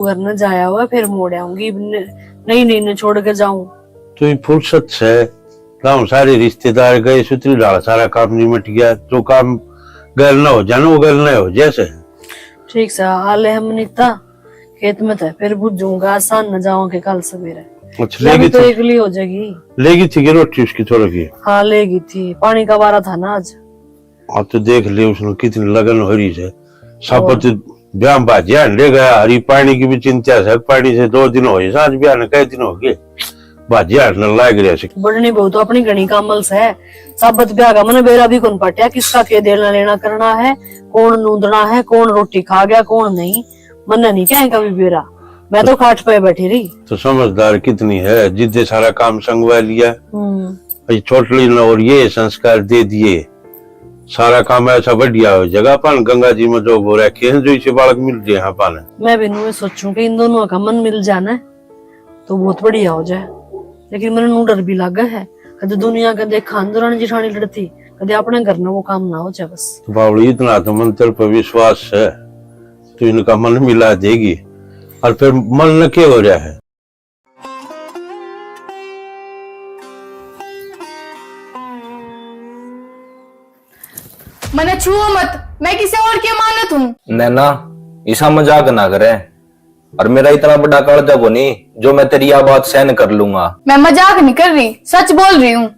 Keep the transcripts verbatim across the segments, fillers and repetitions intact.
घर न जाया हुआ, फिर मोड़ आऊंगी। न-, नहीं, नहीं, न छोड़ के जाऊं। तो ये फुर्सत से गांव सारे रिश्तेदार गए, सुतरी ढाल सारा काम निमट गया। जो काम गैल ना हो जाना, वो गैल ना हो जैसे। ठीक सा हाल है हम नीता, खेत में तो फिर बुझूंगा, आसान न जाऊं के कल सवेरे। अच्छा, या भी लेगी तो थी? एकली हो जाएगी। लेगी थी कि रोटी उसकी थोड़ी की? हाँ, लेगी थी, पानी का वारा था ना आज। हाँ, तो देख ले, उसने कितनी लगन हो रही है। साबत ब्याह भाजिया ले गया, हरी पानी की भी चिंता है, पानी से दो दिन हो गए, सांझ ब्याह ने कई दिन हो गए, भाजिया ने लाग रहा है। बढ़नी बहू तो अपनी घणी कामल से, साबत ब्याह का मने बेरा भी कौन पाटिया, किसका के देना लेना करना है, कौन नूंदना है, कौन रोटी खा गया, कौन नहीं, मन्ने नहीं क्या है कभी बेरा, मैं तो खाट पे बैठी रही। तो समझदार कितनी है, जिद्दे सारा काम संगवा लिया। हम्म। ये छोटली ने और ये संस्कार दे दिए, सारा काम ऐसा बढ़िया हो जगह अपन गंगा जी में जो हो रखे हैं, जो इसे बालक मिल रहे हैं अपन। मैं भी न्यू सोचूं कि इन दोनों का मन मिल जाना तो बहुत बढ़िया हो जाए, लेकिन मैंने नू डर भी लागे है, कदे दुनिया का देखा अंदरानी जिठानी लड़ती, कदे अपने घर में वो काम ना हो जाए बस। तो बावली, इतना तो मंत्र पर विश्वास है, तो इनका मन मिला देगी। और फिर मन न के हो रहा है? मने छुओ मत, मैं किसी और की अमानत हूँ। नैना, इसा मजाक ना करे। और मेरा इतना बड़ा कालजा कोनी जो मैं तेरी या बात सहन कर लूंगा। मैं मजाक नहीं कर रही, सच बोल रही हूँ।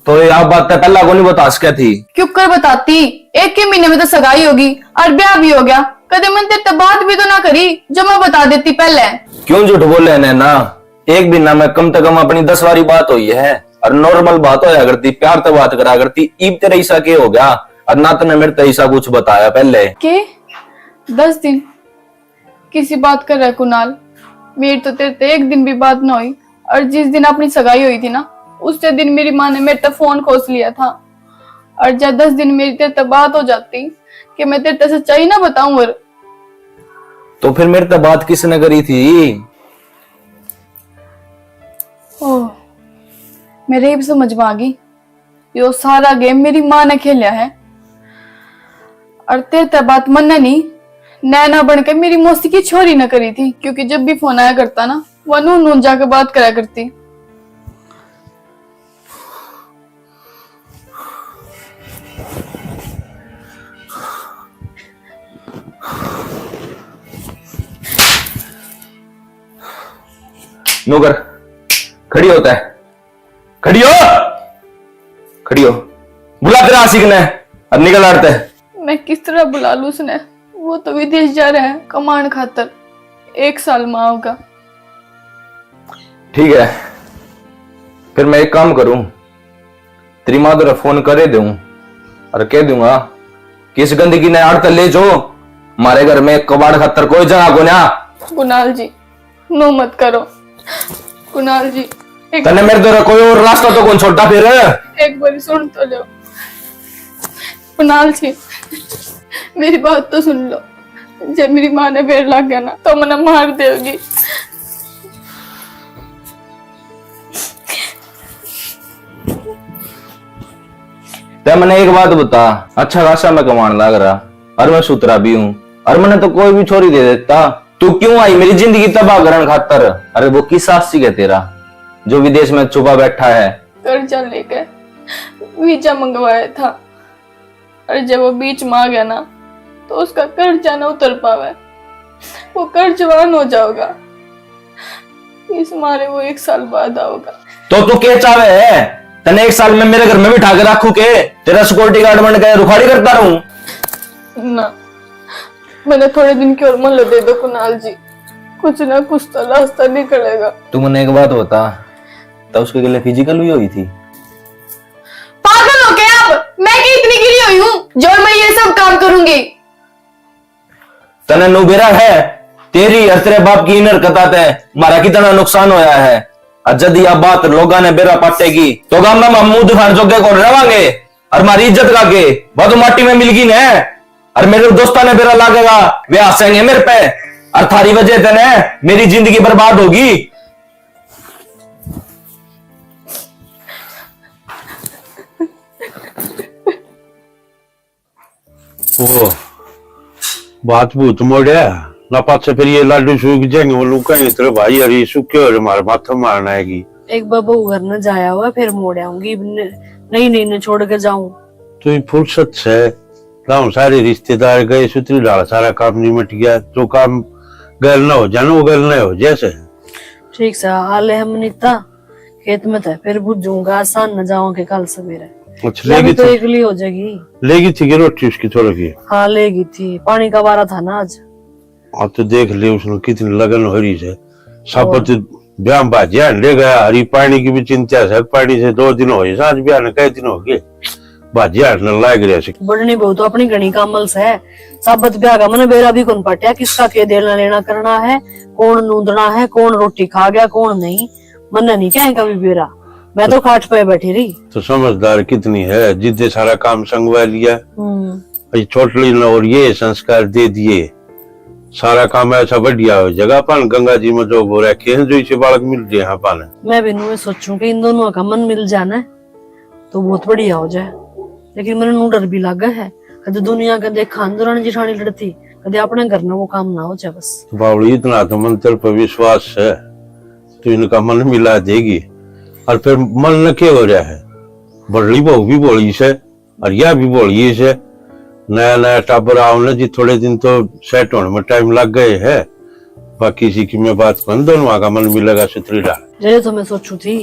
तो ये आप बात तो पहला को नहीं बता सके थी? क्यों कर बताती? एक ही महीने में तो सगाई होगी और ब्याह भी हो गया। कदे मन तेरे ते बात भी तो ना करी जो मैं बता देती पहले। क्यों झूठ बोले नैना? एक महीना में कम से कम अपनी दस बारी बात हुई है और नॉर्मल बात होया करती, प्यार तो बात करा करती। ईब तेरा ऐसा के हो गया और ना तने मेरे ते ऐसा कुछ बताया पहले? के दस दिन किसी बात कर रहा है कुणाल, मेरी तो तेरे ते एक दिन भी बात ना हुई। और जिस दिन अपनी सगाई हुई थी ना, उससे दिन मेरी माँ ने मेरे ते फोन खोस लिया था। और जब दस दिन मेरी तेरे ते बात हो जाती कि मैं तेरे ते सच्चाई ना बताऊं। और तो फिर मेरे ते बात किसने करी थी? ओह, मेरे इब समझ में आ गई। यो सारा गेम मेरी माँ ने खेलिया है। और तेरे ते बात मन्ने नहीं, नैना बन के मेरी मौसी की छोरी ने करी थी, क्योंकि जब भी फोन आया करता ना, वो नू नू जाके बात करा करती। नौकर, खड़ी होता है। खड़ी हो, खड़ी हो। बुला तेरा आशिक ने, अब निकल आड़ते। मैं किस तरह बुला लूं उसने? वो तो विदेश जा रहा है कमाण खातर, एक साल में आओगा। ठीक है, फिर मैं एक काम करूं, तेरी माँ तेरा फोन करे दूं और कह दूंगा कि इस गंदगी ने आड़ते ले जो, हमारे घर में कबाड़ खातर कोई जगह को ना। कुणाल जी, नो मत करो कुणाल जी। एक तन्ने मेरे द्वारा कोई और रास्ता तो कौन छोड़ा फिर? एक बार सुन तो लो कुणाल जी, मेरी बात तो सुन लो। जब मेरी माँ ने बेर लाग गया ना तो मने मार देगी। ते मने एक बात बता, अच्छा खासा मैं कमाण लाग रहा और मैं सुथरा भी हूँ और मने तो कोई भी छोरी दे देता। तू क्यों आई मेरी जिंदगी तबाह करण खातर? अरे वो किस आशिक है तेरा जो विदेश में छुपा बैठा है? कर्जा लेके वीजा मंगवाया था और जब वो बीच में आ गया ना तो उसका कर्जा ना उतर पावे, वो कर्जवान हो जाओगा। इस मारे वो एक साल बाद आओगा। तो तू के चावे है? तने एक साल में मेरे घर में बिठा के रखू के? तेरा सिक्योरिटी गार्ड बन के रुखाड़ी करता रहूं? ना, मैंने थोड़े दिन की और मोहलत दे दो कुणाल जी, कुछ ना कुछ तो रास्ता निकलेगा। तू मने एक बात बता, तो उसके गले फिजिकल भी हुई थी? पागल हो गए आप? मैं क्या इतनी गिरी हुई हूँ जो मैं ये सब काम करूंगी? तने नु बेरा है, तेरी और तेरे बाप की इन हरकतां ते म्हारा कितना नुकसान होया है। और जद या बात लोगां ने बेरा पाटेगी, तो गाम में हम मुंह दिखाण जोगे कौन रवांगे? और म्हारी इज्जत का के? वो तो माटी में मिलगी ने। और मेरे दोस्तां ने बेरा लागेगा, वे हंसेंगे मेरे पे। और थारी वजह ते ने मेरी जिंदगी बर्बाद होगी। ओ, बात भूत मोड़या ना, पाछे फिर ये लाडू सूख जाएंगे, वो लोग कहेंगे, "तेरे भाई हरी सूखे हो रे, मारे माथा मारना है की।" एक बार बहू घर न जाया हुआ, फिर मोड़ आऊंगी। न-, नहीं, नहीं, न छोड़ के जाऊं। तो ये फुर्सत से गाँव सारे रिश्तेदार गए, सुतरी ढाल सारा काम निमट गया। जो काम गैल ना हो जाना, वो गैल ना हो जैसे। ठीक सा हाल है मनीता, खेत में तो फिर बुझूंगा, आसान न जाऊं के कल सवेरे। अच्छा, या भी लेगी तो थी? एकली हो जाएगी। लेगी थी कि रोटी उसकी थोड़ी की? हाँ, लेगी थी, पानी का वारा था ना आज। हाँ, तो देख ले उसने कितनी लगन हो रही है। साबत और ब्याह में भाजिया ले गया, हरी पानी की भी चिंता है, पानी से दो दिन हो गए, साँझ ब्याह ने कै दिन हो गए, भाजिया ने लाग रहा है। बढ़नी बहू तो अपनी घणी कामल से है। साबत ब्याह का मने बेरा भी कौन पाटिया, किसका के देना लेना करना है, कौन नूंदना है, कौन रोटी खा गया, कौन नहीं, मन्ने नहीं कहे कभी बेरा। मैं तो खाट पे बैठी रही। तो समझदार कितनी है, जिद्दे सारा काम संगवा लिया। हम्म। ये छोटली ने और ये संस्कार दे दिए, सारा काम ऐसा बढ़िया हो जाएगा। अपन गंगा जी में जो हो रखे हैं, जो इसे बालक मिल रहे हैं अपन। मैं भी न्यू सोचूं कि इन दोनों का मन मिल जाना तो बहुत बढ़िया हो जाए, लेकिन मैंने नू डर भी लागे है। कदे दुनिया का देखा, दुरानी जिठानी लड़ती, कदे अपने घर में वो काम ना हो जाए बस। बावली, इतना तो मंत्र पर विश्वास है, तो इनका मन मिला देगी। और फिर मन न के हो रहा है, बड़ली बहू भी भोली से, और या भी भोली से। नया नया टाबर आओ ना जी, थोड़े दिन तो सेट होने में टाइम लग गए है। बाकी इसी की मैं बात करूँ, दोनों का मन मिलेगा सुथरी डाल। जय तो मैं सोचू थी,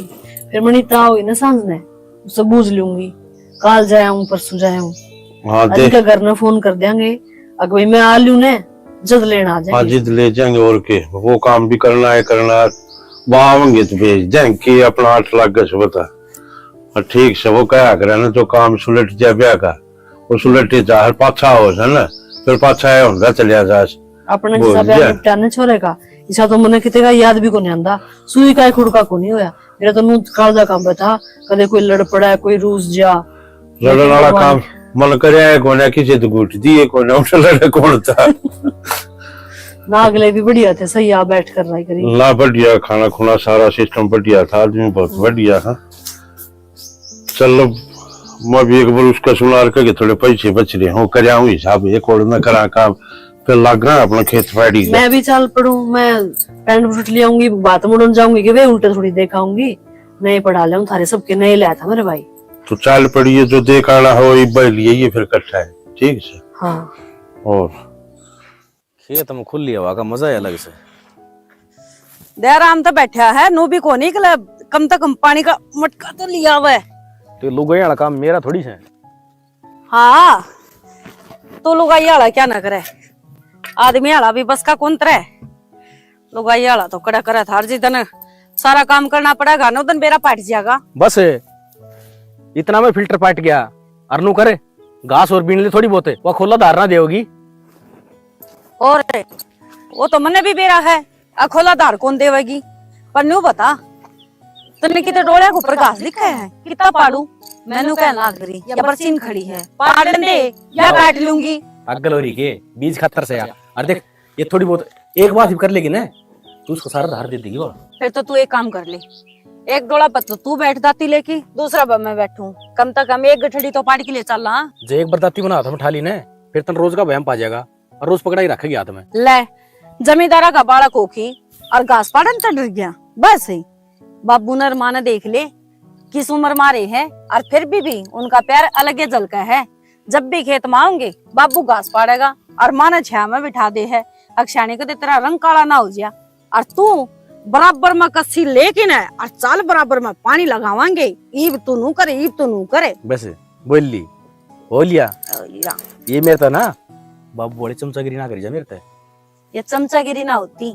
फिर मनीता आओगी ना सांझ ने, उससे बूझ लूंगी। काल जाया हूँ, परसों जाया हूँ। हाँ, अरे देख। इनका घर ना फोन कर देंगे, अगर भाई मैं आ लूँ ने, जद लेना आ हाँ, जाएंगे। जिद ले जाएंगे और के, वो काम भी करना है, करना है। वहाँ आवेंगे तो भेज देंगे कि अपना आठ लाख का सुबह था। और ठीक से वो कहा करे ना, जो काम सुलट जा ब्याह का, वो सुलटे जा, हर पाछा हो से ना, फिर पाछा आया होंदा चलिया जा। अपने बोल जिसा ब्याह दिया। निपटा ने छोरे का, इसा तो मने किते का याद भी कोनी आंदा। सुई का ही खुड़का कोनी होया। मेरा तो नू कालजा काम पे था, कदे कोई लड़ पड़ा, कोई रूस जा। लड़न वाला भगवान। काम मन करे है कोने, किसी तो घूट दिए कोने, उठ लड़े कौन था? ना अगले भी बढ़िया थे, सही आ बैठ कर रहा करी। ना बढ़िया, खाना खुना सारा सिस्टम बढ़िया था, आदमी बहुत बढ़िया था। चल, मैं भी एक बार उसका सुनार के थोड़े पैसे बच रहे हो, करया हूँ हिसाब, एक और न करा काम, फिर लाग रहा अपना खेत पाड़ी का। मैं भी चल पड़ूं, मैं पैंट बूट ले आऊंगी, बात मुड़न जाऊंगी कि वे उल्टे थोड़ी देखाऊंगी, नए पड़ा ले थारे सबके नए लाया था मेरे भाई। तो चल पड़िए, जो देख आना हो, इब्बा ही लिए, ये फिर इकट्ठा है, ठीक से? हाँ। और खेत में खुली हवा का मजा ही अलग से। दयाराम तो बैठा है, नू भी कोनी निकले, कम से कम पानी का मटका तो लिया हुआ है। तो लुगाई वाला काम मेरा थोड़ी से। हाँ, तू लुगाई वाला क्या ना करे, आदमी वाला भी बस का कौन तरे। लुगाई वाला तो कड़ा करे थार जी, तने सारा काम करना पड़ेगा ना, उदन बेरा पाट जाएगा। बस इतना में फिल्टर पाट गया, अरनू करे घास और बीन ले थोड़ी बहुत, वो खोला धार ना देगी। और वो तो मन्ने भी बेरा है, अखोला धार कौन देवेगी। पर न्यू बता, तन्ने किते डोलिया के ऊपर घास दिखा है, कितना पाड़ू? मैनू कहन लाग रही, या बरसीन खड़ी है, पाड़ दे, या काट लूंगी। अगल हो रही के बीज खातर से यार। और देख, ये थोड़ी बहुत एक बार भी कर लेगी ना, तू उसको सारा धार दे देगी। और फिर तो तू एक काम कर ले, एक डोला पर तो तू बैठ दाती लेके, दूसरा पर मैं बैठूं, कम से कम एक गठड़ी तो पाड़ के ले चल। हाँ, जे एक बार दाती बना हाथ में उठा ली ना, फिर तन रोज का वहम पा जाएगा। और रोज पकड़ा ही रखेगी हाथ में। ले, जमींदारा का बालक हो की और घास पाड़न चढ़ गया। बस ही बाबू ने और माँ ने देख ले, किस उम्र मारे है और फिर भी, भी उनका प्यार अलग ही झलका है। जब भी खेत में आऊंगे, बाबू घास पाड़ेगा और माँ ने छाया में बिठा दे है। अक्षाणी को तो तेरा रंग काला ना हो जाया। और तू बराबर में कस्सी लेके ना और चाल बराबर में पानी लगावांगे। ईब तू नू करे, ईब तू नू करे। बस बोल ली, हो लिया। हो लिया। ये मेरे तो ना बाबू वाली चमचागिरी ना करी जा मेरे ते। ये चमचागिरी ना होती,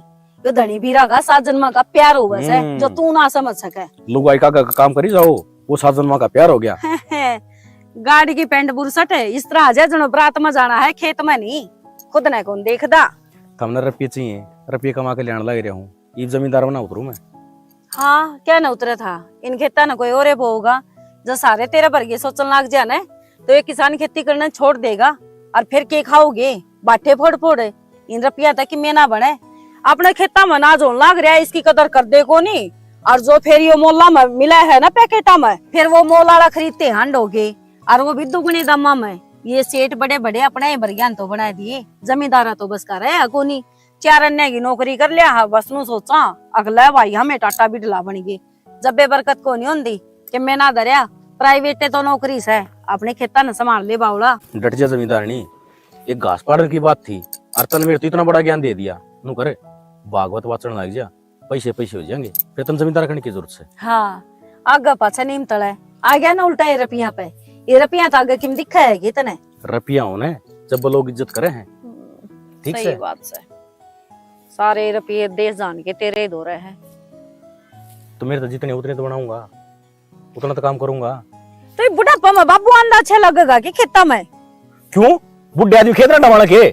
यो धनी बीरा का सात जन्मा का प्यार होवे से, हम्म। जो तू ना समझ सके। लुगाई का, का काम करी जाओ, वो सात जन्मा का प्यार हो गया। गाड़ी की पैंट बुरसट है, इस तरह आ जाए जनो बरात में जाना है, खेत में नहीं। खुद ने कौन देखदा। थमने रुपये चाहिए, रुपये कमा के लेने लग रहा हूँ, इब जमींदार बना उतरू मैं। हाँ, क्या ना उतरे था, इन खेता ने कोई और बोगा। जो सारे तेरे वर्गे सोचन लाग जा ने, तो एक किसान खेती करना छोड़ देगा। और फिर के खाओगे? बाटे फोड़ फोड़। इन रुपया तक की मेना बने। अपने खेता में अनाज होने लाग रहा है, इसकी कदर कर दे कोनी। और जो फिर यो मोला में मिला है ना पैकेटा में, फिर वो मोल आला खरीदते हांड हो गए। और वो भी दुगने दामा में। ये सेठ बड़े बड़े अपने ही बरग्यान तो बना दिए, जमींदारा तो बस का रहा कोनी। चार अन्य की नौकरी कर लिया है, बस नू सोचा अगला भाई हमें टाटा बिडला बन गए। जब बेबरकत को नहीं होंदी कि मैं ना धरया, प्राइवेट तो नौकरी से, अपने खेता ने संभाल ले बावला। डट जा जमींदारनी, एक घास पाड़न की बात थी और तन मेरे तो इतना बड़ा ज्ञान दे दिया। नू करे, भागवत वाचन लग जा, पैसे पैसे हो जाएंगे, फिर तन जमींदार करने की जरूरत है। हाँ, आगे पाछे नीम तले आ गया ना उल्टा ये रुपया पे। ये रुपया तो आगे किम दिखा है कि तने? रुपया होने जब लोग इज्जत करे हैं। ठीक सही से। बात से। सारे रुपये देश जान के तेरे ही दो रहे हैं। तो मेरे तो जितने उतने तो बनाऊंगा, उतना तो काम करूंगा। तो ये बुढ़ापा में बाबू आंदा अच्छा लगेगा कि खेता में? क्यों? बुढ़े आदमी खेत रंडा वाला के?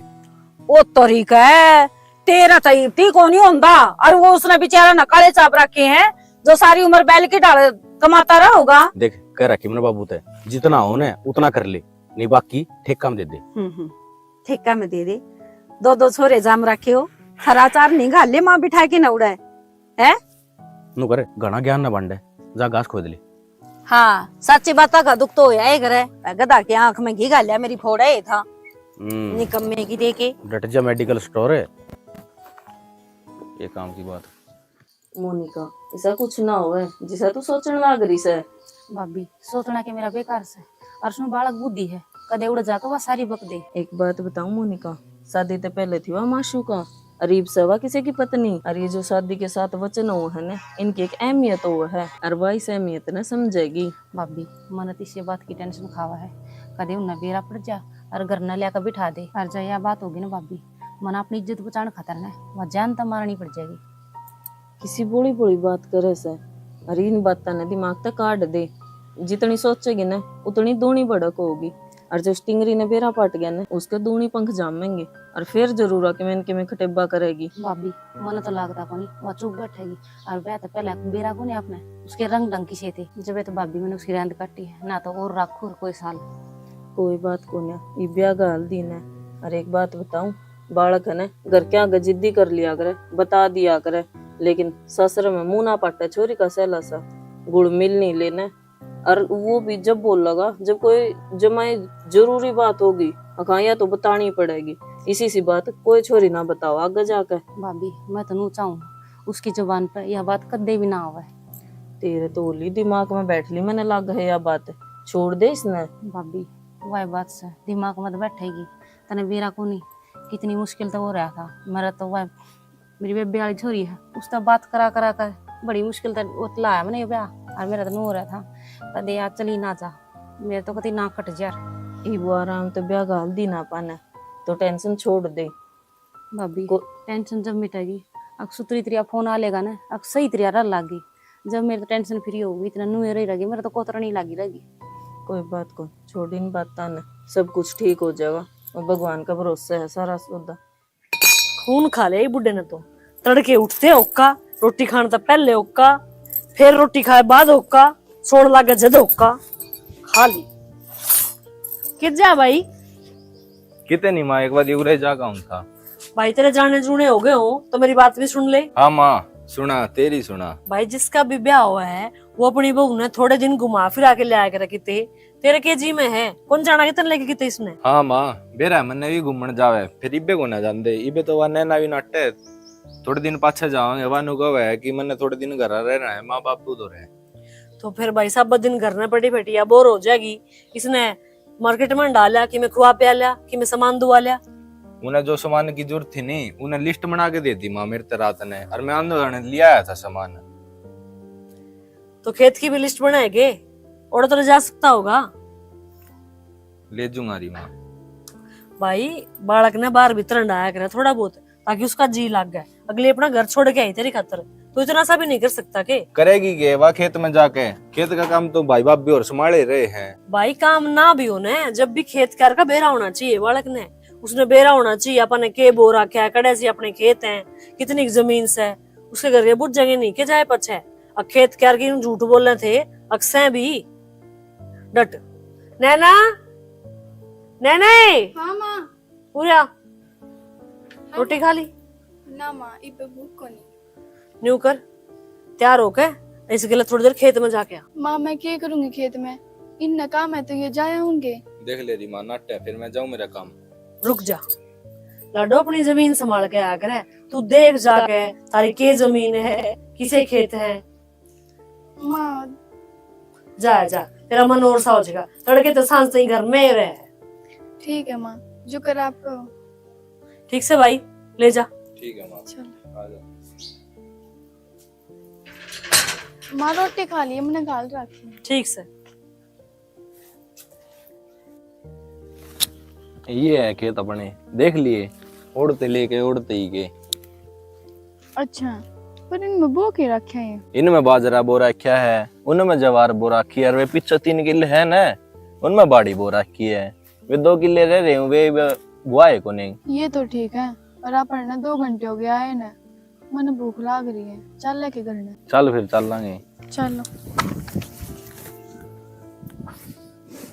ओ तरीका है, तेरा तो इब्ती को नहीं होंदा। और वो उसने बेचारा ना काले चाप रखे हैं, जो सारी उम्र बैल की ढाल कमाता रहा होगा। देख, कह रखी मैंने बाबू ते, जितना हो ना उतना कर ले, नहीं बाकी ठेका में दे दे। हम्म, हम्म, ठेका में दे दे। दो दो छोरे जाम रखे हो, हरा चार नहीं घाले माँ बिठा के न उड़े, हैं? नू करे, घना ज्ञान ना बांटे, जा घास खोद ले। हाँ, सच्ची बात का दुख तो होया ही करे। गधा के आंख में घी घाल्या मेरी फोड़ा ही था। हम्म। निकम्मे की देके। डट जा, मेडिकल स्टोर है। ये काम की बात। मोनिका, ऐसा कुछ ना होवे जिसा तू सोचण लाग रही से। भाभी, सोचना के मेरा बेकार से, और उसमें बालक बुद्धि है, कदे उड़ जाके वह सारी बक दे। एक बात बताऊं मोनिका, शादी ते पहले थी वह माशूका, अर इब से वह किसी की पत्नी। और ये जो शादी के साथ वचन हो है ना, इनकी एक अहमियत हो है, और वह इस अहमियत ने समझेगी। भाभी, मन तो इसी बात की टेंशन खावा है, कदे उन्हें बेरा पड़ जा और घर न लिया बिठा दे। और जब यह बात होगी ना भाभी, मन अपनी इज्जत बचाने खातर ना वह जान तो मारनी पड़ जाएगी। किसी भोली भोली बात करे से, अरे इन बातां ने दिमाग तक काट दे। जितनी सोचेगी ना, उतनी दूनी भड़क होगी। और जो स्टिंगरी ने बेरा पाट गया ना, उसके दूनी पंख जामेंगे। और फिर जरूर आके मैं इनके में खटेबा करेगी। भाभी, मन तो लागता कोनी, वह चुप बैठेगी। और वह तो पहले बेरा कोनी आपने, उसके रंग ढंग की से थे। जब तो भाभी मैंने उसकी रैंद काटी है, ना तो और रखू और कोई साल। कोई बात कोनी, ये ब्याह का हाल दिन है। और एक बात बताऊं, बालक है ना, घर के आगे जिद्दी कर लिया करे, बता दिया करे, लेकिन ससुर में मुंह ना पाटे छोरी का सहला सा, गुड़ मिल नहीं लेने। और वो भी जब बोलेगा, जब कोई जमाई जरूरी बात होगी, अखा या तो बतानी पड़ेगी। इसी सी बात कोई छोरी ना बताओ आगे जाके। भाभी, मैं तो नू चाहूँ, उसकी जुबान पे यह बात कदे भी ना आवे। तेरे तो होली दिमाग में बैठ ली, मैंने लाग है यह बात, छोड़ दे इसने। भाभी, वह बात से दिमाग में तो बैठेगी, तने बेरा कोनी, कितनी मुश्किल तो हो रहा था। मेरा तो वह, मेरी बेबे वाली छोरी है, उससे बात करा करा कर बड़ी मुश्किल तो वो लाया मैंने ये ब्याह, और मेरा तो नू हो रहा था, कदे यार चली ना जा, मेरे तो कति ना कट जा। इब वो आराम तो ब्याह घाल दी ना पाने, तो टेंशन छोड़ दे। भाभी, को- टेंशन जब मिटेगी, अक सुतरी तरिया फोन आ लेगा ना, अक सही तरिया रह लागी। जब मेरे तो टेंशन फ्री होगी, इतना नुए रही रहेगी, मेरे तो कोतरनी लागी रहेगी। कोई बात को, छोड़ इन बातां ने, सब कुछ ठीक हो जाएगा। वो भगवान का भरोसा है सारा सौदा। खून खा लिया ये बुड्ढे ने तो। तड़के उठते होका, रोटी खाने तो पहले होका, फिर रोटी खाए बाद होका, सोण लागे जद होका। खा ली। कित जा भाई? किते नहीं माँ, एक बार उरे जागा हूँ था। भाई, तेरे जाने जूने हो गए हो तो मेरी बात भी सुन ले। हाँ माँ, सुना, तेरी सुना। भाई, जिसका भी ब्याह हुआ है, वो अपनी बहू ने थोड़े दिन घुमा फिरा के ले आया करे किते। तेरे के जी में है, कौन जाना कितने लेके किते इसने। हाँ माँ, बेरा मन्ने भी घूमण जावे, फिर इबे को ना जांदे, इबे तो वा नैना भी नाटे। थोड़े दिन पाछे जावांगे, वानू कहे है कि मन्ने थोड़े दिन घर रहना है, माँ बापू तो रहे। तो फिर भाई साहब, दिन घर में पड़ी बैठी या बोर हो जाएगी। इसने मार्केट में डाल लिया, कि मैं खुआ प्या लिया, कि मैं सामान दुआ लिया। उन्हें जो सामान की जरूरत थी नहीं, उन्हें लिस्ट बना के दे दी माँ मेरे ते रात ने, और मैं आंदो जाने ले आया था सामान। तो खेत की भी लिस्ट बनाएगे, और तो ले जा सकता होगा। ले जूंगा री माँ। भाई, बालक ने बाहर भीतर हंडाया करे थोड़ा बहुत, ताकि उसका जी लग गए। अगली अपना घर छोड़ के आई तेरी खातर, तू इतना सा भी नहीं कर सकता के? करेगी के वा खेत में जाके? खेत का काम तो भाई भाभी और संभाले रहे हैं। भाई, काम ना भी हो ने, जब भी खेत क्यार का बेरा होना चाहिए बालक ने। उसने बेरा होना चाहिए, अपन ने के बो रखा है, कड़े से अपने खेत हैं, कितनी जमीन से, उसके घर के बुझेंगे नहीं के जाए पछे। अब खेत क्यार की झूठ बोलने थे, अक्सर भी। डट। नैना, नैना। हाँ माँ। पूरा हाँ रोटी माँ। खा ली? ना माँ, इब भूख को नहीं। न्यू कर, तैयार होके इस गले थोड़ी देर खेत में जाके आ। माँ, मैं क्या करूंगी खेत में? इनने काम है तो ये जाया होंगे। देख ले री माँ, नाट्य, फिर मैं जाऊँ मेरा काम। रुक जा लाडो, अपनी जमीन संभाल के आया करे। तू देख जाके थारी के जमीन है, किसे खेत है। माँ। जा, जा, तेरा मन और सा हो जाएगा। तड़के तो सांझ ताई घर में ही रहे। ठीक है माँ, जो कर आप कहो। ठीक से भाई, ले जा। ठीक है माँ। चलो। आ जा। माँ, रोटी खा लिए, मैंने घाल रखी है। ठीक से। ये है खेत अपने, देख लिए, ओढ़ते लेके ओढ़ते ही के। अच्छा, पर इनमें बो के रखे हैं? इनमें बाजरा बो रखा है, उनमें जवार बो रखी है, और वे पीछे तीन किले है ना, उनमें बाड़ी बो रखी है। वे दो किले रह रहे हैं, वे, वे बुआ है कोनी। ये तो ठीक है, पर अपन ने दो घंटे हो गया आए ना, मने भूख लाग रही है, चल लेके घर ने। चल फिर चल लांगे। चलो।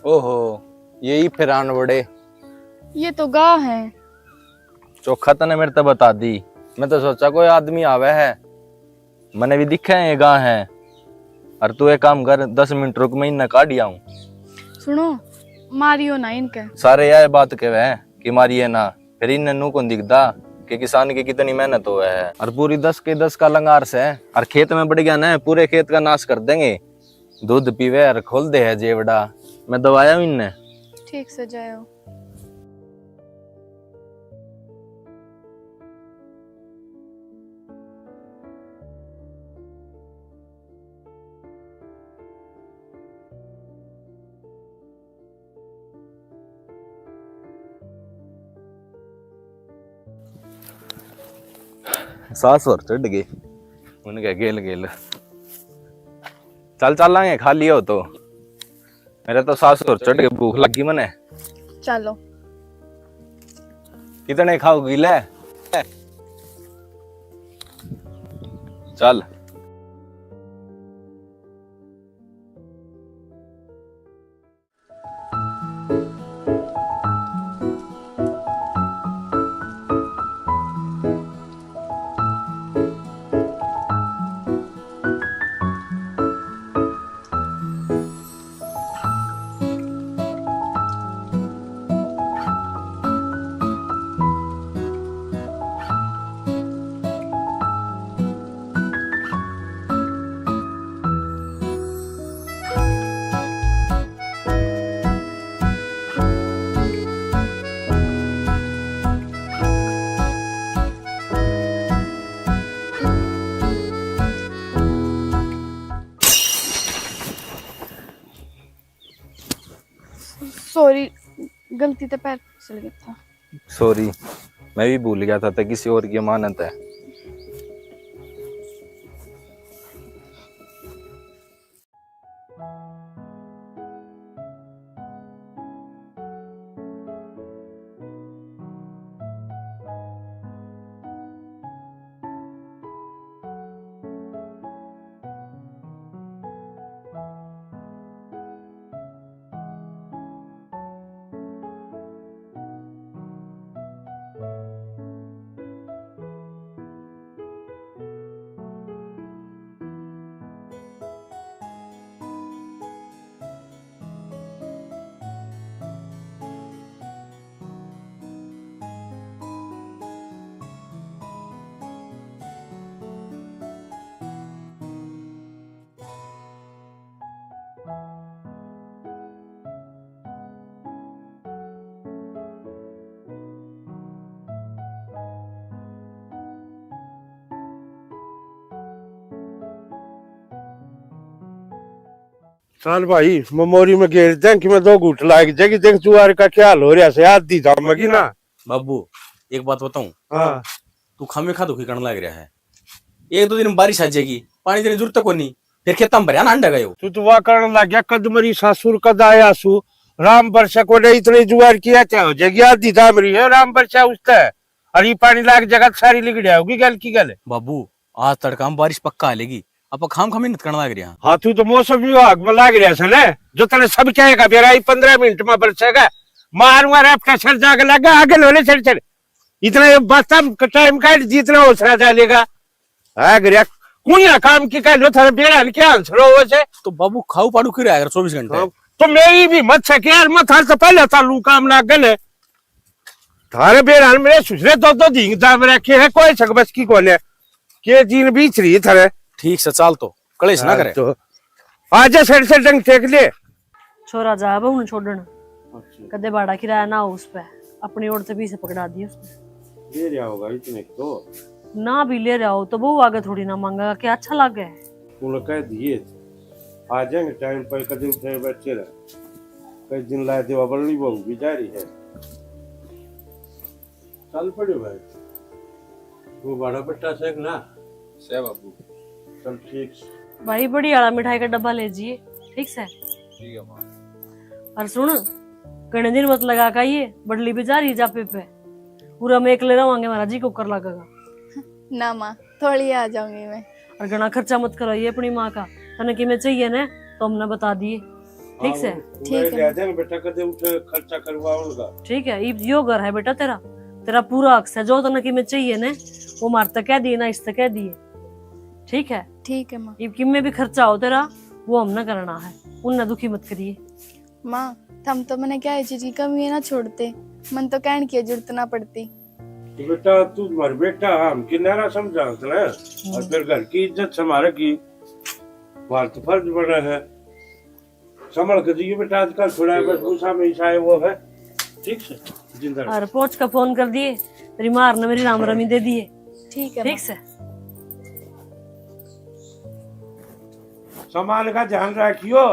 ओहो, ये ही फिर आन बड़े। ये तो गाह है। चोखा तने मेरे ते बता दी, मैं तो सोचा कोई आदमी आवे है। मने भी दिखे है ये गाह है। और तू एक काम कर, दस मिनट रुक, मैं इन्हें काढ़ आऊं। सुनो, मारियो ना इनके। सारे यह बात कहवे हैं कि मारिए ना, फिर इन्हें नू कौन दिखदा कि किसान की कितनी मेहनत होवे है। और पूरी दस के दस का लंगार से, और खेत में बढ़ गया ना, पूरे खेत का नाश कर देंगे। दूध पीवे और खोल दे है जेवड़ा। मैं दवाया हूं इन्हें। ठीक से जायो। सास और चढ़ गए उनके गेल गेल। चल चलांगे, खा लियो तो। मेरे तो सास और चढ़ के भूख लगी मने। चलो। कितने खाओगी ले? चल। सॉरी, गलती ते पैर फिसल गया था। सॉरी, मैं भी भूल गया था, ते किसी और की अमानत है। चल भाई, ममोरी में घेर दें कि मैं दो घूट लाग जाएगी, देख जुआर का क्या हाल हो रहा से, आधी जामेगी ना। बाबू, एक बात बताऊं? हाँ। तू खामे खा दुखी करने लग रहा है। एक दो दिन में बारिश आ जाएगी, पानी देने की जरूरत कोनी, फिर खेतां में भरया ना अंडा गयो। तू तो वाह करण लग गया, कद मरी सासुर कद आया सु। राम बरसा को नहीं, इतनी जुआर की क्या हो जाएगी, आधी दाम रही है राम बरसा उसते। और ये पानी लाग जगह सारी लिगड़िया होगी गल की गल। बाबू, आज तड़का में बारिश पक्का आ लेगी, आप खाम खा मेहनत करने लग रहे हैं। हाँ, तू तो मौसम विभाग में लाग रहा है ना, जो तने सब कहेगा बेरा ही पन्द्रह मिनट में बरसेगा। मारूंगा रैप का सर जाके लगा आगे लोले सर सर। इतना ये बस्ता टाइम काट जितना हो सरा डालेगा। आ गया कुणिया काम की कह लो, थारे बेरा ने क्या आंसर हो से? तो बाबू खाऊ पाड़ू की रहा है चौबीस घंटे? हाँ। तो मेरी भी मत सके यार, मैं थारे से पहले चालू काम ना गले। थारे बेरान मेरे सुसरे दो दो धींग दाब रखे है, कोई सक बस की कोने। के जीन बीच रही थारे। ठीक से चाल तो, कलेश ना हाँ करे। तो आजा सर से डंग टेक ले। छोरा जा बहू ने छोड़न, अच्छा। कदे भाड़ा किराया ना हो उस पे, अपनी ओर से भी से पकड़ा दिए उसने। ले रहा होगा इतने तो। ना भी ले रहा हो तो बहू आगे थोड़ी ना मांगेगा, क्या अच्छा लागे? तूने कह दिए, आ जाएंगे टाइम पर, कदे उठे बच्चे रहे। कई दिन ला देवा बल्ली बहू भी जा रही है। चल पड़े भाई, वो बड़ा बट्टा से ना। से बाबू। चल ठीक से। भाई, बड़ी आला मिठाई का डब्बा ले जिए, ठीक से? ठीक है माँ। और सुन, घणे दिन मत लगा का ये बड़ली भी जा रही जापे पे, पूरा मैं एकले रवांगे, हमारा जी कोकर लगेगा। ना माँ, थोड़ी आ जाऊंगी मैं। और घणा खर्चा मत कराइए अपनी माँ का, तने किमे चाहिए ना तो हमने बता दिए, ठीक से? हाँ, वो ठीक है। ले जाएंगे बेटा, कदे उठे खर्चा करवा उनका। ठीक है, इब यो घर है बेटा तेरा, तेरा पूरा हक से, जो तने किमे चाहिए ना वो मार तक कह दिए ना इस तक कह दिए, ठीक है? ठीक है माँ। इब किमे भी खर्चा हो तेरा, वो हमने करना है, उनने दुखी मत करिए। माँ, थम तो मने क्या है चीज की कमी है ना छोड़ते, मन तो कहने की जरूरत ना पड़ती। तो बेटा, तू मर बेटा, हम किनारा समझा ना, और फिर घर की इज्जत संभाले की, बात फर्ज बना है। संभल के जियो बेटा, आजकल थोड़ा बस गुस्सा में ईसा है वो है। ठीक से, जिंदा रहो। और पहुंच का फोन कर दिए, तेरी मार ने मेरी राम रमी दे दिए। ठीक है, ठीक माँ। से। सामान का ध्यान रखियो।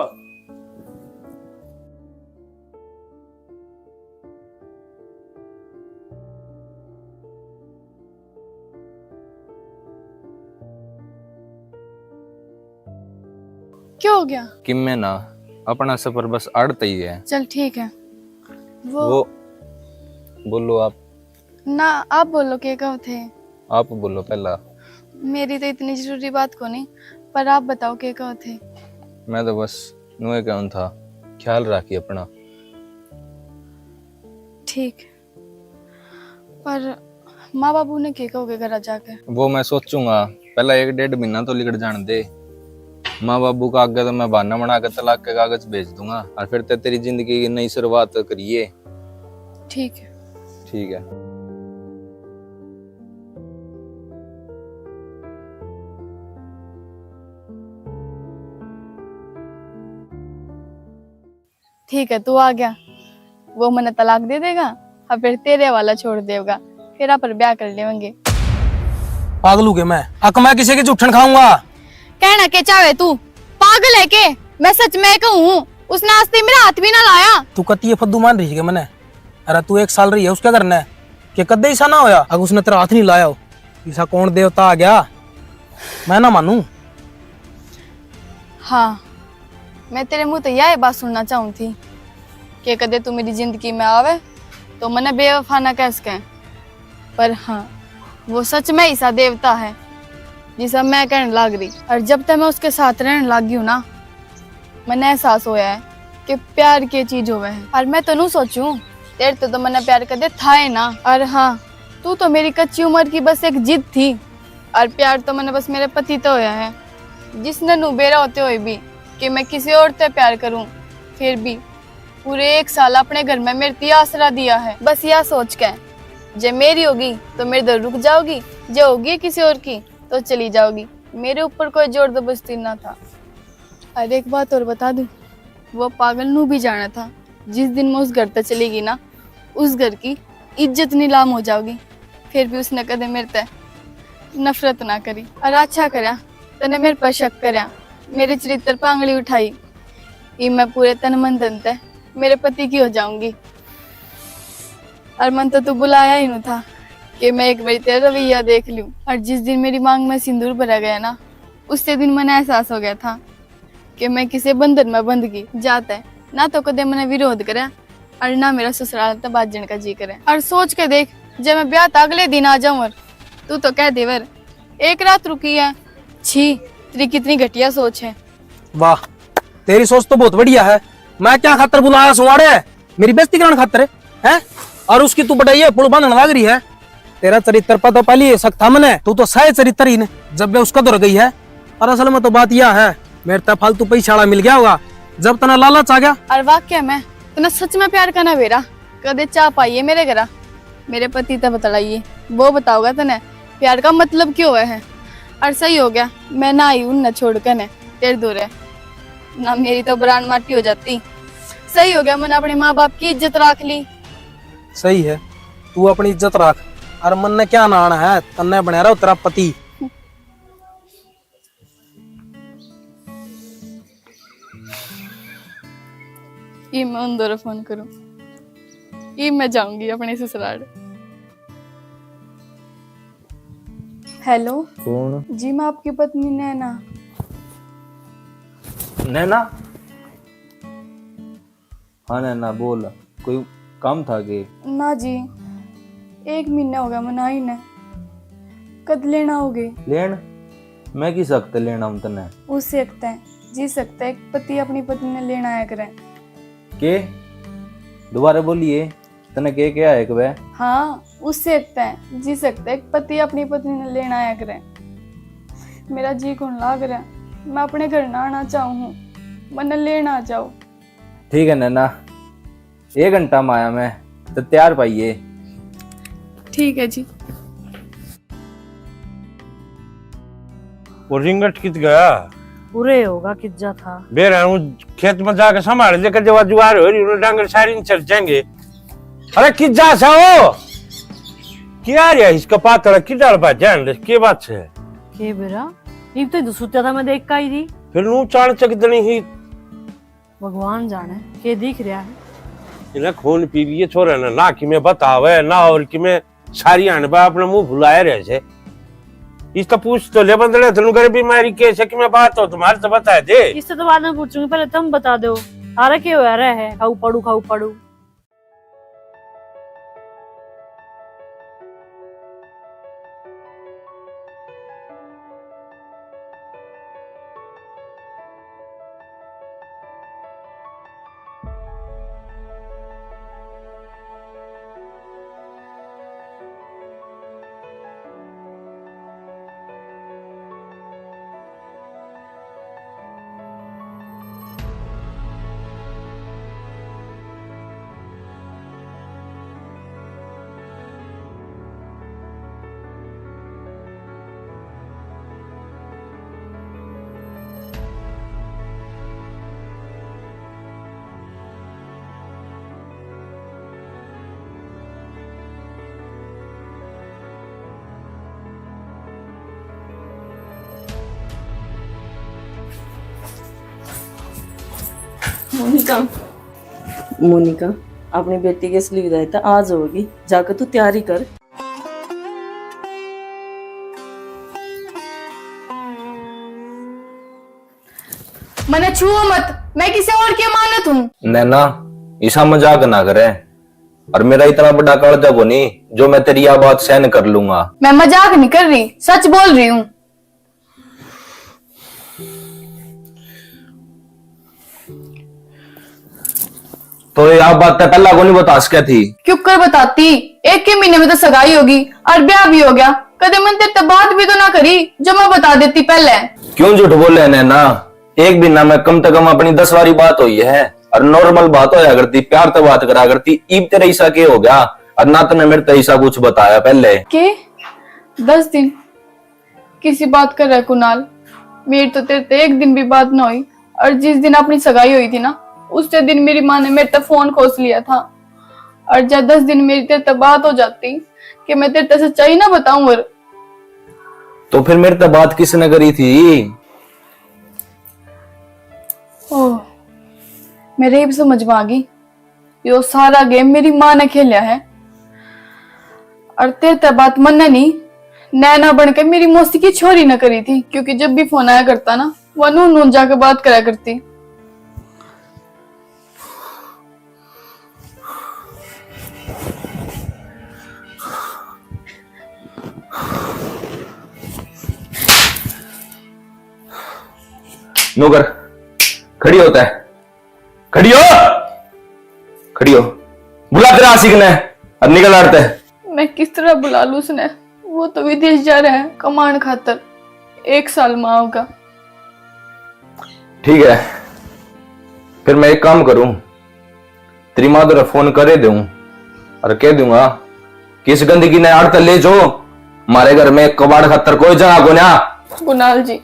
क्या हो गया? किम्मे ना, अपना सफर बस आड़त ही है। चल ठीक है। वो वो, बोलो आप। ना, आप बोलो, के कहो थे? आप बोलो पहला। मेरी तो इतनी जरूरी बात को नहीं, पर आप बताओ, के कहो थे? मैं तो बस नुए कहूँ था, ख्याल राखी अपना। ठीक। पर माँ बाबू ने के कहोगे घर जाके? वो मैं सोचूंगा, पहला एक डेढ़ महीना तो लिकड़ जान दे। माँ बाबू का आगे तो मैं बहाना बना के तलाक के कागज भेज दूंगा और फिर ते तेरी जिंदगी की नई शुरुआत करिए। ठीक है। ठीक है। ठीक है, तू आ गया, वो मने तलाक दे देगा और फिर तेरे वाला छोड़ देगा, फिर आप ब्याह कर लेंगे। पागल हो गया मैं, हक मैं किसी की झूठन खाऊंगा? कहना के चाहे तू, पागल है के? मैं सच में कहूँ, उसने आज तक मेरा हाथ भी ना लाया। तू कती ये फद्दू मान रही है मने? अरे तू एक साल रही है उसके घर ने, के कदे ऐसा ना होया अगर उसने तेरा हाथ नहीं लाया हो? ऐसा कौन देवता आ गया, मैं ना मानू। हाँ, मैं तेरे मुंह तो यह बात सुनना चाहूँ थी कि कदे तू मेरी जिंदगी में आवे तो मने बेवफा ना कह सके। पर हाँ, वो सच में ऐसा देवता है जिसा मैं कहने लाग रही। और जब तक मैं उसके साथ रहने लाग गई हूँ ना, मने एहसास होया है कि प्यार के चीज होवे है। और मैं तो नू सोचूं, तेरे तो, तो मने प्यार कदे था ही ना। और हाँ, तू तो मेरी कच्ची उम्र की बस एक जिद थी। और प्यार तो मने बस मेरे पति तो होया है, जिसने नू बेरा होते हुए भी कि मैं किसी और ते प्यार करूं, फिर भी पूरे एक साल अपने घर में मेरे ती आसरा दिया है। बस या सोच के, जे मेरी होगी तो मेरे दर रुक जाओगी, जे होगी किसी और की तो चली जाओगी। मेरे ऊपर कोई जोर जबरदस्ती ना था। और एक बात और बता दूं, वो पागल नू भी जाना था, जिस दिन मैं उस घर तक चली गई ना, उस घर की इज्जत नीलाम हो जाओगी। फिर भी उसने कदे मेरे ते नफरत ना करी। और अच्छा करया, तने मेरे पर शक करया, मेरे चरित्र पर आंगली उठाई। ई मैं पूरे तन मन धन ते मेरे पति की हो जाऊंगी। और मन तो तू बुलाया ही नहीं था कि मैं एक बार तेरा रवैया देख लूं। और जिस दिन मेरी मांग में सिंदूर भरा गया ना, उससे दिन मने एहसास हो गया था कि मैं किसी बंधन में बंध गई। जाता है ना तो कदे मने विरोध करे और ना मेरा ससुराल तो बाजन का जी करे। और सोच के देख, जब मैं ब्याह तो अगले दिन आ जाऊं और तू तो कह देवर एक रात रुकी है। छी, तेरी कितनी घटिया सोच है। वाह, तेरी सोच तो बहुत बढ़िया है। मैं क्या खातर बुलाया सुवाड़े? मेरी बेइज्जती कराने खातर है? और उसकी तू बढ़ाई है, पुल बांधने लाग रही है। तेरा चरित्र पर तो पहले ही शक था मने, तू तो सह चरित्र ही ने। जब वे उसका दौर गई है, और असल में तो बात यह है, मेरे तक फालतू पैसा वाला मिल गया होगा, जब तने लालच आ गया। और वाकई में तने सच में प्यार करना बेरा, कदे चाह पाइए मेरे घरा, मेरे पति ते बतलाइए, वो बताओगा तने प्यार का मतलब क्यों है। और सही हो गया, मैं ना आई उनने छोड़ के ने तेरे दूर है, ना मेरी तो ब्रांड माटी हो जाती। सही हो गया, मैंने अपने माँ बाप की इज्जत रख ली। सही है, तू अपनी इज्जत रख। और मन ने क्या नाना है, तन्ने बना रहा तेरा पति। ई मैं उन दोनों फोन करूं, ई मैं जाऊंगी अपने ससुराल। हेलो। कौन? जी, मैं आपकी पत्नी नैना। नैना? हाँ नैना, बोल, कोई काम था के? ना जी, एक महीना हो गया मना ही ने। कद लेना आओगे? लेन? मैं किस हक तै लेना हूँ तन्ने? उस हक तै, जिस हक तै एक पति अपनी पत्नी ने लेना आया करे। के? दोबारा बोलिए, तन्ने के कहा है के बे? हाँ, उस हक तै, जिस हक तै एक पति अपनी पत्नी ने लेना आया करे। मेरा जी कौन लाग रहा, मैं अपने घर ना आना चाहूँ हूँ, मन्ने लेना आ जाओ। ठीक है नैना, एक घंटा में आया मैं, तो तैयार पाइए। ठीक है जी। वो रिंगट कित गया? उरे होगा, कित जा था। बेरा हूँ खेत में जाके संभाल ले, कर जब जुआर हो रही, उन्हें डांगर सारी नहीं चल जाएंगे। अरे कित जा सा हो? क्या रे इसका पातला कित डाल पा जान दे, के बात है? के बेरा, इब तो सुत्या था, मैं देख का ही थी। फिर नू चाण चक दनी ही। भगवान जाने के दिख रहा है। इन्हें खून पी भी ये छोरा ने ना कि मैं बतावे ना और कि मैं सारी अनबा अपने मुंह भुलाए रहे से। इसका पूछ तो ले बंदड़े, तनु कर बीमारी के से कि मैं बात हो तुम्हारे तो बता दे। इससे तो बाद में पूछूंगी, पहले तुम बता दो, थारा के हो रहा है? खाऊ पड़ू, खाऊ पड़ू। मोनिका, मोनिका, अपनी बेटी की असली विदाई तो आज होगी, जाकर तू तैयारी कर। मने छुओ मत, मैं किसी और की अमानत हूँ। नैना, इसा मजाक ना करे, और मेरा इतना बड़ा कालजा कोनी जो मैं तेरी यह बात सहन कर लूंगा। मैं मजाक नहीं कर रही, सच बोल रही हूँ। तो ये आप बात तो पहला को नहीं बता सके थी? क्यों कर बताती? एक ही महीने में तो सगाई होगी और ब्याह भी हो गया। कदे मन तेरे ते बात भी तो ना करी जो मैं बता देती पहले। क्यों झूठ बोले नैना? एक महीना में कम से कम अपनी दस बारी बात हुई है और नॉर्मल बात होया करती, प्यार तो बात करा करती। इब तेरे ऐसा के हो गया और ना तने मेरे ते ऐसा कुछ बताया पहले? के दस दिन किसी बात कर रहा कुणाल, मेरी तो तेरे ते एक दिन भी बात ना हुई। और जिस दिन अपनी सगाई हुई थी ना, उस दिन मेरी माँ ने मेरे ते फोन खोस लिया था। और जब दस दिन मेरी तेरे ते बात हो जाती कि मैं तेरे ते सच्चाई ना बताऊं। और तो फिर मेरे ते बात किसने करी थी? ओह, मेरे इब समझ में आ गई। यो सारा गेम मेरी माँ ने खेलिया है। और तेरे ते बात मन्ने नहीं, नैना बन के मेरी मौसी की छोरी ने करी थी, क्योंकि जब भी फोन आया करता ना, वह नून नून जाके बात करा करती। नौकर, खड़ी होता है। खड़ी हो, खड़ी हो। बुला तेरा आशिक ने और निकल आड़ते। मैं किस तरह बुला लूं उसने? वो तो विदेश जा रहा है कमाण खातर, एक साल में आओगा। ठीक है, फिर मैं एक काम करूं, तेरी माँ तेरा फोन करे दूं और कह दूंगा कि इस गंदगी ने आड़ तक ले जो, हमारे घर में कबाड़ खातर कोई जगह को ना। कुणाल जी,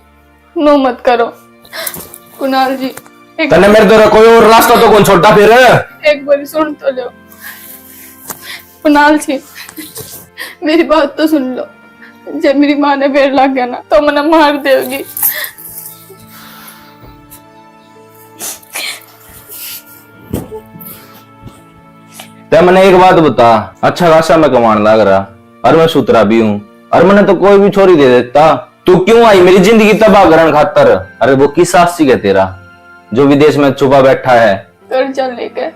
नो मत करो। कुणाल जी, एक तन्ने मेरे द्वारा कोई और रास्ता तो कौन छोड़ता फिर? एक बार सुन तो लो। कुणाल जी, मेरी बात तो सुन लो। जब मेरी माँ ने बेर लाग गया ना, तो मने मार देगी। ते मने एक बात बता, अच्छा खासा मैं कमाण लाग रहा, और मैं सुथरा भी हूँ, और मने तो कोई भी छोरी दे देता। तू क्यों आई मेरी जिंदगी तबाह करण खातर? अरे वो किस आशिक है तेरा, जो विदेश में छुपा बैठा है? कर्जा लेके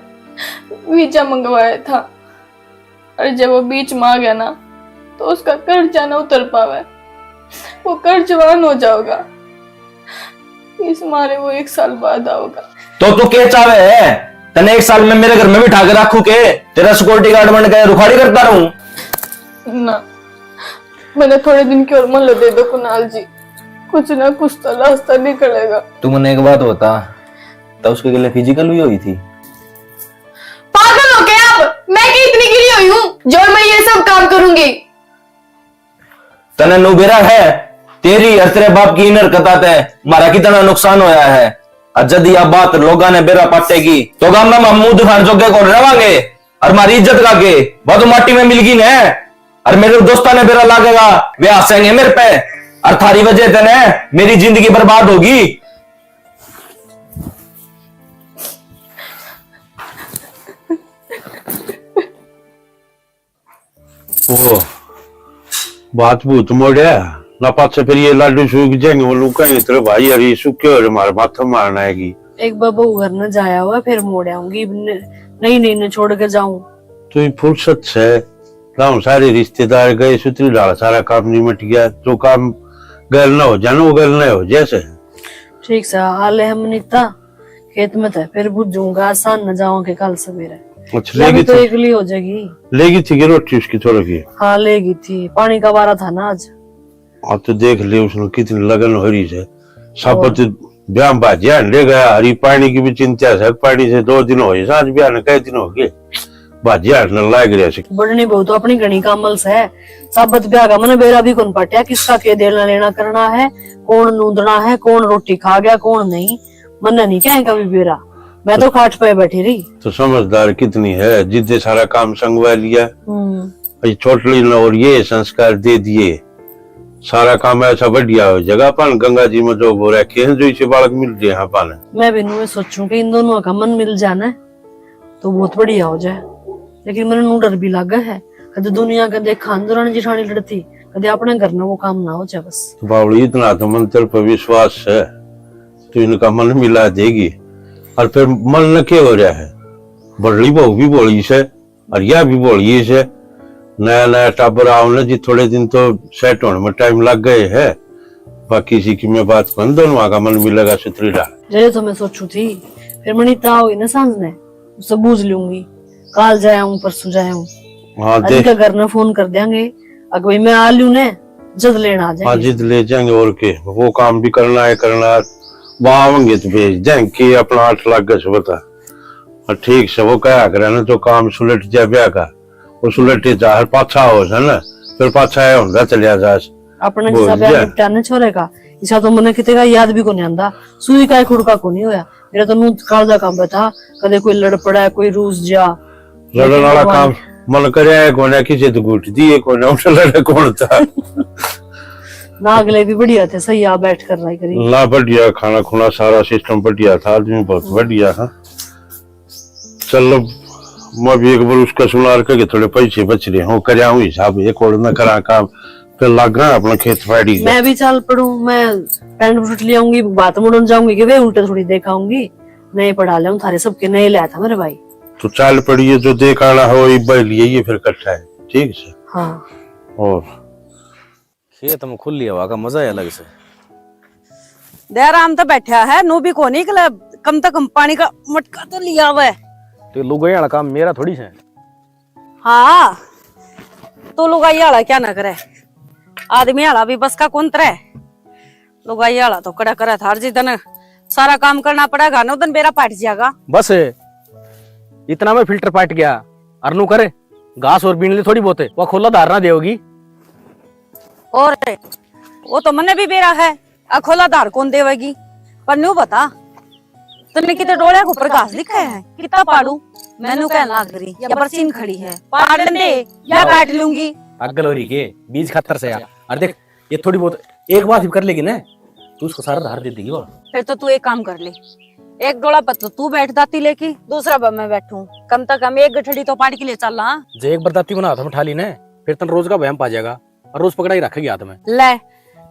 वीजा मंगवाया था, और जब वो बीच में आ गया ना, तो उसका कर्जा ना उतर पावे, वो कर्जवान हो जाओगा। इस मारे वो एक साल बाद आओगा। तो तू के चावे है? तने एक साल में मेरे घर में बिठा के रखू के? तेरा सिक्योरिटी गार्ड बन के रुखाड़ी करता रहूं? ना, मैंने थोड़े दिन की और मोहलत दे दो कुणाल जी, कुछ ना कुछ तो रास्ता निकलेगा। तू मने एक बात बता, तो उसके गले फिजिकल भी हुई थी? पागल हो गया? अब मैं क्या इतनी गिरी हुई हूँ जो मैं ये सब काम करूंगी? तने नु बेरा है, तेरी और तेरे बाप की इन हरकतां ते म्हारा कितना नुकसान होया है। और जद या बात लोगां ने बेरा पाटेगी, तो गाम में हम मुंह दिखाण जोगे कौन रवांगे? और म्हारी इज्जत का के? वो तो माटी में मिलगी ने। और मेरे दोस्तां ने बेरा लागेगा, वे हंसेंगे मेरे पे, और थारी वजह ते ने मेरी जिंदगी बर्बाद होगी। ओ, बात भूत मोड़या ना, पाछे फिर ये लाडू सूख जाएंगे, वो लुकाएंगे तेरे भाई, अरे सूखे हो रे, मारे माथा मारना आएगी। एक बार बहू घर न जाया हुआ, फिर मोड़ आऊंगी, न-, नहीं, नहीं, न छोड़ के जाऊं। तो ये फुर्सत से, गाँव सारे रिश्तेदार गए, सुतरी डाल, सारा काम निमट गया, जो काम गैल ना हो जाए ना, वो गैल ना हो जाए से। ठीक से, आ ले हम नीता, खेत में तो फिर बुझूंगा, आसान न जाऊं के कल सवेरे। अच्छा, या भी लेगी तो थी? एकली हो जाएगी। लेगी थी कि रोटी उसकी थोड़ी की? हाँ, लेगी थी, पानी का वारा था ना आज। हाँ, तो देख ले, उसने कितनी लगन हो रही है। साबत और ब्याह में भाजिया हंडे गया, हरी पानी की भी चिंता है, पानी से दो दिन हो गए, सांझ ब्याह ने कै दिन हो गए, भाजिया हंडने लाग रहा है। बढ़नी बहू तो अपनी घणी कामल से। साबत ब्याह का मने बेरा भी कौन पाटिया, किसका के देना लेना करना है, कौन नूंदना है, कौन रोटी खा गया, कौन नहीं, मन्ने नहीं कहे कभी बेरा। मैं तो खाट पे बैठी रही। तो समझदार कितनी है, जिद्दे सारा काम संगवा लिया। हम्म। ये छोटली ने और ये संस्कार दे दिए, सारा काम ऐसा बढ़िया हो जाएगा। अपन गंगा जी में जो वो रखे हैं, जो इसे बालक मिल रहे हैं अपन। मैं भी नुए सोचूं कि इन दोनों का मन मिल जाना, तो बहुत बढ़िया हो जाए। लेकिन मैंने नू डर भी लागे है, कदे दुनिया के देखा अंदर जिठानी लड़ती, कदे अपने घर में वो काम ना हो जाए बस। तो बावली, इतना तो मन तेरे पर विश्वास है, तू इनका मन मिला देगी। और फिर मन न के हो रहा है, बड़ली बहू भी बोली से, और या भी बोलिए से, नया नया टाबर आओ ना जी, थोड़े दिन तो सेट होने में टाइम लग गए है। बाकी इसी की मैं बात बन, दोनों का मन मिलेगा सुथरी डाल। जरे तो मैं सोचू थी, फिर मनी ता होई ना सांझ ने, उससे बूझ लूंगी, काल जाया हूँ, परसों जाया हूँ। हाँ, अरे देख। इनका घर ने फोन कर देंगे, अगर भाई मैं आ लूँ ने, जद लेना आ जाएंगे। हाँ, जद ले जाएंगे, और के, वो काम भी करना है, करना है, वहाँ आवेंगे तो भेज देंगे, के अपना आठ लाख का से बता। और ठीक से वो कहा करे ना, जो काम सुलट जा ब्याह का, वो सुलटे जा, हर पाछा हो जाए ना, फिर पाछा आया होंदा चलिया जा। अपने बोल जैसा ब्याह दिया। निपटा ना छोरे का, इसा तो मने किते का याद भी कोनी आंदा, सुई का ही खुड़का कोनी होया। मेरा तो नू कालजा काम पे था, कदे कोई लड़ पड़ा, कोई रूस जा। लड़न वाला काम मन करे है कोने, किसी तो घुट दिए कोने, उठ लड़े कौन था। ना, अगले भी बढ़िया थे, सही आ बैठ कर रहा करी। ना, बढ़िया खाना खुना, सारा सिस्टम बढ़िया था, आदमी बहुत बढ़िया था। चलो, मैं भी एक बार उसका सुनार के थोड़े पैसे बच रहे हो, कर आऊं हिसाब, एक और ना करा काम, फिर लग रहा अपना खेत बाड़ी का। मैं भी चल पड़ूं, मैं पैंट बूट ले आऊंगी, बात मुड़न जाऊंगी कि वे उल्टे थोड़ी देख आऊंगी, नहीं पढ़ा ले थारे सबके नए लाया था मेरे भाई। तो चल पड़िए, जो देख आना हो, इब्बा ही लिए ये फिर इकट्ठा है, ठीक से। हाँ। और खेत में खुली हवा का मजा ही अलग से। दयाराम तो बैठा है, नू भी कोनी निकले, कम से कम पानी का मटका तो लिया आवे। तो लुगाई वाला काम मेरा थोड़ी से। हाँ, तू लुगाई वाला क्या ना करे, आदमी वाला भी बस का कौन तरे। लुगाई वाला तो कड़ा करे थार जी तने सारा काम करना पड़ेगा ना, उदन बेरा पाट जाएगा। बस, इतना में फिल्टर पाट गया। अर नू करे, घास और बीन ले थोड़ी बहुत, वो खोला धार ना देगी। और वो तो मन्ने भी बेरा है, अखोला धार कौन देवेगी? पर न्यू बता, तन्ने किते डोलिया के ऊपर घास दिखा है, कितना पाड़ू? मैनू कहन लाग रही, या बरसीन खड़ी है, पाड़न दे, या काट लूंगी। पागल हो रही के? बीज खातर से या। अरे देख, ये थोड़ी बहुत एक बार भी कर लेगी ना, तू उसको सारा धार दे देगी वो। फिर तो तू एक काम कर ले, एक डोला पर तो तू बैठ दाती लेके, दूसरा पर मैं बैठूं, कम से कम एक गठड़ी तो पाड़ के ले चल। हाँ, जे एक बार दाती को ना हाथ में उठा ली ना, फिर तन रोज का वहम पा जाएगा और रोज पकड़ा ही रखेगी हाथ में। ले,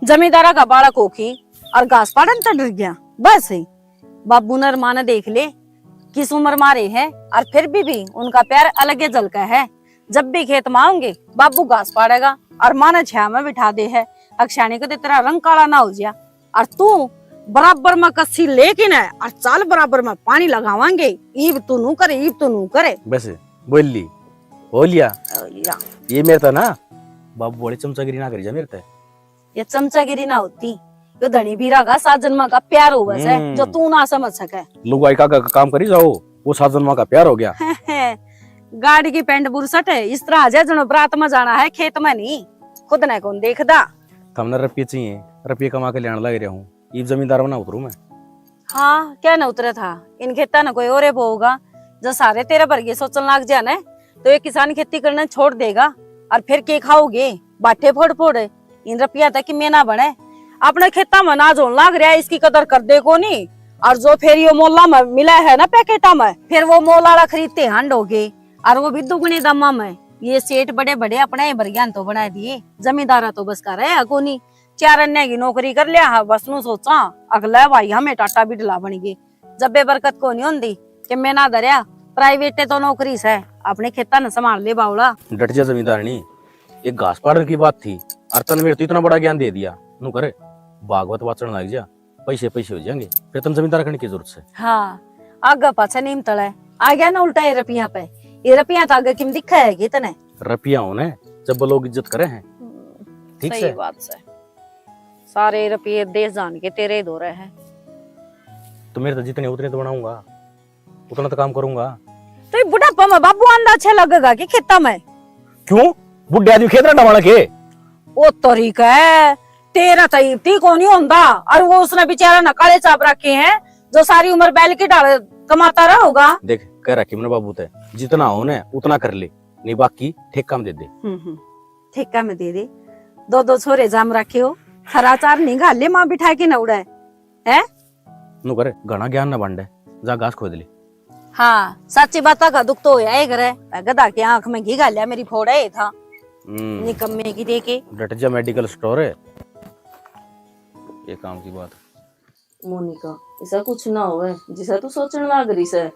जमींदारा का बालक होके और घास पाड़न तै डर गया। बस ही बाबू ने और माँ ने देख ले, किस उम्र मारे है, और फिर भी, भी उनका प्यार अलग ही झलका है। जब भी खेत में आऊंगे, बाबू घास पाड़ेगा और माँ ने छाया में बिठा दे है। अक्षाणी को तो तेरा रंग काला ना हो जाया। और तू बराबर में कस्सी लेके ना, और चाल बराबर में पानी लगावांगे। ईब तू नू करे, ईब तू नू करे। बस, बोल ली, हो लिया। हो लिया। ये मेरे तो ना, बाबू बड़ी चमचागिरी ना करी जा मेरे ते। ये चमचागिरी ना होती, यो धनी बीरा का सात जन्मा का प्यार होवे से, हम्म। जो तू ना समझ सके। लुगाई का, का काम करी जाओ, वो सात जन्मा का प्यार हो गया। गाड़ी की पैंट बुरसट है, इस तरह आ जाए जनो बरात में जाना है, खेत में नहीं। खुद ने कौन देखदा? थमने रुपये चाहिए, रुपये कमा के लेने लग रहा हूँ, इब जमींदार बना उतरू मैं। हाँ, क्या ना उतरा था, इन खेता ना कोई और बोगा। जो सारे तेरे वर्गे सोचन लाग जा ना, तो ये किसान खेती करना छोड़ देगा। और फिर के खाओगे? बाटे फोड़ फोड़। इन रुपया तक की मेना बने। अपने खेता में नाज होने लाग रहा है, इसकी कदर कर दे कोनी। और जो फिर यो मोला में मिला है ना पैकेटा में, फिर वो मोल आला खरीदते हांडोगे। और वो भी दुगने दामा में। ये सेठ बड़े बड़े अपने ही बरग्यान तो बना दिए, जमींदारा तो बस का रहा कोनी। चार अन्य की नौकरी कर लिया है, बस नू सोचा, अगला भाई हमें टाटा बिडला बन गए। जब बेबरकत को नहीं होंदी कि मैं ना धरया, प्राइवेट तो नौकरी से, अपने खेता ने संभाल ले बावला। डट जा जमींदारनी, एक घास पाड़न की बात थी, और तन मेरे तो इतना बड़ा ज्ञान दे दिया। नू करे, भागवत वाचन लग जा, पैसे पैसे हो जाएंगे, फिर तन जमींदार करने की जरूरत से। हाँ, आगे पाछे नीम तले आ गया ना उल्टा ये रुपया पे, ये रुपया तो आगे किम दिखा है कि तने? रुपया होने जब लोग इज्जत करे हैं। हम्म, ठीक सही से। बात से। सारे रुपये देश जान के तेरे ही दो रहे हैं। तो मेरे तो जितने उतने तो बनाऊंगा, उतना तो काम करूंगा। तो ये बुढ़ापा में बाबू आंदा अच्छा लगेगा कि खेता में? क्यों? बुढ़े आदमी खेत रंडा वाला के? ओ तरीका है, तेरा तो इतनी को नहीं होंदा। और वो उसने बेचारा ने काले चाप रखे हैं, जो सारी उम्र बैल की ढाल कमाता रहा होगा। देख, कह रखी मैंने बाबू ते, जितना हो ना उतना कर ले, नहीं बाकी ठेका में दे दे। हम्म, हम्म, ठेका में दे दे। दो दो छोरे जाम रखे हो, खरा चार नहीं घाले माँ बिठा के न उड़ाए, है? नु करे, घना ज्ञान न बांटे, जा घास खोद ले। हाँ, सच्ची बात का दुख तो होया ही करे। गधा की आंख में घी घालिया, मेरी फोड़ा ही था। हम्म। निकम्मे की देखे। डट जा, मेडिकल स्टोर है। ये काम की बात। मोनिका, ऐसा कुछ ना होवे जिसा तू सोचण लाग रही से।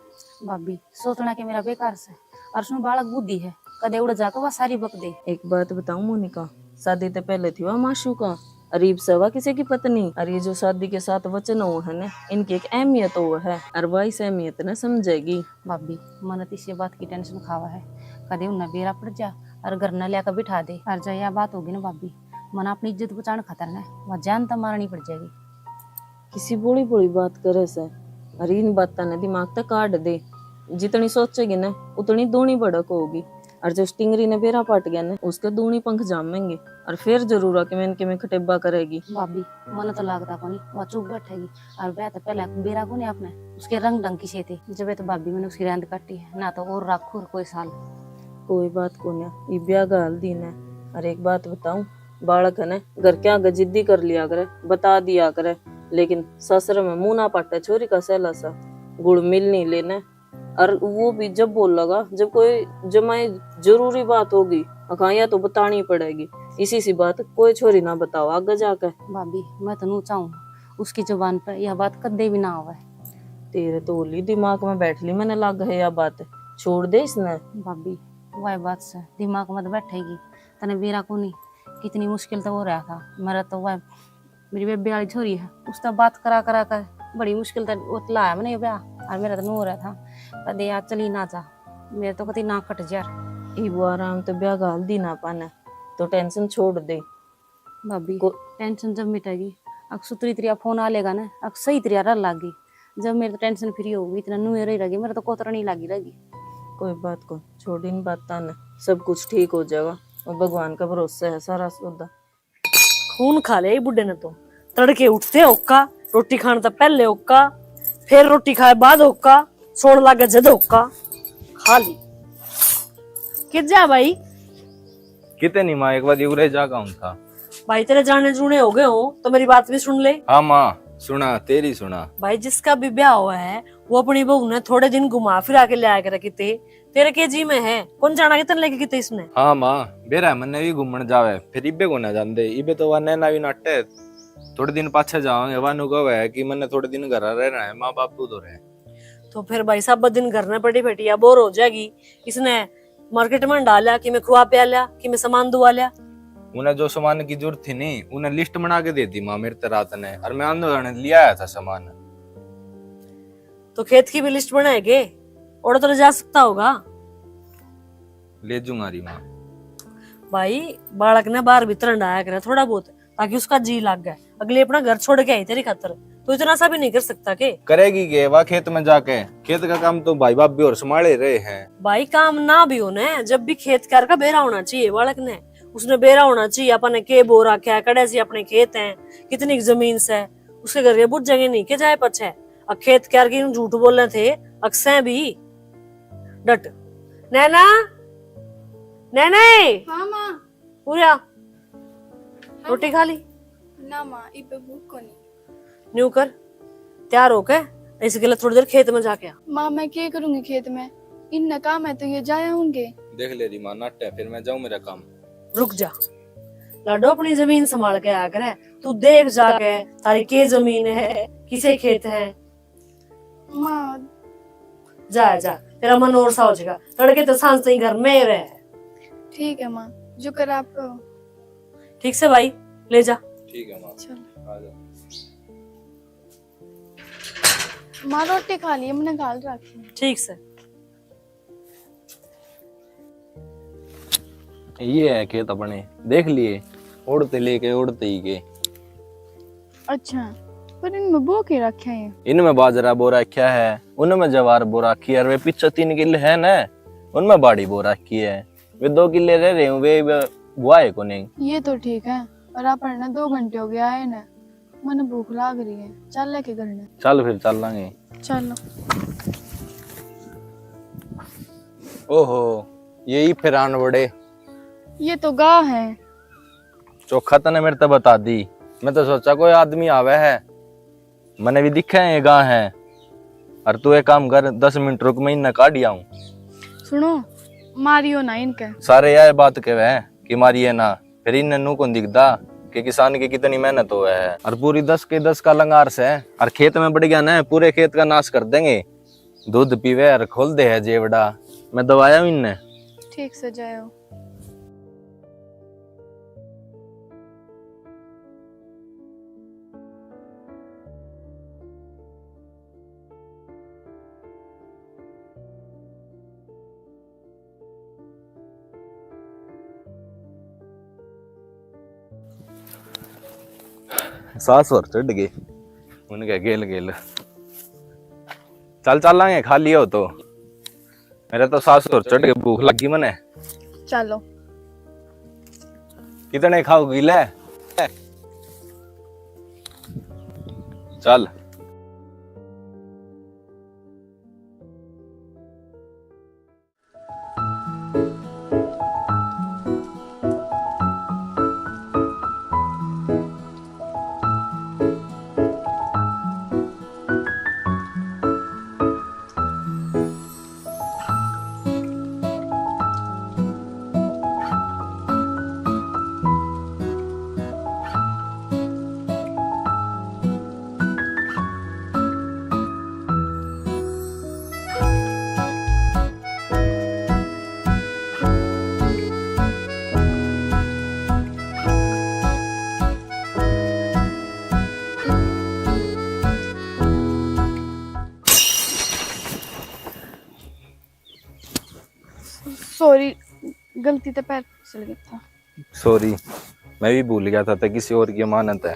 भाभी, सोचना के मेरा बेकार से, और उसमें बालक बुद्धि है, कदे उड़ जाके वह सारी बक दे। एक बात बताऊं मोनिका, शादी ते पहले थी वह माशूका, अरीब से वह किसी की पत्नी, और ये जो शादी के साथ वचन हो है ना, इनकी एक अहमियत हो है, और वह इस अहमियत ने समझेगी। भाभी, मन तो इसी बात की टेंशन खावा है, कदे उन्हें बेरा पड़ जा और घर न लिया बिठा दे, और जब यह बात होगी ना भाभी, मन अपनी इज्जत बचाने खातर ना वह जान तो मारनी पड़ जाएगी। किसी भोली भोली बात करे से, अरे इन बातां ने दिमाग तक काट दे। जितनी सोचेगी ना, उतनी दूनी भड़क होगी। और जो स्टिंगरी ने बेरा पाट गया ना, उसके दूनी पंख जामेंगे। और फिर जरूर आके मैं इनके में खटेबा करेगी। भाभी, मन तो लागता कोनी, वह चुप बैठेगी। और ब्याह तो पहले बेरा कोनी आपने, उसके रंग ढंग की से थे। जब तो भाभी मैंने उसकी रैंद काटी है, ना तो और रखू और कोई साल। कोई बात कोनी, ये ब्याह का हल दिन है। और एक बात बताऊं, बालक है ना, घर के आगे जिद्दी कर लिया करे, बता दिया करे, लेकिन ससुर में मुंह ना पाटे छोरी का सहला सा, गुड़ मिल नहीं लेने। और वो भी जब बोलेगा, जब कोई जमाई जरूरी बात होगी, अखा या तो बतानी पड़ेगी। इसी सी बात कोई छोरी ना बताओ आगे जाके। भाभी, मैं तो नू चाहूँ, उसकी जुबान पे यह बात कदे भी ना आवे। तेरे तो होली दिमाग में बैठ ली, मैंने लग है यह बात, छोड़ दे इसने। भाभी, वह बात से दिमाग मत बैठेगी, तने बेरा कोनी, कितनी मुश्किल तो हो रहा था। मेरा तो वह, मेरी बेबे वाली छोरी है, उससे बात करा करा कर बड़ी मुश्किल तो वो लाया मैंने ये ब्याह, और मेरा तो हो रहा था, कदे यार चली ना जा, मेरे तो कति ना खट जा। ये वो आराम तो ब्याह घाल दी ना पाने, तो टेंशन छोड़ दे। भाभी, को- टेंशन जब मिटेगी, अक सुतरी तरिया फोन आ लेगा ना, अक सही तरिया रह लागी। जब मेरे तो टेंशन फ्री होगी, इतना नुए रही रहेगी, मेरे तो कोतरा नहीं लागी रहेगी। कोई बात को, छोड़ इन बातां ने, सब कुछ ठीक हो जाएगा। वो भगवान का भरोसा है सारा सौदा। खून खा ले बुढ़े ने तो। तड़के उठते होका, रोटी खाने तो पहले होका, फिर रोटी खाए बाद होका, सोण लागे जद होका। खा ली। कित जा भाई? किते नहीं माँ, एक बार उरे जा का हूँ था। भाई तेरे जाने जूने हो गए हो तो मेरी बात भी सुन ले। हाँ माँ, सुना, तेरी सुना। भाई जिसका भी ब्याह हुआ है वो अपनी बहू ने थोड़े दिन घुमा फिरा के ले आया करे किते। तेरे के जी में है, कौन जाना कितने लेके किते इसने? हाँ माँ, बेरा मन्ने भी घूमण जावे, फिर इबे को ना जांदे, इबे तो वा नैना भी नाटे। थोड़े दिन पाछे जावांगे, वा नु कहे कि मन्ने थोड़े दिन घर रहना है, माँ बापू तो रहे। तो फिर भाई साहब दिन घर में पड़ी बैठी या बोर हो जाएगी, इसने मार्केट में डाल लिया, कि मैं खुआ प्या लिया, कि मैं सामान दुआ लिया। उन्हें जो सामान की जरूरत थी नहीं, उन्हें लिस्ट बना के दे दी माँ मेरे ते रात ने, और मैं आंदो जाने लिया आया था सामान। तो खेत की भी लिस्ट बनाएगे, और तो ले जा सकता होगा। ले जूंगा री माँ। भाई, बालक ने बाहर भीतर हंडाया करे थोड़ा बहुत, ताकि उसका जी लाग जाए। अगली अपना घर छोड़ के आई तेरी खातर, तो इतना सा भी नहीं कर सकता के? करेगी के वा खेत में जाके? खेत का काम तो भाई बाप भी और संभाले रहे हैं। भाई, काम ना भी हो ना, जब भी खेत कार का बेरा होना चाहिए बालक ने, उसने बेरा होना चाहिए अपन ने के बो रखा है, कड़े से अपने खेत हैं, कितनी जमीन से, उसके घर के बुझेंगे नहीं के जाए पाछे। अक खेत क्यार की झूठ बोले थे, अक सै भी। डट। नैना, नैना। हाँ माँ। पूरा। हाँ रोटी माँ। खा ली? ना माँ, इबे भूख को नहीं। न्यू कर, तैयार होके इस गले थोड़ी देर खेत में जाके आ। माँ, मैं क्या करूँगी खेत में? इन्ना काम है तो ये जाया होंगे। देख ले री माँ, नाटे, फिर मैं जाऊँ मेरा काम। रुक जा लाडो, अपनी जमीन संभाल के आया करे। तू देख जाके थारी के जमीन है, किसे खेत है। माँ। जा जा, तेरा मन और सा हो जाएगा। तड़के तो सांझ ताई घर में ही रहे। ठीक है माँ, जो कर आप कहो। ठीक से भाई, ले जा। ठीक है माँ। चल। आ जा। माँ, रोटी खा ली, मैंने घाल रखी है। ठीक से। ये है खेत अपने, देख लिए, ओढ़ते लेके ओढ़ते ही के। अच्छा, पर इनमें बो के रखा है? इनमें बाजरा बो रखा है, उनमें जवार बो रखी है, और वे पीछे तीन किले है ना, उनमें बाड़ी बो रखी है। वे दो किले रह रहे हूँ, वे, वे बुआ है को नहीं। ये तो ठीक है, पर अपन ने दो घंटे हो गया है ना, मने भूख लाग रही है, चल लेके घर ने। चल फिर चल लांगे। चलो। ओहो, यही फिर आन बड़े। ये तो गाह है। चोखा तने मेरे ते बता दी, मैं तो सोचा कोई आदमी आवे है, मने भी दिखे है ये गाह है। और तू एक काम कर, दस मिनट रुक, मैं इन्हें काढ़ आऊं। सुनो, मारियो ना इनके। सारे यह बात कहवे हैं कि मारिए ना, फिर इन्हें नू कौन दिखदा कि किसान की कितनी मेहनत होवे है। और पूरी दस के दस का लंगार से, और खेत में बढ़ गया ना, पूरे खेत का नाश कर देंगे। दूध पीवे और खोल दे है जेवड़ा। मैं दवाया हूँ इन्हें। ठीक से जायो। सास और चढ़ गई उनके गेल गेल। चल चलांगे, खाली हो तो। मेरे तो सास और चढ़ के भूख लगी मने। चलो। कितने खाओगी ले? चल। सॉरी, गलती से पैर फिसल गया था। सॉरी, मैं भी भूल गया था, तै किसी और की अमानत है।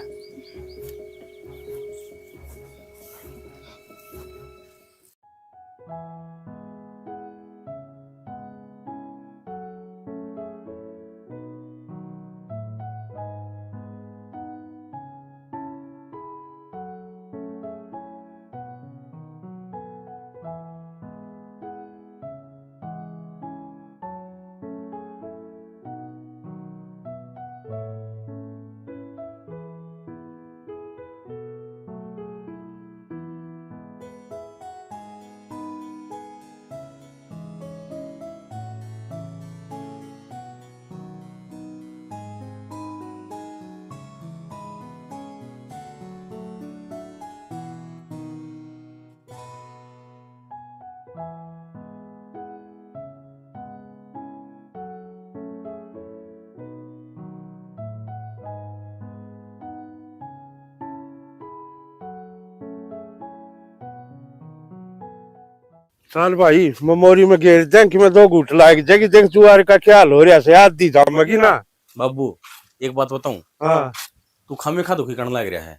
चल भाई, ममोरी में घेर दें कि मैं दो घूट लाग जाएगी, देख जुआर का क्या हाल हो रहा से, आधी जामेगी ना। बाबू, एक बात बताऊं? हाँ। तू खामे खा दुखी करने लग रहा है।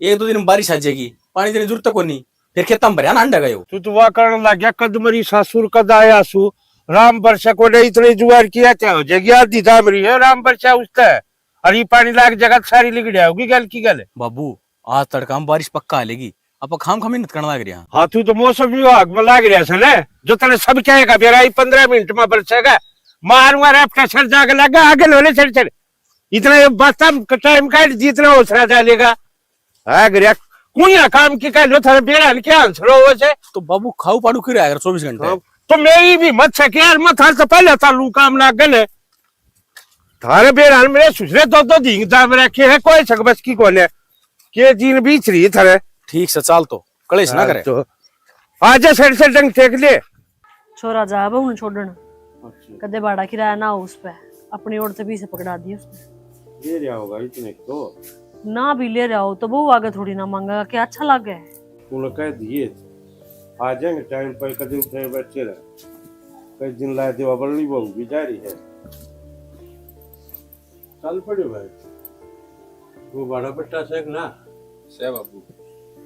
एक दो दिन में बारिश आ जाएगी, पानी देने की जरूरत को नहीं, फिर खेतों में भरया ना अंडा गयो। तू तो वाह करने लग गया, कद मरी सासुर कद आया सु, राम बरसा को नहीं, इतनी जुआर किया क्या हो जाएगी, आधी जाम रही है राम बरसा उससे। और ये पानी लाग जगह सारी लिगड़िया होगी गल की गल। बाबू, आज तड़का में बारिश पक्का आ लेगी, आप खाम खाम मेहनत करने लग रहे हैं। हाँ, तू तो मौसम विभाग में लाग रहा है ना, जो तने सब कहेगा, बेरा ही पन्द्रह मिनट में बरसेगा, मारूंगा रे अपना सर जाके लगा, आगे लोले सर सर। इतना ये बस्ता टाइम काट, जितना हौसला डालेगा। आ गया, कुइया काम की कह लो, थारे बेरा ने क्या आंसर हो से? तो बाबू खाऊ पाड़ू की रहा है चौबीस घंटे। हाँ, तो मेरी भी मत सके यार, मैं थारे से पहले चालू काम लाग गए। थारे बेरा ने मेरे सुसरे दो दो दिन दाम रखे हैं, कोई सक बस की कोने। के दिन बीच रही थारे। ठीक से चाल तो, कलेश ना करे। तो आजा सर से डंग टेक ले। छोरा जा अब उन छोड़न। अच्छा। कदे भाड़ा किराया ना हो उस पे, अपनी ओर से भी से पकड़ा दिए उसने। ले रहा होगा इतने तो। ना भी ले रहा हो तो वो आगे थोड़ी ना मांगेगा, क्या अच्छा लगे। उन्हें कह दिए, आ जाएंगे टाइम पर, कदे उठे बच्चे रहे। कई दिन ला देवा, बल्ली बहू भी जा रही है। चल पड़े भाई, वो बड़ा बेटा से ना। से बाबू।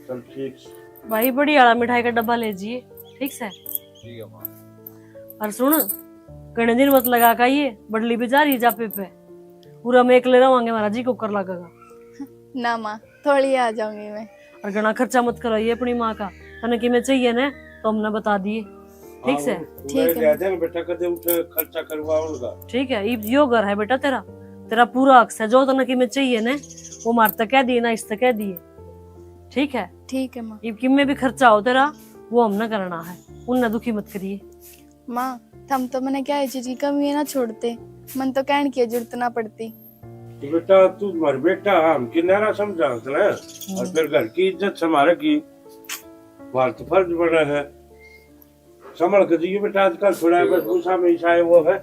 चल ठीक से। भाई, बड़ी वाला मिठाई का डब्बा ले जिए, ठीक से? ठीक है माँ। और सुन, घणे दिन मत लगा का ये बड़ली भी जा रही जापे पे, पूरा मैं एकले रवांगे, हमारा जी कुकर लगेगा। ना माँ, थोड़ी आ जाऊंगी मैं। और घणा खर्चा मत कराइए अपनी माँ का, तने किमें चाहिए ना तो हमने बता दिए, ठीक से? ठीक है। दे देंगे बेटा, कदे उठे खर्चा करवा उनका। ठीक है, इब यो घर है बेटा तेरा, तेरा पूरा हक से, जो तने किमें चाहिए ना वो मार तक कह दिए ना, इस तक कह दिए, ठीक है? ठीक है माँ। इब किमें भी खर्चा हो तेरा, वो हमने करना है, उनने दुखी मत करिए। माँ, थम तो मने क्या चीज की कमी है ना छोड़ते, मन तो कहने की जरूरत ना पड़ती। तो बेटा, तू मर बेटा, हम किनारा समझा ना, और फिर घर की इज्जत संभाले की बात तो फर्ज बना है। संभल के जियो बेटा, आजकल थोड़ा बस गुस्सा में ईसा है वो है।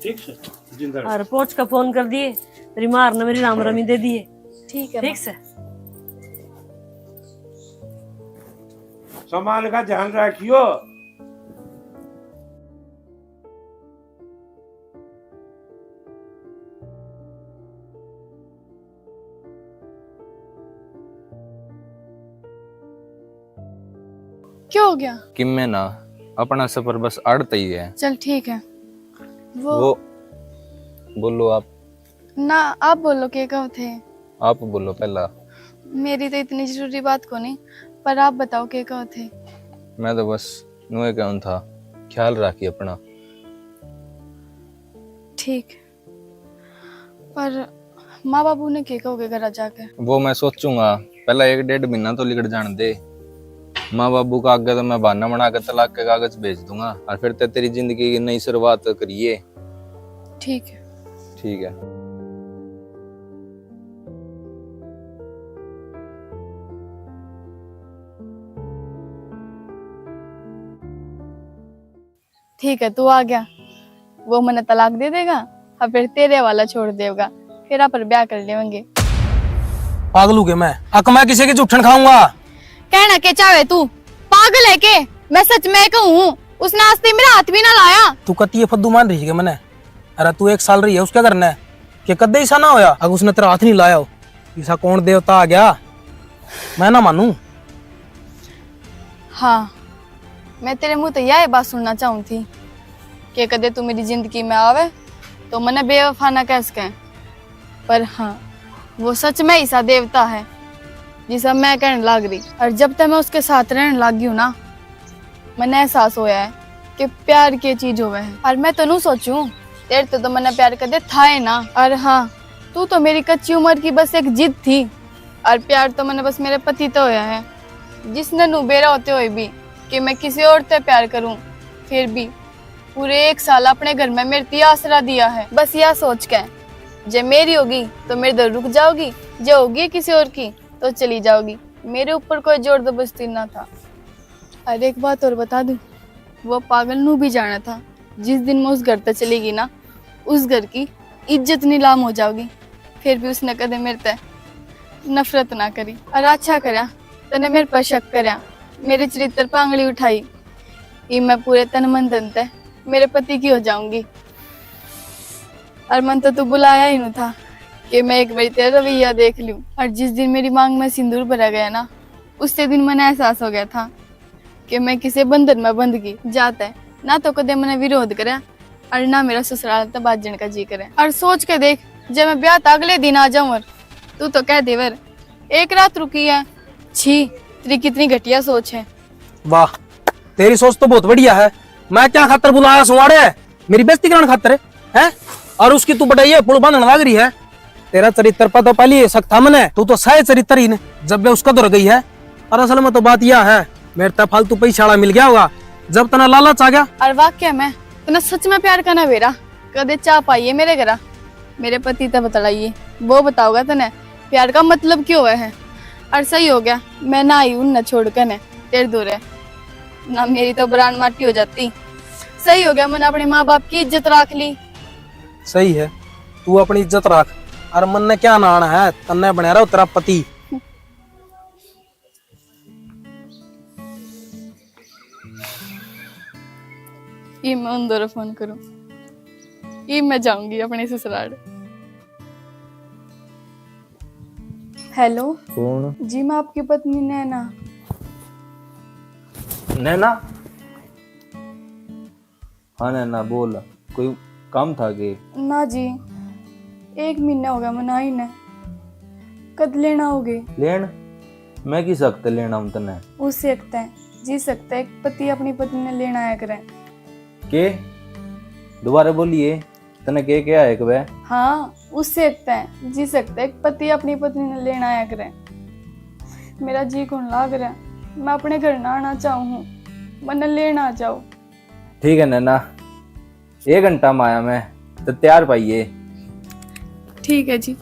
ठीक से, जिंदा रहो। और पहुंच का फोन कर दिए, तेरी मार ने मेरी राम रमी दे दिए। ठीक है ठीक माँ। से। सामान का ध्यान रखियो। क्या हो गया? किम्मे ना, अपना सफर बस आड़ तई है। चल ठीक है। वो वो बोलो आप। ना, आप बोलो, के कहो थे? आप बोलो पहला। मेरी तो इतनी जरूरी बात को नहीं, पर आप बताओ, के कहो थे? मैं तो बस नुए कहूँ था, ख्याल राखी अपना। ठीक, पर माँ बाबू ने के कहोगे घर जाके? वो मैं सोचूंगा, पहला एक डेढ़ महीना तो लिकड़ जान दे। माँ बाबू का आगे तो मैं बहाना बना के तलाक के कागज भेज दूंगा और फिर ते तेरी जिंदगी की नई शुरुआत करिए। ठीक है। ठीक है। ठीक है, तू आ गया, वो मने तलाक दे देगा और फिर तेरे वाला छोड़ देगा, फिर आप ब्याह कर लेंगे। पागल हो गया मैं? अक मैं किसी की जूठन खाऊंगा? कहना के चाहे तू, पागल है के? मैं सच में कहूँ, उसने आज तक मेरा हाथ भी ना लाया। तू कती ये फद्दू मान रही है मने? अरे तू एक साल रही है उसके घर ने, के कदे ऐसा ना होया अगर उसने तेरा हाथ नहीं लाया हो? ऐसा कौन देवता आ गया? मैं ना मानू। हाँ, मैं तेरे मुंह तो यह बात सुनना चाहूँ थी कि कदे तू मेरी जिंदगी में आवे तो मने बेवफा ना कह सके। पर हाँ, वो सच में ऐसा देवता है जिसा मैं कहने लाग रही। और जब तक मैं उसके साथ रहने लाग गई हूँ ना, मने एहसास होया है कि प्यार के चीज होवे है। और मैं तो नू सोचूं, तेरे तो, तो मने प्यार कदे था ही ना। और हाँ, तू तो मेरी कच्ची उम्र की बस एक जिद थी। और प्यार तो मने बस मेरे पति तो होया है, जिसने नू बेरा होते हुए भी कि मैं किसी और ते प्यार करूं, फिर भी पूरे एक साल अपने घर में मेरे ती आसरा दिया है। बस या सोच के, जे मेरी होगी तो मेरे दर रुक जाओगी, जे होगी किसी और की तो चली जाओगी। मेरे ऊपर कोई जोर जबरदस्ती ना था। और एक बात और बता दूं, वो पागल नू भी जाना था, जिस दिन मैं उस घर तक चली गई ना, उस घर की इज्जत नीलाम हो जाओगी। फिर भी उसने कदे मेरे ते नफरत ना करी। और अच्छा करया, तने मेरे पर शक करया, मेरे चरित्र पर आंगली उठाई। इब मैं पूरे तन मन धन तै मेरे पति की हो जाऊंगी। और मन तो तू बुलाया ही नहीं था कि मैं एक बार तेरा रवैया देख लूं। और जिस दिन मेरी मांग में सिंदूर भरा गया ना, उससे दिन मैंने एहसास हो गया था कि मैं किसी बंधन में बंध गई। जाता है ना तो कदे मैंने विरोध करया और ना मेरा ससुराल तो बाजण का जी करे। और सोच के देख, जब मैं ब्याह तो अगले दिन आ जाऊं और तू तो कह देवर एक रात रुकी है। छी, तेरी कितनी घटिया सोच है। वाह, तेरी सोच तो बहुत बढ़िया है। मैं क्या खातर बुलाया सुवाड़े? मेरी बेइज्जती कराने खातर है? और उसकी तू बटाई है पुल बांधने लग रही है। तेरा चरित्र पता पहले ही शक था मने, तू तो सह चरित्र ही ने। जब वे उसका दौर गई है। और असल में तो बात यह है, मेरे तक फालतू पैसा वाला मिल गया होगा, जब तना लालच आ गया। और वाक्य में तने सच में प्यार का ना बेरा कदे चाह पाई है मेरे घरा? मेरे पति तै बतलाइए, वो बताओगा तने प्यार का मतलब क्यों है। और सही हो गया, मैं ना आई उन छोड़ के ने तेरे दूर है ना, मेरी तो बरान माटी हो जाती। सही हो गया, मैंने अपने माँ बाप की इज्जत रख ली। सही है, तू अपनी इज्जत रख। और मन ने क्या नाना है, तन्ने बना रहा तेरा पति। इब मैं उन दौरे फोन करूं, इब मैं जाऊंगी अपने ससुराल। हेलो। कौन? जी, मैं आपकी पत्नी नैना। नैना? हाँ नैना, बोल, कोई काम था के? ना जी, एक महीना हो गया मना ही ने। कद लेना आओगे? लेन? मैं किस हक तै लेना हूँ तन्ने? उस हक तै, जिस हक तै एक पति अपनी पत्नी ने लेना आया करे। के? दोबारा बोलिए, तन्ने के क्या है एक बे? हाँ, उस हक तै, जिस हक तै एक पति अपनी पत्नी ने लेना आया करे। मेरा जी कौन लाग रहा, मैं अपने घर ना आना चाहूँ हूँ, मन्ने लेना आ जाओ। ठीक है नैना, एक घंटा में आया मैं, तो तैयार पाइए। ठीक है जी।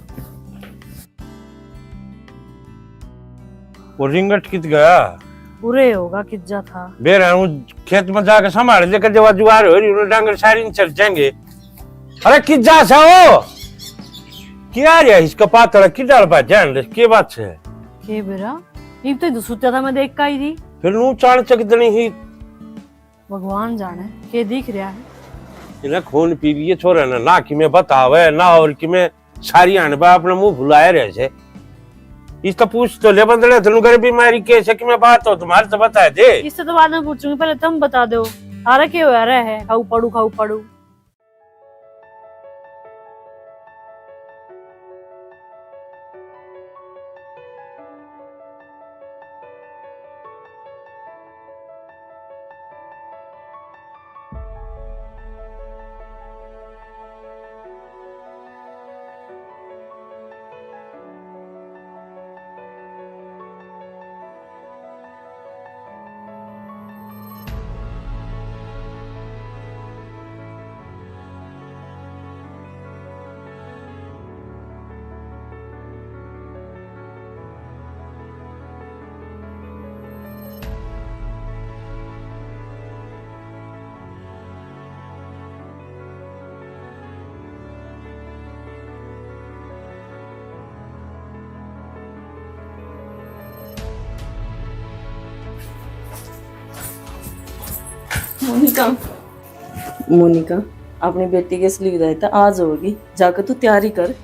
वो रिंगट कित गया? उरे होगा, किज्जा था। बेरा हूँ खेत में जाके संभाल ले, कर जब जुगाड़ हो रही, उन्हें डांगर सारी न चल जाएंगे। अरे किज्जा सा हो? क्या रे, इसका पातला की डाल बा जान ले, के बात है? के बेरा? इब तो इधर सुत्या था, मैं देख का ही थी। फिर नू चाण चक देनी ही। भगवान जाने के दिख रहा है। इन्हें खून पी लिए छोरे ने, ना कि मैं बतावे, ना और कि मैं सारी अनबा अपने मुंह फुलाए रहे से। इसका पूछ तो ले बंदड़े, तेनू घर बीमारी के से कि मैं बात हो तुम्हारे तो बता दे। इससे तो बाद में पूछूंगी, पहले तुम बता दो, थारा के हो रहा है? खाऊ पड़ू, खाऊ पड़ू। मोनिका, मोनिका, अपनी बेटी की असली विदाई तो आज होगी, जाकर तू तैयारी कर।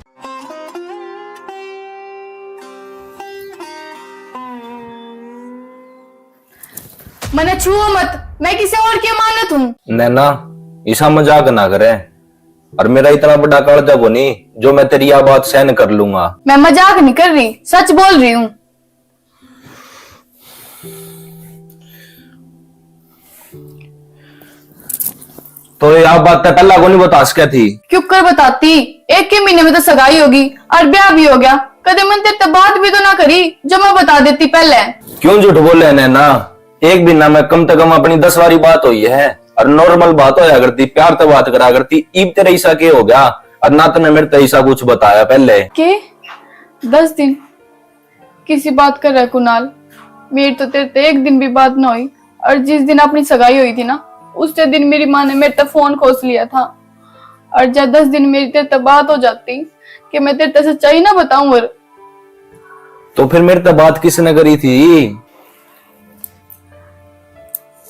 मने छुओ मत, मैं किसी और की अमानत हूँ। नैना, इसा मजाक ना करे। और मेरा इतना बड़ा कालजा कोनी जो मैं तेरी या बात सहन कर लूंगा। मैं मजाक नहीं कर रही, सच बोल रही हूँ। तो ये आप बात तो पहला को नहीं बता सके थी? क्यों कर बताती? एक ही महीने में तो सगाई होगी और ब्याह भी हो गया। कदे मन तेरे तो बात भी तो ना करी जो मैं बता देती पहले। क्यों झूठ बोले नैना? एक महीना में कम से कम अपनी दस बारी बात हुई है और नॉर्मल बात होया करती, प्यार तो बात करा करती। इब तेरे ऐसा के हो गया और ना तने मेरे तो ऐसा कुछ बताया पहले? के? दस दिन किसी बात कर रहा कुणाल, मेरी तो तेरे ते एक दिन भी बात ना हुई। और जिस दिन अपनी सगाई हुई थी ना, उससे दिन मेरी माँ ने मेरे ते फोन खोस लिया था। और जब दस दिन मेरी तेरे ते बात हो जाती कि मैं तेरे ते सच्चाई ना बताऊं। और तो फिर मेरे ते बात किसने करी थी?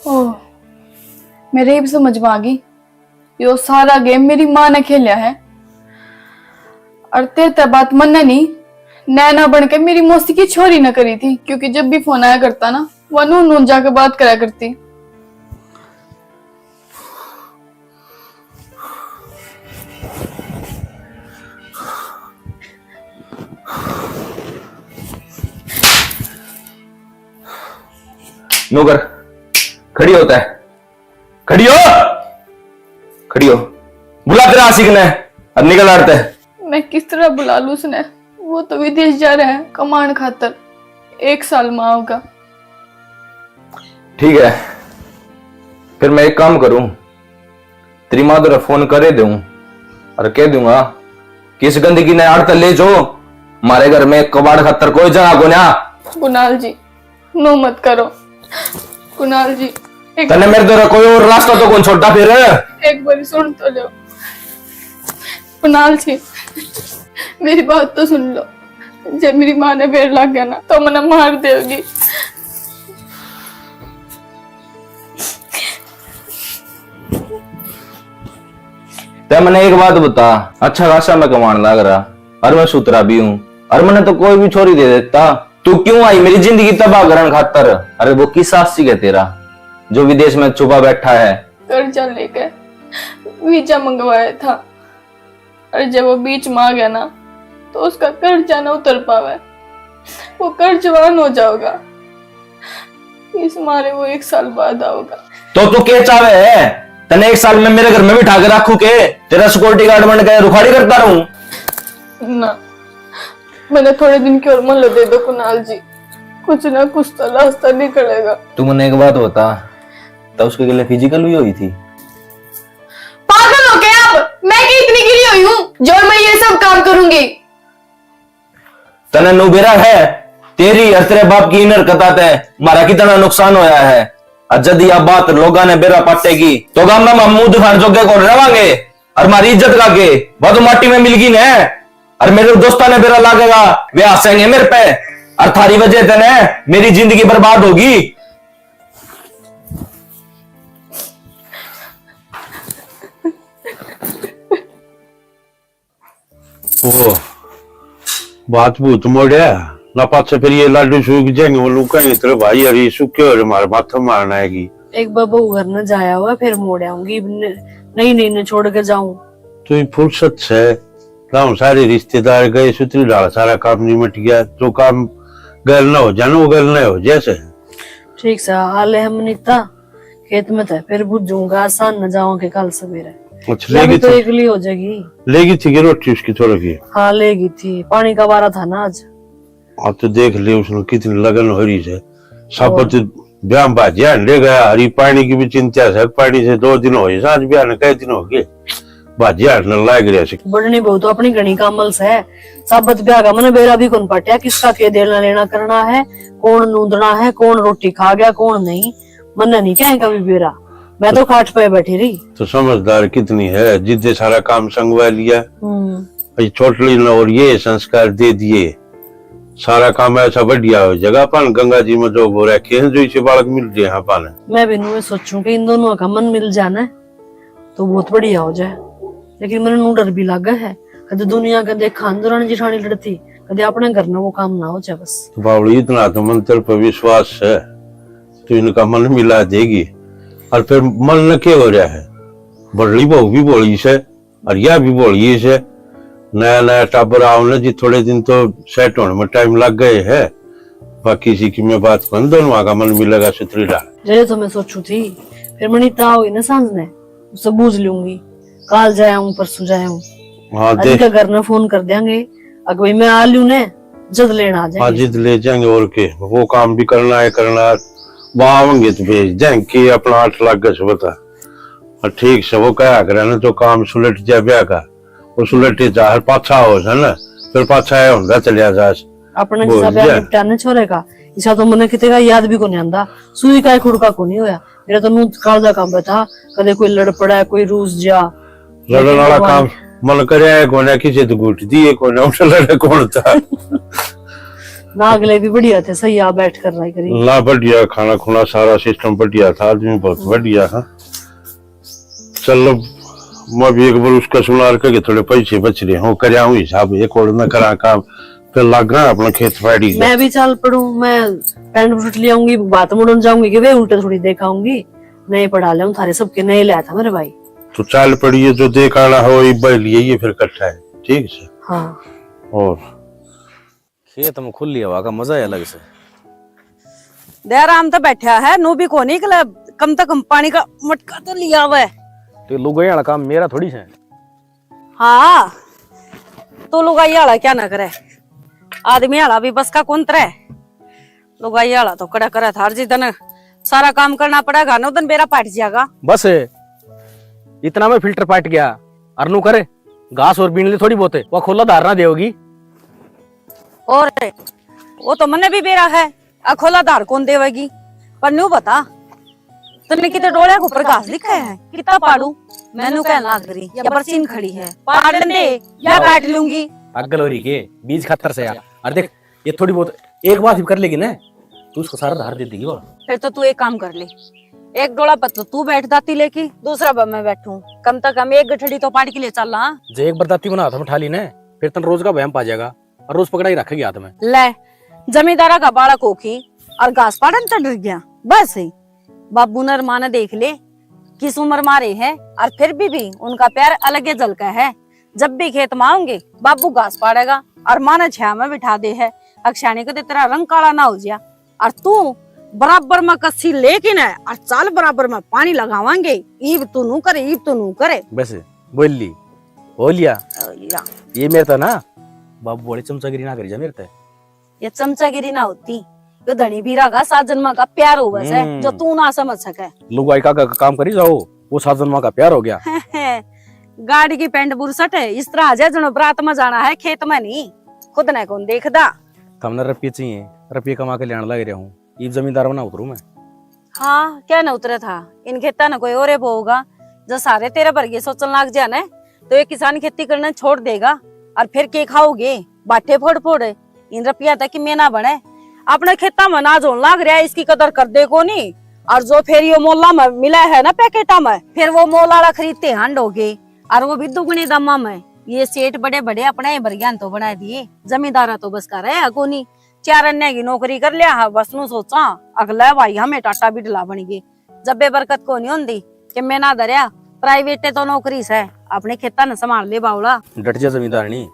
ओह, मेरे ही समझ में आ गई, यो सारा गेम मेरी माँ ने खेलिया है। और तेरे ते बात मन्ने नहीं, नैना बन के मेरी मौसी की छोरी ने करी थी, क्योंकि जब भी फोन आया करता ना, वह नू नू जाके बात करा करती। नौकर, खड़ी होता है, खड़ी हो, खड़ी हो, बुला तेरा आशिक ने, अब निकल आड़ते। मैं किस तरह बुला लूं उसने? वो तो विदेश जा रहे हैं कमाण खातर, एक साल में आओगा। ठीक है, फिर मैं एक काम करूं, तेरी माँ तेरा फोन करे दूं और कह दूंगा कि इस गंदगी ने आड़ते ले जो, हमारे घर में कबाड़ खातर कोई जगह को ना। कुणाल जी, नो मत करो। कुणाल जी, एक तने मेरे द्वारा कोई और रास्ता तो कौन छोड़ा फिर? एक बार सुन तो लो। कुणाल जी, मेरी बात तो सुन लो। जब मेरी माँ ने बेर लग गया ना, तो मने मार देगी। ते मने एक बात बता, अच्छा खासा मैं कमाण लाग रहा, और मैं सुथरा भी हूँ, और मने तो कोई भी छोरी दे देता। तू क्यों आई मेरी जिंदगी तबाह करण खातर? अरे वो किस आशिक है तेरा जो विदेश में छुपा बैठा है? कर्जा लेके वीजा मंगवाया था, और जब वो बीच में आ गया ना, तो उसका कर्जा ना उतर पावे, वो कर्जवान हो जाओगा। इस मारे वो एक साल बाद आओगा। तो तू के चावे है? तने एक साल में मेरे घर में बिठा के रखू के? तेरा सिक्योरिटी गार्ड बन के रुखाड़ी करता रहूं? ना, मैंने थोड़े दिन की और मोहलत दे दो कुणाल जी, कुछ ना कुछ तो रास्ता निकलेगा। तू मने एक बात बता, तो उसके गले फिजिकल भी हुई थी? पागल हो गए आप? मैं क्या इतनी गिरी हुई हूँ जो मैं ये सब काम करूंगी? तने नू बेरा है, तेरी और तेरे बाप की इन हरकतां ते म्हारा कितना नुकसान होया है। और जद या बात लोगां ने बेरा पाटेगी, तो गाम में हम मुंह दिखाण जोगे कौन रवांगे? और म्हारी इज्जत का के? वह तो माटी में मिल गई ने। और मेरे दोस्तां ने बेरा लागेगा, वे हंसेंगे मेरे पे। और थारी वजह ते ने मेरी जिंदगी बर्बाद होगी। ओ, बात भूत मोड़या ना, पाछे फिर ये लाडू सूख जाएंगे, वो लोग कहेंगे, "तेरे भाई अरे सूखे हो रे, मारे माथे मारना आएगी।" एक बार बहू घर न जाया हुआ, फिर मोड़ आऊंगी। न-, नहीं, नहीं, न छोड़ के जाऊं। तू ही फुर्सत से गाँव सारे रिश्तेदार गए, सुतरी ढाल सारा काम निमट गया, जो काम गैल ना हो जाना, वो गैल ना हो जैसे। ठीक सा हाल है मनीता, खेत में था, फिर बुझूंगा, आसान न जाऊं के कल सवेरे। अच्छा, या भी लेगी तो थी, एकली हो जाएगी। लेगी थी कि रोटी उसकी थोड़ी की? हाँ, लेगी थी, पानी का वारा था ना आज। हाँ, तो देख ले उसने कितनी लगन हो रही है। साबत ब्याह में भाजिया हंडे गया, हरी पानी की भी चिंता है, पानी से दो दिन हो गए, सांझ ब्याह ने कई दिन हो गए, भाजिया हंडने लाग रहा है। बढ़नी बहू तो अपनी घणी कामल से है। साबत ब्याह का मने बेरा भी कौन पाटिया, किसका के देना लेना करना है, कौन नूंदना है, कौन रोटी खा गया, कौन नहीं, मन्ने नहीं कहे कभी बेरा। मैं तो खाट पे बैठी रही। तो समझदार कितनी है, जिद्दे सारा काम संगवा लिया। हम्म। ये चोटली ने और ये संस्कार दे दिए, सारा काम ऐसा बढ़िया हो जाएगा। अपन गंगा जी में जो हो रखे हैं, जो इसे बालक मिल रहे हैं अपन। मैं भी न्यू सोचूं कि इन दोनों का मन मिल जाना है तो बहुत बढ़िया हो जाए, लेकिन मैंने नू डर भी लगा है। कदे दुनिया का देखा दुरानी जिठानी लड़ती, कदे अपने घर में वो काम ना हो जाए बस। तो बावली, इतना तो मंत्र पर विश्वास है, तो इनका मन मिला देगी। और फिर मन न के हो रहा है, बड़ली बहू भी भोली से और यह भी भोली से। नया नया टाबर आओ न जी, थोड़े दिन तो सेट होने में टाइम लग गए है, बाकी इसी की मैं बात कौन, दोनों का मन मिलेगा सुथरी डाल। जय तो मैं सोचू थी, फिर मनीता आओगी ना सांझ ने, उससे बूझ लूंगी, काल जाया हूँ, परसों जाया हूँ। हाँ, अजी देख। का घर ने फोन कर देंगे, अगर भाई मैं आ लूँ ने, जद लेना आ हाँ, जाएंगे। जिद ले जाएंगे और के, वो काम भी करना है, करना है। वहाँ आवेंगे तो भेज देंगे कि अपना आठ लाख का बता। और ठीक से वो कहा करे ना, जो काम सुलट जा ब्याह का, वो सुलटे जा, हर पाछा हो से ना, फिर पाछा आया होंदा चलिया जा। अपने बोल जैसा ब्याह जा। निपटा ना छोरे का, इसा तो मने किते का याद भी कोनी आंदा। सुई का ही खुड़का कोनी होया। मेरा तो नूत कालजा काम पे था, कदे कोई लड़ पड़ा, कोई रूस जा। लड़न वाला भगवान। काम मन करे है कोने, किसी तो घूट दिए कोने, उठ लड़े कौन था। ना अगले भी बढ़िया थे, सही आ बैठ कर रहा करी। ना बढ़िया, खाना खुना सारा सिस्टम बढ़िया था, आदमी बहुत बढ़िया था। चल, अब मैं भी एक बार उसका सुनार के थोड़े पैसे बच रहे हो, करया हूँ हिसाब, एक और न करा काम, फिर लागा अपना खेत पाड़ी का। मैं भी चल पड़ूं, मैं पैंट बूट ले आऊंगी, बात मुड़न जाऊंगी कि वे उल्टे थोड़ी देखाऊंगी। नए पड़ा ले थारे सबके, नए लाया था मेरे भाई। तो चल पड़िए, जो देख आना हो, इब्बा लिए ये फिर इकट्ठा है, ठीक से। हाँ। और खेत में खुली हवा का मजा ही अलग से। दयाराम तो बैठा है, नू भी कोनी निकला, कम से कम पानी का मटका तो लिया हुआ है। तो लुगाई वाला काम मेरा थोड़ी है। हाँ, तू लुगाई वाला क्या ना करे, आदमी वाला भी बस का कौन तरे। लुगाई वाला तो कड़ा करे थार जी, तने सारा काम करना पड़ेगा ना, उदन बेरा पाट जाएगा। बस इतना में फिल्टर पाट गया, अरनू करे घास और बीन ले थोड़ी बहुत, वो खोला धार ना देगी। और वो तो मन्ने भी बेरा है, अखोला धार कौन देवेगी? पर न्यू बता, तन्ने किते डोलिया के ऊपर घास दिखे है? कितना पाड़ू? मैनू कहन लाग रही, या बरसीन खड़ी है, पाड़न दे, या काट लूंगी। पागल हो रही के? बीज खातर से यार। और देख, ये थोड़ी बहुत एक बार भी कर लेगी ना, तू उसको सारा धार दे देगी वो। फिर तो तू एक काम कर ले, एक डोला पर तो तू बैठ दाती लेके, दूसरा पर मैं बैठूं, कम से कम एक गठड़ी तो पाड़ के ले चल। हाँ, जे एक बार दाती बना हाथ में उठा ली ना, फिर तन रोज का बहम पा जाएगा। और रोज पकड़ा ही रखेगी हाथ में। ले, जमींदारा का बालक हो की और घास पाड़न चढ़ गया। बस ही बाबू ने और माँ ने देख ले, किस उम्र मारे है, और फिर भी, भी उनका प्यार अलग ही झलका है। जब भी खेत में आऊंगे, बाबू घास पाड़ेगा और माँ ने छाया में बिठा दे है। अक्षाणी को तो तेरा रंग काला ना हो जाया। और तू बराबर में कस्सी लेके ना और चाल बराबर में पानी लगावांगे। ईब तू नू करे, ईब तू नू करे। बस बोल ली, हो लिया। हो लिया। ये मेरे तो ना बाबू वाली चमचागिरी ना करी जा मेरे ते। ये चमचागिरी ना होती, यो धनी बीरा का सात जन्मा का प्यार होवे से, हम्म। जो तू ना समझ सके। लुगाई का, का काम करी जाओ, वो सात जन्मा का प्यार हो गया। गाड़ी की पैंट बुरसट है, इस तरह आ जाए जनो बरात में जाना है, खेत में नहीं। खुद ने कौन देखदा? थमने रुपये चाहिए, रुपये कमा के लेने लग रहा हूँ, इब जमींदार बना उतरू मैं। हाँ, क्या ना उतरे था, इन खेता ने कोई और बोगा। जो सारे तेरे वर्गे सोचन लाग जा ना, तो एक किसान खेती करना छोड़ देगा, और फिर के खाओगे? बाटे फोड़ फोड़। इन रुपया तक की मेना बने, अपने खेता में अनाज होने लाग रहा है, इसकी कदर कर दे कोनी। और जो फिर यो मोला में मिला है ना पैकेटा में, फिर वो मोल वाला खरीदते हांड हो गए, और वो भी दुगने दामा में। ये सेठ बड़े बड़े अपने ही बरग्यान तो बना दिए, जमींदारा तो बस का रहा कोनी। चार अन्य की नौकरी कर लिया है, बस नू सोचा, अगला भाई हमें टाटा बिडला बन गए। जब बेबरकत को नहीं होंदी कि मैं ना धरया, प्राइवेट तो नौकरी से, अपने खेता ने संभाल ले बावला। डट जा जमींदारनी,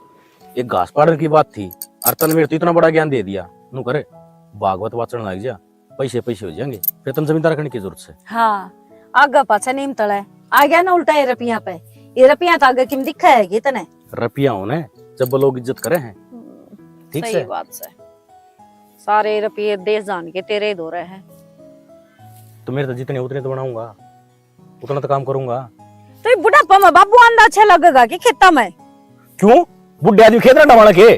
एक घास पाड़न की बात थी, और तन मेरे तो इतना बड़ा ज्ञान दे दिया। नू करे, भागवत वाचन लग जा, पैसे पैसे हो जाएंगे, फिर तन जमींदार करने की जरूरत से। हाँ, आगे पाछे नीम तले आ गया ना उल्टा ये रुपया पे। ये रुपया तो आगे किम दिखा है कि तने? रुपया होने जब लोग इज्जत करे हैं। हम्म, ठीक सही से। बात से। सारे रुपये देश जान के तेरे ही दो रहे हैं। तो मेरे तो जितने उतने तो बनाऊंगा, उतना तो काम करूंगा। तो ये बुढ़ापा में बाबू आंदा अच्छा लगेगा कि खेता में? क्यों? बुढ़े आदमी खेत रंडा वाला के?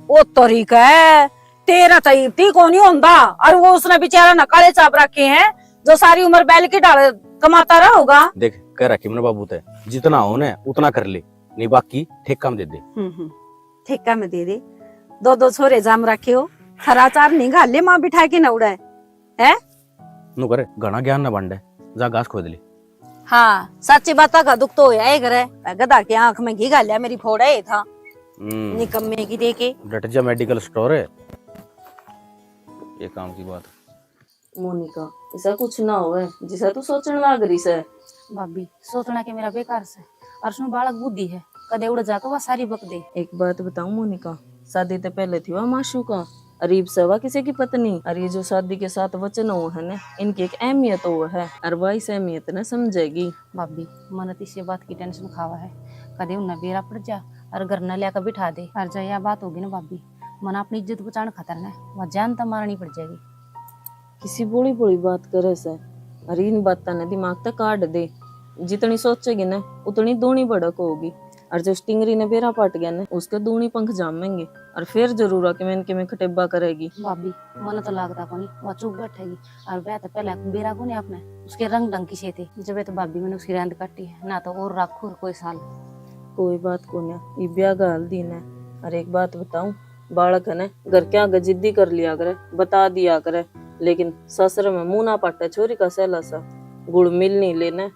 ओ तरीका है, तेरा तो इब्ती को नहीं होंदा। और वो उसने बेचारा ना काले चाप रखे हैं, जो सारी उम्र बैल की ढाल कमाता रहा होगा। देख, कह रखी मैंने बाबू ते, जितना हो ना उतना कर ले, नहीं बाकी ठेका में दे दे। हम्म, हम्म, ठेका में दे दे। दो दो छोरे जाम रखे हो, हरा चार नहीं घाल ले माँ बिठा के नौड़ा है, हैं? नु करे, घना ज्ञान ना बांटे, जा घास खोद ले। हाँ, सच्ची बात का दुख तो होया ही करे। गधा की आंख में घी घाल्या मेरी फोड़ा ही था। हम्म। निकम्मे की देखे। डट जा, मेडिकल स्टोर है। ये काम की बात। मोनिका, ऐसा कुछ ना होवे जिसा तू सोचण लाग रही से। भाभी, सोचना के मेरा बेकार से। और उसमें बालक बुद्धि है, कदे उड़ जाके वह सारी बक दे। एक बात बताऊं मोनिका, शादी ते पहले थी वह माशूका, अर इब से वह किसी की पत्नी। अर ये जो शादी के साथ वचन हो है ना, इनकी एक अहमियत हो है, अर वह इस अहमियत ने समझेगी। भाभी, मन तो इसी बात की टेंशन खावा है, कदे उन्हें बेरा पड़ जा और घर न लिया बिठा दे। और जो यह बात होगी ना भाभी, मन अपनी इज्जत बचाने खातर ना वह जान तो मारनी पड़ जाएगी। किसी भोली भोली बात करे से, अरे इन बातां ने दिमाग तक काट दे। जितनी सोचेगी ना, उतनी दूनी भड़क होगी। और जो स्टिंगरी ने बेरा पाट गया ना, उसके दूनी पंख जामेंगे। और फिर जरूर आके मैंने के में खटेबा करेगी। भाभी, मन तो लागता कोनी, वह चुप बैठेगी। और ब्याह तो पहले बेरा कोनी आपने, उसके रंग ढंग की से थे। जब तो भाभी मैंने उसकी रैंद काटी है, ना तो और राखू और कोई साल। कोई बात कोनी, ये ब्याह का हल दिन है। और एक बात बताऊं, बालक है ना, घर के आगे जिद्दी कर लिया करे, बता दिया करे, लेकिन ससुर में मुंह ना पाटे छोरी का सहला सा, गुड़ मिल नहीं लेने।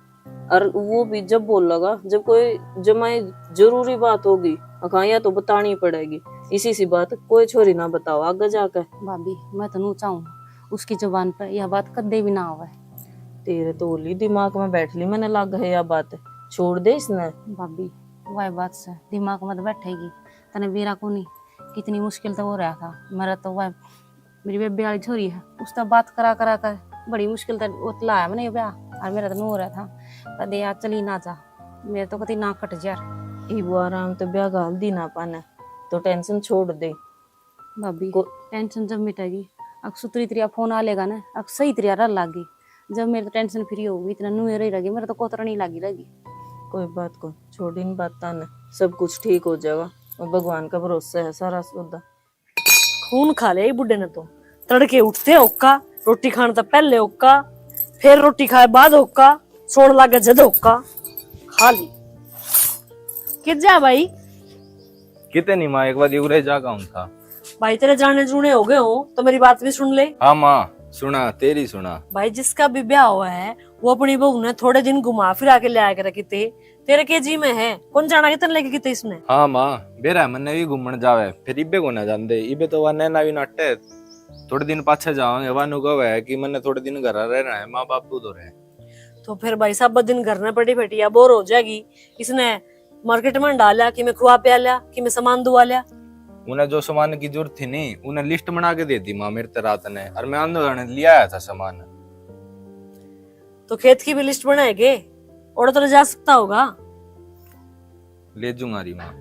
और वो भी जब बोलेगा, जब कोई जमाई जरूरी बात होगी, अखा या तो बतानी पड़ेगी। इसी सी बात कोई छोरी ना बताओ आगे जाके। भाभी, मैं तो नू चाहूँ, उसकी जुबान पे यह बात कदे भी ना आवे। तेरे तो होली दिमाग में बैठ ली, मैंने लाग है यह बात, छोड़ दे इसने। भाभी, वह बात से दिमाग में तो बैठेगी, तने बेरा को नहीं, कितनी मुश्किल तो हो रहा था। मेरा तो वह मेरी बेबे वाली छोरी है, उससे बात करा करा कर बड़ी मुश्किल तै वो लाया मैंने ये ब्याह, और मेरा तो नू हो रहा था। कदे यार चली ना जा, मेरे तो कति ना कट जा। इब वो आराम तो ब्याह घाल दी ना पाने, तो टेंशन छोड़ दे। भाभी, को- टेंशन जब मिटेगी, अक सुतरी तरिया फोन आ लेगा ना, अक सही तरिया रह लागी। जब मेरे तो टेंशन फ्री होगी, इतना नू रही रहेगी, मेरा तो कोतरा नहीं लागी रहेगी। कोई बात को, छोड़ इन बातां ने, सब कुछ ठीक हो जाएगा। वो भगवान का भरोसा है सारा सौदा। खून खा लिया ये बुड्ढे ने तो। तड़के उठते होका, रोटी खाने तक पहले होका, फिर रोटी खाए बाद होका, सोण लागे जद होका। खा ली। कित जा भाई? किते नहीं माँ, एक बार उरे जागा हूँ था। भाई, तेरे जाने जूने हो गए हो तो मेरी बात भी सुन ले। हाँ माँ, सुना, तेरी सुना। भाई, जिसका भी ब्याह हुआ है, वो अपनी बहू ने थोड़े दिन घुमा फिरा के ले आया करे किते। तेरे के जी में है, कौन जाना कितने लेके किते इसने। हाँ माँ, बेरा मन्ने भी घूमण जावे, फिर इबे को ना जांदे। इबे तो वा नैना भी नाटे, थोड़े दिन पाछे जावांगे। वा नु कहे कि मन्ने थोड़े दिन घर रहना है, माँ बापू तो रहे। तो फिर भाई साहब, दिन घर में पड़ी बैठी या बोर हो जाएगी। इसने मार्केट में डाल लिया, कि मैं खुआ प्या लिया, कि मैं सामान दुआ लिया। उन्हें जो सामान की जरूरत थी नहीं, उन्हें लिस्ट बना के दे दी माँ मेरे ते रात ने, और मैं आंदो जाने लिया आया था सामान। तो खेत की भी लिस्ट बनाएगे, और तो ले जा सकता होगा। ले जूंगा री माँ।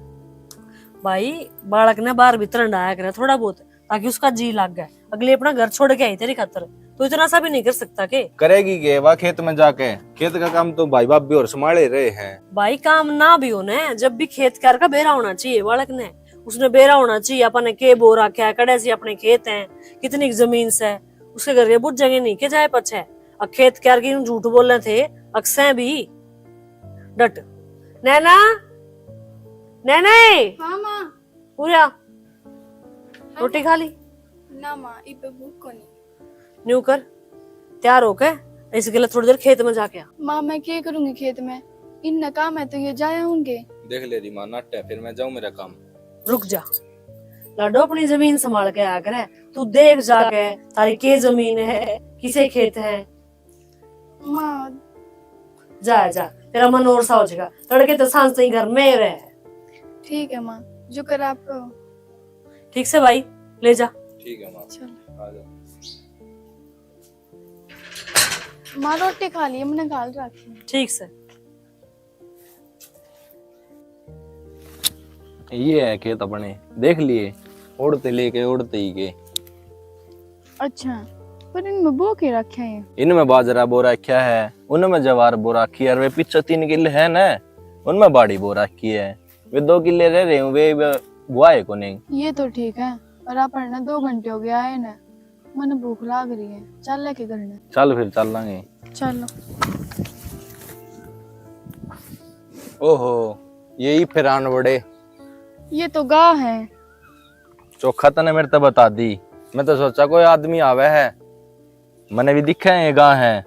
भाई, बालक ने बाहर भीतर हंडाया करे थोड़ा बहुत, ताकि उसका जी लग जाए। अगली अपना घर छोड़ के आई तेरी खातर, तो इतना सा भी नहीं कर सकता के? करेगी के वा खेत में जाके? खेत का काम तो भाई भाभी और संभाले रहे हैं। भाई, काम ना भी हो ने, जब भी खेत कार का बेरा होना चाहिए बालक ने। उसने बेरा होना चाहिए, अपन ने के बो रखा है, कड़े से अपने खेत हैं, कितनी जमीन से। उसके घर के बुझेंगे नहीं के जाए पछे। अक खेत क्यार की झूठ बोले थे, अक सै भी। डट। नैना, नैना, हाँ माँ। पूरा हाँ रोटी माँ। खा ली? ना माँ, इब भूख को नहीं। न्यू कर, तैयार होके इस गले थोड़ी देर खेत में जाके आ। माँ, मैं के करूँगी खेत में? इन्ना काम है तो ये जाया होंगे। देख ले री माँ, नाटे, फिर मैं जाऊँ मेरा काम। रुक जा लाडो, अपनी जमीन संभाल के आया करे। तू देख जाके तारी के जमीन है, किसे खेत है। माँ। जा, जा, तेरा मन और सा हो जाएगा। तड़के तो सांझ ताई घर में ही रहे। ठीक है माँ, जो कर आप कहो। ठीक से भाई, ले जा। ठीक है माँ। चल। आ जा। माँ, रोटी खा ली, मैंने घाल रखी है। ठीक से। ये है खेत अपने, देख लिए, ओढ़ते लेके ओढ़ते ही के। अच्छा, पर इनमें बो के रखे हैं? इनमें बाजरा बो रखा है, उनमें जवार बो रखी है, और वे पीछे तीन किले है ना, उनमें बाड़ी बो रखी है। वे दो किले रह रहे हैं, वे, वे बुआए को नहीं। ये तो ठीक है, पर अपन ने दो घंटे हो गया है ना, मने भूख लाग रही है, चल लेके घर ने। चल फिर चल लांगे। चलो। ओहो, यही फिर आन बड़े। ये तो गाह है। चोखा तने मेरे ते बता दी, मैं तो सोचा कोई आदमी आवे है। मने भी दिखे है ये गाह है।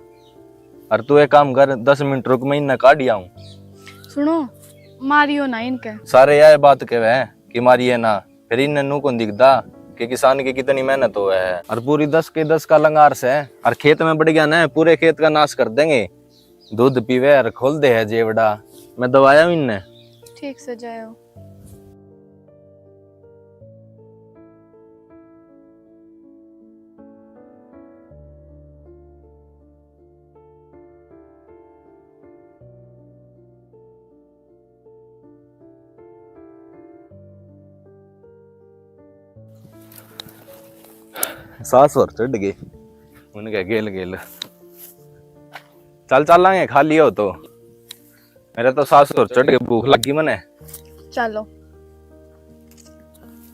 और तू एक काम कर, दस मिनट रुक, मैं इन्हें काढ़ आऊं। सुनो, मारियो ना इनके। सारे यह बात कहवे है कि मारिए ना, फिर इन्हें नू कौन दिखदा कि किसान की कितनी मेहनत होवे है। और पूरी दस के दस का लंगार से, और खेत में बढ़ गया ना, पूरे खेत का नाश कर देंगे। दूध पीवे और खोल दे है जेवड़ा। मैं दवाया हूँ इन्हें। ठीक से जायो। सास और चढ़ गई उनके गेल गेल। चल चलांगे, खा लियो तो। मेरे तो सास और चढ़ के भूख लगी मने। चलो।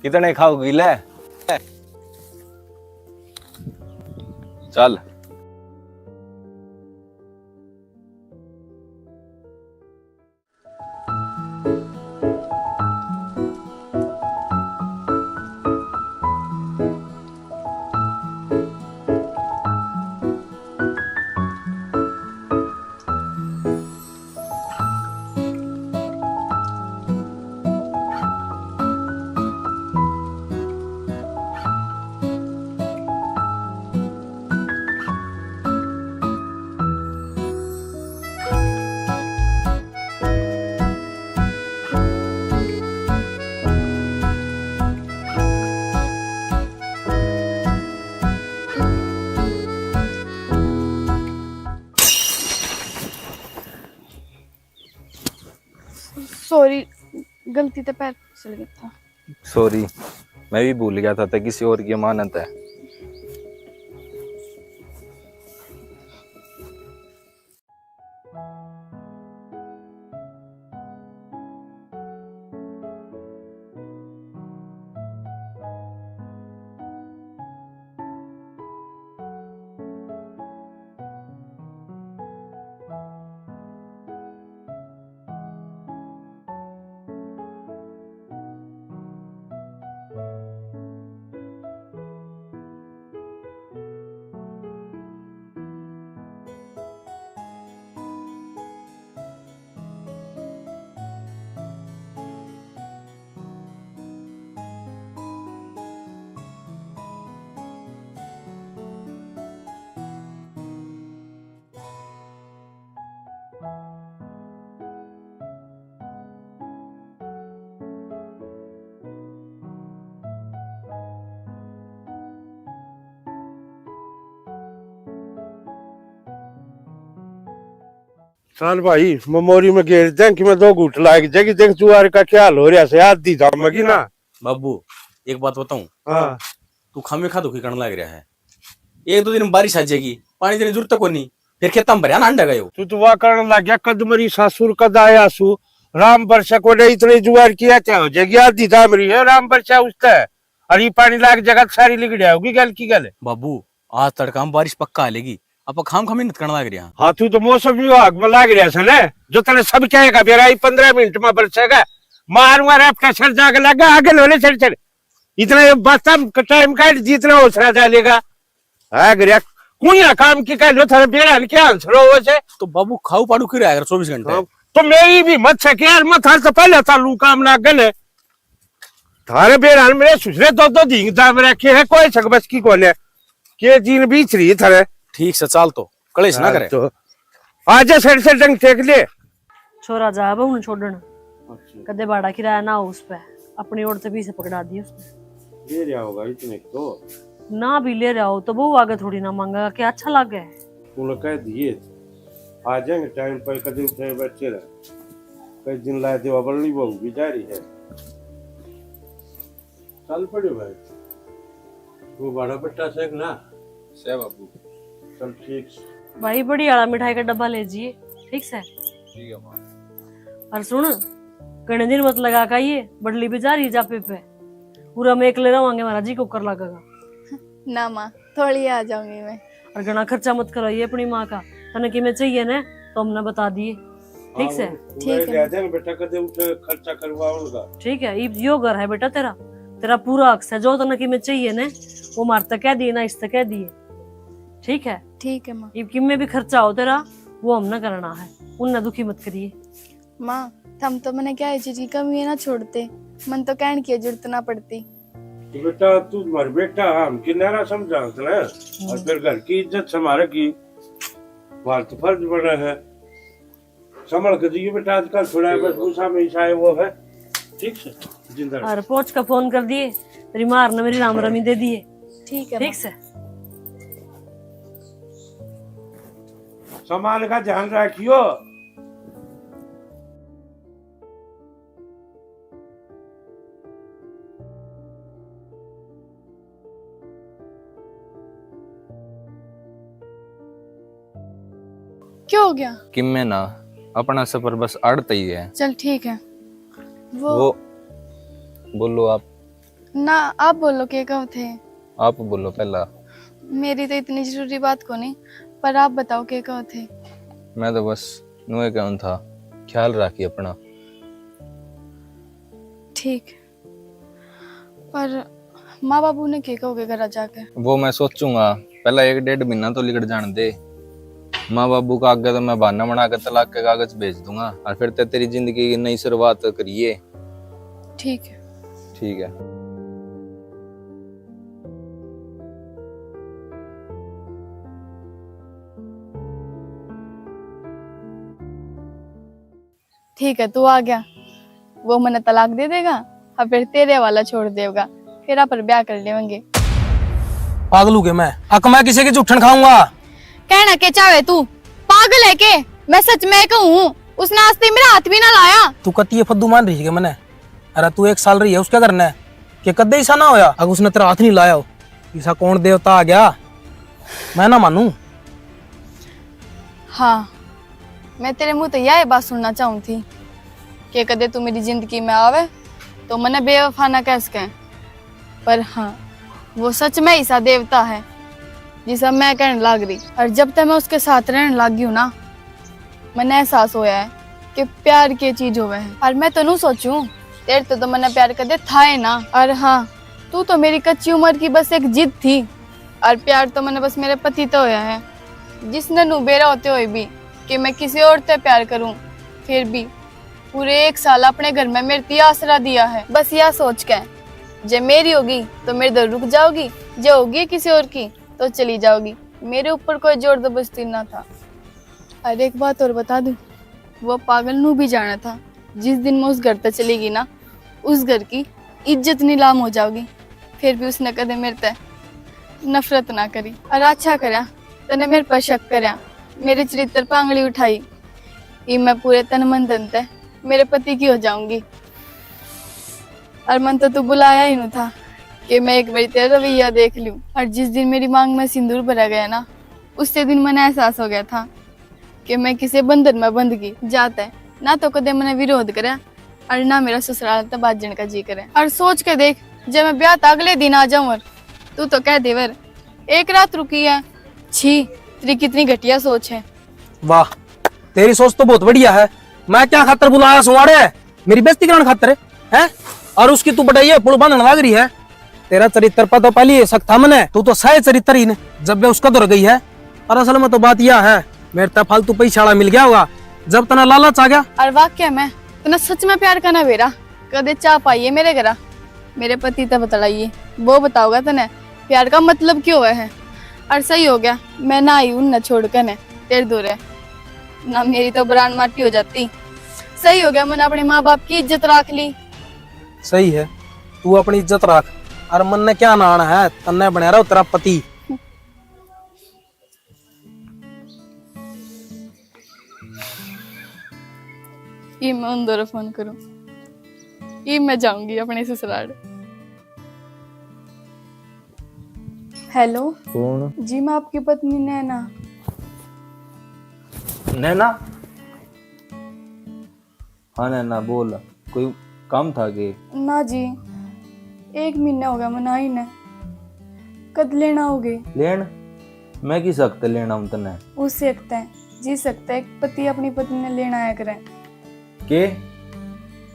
कितने खाओगी ले? चल। गलती ते पैर फिसल गया था। सॉरी, मैं भी भूल गया था, तै किसी और की अमानत है। चल भाई, ममोरी में घेर दें कि मैं दो घूट लाग जाएगी। देख जुआर का क्या हाल हो रहा से, आधी जामेगी ना। बाबू, एक बात बताऊं? हाँ। तू खामे खा दुखी करने लग रहा है। एक दो दिन बारिश आ जाएगी, पानी देने जरूरत को नहीं, फिर खेतां में भरया ना अंडा गयो। तू तो वाह करण लग गया, कद मरी सासुर कद आया सु, राम बरसा को नहीं, इतनी जुआर की क्या हो जाएगी, आधी जाम रही है राम बरसा उसते, और ये पानी लाग जगह सारी लिगड़िया होगी गल की गल। बाबू, आज तड़का में बारिश पक्का आ लेगी, आप खाम खा मेहनत करने लग रहे हैं। हाँ, तू तो मौसम विभाग में लाग रहा है ना, जो तने सब कहेगा बेरा ही पन्द्रह मिनट में बरसेगा, मारूंगा रैपटा सर जाके लगा आगे लोले सर सर, इतना ये बस टाइम काट जितना हौसला डालेगा। हाँ, गरिया, कुणिया काम की कह लो, थारे बेरा ने क्या आंसर हो वैसे? तो बाबू खाऊ पाड़ू क्यों रहा कर चौबीस घंटे? हाँ, तो मेरी भी मत से यार, मैं थारे से पहले चालू काम लाग गए। थारे बेरा ने मेरे सुसरे दो दो दिन दाम रखे हैं, कोई सक बस की कोने। के जीन बीच रही थारे। ठीक से चाल तो, कलेश ना हाँ, करे। तो आजा सर से डंग टेक ले। छोरा जा बहू ने छोड़न। अच्छा। कदे भाड़ा किराया ना हो उस पे, अपनी ओर से भी से पकड़ा दी उसने। ले रहा होगा इतने तो। ना भी ले रहा हो तो बहू आगे थोड़ी ना मांगेगा, क्या अच्छा लागे? तूने कह दिए, आ जाएंगे टाइम पर, कदे उठे बच्चे रहे। कई दिन लाए देवा बल्ली बहू भी जा रही है। चल पड़े भाई, वो बड़ा बेटा से ना। से बाबू। चल ठीक से। भाई, बड़ी वाला मिठाई का डब्बा ले जिए, ठीक से? ठीक है माँ। और सुन, घणे दिन मत लगा का ये बड़ली भी जा रही जापे पे, पूरा मैं एकले रवांगे, हमारा जी कोकर लगेगा। ना माँ, थोड़ी आ जाऊंगी मैं। और घणा खर्चा मत कराइए अपनी माँ का, तने की में चाहिए ना तो हमने बता दिए, ठीक से? हाँ, ठीक है। ले जाएंगे बेटा, कदे उठे खर्चा करवाओगा। ठीक है, इब यो घर है बेटा तेरा, तेरा पूरा हक से, जो तने की में चाहिए ना वो मार तक कह दिए ना इस तक कह दिए, ठीक है? ठीक है माँ। इब किम्मे भी खर्चा हो तेरा, वो हमने करना है, उनने दुखी मत करिए। माँ, थम तो मने क्या चीज की कमी है ना छोड़ते, मन तो कहने की जरूरत ना पड़ती। तो बेटा, तू मर बेटा, हम किनारा समझा ना, और फिर घर की इज्जत संभाले की बात तो फर्ज बना है। संभल के जियो बेटा, आजकल थोड़ा बस गुस्सा में ईसा है वो है, ठीक से जिंदा रह। और पहुंच का फोन कर दिए, तेरी मार ने मेरी राम रमी दे दिए। ठीक है ठीक माँ। से। सामान का ध्यान रखियो। क्या हो गया? किम्मे ना, अपना सफर बस आड़त ही है। चल ठीक है। वो वो, बोलो आप। ना, आप बोलो, के कहो थे? आप बोलो पहला। मेरी तो इतनी जरूरी बात को नहीं, पर आप बताओ, के कहो थे? मैं तो बस नुए कहूँ था, ख्याल राखी अपना। ठीक, पर माँ बाबू ने के कहोगे घर जाके? वो मैं सोचूंगा, पहला एक डेढ़ महीना तो लिकड़ जान दे। माँ बाबू का आगे तो मैं बहाना बना के तलाक के कागज भेज दूंगा और फिर ते तेरी जिंदगी की नई शुरुआत करिए। ठीक है। ठीक है। ठीक है, तू आ गया, वो मने तलाक दे देगा और फिर तेरे वाला छोड़ देगा, फिर आप ब्याह कर लेंगे। पागल हो गया मैं, अक मैं किसी की जूठन खाऊंगा? कहना के चाहे तू, पागल है के? मैं सच में कहूँ, उसने आज तक मेरा हाथ भी ना लाया। तू कती ये फद्दू मान रही है मने? अरे तू एक साल रही है उसके घर ने, के कदे ऐसा ना होया अगर उसने तेरा हाथ नहीं लाया हो? ऐसा कौन देवता आ गया? मैं ना मानू। हाँ, मैं तेरे मुंह तो यह बात सुनना चाहूँ थी कि कदे तू मेरी जिंदगी में आवे तो मने बेवफा ना कह सके। पर हाँ, वो सच में ही सा देवता है जिसा मैं कहने लाग रही। और जब तक मैं उसके साथ रहने लाग गई हूँ ना, मने एहसास होया है कि प्यार के चीज होवे है। और मैं तो नू सोचूं, तेरे तो, तो मने प्यार कदे था ही ना। और हाँ, तू तो मेरी कच्ची उम्र की बस एक जिद थी। और प्यार तो मने बस मेरे पति तो होया है, जिसने नू बेरा होते हुए भी कि मैं किसी और ते प्यार करूं, फिर भी पूरे एक साल अपने घर में मेरे ती आसरा दिया है। बस या सोच के, जे मेरी होगी तो मेरे दर रुक जाओगी, जे होगी किसी और की तो चली जाओगी। मेरे ऊपर कोई जोर जबरदस्ती ना था। और एक बात और बता दूं, वो पागल नू भी जाना था, जिस दिन मैं उस घर तक चली गई ना, उस घर की इज्जत नीलाम हो जाओगी। फिर भी उसने कदे मेरे ते नफरत ना करी। और अच्छा करया तने मेरे पर शक करया, मेरे चरित्र पर आंगली उठाई। ये मैं पूरे तन मन धन ते मेरे पति की हो जाऊंगी। और मन तो तू बुलाया ही नहीं था कि मैं एक बार तेरा रवैया देख लूं। और जिस दिन मेरी मांग में सिंदूर भरा गया ना, उससे दिन मने एहसास हो गया था कि मैं किसी बंधन में बंध गई। जाते ना तो कदे मने विरोध करे और ना मेरा ससुराल तक भाजन का जी करे। और सोच के देख, जब मैं ब्याह तक अगले दिन आ जाऊं और तू तो कह देवर एक रात रुकी है। छी, तेरी कितनी घटिया सोच है। वाह, तेरी सोच तो बहुत बढ़िया है। मैं क्या खातर बुलाया सुवाड़े? मेरी बेइज्जती कराने खातर है? और उसकी तू बटाई है, पुल बांधने लाग रही है। तेरा चरित्र पर तो पहले ही शक था मने, तू तो सह चरित्रहीन जब वे उसका दौर गई है। और असल में तो बात यह है, मेरे ते फालतू पैसा वाला मिल गया होगा, जब तना लालच आ गया। और वाकई में तने सच में प्यार करना बेरा, कदे चाह पाइए मेरे घरा, मेरे पति ते बतलाइए, वो बताओगा तने प्यार का मतलब क्यों है। और सही हो गया, मैं ना आई उन छोड़ के ने तेरे दूर है, ना मेरी तो बरान माटी हो जाती। सही हो गया, मैंने अपने माँ बाप की इज्जत रख ली। सही है, तू अपनी इज्जत रख। और मन ने क्या नाना है, तन्ने बना रहा तेरा पति। ये मैं उन दौरे फोन करूं, ये मैं जाऊंगी अपने ससुराल। हेलो। कौन? जी, मैं आपकी पत्नी नैना। नैना? हाँ नैना, बोल, कोई काम था के? ना जी, एक महीना हो गया मना ही ने। कद लेना आओगे? लेन? मैं किस हक ते लेना हूँ तन्ने? उस हक ते, जिस हक ते एक पति अपनी पत्नी ने लेना आया करे। के?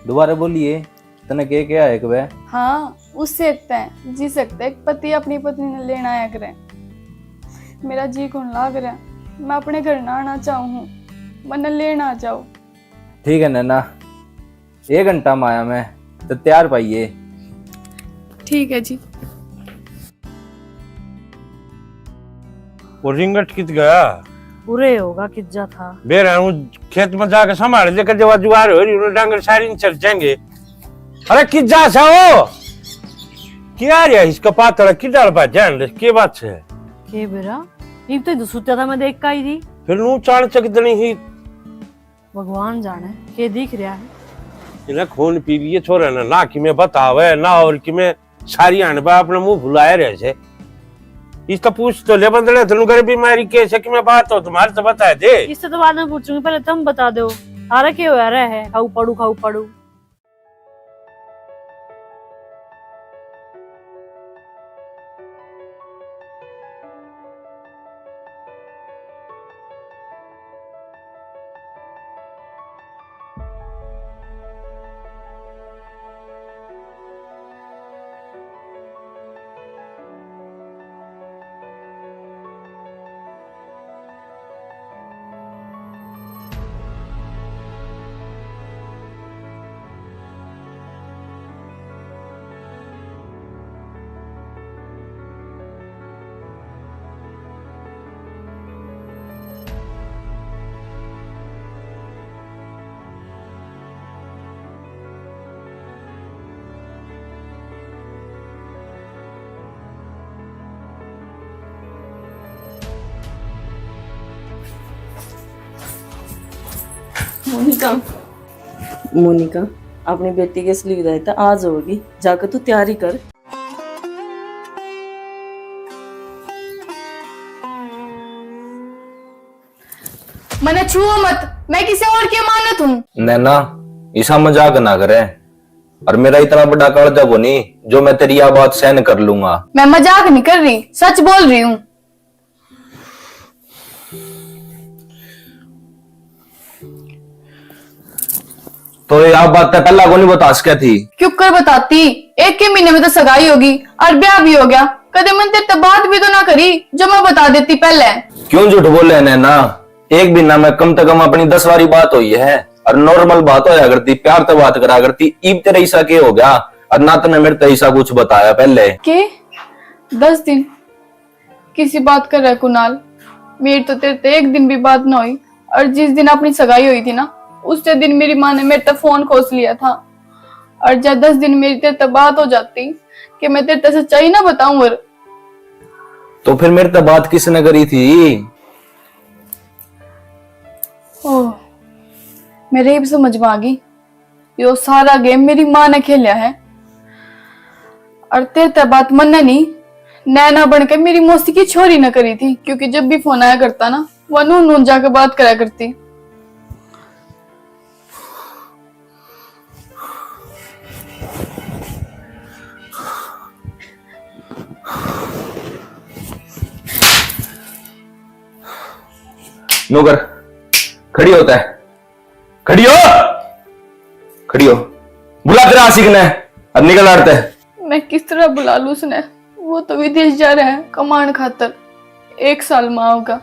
दोबारा बोलिए, तन्ने के कहा है के? हाँ, उस हक ते, जिस हक ते एक पति अपनी पत्नी ने लेना आया करे। मेरा जी कौन लाग रहा, मैं अपने घर ना आना चाहूँ हूँ, मन्ने लेना आ जाओ। ठीक है नैना, एक घंटा में आया मैं, तो तैयार पाइए। ठीक है जी। वो रिंगट कित गया? उरे होगा, कित जा था। बेरा हूँ खेत में जाके संभाल दे, कर जवा जुगाड़ हो रही, उन्हें डांगर सारी नहीं चर जाएंगे। अरे कित जा सा हो? क्या रे इसका पातला की डाल पा जान दे, के बात है? के बेरा? इब तो सुत्या था, मैं देख का ही थी। फिर नू चाण चक दनी ही। भगवान जाने के दिख रहा है। इन्हें खून पी लिए छोरे ने, ना कि मैं बतावे, ना और कि मैं सारी अनबा अपने मुंह फुलाए रहे से। इसका पूछ तो ले बंदड़े, तनु घर बीमारी के से कि मैं बात हो तुम्हारे तो बता दे। इससे तो बाद में पूछूंगी, पहले तुम बता दो, थारा के हो रहा है? खाऊ पड़ू, खाऊ पड़ू। मोनिका। मोनिका। अपनी बेटी की असली विदाई तो आज होगी, जाके तू तैयारी कर। मने छुओ मत, मैं किसी और की अमानत हूँ। नैना, इसा मजाक ना करे। और मेरा इतना बड़ा कालजा कोनी जो मैं तेरी या बात सहन कर लूंगा। मैं मजाक नहीं कर रही, सच बोल रही हूँ। तो ये आप बात तो पहला को नहीं बता सके थी? क्यों कर बताती? एक के महीने में तो सगाई होगी और ब्याह भी हो गया। कदे मन तेरे तो बात भी तो ना करी जो मैं बता देती पहले। क्यों झूठ बोले नैना? एक महीना में कम से कम अपनी दस बारी बात हुई है और नॉर्मल बात होया करती, प्यार तो बात करा करती। इब तेरे ऐसा के हो गया और ना तने मेरे तो ऐसा कुछ बताया पहले? के? दस दिन? किसी बात कर रहा है कुणाल? मेरी तो तेरे ते एक दिन भी बात ना हुई। और जिस दिन अपनी सगाई हुई थी ना, उस दिन मेरी माँ ने मेरे तक फोन खोस लिया था। और जब दस दिन मेरी तेरे तक बात हो जाती कि मैं तेरे तक सच्चाई ना बताऊं। और तो फिर मेरे तक बात किसने करी थी? ओह, मेरे इब समझ में आ गई। यो सारा गेम मेरी माँ ने खेलिया है। और तेरे ते बात मन्ने नहीं, नैना बन के मेरी मौसी की छोरी ने करी थी, क्योंकि जब भी फोन आया करता ना, वो नू नू जाके बात करा करती। नौकर, खड़ी होता है। खड़ी हो, खड़ी हो। बुला तेरा आशिक ने, अब निकल आड़ते। मैं किस तरह बुला लूं उसने? वो तो विदेश जा रहा है कमाण खातर, एक साल में आओगा।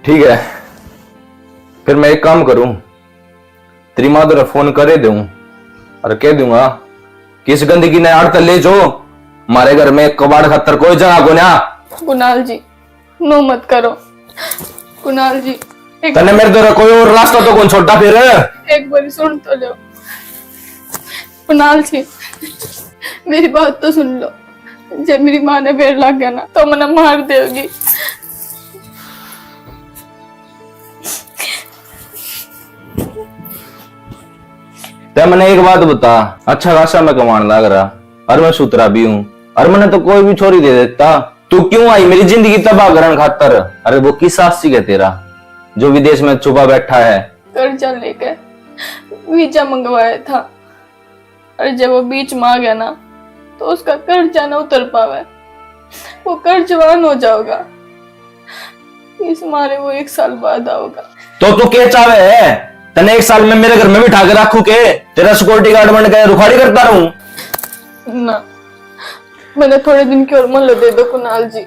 ठीक है, फिर मैं एक काम करूं, तेरी माँ तेरा फोन करे दूं और कह दूंगा कि इस गंदगी ने आड़ते ले जो, हमारे घर में कबाड़ खातर कोई जगह को ना। कुणाल जी, नो मत करो। कुणाल जी, एक तन्ने मेरे द्वारा कोई और रास्ता तो कौन छोड़ा फिर? एक बार सुन तो लो। कुणाल जी, मेरी बात तो सुन लो। जब मेरी माँ ने बेर लाग गया ना, तो मने मार देगी। ते मने एक बात बता, अच्छा खासा मैं कमाण लाग रहा, और मैं सुथरा भी हूँ, और मने तो कोई भी छोरी दे देता। तू क्यों आई मेरी जिंदगी तबाह करण खातर? अरे वो किस आशिक है तेरा जो विदेश में छुपा बैठा है? कर्जा लेके वीजा मंगवाया था, और जब वो बीच में आ गया ना, तो उसका कर्जा ना उतर पावे, वो कर्जवान हो जाओगा। इस मारे वो एक साल बाद आओगा। तो तू के चावे है? तने एक साल में मेरे घर में बिठा के रखू के? तेरा सिक्योरिटी गार्ड बन के रुखाड़ी करता रहूं? ना, मैंने थोड़े दिन की और मोहलत दे दो कुणाल जी,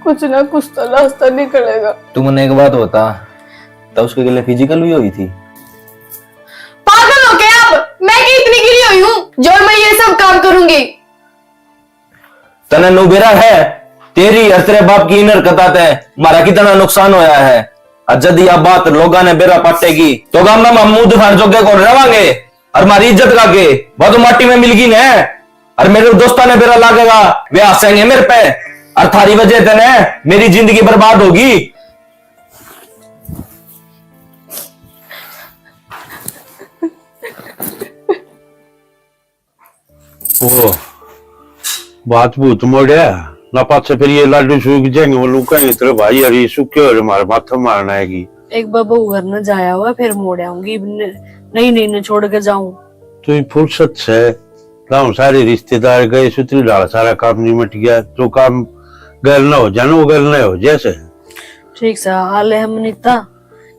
कुछ ना कुछ तो रास्ता निकलेगा। तू मने एक बात बता, तो उसके गले फिजिकल भी हुई थी? पागल हो गया अब? मैं क्या इतनी गिरी हुई हूँ जो मैं ये सब काम करूंगी? तने नु बेरा है, तेरी और तेरे बाप की इन हरकतां ते म्हारा कितना नुकसान होया है। और जद या बात लोगां ने बेरा पाटेगी, तो गाम में हम मुंह दिखाण जोगे कौन रवांगे? और म्हारी इज्जत का के? वो तो माटी में मिलगी ने। और मेरे दोस्तां ने बेरा लागेगा, वे हंसेंगे मेरे पे। और थारी वजह ते ने मेरी जिंदगी बर्बाद होगी। ओ, बात भूत मोड़या ना, पाछे फिर ये लाडू सूख जाएंगे, वो लोग कहेंगे, "तेरे भाई अरे सूखे हो रे, मारे माथे मारना आएगी।" एक बार बहू घर न जाया हुआ, फिर मोड़ आऊंगी। न-, नहीं, नहीं, न छोड़ के जाऊं। तो ये फुर्सत से गांव सारे रिश्तेदार गए, सुतरी डाल सारा काम निमट गया। जो काम गैल ना हो जाए ना, वो गैल ना हो जैसे। ठीक सा हाल है हम नीता।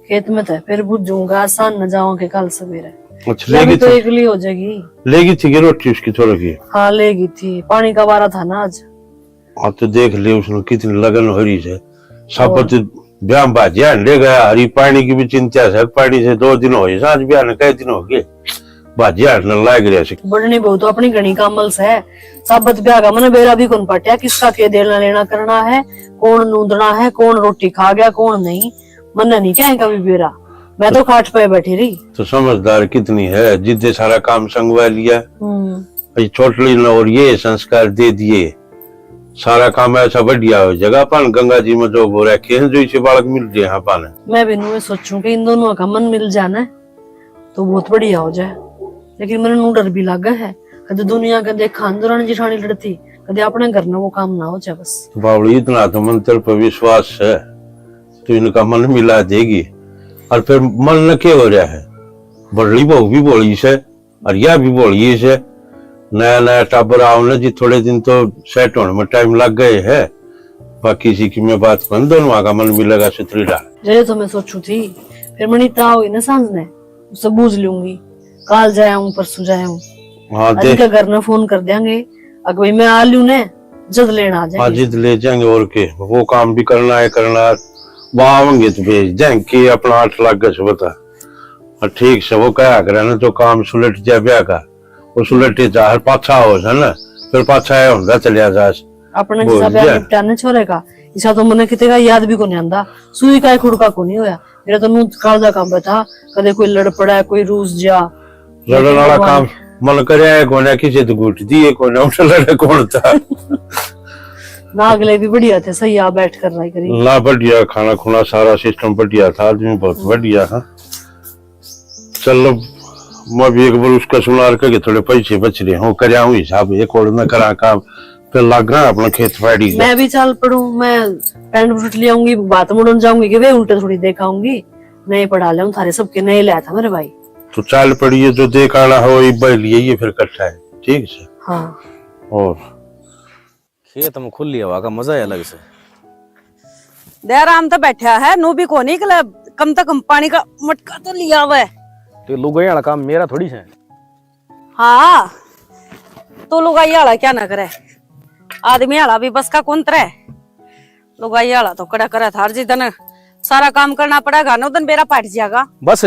खेत में तो फिर बुझूंगा, आसान न जाऊं के कल सवेरे। अच्छा, या भी लेगी तो थी? एकली हो जाएगी। लेगी थी कि रोटी उसकी थोड़ी की? हाँ, लेगी थी, पानी का वारा था ना आज। हाँ, तो देख ले उसने कितनी लगन हो रही है। साबत ब्याह में भाजिया ले गया, हरी पानी की भी चिंता है, पानी से दो दिन हो गए, सांझ ब्याह ने कई दिन हो गए, भाजिया ने लाग रहा है। बढ़नी बहू तो अपनी घणी कामल से। साबत ब्याह का मने बेरा भी कौन पाटिया, किसका के देना लेना करना है, कौन नूंदना है, कौन रोटी खा गया, कौन नहीं। मन्ने नहीं कहे कभी बेरा, मैं तो खाट पे बैठी रही। तो समझदार कितनी है, जिद्दे सारा काम संगवा लिया। हम्म। ये छोटली ने और ये संस्कार दे दिए, सारा काम ऐसा बढ़िया हो जाएगा। अपन गंगा जी में जो हो रखे हैं, जो इसे बालक मिल रहे हैं अपन। मैं भी नुए सोचूं कि इन दोनों का मन मिल जाना है, तो बहुत बढ़िया हो जाए, लेकिन मैंने नू डर भी लागे है। कदे दुनिया के देखा अंदरानी जिठानी लड़ती, कदे अपने घर में वो काम ना हो जाए बस। तो बावड़ी, इतना तो मन तेरे पे विश्वास है, तू इनका मन मिला देगी। और फिर मन न के हो रहा है, बड़ली बहू भी बोली से और या भी बोली से। नया नया टाबर आओ ना जी, थोड़े दिन तो सेट होने में टाइम लग गए है। बाकी इसी की मैं बात बन, दोनों आगा मन मिलेगा सुथरी डाल। जय तो मैं सोचू थी, फिर मनी ता हुई ना सांझ ने, उससे बूझ लूंगी। काल जाया हूँ, परसों जाया हूँ। हाँ, आज देख। इनका घर ना फोन कर देंगे, अगर भाई मैं आ लूँ ने, जद लेना आ हाँ, जाएंगे। जिद ले जाएंगे। और के, वो काम भी करना है, करना है। वहाँ आवेंगे तो भेज देंगे कि अपना आठ लाख गस बता। और ठीक से वो कहा करे ना, तो काम सुलट जा ब्याह का, वो सुलटे जा, हर पाछा हो जाए ना, फिर पाछा आया होंदा चलिया जा। अपने बोल हिसाब दिया। निपटा ना छोरे का, इसा तो मने किते का याद भी कोनी आंदा। सुई का ही खुड़का कोनी होया। मेरा तो नू काल का काम था, कदे कोई लड़ पड़ा, कोई रूस जा। लड़न वाला काम मन करे है कोने, किसी तो घुट दिए कोने, उठ लड़े कौन था। ना, अगले भी बढ़िया थे, सही आ बैठ कर रहा करी। ना, बढ़िया खाना खुना, सारा सिस्टम बढ़िया था, आदमी बहुत बढ़िया था। चलो, मैं भी एक बार उसका सुनार के थोड़े पैसे बच रहे हो, कर आऊं हिसाब, एक और मैं करा काम, फिर लग रहा अपना खेत फाड़ी का। मैं भी चल पड़ूं, मैं पैंट बूट ले आऊंगी, बात मुड़न जाऊंगी कि वे उल्टे थोड़ी देख आऊंगी। नए पड़ा ले थारे सबके, नए लाया था मेरे भाई। तो चल पड़िए, जो देख आना हो, इब्बा ही लिए, ये फिर इकट्ठा है, ठीक से। हाँ। और खेत में खुली हवा का मजा ही अलग से। दयाराम तो बैठा है, नू भी कोनी निकला, कम से कम पानी का मटका तो लिया हुआ है। तो लुगाई वाला काम मेरा थोड़ी से। हाँ, तो लुगाई वाला क्या ना करे, आदमी वाला भी बस का कौन तरे। लुगाई वाला तो कड़ा करे थार जी, तने सारा काम करना पड़ेगा, नौ दिन बेरा पाट जाएगा। बस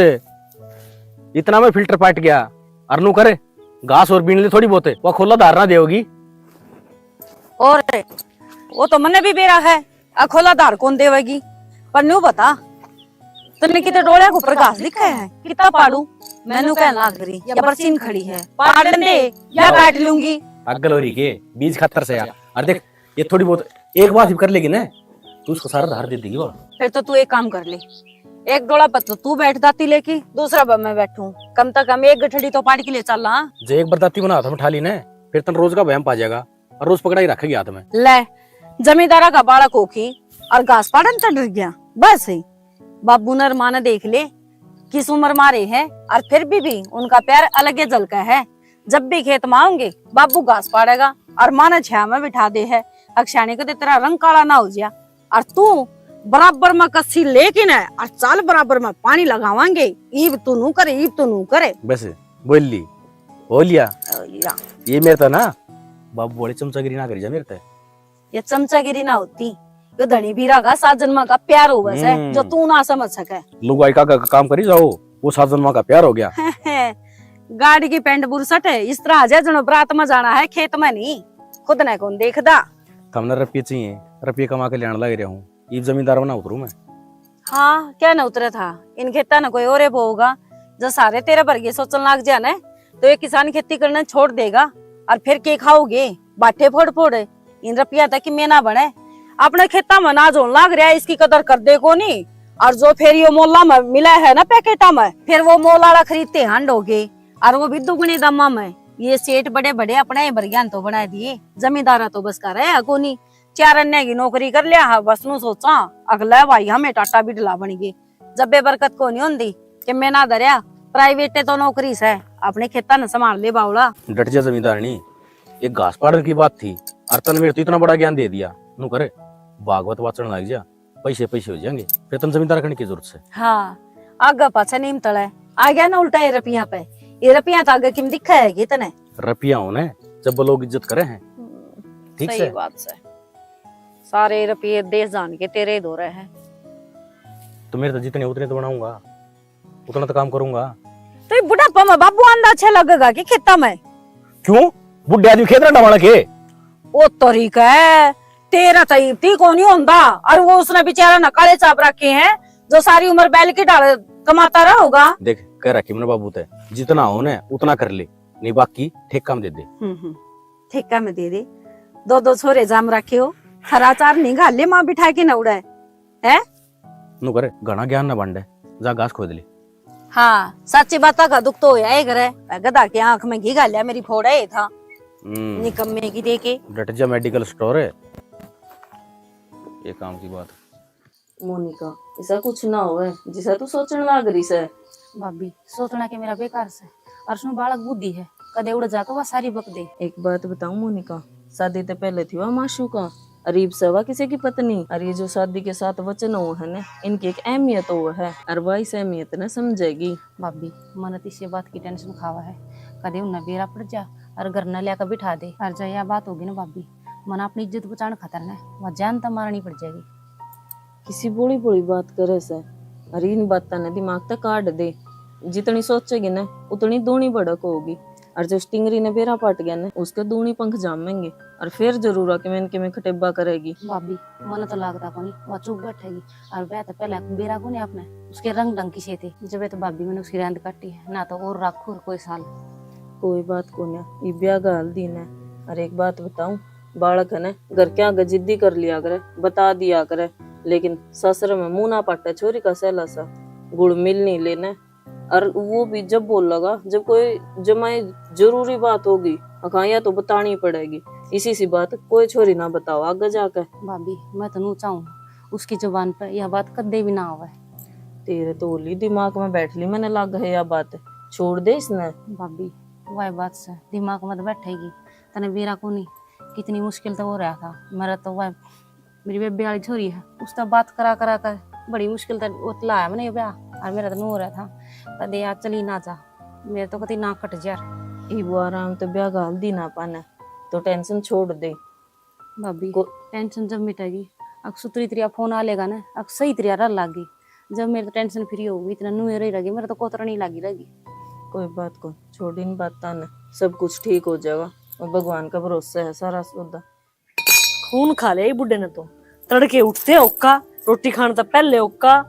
इतना में फिल्टर पाट गया, अरनू करे घास और बीन ले थोड़ी बहुत, वो खोला धार ना देगी। और वो तो मन्ने भी बेरा है, अखोला धार कौन देवेगी? पर न्यू बता, तन्ने किते डोलिया के ऊपर घास दिखा है? कितना पाड़ू? मैनू कहन लाग रही, या बरसीन खड़ी है, पाड़न दे, या काट लूंगी। पागल हो रही के? बीज खातर से यार। अरे देख, ये थोड़ी बहुत एक बार भी कर लेगी ना, तू उसको सारा धार दे देगी वो। फिर तो तू एक काम कर ले, एक डोला पर तो तू बैठ दाती लेके, दूसरा पर मैं बैठूं। कम से कम एक गठड़ी तो पाड़ के ले चल। हाँ, जे एक बार दाती बना हाथ में उठा ली ना, फिर तन रोज का बहम पा जाएगा। और रोज पकड़ा ही रखेगी हाथ में। ले, जमींदारा का बालक हो की और घास पाड़न चढ़ गया। बस ही बाबू ने और माँ ने देख ले, किस उम्र मारे है और फिर भी, भी उनका प्यार अलग ही झलका है। जब भी खेत में आऊंगे, बाबू घास पाड़ेगा और माँ ने छाया में बिठा दे है। अक्षाणी को तो तेरा रंग काला ना हो जाए। और तू बराबर में कस्सी लेके ना और चाल बराबर में पानी लगावांगे। ईब तू नू करे, ईब तू नू करे। बस बोल ली, हो लिया। हो लिया। ये मेरे तो ना बाबू वाली चमचागिरी ना करी जा मेरे ते। ये चमचागिरी ना होती, यो धनी बीरा का सात जन्मा का प्यार होवे से, हम्म। जो तू ना समझ सके। लुगाई का, का काम करी जाओ, वो सात जन्मा का प्यार हो गया। गाड़ी की पैंट बुरसट है, इस तरह आ जाए जनो बरात में जाना है, खेत में नहीं। खुद ने कौन देखदा? थमने रुपये चाहिए, रुपये कमा के लेने लग रहा हूँ, इब जमींदार बना उतरू मैं। हाँ, क्या ना उतरे था, इन खेता ने कोई और बोगा, जो सारे तेरे वर्गे सोचन लाग जा ना, तो ये किसान खेती करना छोड़ देगा। और फिर के खाओगे? बाटे फोड़ फोड़। इन रुपया तक की मेना बने। अपने खेता में नाज होने लाग रहा है, इसकी कदर कर दे कोनी। और जो फिर यो मोला में मिला है ना पैकेटा में, फिर वो मोल आला खरीदते हंड हो गए, और वो भी दुगने दामा में। ये सेठ बड़े बड़े अपने ही बरग्यान तो बना दिए, जमींदारा तो बस का रहा कोनी। चार अन्य की नौकरी कर लिया है, बस नू सोचा, अगला भाई हमें टाटा बिडला बन गए। जब बेबरकत को नहीं होंदी कि मैं ना धरया, प्राइवेट तो नौकरी से, अपने खेता ने संभाल ले बावला। डट जा जमींदारनी, एक घास पाड़न की बात थी, और तन मेरे तो इतना बड़ा ज्ञान दे दिया। नू करे, भागवत वाचन लग जा, पैसे पैसे हो जाएंगे, फिर तन जमींदार करने की जरूरत से। हाँ, आगे पाछे नीम तले, आ गया ना उल्टा ये रुपया पे। ये रुपया तो आगे किम दिखा है कि तने? रुपया होने जब लोग इज्जत करे हैं। हम्म, ठीक सही से? बात से। सारे रुपये देश जान के तेरे ही दो रहे हैं। तो मेरे तो जितने उतने तो बनाऊंगा, उतना तो काम करूंगा। तो ये बुढ़ापा में बाबू आंदा अच्छा लगेगा कि खेता में? क्यों? बुढ़े आदमी खेत रंडा वाला के? ओ तरीका है, तेरा तो इतनी को नहीं होंदा। और वो उसने बेचारा ने काले चाप रखे हैं, जो सारी उम्र बैल की ढाल कमाता रहा होगा। देख, कह रखी मैंने बाबू ते, जितना हो ना उतना कर ले, नहीं बाकी ठेका में दे दे। हम्म, हम्म। ठेका में दे दे। दो दो छोरे जाम रखे हो, खरा चार नहीं घाल ले, माँ बिठा के न उड़ाए, है? नु करे, घना ज्ञान न बांटे, जा घास खोद ले। हाँ, साची बात का दुख तो होया ही करे। गधा की आंख में घी घाल्या, मेरी फोड़ा ही था। हम्म। निकम्मे की देके। डट जा, मेडिकल स्टोर है ये काम की बात। मोनिका, ऐसा कुछ ना होवे जिसा तू सोचण लाग रही से। भाभी, सोचना के मेरा बेकार से, और उसमें बालक बुद्धि है, कदे उड़ जाके वह सारी बक दे। एक बात बताऊं मोनिका, शादी ते पहले थी वह माशूका, अरीब से वह किसी की पत्नी, और ये जो शादी के साथ वचन हो है ना, इनकी एक अहमियत हो है, और वह इस अहमियत ने समझेगी। भाभी, मन तो इसी बात की टेंशन खावा है, कदे उन्हें बेरा पड़ जा और घर न लिया बिठा दे। और जब यह बात होगी ना भाभी, मन अपनी इज्जत बचाने खातर ना वह जान तो मारनी पड़ जाएगी। किसी भोली भोली बात करे से, अरे इन बातां ने दिमाग तक काट दे। जितनी सोचेगी ना, उतनी दूनी भड़क होगी। और जो स्टिंगरी ने बेरा पाट गया ना, उसके दूनी पंख जामेंगे। और फिर जरूर आके मैं इनके में खटेबा करेगी। भाभी, मन तो लागता कोनी, वह चुप बैठेगी। और ब्याह तो पहले बेरा कोनी आपने, उसके रंग ढंग की से थे। जब तो भाभी मैंने उसकी रैंद काटी है, ना तो और रखू और कोई साल। कोई बात कोन्या, ये ब्याह का हल दिन है। और एक बात बताऊं, बालक है ना, घर के आगे जिद्दी कर लिया करे, बता दिया करे, लेकिन ससुर में मुंह ना पाटे छोरी का सहला सा, गुड़ मिल नहीं लेना। और वो भी जब बोलेगा, जब कोई जमाई जरूरी बात होगी, अखा या तो बतानी पड़ेगी। इसी सी बात कोई छोरी ना बताओ आगे जाके। भाभी, मैं तो नू चाहूँ, उसकी जुबान पे यह बात कदे भी ना आवे। तेरे तो होली दिमाग में बैठ ली, मैंने लग है यह बात, छोड़ दे इसने। भाभी, वह बात से दिमाग में तो बैठेगी, तने बेरा कोनी, कितनी मुश्किल तो हो रहा था। मेरा तो वह, मेरी बेबे वाली छोरी है, उससे बात करा करा कर बड़ी मुश्किल तो वो लाया मैंने ये ब्याह, और मेरा तो नू हो रहा था, कदे यार चली ना जा, मेरे तो कति ना कट जा। ये वो आराम तो ब्याह घाल दी ना पाने, तो टेंशन छोड़ दे। भाभी, को- टेंशन जब मिटेगी, अक सुतरी तरिया फोन आ लेगा ना, अक सही तरिया रह लागी। जब मेरी तो टेंशन फ्री होगी, इतना नुए रही रहेगी, मेरा तो कोतरा नहीं लागी रहेगी। कोई बात को, छोड़ इन बातां ने, सब कुछ ठीक हो जाएगा। और भगवान का भरोसा है सारा सौदा। खून खा लिया ये बुड्ढे ने तो। तड़के उठते होका, रोटी खाने तो पहले होका,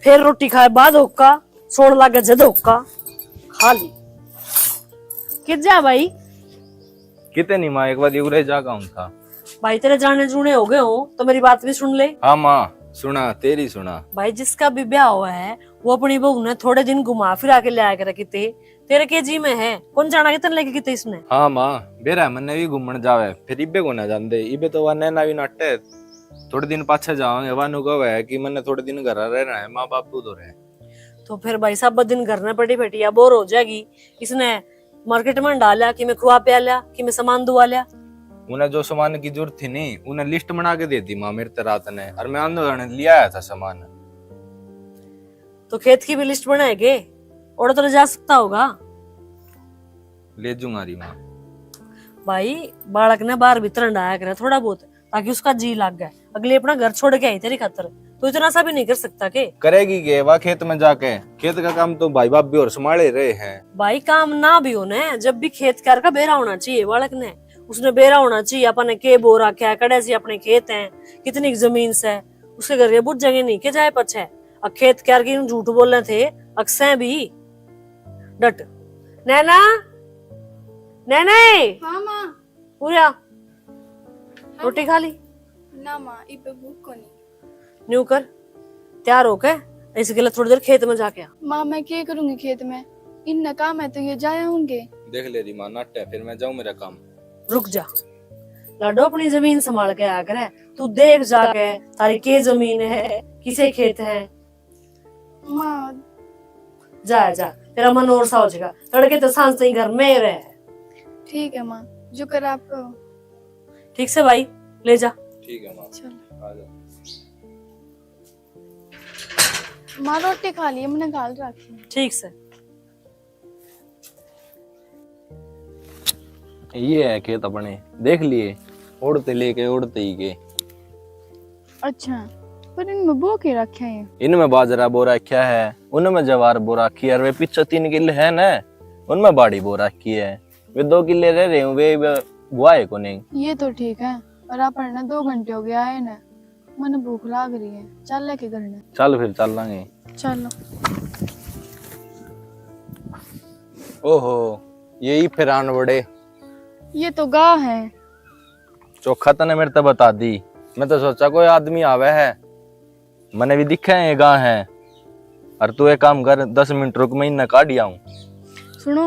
फिर रोटी खाए बाद होका, सोण लागे जद होका। खा ली। कित जा भाई? किते नहीं माँ, एक बार उरे जा का हूँ था। भाई, तेरे जाने जूने हो गए हो तो मेरी बात भी सुन ले। हाँ माँ, सुना, तेरी सुना। भाई, जिसका भी ब्याह हुआ है, वो अपनी बहू ने थोड़े दिन घुमा फिरा के ले आया करे किते। तेरे के जी में है, कौन जाना कितने लेके किते इसने। हाँ माँ, बेरा मन्ने भी घूमण जावे, फिर इबे को ना जांदे, इबे तो वह नैना भी नाटे। थोड़े दिन पाछे जावांगे, वानू कहे कि मन्ने थोड़े दिन घर रहना है, माँ बाप उधर है। तो फिर भाई साहब, दिन घर में पड़ी बैठी या बोर हो जाएगी। इसने मार्केट में डाल लिया, कि मैं खुआ प्या लिया, कि मैं सामान दुआ लिया। उन्हें जो सामान की जरूरत थी नहीं, उन्हें लिस्ट बना के दे दी माँ मेरे ते रात ने, और मैं आंदो जाने लिया आया था सामान। तो खेत की भी लिस्ट बनाएगे, और तो ले जा सकता होगा। ले जूंगा री माँ। भाई, बालक ने बाहर भीतर हंडाया करे थोड़ा बहुत, ताकि उसका जी लाग जाए। अगली अपना घर छोड़ के आई तेरी खातर, तू इतना सा भी नहीं कर सकता के? करेगी के वा खेत में जाके? खेत का काम तो भाई बाप भी और संभाले रहे हैं। भाई, काम ना भी हो ना, जब भी खेत कार का बेरा होना चाहिए बालक ने। उसने बेरा होना चाहिए, अपन ने के बो रखा है, कड़े से अपने खेत हैं, कितनी जमीन से, उसके घर के बुझेंगे नहीं के जाए पछे। अक खेत कार की झूठ बोले थे, अक्सै भी। डट। नैना, नैना। हाँ माँ। पूरा। हाँ रोटी माँ। खा ली? ना माँ, इबे भूख कोनी। न्यू कर, तैयार होके इस गेले थोड़ी देर खेत में जाके आ। माँ, मैं के करूँगी खेत में? इन्ना काम है तो ये जाया होंगे। देख ले री माँ, नाटे, फिर मैं जाऊँ मेरा काम। रुक जा लाडो, अपनी जमीन संभाल के आया करे। तू देख जाके थारी के जमीन है, किसे खेत है। माँ। जा, जा, तेरा मन और सा हो जाएगा। तड़के तो सांझ ताई घर में ही रहे। ठीक है माँ, जो कर आप कहो। ठीक से भाई, ले जा। ठीक है माँ। चलो। आ जा। माँ, रोटी खा ली, मैंने घाल रखी है। ठीक से। ये है खेत अपने, देख लिए, ओढ़ते लेके ओढ़ते ही के। अच्छा, पर इनमें बो के रखा है? इनमें बाजरा बो रखा है, उनमें जवार बो रखी है, और वे पीछे तीन किले है ना, उनमें बाड़ी बो रखी है। वे दो किले रह रहे हूँ, वे, वे बुआ है को नहीं। ये तो ठीक है, पर अपन ने दो घंटे हो गया है ना, मने भूख लाग रही है, चल लेके घर ने। चल फिर चल लांगे। चलो। ओहो, यही फिर आन बड़े। ये तो गाय है। चोखा तने मेरे ते बता दी, मैं तो सोचा कोई आदमी आवे है, मने भी दिखे है ये गाय है। और तू एक काम कर, दस मिनट रुक, मैं इन्हें काढ़ ही आऊं। सुनो,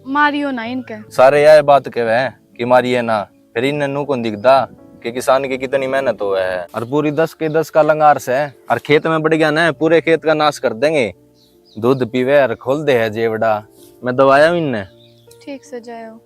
मारियो ना इनके। सारे यह बात कहवे हैं कि मारिए ना, फिर इन्हें नू कौन दिखदा कि किसान की कितनी मेहनत होवे है। और पूरी दस के दस का लंगार से, और खेत में बढ़ गया ना, पूरे खेत का नाश कर देंगे। दूध पीवे और खोल दे है जेवड़ा। मैं दवाया हूँ इन्हें। ठीक से जायो।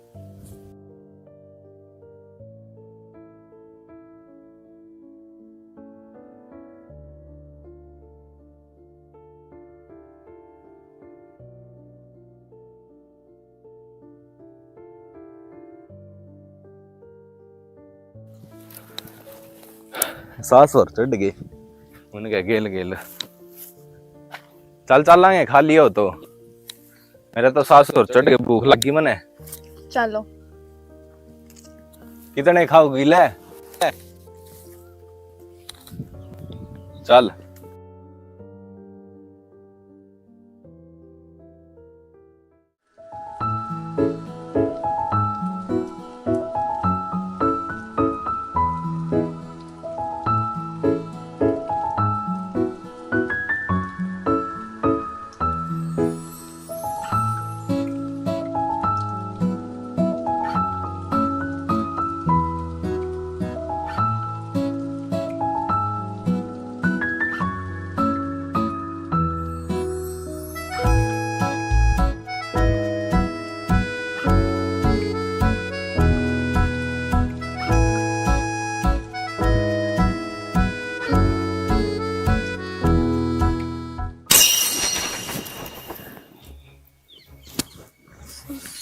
सास और चढ़ गई उनके गेल गेल। चल चलांगे, खा लियो तो। मेरे तो सास और चढ़ के भूख लगी मने। चलो। कितने खाओगी ले? चल।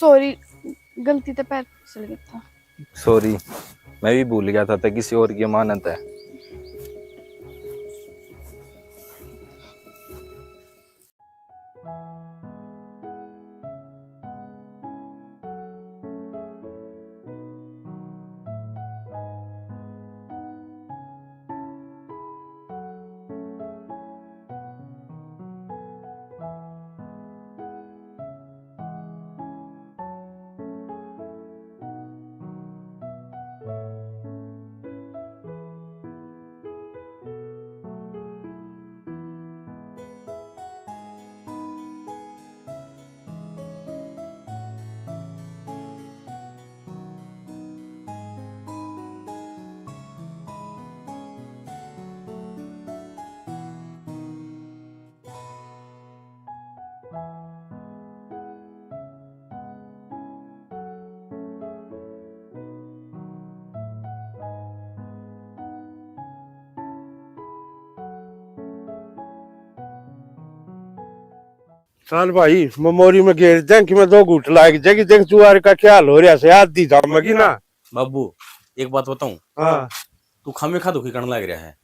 सॉरी, गलती ते पैर फिसल गया था। सॉरी, मैं भी भूल गया था, तै किसी और की अमानत है। चल भाई, ममोरी में घेर दें कि मैं दो घूट लाग जाएगी। देख जुआर का क्या हाल हो रहा है, आधी जामेगी ना। बाबू, एक बात बताऊं? हाँ। तू खामे खा दुखी करने लग रहा है।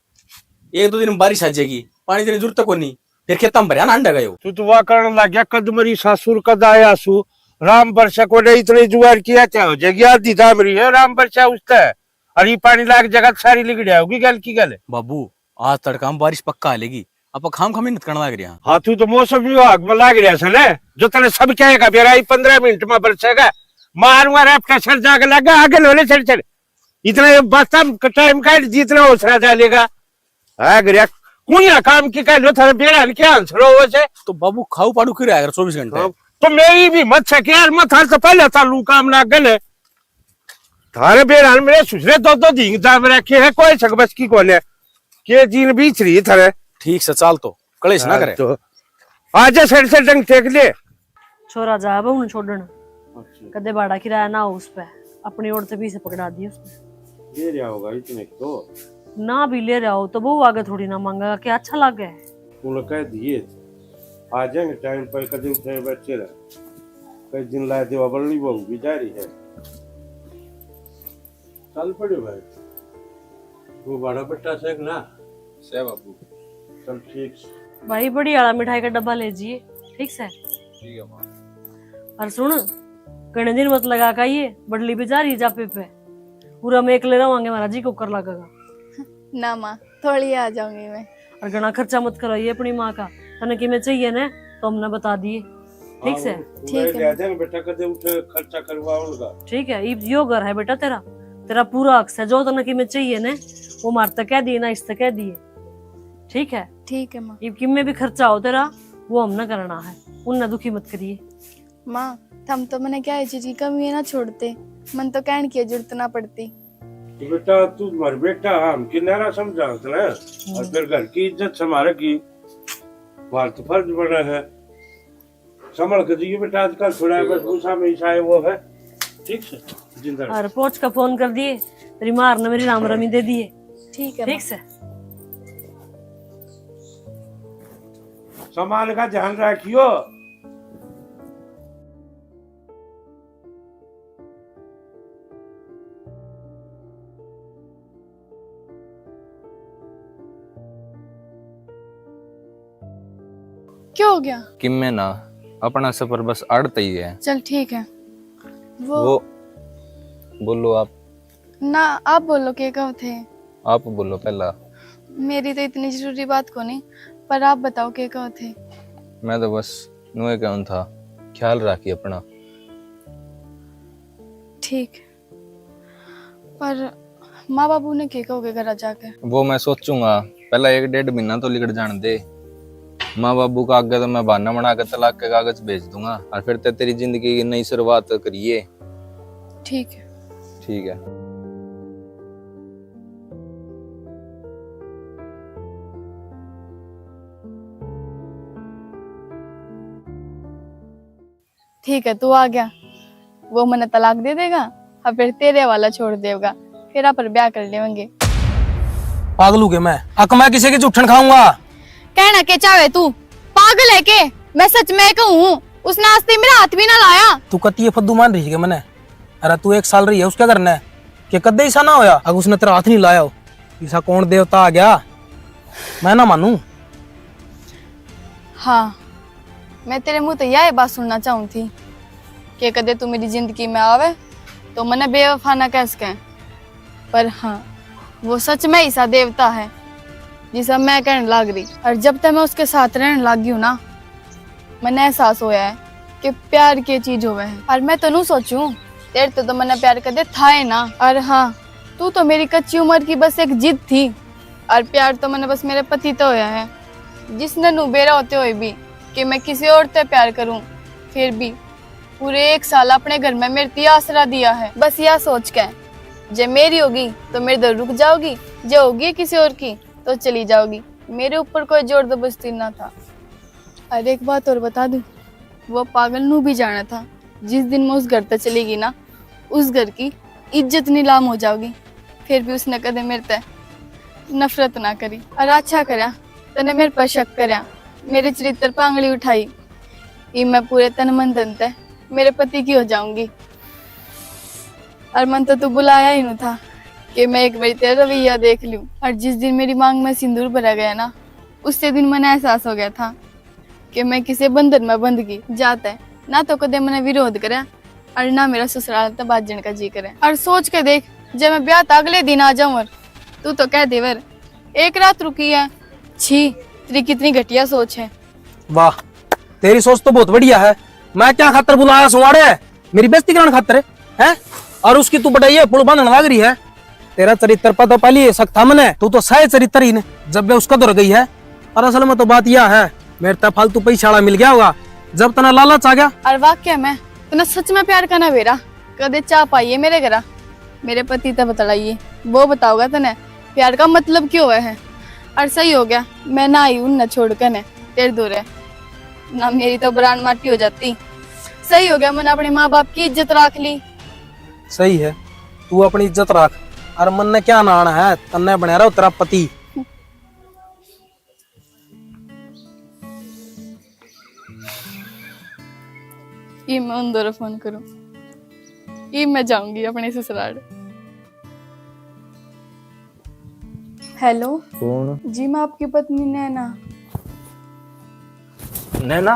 एक दो दिन में बारिश आ जाएगी, पानी देने की जरूरत कोनी, फिर खेतां में भरया ना अंडा गयो। तू तो वाह करण लग गया, कद मरी सासुर कद आया सु, राम बरसा को नहीं, इतनी जुआर की क्या हो जाएगी, आधी जाम रही है राम बरसा उसते, और ये पानी लाग जगह सारी लिगड़िया होगी गल की गल। बाबू, आज तड़का में बारिश पक्का आ लेगी, आप खाम खा मेहनत करने लग रहे हैं। हाँ, तू तो मौसम विभाग में लाग रहा है ना, जो तने सब कहेगा बेरा ही पन्द्रह मिनट में बरसेगा, मारूंगा रे अपना सर जाके लगा आगे लोले सर सर। इतना ये बस्ता टाइम काट जितना हौसला डालेगा। आ गया, कुणिया काम की कह लो, थारे बेरा ने क्या आंसर हो वैसे? तो बाबू खाऊ पाड़ू क्यों रहा कर चौबीस घंटे? हाँ, तो मेरी भी मत सके यार, मैं थारे से पहले चालू काम ना गले। थारे बेरा ने मेरे सुसरे दो दो दिन दाम रखे है, कोई सक बस की कोने। के दिन बीच रही थारे। ठीक से चाल तो, कलेश ना हाँ, करे। तो आजा सर से डंग टेक ले। छोरा जा बहू ने छोड़न, अच्छा। कदे भाड़ा किराया ना हो उस पे, अपनी ओर से भी से पकड़ा दिए उसने। ले रहा होगा इतने तो। ना भी ले रहा हो तो बहू आगे थोड़ी ना मांगेगा, क्या अच्छा लगे? उन्हें कह दिए, आ जाएंगे टाइम पर, कदे उठे बच्चे रहे। कई दिन ला देवा, बल्ली बहू भी जा रही है। चल पड़े भाई, वो बड़ा बट्टा से ना। से बाबू। चल ठीक से। भाई, बड़ी वाला मिठाई का डब्बा ले जिए, ठीक से? ठीक है माँ। और सुन, घणे दिन मत लगा का ये बड़ली भी जा रही जापे पे, पूरा में एकले रवांगे, हमारा जी कुकर लगेगा। ना माँ, थोड़ी आ जाऊंगी मैं। और घणा खर्चा मत कराइए अपनी माँ का, तने किमे चाहिए ना तो हमने बता दिए, ठीक से? ठीक है। ले जाएंगे बेटा, कदे उठे खर्चा करवाओगा। ठीक है, इब यो घर है बेटा तेरा, तेरा पूरा हक से, जो तने किमे चाहिए ना वो मार तक कह दिए ना, इस तक कह दिए, ठीक है? ठीक है माँ। इब किमे भी खर्चा हो तेरा वो हमने करना है, उनने दुखी मत करिए। माँ, थम तो मने क्या है चीज की कमी है ना छोड़ते, मन तो कहण की जरूरत ना पड़ती। तो बेटा, तू मर बेटा, हम किनारा समझा तने, और फिर घर की इज्जत संभाले की, बात तो फर्ज बना है। संभल के जियो बेटा, आजकल थोड़ा बस गुस्सा में ऐसा है वो है। ठीक से, जिंदा रहो। और पहुंच का फोन कर दिए, तेरी मार ने मेरी राम रमी दे दिए। ठीक है, ठीक माँ। से। सामान का ध्यान रखियो। क्या हो गया? किम्मे ना, अपना सफर बस आड़ तई है। चल ठीक है। वो वो, बोलो आप। ना, आप बोलो, के कहो थे? आप बोलो पहला। मेरी तो इतनी जरूरी बात को नहीं, पर आप बताओ, के कहो थे? मैं तो बस नुए कहूँ था, ख्याल राखी अपना। ठीक, पर माँ बाबू ने के कहोगे घर जाके? वो मैं सोचूंगा, पहला एक डेढ़ महीना तो लिकड़ जान दे। माँ बाबू का आगे तो मैं बहाना बना के तलाक के कागज भेज दूंगा, और फिर ते तेरी जिंदगी की नई शुरुआत करिए। ठीक है। ठीक है। ठीक है, तू आ गया, वो मने तलाक दे देगा, और फिर तेरे वाला छोड़ देगा, फिर आप ब्याह कर लेवेंगे। पागल हो गया मैं, अक मैं किसी की जूठन खाऊंगा? कहना के चाहे तू, पागल है के? मैं सच में कहूँ, उसने आज तक मेरा हाथ भी ना लाया। तू कती ये फद्दू मान रही है मने? अरे तू एक साल रही है उसके घर ने, के कदे ऐसा ना होया अगर उसने तेरा हाथ नहीं लाया हो? ऐसा कौन देवता आ गया, मैं ना मानू। हाँ, मैं तेरे मुंह तो यह बात सुनना चाहूँ थी कि कदे तू मेरी जिंदगी में आवे तो मने बेवफा ना कह सके, पर हाँ, वो सच में ऐसा देवता है जिसा मैं कहने लाग रही। और जब तक मैं उसके साथ रहने लाग गई हूँ ना, मने एहसास होया है कि प्यार के चीज होवे है। और मैं तो नू सोचूं, तेरे तो, तो मने प्यार कदे था ही ना। और हाँ, तू तो मेरी कच्ची उम्र की बस एक जिद थी, और प्यार तो मने बस मेरे पति तो होया है, जिसने नू बेरा होते हुए भी कि मैं किसी और ते प्यार करूं, फिर भी पूरे एक साल अपने घर में मेरे ती आसरा दिया है। बस या सोच के, जे मेरी होगी तो मेरे दर रुक जाओगी, जे होगी किसी और की तो चली जाओगी। मेरे ऊपर कोई जोर जबरदस्ती ना था। और एक बात और बता दूं, वो पागल नू भी जाना था, जिस दिन मैं उस घर तक चली गई ना, उस घर की इज्जत नीलाम हो जाओगी। फिर भी उसने कदे मेरे ते नफरत ना करी। और अच्छा करया, तने मेरे पर शक करया, मेरे चरित्र पर आंगली उठाई। इब मैं पूरे तन मन धन ते मेरे पति की हो जाऊंगी। और मन तो तू बुलाया ही नहीं था कि मैं एक बार तेरा रवैया देख लूं। और जिस दिन मेरी मांग में सिंदूर भरा गया ना, उससे दिन मने एहसास हो गया था कि मैं किसी बंधन में बंध गई। जाता है ना तो कदे मने विरोध करे और ना मेरा ससुराल तो बाजन का जी करे। और सोच के देख, जब मैं ब्याह तो अगले दिन आ जाऊं और तू तो कह देवर एक रात रुकी है। छी, तेरी कितनी घटिया सोच है। वाह, तेरी सोच तो बहुत बढ़िया है। मैं क्या खातर बुलाया सुवाड़े? मेरी बेइज्जती कराने खातर है? और उसकी तू बड़ाई है, पुल बांधने लग रही है। तेरा चरित्र पर तो पहले ही शक था मने, तू तो सह चरित्र ही ने, जब वे उसका दौर गई है। और असल में तो बात यह है, मेरे ते फालतू पैसा वाला मिल गया होगा, जब तना लालच आ गया। और वाक्य में तने सच में प्यार का ना बेरा, कदे चाह पाइए मेरे घरा, मेरे पति ते बतलाइए, वो बताओगा तने प्यार का मतलब क्यों हुआ है। और सही हो गया, मैं ना आई उनने छोड़ के ने तेरे दूर है, ना मेरी तो ब्रांड माटी हो जाती। सही हो गया, मैंने अपने माँ बाप की इज्जत रख ली। सही है, तू अपनी इज्जत रख। और मन ने क्या नाना है, तन्ने बनया रहो तेरा पति। इब मैं उन दौरे फोन करूं, इब मैं जाऊंगी अपने ससुराल। हेलो। कौन? जी, मैं आपकी पत्नी नैना। नैना?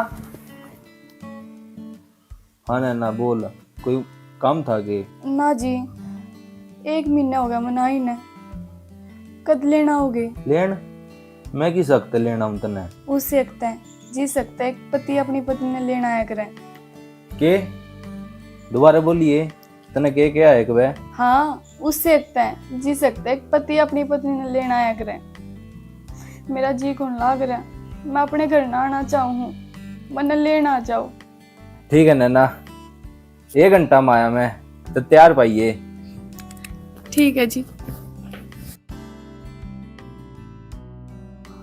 हाँ नैना, बोल, कोई काम था के? ना जी, एक महीना हो गया मने आई ने। कद लेना आओगे? लेन? मैं किस हक ते लेना हूँ तन्ने? उस हक ते, जिस हक ते एक पति अपनी पत्नी ने लेना आया करे। के? दोबारा बोलिए, तन्ने के कहा है के? हाँ, उस हक ते, जिस हक ते एक पति अपनी पत्नी ने लेना आया करे। मेरा जी कौन लाग रहा। मैं अपने घर ना आना चाहूँ हूँ, मन्ने लेना आ जाओ। ठीक है नैना, एक घंटा में आया मैं, तो तैयार पाइए। ठीक है जी।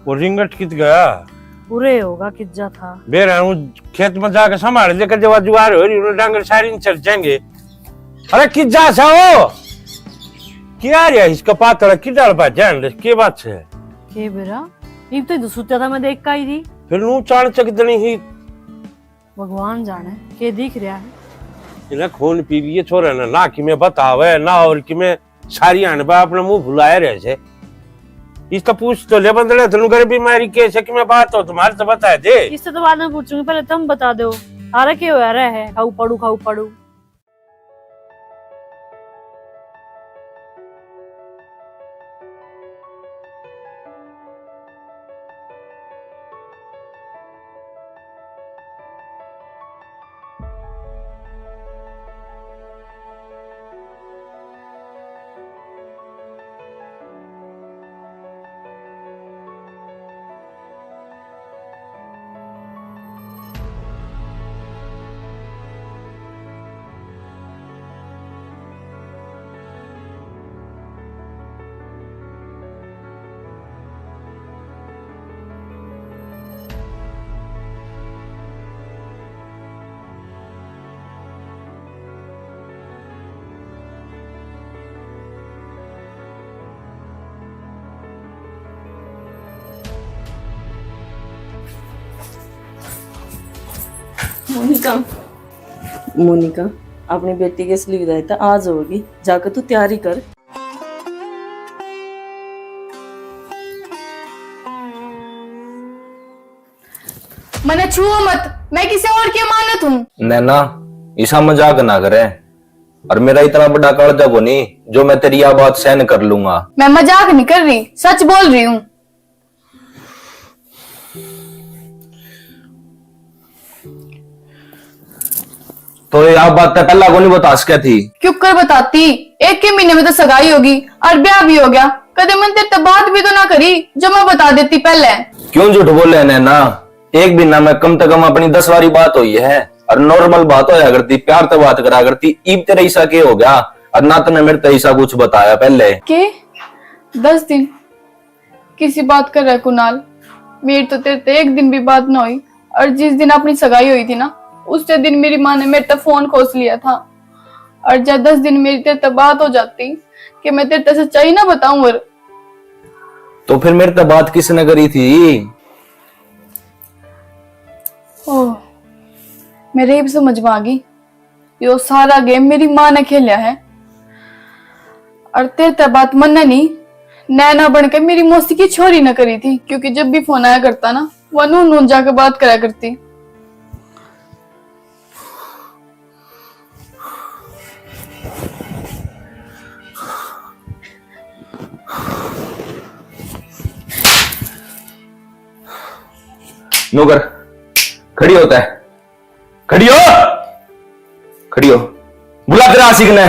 वो रिंगट कित गया? उरे होगा, किज्जा था। बेरा हूँ खेत में जाके संभाल दे, कदे वा जुगाड़ हो रही, उन्हें डांगर सारी न चल जाएंगे। अरे किज्जा सा हो? क्या रे इसका पातला की डाल बा जान ले, के बात है? के बेरा? इब तो इधर सुत्या था, मैं देख का ही थी। फिर नू चाण चक देनी ही। भगवान जाने के दिख रहा है। इन्हें खून पी लिए छोरे ने, ना कि मैं बतावे, ना और कि मैं सारी अनबा अपने मुंह फुलाए रहे से। इसका पूछ तो ले बंदड़े, तनु घर बीमारी के से कि मैं बात हो तुम्हारे तो बता दे। इससे तो बाद में पूछूंगी, पहले तुम बता दो, थारा के हो रहा है? खाऊ पड़ू, खाऊ पड़ू। मोनिका, मोनिका, अपनी बेटी की असली विदाई तो आज होगी, जाकर तू तैयारी कर। मने छुओ मत, मैं किसी और की अमानत हूँ। नैना, इसा मजाक ना करे। और मेरा इतना बड़ा कालजा कोनी जो मैं तेरी या बात सहन कर लूंगा। मैं मजाक नहीं कर रही, सच बोल रही हूँ। तो ये आप बात पहला को नहीं बता सके थी? क्यों कर बताती? एक ही महीने में तो सगाई होगी और ब्याह भी हो गया। कदे मन तेरे ते बात भी तो ना करी जो मैं बता देती पहले। क्यों झूठ बोले नैना? एक महीना में कम से कम अपनी दस बारी बात हुई है और नॉर्मल बात होया करती, प्यार ते बात करा करती। ईब तेरे ऐसा के हो गया और ना तने मेरे ते ऐसा कुछ बताया पहले? के दस दिन किसी बात कर रहा है कुणाल? मेरी तो तेरे ते एक दिन भी बात ना हुई। और जिस दिन अपनी सगाई हुई थी ना, उससे दिन मेरी माँ ने मेरे ते फोन खोस लिया था। और जब दस दिन मेरी तेरे ते बात हो जाती कि मैं तेरे ते सच्चाई ना बताऊं। और तो फिर मेरे ते बात किसने करी थी? ओह, मेरे इब समझ में आ गई। यो सारा गेम मेरी माँ ने खेलिया है। और तेरे ते बात मन्ने नहीं, नैना बन के मेरी मौसी की छोरी ने करी थी, क्योंकि जब भी फोन आया करता ना, वो नू नू जाके बात करा करती। नौकर, खड़ी होता है। खड़ी हो, खड़ी हो। बुला तेरा आशिक ने,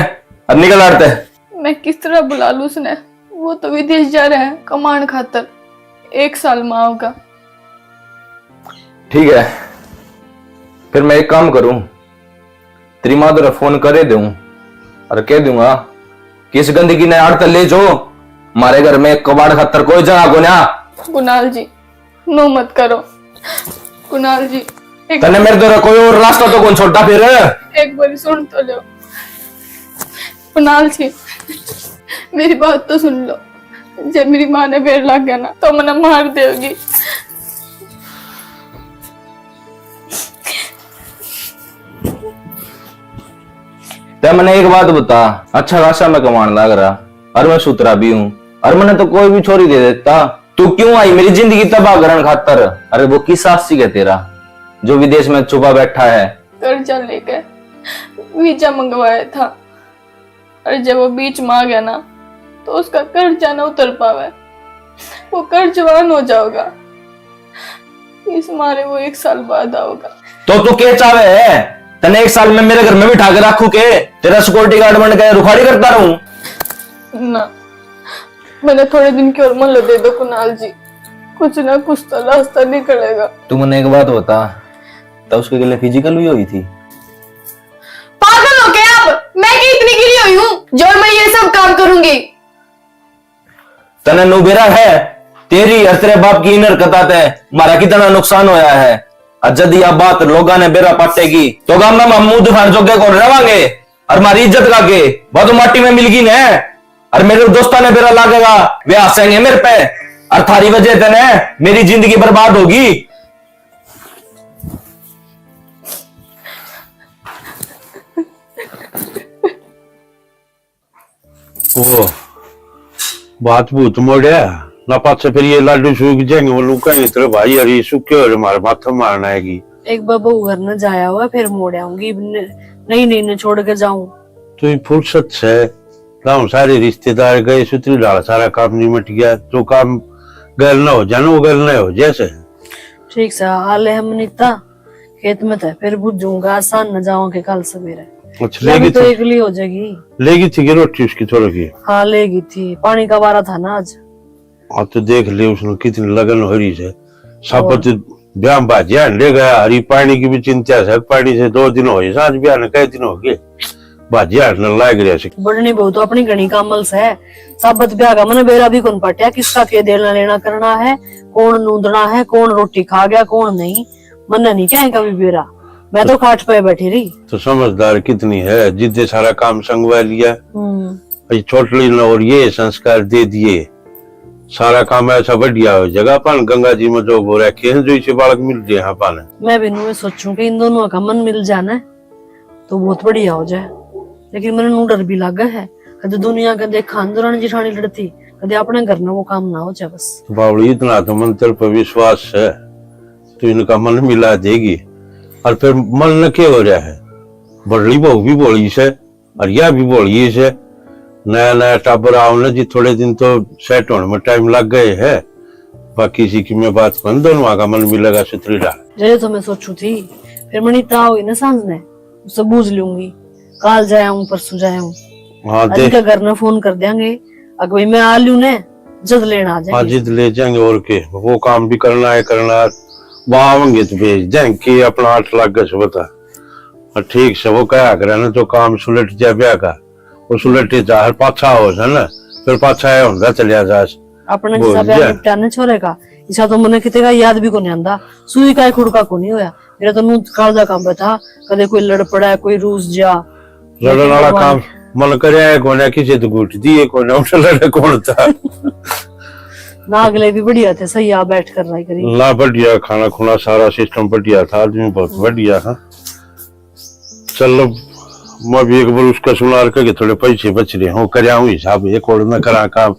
अब निकल आड़ते। मैं किस तरह बुला लूं उसने? वो तो विदेश जा रहा है कमाण खातर, एक साल में आऊंगा। ठीक है, फिर मैं एक काम करूं, तेरी माँ तेरा फोन करे दूं और कह दूंगा कि इस गंदगी ने आड़ते ले जो, हमारे घर में कबाड़ खातर कोई जगह को ना। कुणाल जी, नो मत करो। कुणाल जी, एक तन्ने मेरे द्वारा कोई और रास्ता तो कौन छोड़ा फिर? एक बार सुन तो लो। कुणाल जी, मेरी बात तो सुन लो। जब मेरी माँ ने बेर लाग गया ना, तो मने मार देगी। ते मने एक बात बता, अच्छा खासा मैं कमाण लाग रहा, और मैं सुथरा भी हूँ, और मने तो कोई भी छोरी दे देता। तू क्यों आई मेरी जिंदगी तबाह करण खातर? अरे वो किस आशिक है तेरा जो विदेश में छुपा बैठा है? कर्जा लेके वीजा मंगवाया था, और जब वो बीच में आ गया ना, तो उसका कर्जा ना उतर पावे, वो कर्जवान हो जाओगा। इस मारे वो एक साल बाद आओगा। तो तू के चावे है? तने एक साल में मेरे घर में बिठा के रखू के? तेरा सिक्योरिटी गार्ड बन के रुखाड़ी करता रहूं? ना, मैंने थोड़े दिन की और मोहलत दे दो कुणाल जी। कुछ ना कुछ तो रास्ता निकलेगा। तू मने एक बात बता, तो उसके गले फिजिकल भी हुई थी? पागल हो गए आप? मैं क्या इतनी गिरी हुई हूँ जो मैं ये सब काम करूंगी? तने नु बेरा है, तेरी और तेरे बाप की इन हरकतां ते म्हारा कितना नुकसान होया है। और जद यह बात लोगां ने बेरा पाटेगी, तो गाम में हम मुंह दिखाने जोगे कौन रवांगे? और हमारी इज्जत का के? वह तो माटी में मिलगी ने। और मेरे दोस्तां ने बेरा लागेगा, वे हंसेंगे मेरे पे। और थारी वजह ते ने मेरी जिंदगी बर्बाद होगी। ओ, बात भूत मोड़या ना, पाछे फिर ये लाडू सूख जाएंगे, वो लोग कहेंगे, "तेरे भाई, अरे सूखे हो रे, मारे माथे मारना है की।" एक बार बहू घर न जाया हुआ, फिर मोड़ आऊंगी, न-, नहीं, नहीं, न छोड़ के जाऊं। तो ये फुर्सत से, गाँव सारे रिश्तेदार गए, सुतरी ढाल सारा काम निमट गया, जो काम गैल ना हो जाना, वो गैल ना हो जैसे। ठीक सा, आले हम नीता। खेत में तो फिर बुझूंगा, आसान न जाऊं के कल सवेरे। अच्छा, मैं भी लेगी तो थी? एकली हो जाएगी। लेगी थी कि रोटी उसकी थोड़ी की? हाँ, लेगी थी, पानी का वारा था ना आज। हाँ, तो देख ले उसने कितनी लगन हो रही है। साबत और? ब्याह में भाजिया ले गया, हरी पानी की भी चिंता है, पानी से दो दिन हो गए, सांझ ब्याह ने कै दिन हो गए, भाजिया हटने लाग रहा है। बढ़नी बहुत अपनी घणी कामल से। साबत ब्याह का मैंने बेरा भी कौन पाटिया, किसका के देना लेना करना है, कौन नूंदना है, कौन रोटी खा गया, कौन नहीं। मन्ने नहीं क्या कभी बेरा, मैं तो खाट पे बैठी रही। तो समझदार कितनी है, जिद्दे सारा काम संगवा लिया। हम्म। ये छोटली ने और ये संस्कार दे दिए, सारा काम ऐसा बढ़िया हो जाएगा। अपन गंगा जी में जो हो रखे हैं, जो इसे बालक मिल रहे हैं अपन। मैं भी न्यू सोचूं कि इन दोनों का मन मिल जाना तो बहुत बढ़िया हो जाए, लेकिन मैंने नू डर भी लागे है। कदे दुनिया का देखा, दुरानी जिठानी लड़ती, कदे अपने घर में वो काम ना हो जाए बस। बावली, इतना तो मन तेरे पर विश्वास है, तू इनका मन मिला देगी। और फिर मन न के हो रहा है, बड़ली बहू भी भोली से और या भी भोली से। नया नया टाबर आओ ना जी, थोड़े दिन तो सेट होने में टाइम लग गए है, बाकी इसी की मैं बात बन, दोनों का मन मिलेगा सुथरी डाल। जय तो मैं सोचू थी, फिर मनी ता होई ना सांझ ने, उससे बूझ लूंगी। काल जाया हूँ, परसों जाया हूँ। हाँ, अरे देख। का घर ना फोन कर देंगे, अगर भाई मैं आ लूँ ने, जद लेना आ हाँ, जाएंगे। जिद ले जाएंगे और के, वो काम भी करना है, करना है। वहाँ आवेंगे तो भेज देंगे कि अपना आठ लाख का से बता। और ठीक से वो कहा करे ना, जो काम सुलट जा ब्याह का, वो सुलटे जा, हर पाछा हो से ना, फिर पाछा आया होंदा चलिया जा। अपने बोल जिसा ब्याह जा। निपटा ना छोरे का, इसा तो मने किते का याद भी कोनी आंदा। सुई का ही खुड़का कोनी होया। मेरा तो नू कालजा काम था, कदे कोई लड़ पड़ा, कोई रूस जा। लड़न वाला भगवान। काम मन करे है कोने, किसी तो घूट दिए कोने, उठ लड़े कौन था? ना, अगले भी बढ़िया थे, सही आ बैठ कर रहा करी। ना, बढ़िया खाना खुना, सारा सिस्टम बढ़िया था, आदमी बहुत बढ़िया था। चल, मैं भी एक बार उसका सुनार के थोड़े पैसे बच रहे हो, कर आऊं हिसाब, एक और मैं करा काम,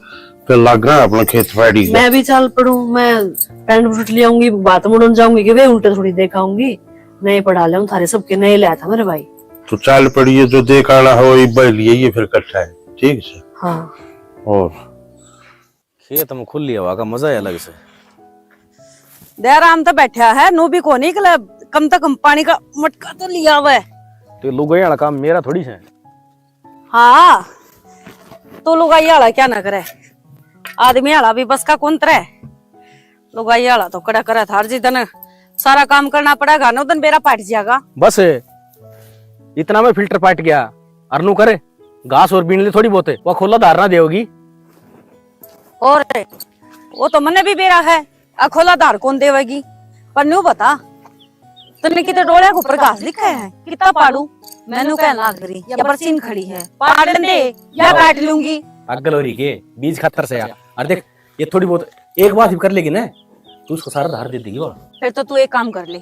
फिर लाग रहा अपना खेत पाड़ी का। मैं भी चल पड़ूं, मैं पैंट बूट ले आऊंगी, बात मुड़न जाऊंगी कि वे उल्टे थोड़ी देखाऊंगी, नहीं पढ़ा ले थारे सबके नए लाया था मेरे भाई। तो चल पड़िए, जो देख आना हो, इब्बा ही लिए ये फिर इकट्ठा है, ठीक से? हाँ। और खेत में खुली हवा का मजा ही अलग से। दयाराम तो बैठा है, नू भी कोनी निकला, कम से कम पानी का मटका तो लिया हुआ है। तो लुगाई वाला काम मेरा थोड़ी है। हाँ, तू लुगाई वाला क्या ना करे, आदमी वाला भी बस का कौन तरे। लुगाई वाला तो कड़ा करे थार जी, तने सारा काम करना पड़ेगा ना, उदन बेरा पाट जाएगा। बस इतना में फिल्टर पाट गया, अरनू करे घास और बीन ले थोड़ी बहुत, वो खोला धार ना देगी। और वो तो मन्ने भी बेरा है, अखोला धार कौन देवेगी? पर न्यू बता, तन्ने किते डोलिया के ऊपर घास दिखा है? कितना पाड़ू? मैनू कहन लाग रही, या बरसीन खड़ी है, पाड़न दे, या काट लूंगी। पागल हो रही के? बीज खातर से यार। और देख, ये थोड़ी बहुत एक बात भी कर लेगी ना, तू उसको सारा धार दे देगी। और फिर तो तू एक काम कर ले,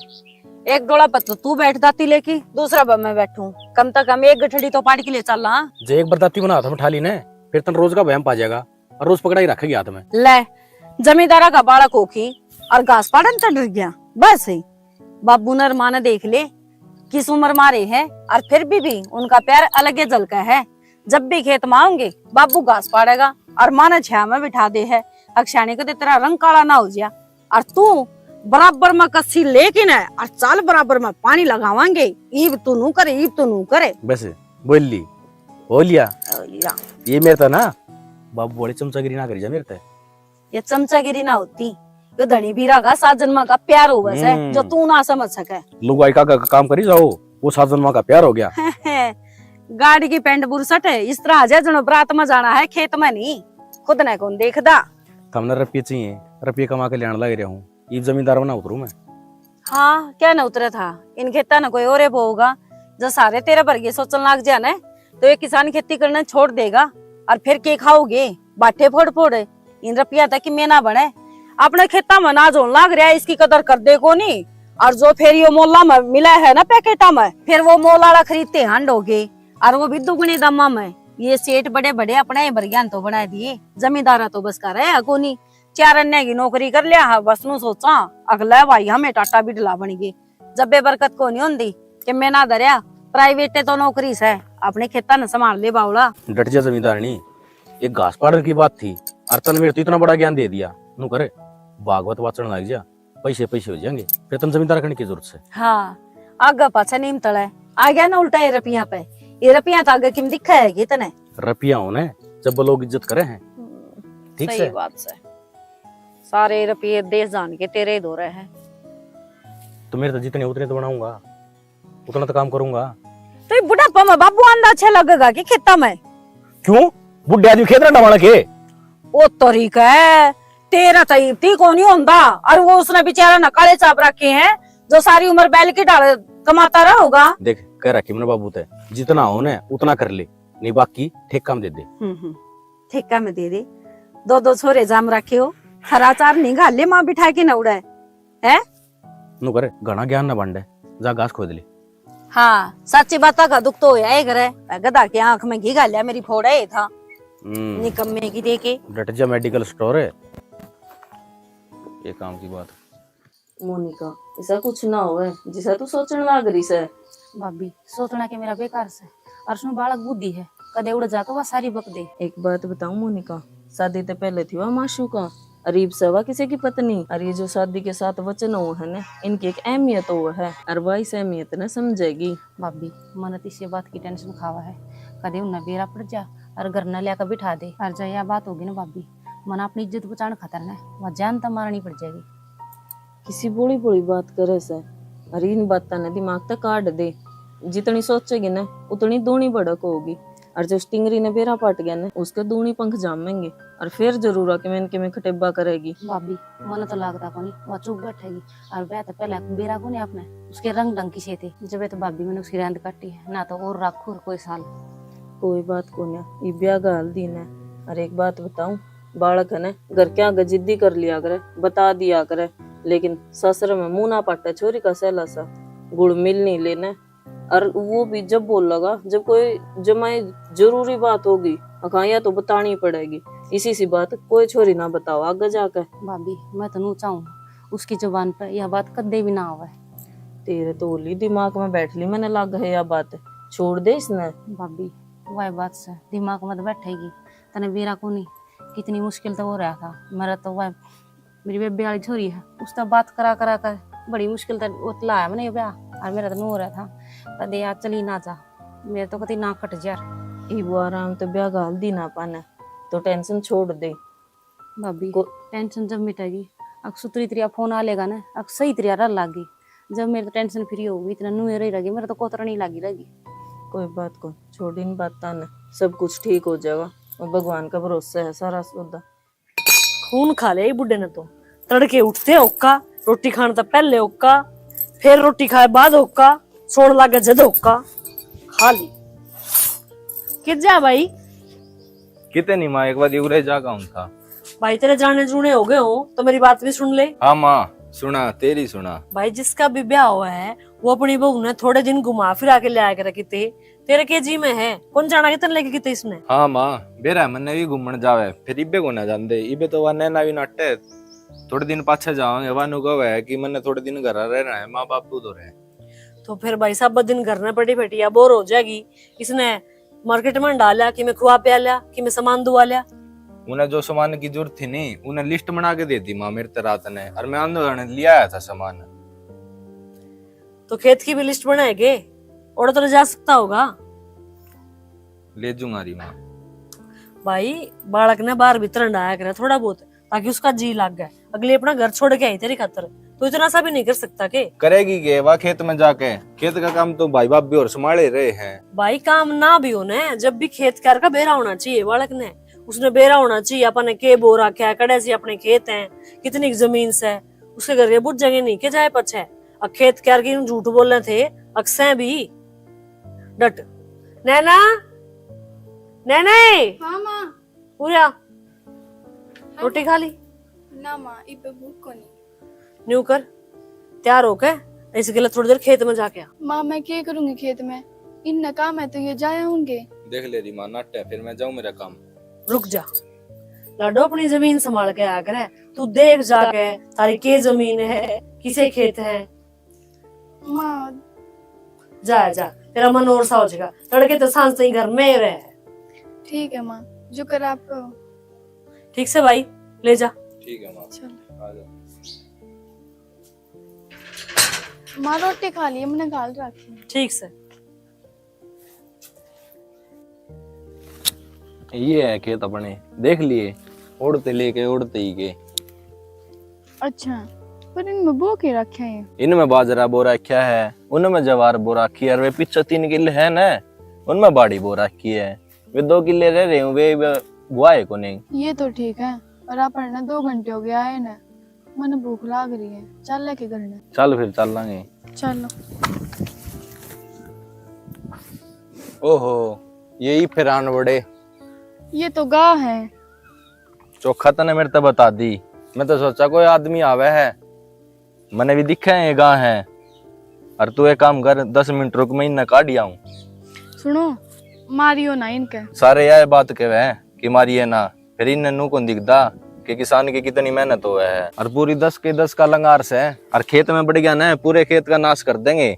एक डोला पर तो तू बैठ दाती लेके, दूसरा पर मैं बैठूं, कम से कम एक गठड़ी तो पाड़ के ले चल। हाँ, जे एक बार दाती बना हाथ में उठा ली ना, फिर तन रोज का वहम पा जाएगा। और रोज पकड़ा ही रखेगी हाथ में। ले, जमींदारा का बालक हो की और घास पाड़न चढ़ गया। बस ही बाबू ने और माँ ने देख ले, किस उम्र मारे है और फिर भी, भी उनका प्यार अलग ही झलका है। जब भी खेत में आऊंगे, बाबू घास पाड़ेगा और माँ ने छाया में बिठा दे है। अक्षाणी को तो तेरा रंग काला ना हो जाए। और तू बराबर में कस्सी लेके ना और चाल बराबर में पानी लगावांगे। ईब तू नू करे, ईब तू नू करे। बस बोल ली, हो लिया। हो लिया। ये मेरे तो ना बाबू वाली चमचागिरी ना करी जा मेरे ते। ये चमचागिरी ना होती, यो धनी बीरा का सात जन्मा का प्यार होवे से, हम्म। जो तू ना समझ सके। लुगाई का, का काम करी जाओ, वो सात जन्मा का प्यार हो गया। गाड़ी की पैंट बुरसट है, इस तरह आ जाए जनो बरात में जाना है, खेत में नहीं। खुद ने कौन देखदा? थमने रुपये चाहिए, रुपये कमा के ल्याण लग रहा हूँ, इब जमींदार बना उतरू मैं। हाँ, क्या न उतरे था, इन खेता न कोई और बोगा। जो सारे तेरे वर्गे सोचन लाग जा न, तो ये किसान खेती करना छोड़ देगा। और फिर के खाओगे? बाटे फोड़ फोड़। इन रुपया तक की मेना बने। अपने खेता में अनाज होने लाग रहा है, इसकी कदर कर दे कोनी। और जो फिर यो मोला में मिला है ना पैकेटा में, फिर वो मोल वाला खरीदते हांड हो गए, और वो भी दुगने दामा में। ये सेठ बड़े बड़े अपने ही बरग्यान तो बना दिए, जमींदारा तो बस का रहा कोनी। चार अन्य की नौकरी कर लिया है, बस नू सोचा, अगला भाई हमें टाटा बिडला बन गए। जब बेबरकत को नहीं होंदी कि मैं ना धरया, प्राइवेट तो नौकरी से, अपने खेता ने संभाल ले बावला। डट जा जमींदारनी, एक घास पाड़न की बात थी, और तन मेरे तो इतना बड़ा ज्ञान दे दिया। नू करे, भागवत वाचन लग जा, पैसे पैसे हो जाएंगे, फिर तन जमींदार करने की जरूरत से। हाँ, आगे पाछे नीम तले, आ गया ना उल्टा ये रुपया पे। ये रुपया तो आगे किम दिखा है कि तने? रुपया होने जब लोग इज्जत करे हैं। हम्म, ठीक सही से? बात से। सारे रुपये देश जान के तेरे ही दो रहे हैं। तो मेरे तो जितने उतने तो बनाऊंगा, उतना तो काम करूंगा। तो ये बुढ़ापा में बाबू आंदा अच्छा लगेगा कि खेता में? क्यों? बुढ़े आदमी खेत रंडा वाला के? ओ तरीका है, तेरा तो इब्ती को नहीं होंदा। और वो उसने बेचारा ना काले चाप रखे हैं, जो सारी उम्र बैल की ढाल कमाता रहा होगा। देख, कह रखी मैंने बाबू ते, जितना हो ना उतना कर ले, नहीं बाकी ठेका में दे दे। हम्म, हम्म, ठेका में दे दे। दो दो छोरे जाम रखे हो, हरा चार नहीं घाल ले माँ बिठा के न उड़े, हैं? नु करे, घना ज्ञान ना बांटे, जा घास खोद ले। हाँ, साची बात का दुख तो होया ही करे। गधा के आंख में घी घाल्या मेरी फोड़ा ही था। हम्म। निकम्मे की देके। डट जा, मेडिकल स्टोर है। ये काम की बात। मोनिका, ऐसा कुछ ना होवे जिसा तू सोचण लाग रही से। भाभी, सोचना के मेरा बेकार से। और उसमें बालक बुद्धि है, कदे उड़ जाके वह सारी बक दे। एक बात बताऊं मोनिका, शादी ते पहले थी वह माशूका, और इब से वह किसी की पत्नी। और ये जो शादी के साथ वचन हो है ना, इनकी एक अहमियत हो है, और वह इस अहमियत ने समझेगी। भाभी, मन तो इसी बात की टेंशन खावा है, कदे उन्हें बेरा पड़ जा और घर न लिया बिठा दे। और जब यह बात होगी ना भाभी, मन अपनी इज्जत बचाने खातर ना वह जान तो मारनी पड़ जाएगी। किसी भोली भोली बात करे से, अरे इन बातां ने दिमाग तक काट दे। जितनी सोचेगी ना, उतनी दूनी भड़क होगी। और जो स्टिंगरी ने बेरा पाट गया ना, उसके दूनी पंख जामेंगे। और फिर जरूर आके मैं इनके में खटेबा करेगी। भाभी, मन तो लागता कोनी, वह चुप बैठेगी। और वह तो पहले बेरा कोनी आपने, उसके रंग ढंग की से थे। जब तो भाभी मैंने उसकी रैंद काटी है, ना तो और रखू और कोई साल। कोई बात कोनी, ये ब्याह का हाल दिन है। और एक बात बताऊं, बालक है ना, घर के आगे जिद्दी कर लिया करे, बता दिया करे, लेकिन ससुर में मुंह ना पाटे छोरी का सहला सा, गुड़ मिल नहीं लेने। और वो भी जब बोलेगा, जब कोई जमाई जरूरी बात होगी, अखां या तो बतानी पड़ेगी। इसी सी बात कोई छोरी ना बताओ आगे जाके। भाभी, मैं तो नू चाहूँ, उसकी जुबान पे यह बात कदे भी ना आवे। तेरे तो होली दिमाग में बैठ ली, मैंने लाग है यह बात, छोड़ दे इसने। भाभी, वह बात से दिमाग में तो बैठेगी, तने बेरा कोनी, कितनी मुश्किल तो हो रहा था। मेरा तो वह, मेरी बेबे वाली छोरी है, उससे बात करा करा कर बड़ी मुश्किल तो वो लाया मैंने ये ब्याह, और मेरा तो नू हो रहा था, कदे यार चली ना जा, मेरे तो कति ना कट जा। इब वो आराम तो ब्याह घाल दी ना पाने, तो टेंशन छोड़ दे। भाभी, को- टेंशन जब मिटेगी, अक सुतरी तरिया फोन आ लेगा ना, अक सही तरिया रह लागी। जब मेरे तो टेंशन फ्री होगी, इतना नुए रही रहेगी, मेरे तो कोतरा नहीं लागी रहेगी। कोई बात को, छोड़ इन बातां ने, सब कुछ ठीक हो जाएगा। वो भगवान का भरोसा है सारा सौदा। खून खा लिया ये बुड्ढे ने तो। तड़के उठते होका, रोटी खाने तो पहले होका, फिर रोटी खाए बाद होका, सोण लागे जद होका। खा ली। कित जा भाई? किते नहीं माँ, एक बार उरे जागा हूँ था। भाई, तेरे जाने जूने हो गए हो तो मेरी बात भी सुन ले। हाँ माँ, सुना, तेरी सुना। भाई, जिसका भी ब्याह हुआ है, वो अपनी बहू ने थोड़े दिन घुमा फिरा के ले आया करे किते। तेरे के जी में है, कौन जाना कितने लेके किते इसने। हाँ माँ, बेरा मन्ने भी घूमण जावे, फिर इबे को ना जांदे, इबे तो वह नैना भी नाटे। थोड़े दिन पाछे जावांगे, वानू कहे कि मन्ने थोड़े दिन घर रहना है, माँ बापू तो रहे। तो फिर भाई साहब, दिन घर में पड़ी बैठी या बोर हो जाएगी। इसने मार्केट में डाल लिया, कि मैं खुआ प्या लिया, कि मैं सामान दुआ लिया। उन्हें जो सामान की जरूरत थी नहीं, उन्हें लिस्ट बना के दे दी माँ मेरे ते रात ने, और मैं आंदो जाने ले आया था सामान। तो खेत की भी लिस्ट बनाएगे, और तो ले जा सकता होगा। ले जूंगा री माँ। भाई, बालक ने बाहर भीतर हंडाया करे थोड़ा बहुत, ताकि उसका जी लाग जाए। अगली अपना घर छोड़ के आई तेरी खातर, तू इतना सा भी नहीं कर सकता के? करेगी के वा खेत में जाके? खेत का काम तो भाई भाभी और संभाले रहे हैं। भाई, काम ना भी हो ना, जब भी खेत क्यार का बेरा होना चाहिए बालक ने। उसने बेरा होना चाहिए, अपन ने के बो रखा है, कड़े से अपने खेत हैं, कितनी जमीन से, उसके घर के बुझेंगे नहीं के जाए पछे। और खेत क्यार की झूठ बोले थे, अक्सर भी। डट। नैना, नैना, हाँ माँ। पूरा हाँ रोटी माँ। खा ली? ना माँ, इब भूख को नहीं। न्यू कर, तैयार होके इस गले थोड़ी देर खेत में जाके आ। माँ, मैं क्या करूंगी खेत में? इन काम है तो ये जाए होंगे। देख ले री माँ, नाटे, फिर मैं जाऊं मेरा काम। रुक जा लाडो, अपनी जमीन संभाल के आया करे। तू देख जाके, तारी के जमीन है, किसे खेत है। माँ। जा, जा, तेरा मन और सा हो जाएगा। तड़के तो सांझ ताई घर में रह। ठीक है माँ, जो कर आप कहो। ठीक से भाई, ले जा। ठीक है माँ। चल। आ जा। माँ, रोटी खा ली, मैंने घाल रखी है। ठीक से। ये है खेत अपने, देख लिए, ओढ़ते लेके ओढ़ते ही के। अच्छा, पर इनमें बो के रखे हैं? इनमें बाजरा बो रखा है, उनमें जवार बो रखी है, और वे पीछे तीन किले है ना, उनमें बाड़ी बो रखी है। वे दो किले रह रहे हैं, वे, वे बुआए को नहीं। ये तो ठीक है, और अपन ने दो घंटे हो गया आए ना, मने भूख लाग रही है, चल लेके घर ने। चल फिर चल लांगे। चलो। ओहो, यही फिर आन बड़े। ये तो गाय है। चोखा तने मेरे ते बता दी, मैं तो सोचा कोई आदमी आवे है। मने भी दिखे है ये गाय है। और तू एक काम कर, दस मिनट रुक, मैं इन्हें काढ़ आऊं। सुनो, मारियो ना इनके। सारे यह बात कहवे हैं कि मारिए ना, फिर इन्हें नू कौन दिखदा कि किसान की कितनी मेहनत होवे है। और पूरी दस के दस का लंगार से, और खेत में बढ़ गया ना, पूरे खेत का नाश कर देंगे।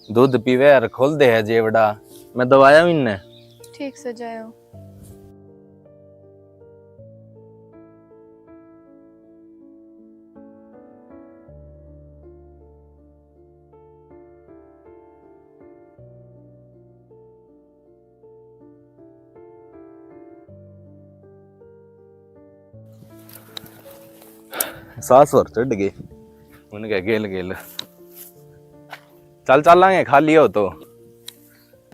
दूध पीवे और खोल दे है जेवड़ा। मैं दवाया हूँ इन्हें। ठीक से जायो। सास और चढ़ गई उनके गेल गेल। चल चलांगे, खा लियो तो।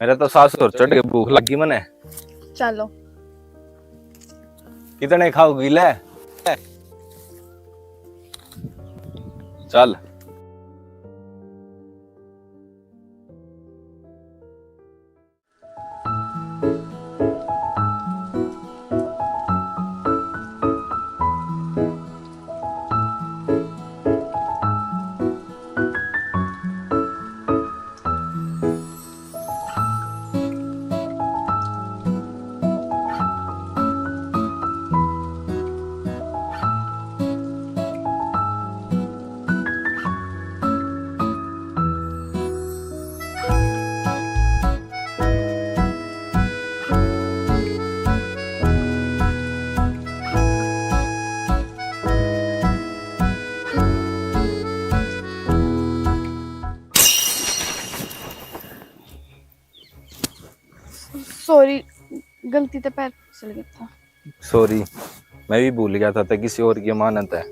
मेरे तो सास और चढ़ के भूख लगी मने। चलो। कितने खाओगी ले? चल। सॉरी, गलती से पैर फिसल गया था। सॉरी, मैं भी भूल गया था, तै किसी और की अमानत है।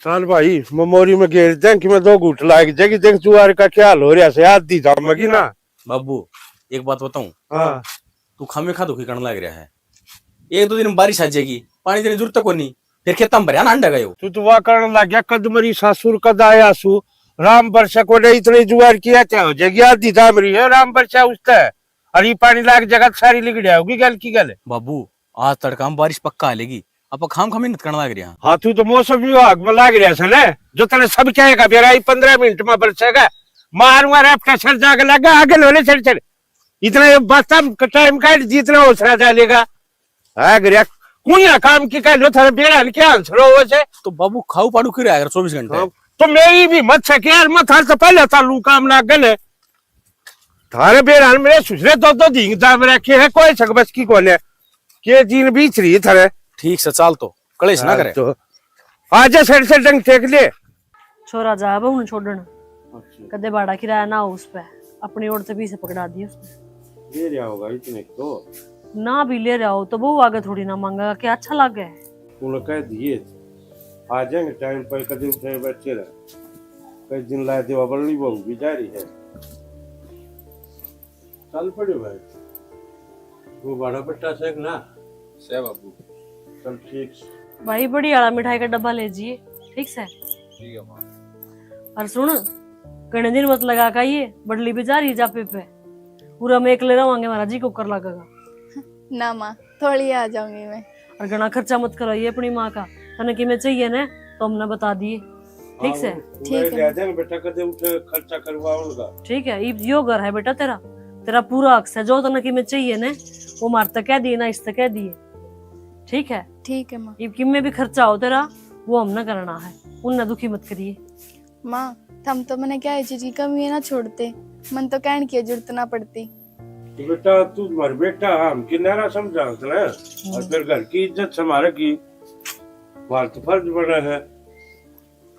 चल भाई, मैं मोरी में घेर दें कि मैं दो घूट लाग जाएगी, देख जुआर का क्या हाल हो रहा से, आधी जामेगी ना। बाबू, एक बात बताऊं? हाँ। तू खामे खा दुखी करण लाग रहा है। एक दो दिन में बारिश आ जाएगी, पानी देने जरूरत कोनी, फिर खेतां में भरया ना अंडा गयो। तू तो वा करण लग गया, कद मरी सासुर कद आया सु, राम बरसा को नहीं, इतने जुआर किया क्या हो जाएगी, आधी दाम रही है राम बरसा उसते, और ये पानी लाग जगह सारी लिगड़िया होगी गल की गल। बाबू, आज तड़का में बारिश पक्का आ लेगी, आप खाम खा मेहनत करने लाग रहे हैं। हाँ, तू तो मौसम विभाग में लाग रहा है ना, जो तने सब कहेगा बेरा ही पंद्रह मिनट में बरसेगा, मारूंगा रेपटा सर जाके लगा आगे लोले सर सर। इतना ये बस्ता टाइम काट जितना ओसरा डालेगा। आ गया, कुनिया काम की कह लो, थारे बेरा ने क्या आंसर हो से? तो बाबू खाऊ पाड़ू क्यों रहा कर चौबीस घंटे? हाँ, तो मेरी भी मत सके यार, मैं थारे से पहले चालू काम ना गले। थारे बेरा ने मेरे सुसरे दो दो दिन दाम रखे है, कोई सक बस की कोने। के दिन बीच रही थारे। ठीक से चाल तो, कलेश ना हाँ, करे। तो आजा सर से डंग टेक ले। छोरा जा बहू ने छोड़न, अच्छा। कदे भाड़ा किराया ना हो उस पे, अपनी ओर से पीछे पकड़ा दिए उसने। ले रहा होगा इतने को। ना भी ले रहा हो तो बहू आगे थोड़ी ना मांगेगा, क्या अच्छा लागे? तूने कह दिए, आ जाएंगे टाइम पर, कदे उठे बच्चे रहे, कई दिन लाए देवा बल्ली बहू भी जा रही है। चल पड़े भाई, वो बड़ा बट्टा से ना। से बाबू। चल ठीक से। भाई, बड़ी आला मिठाई का डब्बा ले जिए, ठीक से? ठीक है माँ। और सुन, घणे दिन मत लगा का ये बड़ली भी जा रही जापे पे, पूरा में एकले रवांगे, हमारा जी को कर लगेगा। ना माँ, थोड़ी आ जाऊंगी मैं। और घणा खर्चा मत कराइए अपनी माँ का, तने किमे चाहिए ना तो हमने बता दिए, ठीक से? हाँ, ठीक है। ले जाएंगे बेटा, कदे उठे खर्चा करवाओगा। ठीक है, इब यो घर है बेटा तेरा, तेरा पूरा हक से, जो तने किमे चाहिए ना वो मार तक कह दिए ना इस तक कह दिए, ठीक है? ठीक है माँ। इब किमे भी खर्चा हो तेरा, वो हमने करना है, उनने दुखी मत करिए। माँ, थम तो मने क्या है चीज की कमी है ना छोड़ते, मन तो कहने की जरूरत ना पड़ती। तो बेटा, तू मर बेटा, हम किनारा समझावत ना, और फिर घर की इज्जत संभाले की, बात फर्ज बना है।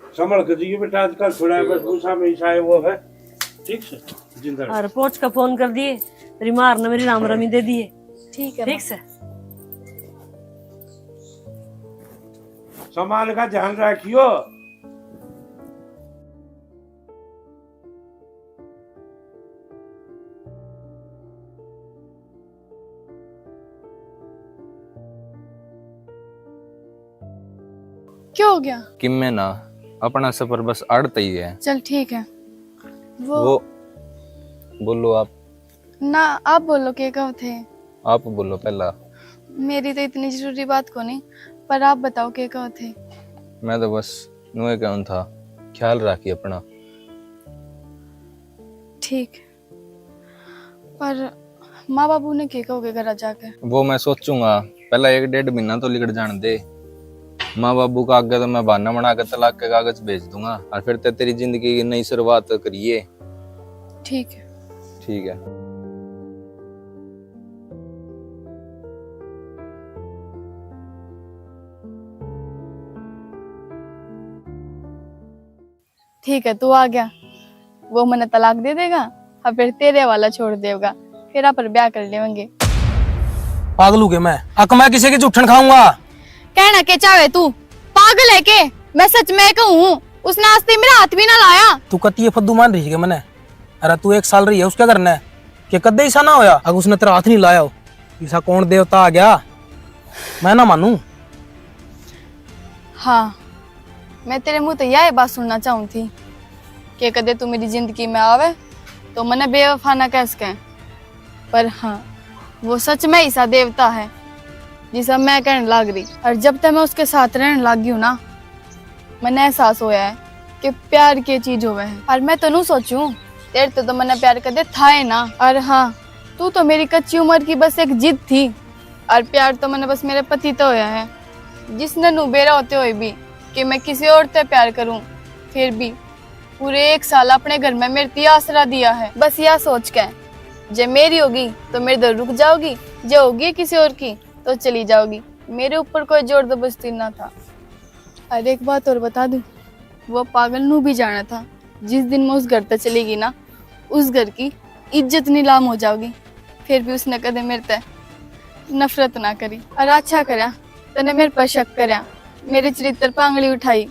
संभल के जियो बेटा, आजकल थोड़ा बस गुस्सा में ईसा वो है, ठीक से? जिंदा रहो। और पहुंच का फोन कर दिए, तेरी मार ने मेरी राम रमी दे दिए। ठीक है, ठीक माँ। से। सामान का ध्यान रखियो। क्या हो गया? किम्मे ना, अपना सफर बस आड़त ही है। चल ठीक है। वो वो, बोलो आप। ना, आप बोलो, के कहो थे? आप बोलो पहला। मेरी तो इतनी जरूरी बात को नहीं, पर आप बताओ, के कहो थे? मैं तो बस नुए कहूँ था, ख्याल राखी अपना। ठीक, पर माँ बाबू ने के कहोगे घर जाके? वो मैं सोचूंगा, पहला एक डेढ़ महीना तो लिकड़ जान दे। माँ बाबू का आगे तो मैं बहाना बना के तलाक के कागज भेज दूंगा और फिर ते तेरी जिंदगी की नई शुरुआत करिए। ठीक है। ठीक है। ठीक है, तू आ गया, वो मने तलाक दे देगा और फिर तेरे वाला छोड़ देगा, फिर आप ब्याह कर लेंगे। पागल हो गया मैं, अक मैं किसी की जूठन खाऊंगा? कहना के चाहे तू, पागल है के? मैं सच में कहूँ, उसने आज तक मेरा हाथ भी ना लाया। तू कती ये फद्दू मान रही है मने? अरे तू एक साल रही है उसके घर ने, के कदे ऐसा ना होया अगर उसने तेरा हाथ नहीं लाया हो? ऐसा कौन देवता आ गया, मैं ना मानू। हाँ, मैं तेरे मुंह तो यह बात सुनना चाहूँ थी कि कदे तू मेरी जिंदगी में आवे तो मने बेवफा ना कह सके। पर हाँ, वो सच में ऐसा देवता है जिसा मैं कहने लाग रही। और जब तक मैं उसके साथ रहने लाग गई हूँ ना, मने एहसास होया है कि प्यार के चीज होवे है। और मैं तो नू सोचूं, तेरे तो, तो मने प्यार कदे था ही ना। और हाँ, तू तो मेरी कच्ची उम्र की बस एक जिद थी, और प्यार तो मने बस मेरे पति तो होया है, जिसने नू बेरा होते हुए भी कि मैं किसी और ते प्यार करूं, फिर भी पूरे एक साल अपने घर में मेरे ती आसरा दिया है। बस या सोच के, जे मेरी होगी तो मेरे दर रुक जाओगी, जे होगी किसी और की तो चली जाओगी। मेरे ऊपर कोई जोर जबरदस्ती ना था। और एक बात और बता दूं, वो पागल नू भी जाना था, जिस दिन मैं उस घर तक चली गई ना, उस घर की इज्जत नीलाम हो जाओगी। फिर भी उसने कदे मेरे ते नफरत ना करी। और अच्छा करया, तने मेरे पर शक करया, मेरे चरित्र पर आंगली उठाई।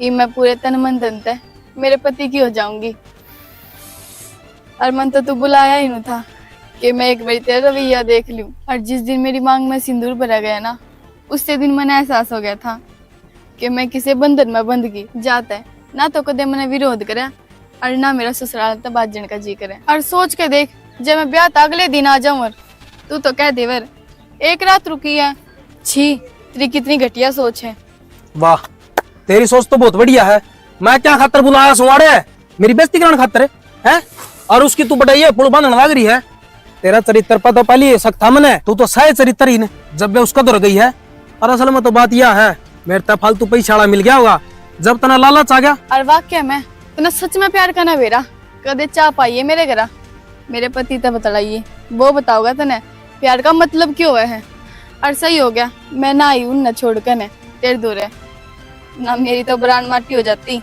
इब मैं पूरे तन मन धन ते मेरे पति की हो जाऊंगी। और मन तो तू बुलाया ही नहीं था, कि मैं एक बार तेरा रवैया देख लूं। और जिस दिन मेरी मांग में सिंदूर भरा गया ना, उससे दिन मैंने एहसास हो गया था कि मैं किसी बंधन में बंध गई। जाता है ना, तो कदे मैंने विरोध करे और ना मेरा ससुराल तै भाजण का जी करे। और सोच के देख, जब मैं ब्याह तै अगले दिन आ जाऊं और तू तो कह देवर एक रात रुकी है। छी, तेरी कितनी घटिया सोच है। वाह, तेरी सोच तो बहुत बढ़िया है। मैं क्या खातर बुलाया सुवाड़े? मेरी बेइज्जती कराने खातर है? और उसकी तू बड़ाई है, पुल बांधने लग रही है। तेरा चरित्र पता पहले ही शक था मने, तू तो सह चरित्र ही ने। जब वे उसका दौर गई है। और असल में तो बात यह है, मेरे तै फालतू पैसा वाला मिल गया होगा, जब तना लालच आ गया। और वाकई में तने सच में प्यार करना बेरा, कदे चाह पाइए मेरे घरा, मेरे पति तै बतलाइए, वो बताओगा तने प्यार का मतलब क्यों है। और सही हो गया, मैं ना आई उन छोड़ के ने तेरे दूर है, ना मेरी तो बरान माटी हो जाती।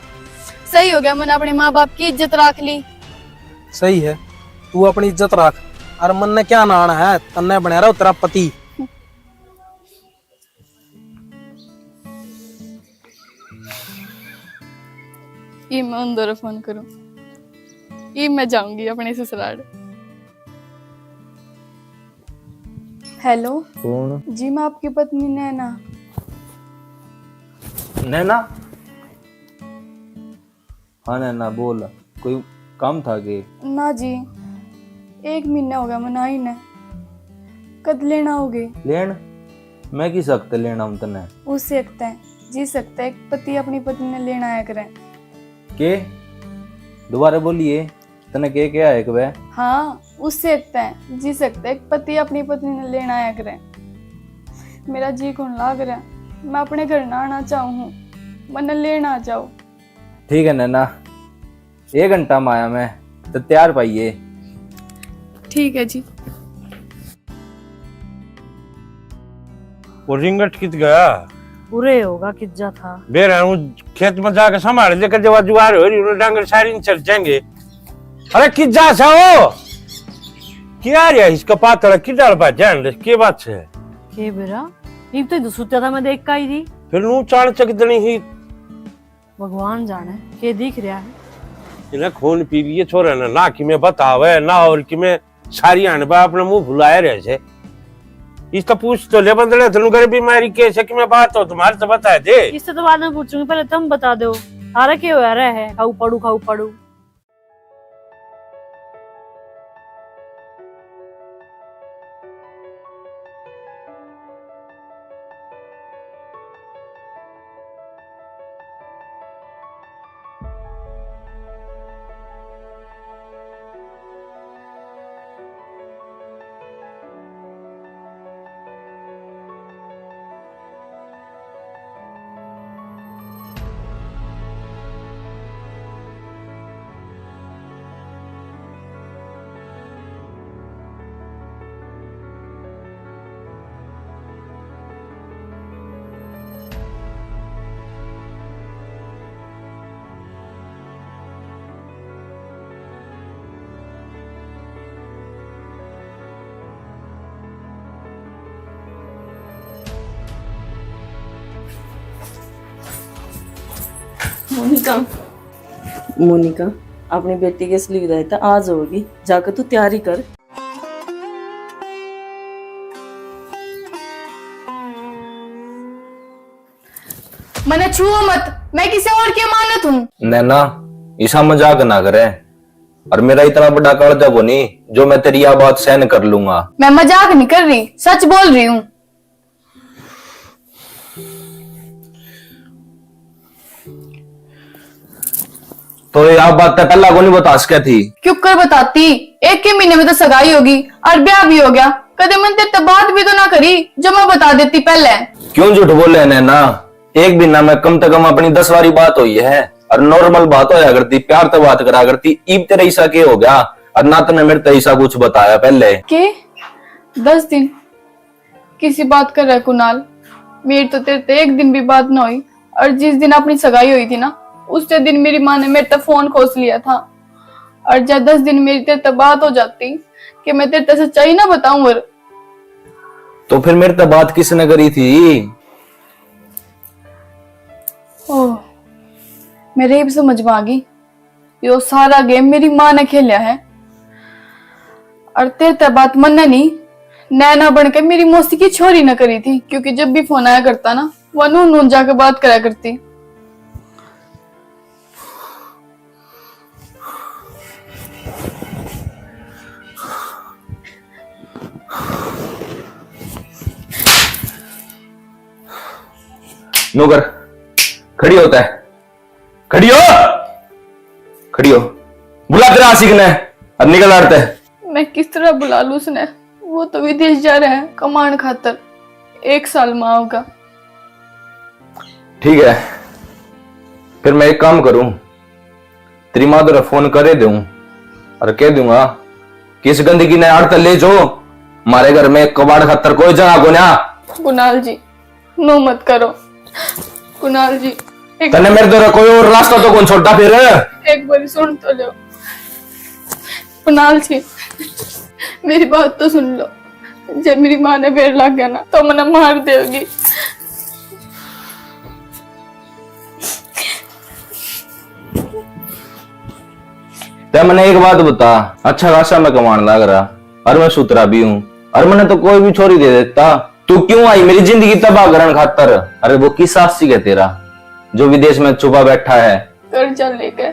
सही हो गया, मैंने अपने माँ बाप की इज्जत रख ली। सही है, तू अपनी इज्जत रख, और मन ने क्या नाना है, तन्ने बना रहा तेरा पति। ये मैं उन दोनों फोन करूं, ये मैं जाऊंगी अपने ससुराल। हेलो। कौन? जी, मैं आपकी पत्नी नैना। नैना? हाँ नैना, बोल, कोई काम था के? ना जी, एक महीना हो गया मना ही ने। कद लेना होगे? लेन? मैं किस हक तै लेना हूँ तन्ने? उस हक तै, जिस हक तै एक पति अपनी पत्नी ने लेना आया करे। के? दोबारा बोलिए। तने के कहा है कि वह? हाँ, उस हक तै, जिस हक तै एक पति अपनी पत्नी ने लेना आया करे। मेरा जी कौन लाग रहा, मैं अपने घर ना आना चाहूँ हूँ, मन्ने लेना आ जाओ। ठीक है नैना, एक घंटा में आया मैं, तो तैयार पाइए। ठीक है जी। वो रिंगट कित गया? उरे होगा, कित जा था। बेरा हूँ खेत में जाके संभाल ले, कर जवा जुआर हो रही, उन्हें डांगर सारी नहीं चल जाएंगे। अरे कित जा सा हो? क्या रे इसका पातला किधर बा जान ले, के बात है? के बेरा? इब तो सुत्या था, मैं देख का ही थी। फिर नू चाण चक दनी ही। भगवान जाने के दिख रहा है। इन्हें खून पी लिए छोरे ने, ना कि मैं बतावे, ना और कि मैं सारी आन बा अपने मुंह फुलाए रहे से। इसका पूछ तो ले बंदड़े, तनु घर बीमारी के से कि मैं बात तो तुम्हारे से बता दे। इससे तो बाद में पूछूंगी, पहले तुम बता दो, थारा के हो रहा है? खाऊ पड़ू, खाऊ पड़ू। मोनिका, मोनिका, अपनी बेटी की असली विदाई तो आज होगी, जाकर तू तैयारी कर। मने छुओ मत, मैं किसी और की अमानत हूँ। नैना, इसा मजाक ना करे। और मेरा इतना बड़ा कालजा कोनी जो मैं तेरी या बात सहन कर लूंगा। मैं मजाक नहीं कर रही, सच बोल रही हूँ। तो ये आप बात तो पहला को नहीं बता सके थी? क्यों कर बताती? एक ही महीने में तो सगाई होगी और ब्याह भी हो गया। कदे मन तेरे तो बात भी तो ना करी जो मैं बता देती पहले। क्यों झूठ बोले नैना? एक महीना में कम से कम अपनी दस बारी बात हुई है और नॉर्मल बात होया करती, प्यार तो बात करा करती। ईब तेरे ऐसा के हो गया और ना तने मेरे तो ऐसा कुछ बताया पहले? के दस दिन किसी बात कर रहा कुणाल? मेरी तो तेरे ते एक दिन भी बात ना हुई। और जिस दिन अपनी सगाई हुई थी ना, उससे दिन मेरी माँ ने मेरे तक फोन खोस लिया था। और जब दस दिन मेरी तेरे तक बात हो जाती कि मैं तेरे तक सच्चाई ना बताऊं। और तो फिर मेरे तक बात किसने करी थी? ओह, मेरे इब समझ में आ गई। यो सारा गेम मेरी माँ ने खेलिया है। और तेरे ते बात मन्ने नहीं, नैना बन के मेरी मौसी की छोरी न करी थी, क्योंकि जब भी फोन आया करता ना, वह नू नू जाके बात करा करती। नौकर, खड़ी होता है, खड़ी हो, खड़ी हो, बुला तेरा आशिक ने, अब निकल आड़ते। मैं किस तरह बुला लूं उसने? वो तो विदेश जा रहा है कमाण खातर, एक साल में आओगा। ठीक है, फिर मैं एक काम करूं, तेरी माँ तेरा फोन करे दूं और कह दूंगा कि इस गंदगी ने आड़त ले जो, मारे घर में कबाड़ खातर कोई जगह को ना। कुणाल जी, नो मत करो। कुणाल जी, एक तन्ने मेरे द्वारा कोई और रास्ता तो कौन छोड़ता फिर? एक बार सुन तो लो। कुणाल जी, मेरी बात तो सुन लो। जब मेरी माँ ने बेर लग गया ना, तो मने मार देगी। ते मने एक बात बता, अच्छा खासा मैं कमाण लाग रहा, और मैं सुथरा भी हूँ, और मने तो कोई भी छोरी दे देता। तू क्यों आई मेरी जिंदगी तबाह करण खातर? अरे वो किस आशिक है तेरा जो विदेश में छुपा बैठा है? कर्जा लेके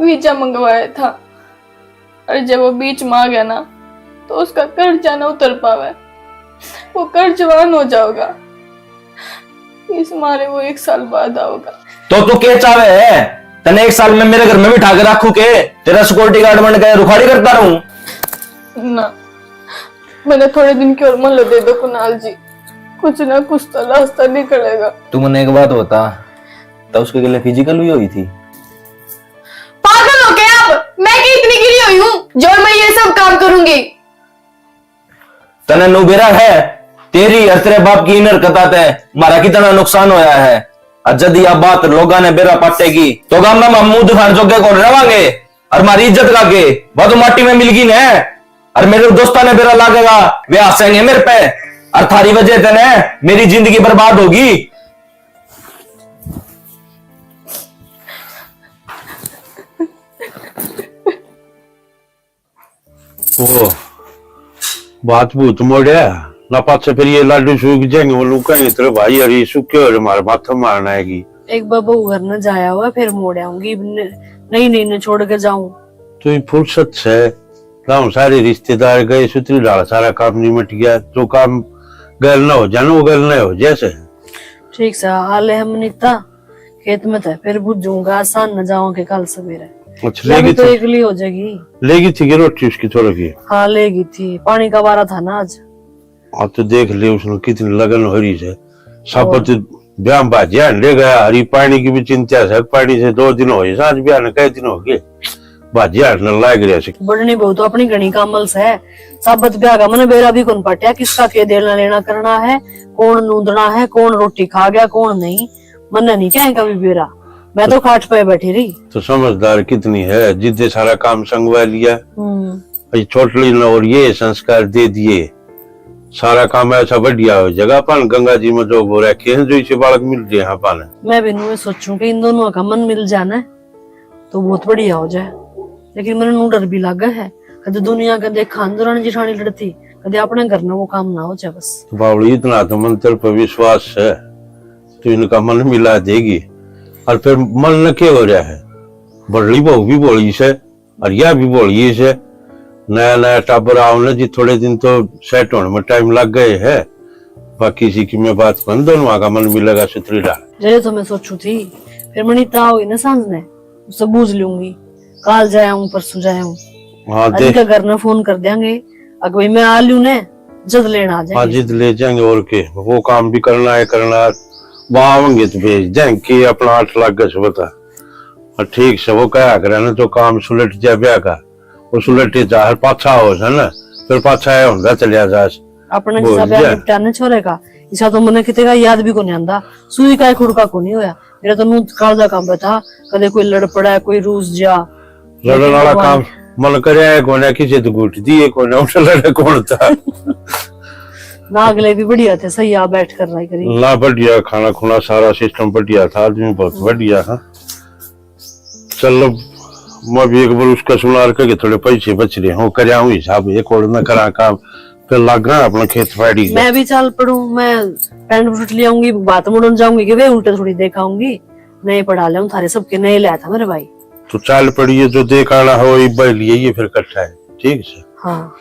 वीजा मंगवाया था, और जब वो बीच में आ गया ना, तो उसका कर्जा ना उतर पावे, वो कर्जवान हो जाओगा। इस मारे वो एक साल बाद आओगा। तो तू के चावे है? तने एक साल में मेरे घर में बिठा के रखू के? तेरा सिक्योरिटी गार्ड बन के रुखाड़ी करता रहूं? ना, मैंने थोड़े दिन की और मोहलत दे दो कुणाल जी, कुछ ना कुछ तो रास्ता निकलेगा। तू मने एक बात बता, तो उसके गले फिजिकल भी हुई थी? पागल हो गया? अब मैं क्या इतनी गिरी हुई हूँ जो मैं ये सब काम करूंगी? तने नु बेरा है, तेरी और तेरे बाप की इन हरकतां ते म्हारा कितना नुकसान होया है। और जद या बात लोगां ने बेरा पाटेगी, तो गाम में हम मुंह दिखाण जोगे कौन रवांगे? और म्हारी इज्जत का के? वह तो माटी में मिलगी ने। और मेरे दोस्तां ने बेरा लागेगा, वे हंसेंगे मेरे पे। और थारी वजह ते ने मेरी जिंदगी बर्बाद होगी। ओ, बात भूत मोड़या ना, पाछे फिर ये लाडू सूख जाएंगे, वो लोग कहेंगे, "तेरे भाई हरी सूखे हो रे, मारे माथे मारना आएगी।" एक बार बहू घर न जाया हुआ, फिर मोड़ आऊंगी। न-, नहीं, नहीं, न छोड़ के जाऊं। तो ये फुर्सत से गांव सारे रिश्तेदार गए, सुतरी डाल सारा काम निमट गया। जो काम गैल ना हो जाए ना, वो गैल ना हो जाए से। ठीक सा हाल है हम नीता। खेत में तो फिर बुझूंगा, आसान न जाऊं के कल सवेरे। अच्छा, या भी लेगी तो थी? एकली हो जाएगी। लेगी थी कि रोटी उसकी थोड़ी की? हाँ, लेगी थी, पानी का वारा था ना आज। हाँ, तो देख ले उसने कितनी लगन हो रही है। साबत ब्याह भाजिया ले गया, हरी पानी की भी चिंता है, पानी से दो दिन हो गए, सांझ ब्याह ने कई दिन हो गए, भाजिया हटने लाग रहा है। बढ़नी बहू तो अपनी घणी कामल से। साबत ब्याह का मन बेरा भी कौन पाटिया, किसका के देना लेना करना है, कौन नूंदना है, कौन रोटी खा गया, कौन नहीं। मन्ने नहीं कहे कभी बेरा, मैं तो खाट पे बैठी रही। तो समझदार कितनी है, जिद्दे सारा काम संगवा लिया। हम्म। ये छोटली ने और ये संस्कार दे दिए, सारा काम ऐसा बढ़िया हो जाएगा। अपन गंगा जी में जो वो रखे हैं, जो इसे बालक मिल रहे हैं अपन। मैं भी नुए सोचूं कि इन दोनों का मन मिल जाना, तो बहुत बढ़िया हो जाए। लेकिन मैंने नू डर भी लागे है, कदे दुनिया के देखा अंदरानी जिठानी लड़ती, कदे अपने घर में वो काम ना हो जाए बस। तो बावली, इतना तो मंत्र पर विश्वास है, तो इनका मन मिला देगी। और फिर मन न के हो रहा है, बड़ली बहू भी भोली से, और यह भी भोली से। नया नया टाबर आओ ना जी, थोड़े दिन तो सेट होने में टाइम लग गए है। बाकी इसी की मैं बात करूँ, दोनों का मन मिलेगा सुथरी डाल। जरे तो मैं सोचू थी, फिर मनी ता हुई ना सांझ ने, उससे बूझ लूंगी। काल जाया हूँ, परसों जाया हूँ। हाँ, अरे देख। इनका घर ने फोन कर देंगे, अगर भाई मैं आ लूँ ने, जद लेना आ हाँ, जाएंगे। जिद ले जाएंगे और के, वो काम भी करना है, करना है। वहाँ आवेंगे तो भेज देंगे कि अपना आठ लाख गस बता। और ठीक से वो कहा करे ना, तो काम सुलट जा ब्याह का, वो सुलटे जा, हर पाछा हो है ना, फिर पाछा आया होंदा चलिया जा। अपने बोल जिसा ब्याह दिया। निपटा ना छोरे का, इसा तो मने किते का याद भी कोनी आंदा। सुई का खुड़का कोनी होया। मेरा तो नूत कालजा काम पे था, कदे कोई लड़ पड़ा, कोई रूस जा। लड़न वाला काम मन करे है कोने, किसी तो घुट दिए कोने, उठ लड़े कौन था? ना, अगले भी बढ़िया थे, सही आ बैठ कर रहा करी। ना, बढ़िया खाना खुना, सारा सिस्टम बढ़िया था, आदमी बहुत बढ़िया था। चलो, मैं भी एक बार उसका सुनार के थोड़े पैसे बच रहे हो, कर आऊं हिसाब, एक और ना करा काम, फिर लाग रहा अपना खेत पाड़ी का। मैं भी चल पड़ूं, मैं पैंट बूट ले आऊंगी, बात मुड़न जाऊंगी कि वे उल्टे थोड़ी देख आऊंगी। नए पड़ा ले थारे सबके, नए लाया था मेरे भाई। तो चाल पड़िए, जो देख आना हो इब्बा लिए, ये फिर इकट्ठा है, ठीक से। हाँ।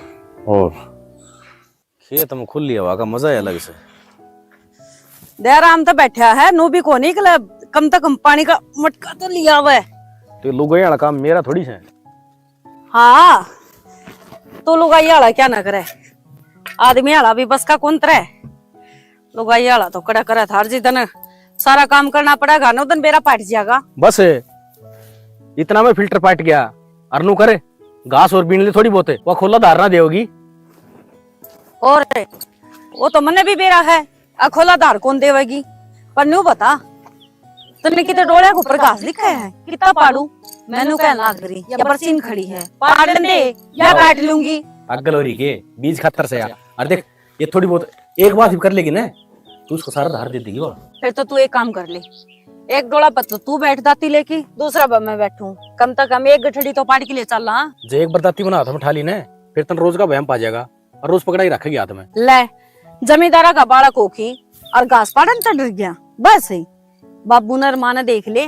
और खेत में खुली हवा का मजा ही अलग से। दयाराम तो बैठा है, नू भी कोनी निकला, कम से कम पानी का मटका तो लिया हुआ है। तो लुगाई वाला काम मेरा थोड़ी है। हाँ, तू लुगाई वाला क्या ना करे, आदमी वाला भी बस का कौन तरे। लुगाई वाला तो कड़ा करे थार जी तने सारा काम करना पड़ेगा, नौ दिन बेरा पाट जाएगा। बस इतना में फिल्टर पाट गया, अरनू करे घास और बीन ले थोड़ी बहुत, वो खोला धारना देगी। और वो तो मन्ने भी बेरा है, अखोला धार कौन देवेगी? पर न्यू बता, तन्ने किते डोलिया के ऊपर घास दिखा है, कितना पाड़ू? मैनू कहन लाग रही, या बरसीन खड़ी है, पाड़न दे, या काट लूंगी। पागल हो रही के? बीज खातर से यार। और देख, ये थोड़ी बहुत एक बार भी कर लेगी ना, तू उसको सारा धार दे देगी वो। फिर तो तू एक काम कर ले, एक डोला पर तो तू बैठ दाती लेके, दूसरा पर मैं बैठूं, कम से कम एक गठड़ी तो पाड़ के ले चल। हाँ, जो एक बार दाती बना हाथ में उठा ली ना, फिर तन रोज का बहम पा जाएगा। और रोज पकड़ाई रखेगी हाथ में। ले, जमींदारा का बालक होके और घास पाड़न चढ़ गया। बस ही बाबू ने और माँ ने देख ले,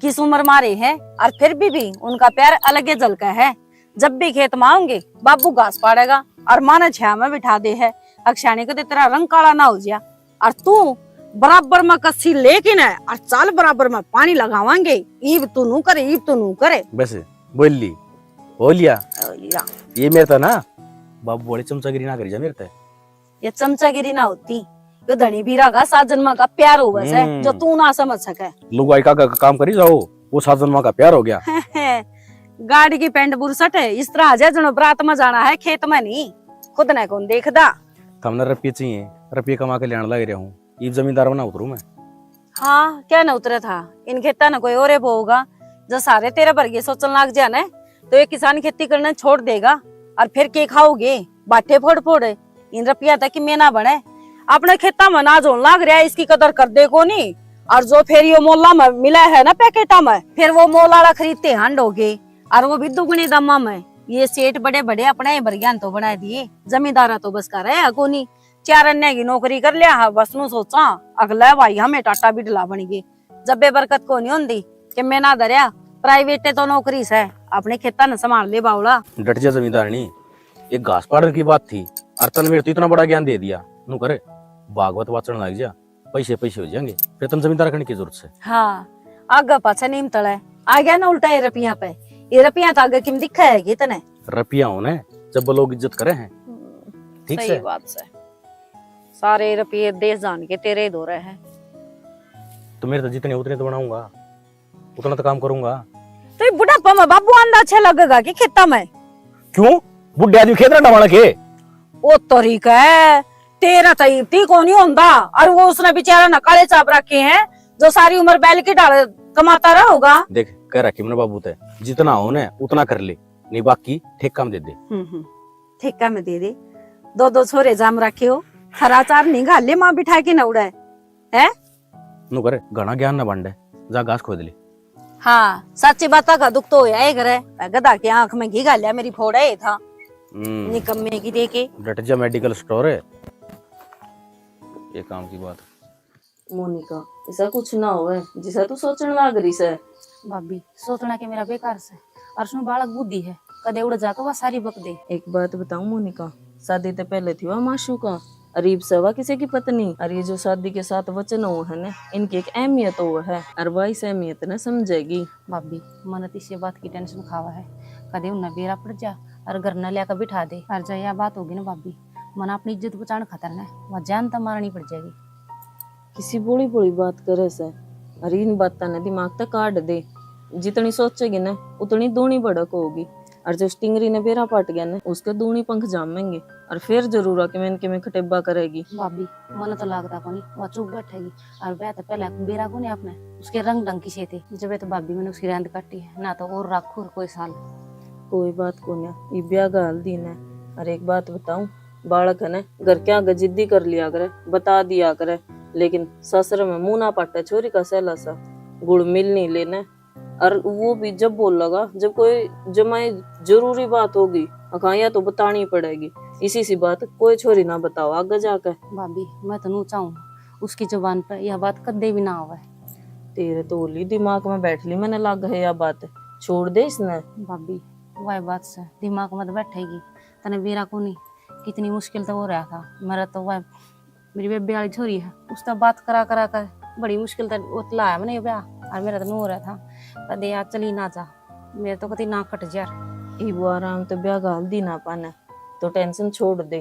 किस उम्र मारे है, और फिर भी, भी उनका प्यार अलग ही झलका है। जब भी खेत में आऊंगे, बाबू घास पाड़ेगा और माँ ने छाया में बिठा दे है। अक्षाणी को तो तेरा रंग काला ना हो जाए। और तू बराबर में कस्सी लेके ना, और चाल बराबर में पानी लगावांगे। ईब तू नू करे, ईब तू नू करे। बस बोल ली, हो लिया। हो लिया। ये मेरे था ना, बाबू बड़ी चमचागिरी ना करी जा मेरे ते। ये चमचागिरी ना होती, तो धनी बीरा का सात जन्मा का प्यार होगा से, हम्म। जो तू ना समझ सके। लुगाई का, का काम करी जाओ, वो सात जन्मा का प्यार हो गया। गाड़ी की पैंट बुरसट है, इस तरह आ जाए जनो बरात में जाना है, खेत में नहीं। खुद ने कौन देखदा? थमने रुपये चाहिए, रुपये कमा के लेने लग रहा हूँ, इब जमींदार बना उतरू मैं। हाँ, क्या ना उतरे था, इन खेता ने कोई और बोगा। जो सारे तेरे वर्गे सोचन लाग जा ना, तो ये किसान खेती करना छोड़ देगा। और फिर के खाओगे? बाटे फोड़ फोड़। इन रुपया तक की मेना बने। अपने खेता में नाज होने लाग रहा है, इसकी कदर कर दे कोनी। और जो फिर यो मोला में मिला है ना पैकेटा में, फिर वो मोल वाला खरीदते हांडोगे, और वो भी दुगने दामा में। ये सेठ बड़े बड़े अपने ही बरग्यान तो बना दिए, जमींदारा तो बस का रहा कोनी। चार अन्य की नौकरी कर लिया है, बस नू सोचा, अगला भाई हमें टाटा बिडला बन गए। जब बेबरकत को नहीं होंदी कि मैं ना धरया, प्राइवेट तो नौकरी से, अपने खेता ने संभाल ले बावला। डट जा जमींदारनी, एक घास पाड़न की बात थी, और तन मेरे तो इतना बड़ा ज्ञान दे दिया। नू करे, भागवत वाचन लग जा, पैसे पैसे हो जाएंगे, फिर तन जमींदार करने की जरूरत से। हाँ, आगे पाछे नीम तले आ गया ना उल्टा ये रुपया पे। ये रुपया तो आगे किम दिखा है कि तने? रुपया होने जब लोग इज्जत करे हैं। हम्म, ठीक सही से। बात से। सारे रुपये देश जान के तेरे ही दो रहे हैं। तो मेरे तो जितने उतने तो बनाऊंगा, उतना तो काम करूंगा। तो ये बुढ़ापा में बाबू आंदा अच्छा लगेगा कि खेता में? क्यों? बुढ़े आदमी खेत ना डवाना के? ओ तरीका है, तेरा तो इतनी को नहीं होंदा। और वो उसने बेचारा ने काले चाप रखे हैं, जो सारी उम्र बैल की ढाल कमाता रहा होगा। देख, कह रखी मैंने बाबू ते, जितना हो ना उतना कर ले, नहीं बाकी ठेका में दे दे। हम्म, हम्म, ठेका में दे दे। दो दो छोरे जाम रखे हो, खरा चार नहीं घाल ले, माँ बिठा के न उड़ाए, है? नु करे, घना ज्ञान न बांटे, जा घास खोद ले। हाँ, सच्ची बात का दुख तो होया ही करे। गधा की आंख में घी घालिया, मेरी फोड़ा ही था। हम्म। निकम्मे की देखे। डट जा, मेडिकल स्टोर है। ये काम की बात। मोनिका, ऐसा कुछ ना होवे, जिसा तू सोचण लाग रही से। भाभी, सोचना के मेरा बेकार से। और उसमें बालक बुद्धि है, कदे उड़ जाके वह सारी बक दे। एक बात बताऊं मोनिका, शादी ते पहले थी वह माशूका, अरीब से वह किसी की पत्नी। और ये जो शादी के साथ वचन हो है ना, इनकी एक अहमियत हो है, और वह इस अहमियत ने समझेगी। भाभी, मन तो इसी बात की टेंशन खावा है, कदे उन्हें बेरा पड़ जा और घर न लिया बिठा दे। और जब यह बात होगी ना भाभी, मन अपनी इज्जत बचाने खातर ना वह जान तो मारनी पड़ जाएगी। किसी भोली भोली बात करे से, अरे इन बातां ने दिमाग तक काट दे। जितनी सोचेगी ना, उतनी दूनी भड़क होगी। और जो स्टिंगरी ने बेरा पाट गया ना, उसके दूनी पंख जामेंगे। और फिर जरूर आके मैं इनके में खटेबा करेगी। भाभी, मन तो लागता कोनी, वह चुप बैठेगी। और ब्याह तो पहले बेरा कोनी आपने, उसके रंग ढंग की से थे। जब ये तो भाभी मैंने उसकी रैंद काटी है, ना तो और राखू और कोई साल। कोई बात कोनी, ये ब्याह का हाल दिन है। और एक बात बताऊं, बालक है ना, घर के आगे जिद्दी कर लिया करे, बता दिया करे, लेकिन ससुर में मुंह ना पाटे छोरी का सहला सा। गुड़ मिल नहीं लेना, और वो भी जब बोलेगा, जब कोई जमाई जरूरी बात होगी, अखा या तो बतानी पड़ेगी। इसी सी बात कोई छोरी ना बताओ आगे जाकर। भाभी, मैं तो नू चाहूँ, उसकी जुबान पर यह बात कदे भी ना आवे। तेरे तो होली दिमाग में बैठ ली, मैंने लग है यह बात, छोड़ दे इसने। भाभी, वह बात से दिमाग में तो बैठेगी, तने बेरा को नहीं, कितनी मुश्किल तो हो रहा था। मेरा तो वह मेरी बेबे वाली छोरी है, उससे बात करा करा कर बड़ी मुश्किल तै वो लाया मैंने ये ब्याह, और मेरा तो नू हो रहा था। कदे यार चली ना जा, मेरे तो कति ना कट जा। इब वो आराम तो ब्याह घाल दी ना पाने, तो टेंशन छोड़ दे।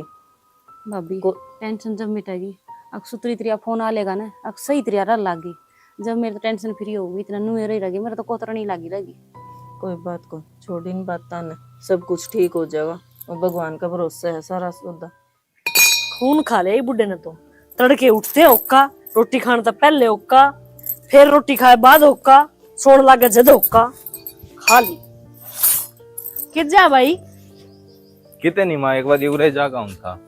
भाभी, को- टेंशन जब मिटेगी, अक सुतरी तरिया फोन आ लेगा ना, अक सही तरिया रह लागी। जब मेरे तो टेंशन फ्री होगी, इतना नू रही रहेगी, मेरा तो कोतरा नहीं लागी रहेगी। कोई बात को, छोड़ इन बातां ने, सब कुछ ठीक हो जाएगा। वो भगवान का भरोसा है सारा सौदा। खून खा ले बुड्ढे ने तो। तड़के उठते होका, रोटी खाने तो पहले होका, फिर रोटी खाए बाद होका, सोण लागे जद होका। खा ली। कित जा भाई? किते नहीं माँ, एक बार उरे जा का हूँ था।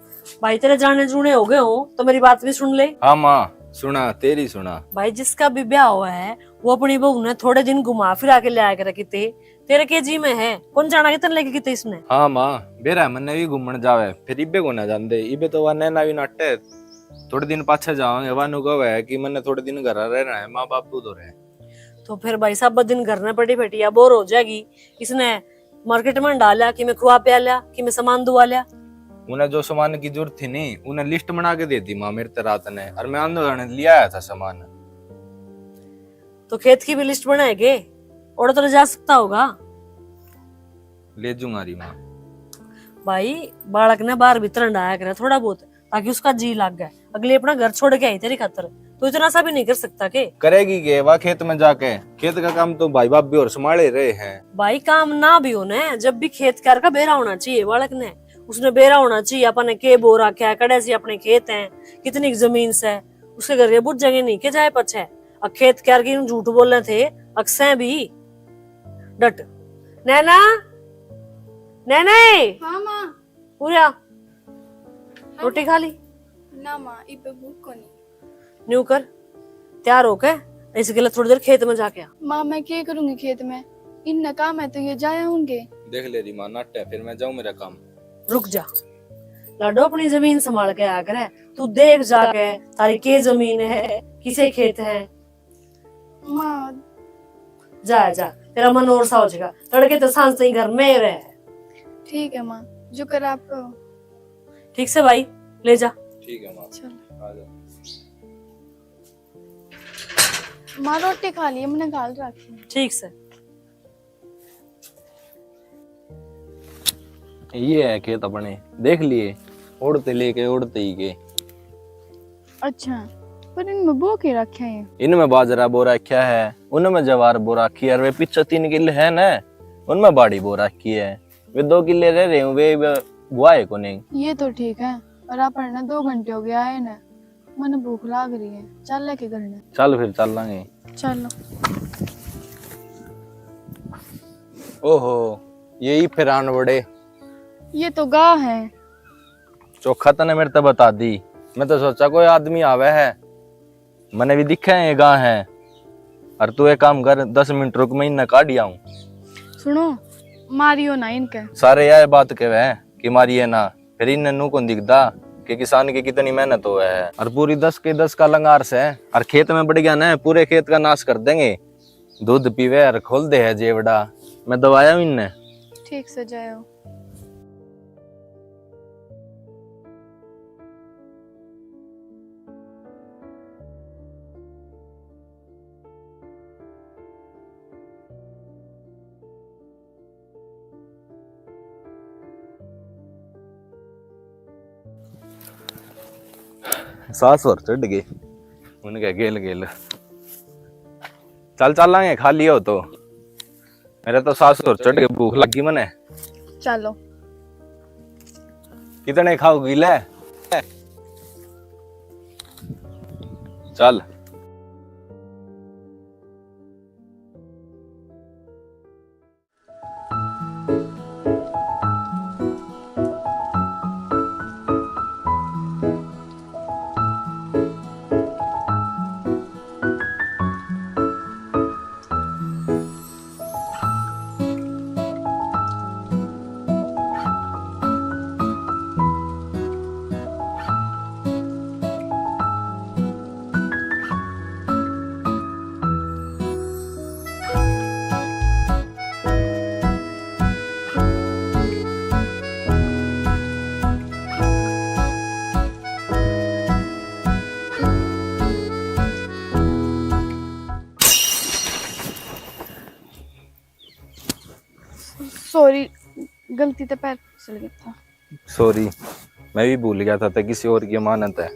भाई, तेरे जाने जूने हो गए हो तो मेरी बात भी सुन ले। हाँ माँ, सुना, तेरी सुना। भाई, जिसका भी ब्याह हुआ है, वो अपनी बहू ने थोड़े दिन घुमा फिरा के ले आया करे किते। तेरे के जी में है, कौन जाना कितने लेके किते इसने? हाँ माँ, बेरा मन्ने भी घूमण जावे, फिर इबे को ना जांदे, इबे तो वा नैना भी नाटे। थोड़े दिन पाछे जावांगे, वा नु कहे कि मन्ने थोड़े दिन घर रहना है, माँ बापू तो रहे। तो फिर भाई साहब दिन घर में पड़ी बैठी या बोर हो जाएगी, इसने मार्केट में डाल लिया, कि मैं खुआ प्या लिया, कि मैं सामान दुआ लिया। उन्हें जो सामान की जरूरत थी नहीं, उन्हें लिस्ट बना के दे दी माँ मेरे ते रात ने, और मैं आंदो जाने लिया आया था सामान। तो खेत की भी लिस्ट बनाएगे, और तो ले जा सकता होगा। ले जूंगा री माँ। भाई, बालक ने बाहर भीतर हंडाया करे थोड़ा बहुत, ताकि उसका जी लाग जाए। अगली अपना घर छोड़ के आई तेरी खातर, तो इतना सा भी नहीं कर सकता के? करेगी के वा खेत में जाके? खेत का काम तो भाई भाभी और संभाले रहे हैं। भाई, काम ना भी हो ना, जब भी खेत कार का बेरा होना चाहिए बालक ने। उसने बेरा होना चाहिए, अपन ने के बो रखा है, कड़े से अपने खेत हैं, कितनी जमीन से। उसके घर के बुझेंगे नहीं के जाए पछे। अक खेत क्यार की झूठ बोले थे, अक सै भी। डट। नैना, नैना, हाँ माँ। पूरा हाँ रोटी माँ। खा ली? ना माँ, इबे भूख को नहीं। न्यू कर, तैयार होके इस गले थोड़ी देर खेत में जाके आ। माँ, मैं क्या करूँगी खेत में? इन्ना काम है तो ये जाया होंगे। देख ले री माँ, नाटे, फिर मैं जाऊँ मेरा काम। रुक जा लाडो, अपनी जमीन संभाल के आया करे। तू देख जाके थारी के जमीन है, किसे खेत है। माँ। जा जा, तेरा मन और सा हो जाएगा। तड़के तो सांझ ताई घर में रह। ठीक है माँ, जो कर आप कहो। ठीक से भाई, ले जा। ठीक है माँ। चल। आ जा। माँ, रोटी खा ली, मैंने घाल रखी है। ठीक से। ये है खेत अपने, देख लिए, ओढ़ते लेके ओढ़ते ही के। अच्छा, पर इनमें बो के रखा है? इनमें बाजरा बो रखा है, उनमें जवार बो रखी है, और वे पीछे तीन किले है ना, उनमें बाड़ी बो रखी है। वे दो किले रह रहे हूँ, वे, वे बुआ है को नहीं। ये तो ठीक है, पर अपन ने दो घंटे हो गया है ना, मने भूख लाग रही है, चल लेके घर ने। चल फिर चल लांगे। चलो। ओहो, यही फिर आन बड़े। ये तो गाह है। चोखा तने मेरे ते बता दी, मैं तो सोचा कोई आदमी आवे है, मने भी दिखे है ये गाह है। और तू एक काम कर, दस मिनट रुक, मैं इन्हें काढ़ आऊं। सुनो, मारियो ना इनके। सारे यह बात कहवे है कि मारिए ना, फिर इन्हें नू कौन दिखदा कि किसान की कितनी मेहनत होवे है। और पूरी दस के दस का लंगार से, और खेत में बढ़ गया ना, पूरे खेत का नाश कर देंगे। दूध पीवे और खोल दे है जेवड़ा। मैं दवाया हूँ इन्हें। ठीक से जायो। सास और चढ़ गए उनके गेल गेल। चल चलांगे, खा लियो तो। मेरे तो सास और चढ़ के भूख लगी मने। चलो। कितने खाओगी ले? चल। गलती ते पैर फिसल गया था। सॉरी, मैं भी भूल गया था, तै किसी और की अमानत है।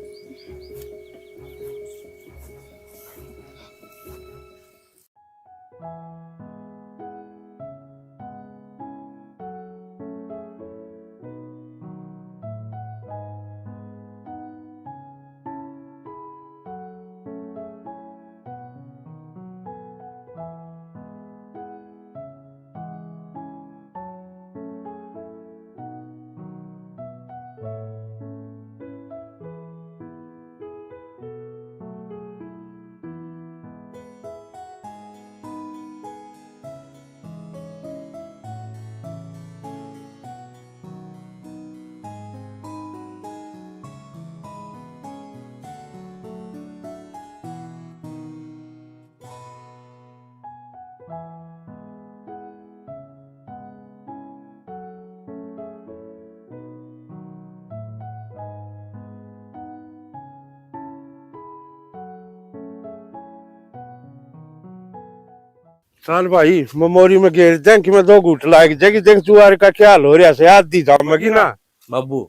चल भाई, ममोरी में घेर दें कि मैं दो घूट लाग जाएगी। देख जुआर का क्या हाल हो रहा है, आधी जामेगी ना। बाबू,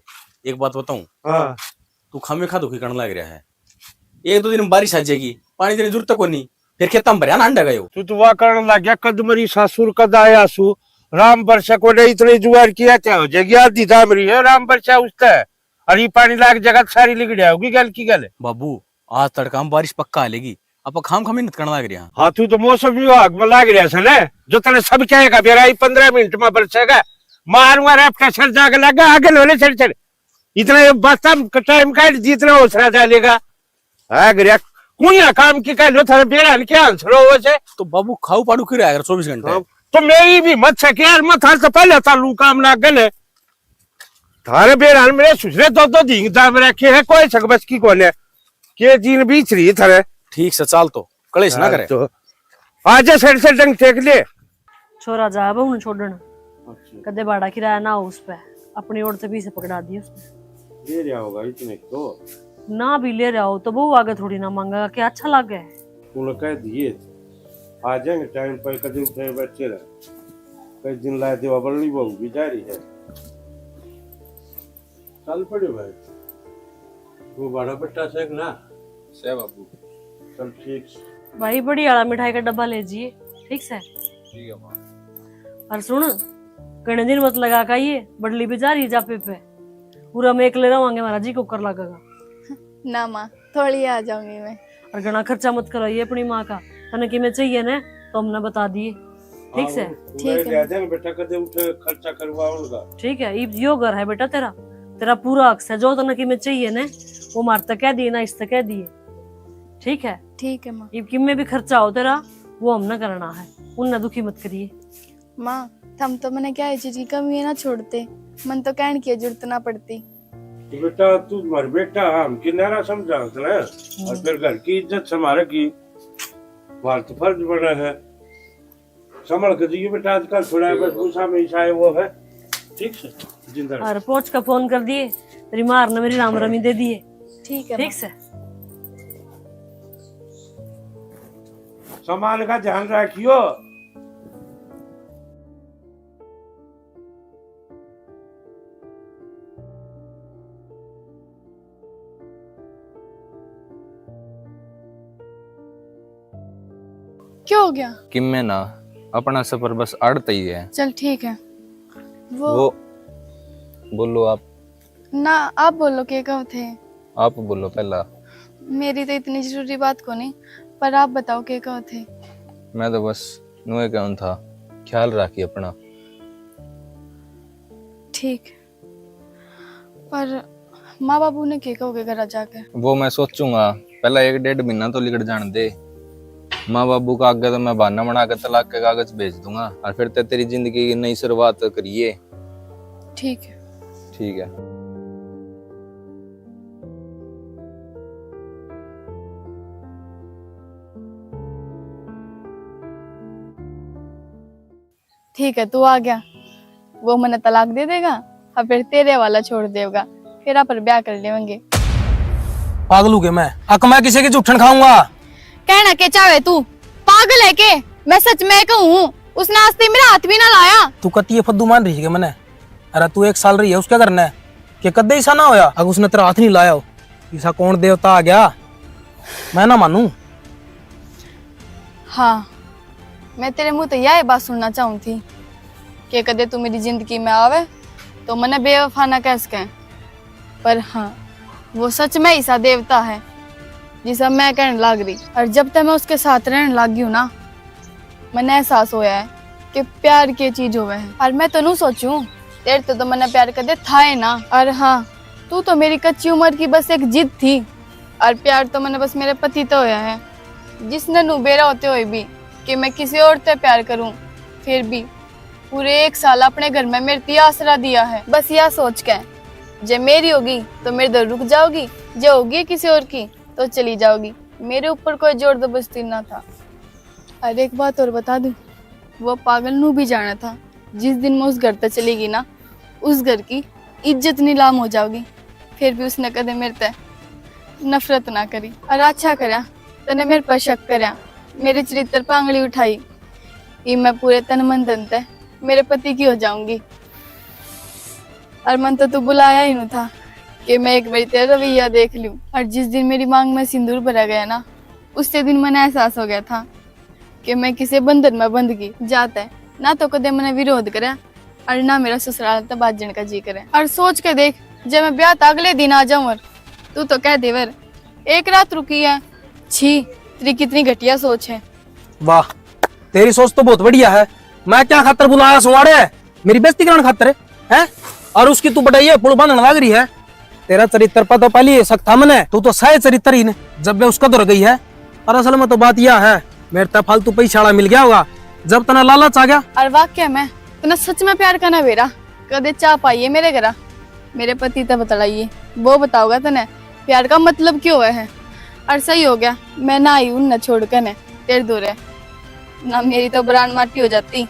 एक बात बताऊं? हाँ। तू खामे खा दुखी करने लग रहा है। एक दो दिन में बारिश आ जाएगी, पानी देने की जरूरत कोनी, फिर खेतां में भरया ना अंडा गयो। तू तो वा करण लग गया, कद मरी सासुर कद आया सु, राम बरसा को नहीं, इतनी जुआर की हत्या हो जाएगी, आधी जाम रही है राम बरसा उसते। अरे पानी लाग जगह सारी लिगड़िया होगी गल की गल। बाबू, आज तड़का में बारिश पक्का आ लेगी, आप खाम खाम मेहनत करने लग रहे हैं। हाँ, तू तो मौसम विभाग में लाग रहा है ना, जो तने सब कहेगा बेरा ही पन्द्रह मिनट में बरसेगा, मारूंगा रे अपना सर जाके लगा आगे लोले सर सर। इतना ये बस्ता टाइम काट दी, इतना हौसला डालेगा। आ गया, कुया काम की कह लो, थारे बेरा ने क्या आंसर हो से? तो बाबू खाऊ पाड़ू की रहा कर चौबीस घंटे। हाँ, तो मेरी भी मत सके यार, मैं थारे से पहले चालू काम ना गले। थारे बेरा ने मेरे सुसरे दो दो दिन दाम रखे है, कोई सक बस की कोने। के दिन बीच रही थारे। ठीक से चाल तो, कलेश ना हाँ, करे। तो आजा सर से डंग टेक ले। छोरा जा बहू ने छोड़न, अच्छा। कदे भाड़ा किराया ना हो उस पे, अपनी ओर से भी से पकड़ा दिए उसने। ले रहा होगा इतने तो। ना भी ले रहा हो तो बहू आगे थोड़ी ना मांगेगा, क्या अच्छा लगे? उन्हें कह दिए, आ जाएंगे टाइम पर, कदे उठे बच्चे रहे। कई दिन ला देवा, बल्ली बहू भी जा रही है। चल पड़े भाई, वो बड़ा बट्टा से ना। से बाबू। चल ठीक से। भाई, बड़ी वाला मिठाई का डब्बा ले जिए, ठीक से? ठीक है माँ। और सुन, घणे दिन मत लगा का ये बड़ली भी जा रही जापे पे, पूरा में एकले रवांगे, हमारा जी कुकर लगेगा। ना माँ, थोड़ी आ जाऊंगी मैं। और घणा खर्चा मत कराइए अपनी माँ का, तने किमे चाहिए ना तो हमने बता दिए, ठीक से? हाँ, ठीक है। ले जाएंगे बेटा, कदे उठे खर्चा करवा उनका। ठीक है, इब यो घर है बेटा तेरा, तेरा पूरा हक से, जो तने किमे चाहिए ना वो मार तक कह दिए ना, इस तक कह दिए, ठीक है? ठीक है माँ। इब किमे भी खर्चा हो तेरा, वो हमने करना है, उनने दुखी मत करिए। माँ, थम तो मने क्या चीज की कमी है ना छोड़ते, मन तो कहने की जरूरत ना पड़ती। तो बेटा, तू मर बेटा, हम किनारा समझा ना, और फिर घर की इज्जत संभाले की बात तो फर्ज बना है। संभल के जियो बेटा, आजकल थोड़ा बस गुस्सा में ईसा है वो है, ठीक से? जिंदा रहो। और पहुंच का फोन कर दिए, तेरी मार ने मेरी राम रमी दे दिए। ठीक है ठीक माँ। से। सामान का ध्यान रखियो। क्या हो गया? किम्मे ना, अपना सफर बस आड़त ही है। चल ठीक है। वो वो, बोलो आप। ना, आप बोलो, के कहो थे? आप बोलो पहला। मेरी तो इतनी जरूरी बात को नहीं, पर आप बताओ, के कहो थे? मैं तो बस नुए कहूँ था, ख्याल राखी अपना। ठीक, पर माँ बाबू ने के कहोगे घर जाके? वो मैं सोचूंगा, पहला एक डेढ़ महीना तो लिकड़ जान दे। माँ बाबू का आगे तो मैं बहाना बना के तलाक के कागज भेज दूंगा और फिर ते तेरी जिंदगी की नई शुरुआत करिए। ठीक है। ठीक है। ठीक है, तू आ गया, वो मने तलाक दे देगा और फिर तेरे वाला छोड़ देगा, फिर आप ब्याह कर लेवेंगे। पागल हो गया मैं, अक मैं किसी की जूठन खाऊंगा? कहना के चाहे तू, पागल है के? मैं सच में कहूँ, उसने आज तक मेरा हाथ भी ना लाया। तू कती ये फद्दू मान रही है मने? अरे तू एक साल रही है उसके घर ने, के कदे ऐसा ना होया अगर उसने तेरा हाथ नहीं लाया हो? ऐसा कौन देवता आ गया, मैं ना मानू। हाँ, मैं तेरे मुंह तो यह बात सुनना चाहूँ थी कि कदे तू मेरी जिंदगी में आवे तो मने बेवफा ना कह सके। पर हाँ, वो सच में ऐसा देवता है जिसा मैं कहने लाग रही। और जब तक मैं उसके साथ रहने लाग गई हूँ ना, मने एहसास होया है कि प्यार के चीज होवे है। और मैं तो नू सोचूं, तेरे तो, तो मने प्यार कदे था ही ना। और हाँ, तू तो मेरी कच्ची उम्र की बस एक जिद थी। और प्यार तो मने बस मेरे पति तो होया है, जिसने नू बेरा होते हुए भी कि मैं किसी और ते प्यार करूं, फिर भी पूरे एक साल अपने घर में मेरे ती आसरा दिया है। बस या सोच के, जे मेरी होगी तो मेरे दर रुक जाओगी, जे होगी किसी और की तो चली जाओगी। मेरे ऊपर कोई जोर जबरदस्ती ना था। और एक बात और बता दूं, वो पागल नू भी जाना था, जिस दिन मैं उस घर तक चली गई ना, उस घर की इज्जत नीलाम हो जाओगी। फिर भी उसने कदे मेरे ते नफरत ना करी। और अच्छा करया तने मेरे पर शक करया, मेरे चरित्र पर आंगली उठाई। ये मैं पूरे तन मन धन ते मेरे पति की हो जाऊंगी। और मन तो तू बुलाया ही नहीं था कि मैं एक बार तेरा रवैया देख लूं। और जिस दिन मेरी मांग में सिंदूर भरा गया ना, उससे दिन मने एहसास हो गया था कि मैं किसी बंधन में बंध गई। जाता है ना तो कदे मने विरोध करे और ना मेरा ससुराल तो बाजन का जी करे। और सोच के देख, जब मैं ब्याह तो अगले दिन आ जाऊं और तू तो कह देवर एक रात रुकी है। छी, तेरी कितनी घटिया सोच है। वाह, तेरी सोच तो बहुत बढ़िया है। मैं क्या खातर बुलाया सुवाड़े? मेरी बेइज्जती कराने खातर है, हैं? और उसकी तू बटाई है, पुल बांधने लाग रही है। तेरा चरित्र पर तो पहले ही शक था मने, तू तो सह चरित्रहीन जब वे उसका दौर गई है। और असल में तो बात यह है, मेरे ते फालतू पैसा वाला मिल गया होगा, जब तना लालच आ गया। और वाकई में तना सच में प्यार का ना बेरा, कदे चाह पाइए मेरे घरा, मेरे पति ते बतलाइए, वो बताओगा तने प्यार का मतलब क्यों है। और सही हो गया, मैं ना आई उन छोड़ के ने तेरे दो रहे, ना मेरी तो ब्रांड माटी हो जाती।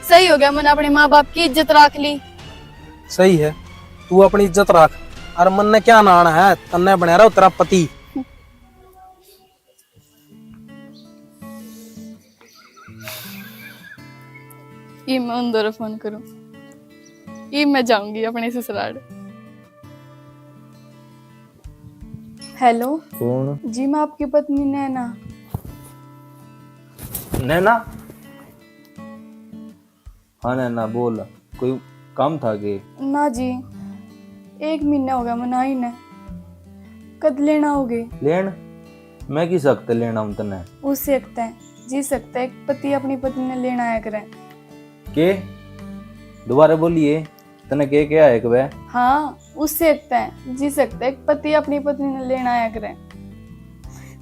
सही हो गया, मैंने अपने माँ बाप की इज्जत रख ली। सही है, तू अपनी इज्जत रख। और मन ने क्या नाना है, तन्ने बना रहा तेरा पति। ये मैं उन दो फोन करूं, ये मैं जाऊंगी अपने ससुराल। हेलो। कौन? जी, मैं आपकी पत्नी नैना। नैना? हाँ नैना, बोल, कोई काम था के? ना जी, एक महीना हो गया मनाई ने। कद लेना होगे? लेन? मैं किस हक ते लेना हूँ तन्ने? उस हक ते, जिस हक ते एक पति अपनी पत्नी ने लेना आया करे। के? दोबारा बोलिए, तन्ने के कहा है के? हाँ, उस हक ते, जिस हक ते एक पति अपनी पत्नी ने लेना आया करे।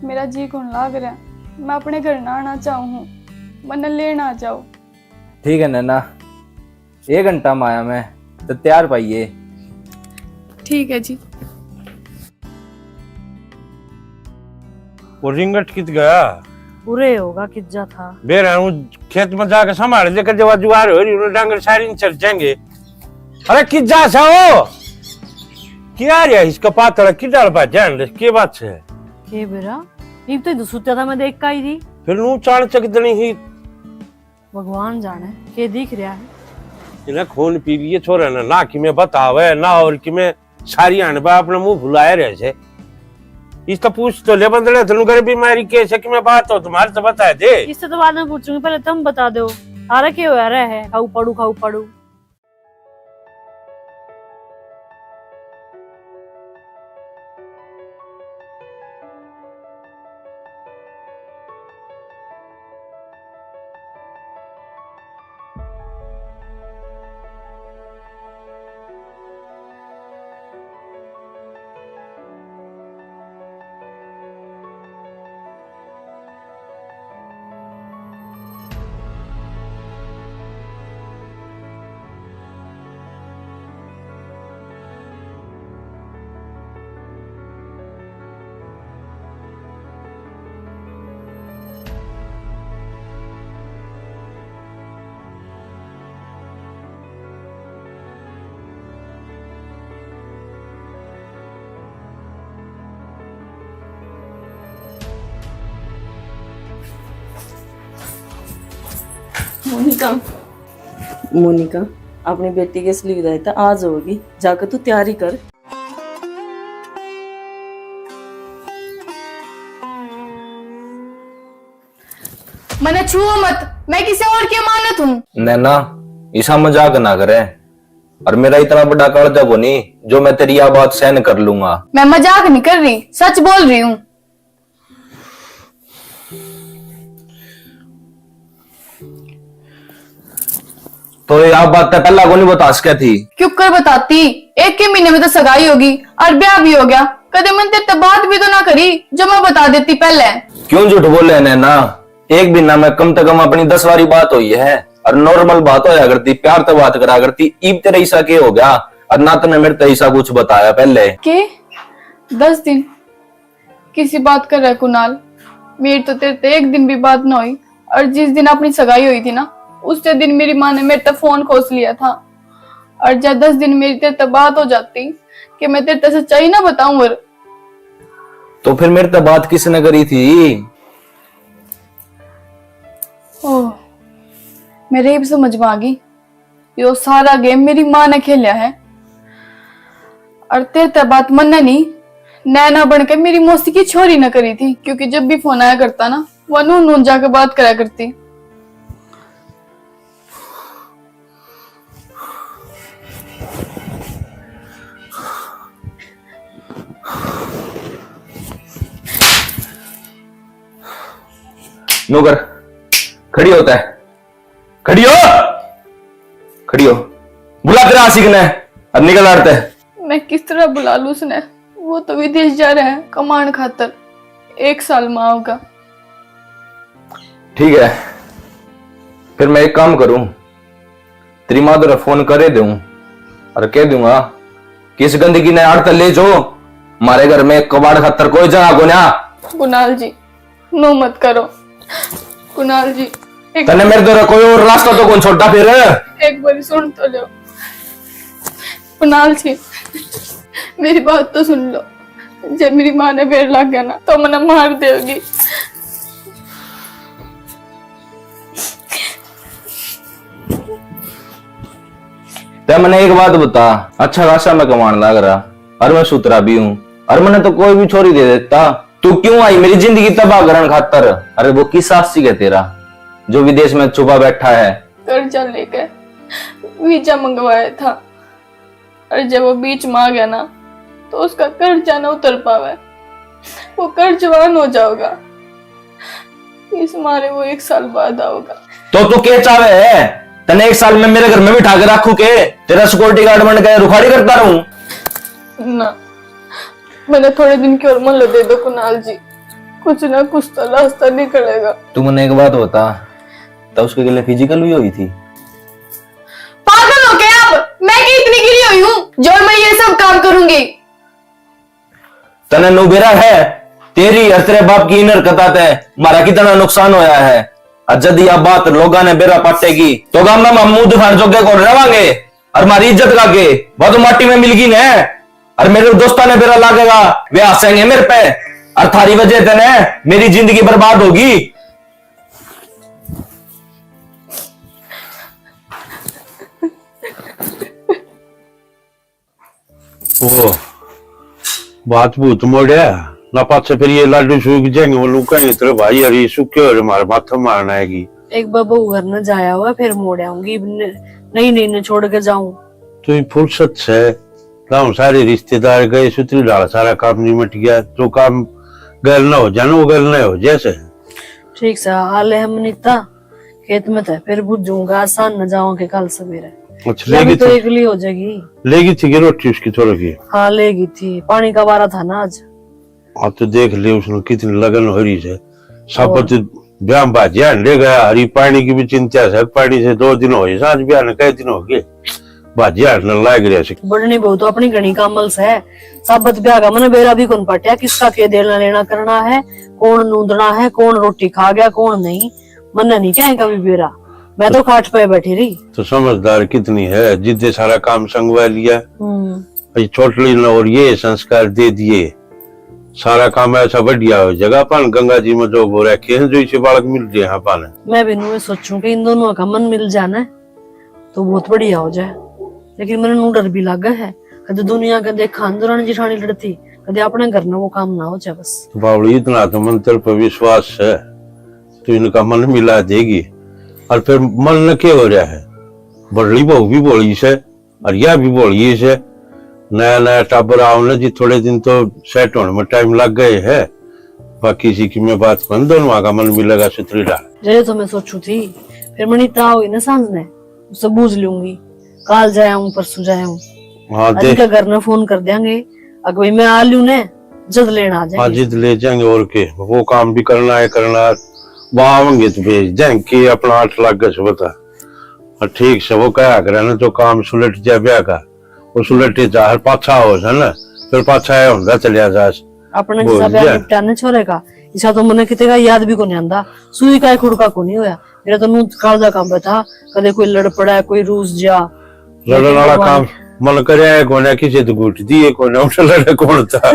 मेरा जी कौन लाग रहा, मैं अपने घर ना आना चाहूँ हूँ, मन्ने लेना आ जाओ। ठीक है नैना, एक घंटा में आया मैं, तो तैयार पाइए। ठीक है जी। वो रिंगट कित गया? उरे होगा, कित जा था? बेरा हूँ खेत में जाके संभाल दे, कदे वा जुआर हो रही, उन्हें डांगर सारी न चर जाएंगे। अरे कित जा सा हो? क्या रे इसका पातला की डाल बा जान दे, के बात है? के बेरा? इब तो इधर सुत्या था, मैं देख के आई थी। फिर नू चाण चक देनी ही। भगवान जाने के दिख रहा है। इन्हें खून पी लिए छोरे ने, ना कि मैं बतावे, ना और कि मैं सारी आने पर अपना मुंह फुलाए रहे से। इस तो पूछ तो ले बंदड़े, तेनू घर बीमारी के से कि मैं बात हो तुम्हारे तो बता दे। इससे तो बाद में पूछूंगी, पहले तुम बता दो, थारा के होया रहा है? खाऊ पड़ू, खाऊ पड़ू। मोनिका। मोनिका, अपनी बेटी की असली विदाई तो आज होगी, जाके तू तैयारी कर। मने छुओ मत, मैं किसी और की अमानत हूँ। नैना, इसा मजाक ना करे। और मेरा इतना बड़ा कालजा कोनी जो मैं तेरी या बात सहन कर लूंगा। मैं मजाक नहीं कर रही, सच बोल रही हूँ। तो ये आप बात पहला कोनी बता सके थी? क्यों कर बताती, एक के महीने में तो सगाई होगी और ब्याह भी हो गया। कदे मन तेरे ते बात भी तो ना करी जो मैं बता देती पहले। क्यों झूठ बोले नैना? एक महीना में कम से कम अपनी दस बारी बात हुई है और नॉर्मल बात होया करती, प्यार तो बात करा करती। इब तेरे ऐसा के हो गया? और ना तने मेरे ते ऐसा कुछ बताया पहले। के? दस दिन? किसी बात कर रहा है कुणाल? मेरी तो तेरे ते एक दिन भी बात ना हुई। और जिस दिन अपनी सगाई हुई थी ना, उससे दिन मेरी माँ ने मेरे ते फोन खोस लिया था। और जब दस दिन मेरी तेरे ते बात हो जाती कि मैं तेरे ते सच्चाई ना बताऊं। और तो फिर मेरे ते बात किसने करी थी? ओह, मेरे इब समझ में आ गई। यो सारा गेम मेरी माँ ने खेलिया है। और तेरे ते बात मन्ने नहीं, नैना बन के मेरी मौसी की छोरी ने करी थी, क्योंकि जब भी फोन आया करता ना, वो नू नू जाके बात करा करती। नौकर, खड़ी होता है। खड़ी हो, खड़ी हो। बुला तेरा आशिक ने, अब निकल आड़ते। मैं किस तरह बुला लूं उसने? वो तो विदेश जा रहा है कमाण खातर, एक साल में आऊंगा। ठीक है, फिर मैं एक काम करूं, तेरी माँ तेरा फोन करे दूं और कह दूंगा कि इस गंदगी ने आड़ते ले जो, हमारे घर में कबाड़ खातर कोई जगह को ना। कुणाल जी, नो मत करो। कुणाल जी, एक तने मेरे द्वारा कोई और रास्ता तो कौन छोड़ा फिर? एक बार सुन तो लो। कुणाल जी, मेरी बात तो सुन लो। जब मेरी माँ ने बेर लाग गया ना, तो मने मार देगी। ते मने एक बात बता, अच्छा खासा मैं कमाण लाग रहा, और मैं सुथरा भी हूँ, और मने तो कोई भी छोरी दे देता। तू क्यों आई मेरी जिंदगी तबाह करण खातर? अरे वो किस आशिक है तेरा जो विदेश में छुपा बैठा है? कर्जा लेके वीजा मंगवाया था, और जब वो बीच में आ गया ना, तो उसका कर्जा ना उतर पावे, वो कर्जवान हो जाओगा। इस मारे वो एक साल बाद आओगा। तो तू के चावे है? तने एक साल में मेरे घर में बिठा के रखूं के? तेरा सिक्योरिटी गार्ड बन के रुखाड़ी करता रहूं? ना, मैंने थोड़े दिन की और मोहलत दे दो कुणाल जी, कुछ ना कुछ तो रास्ता निकलेगा। तू मने एक बात बता, तो उसके गले फिजिकल भी हुई थी? पागल हो क्या आप? मैं क्या इतनी गिरी हुई हूँ जो मैं ये सब काम करूंगी? तने नु बेरा है, तेरी और तेरे बाप की इन हरकतां ते म्हारा कितना नुकसान होया है। और जद या बात लोगां ने बेरा पाटेगी, तो गाम में हम मुंह दिखाण जोगे कौन रवांगे? और म्हारी इज्जत का के? वो तो माटी में मिलगी ने। और मेरे दोस्तां ने बेरा लागेगा, वे हंसेंगे मेरे पे। और थारी वजह ते ने मेरी जिंदगी बर्बाद होगी। ओ, बात भूत मोड़या ना, पाछे फिर ये लाडू सूख जाएंगे, वो लोग कहेंगे, "तेरे भाई हरी सूखे हो रे, मारे माथे मारना आएगी।" एक बार बहू घर न जाया हुआ, फिर मोड़ आऊंगी। न-, नहीं, नहीं, न छोड़ के जाऊं। तो ये फुर्सत से गाँव सारे रिश्तेदार गए, सुतरी ढाल सारा काम निमट गया, जो काम गैल ना हो जाना, वो गैल ना हो जैसे। ठीक सा, आले हम नीता। खेत में तो फिर बुझूंगा, आसान न जाऊं के कल सवेरे। अच्छा, या भी लेगी तो थी? एकली हो जाएगी। लेगी थी कि रोटी उसकी थोड़ी की? हाँ, लेगी थी, पानी का वारा था ना आज। हाँ, तो देख ले उसने कितनी लगन हो रही है। साबत और ब्याह में भाजिया ले गया, हरी पानी की भी चिंता है, पानी से दो दिन हो गए, सांझ ब्याह ने कई दिन हो गए। भाजी हाटने लाग रहा से। बढ़नी बहू तो अपनी घणी कामल से। साबत ब्याह का मने बेरा भी कौन पाटिया, किसका के देना लेना करना है, कौन नूंदना है, कौन रोटी खा गया, कौन नहीं, मन्ने नहीं कहे कभी बेरा। मैं तो खाट पे बैठी रही। तो समझदार कितनी है, जिद्दे सारा काम संगवा लिया। हम्म। ये छोटली ने और ये संस्कार दे दिए, सारा काम ऐसा बढ़िया हो जाएगा। अपन गंगा जी में जो हो रखे हैं, जो इसे बालक मिल रहे हैं अपन। मैं भी नुए सोचूं कि इन दोनों का मन मिल जाना। तो बहुत बढ़िया हो जाए, लेकिन मैंने नू डर भी लागे है। कदे दुनिया के देखा दुरानी जिठानी लड़ती, कदे अपने घर में वो काम ना हो जाए बस। बावली, इतना तो मन तेरे पर विश्वास है, तू इनका मन मिला देगी। और फिर मन न के हो रहा है, बड़ली बहू भी भोली से और या भी भोली से। नया नया टाबर आओ ना जी, थोड़े दिन तो सेट होने में टाइम लग गए है। बाकी इसी की मैं बात बन, दोनों का मन मिलेगा सुथरी डाल। जरे तो मैं सोचू थी, फिर मनी ताव हुई ना सांझ ने, उससे बूझ लूंगी। काल जाया हूँ, परसों जाया हूँ। हाँ, अरे देख। का घर ने फोन कर देंगे, अगर भाई मैं आ लूँ ने, जद लेना आ हाँ, जाएंगे। जिद ले जाएंगे। और के, वो काम भी करना है, करना है। वहाँ आवेंगे तो भेज देंगे कि अपना आठ लाख का से बता। और ठीक से वो कहा करे ना, जो काम सुलट जा ब्याह का, वो सुलटे जा, हर पाछा हो जाए ना, फिर पाछा आया होंदा चलिया जा। अपने बोल जिसा ब्याह जा। निपटा ना छोरे का, इसा तो मने किते का याद भी कोनी आंदा। सुई का एक हुड़का कोनी होया। मेरा तो नू कालजा काम पे था, कदे कोई लड़ पड़ा, कोई रूस जा। लड़न वाला भगवान। काम मन करे है कोने, किसी तो घूट दिए कोने, उठ लड़े कौन था?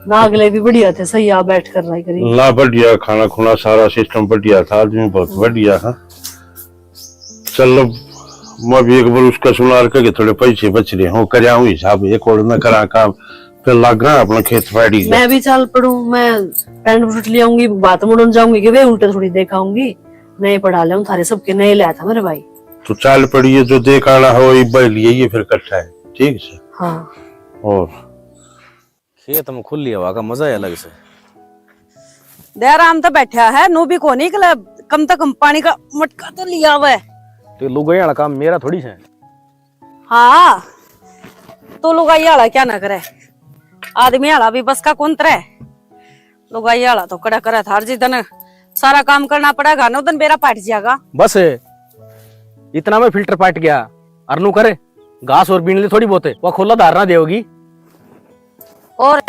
ना, अगले भी बढ़िया थे, सही आ बैठ कर रहा करी। ना, बढ़िया खाना खुना, सारा सिस्टम बढ़िया था, आदमी बहुत बढ़िया था। चल, मैं भी एक बार उसका सुनार के थोड़े पैसे बच रहे हो, करया हूँ हिसाब, एक और न करा काम, फिर लाग रहा अपना खेत पाड़ी का। मैं भी चल पड़ूं, मैं पैंट बूट ले आऊंगी, बात मुड़न जाऊंगी कि वे उल्टे थोड़ी देखाऊंगी। नए पड़ा ले थारे सबके, नए लाया था मेरे भाई। तो चल पड़िए, जो देख आना हो, इब्बा ही लिए, ये फिर इकट्ठा है, ठीक से। हाँ। और खेत में खुली हवा का मजा ही अलग से। दयाराम तो बैठा है, नू भी कोनी निकला, कम से कम पानी का मटका तो लिया हुआ है। तो लुगाई वाला काम मेरा थोड़ी है। हाँ, तो लुगाई वाला क्या ना करे, आदमी वाला भी बस का कौन तरे। लुगाई वाला तो कड़ा करे थार जी, तने सारा काम करना पड़ेगा ना, उदन बेरा पाट जाएगा। बस इतना में फिल्टर पाट गया, अरनू करे घास और बीन ले थोड़ी बहुत, वो खोला धार ना देगी। और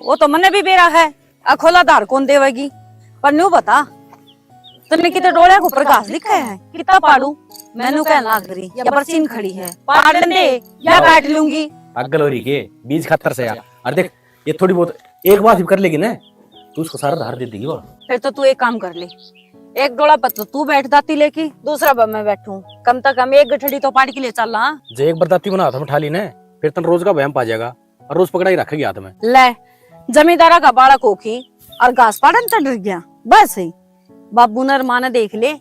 वो तो मन्ने भी बेरा है, अखोला धार कौन देवेगी? पर न्यू बता, तन्ने किते डोलिया के ऊपर घास दिखा है? कितना पाड़ू? मैनू कहन लाग रही, या बरसीन खड़ी है, पाड़ लेंदे, या काट लूंगी। पागल हो रही के? बीज खातर से यार। और देख, ये थोड़ी बहुत एक बार भी कर लेगी ना, तू उसको सारा धार दे देगी। और फिर तो तू एक काम कर ले, एक डोला पर तो तू बैठ दाती लेके, दूसरा पर मैं बैठूं, कम से कम एक गठड़ी तो पाड़ के ले चल। हाँ, जे एक बार दाती बना हाथ में उठा ली ना, फिर तन रोज का वहम पा जाएगा। और रोज पकड़ा ही रखेगी हाथ में। ले, जमींदारा का बालक हो की और घास पाड़न चढ़ गया। बस ही बाबू ने और माँ ने देख ले,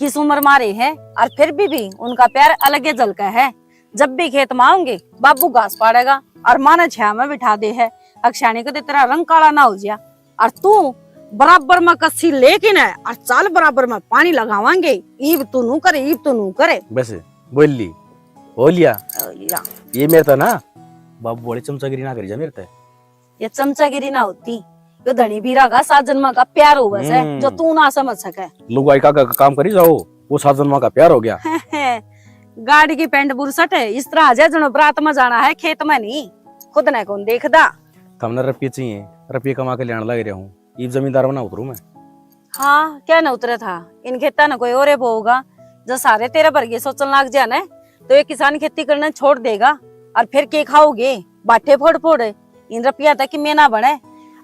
किस उम्र मारे है, और फिर भी, भी उनका प्यार अलग ही झलका है। जब भी खेत में आऊंगे, बाबू घास पाड़ेगा और माँ ने छाया में बिठा दे है। अक्षाणी को तो तेरा रंग काला ना हो जाया। और तू बराबर में कस्सी लेके ना और चाल बराबर में पानी लगावांगे। ईब तू नू करे, ईब तू नू करे। बस बोल ली, हो लिया। हो लिया। ये मेरे तो ना बाबू वाली चमचागिरी ना करी जा मेरे ते। ये चमचागिरी ना होती, यो धनी बीरा का सात जन्मा का प्यार होवे से, हम्म। जो तू ना समझ सके। लुगाई का, का काम करी जाओ, वो सात जन्मा का प्यार हो गया। गाड़ी की पैंट बुरसट है, इस तरह आ जाए जनो बरात में जाना है, खेत में नहीं। खुद ने कौन देखदा। थमने रुपये चाहिए, रुपये कमा के लेने लग रहा हूँ, इब जमींदार बना उतरू मैं। हाँ, क्या न उतरे था, इन खेता न कोई और बोगा, जो सारे तेरे वर्गे सोचन लाग जा न, तो ये किसान खेती करना छोड़ देगा। और फिर के खाओगे, बाटे फोड़ फोड़। इन रुपया तक की मेना बने,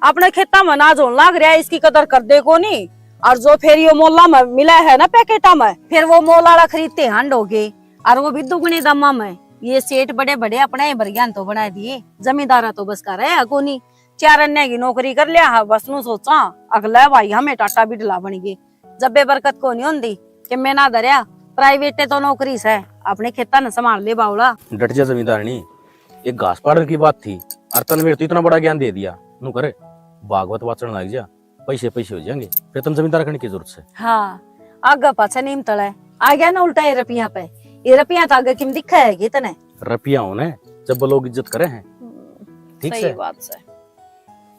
अपने खेता में अनाज होने लाग रहा है, इसकी कदर कर दे कोनी। और जो फिर यो मोला में मिला है ना पैकेटा में, फिर वो मोल आला खरीदते हांड हो गए, और वो भी दुगने दामा में। ये सेठ बड़े बड़े अपने ही बरग्यान तो बना दिए, जमींदारा तो बस का रहा कोनी। चार अन्य की नौकरी कर लिया है, बस नू सोचा, अगला भाई हमें टाटा बिडला बन गए। जब बरकत को नहीं होंदी कि मैं ना धरया, प्राइवेट तो नौकरी से, अपने खेता ने संभाल ले बावला। डट जा जमींदारनी, एक घास पाड़न की बात थी, और तन मेरे तो इतना बड़ा ज्ञान दे दिया। नू करे, भागवत वाचन लग जा, पैसे पैसे हो जाएंगे, फिर तन जमींदार करने की जरूरत है। हाँ, आगे पाछे नीम तले, आ गया ना उल्टा ये रुपया पे। ये रुपया तो आगे किम दिखा है कि तने? रुपया होने जब लोग इज्जत करे हैं। हम्म, ठीक सही से। बात से।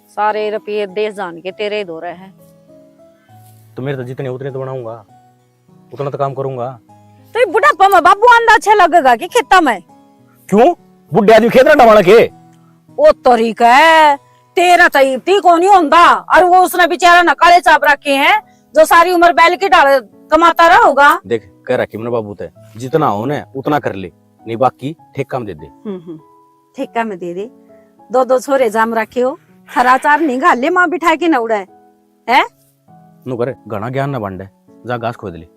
सारे रुपये देश जान के तेरे ही धोरे हैं। तो मेरे तो जितने उतने तो बनाऊंगा, उतना तो काम करूंगा। तो ये बुढ़ापा में बाबू आंदा अच्छा लगेगा कि खेता में? क्यों? बुढ़े आदमी खेत ना डबाना के? ओ तरीका है, तेरा तो इब्ती को नहीं होंदा। और वो उसने बेचारा ना काले चाप रखे हैं, जो सारी उम्र बैल की ढाल कमाता रहा होगा। देख, कह रखी मैंने बाबू ते, जितना हो ना उतना कर ले, नहीं बाकी ठेका में दे दे। हम्म, हम्म, ठेका में दे दे। दो दो छोरे जाम रखे हो, हरा चार नहीं घाल ले माँ बिठा के ना उड़े, है? नु करे, घना ज्ञान ना बांटे, जा घास खोद ले।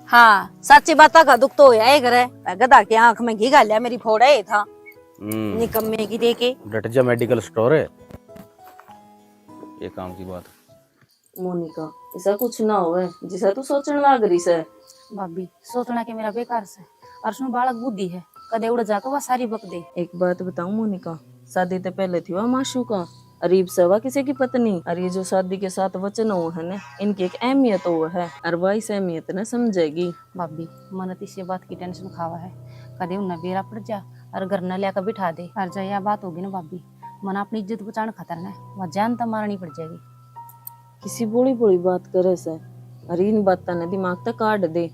हाँ, साची बात का दुख तो होया ही करे। गधा के आंख में घी घाल्या मेरी फोड़ा ही था। हम्म। निकम्मे की देके। डट जा, मेडिकल स्टोर है। ये काम की बात। मोनिका, ऐसा कुछ ना होवे जिसा तू सोचण लाग रही से। भाभी, सोचना के मेरा बेकार से, और उसमें बालक बुद्धि है, कदे उड़ जाके वह सारी बक दे। एक बात बताऊं मोनिका, शादी ते पहले थी वह माशूका, और इब से वह किसी की पत्नी। और ये जो शादी के साथ वचन हो है ना, इनकी एक अहमियत हो है, और वह इस अहमियत ने समझेगी। भाभी, मन तो इसी बात की टेंशन खावा है, कदे उन्हें बेरा पड़ जा और घर न लिया बिठा दे। और जब यह बात होगी ना भाभी, मन अपनी इज्जत बचाने खातर ना वह जान तो मारनी पड़ जाएगी। किसी भोली भोली बात करे से, अरे इन बातां ने दिमाग तक काट दे।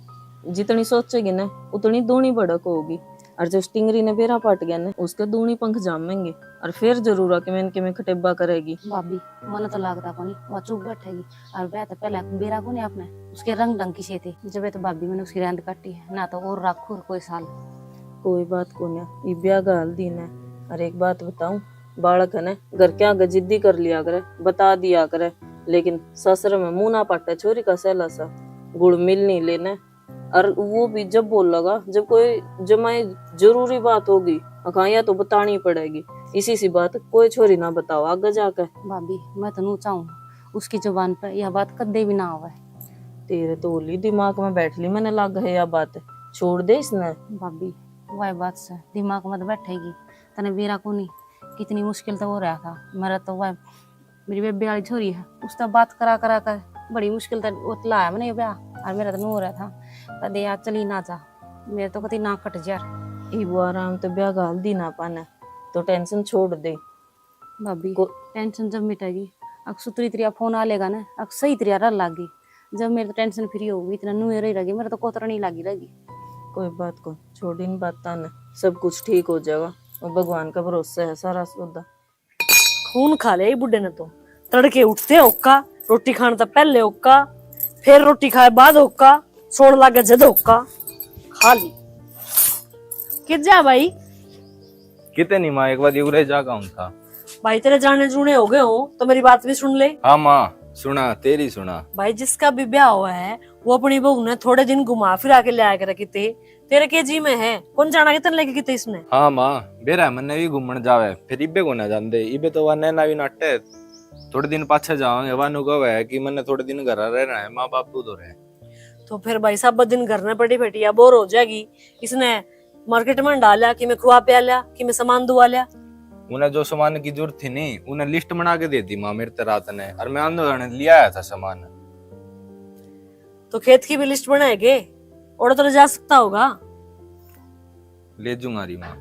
जितनी सोचेगी ना, उतनी दूनी भड़क होगी। और जो स्टिंगरी ने बेरा पाट गया ना, उसके दूनी पंख जामेंगे। और फिर जरूर आके मैं इनके में खटेबा करेगी। भाभी, मन तो लागता कोनी वह चुप बैठेगी। और वह तो पहले बेरा कोनी आपने उसके रंग ढंग की से थे। जब ये तो भाभी मैंने उसकी रहंद काटी है ना, तो और रखू और कोई साल। कोई बात कोनी, ये ब्याह का हल दिन है। और एक बात बताऊं, बालक है ना, घर के आगे जिद्दी कर लिया करे, बता दिया करे, लेकिन ससुर में मुंह ना पाटे छोरी का सहला सा, गुड़ मिल नहीं लेने। और वो भी जब बोलेगा, जब कोई जमाई जरूरी बात होगी, अखा या तो बतानी पड़ेगी। इसी सी बात कोई छोरी ना बताओ आगे जाके। भाभी, मैं तो नू चाहूँ उसकी जुबान पे यह बात कदे भी ना आवे। तेरे तो होली दिमाग में बैठ ली, मैंने लाग है यह बात, छोड़ दे इसने। भाभी, वह बात से दिमाग में तो बैठेगी, तने बेरा कोनी कितनी मुश्किल तो हो रहा था। मेरा तो वह मेरी बेबे वाली छोरी है, उससे बात करा करा कर बड़ी मुश्किल तै वो लाया मैंने ये ब्याह, और मेरा तो नू हो रहा था। कदे यार चली ना जा, मेरे तो कति ना कट जा। इब वो आराम तो ब्याह घाल दी ना पाने, तो टेंशन छोड़ दे। भाभी, को- टेंशन जब मिटेगी, अक सुतरी तरिया फोन आ लेगा ना, अक सही तरिया रह लागी। जब मेरे तो टेंशन फ्री होगी, इतना नू रही रहेगी, मेरा तो कोतरा नहीं लागी रहेगी। कोई बात को छोड़, इन बातां ने सब कुछ ठीक हो जाएगा, वो भगवान का भरोसा है सारा सौदा। खून खा लिया ये बुड्ढे ने तो। तड़के उठते होका, रोटी खाने तै पहले होका, फिर रोटी खाए बाद होका, सोण लागे जद होका। खा ली। कित जा भाई? किते नहीं माँ, एक बार उरे जा का हूँ था। भाई तेरे जाने जूने हो गए हो तो मेरी बात भी सुन ले। हाँ माँ, सुना, तेरी सुना। भाई जिसका भी ब्याह हुआ है वो अपनी बहू ने थोड़े दिन घुमा फिरा के ले आया करे किते। तेरे के जी में है, कौन जाना कितने लेके किते इसने। हाँ माँ, बेरा मन्ने भी घूमण जावे, फिर इबे को ना जांदे, इबे तो वा नैना भी नाटे। थोड़े दिन पाछे जावांगे, वानू कहे कि मन्ने थोड़े दिन घर रहना है, माँ बापू तो रहे। तो फिर भाई साहब दिन घर में पड़ी बैठी या बोर हो जाएगी। इसने मार्केट में डाल लिया, कि मैं खुआ प्या लिया, कि मैं सामान दुआ लिया। उन्हें जो सामान की जरूरत थी नहीं, उन्हें लिस्ट बना के दे दी माँ मेरे ते रात ने, और मैं आंदो जाने लिया आया था सामान। तो खेत की भी लिस्ट बनाएगे, और तो ले जा सकता होगा। ले जूंगा री माँ।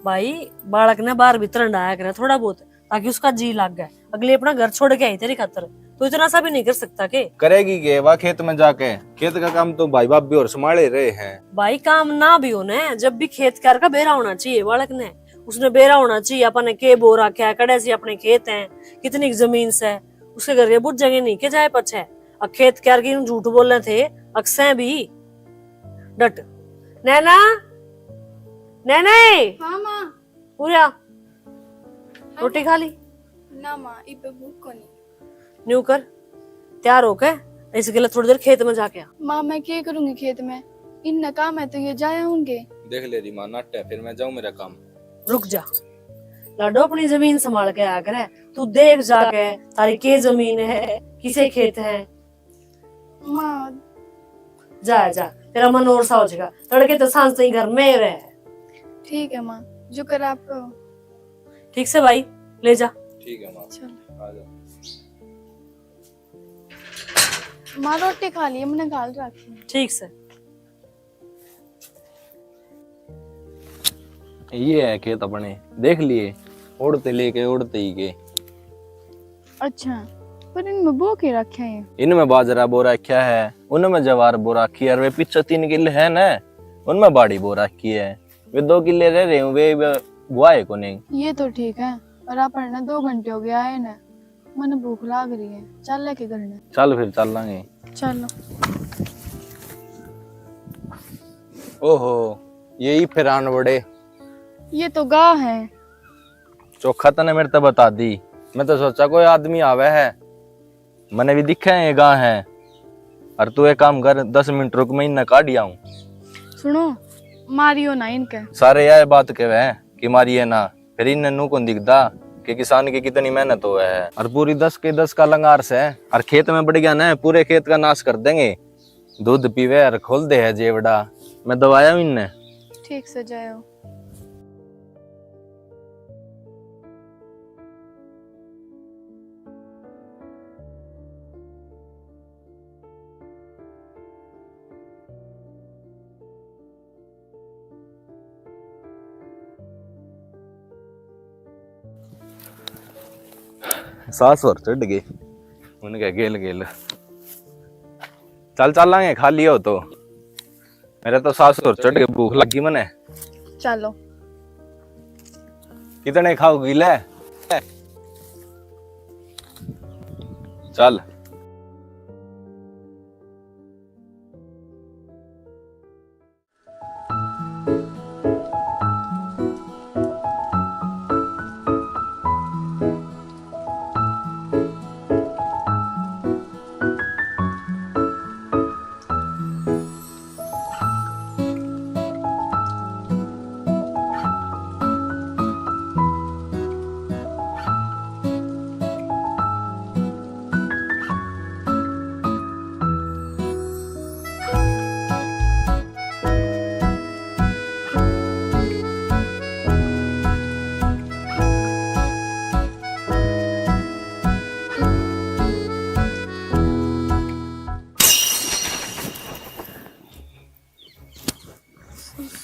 भाई, बालक ने बाहर भीतर हंडाया करे थोड़ा बहुत, ताकि उसका जी लाग जाए। अगले अपना घर छोड़ के आई तेरी खातर, तो इतना सा भी नहीं कर सकता के? करेगी के वा खेत में जाके? खेत का काम तो भाई भाभी और संभाले रहे हैं। भाई, काम ना भी हो ना, जब भी खेत क्यार का बेरा होना चाहिए बालक ने। उसने बेरा होना चाहिए, अपन ने के बो रखा है, कड़े से अपने खेत हैं, कितनी जमीन से, उसके घर के बुझेंगे नहीं के जाए पछे। अक खेत क्यार की झूठ बोले थे, अक्सै भी। डट। नैना, नैना। हाँ माँ। पूरा। हाँ रोटी माँ। खा ली? ना माँ, इबे भूख को नहीं। न्यू कर, तैयार होके इस गले थोड़ी देर खेत में जाके आ। माँ, मैं क्या करूँगी खेत में? इन्ना काम है तो ये जाया होंगे। देख ले री माँ, नाटे, फिर मैं जाऊँ मेरा काम। रुक जा लाडो, अपनी जमीन संभाल के आया करे। तू देख जाके तारी के जमीन है, किसे खेत है। माँ। जा जा, तेरा मन और सा हो जाएगा। तड़के तो सांझ ताई घर में रह। ठीक है माँ, जो कर आपको। ठीक से भाई, ले जा। ठीक है माँ। चलो। आ जा। माँ, रोटी खा ली, मैंने घाल रखी। ठीक से। ये है खेत अपने, देख लिए, ओढ़ते लेके ओढ़ते ही के। अच्छा, पर इनमें बो के रखे हैं? इनमें बाजरा बो रखा है, उनमें जवार बो रखी है, और वे पीछे तीन किले है ना, उनमें बाड़ी बो रखी है। वे दो किले रह रहे हैं, वे, वे बुआए को नहीं। ये तो ठीक है, और अपन ने दो घंटे हो गया है ना, मने भूख लाग रही है, चल लेके घर ने। चल फिर चल लांगे। चलो। ओहो, यही फिर आन बड़े। ये तो गाय है। चोखा तने मेरे ते बता दी, मैं तो सोचा कोई आदमी आवे है, मने भी दिखे है ये गाय है। और तू एक काम कर, दस मिनट रुक, मैं इन्हें काढ़ आऊं। सुनो, मारियो ना इनके। सारे यह बात कहवे हैं कि मारिए ना, फिर इन्हें नू कौन दिखदा कि किसान की कितनी मेहनत होवे है। और पूरी दस के दस का लंगार से, और खेत में बढ़ गया ना, पूरे खेत का नाश कर देंगे। दूध पीवे और खोल दे है जेवड़ा। मैं दवाया हूँ इन्हें। ठीक से जायो। सास और चढ़ गई उनके गेल गेल। चल चलांगे, खा लियो तो। मेरे तो सास और चढ़ गई, भूख लगी मने। चलो। कितने खाओगी, ले। चल।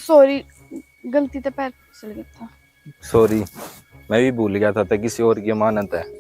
सॉरी, गलती ते पैर फिसल गया था। सॉरी, मैं भी भूल गया था, तै किसी और की अमानत है।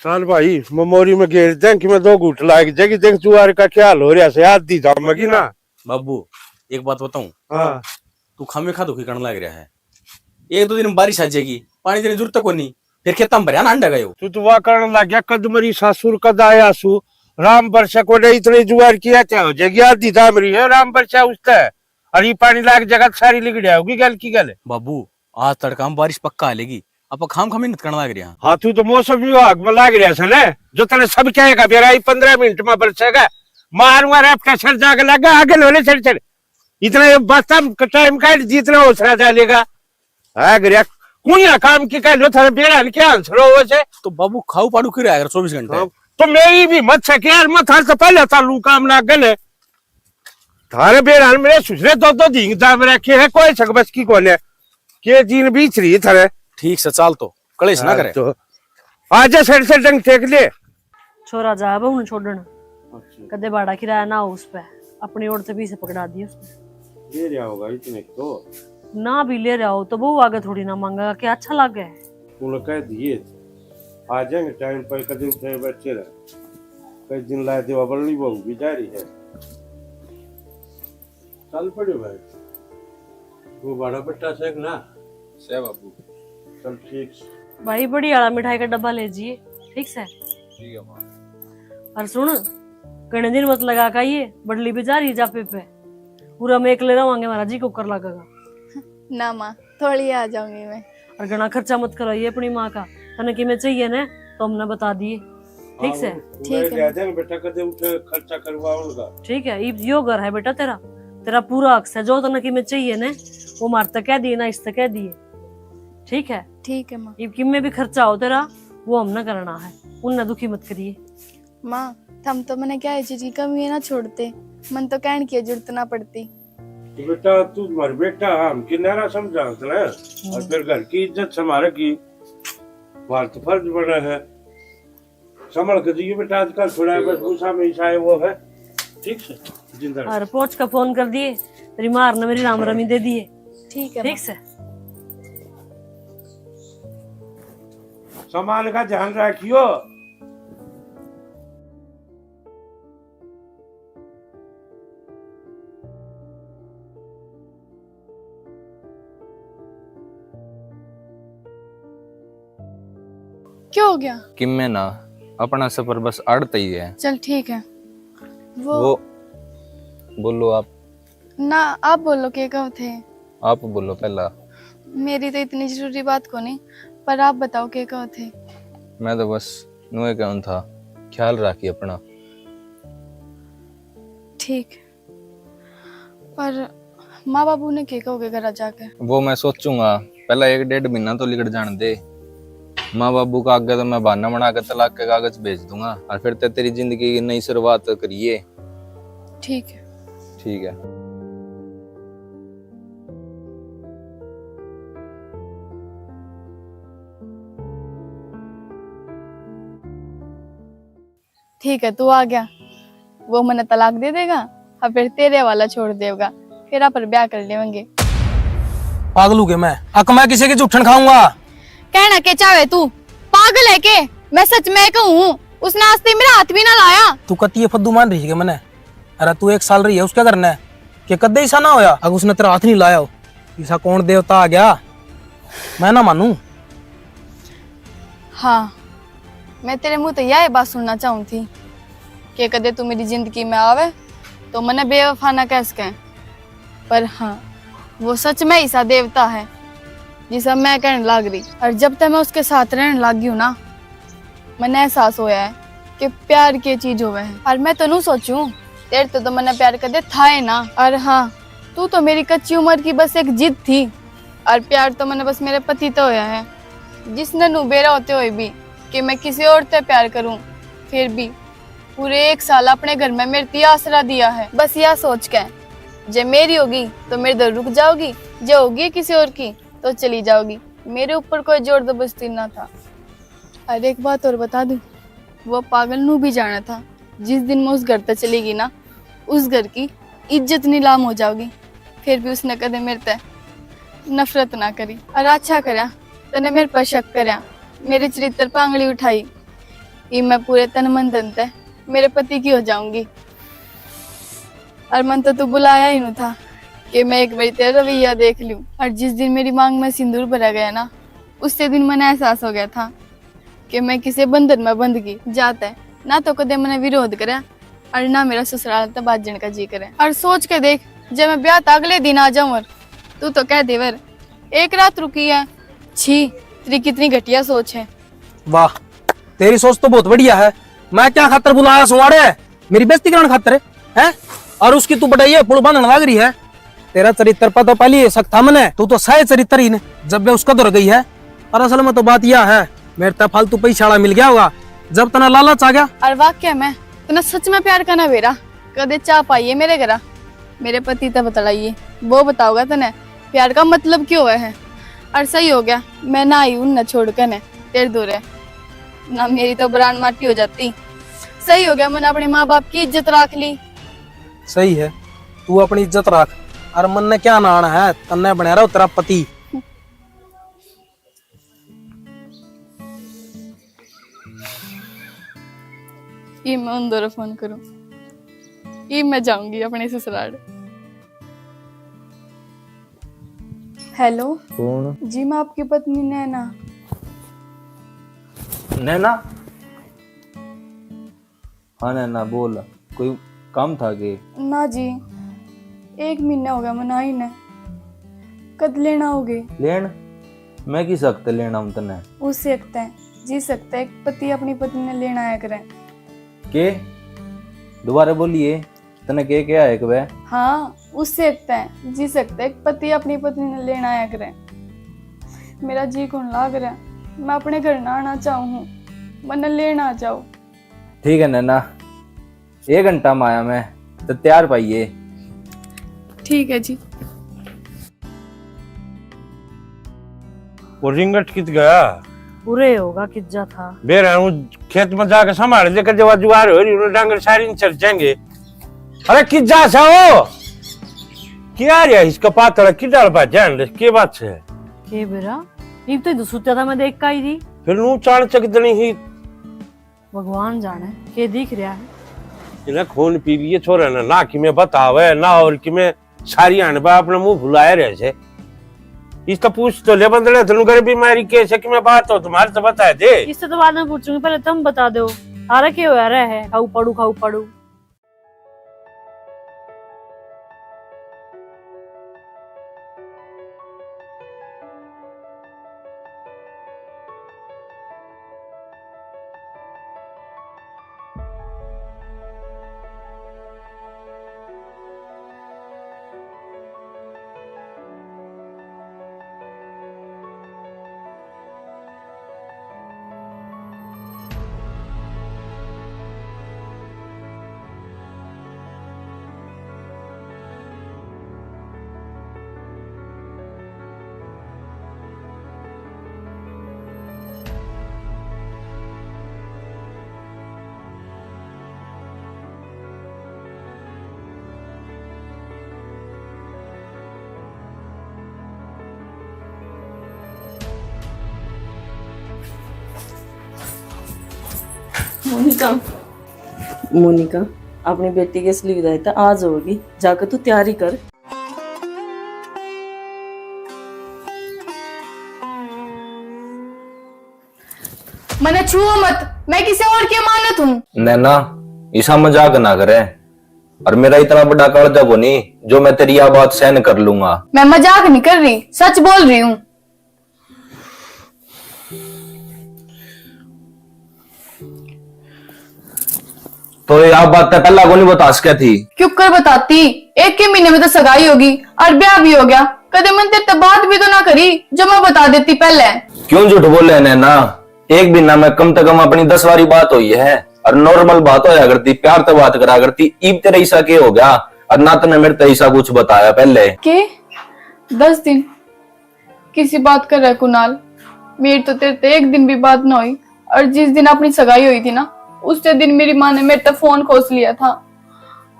चल भाई, ममोरी में घेर दें कि मैं दो घूट लाग जाएगी। देख जुआर का क्या हाल हो रहा है, आधी जामेगी ना। बाबू, एक बात बताऊं? हाँ। तू खामे खा दुखी करने लग रहा है। एक दो दिन में बारिश आ जाएगी, पानी देने जरूरत को नहीं, फिर खेतां में भरया ना अंडा गयो। तू तो वाह करने लग गया, कद मरी सासुर कद आया सु, राम बरसा को डे इतने जुआर की हत्या हो जाएगी, आधी दाम रही है राम बरसा उसते, और ये पानी लाग जगह सारी लिगड़िया होगी गल की गल। बाबू, आज तड़का में बारिश पक्का आ लेगी, आप खाम खा मेहनत करने लग रहे हैं। हाँ, तू तो मौसम विभाग में लाग रहा है ना, जो तने सब कहेगा बेरा ही पन्द्रह मिनट में बरसेगा, मारूंगा रैपटा सर जाके लगा आगे लोले सर सर। इतना ये बस्ता टाइम काट जितना हौसला डालेगा। हाँ, गरिया, कुणिया काम की कह लो, थारे बेरा ने क्या आंसर हो वैसे? तो बाबू खाऊ पाड़ू क्यों रहा कर चौबीस घंटे? हाँ, तो मेरी भी मत से यार, मैं थारे से पहले चालू काम लाग गए। थारे बेरा ने मेरे सुसरे दो दो दिन दाम रखे है, कोई सक बस की कोने। के दिन बीच रही थारे। ठीक से चाल तो, कलेश ना हाँ, करे। तो आजा सर से डंग टेक ले। छोरा जा बहू ने छोड़न, अच्छा। कदे भाड़ा किराया ना हो उस पे, अपनी ओर से पीछे पकड़ा दिए उसने। ले रहा होगा इतने तो। ना भी ले रहा हो तो बहू आगे थोड़ी ना मांगेगा, क्या अच्छा लागे? तूने कह दिए, आ जाएंगे टाइम पर, कदे उठे बच्चे रहे। कई दिन लाए देवा बल्ली बहू भी जा रही है। चल पड़े भाई, वो बड़ा बट्टा से ना। से बाबू। चल ठीक से। भाई, बड़ी वाला मिठाई का डब्बा ले जिए, ठीक से? ठीक है माँ। और सुन, घणे दिन मत लगा का ये बड़ली भी जा रही जापे पे, पूरा मैं एकले रवांगे, हमारा जी कुकर लगेगा। ना माँ, थोड़ी आ जाऊंगी मैं। और घणा खर्चा मत कराइए अपनी माँ का, तने किमें चाहिए ना तो हमने बता दिए, ठीक से? हाँ, ठीक है। ले जाएंगे बेटा, कदे उठे खर्चा करवाओगा। ठीक है, इब यो घर है बेटा तेरा, तेरा पूरा हक से, जो तने किमें चाहिए ना वो मार तक कह दिए ना, इस तक कह दिए, ठीक है? ठीक है माँ। इब किमें भी खर्चा हो तेरा वो हम ना करना है, उनने दुखी मत करिए। माँ, थम तो मने क्या है चीज की कमी है ना छोड़ते, मन तो कहन की जरूरत ना पड़ती। तो बेटा, तू मर बेटा, हम किनारा समझा ना, और फिर घर की इज्जत संभाले की बात तो फर्ज बना है। संभल के जियो बेटा, आजकल थोड़ा बस गुस्सा में ईसा है वो है। ठीक से जिंदा रह। और पहुंच का फोन कर दिए, तेरी मार ने मेरी राम रमी दे दिए। ठीक है ठीक माँ। से। सामान का ध्यान रखियो। क्या हो गया? किम्मे ना, अपना सफर बस आड़त ही है। चल ठीक है। वो वो, बोलो आप। ना, आप बोलो, के कहो थे? आप बोलो पहला। मेरी तो इतनी जरूरी बात को नहीं, पर आप बताओ, के कहो थे? मैं तो बस नुए कहूँ था, ख्याल राखी अपना। ठीक, पर माँ बाबू ने के कहोगे घर आ जाके? वो मैं सोचूंगा, पहला एक डेढ़ महीना तो लिकड़ जान दे। माँ बाबू का आगे तो मैं बहाना बना के तलाक के कागज भेज दूंगा, और फिर ते तेरी जिंदगी की नई शुरुआत करिए। ठीक है। ठीक है। ठीक है, तू आ गया, वो मने तलाक दे देगा, हाँ, फिर तेरे वाला छोड़ देगा, फिर आप ब्याह कर लेंगे। पागल हो गया मैं? अक मैं किसी की जूठन खाऊंगा? कहना के चाहे तू, पागल है के? मैं सच में कहूँ, उसने आज तक मेरा हाथ भी ना लाया। तू कती ये फद्दू मान रही है मने? अरे तू एक साल रही है उसके घर ने, के कदे ऐसा ना होया अगर उसने तेरा हाथ नहीं लाया हो? ऐसा कौन देवता आ गया, मैं ना मानू। हाँ, मैं तेरे मुंह तो यह बात सुनना चाहूँ थी कि कदे तू मेरी जिंदगी में आवे तो मने बेवफा ना कह सके, पर हाँ, वो सच में ऐसा देवता है जिसा मैं कहने लाग रही। और जब तक मैं उसके साथ रहने लाग गई हूँ ना, मने एहसास होया है कि प्यार के चीज होवे है। और मैं तो न्यू सोचूं, तेरे तो, तो मने प्यार कदे था ही ना। और हाँ, तू तो मेरी कच्ची उम्र की बस एक जिद थी, और प्यार तो मने बस मेरे पति तो होया है, जिसने न्यू बेरा होते हुए भी कि मैं किसी और ते प्यार करूं, फिर भी पूरे एक साल अपने घर में मेरे ती आसरा दिया है। बस या सोच के, जे मेरी होगी तो मेरे दर रुक जाओगी, जे होगी किसी और की तो चली जाओगी। मेरे ऊपर कोई जोर जबरदस्ती ना था। और एक बात और बता दूं, वो पागल नू भी जाना था, जिस दिन मैं उस घर तक चली गई ना, उस घर की इज्जत नीलाम हो जाओगी। फिर भी उसने कदे मेरे ते नफरत ना करी। और अच्छा करया, तने मेरे पर शक करया, मेरे चरित्र पर आंगली उठाई। ये मैं पूरे तन मन धन ते मेरे पति की हो जाऊंगी। और मन तो तू बुलाया ही नहीं था कि मैं एक बार तेरा रवैया देख लूं। और जिस दिन मेरी मांग में सिंदूर भरा गया ना, उससे दिन मने एहसास हो गया था कि मैं किसी बंधन में बंध गई। जाते ना तो कदे मने विरोध करे और ना मेरा ससुराल तो बाजन का जी करे। और सोच के देख, जब मैं ब्याह तो अगले दिन आ जाऊं और तू तो कह देवर एक रात रुकी है। छी, तेरी कितनी घटिया सोच है। वाह, तेरी सोच तो बहुत बढ़िया है। मैं क्या खातर बुलाया सुवाड़े? मेरी बेइज्जती कराने खातर है, हैं? और उसकी तू बटाई है, पुल बांधने लग रही है। तेरा चरित्र पता पहले ही शक था मने, तू तो सह चरित्र ही ने, जब वे उसका दौर गई है। और असल में तो बात यह है, मेरे ते फालतू पैसा वाला मिल गया होगा, जब तना लालच आ गया। और वाक्य में तने सच में प्यार का ना बेरा, कदे चाह पाइए मेरे घरा, मेरे पति ते बतलाइए, वो बताओगा तने प्यार का मतलब क्यों है। और सही हो गया, मैं ना आई उनने छोड़ के ने तेरे दौरे, ना मेरी तो बरान माटी हो जाती। सही हो गया, मैंने अपने माँ बाप की इज्जत रख ली। सही है, तू अपनी इज्जत रख। और मन ने क्या ना आना है, तन्ने बना रहा तेरा पति। ये मैं उन दौरे फोन करूं, ये मैं जाऊंगी अपने ससुराल। हेलो। कौन? जी, मैं आपकी पत्नी नैना। नैना? हाँ नैना, बोल, कोई काम था के? ना जी, एक महीना हो गया मना ही ने। कद लेना होगे? लेन? मैं किस हक ते लेना हूँ तन्ने? उस हक ते, जिस हक ते एक पति अपनी पत्नी ने लेना आया करे। के? दोबारा बोलिए। तने के कहा है के वे? हाँ, उस हक ते, जिस हक ते एक पति अपनी पत्नी ने लेना आया करे। मेरा जी कौन लाग रहा। मैं अपने घर ना आना चाहूँ हूँ, मन्ने लेना आ जाओ। ठीक है नैना, एक घंटा में आया मैं, तो तैयार पाइए। ठीक है जी। वो रिंगट कित गया? उरे होगा, कित जा था। बेरा हूँ खेत में जाके संभाल दे, कर जवा जुआर हो रही, उन्हें डांगर सारी चर जाएंगे। अरे कित जा सा हो? क्या रे इसका पातला की डाल पा जान ले, के बात है? के बेरा? इब तो इधर सुत्या था, मैं देख का ही थी। फिर नू चाण चक दनी ही। भगवान जाने के दिख रहा है। इन्हें खून पी लिए छोरे ने, ना कि मैं बतावे, ना और कि मैं सारी आन बा अपने मुंह फुलाए रहे से। इसका पूछ तो ले बंदड़े, तनु कर बीमारी के से कि मैं बात हो तुम्हारे तो बता दे। इससे तो बाद में पूछूंगी, पहले तुम बता दो, थारा के हो रहा है? खाऊ पड़ू, खाऊ पड़ू। मोनिका, मोनिका, अपनी बेटी की असली विदाई तो आज होगी, जाकर तू तैयारी कर। मने छुओ मत, मैं किसी और की अमानत हूँ। नैना, इसा मजाक ना करे। और मेरा इतना बड़ा कालजा कोनी जो मैं तेरी या बात सहन कर लूंगा। मैं मजाक नहीं कर रही, सच बोल रही हूँ। तो ये आप बात तो पहला को नहीं बता सके थी? क्यों कर बताती? एक के महीने में तो सगाई होगी और ब्याह भी हो गया। कदे मन तेरे ते बात भी तो ना करी जो मैं बता देती पहले। क्यों झूठ बोले है नैना? एक महीना में कम से कम अपनी दस बारी बात हुई है और नॉर्मल बात होया करती, प्यार तो बात करा करती। ईब तेरे ऐसा के हो गया और ना तने मेरे ते ऐसा कुछ बताया पहले? के दस दिन किसी बात कर रहा है कुणाल? मेरी तो तेरे ते एक दिन भी बात ना हुई। और जिस दिन अपनी सगाई हुई थी ना, उस दिन मेरी माँ ने मेरे ते फोन खोस लिया था।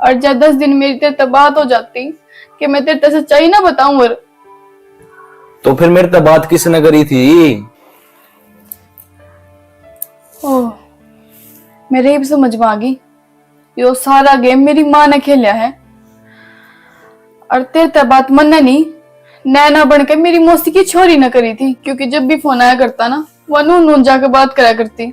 और जब दस दिन मेरी तेरे ते बात हो जाती कि मैं तेरे ते सच्चाई ना बताऊं। और तो फिर मेरे ते बात किसने करी थी? ओह, मेरे भी समझ में आ गई। यो सारा गेम मेरी माँ ने खेलिया है। और तेरे ते बात मन्ने नहीं, नैना बन के मेरी मौसी की छोरी ने करी थी, क्योंकि जब भी फोन आया करता ना, वह नून नून जाके बात करा करती।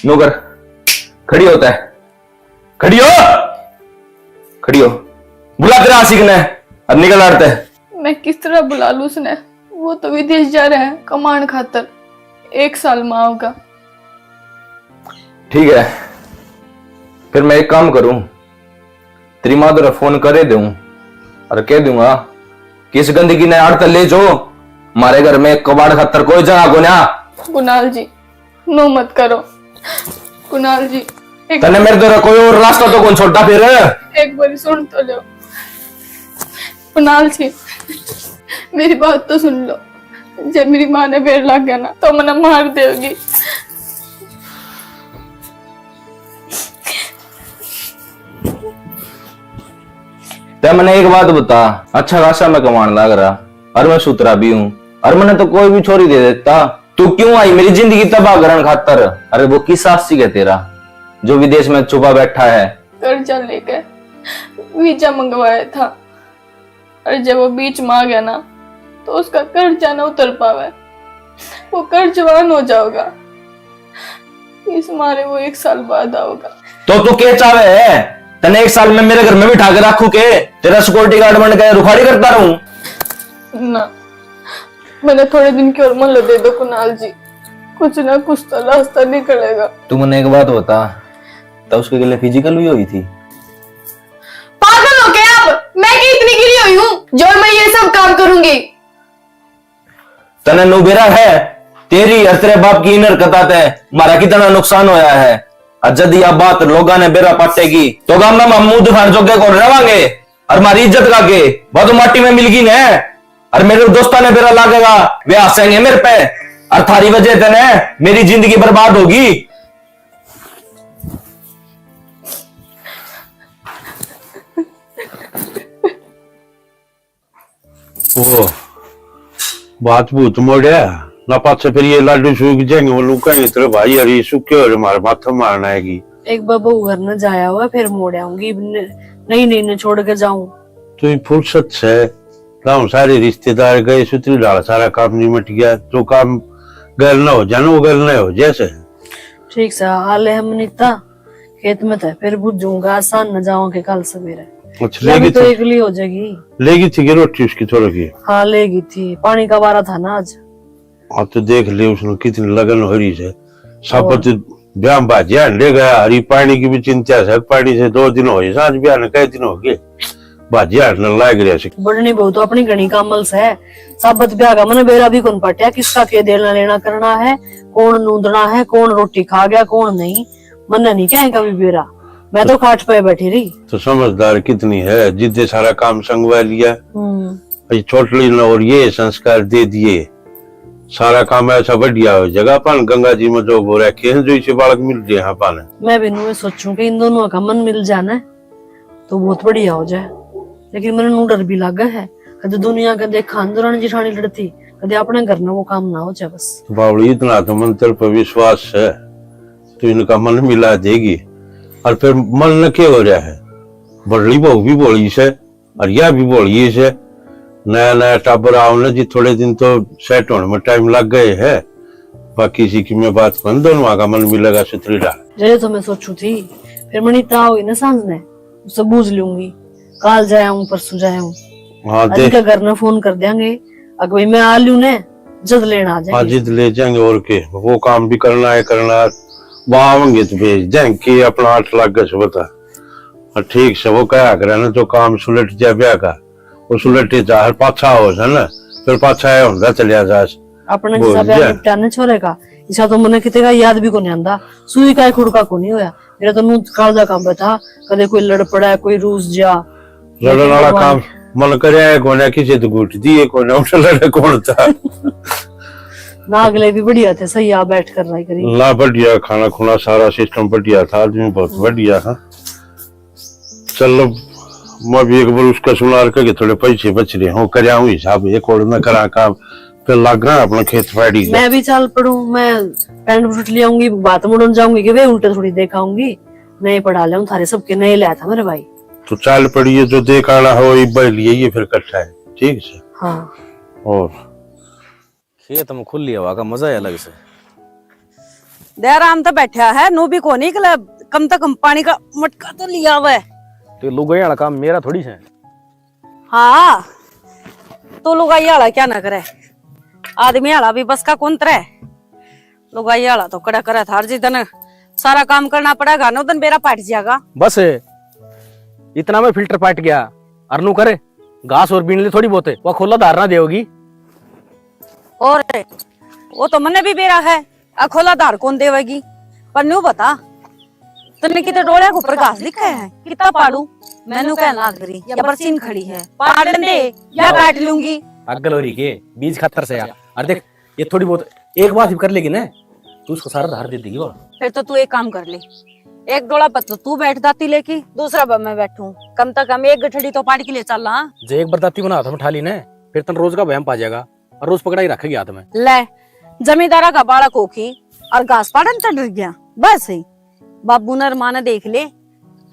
नौकर, खड़ी होता है। खड़ी हो, खड़ी हो। बुला तेरे आशिक ने, अब निकल आड़ते। मैं किस तरह बुला लूं उसने? वो तो विदेश जा रहा है कमाण खातर, एक साल में आओगा। ठीक है, फिर मैं एक काम करूं, तेरी माँ तेरा फोन करे दूं और कह दूंगा कि इस गंदगी ने आड़ते ले जो, मारे घर में कबाड़ खातर कोई जगह को ना। कुणाल जी, नो मत करो। कुणाल जी, एक तने मेरे द्वारा कोई और रास्ता तो कौन छोड़ता फिर? एक बार सुन तो लो। कुणाल जी, मेरी बात तो सुन लो। जब मेरी माँ ने बेर लाग गया ना, तो मने मार देगी। ते मने एक बात बता, अच्छा खासा मैं कमाण लाग रहा, और मैं सुथरा भी हूँ, और मने तो कोई भी छोरी दे देता। तू क्यों आई मेरी जिंदगी तबाह करण खातर? अरे वो किस आशिक है तेरा जो विदेश में छुपा बैठा है? कर्जा लेके वीजा मंगवाया था, और जब वो बीच में आ गया ना, तो उसका कर्जा ना उतर पावे, वो कर्जवान हो जाओगा। इस मारे वो एक साल बाद आओगा। तो तू के चावे है? तने एक साल में मेरे घर में बिठा के रखू के? तेरा सिक्योरिटी गार्ड बन के रुखाड़ी करता रहूं? ना, मैंने थोड़े दिन की और मोहलत दे दो कुणाल जी। कुछ ना कुछ तो रास्ता निकलेगा। तू मने एक बात बता, तो उसके गले फिजिकल भी हुई थी? पागल हो गया? अब मैं क्या इतनी गिरी हुई हूँ जो मैं ये सब काम करूंगी? तने नु बेरा है, तेरी और तेरे बाप की इन हरकतां ते म्हारा कितना नुकसान होया है। और जद या बात लोगां ने बेरा पाटेगी तो गाम में हम मुंह दिखाण जोगे कौन रवांगे? और म्हारी इज्जत का के? वह तो माटी में मिलगी ने। और मेरे दोस्तां ने बेरा लागेगा, वे हंसेंगे मेरे पे। और थारी वजह ते ने मेरी जिंदगी बर्बाद होगी। ओ, बात भूत मोड़या ना, पाछे फिर ये लाडू सूख जाएंगे, वो लोग कहेंगे, "तेरे भाई यार, ये सूखे हो रहे, हमारे माथे मारना आएगी।" एक बार बहू घर न जाया हुआ, फिर मोड़ आऊंगी। न-, नहीं, नहीं, न छोड़ के जाऊं। तो ये फुर्सत से गांव सारे रिश्तेदार गए, सुतरी ढाल सारा काम निमट गया। जो काम गैर ना हो जाए ना, वो गैर ना हो जैसे। ठीक से हाल है हम नीता। खेत में तो फिर बुझूंगा, आसान न जाऊं के कल सवेरे। अच्छा, या भी लेगी तो थी, एकली हो जाएगी। लेगी थी कि रोटी उसकी थोड़ी की? हाँ, लेगी थी, पानी का वारा था ना आज। हाँ, तो देख ले उसने कितनी लगन हो रही है। साबत ब्याह में भाजिया हंडे गया, हरी पानी की भी चिंता है, पानी से दो दिन हो गए, सांझ ब्याह ने कै दिन हो गए, भाजिया हंडने लाग रहा है। बढ़नी बहू तो अपनी घणी कामल से। साबत ब्याह का मने बेरा भी कौन पाटिया, किसका के देना लेना करना है, कौन नूंदना है, कौन रोटी खा गया, कौन नहीं। मन्ने नहीं कहे कभी बेरा, मैं तो खाट पे बैठी रही। तो समझदार कितनी है, जिद्दे सारा काम संगवा लिया। हम्म। ये छोटली ने और ये संस्कार दे दिए, सारा काम ऐसा बढ़िया हो जाएगा। अपन गंगा जी में जो वो रखे हैं, जो इसे बालक मिल रहे हैं अपन। मैं भी नुए सोचूं कि इन दोनों का मन मिल जाना तो बहुत बढ़िया हो जाए, लेकिन मैंने नू डर भी लागे है। कदे दुनिया का देखा अंदर जेठानी लड़ती, कदे अपने घर में वो काम ना हो जाए बस। बावली, इतना तो मंत्र पर विश्वास है, तो इनका मन मिला देगी। और फिर मन न के हो रहा है, बड़ली बहू भी बोली से और यह भी बोली से। नया नया टाबर आओ ना जी, थोड़े दिन तो सेट होने में टाइम लग गए है। बाकी इसी की मैं बात कौन, दोनों का मन मिलेगा सुथरी डाल। जय तो मैं सोचू थी, फिर मनी ता हुई ना सांझ ने, उससे बूझ लूंगी। काल जाया हूँ, परसों जाया हूँ। हाँ, आज देख। इनका घर ने फोन कर देंगे, अगर भाई मैं आ लूँ ने, जद लेना आ जाएंगे। हाँ, जद ले जाएंगे। और के, वो काम भी करना है, करना है। वहाँ आवेंगे तो भेज देंगे कि अपना आठ लाख गस बता। हाँ, ठीक से वो कहा करे ना, जो काम सुलट जा ब्याह का, वो सुलटे जा, हर पाछा हो जा ना, फिर पाछा आया होंदा चलिया जा। अपने बोल हिसाब दिया। निपटा ने छोरे का, इसा तो मने किते का याद भी कोनी आंदा। सुई का खुड़का कोनी होया। मेरा तो नू कालजा कांबे था, कदे कोई लड़ पड़ा, कोई रूस जा। लड़न वाला काम मन करे है कोने, किसे तो घुट दिए कोने, उठ लड़े कौन था। ना अगले भी बढ़िया थे, सही आ बैठ कर रही करी। ना बढ़िया, खाना खुना सारा सिस्टम बढ़िया था, आदमी बहुत बढ़िया था। चलो, मैं भी एक बार उसका सुनार के थोड़े पैसे बच रहे हो, करया हूँ हिसाब, एक और मैं करा काम, फिर लाग रहा अपना खेत बाड़ी का। मैं भी चल पड़ूं, मैं पैंट बूट ले आऊंगी, बात मुड़न जाऊंगी कि वे उल्टे थोड़ी देखाऊंगी, नहीं पढ़ा ले थारे सबके नए लाया था मेरे भाई। तो चल पड़िए, जो देख आना हो, इब्बा लिए ये फिर इकट्ठा है, ठीक से। हाँ। और खेत में खुली हवा का मजा ही अलग से। दयाराम तो बैठा है, नू भी कोनी निकला, कम से कम पानी का मटका तो लिया हुआ है। तो लुगाई वाला काम मेरा थोड़ी से। हाँ, तू लुगाई वाला क्या ना करे, आदमी वाला भी बस का कौन तरे। लुगाई वाला तो कड़ा करे थार जी, तने सारा काम करना पड़ेगा, नौ दिन बेरा पाट जाएगा। बस इतना में फिल्टर पाट गया, अरनू करे घास और बीन ले थोड़ी बहुत, वो खोला धारना देगी। और वो तो मन्ने भी बेरा है, अखोला धार कौन देवेगी? पर न्यू बता, तन्ने किते डोलिया के ऊपर घास दिखा है? कितना पाड़ू? मैनू कहन लाग रही, या बरसीन खड़ी है, पाड़न दे, या काट लूंगी। पागल हो रही के? बीज खातर से यार। और देख, ये थोड़ी बहुत एक बार भी कर लेगी ना, तू उसको सारा धार दे देगी। और फिर तो तू एक काम कर ले, एक डोला पर तो तू बैठ दाती लेके, दूसरा पर मैं बैठूं, कम से कम एक गठड़ी तो पाड़ के ले चल। हाँ, जो एक बार दाती बना हाथ में उठा ली ना, फिर तन रोज का बहम पा जाएगा। और रोज पकड़ाई रखेगी हाथ में। ले, जमींदारा का बालक होके और घास पाड़न चढ़ गया। बस ही बाबू ने और माँ ने देख ले,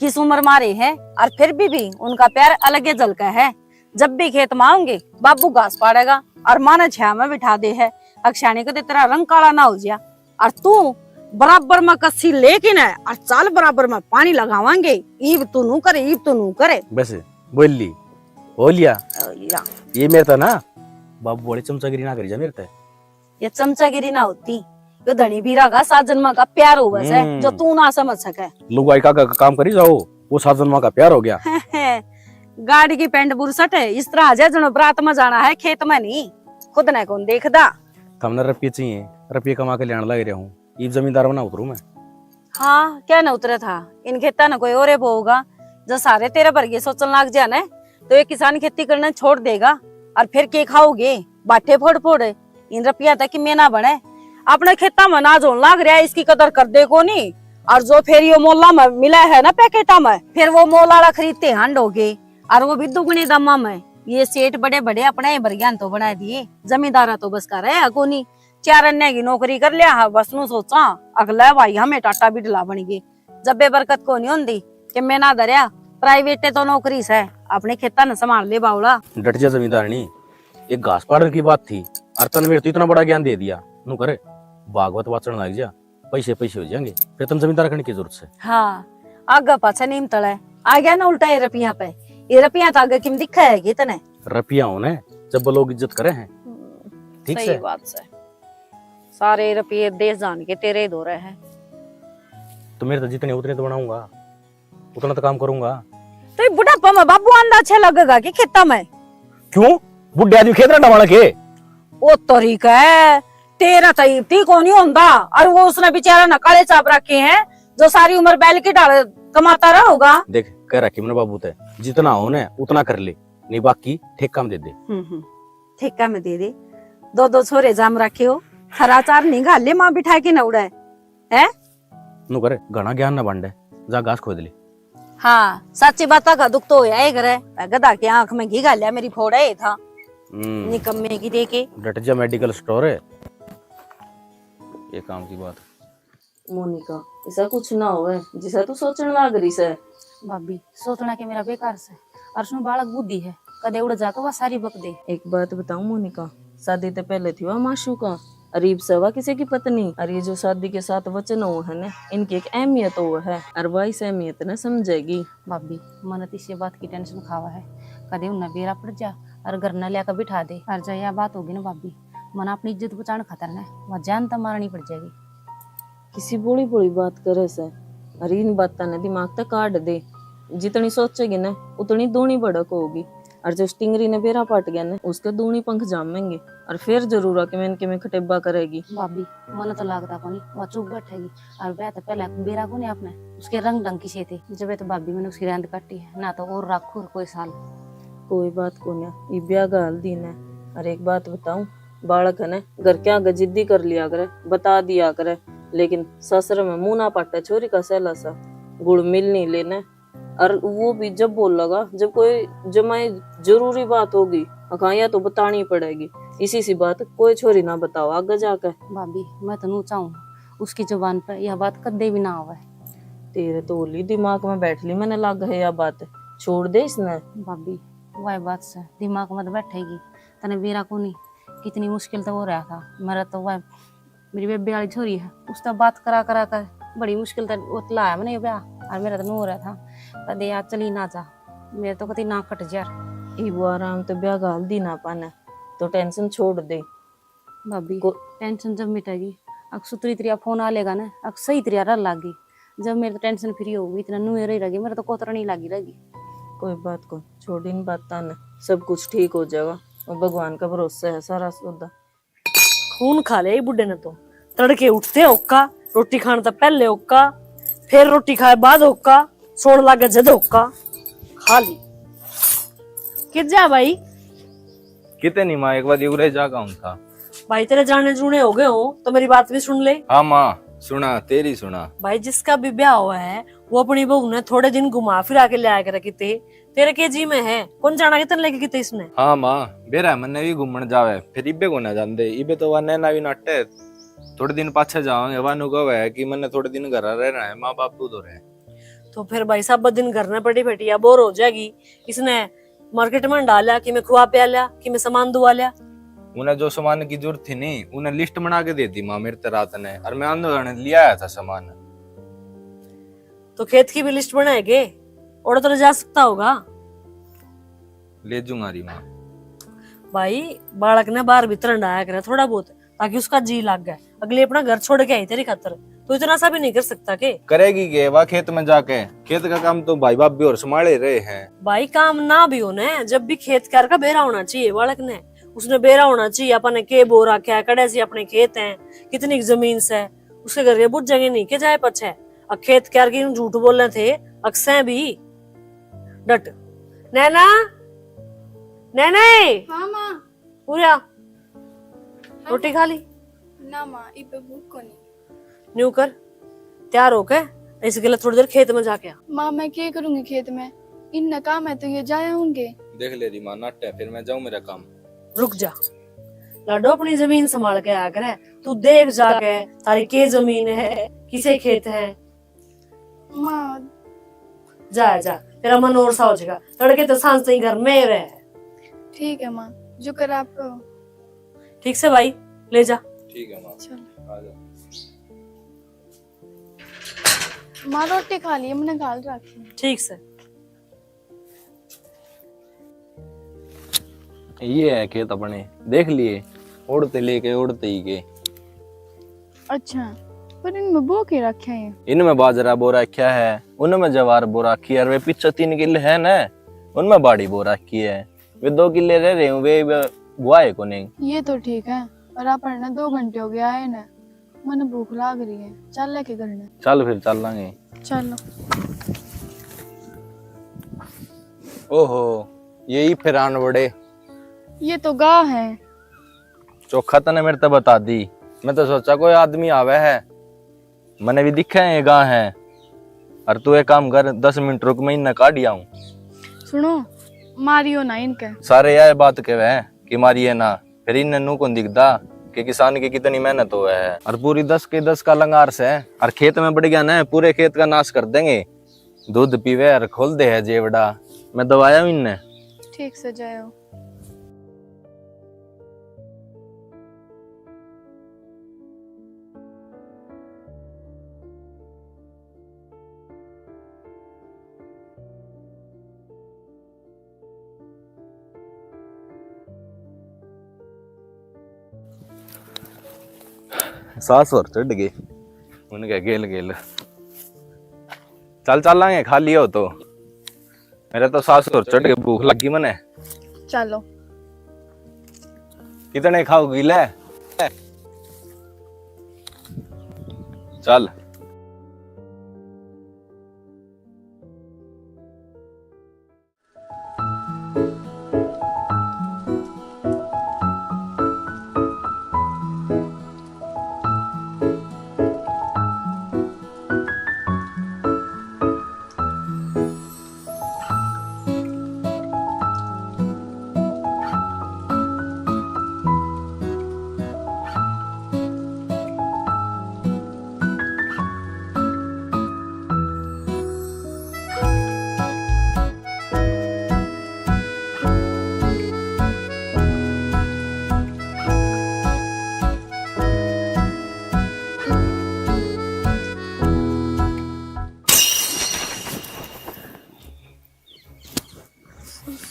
किस उम्र मारे है, और फिर भी, भी उनका प्यार अलग ही झलका है। जब भी खेत में आऊंगे, बाबू घास पाड़ेगा और माँ ने छाया में बिठा दे है। अक्षाणी को तो तेरा रंग काला ना हो जाए। और तू बराबर में कस्सी लेके ना, और चाल बराबर में पानी लगावांगे। ईब तू नू करे, ईब तू नू करे। बस, बोल ली, हो लिया। हो लिया। ये मेरे तो ना, बाबू वाली चमचागिरी ना करी जा मेरे ते। ये चमचागिरी ना होती, यो धनी बीरा का सात जन्मा का प्यार होवे से, हम्म। जो तू ना समझ सके। लुगाई का, का काम करी जाओ, वो सात जन्मा का प्यार हो गया। गाड़ी की पैंट बुरसट है, इस तरह आ जाए जनो बरात में जाना है, खेत में नहीं। खुद ने कौन देखदा? थमने रुपये चाहिए, रुपये कमा के लेने लग रहा हूँ, इब जमींदार बना उतरू मैं। हाँ, क्या ना उतरा था, इन खेता ना कोई और बोगा। जो सारे तेरे वर्गे सोचन लाग जा ना, तो ये किसान खेती करना छोड़ देगा। और फिर के खाओगे? बाटे फोड़ फोड़। इन रुपया तक की मेना बने। अपने खेता में अनाज होने लाग रहा है, इसकी कदर कर दे कोनी। और जो फिर यो मोला में मिला है ना पैकेटा में, फिर वो मोल आला खरीदते हंड हो गए, और वो भी दुगने दामा में। ये सेठ बड़े बड़े अपने ही बरग्यान तो बना दिए, जमींदारा तो बस का रहा कोनी। चार अन्य की नौकरी कर लिया है, बस नू सोचा अगला भाई हमें टाटा बिडला बन गए। जब बेबरकत को नहीं होंदी कि मैं ना धरया, प्राइवेट तो नौकरी से, अपने खेता ने संभाल ले बावला। डट जा जमींदारनी, एक घास पाड़न की बात थी, और तन मेरे तो इतना बड़ा ज्ञान दे दिया। नू करे, भागवत वाचन लग जा, पैसे पैसे हो जाएंगे, फिर तन जमींदार करने की जरूरत से। हाँ, आगे पाछे नीम तले आ गया ना उल्टा ये रुपया पे। ये रुपया तो आगे किम दिखा है कि तने? रुपया होने जब लोग इज्जत करे हैं। हम्म, ठीक सही से। बात से। सारे रुपये देश जान के तेरे ही दो रहे हैं। तो मेरे तो जितने उतने तो बनाऊंगा, उतना तो काम करूंगा। तो ये बुढ़ापा में बाबू आंदा अच्छा लगेगा कि खेता में? क्यों? बुढ़े आदमी खेत ना डवाना के? ओ तरीका है, तेरा तो इब ठीक होनी होंदा। और वो उसने बेचारा ना काले चाप रखे हैं, जो सारी उम्र बैल की ढाल कमाता रहा होगा। देख, कह रखी मैंने बाबू ते, जितना हो ना उतना कर ले, नहीं बाकी ठेका में दे दे। हम्म, हम्म, ठेका में दे दे। दो दो छोरे जाम रखे हो, खरा चार नहीं घाल ले, माँ बिठा के न उड़ाए, है? नु करे, घना ज्ञान न बांटे, जा घास खोद ले। हाँ, साची बात का दुख तो होया ही करे। गधा के आंख में घी घाल्या, मेरी फोड़ा ही था। हम्म। निकम्मे की देखे। डट जा, मेडिकल स्टोर है ये काम की बात। मोनिका, ऐसा कुछ ना होवे जिसा तू सोचण लाग रही से। भाभी, सोचना के मेरा बेकार से, और उसमें बालक बुद्धि है, कदे उड़ जाके वह सारी बक दे। एक बात बताऊं मोनिका, शादी ते पहले थी वह माशूका, अरीब से वह किसी की पत्नी, और ये जो शादी के साथ वचन हो है ना, इनकी एक अहमियत हो है, और वह इस अहमियत ने समझेगी। भाभी, मन तो इसी बात की टेंशन खावा है, कदे उन्हें बेरा पड़ जा और घर न लिया बिठा दे। और जब यह बात होगी ना भाभी, मन अपनी इज्जत बचाने खातर ना वह जान तो मारनी पड़ जाएगी। किसी भोली भोली बात करे से, अरे इन बातां ने दिमाग तक काट दे। जितनी सोचेगी ना, उतनी दूनी भड़क होगी। और जो स्टिंगरी ने बेरा पाट गया ना, उसके दूनी पंख जामेंगे। और फिर जरूर आके मैं इनके में खटेबा करेगी। भाभी, मन तो लागता कोनी, वह चुप बैठेगी। और ब्याह तो पहले बेरा कोनी आपने, उसके रंग ढंग की से थे। जब ये तो भाभी मैंने उसकी रहंद काटी है, ना तो और रखू और कोई साल। कोई बात कोनी, ये ब्याह का हल दिन है। और एक बात बताऊं, बालक है ना, घर के आगे जिद्दी कर लिया करे, बता दिया करे, लेकिन ससुर में मुंह ना पाटे छोरी का सहला सा, गुड़ मिल नहीं लेने। और वो भी जब बोलेगा, जब कोई जमाई जरूरी बात होगी, अखाया तो बतानी पड़ेगी। इसी सी बात कोई छोरी ना बताओ आगे जाके। भाभी, मैं तो नू चाहूँ, उसकी जुबान पे यह बात कदे भी ना आवे। तेरे तो होली दिमाग में बैठ ली, मैंने लग है यह बात, छोड़ दे इसने। भाभी, वह बात से दिमाग में तो बैठेगी, तने बेरा कोनी, कितनी मुश्किल तो हो रहा था। मेरा तो वह, मेरी बेबे वाली छोरी है, उससे बात करा करा कर बड़ी मुश्किल तो वो लाया मैंने ये ब्याह, और मेरा तो नू हो रहा था, कदे यार चली ना जा, मेरे तो कति ना कट जा। इब वो आराम तो ब्याह घाल दी ना पाने, तो टेंशन छोड़ दे। भाभी, को- टेंशन जब मिटेगी, अक सुतरी तरिया फोन आ लेगा ना, अक सही तरिया रह लागी। जब मेरे तो टेंशन फ्री होगी, इतना नुए रही रहेगी, मेरे तो कोतरा नहीं लागी रहेगी। कोई बात को, छोड़ इन बातां ने, सब कुछ ठीक हो जाएगा। और भगवान का भरोसा है सारा सौदा। खून खा ले बुढ़े ने तो, तड़के उठते होका, रोटी खाने तो पहले होका, फिर रोटी खाए बाद होका, सोण लागे जद होका, खा ली। कित जा भाई? किते नहीं माँ, एक बार उरे जा का हूँ था। भाई, तेरे जाने जूने हो गए हो तो मेरी बात भी सुन ले। हाँ माँ, सुना, तेरी सुना। भाई, जिसका भी ब्याह हुआ है, वो अपनी बहू ने थोड़े दिन घुमा फिरा के ले आया करे किते। तेरे के जी में है, कौन जाना कितने लेके किते इसने। हाँ माँ, बेरा मन्ने भी घूमण जावे, फिर इबे को ना जांदे, इबे तो वह नैना भी नाटे, थोड़े दिन पाछे जावांगे, वानु कहे कि मन्ने थोड़े दिन घर रहना है, माँ बाप दूध हो रहे हैं। तो फिर भाई साहब, दिन घर में पड़ी बैठी या बोर हो जाएगी, इसने मार्केट में डाल लिया, कि मैं खुआ प्या लिया, कि मैं सामान दुआ लिया। उन्हें जो सामान की जरूरत थी नहीं, उन्हें लिस्ट बना के दे दी माँ मेरे ते रात ने, और मैं आंदो जाने लिया आया था सामान। तो खेत की भी लिस्ट बनाएगे, और तो ले जा सकता होगा। ले जूंगा री माँ। भाई, बालक ने बाहर भीतर हंडाया करे थोड़ा बहुत, ताकि उसका जी लाग गया। अगली अपना घर छोड़ के आई तेरी खातर, तू इतना सा भी नहीं कर सकता के? करेगी के वा खेत में जाके? खेत का काम तो भाई भाभी और संभाले रहे हैं। भाई, काम ना भी हो ना, जब भी खेत कार का बेरा होना चाहिए बालक ने। उसने बेरा होना चाहिए, अपन ने के बो रखा है, कड़े से अपने खेत हैं, कितनी जमीन से, उसके घर के बुझेंगे नहीं के जाए पछे। अक खेत कार की झूठ बोलने थे, अक सै भी। डट। नैना, नैना, हाँ माँ। पूरा रोटी खा ली? ना माँ, इब भूख कोनी। न्यू कर, तैयार होके इस गले थोड़ी देर खेत में जाके आ। माँ, मैं के करूँगी खेत में? इन्ना काम है तो ये जाया होंगे। देख ले री माँ, नाटे, फिर मैं जाऊँ मेरा काम। रुक जा लाडो, अपनी जमीन संभाल के आया करे। तू देख जाके, थारी के जमीन है, किसे खेत है। माँ। जा, जा, तेरा मन और सा हो जाएगा। तड़के तो सांझ ताई घर में रह। ठीक है माँ, जो कर आप कहो। ठीक से भाई, ले जा। ठीक है माँ। चल। आ जा। माँ, रोटी खा ली, मैंने घाल रखी है। ठीक से। ये है खेत अपने, देख लिए, ओढ़ते लेके ओढ़ते ही के। अच्छा, पर इनमें बो के रखे हैं? इनमें बाजरा बो रखा है, उनमें जवार बो रखी है, और वे पीछे तीन किले है ना, उनमें बाड़ी बो रखी है। वे दो किले रह रहे हैं, वे, वे बुआ है कोनी। ये तो ठीक है, पर अपन ने दो घंटे हो गया आए ना, मने भूख लाग रही है, चल लेके घर ने। चल फिर चल लांगे। चलो। ओहो, ये ही फिर आन बड़े। ये तो गाह है। चोखा तने मेरे ते बता दी, मैं तो सोचा कोई आदमी आवे है, मने भी दिखे है ये गाह है। और तू एक काम कर, दस मिनट रुक, मैं इन्हें काढ़ आऊं। सुनो, मारियो ना इनके। सारे यह बात कहवे हैं कि मारिए ना, फिर इन्हें नू कौन दिखदा कि किसान की कितनी मेहनत होवे है। और पूरी दस के दस का लंगार से, और खेत में बढ़ गया ना, पूरे खेत का नाश कर देंगे। दूध पीवे और खोल दे है जेवड़ा। मैं दवाया हूँ इन्हें। ठीक से जायो। सास और चढ़ गई उनके गेल गेल। चल चलांगे, खाली हो तो। मेरे तो सास और चढ़ के भूख लगी मने। चलो। कितने खाओगी ले? चल।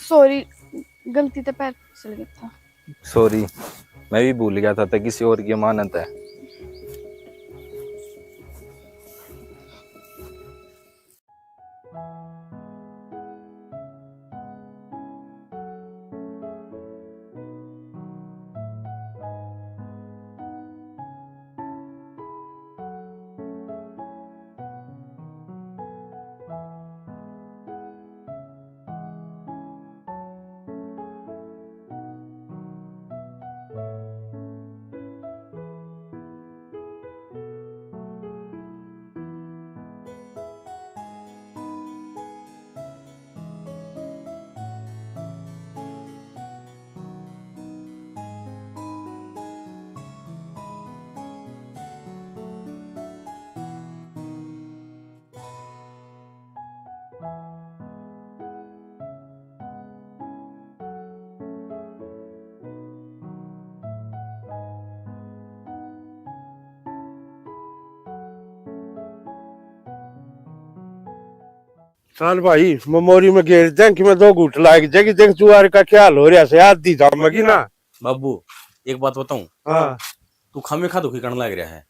सॉरी, गलती से पैर फिसल गया था। सॉरी, मैं भी भूल गया था, ते किसी और की अमानत है। चल भाई, ममोरी में घेर दें कि मैं दो घूट लाग जाएगी, देख जुआर का क्या हाल हो रहा से, आधी जामेगी ना। बाबू, एक बात बताऊं? हाँ। तू खामे खा दुखी करण लाग रहा है।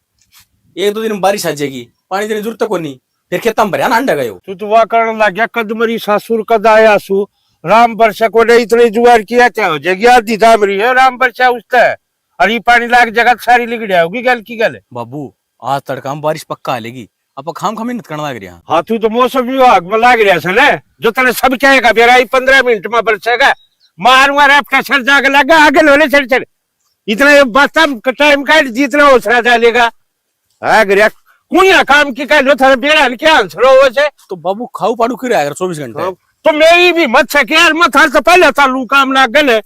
एक दो दिन में बारिश आ जाएगी, पानी देने की जरूरत कोनी, फिर खेतां में भरया ना अंडा गयो। तू तो वा करण लाग गया, कद मरी सासुर कद आया सु। राम बरसा को नहीं, इतनी जुगाड़ किया क्या हो जाएगी? आधी दाम रही है राम बरसा उसते, और ये पानी लाग जगह सारी लिगड़िया होगी गल की गल। बाबू, आज तड़का में बारिश पक्का आ लेगी, आप खाम खा मेहनत करने लाग रहा। हाँ, तू तो मौसम विभाग में लाग रहा है ना, जो तने सब कहेगा बेरा ही पन्द्रह मिनट में बरसेगा। मारूंगा रे अपना सर जाके लगा आगे लोले सर सर। इतना ये बस्ता टाइम काट जितना हौसला डालेगा। आ गया, कुया काम की कह लो, थारे बेरा ने क्या आंसर हो वैसे? तो बाबू खाऊ पाड़ू क्यों रहा कर चौबीस घंटे? हाँ, तो मेरी भी मत सके यार, मैं थारे से पहले चालू काम ना गले।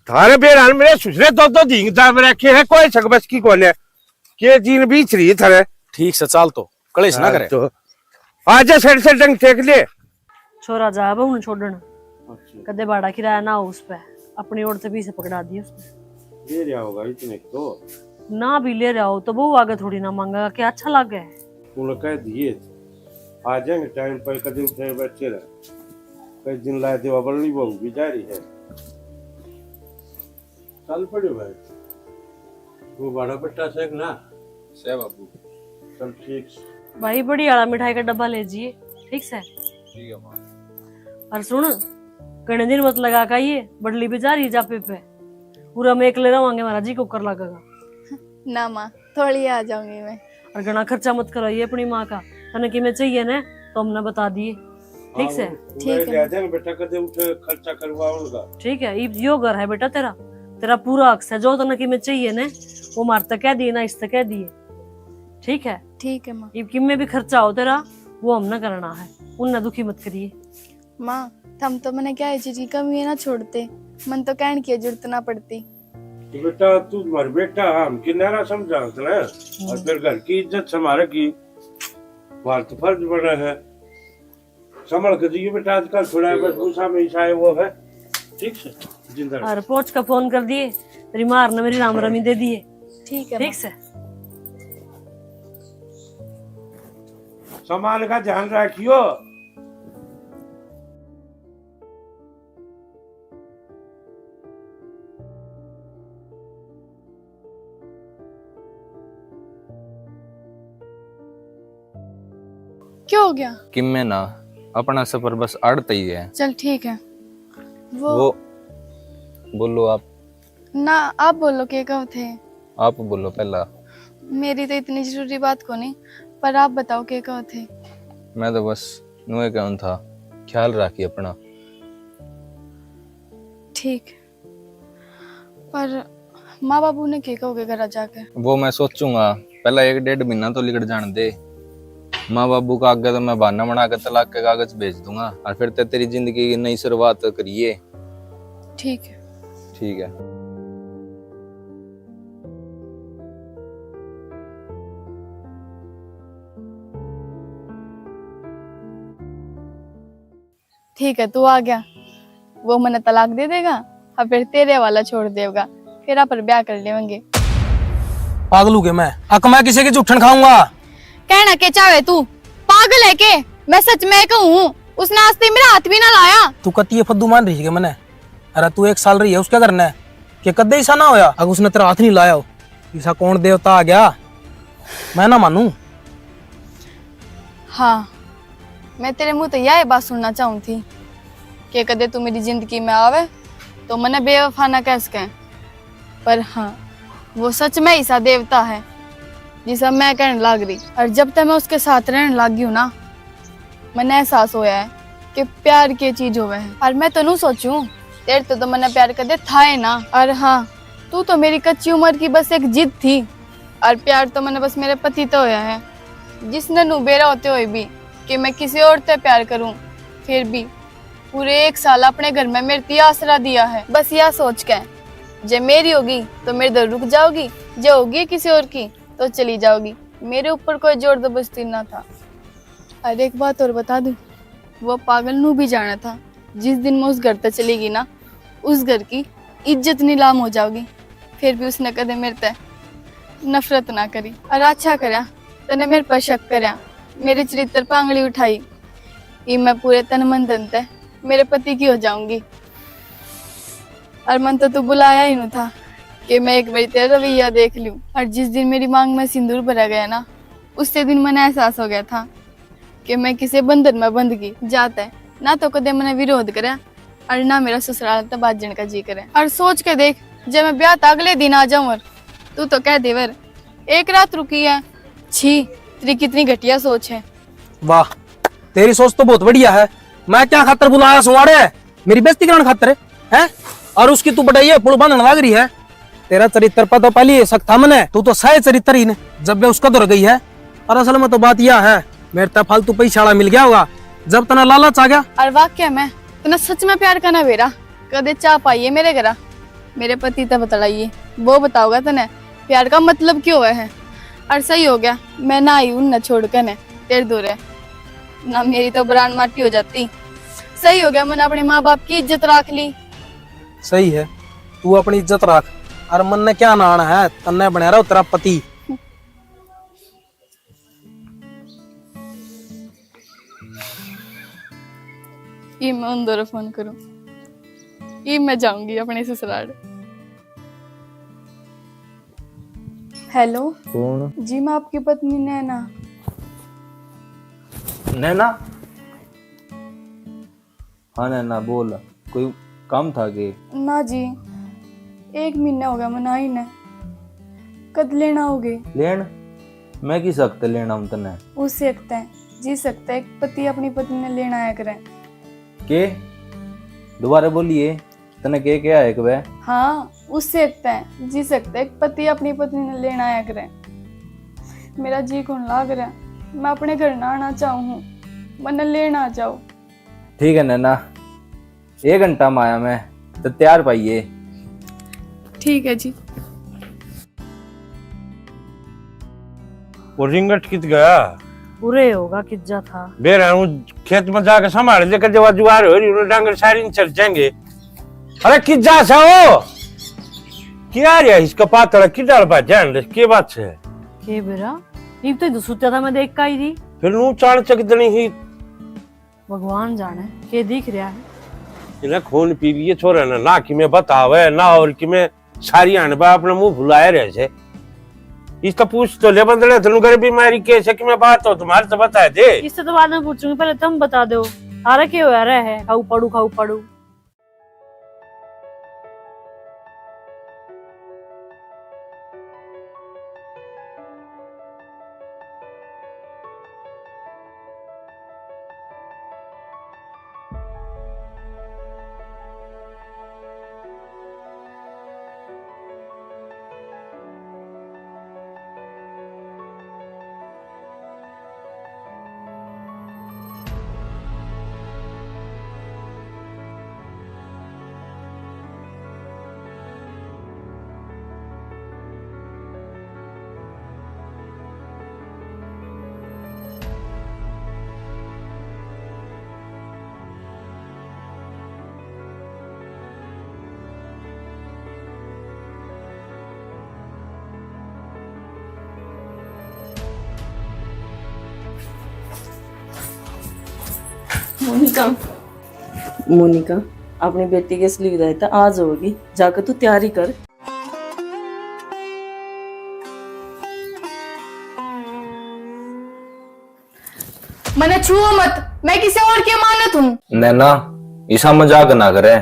थारे बेरा ने मेरे सुसरे दो दो दिन दाम रखे हैं, कोई सक बस की कोने। के जीन बीच रही थारे। ठीक से चाल तो, कलेश ना हाँ, करे। तो आजा, सर से डंग टेक ले। छोरा जा अब उन छोड़न। अच्छा। कदे भाड़ा किराया ना हो उस पे, अपनी ओर से भी से पकड़ा दिए उसने। ले रहा होगा इतने को। ना भी ले रहा हो तो बहू आगे थोड़ी ना मांगेगा, क्या अच्छा लागे? तूने कह दिए, आ जाएंगे टाइम पर, कदे उठे बच्चे रहे। कई दिन ला देवा बल्ली बहू भी जा रही है। चल पड़े भाई, वो बड़ा बट्टा से ना। से बाबू। चल ठीक से। भाई, बड़ी आला मिठाई का डब्बा ले जिए, ठीक से? ठीक है माँ। और सुन, घणे दिन मत लगा का ये बड़ली भी जा रही जापे पे, पूरा में एकले रवांगे, हमारा जी कुकर लगेगा। ना माँ, थोड़ी आ जाऊंगी मैं। और घणा खर्चा मत कराइए अपनी माँ का, तने किमे चाहिए ना तो हमने बता दिए, ठीक से? ठीक है। ले आ जाएंगे बेटा, कदे उठे खर्चा करवाऊंगा। ठीक है, इब यो घर है बेटा तेरा, तेरा पूरा हक से, जो तने किमे चाहिए ना वो मार तक कह दिए ना, इस तक कह दिए, ठीक है? ठीक है माँ। इब किमे भी खर्चा हो तेरा, वो हमने करना है, उनने दुखी मत करिए। माँ, थम तो मने क्या चीज की कमी है ना छोड़ते, मन तो कहने की जरूरत ना पड़ती। तो बेटा, तू मर बेटा, हम किनारा समझावत ना, और फिर घर की इज्जत संभाले की, बात तो फर्ज बना है। संभल के जियो बेटा, आजकल थोड़ा बस गुस्सा में ईसा है वो है, ठीक से? जिंदा रहो। और पहुंच का फोन कर दिए, तेरी मार ने मेरी राम रमी दे दिए। ठीक है ठीक माँ। से। सामान का ध्यान रखियो। क्या हो गया? किम्मे ना, अपना सफर बस आड़त ही है। चल ठीक है। वो वो, बोलो आप। ना, आप बोलो, के कहो थे? आप बोलो पहला। मेरी तो इतनी जरूरी बात कोनी, पर आप बताओ, के कहो थे? मैं तो बस नुए कहूँ था, ख्याल राखी अपना। ठीक, पर माँ बाबू ने के कहोगे घर जाके? वो मैं सोचूंगा, पहला एक डेढ़ महीना तो लिकड़ जान दे। माँ बाबू का आगे तो मैं बहाना बना के तलाक के कागज भेज दूंगा, और फिर ते तेरी जिंदगी की नई शुरुआत करिए। ठीक है। ठीक है। ठीक है, तू आ गया, वो मने तलाक दे देगा, हाँ, फिर तेरे वाला छोड़ देगा, फिर आप ब्याह कर लेवेंगे। पागल हो गया मैं, अक मैं किसी की जूठन खाऊंगा? कहना के चाहे तू, पागल है के? मैं सच में कहूँ, उसने आज तक मेरा हाथ भी ना लाया। तू कती ये फद्दू मान रही है मने? अरे तू एक साल रही है उसके घर ने, के कदे ऐसा ना होया अगर उसने तेरा हाथ नहीं लाया हो? ऐसा कौन देवता आ गया, मैं ना मानू। हाँ, मैं तेरे मुंह तो यह बात सुनना चाहूँ थी कि कदे तू मेरी जिंदगी में आवे तो मने बेवफा ना कह सके, पर हाँ, वो सच में ऐसा देवता है जिसा मैं कहने लाग रही। और जब तक मैं उसके साथ रहने लाग गई हूँ ना, मने एहसास होया है कि प्यार के चीज होवे है। और मैं तो नू सोचूं, तेरे तो, तो मने प्यार कदे था ही ना। और हाँ, तू तो मेरी कच्ची उम्र की बस एक जिद थी, और प्यार तो मने बस मेरे पति तो होया है, जिसने नू बेरा होते हुए भी कि मैं किसी और ते प्यार करूं, फिर भी पूरे एक साल अपने घर में मेरे ती आसरा दिया है। बस या सोच के, जे मेरी होगी तो मेरे दर रुक जाओगी, जे होगी किसी और की तो चली जाओगी। मेरे ऊपर कोई जोर जबरदस्ती ना था। और एक बात और बता दूं, वो पागल नू भी जाना था, जिस दिन मैं उस घर तक चली गई ना, उस घर की इज्जत नीलाम हो जाओगी। फिर भी उसने कदे मेरे ते नफरत ना करी। और अच्छा करया, तने मेरे पर शक करया, मेरे चरित्र पर आंगली उठाई। इब मैं पूरे तन मन धन ते मेरे पति की हो जाऊंगी। और मन तो तू बुलाया ही नहीं था, कि मैं एक बार तेरा रवैया देख लूं। और जिस दिन मेरी मांग में सिंदूर भरा गया ना, उससे दिन मैंने एहसास हो गया था कि मैं किसी बंधन में बंध गई। जाता है ना, तो कदे मैंने विरोध करे और ना मेरा ससुराल तो बाजन का जी करे। और सोच के देख, जब मैं ब्याह तो अगले दिन आ जाऊं और तू तो कह देवर एक रात रुकी है। छी, तेरी कितनी घटिया सोच है। वाह, तेरी सोच तो बहुत बढ़िया है। मैं क्या खातर बुलाया सुवाड़े? मेरी बेइज्जती कराने खातर है? और उसकी तू बटाई है, पुल बांधने लाग रही है। तेरा चरित्र पता पहले ही शक था मने, तू तो सह चरित्र ही ने, जब वे उसका दौर गई है। और असल में तो बात यह है, मेरे तो फालतू पैसा वाला मिल गया होगा, जब तना लालच आ गया। और वाकई में तने सच में प्यार करना बेरा, कदे चाह पाइए मेरे घरा, मेरे पति तै बतलाइए, वो बताओगा तने प्यार का मतलब क्यों है। और सही हो गया, मैं ना आई उन छोड़ के ने तेरे दूर है, ना मेरी तो ब्रांड माटी हो जाती। सही हो गया, मैंने अपने माँ बाप की इज्जत रख ली। सही है, तू अपनी इज्जत रख, और मन ने क्या नाना है, तन्ने बना रहा तेरा पति। ये मैं उन दौर फोन करूं, ये मैं जाऊंगी अपने ससुराल। हेलो। कौन? जी, मैं आपकी पत्नी नैना। नैना? हाँ नैना, बोल, कोई काम था के? ना जी, एक महीना हो गया मना ही ने। कद लेना होगे? लेन? मैं किस हक तै लेना हूँ तन्ने? उस हक तै जी सकता है, एक पति अपनी पत्नी ने लेना आया करे। के? दोबारा बोलिए। तने के क्या है वे? हाँ, उससे हक तै जी सकता है, पति अपनी पत्नी ने लेना आया करे। मेरा जी कौन लाग रहा, मैं अपने घर ना आना चाहूँ हूँ, मन्ने लेना आ जाओ। ठीक है नैना, एक घंटा में आया मैं, तो तैयार पाइए। ठीक है जी। वो रिंगट कित गया? उरे होगा किज्जा था। बेरा हूँ खेत में जाके संभाल दे, कदे वा जुआर हो रही, उन्हें डांगर सारी न चल जाएंगे। अरे किज्जा सा हो? क्या रे इसका पातला की डाल बा जान दे, के बात है? के बेरा? इब तो सुत्या था मैं देख का ही थी। फिर नू चाण चक दनी ही। भगवान जाने के दिख रहा है। इन्हें खून पी लिए छोरे ने, ना कि मैं बतावे, ना और कि मैं सारी आने बा अपना मुंह फुलाए रहे से। इसका पूछ तो ले बंदड़े, तनु घर बीमारी के से कि मैं बात हो तुम्हारे तो बता दे। इससे तो बाद में पूछूंगी, पहले तुम बता दो, थारा के होया रहा है? खाऊ पड़ू, खाऊ पड़ू। मोनिका, मोनिका, अपनी बेटी की असली विदाई तो आज होगी, जाकर तू तैयारी कर। मने छुओ मत, मैं किसी और की अमानत हूँ। नैना, इसा मजाक ना करे।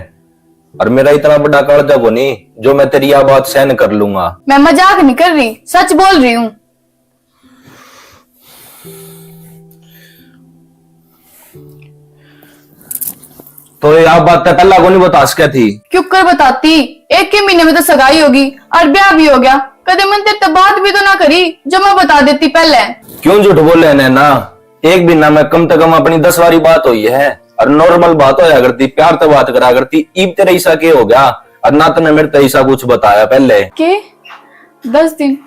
और मेरा इतना बड़ा कालजा कोनी जो मैं तेरी या बात सहन कर लूंगा। मैं मजाक नहीं कर रही, सच बोल रही हूँ। तो ये आप बात पहला को नहीं बता सके थी? क्यों कर बताती? एक के महीने में तो सगाई होगी और ब्याह भी हो गया। कदे मन तेरे तो बात भी तो ना करी जो मैं बता देती पहले। क्यों झूठ बोले नैना? एक महीना में कम से कम अपनी दस बारी बात हुई है और नॉर्मल बात होया करती, प्यार तो बात करा करती। ईब तेरा ऐसा के हो गया और ना तने मेरे तो ऐसा कुछ बताया पहले? के दस दिन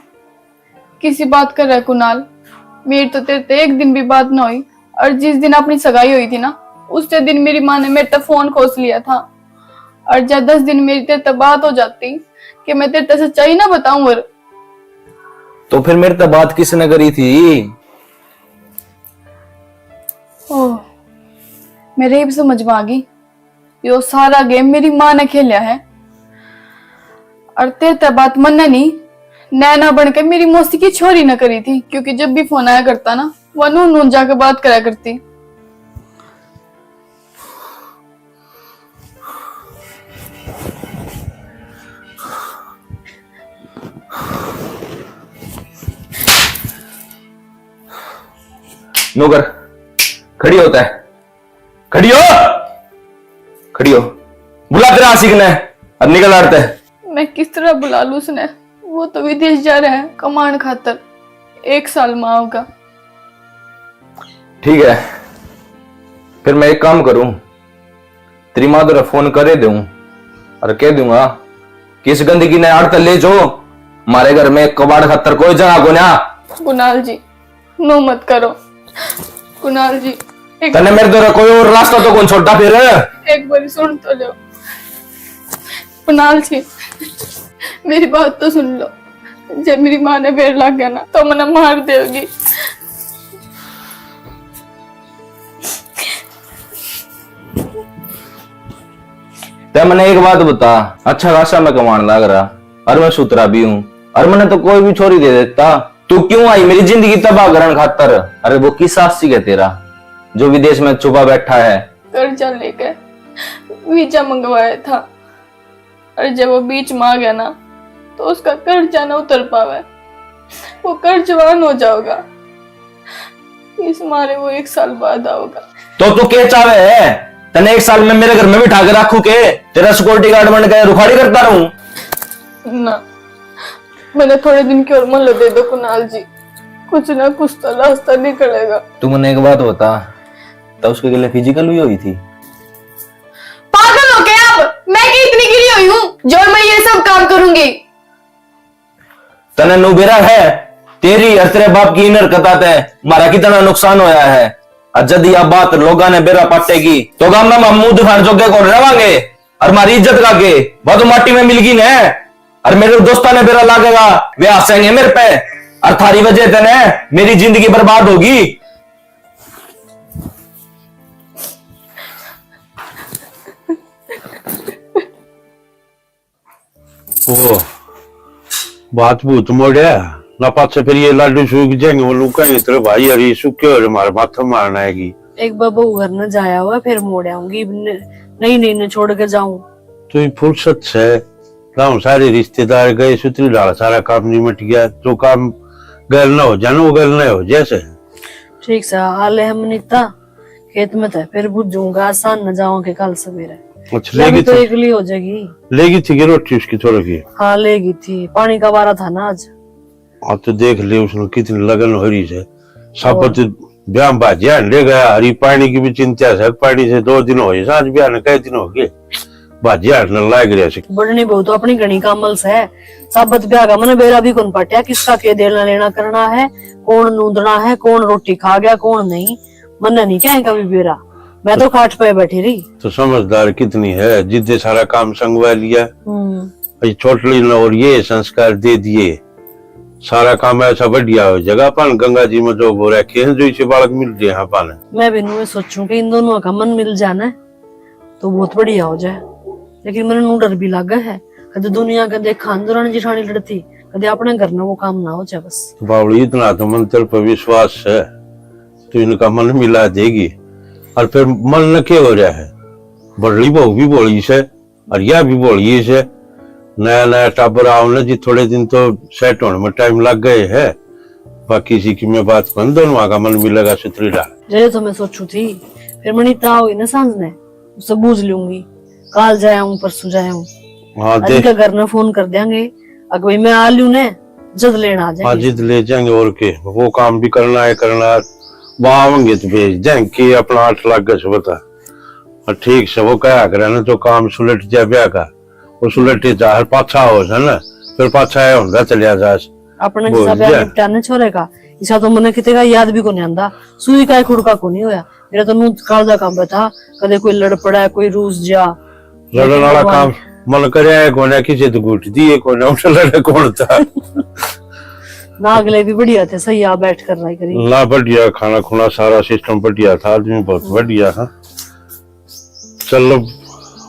किसी बात कर रहा कुणाल? मेरी तो तेरे ते एक दिन भी बात ना हुई। और जिस दिन अपनी सगाई हुई थी ना, उससे दिन मेरी माँ ने मेरे तक फोन खोस लिया था। और जब दस दिन मेरी तेरे तक बात हो जाती कि मैं तेरे तक सच्चाई ना बताऊं। और तो फिर मेरे तक बात किसने करी थी? ओह, मेरे इब समझ में आ गई। यो सारा गेम मेरी माँ ने खेलिया है। और ते ते बात मन्ने नहीं, नैना बन के मेरी मौसी की छोरी न करी थी, क्योंकि जब भी फोन आया करता ना, वो नू नू जाके बात करा करती। नौकर, खड़ी होता है, खड़ी हो, खड़ी हो, बुला तेरा आशिक ने, अब निकल आड़ते। मैं किस तरह बुला लूं उसने? वो तो विदेश जा रहे हैं कमाण खातर, एक साल में आओगा। ठीक है, फिर मैं एक काम करूं, तेरी माँ तो फोन करे दूं और कह दूंगा कि इस गंदगी ने आड़ तक ले जो, हमारे घर में कबाड़ खातर कोई जगह को ना। कुणाल जी, नो मत करो। कुणाल जी, एक तने मेरे द्वारा कोई और रास्ता तो कौन छोड़ा फिर? एक बार सुन तो लो। कुणाल जी, मेरी बात तो सुन लो। जब मेरी माँ ने बेर लाग गया ना, तो मने मार देगी। ते मने एक बात बता, अच्छा खासा मैं कमाण लाग रहा, और मैं सुथरा भी हूँ, और मने तो कोई भी छोरी दे देता। तू क्यों आई मेरी जिंदगी तबाह करण खातर? अरे वो किस आशिक है तेरा, जो विदेश में छुपा बैठा है? कर्जा लेके वीजा मंगवाया था, और जब वो बीच में आ गया ना, तो उसका कर्जा ना उतर पावे, वो कर्जवान हो जाओगा। इस मारे वो एक साल बाद आओगा। तो तू के चावे है? तने एक साल में मेरे घर में बिठा के रखूं के? तेरा सिक्योरिटी गार्ड बन के रुखाड़ी करता रहूं? ना, मैंने थोड़े दिन की और मोहलत दे दो कुणाल जी, कुछ ना कुछ तो रास्ता निकलेगा। तू मने एक बात बता, तो उसके गले फिजिकल भी हुई थी? पागल हो गए आप? मैं क्या इतनी गिरी हुई हूँ जो मैं ये सब काम करूंगी? तने नु बेरा है, तेरी और तेरे बाप की इन हरकतां ते म्हारा कितना नुकसान होया है। और जद या बात लोगां ने बेरा पाटेगी, तो गाम में हम मुंह दिखाण जोगे कौन रवांगे? और म्हारी इज्जत का के? वो तो माटी में मिलगी ने। और मेरे दोस्तां ने बेरा लागेगा, वे हंसेंगे मेरे पे। और थारी वजह ते ने मेरी जिंदगी बर्बाद होगी। ओ, बात भूत मोड़या ना, पाछे फिर ये लाडू सूख जाएंगे, वो लोग कहेंगे, "तेरे भाई हरी सूखे हो रे, मारे माथा मारना है की।" एक बार बहू घर न जाया हुआ, फिर मोड़ आऊंगी, न-, नहीं, नहीं, न छोड़ के जाऊं। तो ये फुर्सत से गाँव सारे रिश्तेदार गए, सुतरी ढाल सारा काम निमट गया, जो काम गैल ना हो जाए ना, वो गैल ना हो जैसे। ठीक सा हाल है मनीता, खेत में तो फिर बुझूंगा, आसान न जाऊं के कल सवेरे। अच्छा, या भी लेगी तो थी? एकली हो जाएगी। लेगी थी कि रोटी उसकी थोड़ा की? हाँ, लेगी थी, पानी का वारा था ना आज। हाँ, तो देख ले उसने कितनी लगन हो रही है। साबत और ब्याह भाजिया ले गया, हरी पानी की भी चिंता है, पानी से दो दिन हो गए, सांझ ब्याह ने कई दिन हो गए, भाजिया ने लाग रहा है। बढ़नी बहू तो अपनी घणी कामल से, साबत ब्याह का मने बेरा भी कौन पाटिया, किसका के देना लेना करना है, कौन नूंदना है, कौन रोटी खा गया, कौन नहीं, मन्ने नहीं क्या कभी बेरा, मैं तो खाट पे बैठी रही। तो समझदार कितनी है, जिद्दे सारा काम संगवा लिया। हम्म। ये छोटली ने और ये संस्कार दे दिए, सारा काम ऐसा बढ़िया हो जाएगा। अपन गंगा जी में जो हो रखे हैं, जो इसे बालक मिल रहे हैं अपन। मैं भी नुए सोचूं कि इन दोनों का मन मिल जाना तो बहुत बढ़िया हो जाए, लेकिन मैंने नू डर भी लागे है, कदे दुनिया का देखा दुरानी जिठानी लड़ती, कदे अपने घर में वो काम ना हो जाए बस। बावली, इतना तो मन तेरे पर विश्वास है, तू इनका मन मिला देगी। और फिर मन न के हो रहा है, बड़ली बहू भी भोली से, और या भी भोली से। नया नया टाबर आओ ना जी, थोड़े दिन तो सेट होने में टाइम लग गए है। बाकी इसी की मैं बात बन, दोनों का मन मिलेगा सुथरी डाल। जय तो मैं सोचू थी, फिर मनीता आओगी ना सांझ ने, उससे बूझ लूंगी, काल जाया हूँ, परसों जाया हूँ। हाँ, अरे देख। इनका घर ने फोन कर देंगे, अगर भाई मैं आ लूँ ने, जद लेना आ जाएंगे। हाँ, जद ले जाएंगे, और के, वो काम भी करना है, करना है, वहाँ आवेंगे तो भेज देंगे कि अपना आठ लाख का सुबह था। और ठीक से वो कहा करे ना, जो काम सुलट जा ब्याह का, वो सुलटे जा, हर पाछा हो से ना, फिर पाछा आया होंदा चलिया जा। अपने बोल हिसाब से जा। निपटा ने छोरे का, इसा तो मने किते का याद भी कोनी आंदा, सुई का ही खुड़का कोनी होया। मेरा तो नू कालजा काम पे था, कदे कोई लड़ पड़ा, कोई रूस जा। लड़न वाला भगवान। काम मन करे है कोने, किसी तो घूट दिए कोने, उठ लड़े कौन था? ना, अगले भी बढ़िया थे, सही आ बैठ कर रहा करी। ना, बढ़िया खाना खुना, सारा सिस्टम बढ़िया था, आदमी बहुत बढ़िया था। चलो,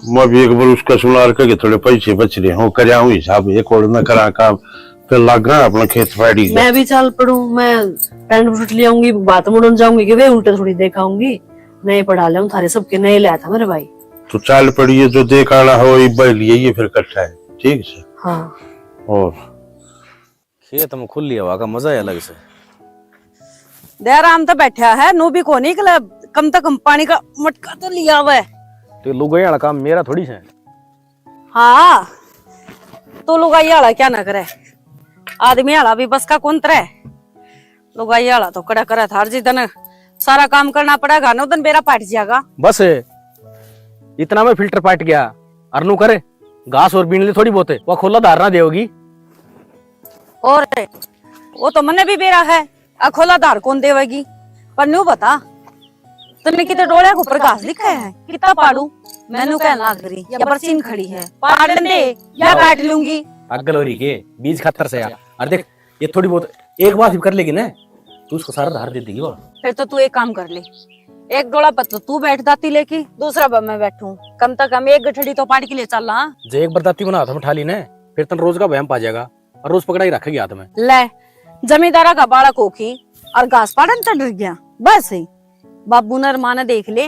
मैं भी एक बार उसका सुनार के थोड़े पैसे बच रहे हो, करया हूँ हिसाब, एक और न करा काम, फिर लाग रहा अपना खेत पाड़ी का। मैं भी चल पड़ूं, मैं पैंट बूट ले आऊंगी, बात मुड़न जाऊंगी कि वे उल्टे थोड़ी देखाऊंगी। नए पढ़ा ले थारे सबके, नए लाया था मेरे भाई। तो चाल पड़िए, जो देख आना हो इब्बा ही लिए, ये फिर इकट्ठा है, ठीक से। हाँ। और खेत में खुली हवा का मजा ही अलग से। दयाराम तो बैठा है, नू भी कोनी निकला, कम से कम पानी का मटका तो लिया हुआ है। तो लुगाई वाला काम मेरा थोड़ी है। हाँ, तू लुगाई वाला क्या ना करे, आदमी वाला भी बस का कौन तरे। लुगाई वाला तो कड़ा करे थार जी तने सारा काम करना पड़ेगा, नौ दिन बेरा पाट जाएगा। बस इतना में फिल्टर पाट गया, अरनू करे घास और बीन ले थोड़ी बहुत, वो खोला धार ना देगी। और वो तो मन्ने भी बेरा है, अखोला धार कौन देवेगी? पर न्यू बता, तन्ने किते डोलिया के ऊपर घास दिखा है? कितना पाड़ू? मैनू कहन लाग रही, या बरसीन खड़ी है, पाड़न दे, या काट लूंगी। पागल हो रही के? बीज खातर से यार। और देख, ये थोड़ी बहुत एक बार भी कर लेगी ना, तू उसको सारा धार दे देगी। और फिर तो तू एक काम कर ले, एक डोला पर तो तू बैठ दाती लेके, दूसरा पर मैं बैठूं, कम से कम एक गठड़ी तो पाड़ के ले चल। हाँ, जो एक बार दाती बना हाथ में उठा ली ना, फिर तन रोज का बहम पा जाएगा। और रोज पकड़ा ही रखेगी हाथ में। ले, जमींदारा का बालक होके और घास पाड़न चढ़ गया। बस ही बाबू ने और माँ ने देख ले,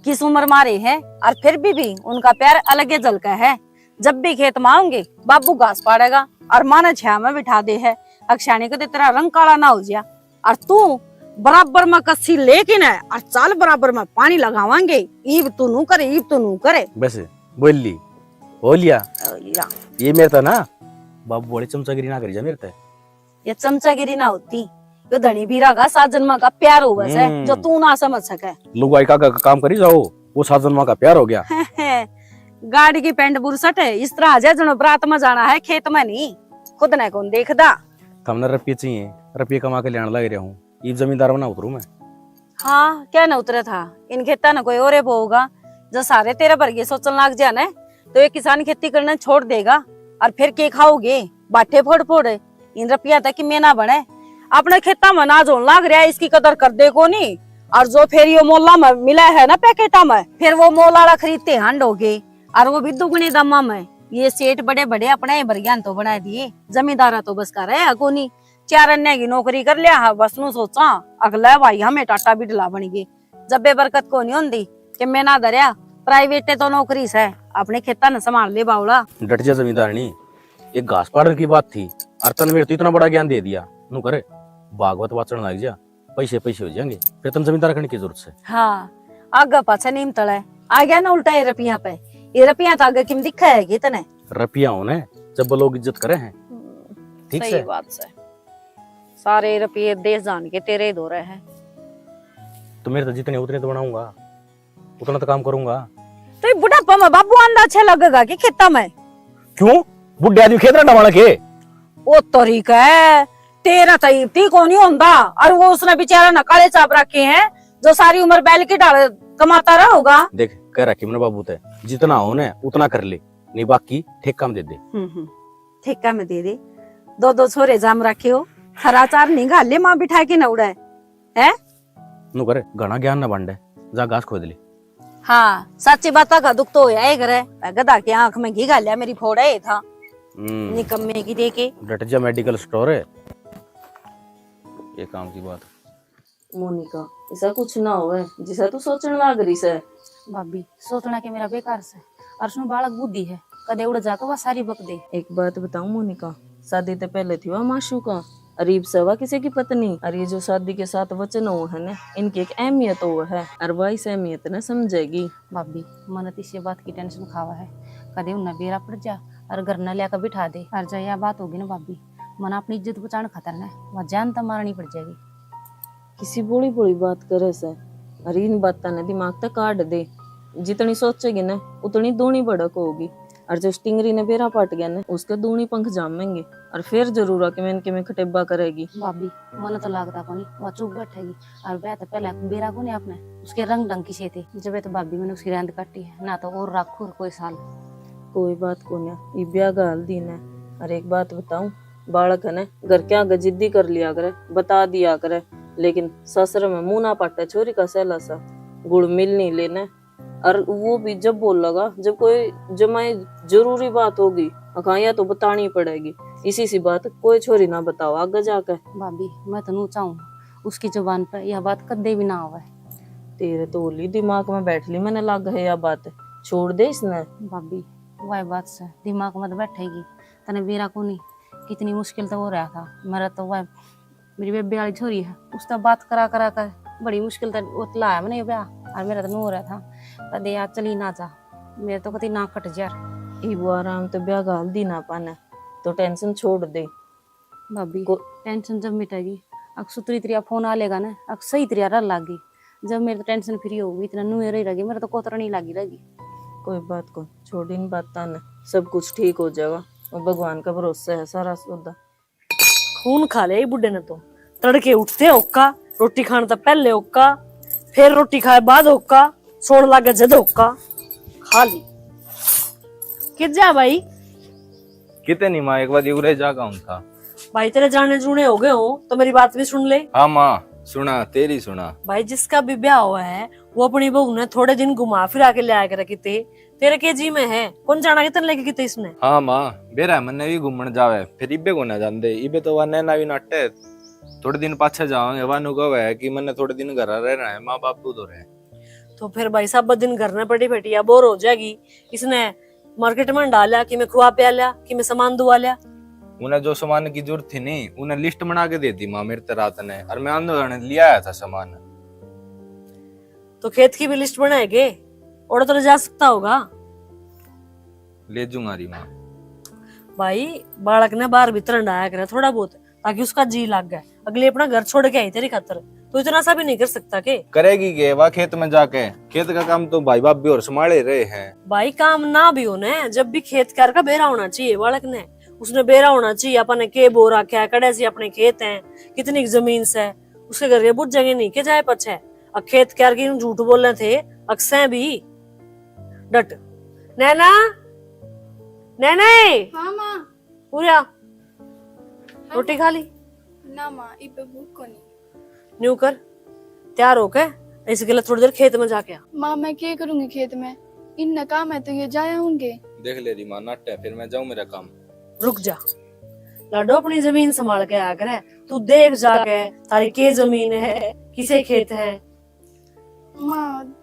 किस उम्र मारे है, और फिर भी, भी उनका प्यार अलग ही झलका है। जब भी खेत में आऊंगे, बाबू घास पाड़ेगा और माँ ने छाया में बिठा दे है। अक्षाणी को तो तेरा रंग काला ना हो जाया। और तू बराबर में कस्सी लेके ना और चाल बराबर में पानी लगावांगे। ईब तू नू करे, ईब तू नू करे। बस बोल ली, हो लिया। हो लिया। ये मेरे तो ना बाबू वाली चमचागिरी ना करी जा मेरे ते। ये चमचागिरी ना होती, यो धनी बीरा का सात जन्मा का प्यार होवे से, हम्म। जो तू ना समझ सके। लुगाई का, का काम करी जाओ, वो सात जन्मा का प्यार हो गया। गाड़ी की पैंट बुरसट है, इस तरह आ जाए जनो बरात में जाना है, खेत में नहीं। खुद ने कौन देखदा? थमने रुपये चाहिए, रुपये कमा के लेने लग रहा हूँ, इब जमींदार बना उतरू मैं। हाँ, क्या ना उतरे था, इन खेता ने कोई और बोगा। जो सारे तेरे वर्गे सोचन लाग जा ना, तो ये किसान खेती करना छोड़ देगा। और फिर के खाओगे? बाटे फोड़ फोड़। इन रुपया तक की मेना बने। अपने खेता में अनाज होने लाग रहा है, इसकी कदर कर दे कोनी। और जो फिर यो मोला में मिला है ना पैकेटा में, फिर वो मोल आला खरीदते हांडोगे। और वो भी दुगने दामा में। ये सेठ बड़े बड़े अपने ही बरग्यान तो बना दिए, जमींदारा तो बस का रहा कोनी। चार अन्य की नौकरी कर लिया है, बस नू सोचा, अगला भाई हमें टाटा बिडला बन गए। जब बेबरकत को नहीं होंदी कि मैं ना धरया, प्राइवेट तो नौकरी से, अपने खेता ने संभाल ले बावला। डट जा जमींदारनी, एक घास पाड़न की बात थी, और तन मेरे तो इतना बड़ा ज्ञान दे दिया। नू करे, भागवत वाचन लग जा, पैसे पैसे हो जाएंगे, फिर तन जमींदार करने की जरूरत से। हाँ, आगे पाछे नीम तले, आ गया ना उल्टा ये रुपया पे। ये रुपया तो आगे किम दिखा है कि तने? रुपया होने जब लोग इज्जत करे हैं। हम्म, ठीक सही से। बात से। सारे रुपये देश जान के तेरे ही दो रहे हैं। तो मेरे तो जितने उतने तो बनाऊंगा, उतना तो काम करूंगा। तो ये बुढ़ापा में बाबू आंदा अच्छा लगेगा कि खेता में? क्यों? बुढ़े आदमी खेत रंडा वाला के? ओ तरीका है, तेरा तो इब्ती को नहीं होंदा। और वो उसने बेचारा ने काले चाप रखे हैं, जो सारी उम्र बैल की ढाल कमाता रहा होगा। देख, कह रखी मैंने बाबू ते, जितना हो ना उतना कर ले, नहीं बाकी ठेका में दे दे। हम्म, हम्म, ठेका में दे दे। दो दो छोरे जाम रखे हो, खरा चार नहीं घाल ले माँ बिठा के न उड़े, है? नु करे, घना ज्ञान ना बांटे, जा घास खोद ले। हाँ, सच्ची बात का दुख तो होया है करे, गधा के आंख में घी घाल्या मेरी फोड़ा है था। हम्म। निकम्मे की देखे। डट जा, मेडिकल स्टोर है। ये काम की बात। मोनिका, ऐसा कुछ ना होवे जिसा तू सोचण लाग रही से। भाभी, सोचना के मेरा बेकार से, और उसमें बालक बुद्धि है, कदे उड़ जाके वह सारी बक दे। एक बात बताऊं मोनिका, शादी ते पहले थी वह माशूका, और इब से वह किसी की पत्नी। और ये जो शादी के साथ वचन हो है ना, इनकी एक अहमियत हो है, और वह इस अहमियत ने समझेगी। भाभी, मन तो इसी बात की टेंशन खावा है, कदे उन्हें बेरा पड़ जा और घर न लिया बिठा दे। और जब यह बात होगी ना भाभी, मन अपनी इज्जत बचाने खातर ना वह जान तो मारनी पड़ जाएगी। किसी भोली भोली बात करे से, अरे इन बातां ने दिमाग तक काट दे। जितनी सोचेगी ना उतनी दूनी भड़क होगी। और जो स्टिंगरी ने बेरा पाट गया ना, उसके दूनी पंख जामेंगे। और फिर जरूर आके मैं इनके में खटेबा करेगी। भाभी, मन तो लागता कोनी, वह चुप बैठेगी। और वह तो पहले बेरा कोनी आपने उसके रंग ढंग की से थे। जब तो भाभी मैंने उसकी रहंद काटी है ना, तो और राखू और कोई साल। कोई बात कोनी, ये ब्याह का हाल दिन है। और एक बात बताऊं, बालक है ना, घर के आगे जिद्दी कर लिया करे, बता दिया करे, लेकिन ससुर में मुंह ना पाटे छोरी का सहला सा, गुड़ मिल नहीं लेने। और वो भी जब बोलेगा, जब कोई जमाई जरूरी बात होगी, अखा या तो बतानी पड़ेगी। इसी सी बात कोई छोरी ना बताओ आगे जाकर। भाभी, मैं तो नू चाहूँ, उसकी जुबान पे यह बात कदे भी ना आवे। तेरे तो होली दिमाग में बैठ ली, मैंने लग है यह बात, छोड़ दे इसने। भाभी, वह बात से दिमाग में तो बैठेगी, तने बेरा को नहीं, कितनी मुश्किल तो हो रहा था। मेरा तो वह मेरी बेबे वाली छोरी है, उससे बात करा करा कर बड़ी मुश्किल तै वो लाया मैंने ये ब्याह, और मेरा तो नू हो रहा था। कदे यार चली ना जा, मेरे तो कति ना कट जा। इब आराम तो ब्याह घाल दी ना पाने, तो टेंशन छोड़ दे। भाभी, को- टेंशन जब मिटेगी, अक सुतरी तरिया फोन आ लेगा ना, अक सही तरिया रह लागी। जब मेरे तो टेंशन फ्री होगी, इतना नू रही रहेगी, मेरा तो कोतरा नहीं लागी रहेगी। कोई बात को, छोड़ इन बातां ने, सब कुछ ठीक हो जाएगा। वो भगवान का भरोसा है सारा सौदा। खून खा लिया ये बुड्ढे ने तो। तड़के उठते होका, रोटी खाने तक पहले होका, फिर रोटी खाए बाद होका, सोण लागे जद होका। खा ली। कित जा भाई? किते नहीं माँ, एक बार उरे जा का हूँ था। भाई, तेरे जाने जूने हो गए हो तो मेरी बात भी सुन ले। हाँ माँ, सुना, तेरी सुना। भाई, जिसका भी ब्याह हुआ है, वो अपनी बहू ने थोड़े दिन घुमा फिरा के ले आया करे किते। तेरे के जी में है, कौन जाना कितने लेके किते इसने? हाँ माँ, बेरा मन्ने भी घूमण जावे, फिर इबे को ना जांदे, इबे तो वा नैना भी नाटे। थोड़े दिन पाछे जावांगे, वा नु कहे कि मन्ने थोड़े दिन घर रहना है, माँ बापू तो रहे। तो फिर भाई साहब, दिन घर में पड़ी बैठी या बोर हो जाएगी, इसने मार्केट में डाल लिया, कि मैं खुआ प्या लिया, कि मैं सामान दुआ लिया। उन्हें जो सामान की जरूरत थी नहीं, उन्हें लिस्ट बना के दे दी माँ मेरे ते रात ने, और मैं आंदो जाने लिया आया था सामान। तो खेत की भी लिस्ट बनाएगे, और तो ले जा सकता होगा। ले जूंगा री माँ। भाई, बालक ने बाहर भीतर हंडाया करे थोड़ा बहुत, ताकि उसका जी लग जाए। अगली अपना घर छोड़ के आई तेरी खातर, तू इतना सा भी नहीं कर सकता के? करेगी के वा खेत में जाके? खेत का काम तो भाई भाभी और संभाले रहे हैं। भाई, काम ना भी हो ना, जब भी खेत कार का बेरा होना चाहिए बालक ने। उसने बेरा होना चाहिए, अपन ने के बो रखा है, कड़े से अपने खेत हैं, कितनी जमीन से। उसके घर के बुझेंगे नहीं के जाए पछे। अक खेत क्यार की झूठ बोले थे, अक सै भी। डट। नैना, नैना ए। हाँ माँ। उरे आ। हाँ रोटी माँ। खा ली? ना माँ, इब भूख को नहीं। न्यू कर, तैयार होके इस गले थोड़ी देर खेत में जाके आ। माँ, मैं के करूँगी खेत में? इन्ना काम है तो ये जाया होंगे। देख ले री माँ, नाटे, फिर मैं जाऊँ मेरा काम। रुक जा लाडो, अपनी जमीन संभाल के आया करे। तू देख जाके तारी के जमीन है, किसे खेत है। माँ।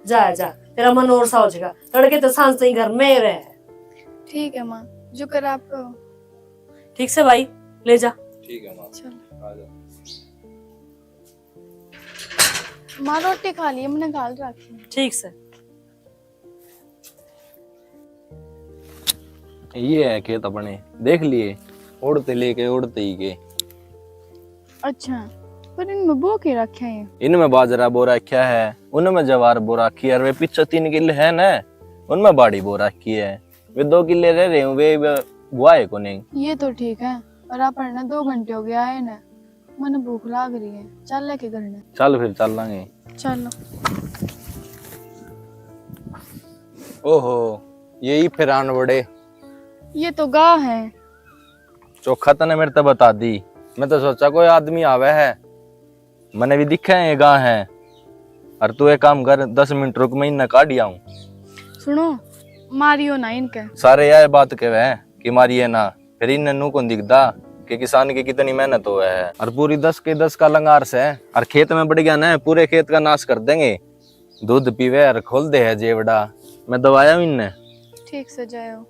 जा, जा, तेरा मन और सा हो जाएगा। तड़के तो सांझ ताई घर में ही रह। ठीक है माँ, जो कर आप कहो। ठीक से भाई, ले जा। ठीक है माँ। चल। आ जा। माँ, रोटी खा ली, मैंने घाल रखी है। ठीक से। ये है खेत अपने, देख लिए, ओढ़ते लेके ओढ़ते ही के। अच्छा, पर इनमें बो के रखा है? इनमें बाजरा बो रखा है, उनमें जवार बो रखी है, और वे पीछे तीन किले है ना, उनमें बाड़ी बो रखी है। वे दो किले रह रहे हैं, वे, वे बुआए को नहीं। ये तो ठीक है, और अपन ने दो घंटे हो गया है ना, मने भूख लाग रही है, चल लेके घर ने। चल फिर चल लांगे। चलो। ओहो, ये ही फिर आन बड़े। ये तो गाह है। चोखा तने मेरे ते बता दी, मैं तो सोचा कोई आदमी आवे है, मने भी दिखे है ये गाह है। और तू एक काम कर, दस मिनट रुक, मैं इन्हें काढ़ आऊं। सुनो, मारियो ना इनके। सारे यह बात कहवे हैं कि मारिए ना, फिर इन्हें नू कौन दिखदा कि किसान की कितनी मेहनत होवे है। और पूरी दस के दस का लंगार से, और खेत में बढ़ गया ना, पूरे खेत का नाश कर देंगे। दूध पीवे और खोल दे है जेवड़ा। मैं दवाया हूँ इन्हें। ठीक से जायो।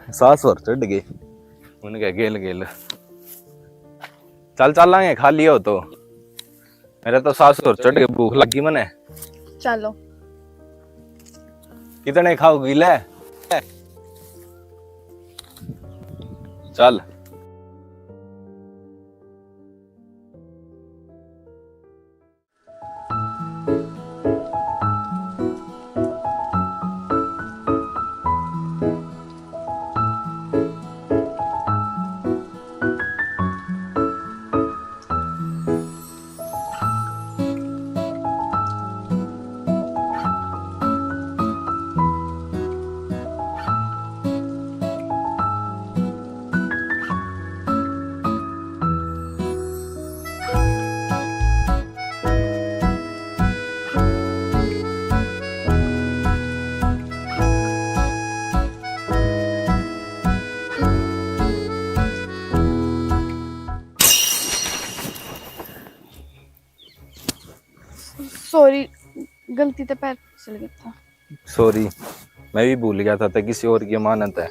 सास और चढ़ गई उनके गेल गेल। चल चलांगे, खा लियो तो। मेरे तो सास और चढ़ के भूख लगी मने। चलो। कितने खाओगी ले? चल। गलती ते पैर फिसल गया था। सॉरी, मैं भी भूल गया था, तै किसी और की अमानत है।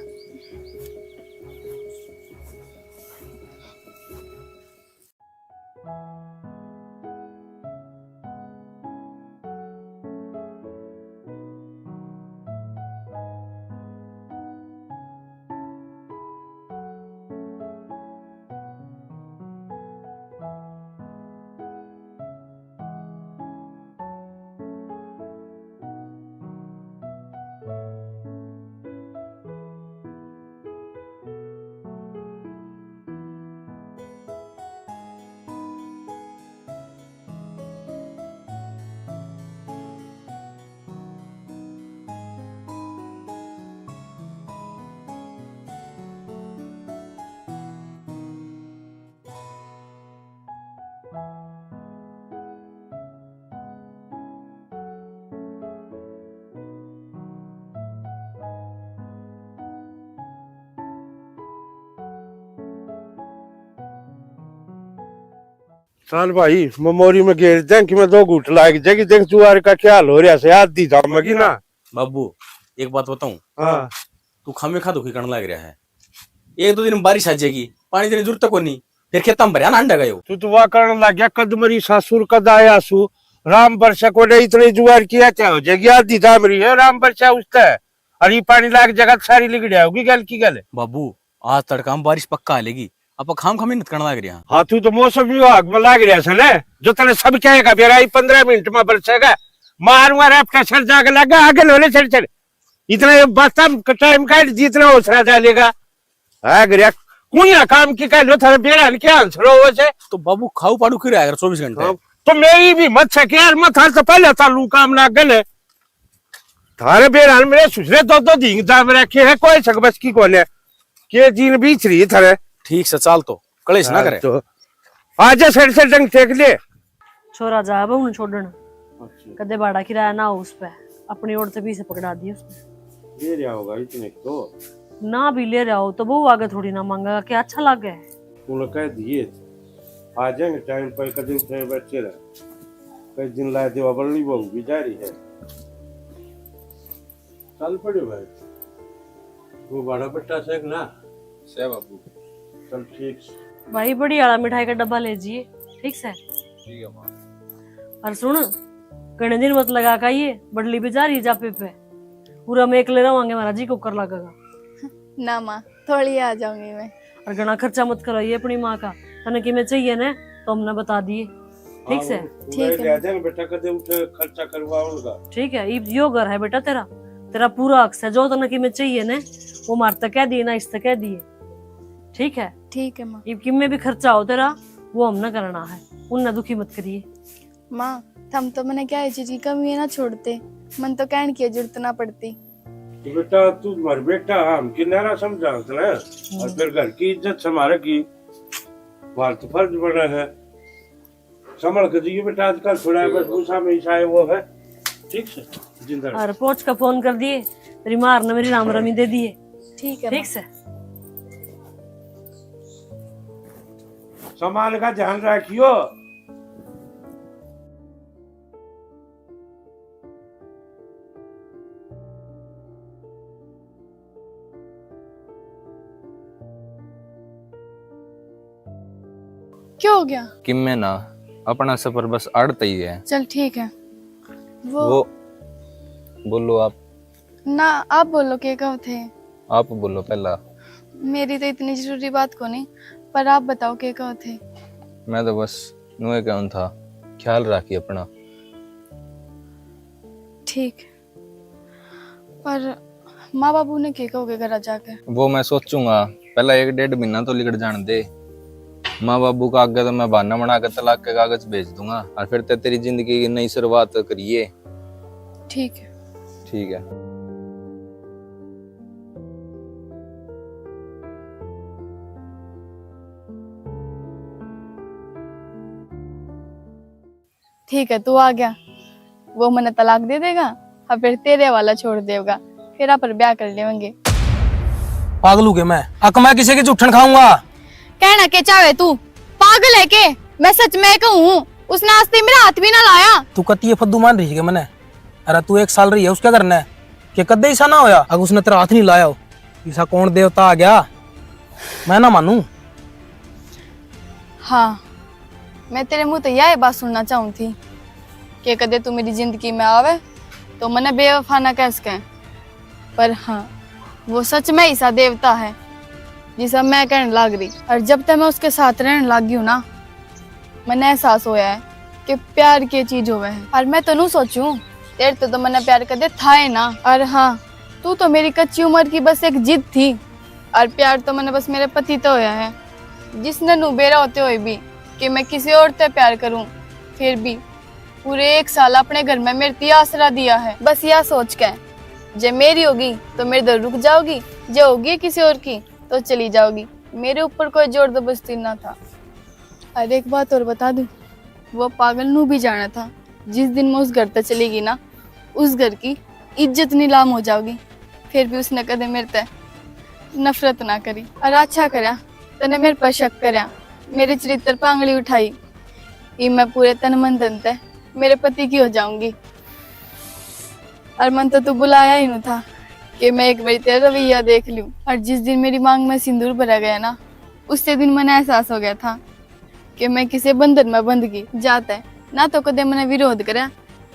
चल भाई, ममोरी में घेर दें कि मैं दो घूट लाग जाएगी। देख जुआर का क्या हाल हो रहा है, आधी जामेगी ना। बाबू, एक बात बताऊं? हाँ। तू खामे खा दुखी करने लग रहा है। एक दो दिन में बारिश आ जाएगी, पानी देने जरूरत को नहीं, फिर खेतां में भरया ना अंडा गयो। तू तो वाह करने लग गया, कद मरी सासुर कद आया सु, राम बरसा को डे इतने जुआर किया क्या हो जाएगी, आधी दाम रही है राम बरसा उसते। और ये पानी लाग जगह सारी लिगड़िया होगी गल की गल। बाबू, आज तड़का में बारिश पक्का आ लेगी, आप खाम खा मेहनत करने लग रहे हैं। हाँ, तू तो मौसम विभाग में लाग रहा है ना, जो तने सब कहेगा बेरा ये पन्द्रह मिनट में बरसेगा, मारूंगा रैपटा सर जाके लगा आगे लोले सर सर। इतना ये बस टाइम काट दी, इतना हौसला डालेगा। है गरिया, कुणिया काम की कह लो, थारे बेरा ने क्या आंसर हो वैसे? तो बाबू खाऊ पाड़ू की रहा कर चौबीस घंटे। हाँ, तो मेरी भी मत से यार, मैं थारे से पहले चालू काम लाग गए। थारे बेरा ने मेरे सुसरे दो दो दिन दाम रखे है, कोई सक बस की कोने। के दिन बीच रही थारे। ठीक से चाल तो, कलेश ना हाँ, करे। तो आजा सर से डंग टेक ले। छोरा जा बहू ने छोड़न, अच्छा। कदे भाड़ा किराया ना हो उस पे, अपनी ओर से पीछे पकड़ा दिए उसने। ले रहा होगा इतने तो। ना भी ले रहा हो तो बहू आगे थोड़ी ना मांगेगा, क्या अच्छा लागे? तूने कह दिए, आ जाएंगे टाइम पर, कदे उठे बैठे रहे। कई दिन लाए देवा बल्ली बहू भी जा रही है। चल पड़े भाई, वो बड़ा बट्टा से ना। से बाबू। चल ठीक से। भाई, बड़ी वाला मिठाई का डब्बा ले जिए, ठीक से? ठीक है माँ। और सुन, घणे दिन मत लगा का ये बड़ली भी जा रही जापे पे, पूरा मैं एकले रवांगे, हमारा जी कुकर लगेगा। ना माँ, थोड़ी आ जाऊंगी मैं। और घणा खर्चा मत कराइए अपनी माँ का, तने किमे चाहिए ना तो हमने बता दिए, ठीक से? ठीक है। ले जाएंगे बेटा, कदे उठे खर्चा करवाऊंगा। ठीक है, इब यो घर है बेटा तेरा, तेरा पूरा हक से, जो तने किमे चाहिए ना वो मार तक कह दिए ना, इस तक कह दिए, ठीक है? ठीक है माँ। इब किमे भी खर्चा हो तेरा, वो हमने करना है, उनने दुखी मत करिए। माँ, थम तो मने क्या चीज की कमी है ना छोड़ते, मन तो कहने की जरूरत ना पड़ती। तो बेटा, तू मर बेटा, हम किनारा समझावत ना, और फिर घर की इज्जत संभाले की बात फर्ज बना है। संभल के जियो बेटा, आजकल थोड़ा बस गुस्सा में ईसा है वो है, ठीक से जिंदा रहो। और पहुंच का फोन कर दिए, तेरी मार ने मेरी राम रमी दे दिए। ठीक है ठीक माँ। से। सामान का ध्यान रखियो। क्या हो गया? किम्मे ना, अपना सफर बस आड़त ही है। चल ठीक है। वो वो, बोलो आप। ना, आप बोलो, के कहो थे? आप बोलो पहला। मेरी तो इतनी जरूरी बात को नहीं, पर आप बताओ, के कहो थे? मैं तो बस नुए कहूँ था, ख्याल राखी अपना। ठीक, पर माँ बाबू ने के कहोगे घर जाके? वो मैं सोचूंगा, पहला एक डेढ़ महीना तो लिकड़ जान दे। माँ बाबू का आगे तो मैं बहाना बना के तलाक के कागज भेज दूंगा और फिर ते तेरी जिंदगी की नई शुरुआत करिए। ठीक है। ठीक है। ठीक है, तू आ गया, वो मने तलाक दे देगा और फिर तेरे वाला छोड़ देगा, फिर आप ब्याह कर लेंगे। पागल हो गया मैं, अक मैं किसी की जूठन खाऊंगा? कहना के चाहे तू, पागल है के? मैं सच में कहूँ, उसने आज तक मेरा हाथ भी ना लाया। तू कती ये फद्दू मान रही है मने? अरे तू एक साल रही है उसके घर ने, के कदे ऐसा ना होया अगर उसने तेरा हाथ नहीं लाया हो? ऐसा कौन देवता आ गया? मैं ना मानू। हाँ, मैं तेरे मुंह तो यह बात सुनना चाहूँ थी कि कदे तू मेरी जिंदगी में आवे तो मने बेवफा ना कह सके। पर हाँ, वो सच में ऐसा देवता है जिसा मैं कहने लाग रही। और जब तक मैं उसके साथ रहने लाग गई हूँ ना, मने एहसास होया है कि प्यार की चीज होवे है। और मैं तो नू सोचूं, तेरे तो, तो मने प्यार कदे था ही ना। और हाँ, तू तो मेरी कच्ची उम्र की बस एक जिद थी। और प्यार तो मने बस मेरे पति तो होया है, जिसने नू बेरा होते हुए भी कि मैं किसी और ते प्यार करूं, फिर भी पूरे एक साल अपने घर में मेरे ती आसरा दिया है। बस या सोच के, जे मेरी होगी तो मेरे दर रुक जाओगी, जे होगी किसी और की तो चली जाओगी। मेरे ऊपर कोई जोर जबरदस्ती ना था। और एक बात और बता दूं, वो पागल नू भी जाना था, जिस दिन मैं उस घर तक चली गई ना, उस घर की इज्जत नीलाम हो जाओगी। फिर भी उसने कदे मेरे ते नफरत ना करी। और अच्छा करया तने मेरे पर शक करया, मेरे चरित्र पर आंगली उठाई। इब मैं पूरे तन मन धन ते मेरे पति की हो जाऊंगी। और मन तो तू बुलाया ही नहीं था कि मैं एक बार तेरा रवैया देख लूं। और जिस दिन मेरी मांग में सिंदूर भरा गया ना, उससे दिन मने एहसास हो गया था कि मैं किसी बंधन में बंध गई। जाते ना तो कदे मने विरोध करे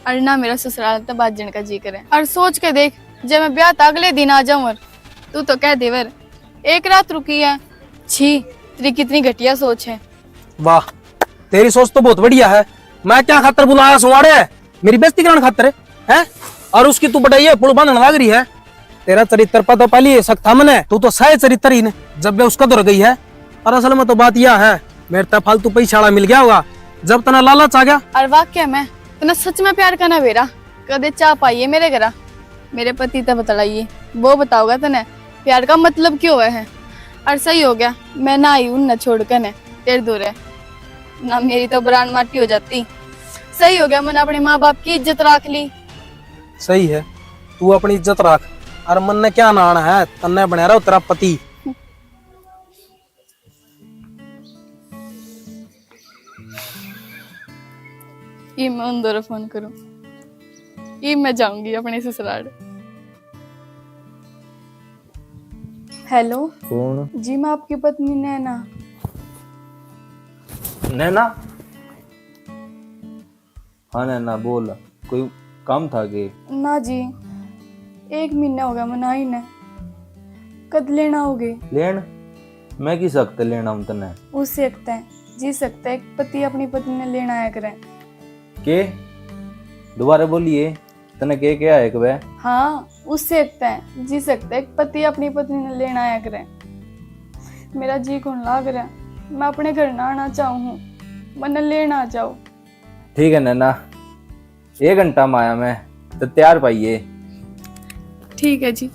और ना मेरा ससुराल तो बाजन का जी करे। और सोच के देख, जब मैं ब्याह तो अगले दिन आ जाऊं और तू तो कह देवर एक रात रुकी है। छी, तेरी कितनी घटिया सोच है। वाह, तेरी सोच तो बहुत बढ़िया है। मैं क्या खातर बुलाया सुवाड़े? मेरी बेइज्जती कराने खातर है, हैं? और उसकी तू बटाई है, पुल बांधने लाग रही है। तेरा चरित्र पता पहले ही शक था मने, तू तो सह चरित्र ही ने, जब वे उसका दौर गई है। और असल में तो बात यह है, मेरे ते फालतू पैसा वाला मिल गया होगा, जब तना लालच आ गया। और वाक्य में तना सच में प्यार का ना बेरा, कदे चाह पाइए मेरे घरा, मेरे पति ते बतलाइए, वो बताओगा तने प्यार का मतलब क्यों है। और सही हो गया, मैं ना आई उनने छोड़ के ने तेरे दो रहे, ना मेरी तो बरान माटी हो जाती। सही हो गया, मैंने अपने माँ बाप की इज्जत रख ली। सही है, तू अपनी इज्जत रख। और मन ने क्या नाना है, तन्ने बना रहा तेरा पति। इब मैं उन दो फोन करूं, इब मैं जाऊंगी अपने ससुराल। हेलो। कौन? जी, मैं आपकी पत्नी नैना। नैना? हाँ नैना, बोल, कोई काम था के? ना जी, एक महीना हो गया मनाई ने। कद लेना आओगे? लेन? मैं किस हक ते लेना हूँ तन्ने? उस हक ते, जिस हक ते एक पति अपनी पत्नी ने लेना आया करे। के? दोबारा बोलिए। तने के कहा है कि वह? हाँ, उस हक ते, जिस हक ते एक पति अपनी पत्नी ने लेना आया करे। मेरा जी कौन लाग रहा, मैं अपने घर ना आना चाहूँ हूँ, मन्ने लेना आ जाओ। ठीक है नैना, एक घंटा में आया मैं, तो तैयार पाइए। ठीक है जी।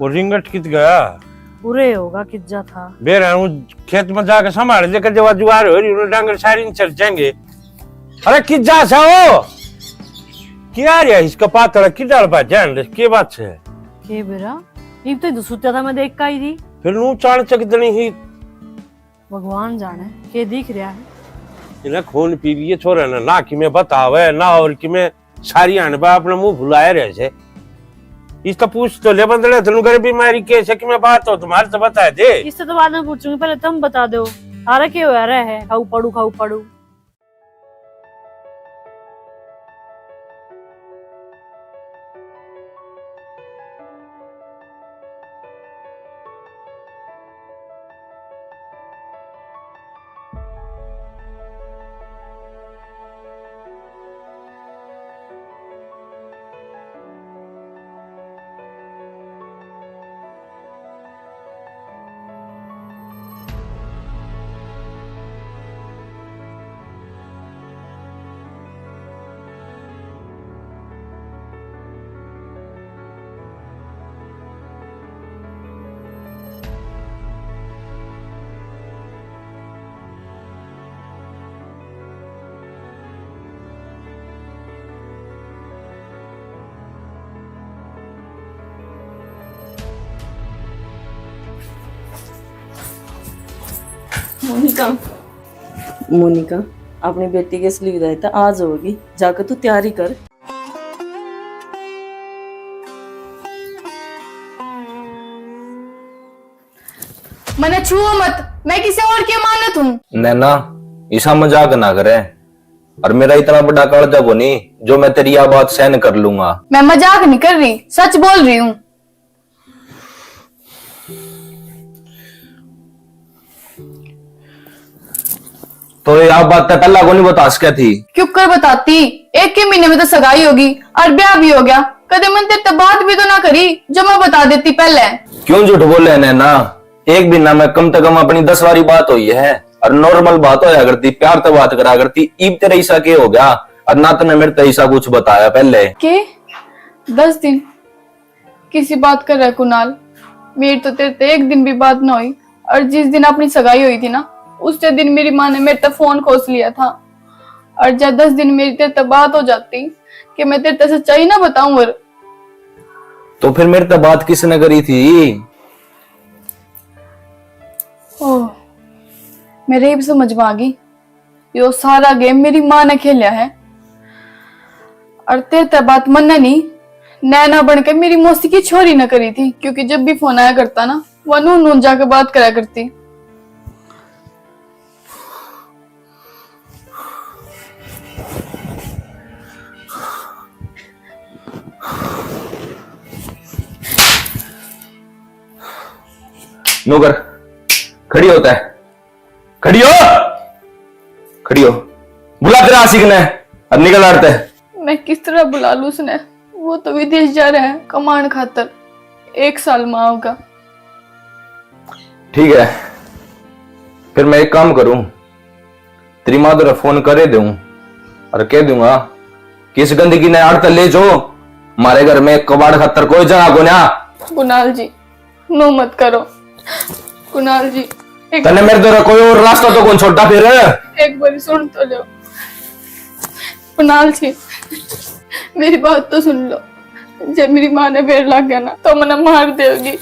वो रिंगट कित गया? उरे होगा, किज्जा था। बेरा हूँ खेत में जाके संभाल दे, कर जवा जुआर हो रही, उन्हें डांगर सारी न चल जाएंगे। अरे किज्जा सा हो? क्या रे इसका पातला की डाल पा जान ले, के बात है? के बेरा? इब तो इधर सुत्या था, मैं देख का ही थी। फिर नू चाण चक देनी ही। भगवान जाने के दिख रहा है। इन्हें खून पी लिए छोरे ने, ना कि मैं बतावे, ना और कि मैं सारी अनबा अपने मुंह भुलाए रहे से। इसका पूछ तो ले बंदड़े, तनु घर बीमारी के से कि मैं बात हो तुम्हारे तो बता दे। इससे तो बाद में पूछूंगी, पहले तुम बता दो, थारा के हो रहा है? खाऊ पड़ू, खाऊ पड़ू। मोनिका। मोनिका, अपनी बेटी के असली विदाई तो आज होगी, जाके तू तैयारी कर। मने छुओ मत, मैं किसी और की अमानत हूँ। नैना, इसा मजाक ना करे। और मेरा इतना बड़ा कालजा कोनी जो मैं तेरी या बात सहन कर लूंगा। मैं मजाक नहीं कर रही, सच बोल रही हूँ। तो ये आप बात तो पहला को नहीं बता सके थी? क्यों कर बताती? एक ही महीने में तो सगाई होगी और ब्याह भी हो गया। कदे मन तेरे तो बात भी तो ना करी जो मैं बता देती पहले। क्यों झूठ बोले नैना? एक महीना में कम से कम अपनी दस बारी बात हुई है और नॉर्मल बात होया करती, प्यार तो बात करा करती। ईब तेरे ऐसा के हो गया और ना तने मेरे तो ऐसा कुछ बताया पहले? के दस दिन किसी बात कर रहा है कुणाल? मेरी तो तेरे ते एक दिन भी बात ना हुई। और जिस दिन अपनी सगाई हुई थी ना, उस दिन मेरी माँ ने मेरे तक फोन खोस लिया था। और जब दस दिन मेरी तेरे तक बात हो जाती कि मैं तेरे तक सच्चाई ना बताऊं। और तो फिर मेरे तक बात किसने करी थी? ओह, मेरे भी समझ में आ गई। यो सारा गेम मेरी माँ ने खेलिया है। और तेरे ते बात मन्ने नहीं, नैना बन के मेरी मौसी की छोरी ने करी थी, क्योंकि जब भी फोन आया करता ना, वह नून नून जाके बात करा करती। नौकर, खड़ी होता है। खड़ी हो, खड़ी हो। बुला तेरा आशिक ने, अब निकल आड़ते। मैं किस तरह बुला लूं उसने? वो तो विदेश जा रहा है कमाण खातर, एक साल में आओगा। ठीक है, फिर मैं एक काम करूं, तेरी माँ तेरा फोन करे दूं और कह दूंगा कि इस गंदगी ने आड़ते ले जो, मारे घर में कबाड़ खातर कोई जगह को ना। कुणाल जी, नो मत करो। कुणाल जी, एक तने मेरे द्वारा कोई और रास्ता तो कौन छोड़ता फिर? एक बार सुन तो लो। कुणाल जी, मेरी बात तो सुन लो। जब मेरी माँ ने बेर लग गया ना, तो मने मार देगी।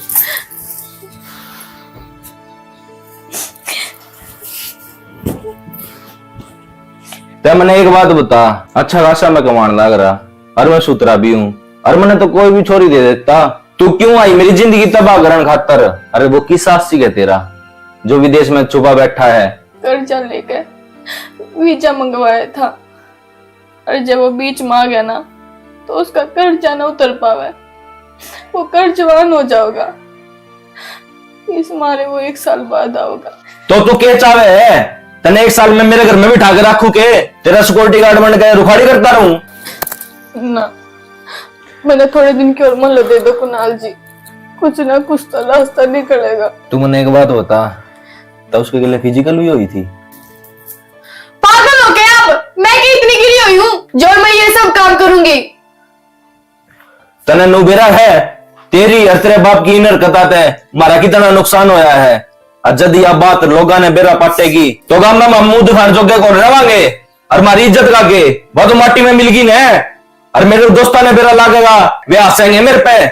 ते मने एक बात बता, अच्छा खासा मैं कमाण लाग रहा, और मैं सुथरा भी हूँ, और मने तो कोई भी छोरी दे देता। तू क्यों आई मेरी जिंदगी तबाह करण खातर? अरे वो किस साहसी है तेरा, जो विदेश में छुपा बैठा है? कर्जा लेके वीजा मंगवाया था, और जब वो बीच में आ गया ना, तो उसका कर्जा ना उतर पावे, वो कर्जवान हो जाओगा। इस मारे वो एक साल बाद आओगा। तो तू के चावे है? तने एक साल में मेरे घर में बिठा के रखूं के? तेरा सिक्योरिटी गार्ड बन के रुखाड़ी करता रहूं? ना, मैंने थोड़े दिन की और मोहलत दे दो कुणाल जी, कुछ ना कुछ तो रास्ता निकलेगा। तू मने एक बात बता, तो उसके गले फिजिकल भी हुई थी? पागल हो गया अब? मैं क्या इतनी गिरी हुई हूँ जो मैं ये सब काम करूंगी? तने नु बेरा है, तेरी और तेरे बाप की इन हरकतां ते म्हारा कितना नुकसान होया है। और जद या बात लोगां ने बेरा पाटेगी, तो गाम में हम मुंह दिखाण जोगे कौन रवांगे? और म्हारी इज्जत का के? वो तो माटी में मिलगी ने। और मेरे दोस्तां ने बेरा लागेगा, वे हंसेंगे मेरे पे।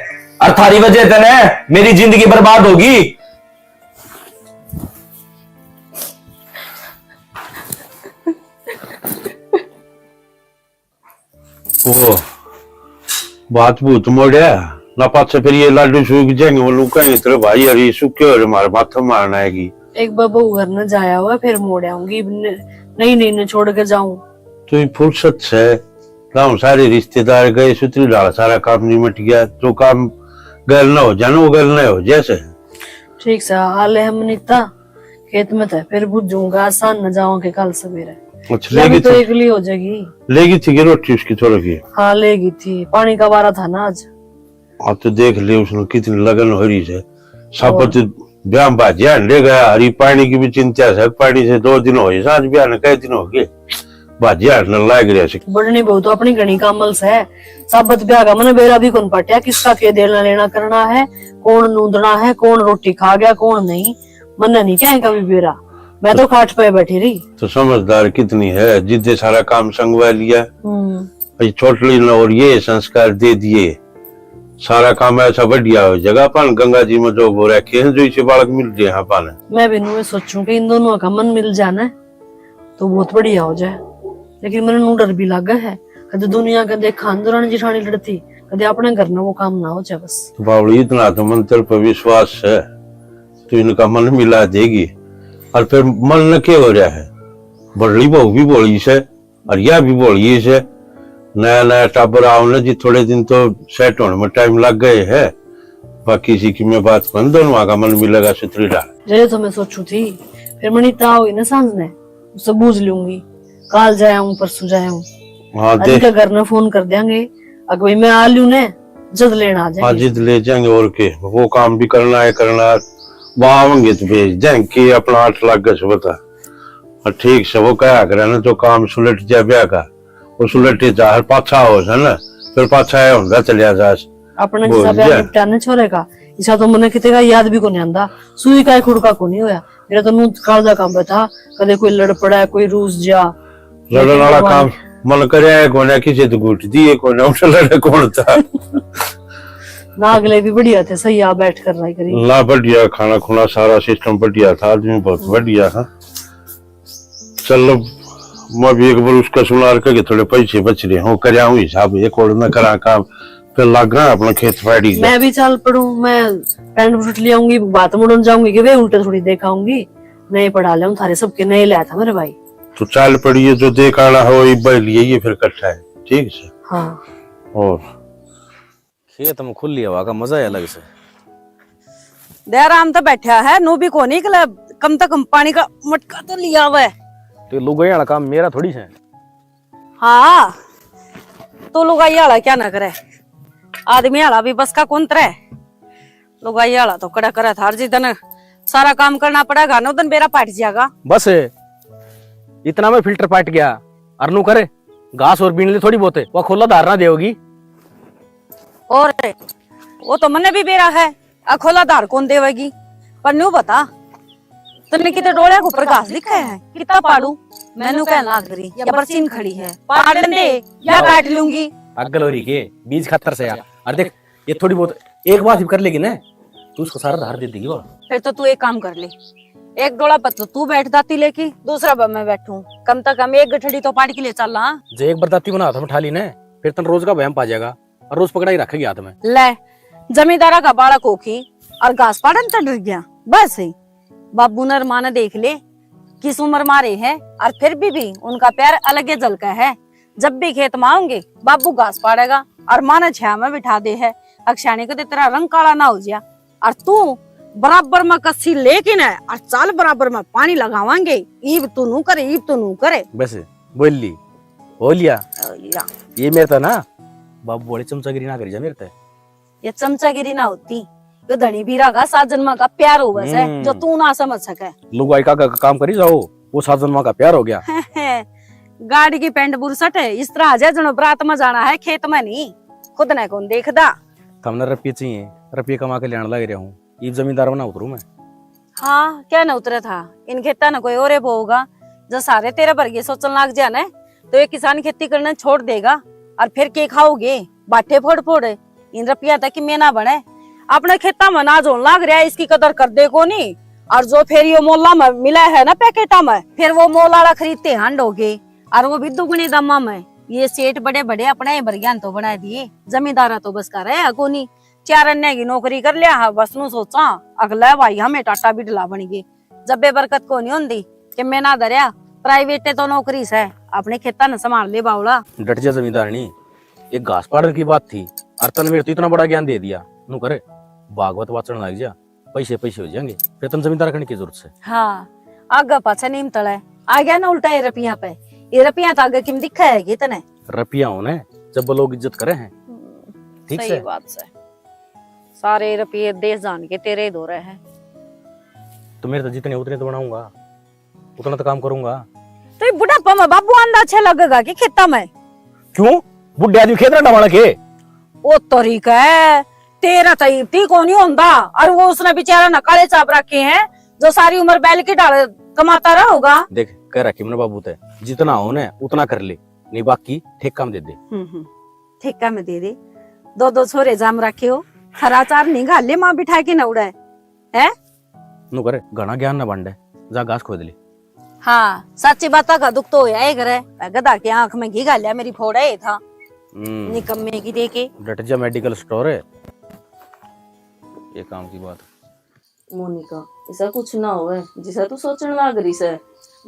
और थारी वजह ते ने मेरी जिंदगी बर्बाद होगी। ओ, बात भूत मोड़या ना, पाछे फिर ये लाडू सूख जाएंगे, वो लोग कहेंगे, "तेरे भाई अरे सूखे हो रे, मारे माथे मारना आएगी।" एक बार बहू घर न जाया हुआ, फिर मोड़ आऊंगी, न-, नहीं, नहीं, न छोड़ के जाऊं। तो ये फुर्सत से गांव सारे रिश्तेदार गए, सुतरी डाल सारा काम निमट गया, जो काम गैल ना हो जाना, वो गैल ना हो जैसे। ठीक सा हाल है हम नीता। खेत में तो फिर बुझूंगा, आसान न जाऊं के कल सवेरे। अच्छा, या भी लेगी तो थी? एकली हो जाएगी। लेगी थी कि रोटी उसकी थोड़ी की? हाँ, लेगी थी, पानी का वारा था ना आज। हाँ, तो देख ले उसने कितनी लगन हो रही है। साबत और ब्याह में भाजिया हंडे गया, हरी पानी की भी चिंता है, पानी से दो दिन हो गए, सांझ ब्याह ने कई दिन हो गए, भाजिया हंडन लाग रहा है। बढ़नी बहू तो अपनी घणी कामल से। साबत ब्याह का मने बेरा भी कौन पाटिया, किसका के देना लेना करना है, कौन नूंदना है, कौन रोटी खा गया, कौन नहीं। मन्ने नहीं कहे कभी बेरा, मैं तो खाट पे बैठी रही। तो समझदार कितनी है, जिद्दे सारा काम संगवा लिया। हम्म। ये छोटली ने और ये संस्कार दे दिए, सारा काम ऐसा बढ़िया हो जाएगा। अपन गंगा जी में जो वो रखे हैं, जो इसे बालक मिल जाए अपन। मैं भी नुए सोचूं कि इन दोनों का मन मिल जाना है, तो बहुत बढ़िया हो जाए, लेकिन मैंने नू डर भी लागे है। कदे दुनिया के देखा अंदरानी जिठानी लड़ती, कदे अपने घर में वो काम ना हो जाए बस। तो बावली, इतना तो मंत्र पर विश्वास है, तू इनका मन मिला देगी। और फिर मन न के हो रहा है, बड़ली बहू भी बोली से और या भी बोली से। नया नया टाबर आओ ना जी, थोड़े दिन तो सेट होने में टाइम लग गए है। बाकी इसी की मैं बात कौन, दोनों आगा मन मिलेगा सुथरी डाल। जय तो मैं सोचू थी, फिर मनी ताव हुई ना सांझ ने, उससे बूझ लूंगी। काल जाया हूँ, परसों जाया हूँ। हाँ, आज देख। इनके घर ने फोन कर देंगे, अगर भाई मैं आ लूँ ने, जद लेना आ हाँ, जाएंगे। जिद ले जाएंगे। और के, वो काम भी करना है, करना है। वहाँ आवेंगे तो भेज देंगे कि अपना आठ लाख गस बता। और ठीक से वो कहा करे ना, तो काम सुलट जा ब्याह का, वो सुलटे जा, हर पाछा हो से ना, फिर पाछा आया होंदा चलिया जा। अपने बोल जिसा ब्याह दिया। निपटा ना छोरे का, इसा तो मने किते का याद भी कोनी आंदा। सुई का ही खुड़का कोनी होया। मेरा तो नू काल का काम था, कदे कोई लड़ पड़ा, कोई रूस जा। लड़न वाला काम मन करे है कोने, किसी तो घुट दिए कोने, उठ लड़े कौन था। ना, अगले भी बढ़िया थे, सही आ बैठ कर रहा करी। ना, बढ़िया खाना खुना, सारा सिस्टम बढ़िया था, आदमी बहुत बढ़िया था। चलो, मैं भी एक बार उसका सुनार करके थोड़े पैसे बच रहे हो, कर आऊं हिसाब, एक और ना करा काम, फिर लाग रहा अपना खेत फाड़ी का। मैं भी चल पड़ूं, मैं पैंट बूट ले आऊंगी, बात मुड़न जाऊंगी कि वे उल्टे थोड़ी देखाऊंगी। नए पढ़ा ले थारे सबके, नए लाया था मेरे भाई। तो चल पड़िए, जो देख आना हो, इब्बा लिए ये फिर इकट्ठा है, ठीक से? हाँ। और खेत में खुली हवा का मजा ही अलग से। दयाराम तो बैठा है, नू भी कोनी निकला, कम से कम पानी का मटका तो लिया हुआ है। तो लुगाई वाला काम मेरा थोड़ी से। हाँ, तू लुगाई वाला क्या ना करे, आदमी वाला भी बस का कौन तरे। लुगाई वाला तो कड़ा करे थार, जिस दिन सारा काम करना पड़ेगा ना, उस दिन बेरा पाट जाएगा। बस, इतना में फिल्टर पाट गया। अरनू करे, घास और बीन ले थोड़ी बहुत, वो खोला धार ना देगी। और वो तो मन्ने भी बेरा है, अखोला धार कौन देवेगी? पर न्यू बता, तन्ने किते डोलिया के ऊपर घास दिखा है, कितना पाड़ू? मैनू कहन लाग रही, या बरसीन खड़ी है, पाड़न दे, या काट लूंगी। पागल हो रही के? बीज खातर से यार। अरे देख, ये थोड़ी बहुत एक बार भी कर लेगी ना, तू उसको सारा धार दे देगी। और फिर तो तू एक काम कर ले, एक डोला पर तो तू बैठ दाती लेके, दूसरा पर मैं बैठूं, कम से कम एक गठड़ी तो पाड़ के ले चल। हाँ, जे एक बार दाती बना हाथ में उठा ली ना, फिर तन रोज का बहम पा जाएगा। और रोज पकड़ाई रखेगी हाथ में। ले, जमींदारा का बालक होकी और घास पाड़न तो डर गया। बस ही बाबू ने और माँ ने देख ले, किस उम्र मारे है, और फिर भी, भी उनका प्यार अलग ही झलका है। जब भी खेत में आऊंगे, बाबू घास पाड़ेगा और माँ ने छाया में बिठा दे है। अक्षाणी को तो तेरा रंग काला ना हो जाए। और तू बराबर में कस्सी लेके ना, और चाल बराबर में पानी लगावांगे। ईब तू नू करे, ईब तू नू करे। बस, बोल ली, हो लिया। हो लिया। ये मेरे ता ना, बाबू वाली चमचागिरी ना करी जा मेरे ते। ये चमचागिरी ना होती, तो धनी बीरा का सात जन्मा का प्यार होवे से, हम्म। जो तू ना समझ सके। लुगाई का, का काम करी जाओ, वो सात जन्मा का प्यार हो गया। गाड़ी की पैंट बुरसट है, इस तरह आ जाए जनो बरात में जाना है, खेत में नहीं। खुद ने कौन देखदा। थमने रुपये चाहिए, रुपये कमा के लेने लग रहा हूँ, इब जमींदार बना उतरू मैं। हाँ, क्या न उतरे था, इन खेता न कोई और बोगा, जो सारे तेरे वर्गे सोचन लाग जा न, तो ये किसान खेती करना छोड़ देगा। और फिर के खाओगे, बाटे फोड़ फोड़। इन रुपया तक की मेना बने, अपने खेता में नाज होने लाग रहा है, इसकी कदर कर दे कोनी। और जो फिर यो मोला में मिला है ना पैकेटा में, फिर वो मोल आला खरीदते हांड हो गए, और वो भी दुगने दामा में। ये सेठ बड़े बड़े अपने ही बरग्यान तो बना दिए, जमींदारा तो बस का रहा कोनी। चार अन्य की नौकरी कर लिया है, बस नू सोचा, अगला भाई हमें टाटा बिडला बन गए। जब बेबरकत को नहीं होंदी कि मैं ना धरया, प्राइवेट तो नौकरी से, अपने खेता ने संभाल ले बावला। डट जा जमींदारनी, एक घास पाड़न की बात थी, और तन मेरे तो इतना बड़ा ज्ञान दे दिया। नू करे, भागवत वाचन लग जा, पैसे पैसे हो जाएंगे, फिर तन जमींदार करने की जरूरत से। हाँ, आगे पाछे नीम तले, आ गया ना उल्टा ये रुपया पे। ये रुपया तो आगे किम दिखा है कि तने? रुपया होने जब लोग इज्जत करे हैं। हम्म, ठीक सही से। बात से। सारे रुपये देश जान के तेरे ही दो रहे हैं। तो मेरे तो जितने उतने तो बनाऊंगा, उतना तो काम करूंगा। तो ये बुढ़ापा में बाबू आंदा अच्छा लगेगा कि खेता में? क्यों? बुढ़े आदमी खेत ना डवाना के? ओ तरीका है, तेरा तो इब ठीक होनी होंदा। और वो उसने बेचारा ने काले चाप रखे हैं, जो सारी उम्र बैल की ढाल कमाता रहोगा। देख, कह रखी मैंने बाबू ते, जितना हो ना उतना कर ले, नहीं बाकी ठेका में दे दे। हम्म, हम्म। ठेका में दे दे। दो दो छोरे जाम रखे हो, खरा चार नहीं घाल ले, माँ बिठा के न उड़ाए, है? नु करे, घना ज्ञान न बांटे, जा घास खोद ले। हाँ, साची बात का दुख तो होया ही करे। गधा की आंख में घी घाल्या मेरी फोड़ा ही था। हम्म। निकम्मे की देखे। डट जा, मेडिकल स्टोर है। ये काम की बात। मोनिका, ऐसा कुछ ना होवे जिसा तू सोचण लाग रही से।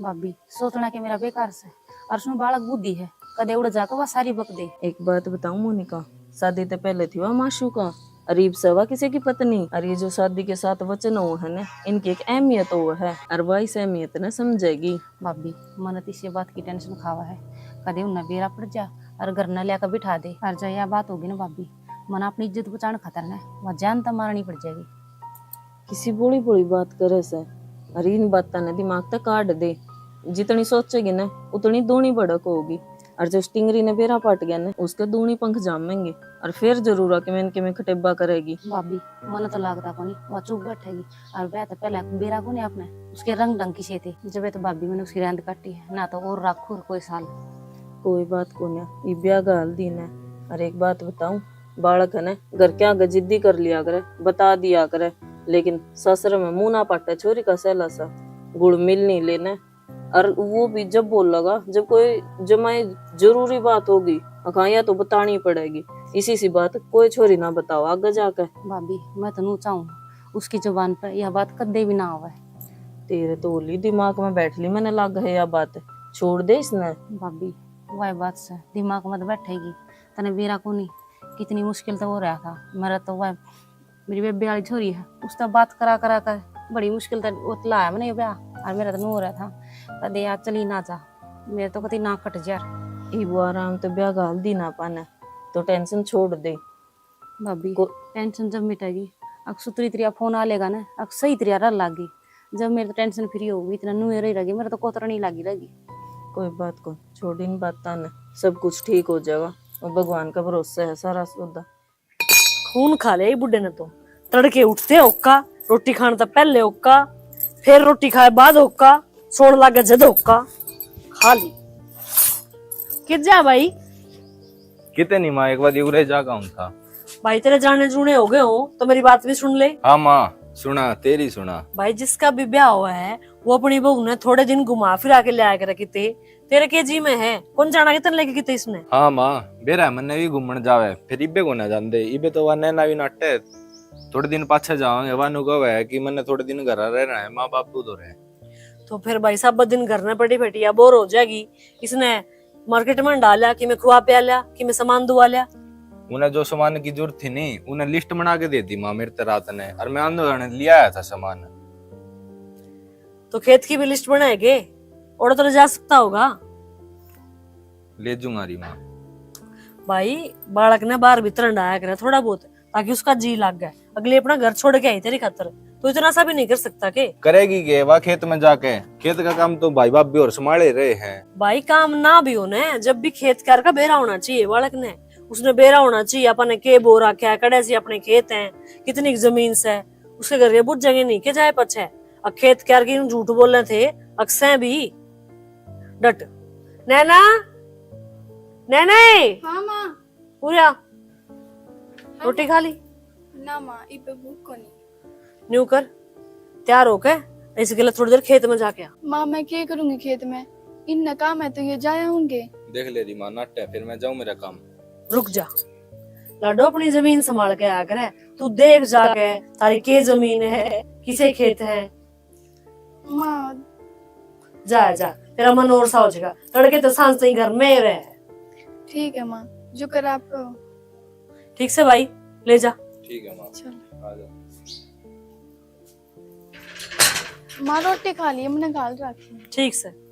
भाभी, सोचना के मेरा बेकार से। और उसमें बालक बुद्धि है, कदे उड़ जाके वह सारी बक दे। एक बात बताऊं मोनिका, शादी ते पहले थी वह माशूका, अरीब से वह किसी की पत्नी। और ये जो शादी के साथ वचन हो है ना, इनकी एक अहमियत हो है, और वह इस अहमियत ने समझेगी। भाभी, मन तो इसी बात की टेंशन खावा है, कदे उन्हें बेरा पड़ जा और घर न लिया बिठा दे। और जब यह बात होगी ना भाभी, मन अपनी इज्जत बचाने खातर ना वह जान तो मारनी पड़ जाएगी। किसी बोली बोली बात करे से, अरे इन बातां ने दिमाग तक काट दे। जितनी सोचेगी ना, उतनी दूनी भड़क होगी। और जो स्टिंगरी ने बेरा पाट गया ना, उसके दूनी पंख जामेंगे। और फिर जरूर आके मैंने के में खटेबा करेगी। भाभी, मन तो लागता कोनी, वह चुप बैठेगी। और वह तो पहले बेरा कोनी आपने, उसके रंग ढंग की से थे। जब ये तो भाभी मैंने उसकी रहंद काटी है, ना तो और राखू और कोई साल। कोई बात कोनी, ये ब्याह का हल दिन है। और एक बात बताऊं, बालक है ना, घर के आगे जिद्दी कर लिया करे, बता दिया करे, लेकिन ससुर में मुंह ना पाटे छोरी का सहला सा, गुड़ मिल नहीं लेना। और वो भी जब बोलेगा, जब कोई जमाई जरूरी बात होगी, अखा या तो बतानी पड़ेगी। इसी सी बात कोई छोरी ना बताओ आगे जाके। भाभी, मैं तो नू चाहूँ, उसकी जुबान पे यह बात कदे भी ना आवे। तेरे तो होली दिमाग में बैठ ली, मैंने लग है यह बात, छोड़ दे इसने। भाभी, वह बात से दिमाग में तो बैठेगी, तने बेरा कोनी, कितनी मुश्किल तो हो रहा था। मेरा तो वह, मेरी बेबे वाली छोरी है, उससे बात करा करा कर बड़ी मुश्किल तै उतलाया मैंने ये ब्याह। और मेरा तो नू हो रहा था, कदे यार चली ना जा, मेरे तो कति ना कट जा। इब वो आराम तो ब्याह घाल दी ना पाने, तो टेंशन छोड़ दे। भाभी, को- टेंशन जब मिटेगी, अक सुतरी तरिया फोन आ लेगा ना, अक सही तरिया रह लागी। जब मेरी तो टेंशन फ्री होगी, इतना नुए रही रहेगी, मेरा तो कोतरा नहीं लागी रहेगी। कोई बात को, छोड़ इन बातां ने, सब कुछ ठीक हो जाएगा। वो भगवान का भरोसा है सारा सौदा। खून खा लिया ये बुड्ढे ने तो। तड़के उठते होका, रोटी खाने तो पहले होका, फिर रोटी खाए बाद होका, सोण लागे जद होका। खा ली। कित जा भाई? किते नहीं माँ, एक बार उरे जा का हूँ था। भाई तेरे जाने जूने हो गए हो तो मेरी बात भी सुन ले। हाँ माँ, सुना, तेरी सुना। भाई जिसका भी ब्याह हुआ है वो अपनी बहू ने थोड़े दिन घुमा फिरा के ले आया करे किते। तेरे के जी में है, कौन जाना कितने लेके किते इसने। हाँ माँ, बेरा मन्ने भी घूमण जावे, फिर इबे को ना जांदे, इबे तो वह नैना भी नाटे, थोड़े दिन पाछे जावांगे, वानू कहे कि मन्ने थोड़े दिन घर रहना है, माँ बापू तो रहे। तो फिर भाई साहब दिन घर में पड़ी बैठी या बोर हो जाएगी, इसने मार्केट में डाल लिया कि मैं खुआ प्या लिया कि मैं सामान दुआ लिया। उन्हें जो सामान की जरूरत थी नहीं, उन्हें लिस्ट बना के दे दी माँ मेरे ते रात ने, और मैं आंदो जाने लिया आया था सामान। तो खेत की भी लिस्ट बनाएगे, और तो ले जा सकता होगा। ले जूंगा री माँ। भाई, बालक ने बाहर भीतर हंडाया करे थोड़ा बहुत, ताकि उसका जी लग जाए। अगली अपना घर छोड़ के आई तेरी खातर, तो इतना सा भी नहीं कर सकता के? करेगी के वा खेत में जाके? खेत का काम तो भाई भाभी और संभाले रहे हैं। भाई, काम ना भी हो ना, जब भी खेत कार का बेरा होना चाहिए बालक ने। उसने बेरा होना चाहिए, अपन ने के बो रखा है, कड़े से अपने खेत हैं, कितनी जमीन से, उसके घर के बुझेंगे नहीं के जाए पछे। अक खेत क्यार की झूठ बोले थे, अकसैं भी। डट। नैना, नैना। हाँ माँ। पूरा। हाँ रोटी माँ। खा ली? ना माँ, इबे भूख कोनी। न्यू कर, तैयार होके इस गले थोड़ी देर खेत में जाके आ। माँ, मैं क्या करूँगी खेत में? इन्ना काम है तो ये जाया होंगे। देख ले री माँ, नाटे, फिर मैं जाऊँ मेरा काम। रुक जा लाडो, अपनी जमीन संभाल के आया करे। तू देख जाके, तारी के जमीन है, किसे खेत है। माँ। जा, जा, तेरा मन और सा हो जाएगा। तड़के तो सांझ ताई घर में ही रहे। ठीक है माँ, जो कर आप कहो। ठीक से भाई, ले जा। ठीक है माँ। चल। आ जा। माँ, रोटी खा ली, मैंने घाल रखी है। ठीक से।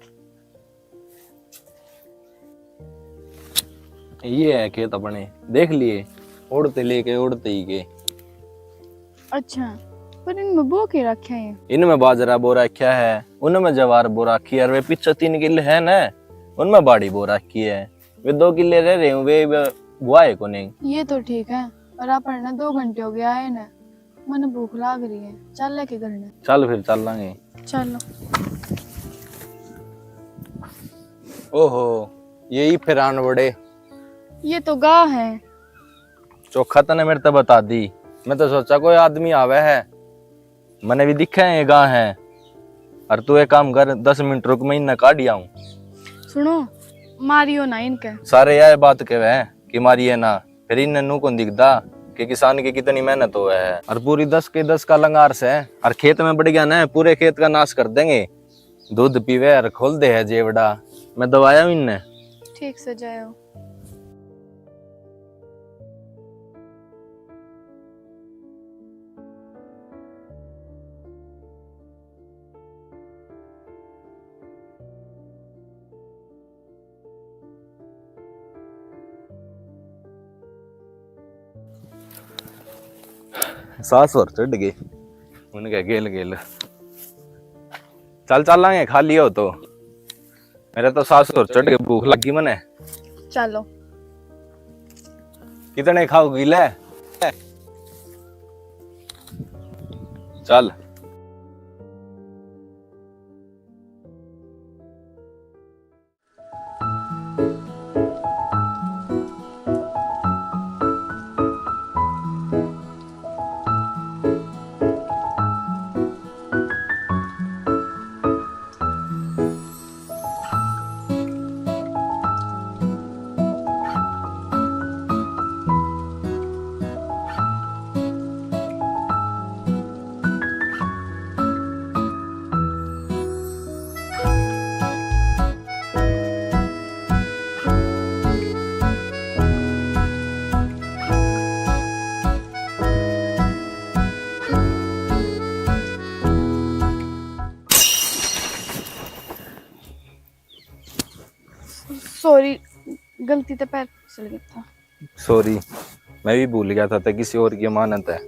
ये है खेत अपने, देख लिए, ओढ़ते लेके ओढ़ते ही के। अच्छा, पर इनमें बो के रखा है? इनमें बाजरा बो रखा है, उनमें जवार बो रखी है, और वे पीछे तीन किले है ना, उनमें बाड़ी बो रखी है। वे दो किले रह रहे हैं, वे, वे बुआ है कोनी। ये तो ठीक है, पर अपन ना दो घंटे हो गया है ना, मने भूख लाग रही है, चल लेके घर ने। चल फिर चल लांगे। चलो। ओहो, यही फिर आन बड़े। ये तो गाय है। चोखा तने मेरे ते बता दी, मैं तो सोचा कोई आदमी आवे है, मने भी दिखे है ये गाय है। और तू एक काम कर, दस मिनट रुक, मैं इन्हें काढ़ ही आऊं। सुनो, मारियो ना इनके। सारे यह बात कहवे हैं कि मारिए ना, फिर इन्हें नू कौन दिखदा कि किसान की कितनी मेहनत होवे है। और पूरी दस के दस का लंगार से, और खेत में बढ़ गया ना, पूरे खेत का नाश कर देंगे। दूध पीवे और खोल दे है जेवड़ा। मैं दवाया हूँ इन्हें। ठीक से जायो। सास और चढ़ गई उनके गेल गेल। चल चलांगे, खा लियो तो। मेरे तो सास और चढ़ के भूख लगी मने। चलो। कितने खाओगी ले? चल। सॉरी, गलती ते पैर फिसल गया था। सॉरी, मैं भी भूल गया था, ते किसी और की अमानत है।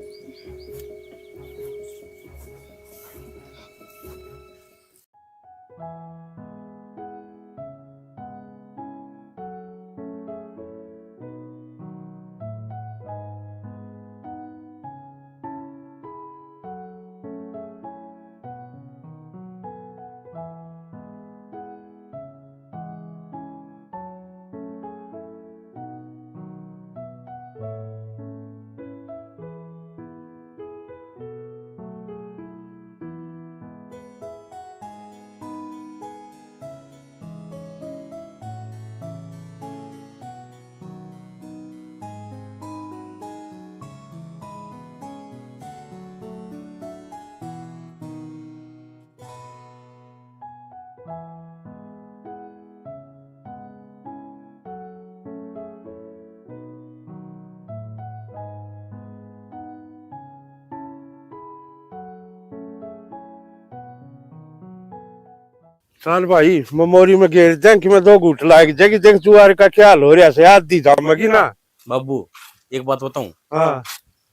चल भाई, ममोरी में घेर दें कि मैं दो घूट लाग जाएगी। देख जुआर का क्या हाल हो रहा है, आधी जामेगी ना। बाबू, एक बात बताऊं? हाँ।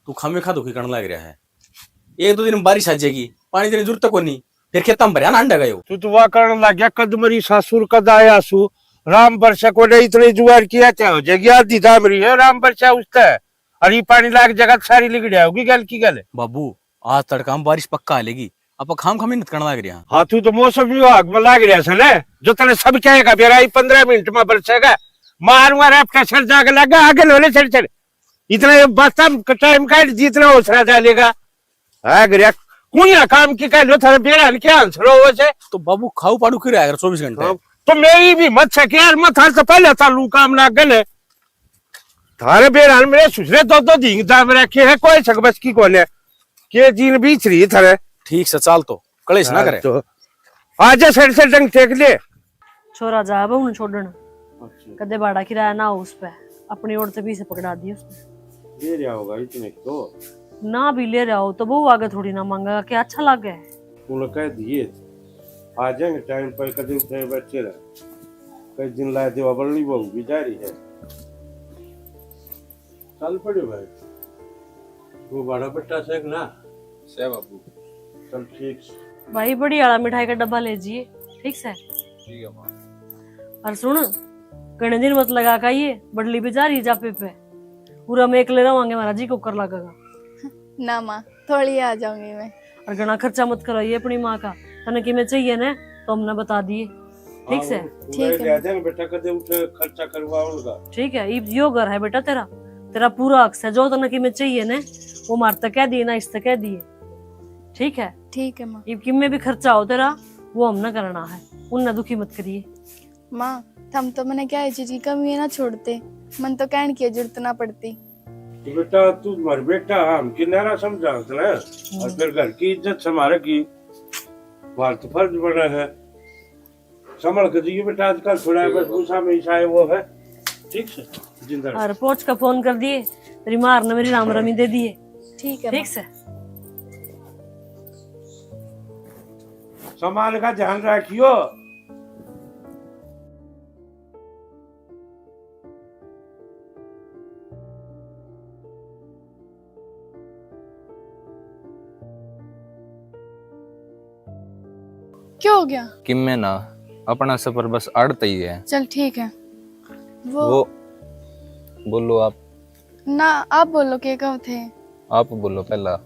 तू खामे खा दुखी करने लग रहा है। एक दो दिन में बारिश आ जाएगी, पानी देने की जरूरत कोनी, फिर खेतां में भरया ना अंडा गयो। तू तो वा करण लग गया, कद मरी सासुर कद आया सु, राम बरसा को नहीं, इतनी जुआर की क्या हो जाएगी, आधी जाम रही है राम बरसा उसते। अरे पानी लाग जगह सारी लिगड़िया होगी गल की गल। बाबू, आज तड़का में बारिश पक्का आ लेगी, आप खाम खा मेहनत करने लग रहा। हाँ, तू तो मौसम विभाग में लाग रहा है ना, जो तने सब कहेगा बेरा ही पन्द्रह मिनट में बरसेगा, मारूंगा रैप्टर सर जाके लगा आगे लोले सर सर। इतना ये बस्ता टाइम काट जितना हौसला डालेगा। हाँ, गरिया, कुणिया काम की कह लो, थारे बेरा ने क्या आंसर हो वैसे? तो बाबू खाऊ पाड़ू की रहा कर चौबीस घंटे। हाँ, तो मेरी भी मत से यार, मैं थारे से पहले चालू काम लाग गए। थारे बेरा ने मेरे सुसरे दो दो दिन दाम रखे है, कोई सक बस की कोने। के जीन बीच रही थारे। ठीक से चाल तो, कलेश ना हाँ, करे। तो आजा सर से डंग टेक ले। छोरा जावे उन छोड़न, अच्छा। कदे भाड़ा किराया ना हो उस पे, अपनी ओर से भी से पकड़ा दिए उसने। ले रहा होगा इतने तो। ना भी ले रहा हो तो बहू आगे थोड़ी ना मांगेगा, क्या अच्छा लागे? उन्हें कह दिए, आ जाएंगे टाइम पर, कदे उठे बच्चे रहे। कई दिन ला देवा, बल्ली बहू भी जा रही है। चल पड़े भाई, वो बड़ा बट्टा से ना। से बाबू। चल ठीक से। भाई, बड़ी वाला मिठाई का डब्बा ले जिए, ठीक से? ठीक है माँ। और सुन, घणे दिन मत लगा का ये बड़ली भी जा रही जापे पे, पूरा में एकले रवांगे, हमारा जी को कर लगेगा। ना माँ, थोड़ी आ जाऊंगी मैं। और घणा खर्चा मत कराइए अपनी माँ का, तने किमे चाहिए ना तो हमने बता दिए, ठीक से? ठीक है। ले आ जाएंगे बेटा, कदे उठे खर्चा करवाऊंगा। ठीक है, इब यो घर है बेटा तेरा, तेरा पूरा हक से, जो तने किमे चाहिए ना वो मार तक कह दिए ना, इस तक कह दिए, ठीक है? ठीक है माँ। इब किमे भी खर्चा हो तेरा वो हमने करना है, उनने दुखी मत करिए। माँ, थम तो मने क्या है चीज की कमी है ना छोड़ते, मन तो कहने की जरूरत ना पड़ती। तो बेटा, तू मर बेटा, हम किनारा समझा ना, और फिर घर की इज्जत संभाले की बात तो फर्ज बना है। संभल के जियो बेटा, आजकल थोड़ा बस गुस्सा में ऐसा है वो है। ठीक से, जिंदा रहो। और पहुंच का फोन कर दिए, तेरी मार ने मेरी राम रमी दे दिए। ठीक है, ठीक माँ। से। सामान का ध्यान रखियो। क्या हो गया? किम्मे ना, अपना सफर बस आड़त ही है। चल ठीक है। वो वो, बोलो आप। ना, आप बोलो, के कहो थे? आप बोलो पहला।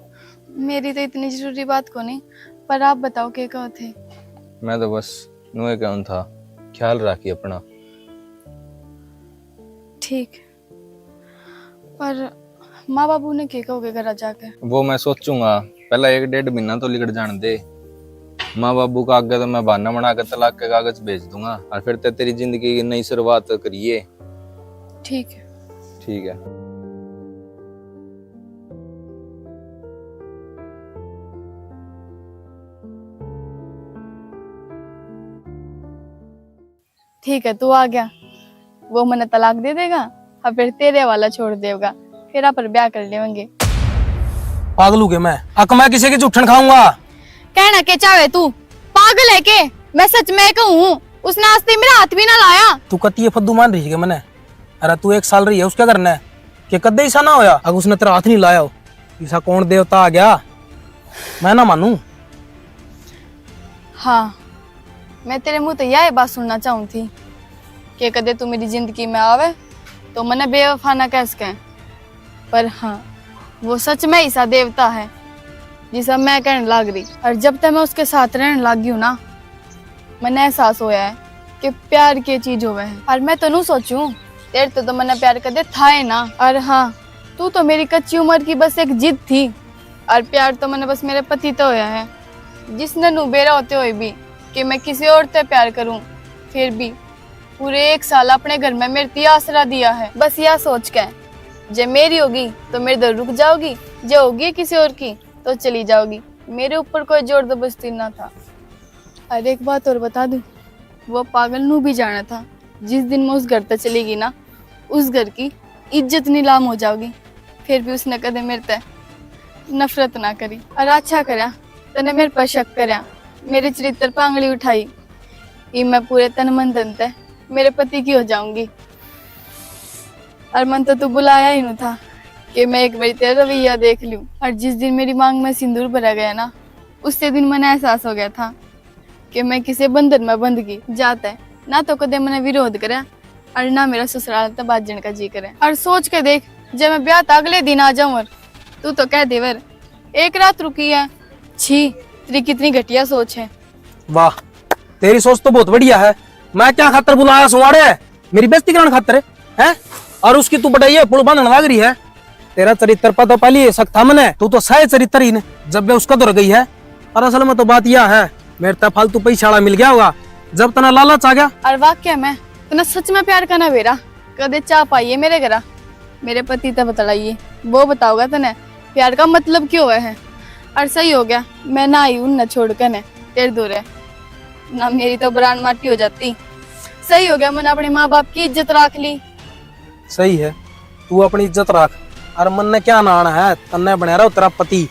मेरी तो इतनी जरूरी बात को नहीं, पर आप बताओ, के कहो थे? मैं तो बस नुए कहूँ था, ख्याल राखी अपना। ठीक। पर माँ बाबू ने के कहोगे घर जाके? वो मैं सोचूंगा, पहला एक डेढ़ महीना तो लिकड़ जान दे। माँ बाबू का आगे तो मैं बहाना बना के तलाक के कागज भेज दूंगा, और फिर ते तेरी जिंदगी की नई शुरुआत करिए। ठीक है। ठीक है। ठीक है, तू आ गया, वो मने तलाक दे देगा, हाँ, फिर तेरे वाला छोड़ देगा, फिर आप ब्याह कर लेवेंगे। पागल हो गया मैं, अक मैं किसी की झूठन खाऊंगा? कहना के चाहे तू, पागल है के? मैं सच में कहूँ, उसने आज तक मेरा हाथ भी ना लाया। तू कती ये फद्दू मान रही है मने? अरे तू एक साल रही है उसके घर ने, के कदे ऐसा ना होया अगर उसने तेरा हाथ नहीं लाया हो? ऐसा कौन देवता आ गया, मैं ना मानू। हाँ, मैं तेरे मुंह तो यह बात सुनना चाहूँ थी कि कदे तू मेरी जिंदगी में आवे तो मने बेवफा ना कह सके। पर हाँ, वो सच में ऐसा देवता है जिसा मैं कहने लाग रही। और जब तक मैं उसके साथ रहने लाग गई हूँ ना, मने एहसास होया है कि प्यार के चीज होवे है। और मैं तो नू सोचूं, तेरे तो, तो मने प्यार कदे था ही ना। और हाँ, तू तो मेरी कच्ची उम्र की बस एक जिद थी, और प्यार तो मने बस मेरे पति तो होया है, जिसने नू बेरा होते हुए भी कि मैं किसी और ते प्यार करूं, फिर भी पूरे एक साल अपने घर में मेरे ती आसरा दिया है। बस या सोच के, जे मेरी होगी तो मेरे दर रुक जाओगी, जे होगी किसी और की तो चली जाओगी। मेरे ऊपर कोई जोर जबरदस्ती ना था। और एक बात और बता दूं, वो पागल नू भी जाना था, जिस दिन मैं उस घर तक चली गई ना, उस घर की इज्जत नीलाम हो जाओगी। फिर भी उसने कदे मेरे ते नफरत ना करी। और अच्छा करया, तने मेरे पर शक करया, मेरे चरित्र पर आंगली उठाई। ये मैं पूरे तन मन धन ते मेरे पति की हो जाऊंगी। और मन तो तू बुलाया ही नहीं था कि मैं एक बार तेरा रवैया देख लूं। और जिस दिन मेरी मांग में सिंदूर भरा गया ना, उससे दिन मने एहसास हो गया था कि मैं किसी बंधन में बंध गई। जाता है ना तो कदे मने विरोध करे और ना मेरा ससुराल तो बाजन का जी करे। और सोच के देख, जब मैं ब्याह तो अगले दिन आ जाऊं और तू तो कह देवर एक रात रुकी है। छी, तेरी कितनी घटिया सोच है। वाह, तेरी सोच तो बहुत बढ़िया है। मैं क्या खातर बुलाया सुवाड़े? मेरी बेइज्जती कराने खातर है, हैं? और उसकी तू बटाई है, पुल बांधने लाग रही है। तेरा चरित्र पता पहले ही शक था मने, तू तो सह चरित्रहीन जब वे उसका धुर गई है। और असल में तो बात यह है, मेरे ते फालतू पैसा वाला मिल गया होगा, जब तना लालच आ गया। और वाकई में तने सच में प्यार का ना बेरा, कदे चाह पाइए मेरे घरा, मेरे पति ते बतलाइए, वो बताओगा तने प्यार का मतलब क्यों है। और सही हो गया, मैं ना आई उन छोड़ के ने तेरे दूर है, ना मेरी तो ब्रांड माटी हो जाती। सही हो गया, मैंने अपने माँ बाप की इज्जत रख ली। सही है, तू अपनी इज्जत रख। और मन ने क्या नाना है, तन्ने बनया रहो तेरा पति।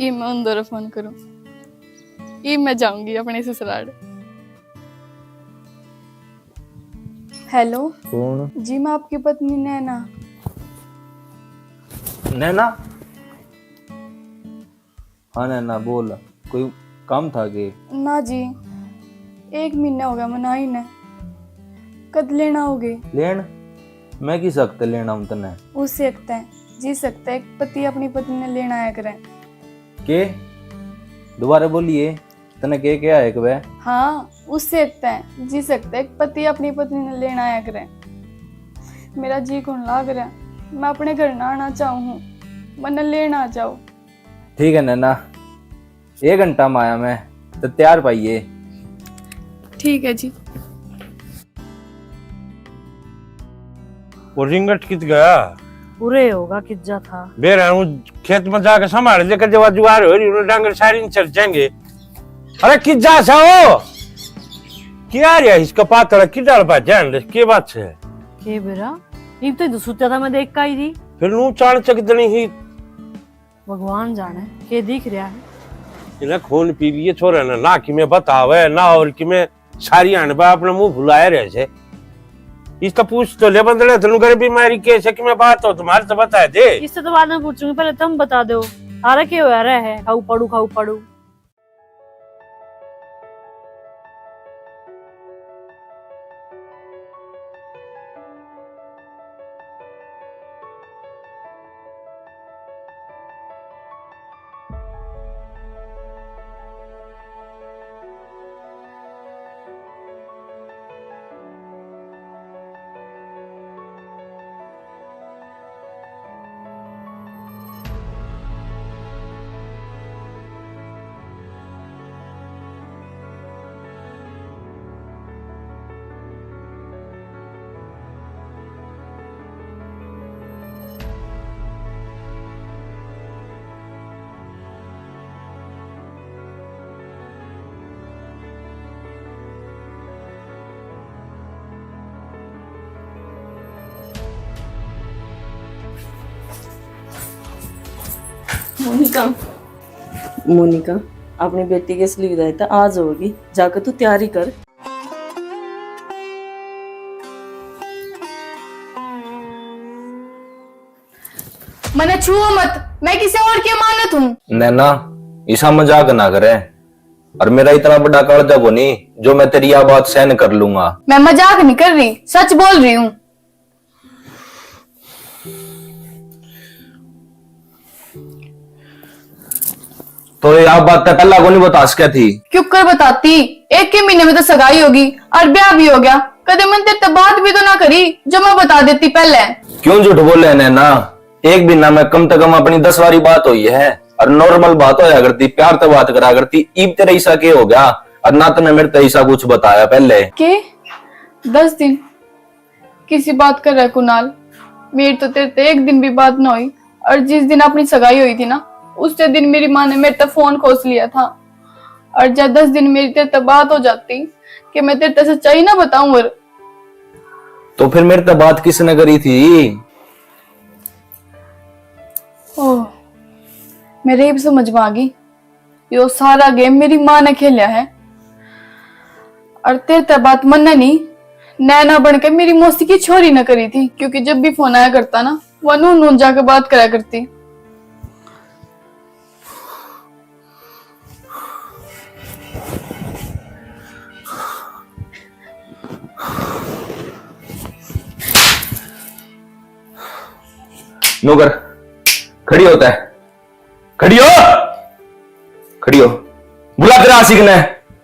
ये मैं उन दौरे फोन करूं, ये मैं जाऊंगी अपने ससुराल। हेलो। कौन? जी, मैं आपकी पत्नी नैना। नैना? हाँ नैना, बोल, कोई काम था के? ना जी, एक महीना हो गया मनाई ने। कद लेना होगे? लेन? मैं किस हक ते लेना हूँ तन्ने? उस हक ते, जिस हक ते एक पति अपनी पत्नी ने लेना आया करे। के? दोबारा बोलिए, तन्ने के क्या है के? हाँ, उस हक ते, जिस हक ते एक पति अपनी पत्नी ने लेना आया करे। मेरा जी कौन लाग रहा, मैं अपने घर ना आना चाहूँ हूँ। मन्ने लेण आ जाओ। ठीक है नैना, एक घंटा में आया मैं, तो तैयार पाइए। ठीक है जी। वो रिंगट कित गया? उरे होगा, कित जा था। बेरा हूँ, खेत में जाके संभाल ले, कदे वा जुआर हो रही, उन्हें डांगर सारी नहीं चल जाएंगे। अरे कित जा सा हो? क्या रे इसका पातला की डाल बा जान दे, के बात है? के बेरा? इब तो सुत्या था, मैं देख का ही थी। फिर नू चाल चक देनी ही। भगवान जाने के दिख रहा है। इन्हें खून पी लिए छोरे ने, ना कि मैं बतावे, ना और कि मैं सारी हांड पे अपने मुंह फुलाए रहे से। इसका पूछ तो ले बंदड़े, तेनू घर बीमारी के से कि मैं बात हो तुम्हारे तो बता दे। इससे तो बाद में पूछूंगी, पहले तुम बता दो, थारा के होया रहा है? खाऊ पड़ू, खाऊ पड़ू। मोनिका, मोनिका, अपनी बेटी के असली विदाई तो आज होगी, जाकर तू तैयारी कर। मने छुओ मत, मैं किसी और की अमानत हूँ। नैना, इसा मजाक ना करे। और मेरा इतना बड़ा कालजा कोनी जो मैं तेरी या बात सहन कर लूंगा। मैं मजाक नहीं कर रही, सच बोल रही हूँ। तो ये आप बात तो पहला को नहीं बता सके थी? क्यों कर बताती? एक के महीने में तो सगाई होगी और ब्याह भी हो गया। कदे मन तेरे ते बात भी तो ना करी जो मैं बता देती पहले। क्यों झूठ बोले नैना? एक महीना में कम से कम अपनी दस बारी बात हुई है और नॉर्मल बात होया करती, प्यार तो बात करा करती। इब तेरा ऐसा के हो गया और ना तने मेरे ते ऐसा कुछ बताया पहले? के? दस दिन? किसी बात कर रहा है कुणाल? मेरी तो तेरे ते एक दिन भी बात ना हुई। और जिस दिन अपनी सगाई हुई थी ना, उससे दिन मेरी माँ ने मेरे ते फोन खोस लिया था। और जब दस दिन मेरी तेरे ते बात हो जाती कि मैं तेरे ते सच्चाई ना बताऊं। और तो फिर मेरे ते बात किसने करी थी? ओह, मेरे इब समझ में आ गई। यो सारा गेम मेरी माँ ने खेलिया है। और तेरे ते बात मन्ने नहीं, नैना बन के मेरी मौसी की छोरी ने करी थी, क्योंकि जब भी फोन आया करता ना, वो नून नून जाके बात करा करती। नौकर, खड़ी होता है। खड़ी हो, खड़ी हो। बुला तेरा आशिक ने,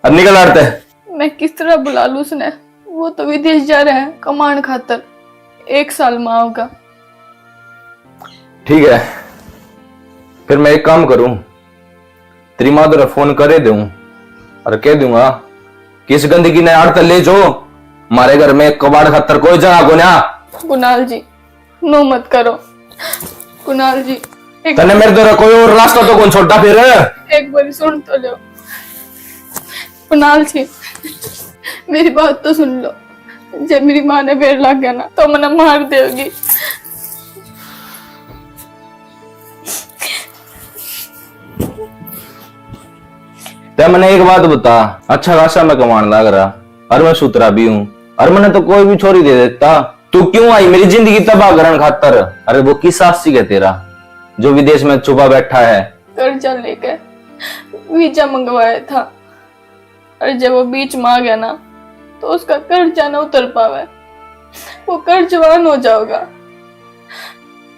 अब निकल आड़ते। मैं किस तरह बुला लूं उसने? वो तो विदेश जा रहे हैं कमाण खातर, एक साल में आओगा। ठीक है, फिर मैं एक काम करूं, तेरी माँ तेरा फोन करे दूं और कह दूंगा कि इस गंदगी ने आड़ते ले जो, हमारे घर में कबाड़ खातर कोई जगह को ना। कुणाल जी, नो मत करो। कुणाल जी, एक तन्ने मेरे द्वारा कोई और रास्ता तो कौन छोड़ा फिर? एक बार सुन तो लो। कुणाल जी, मेरी बात तो सुन लो। जब मेरी माँ ने बेर लग गया ना, तो मने मार देगी। ते मने एक बात बता, अच्छा खासा मैं कमाण लाग रहा, और मैं सुथरा भी हूँ, और मने तो कोई भी छोरी दे देता। तू क्यों आई मेरी जिंदगी तबाह करण खातर? अरे वो किस आशिक है तेरा जो विदेश में छुपा बैठा है? कर्जा लेके वीजा मंगवाया था, और जब वो बीच में आ गया ना, तो उसका कर्जा ना उतर पावे, वो कर्जवान हो जाओगा।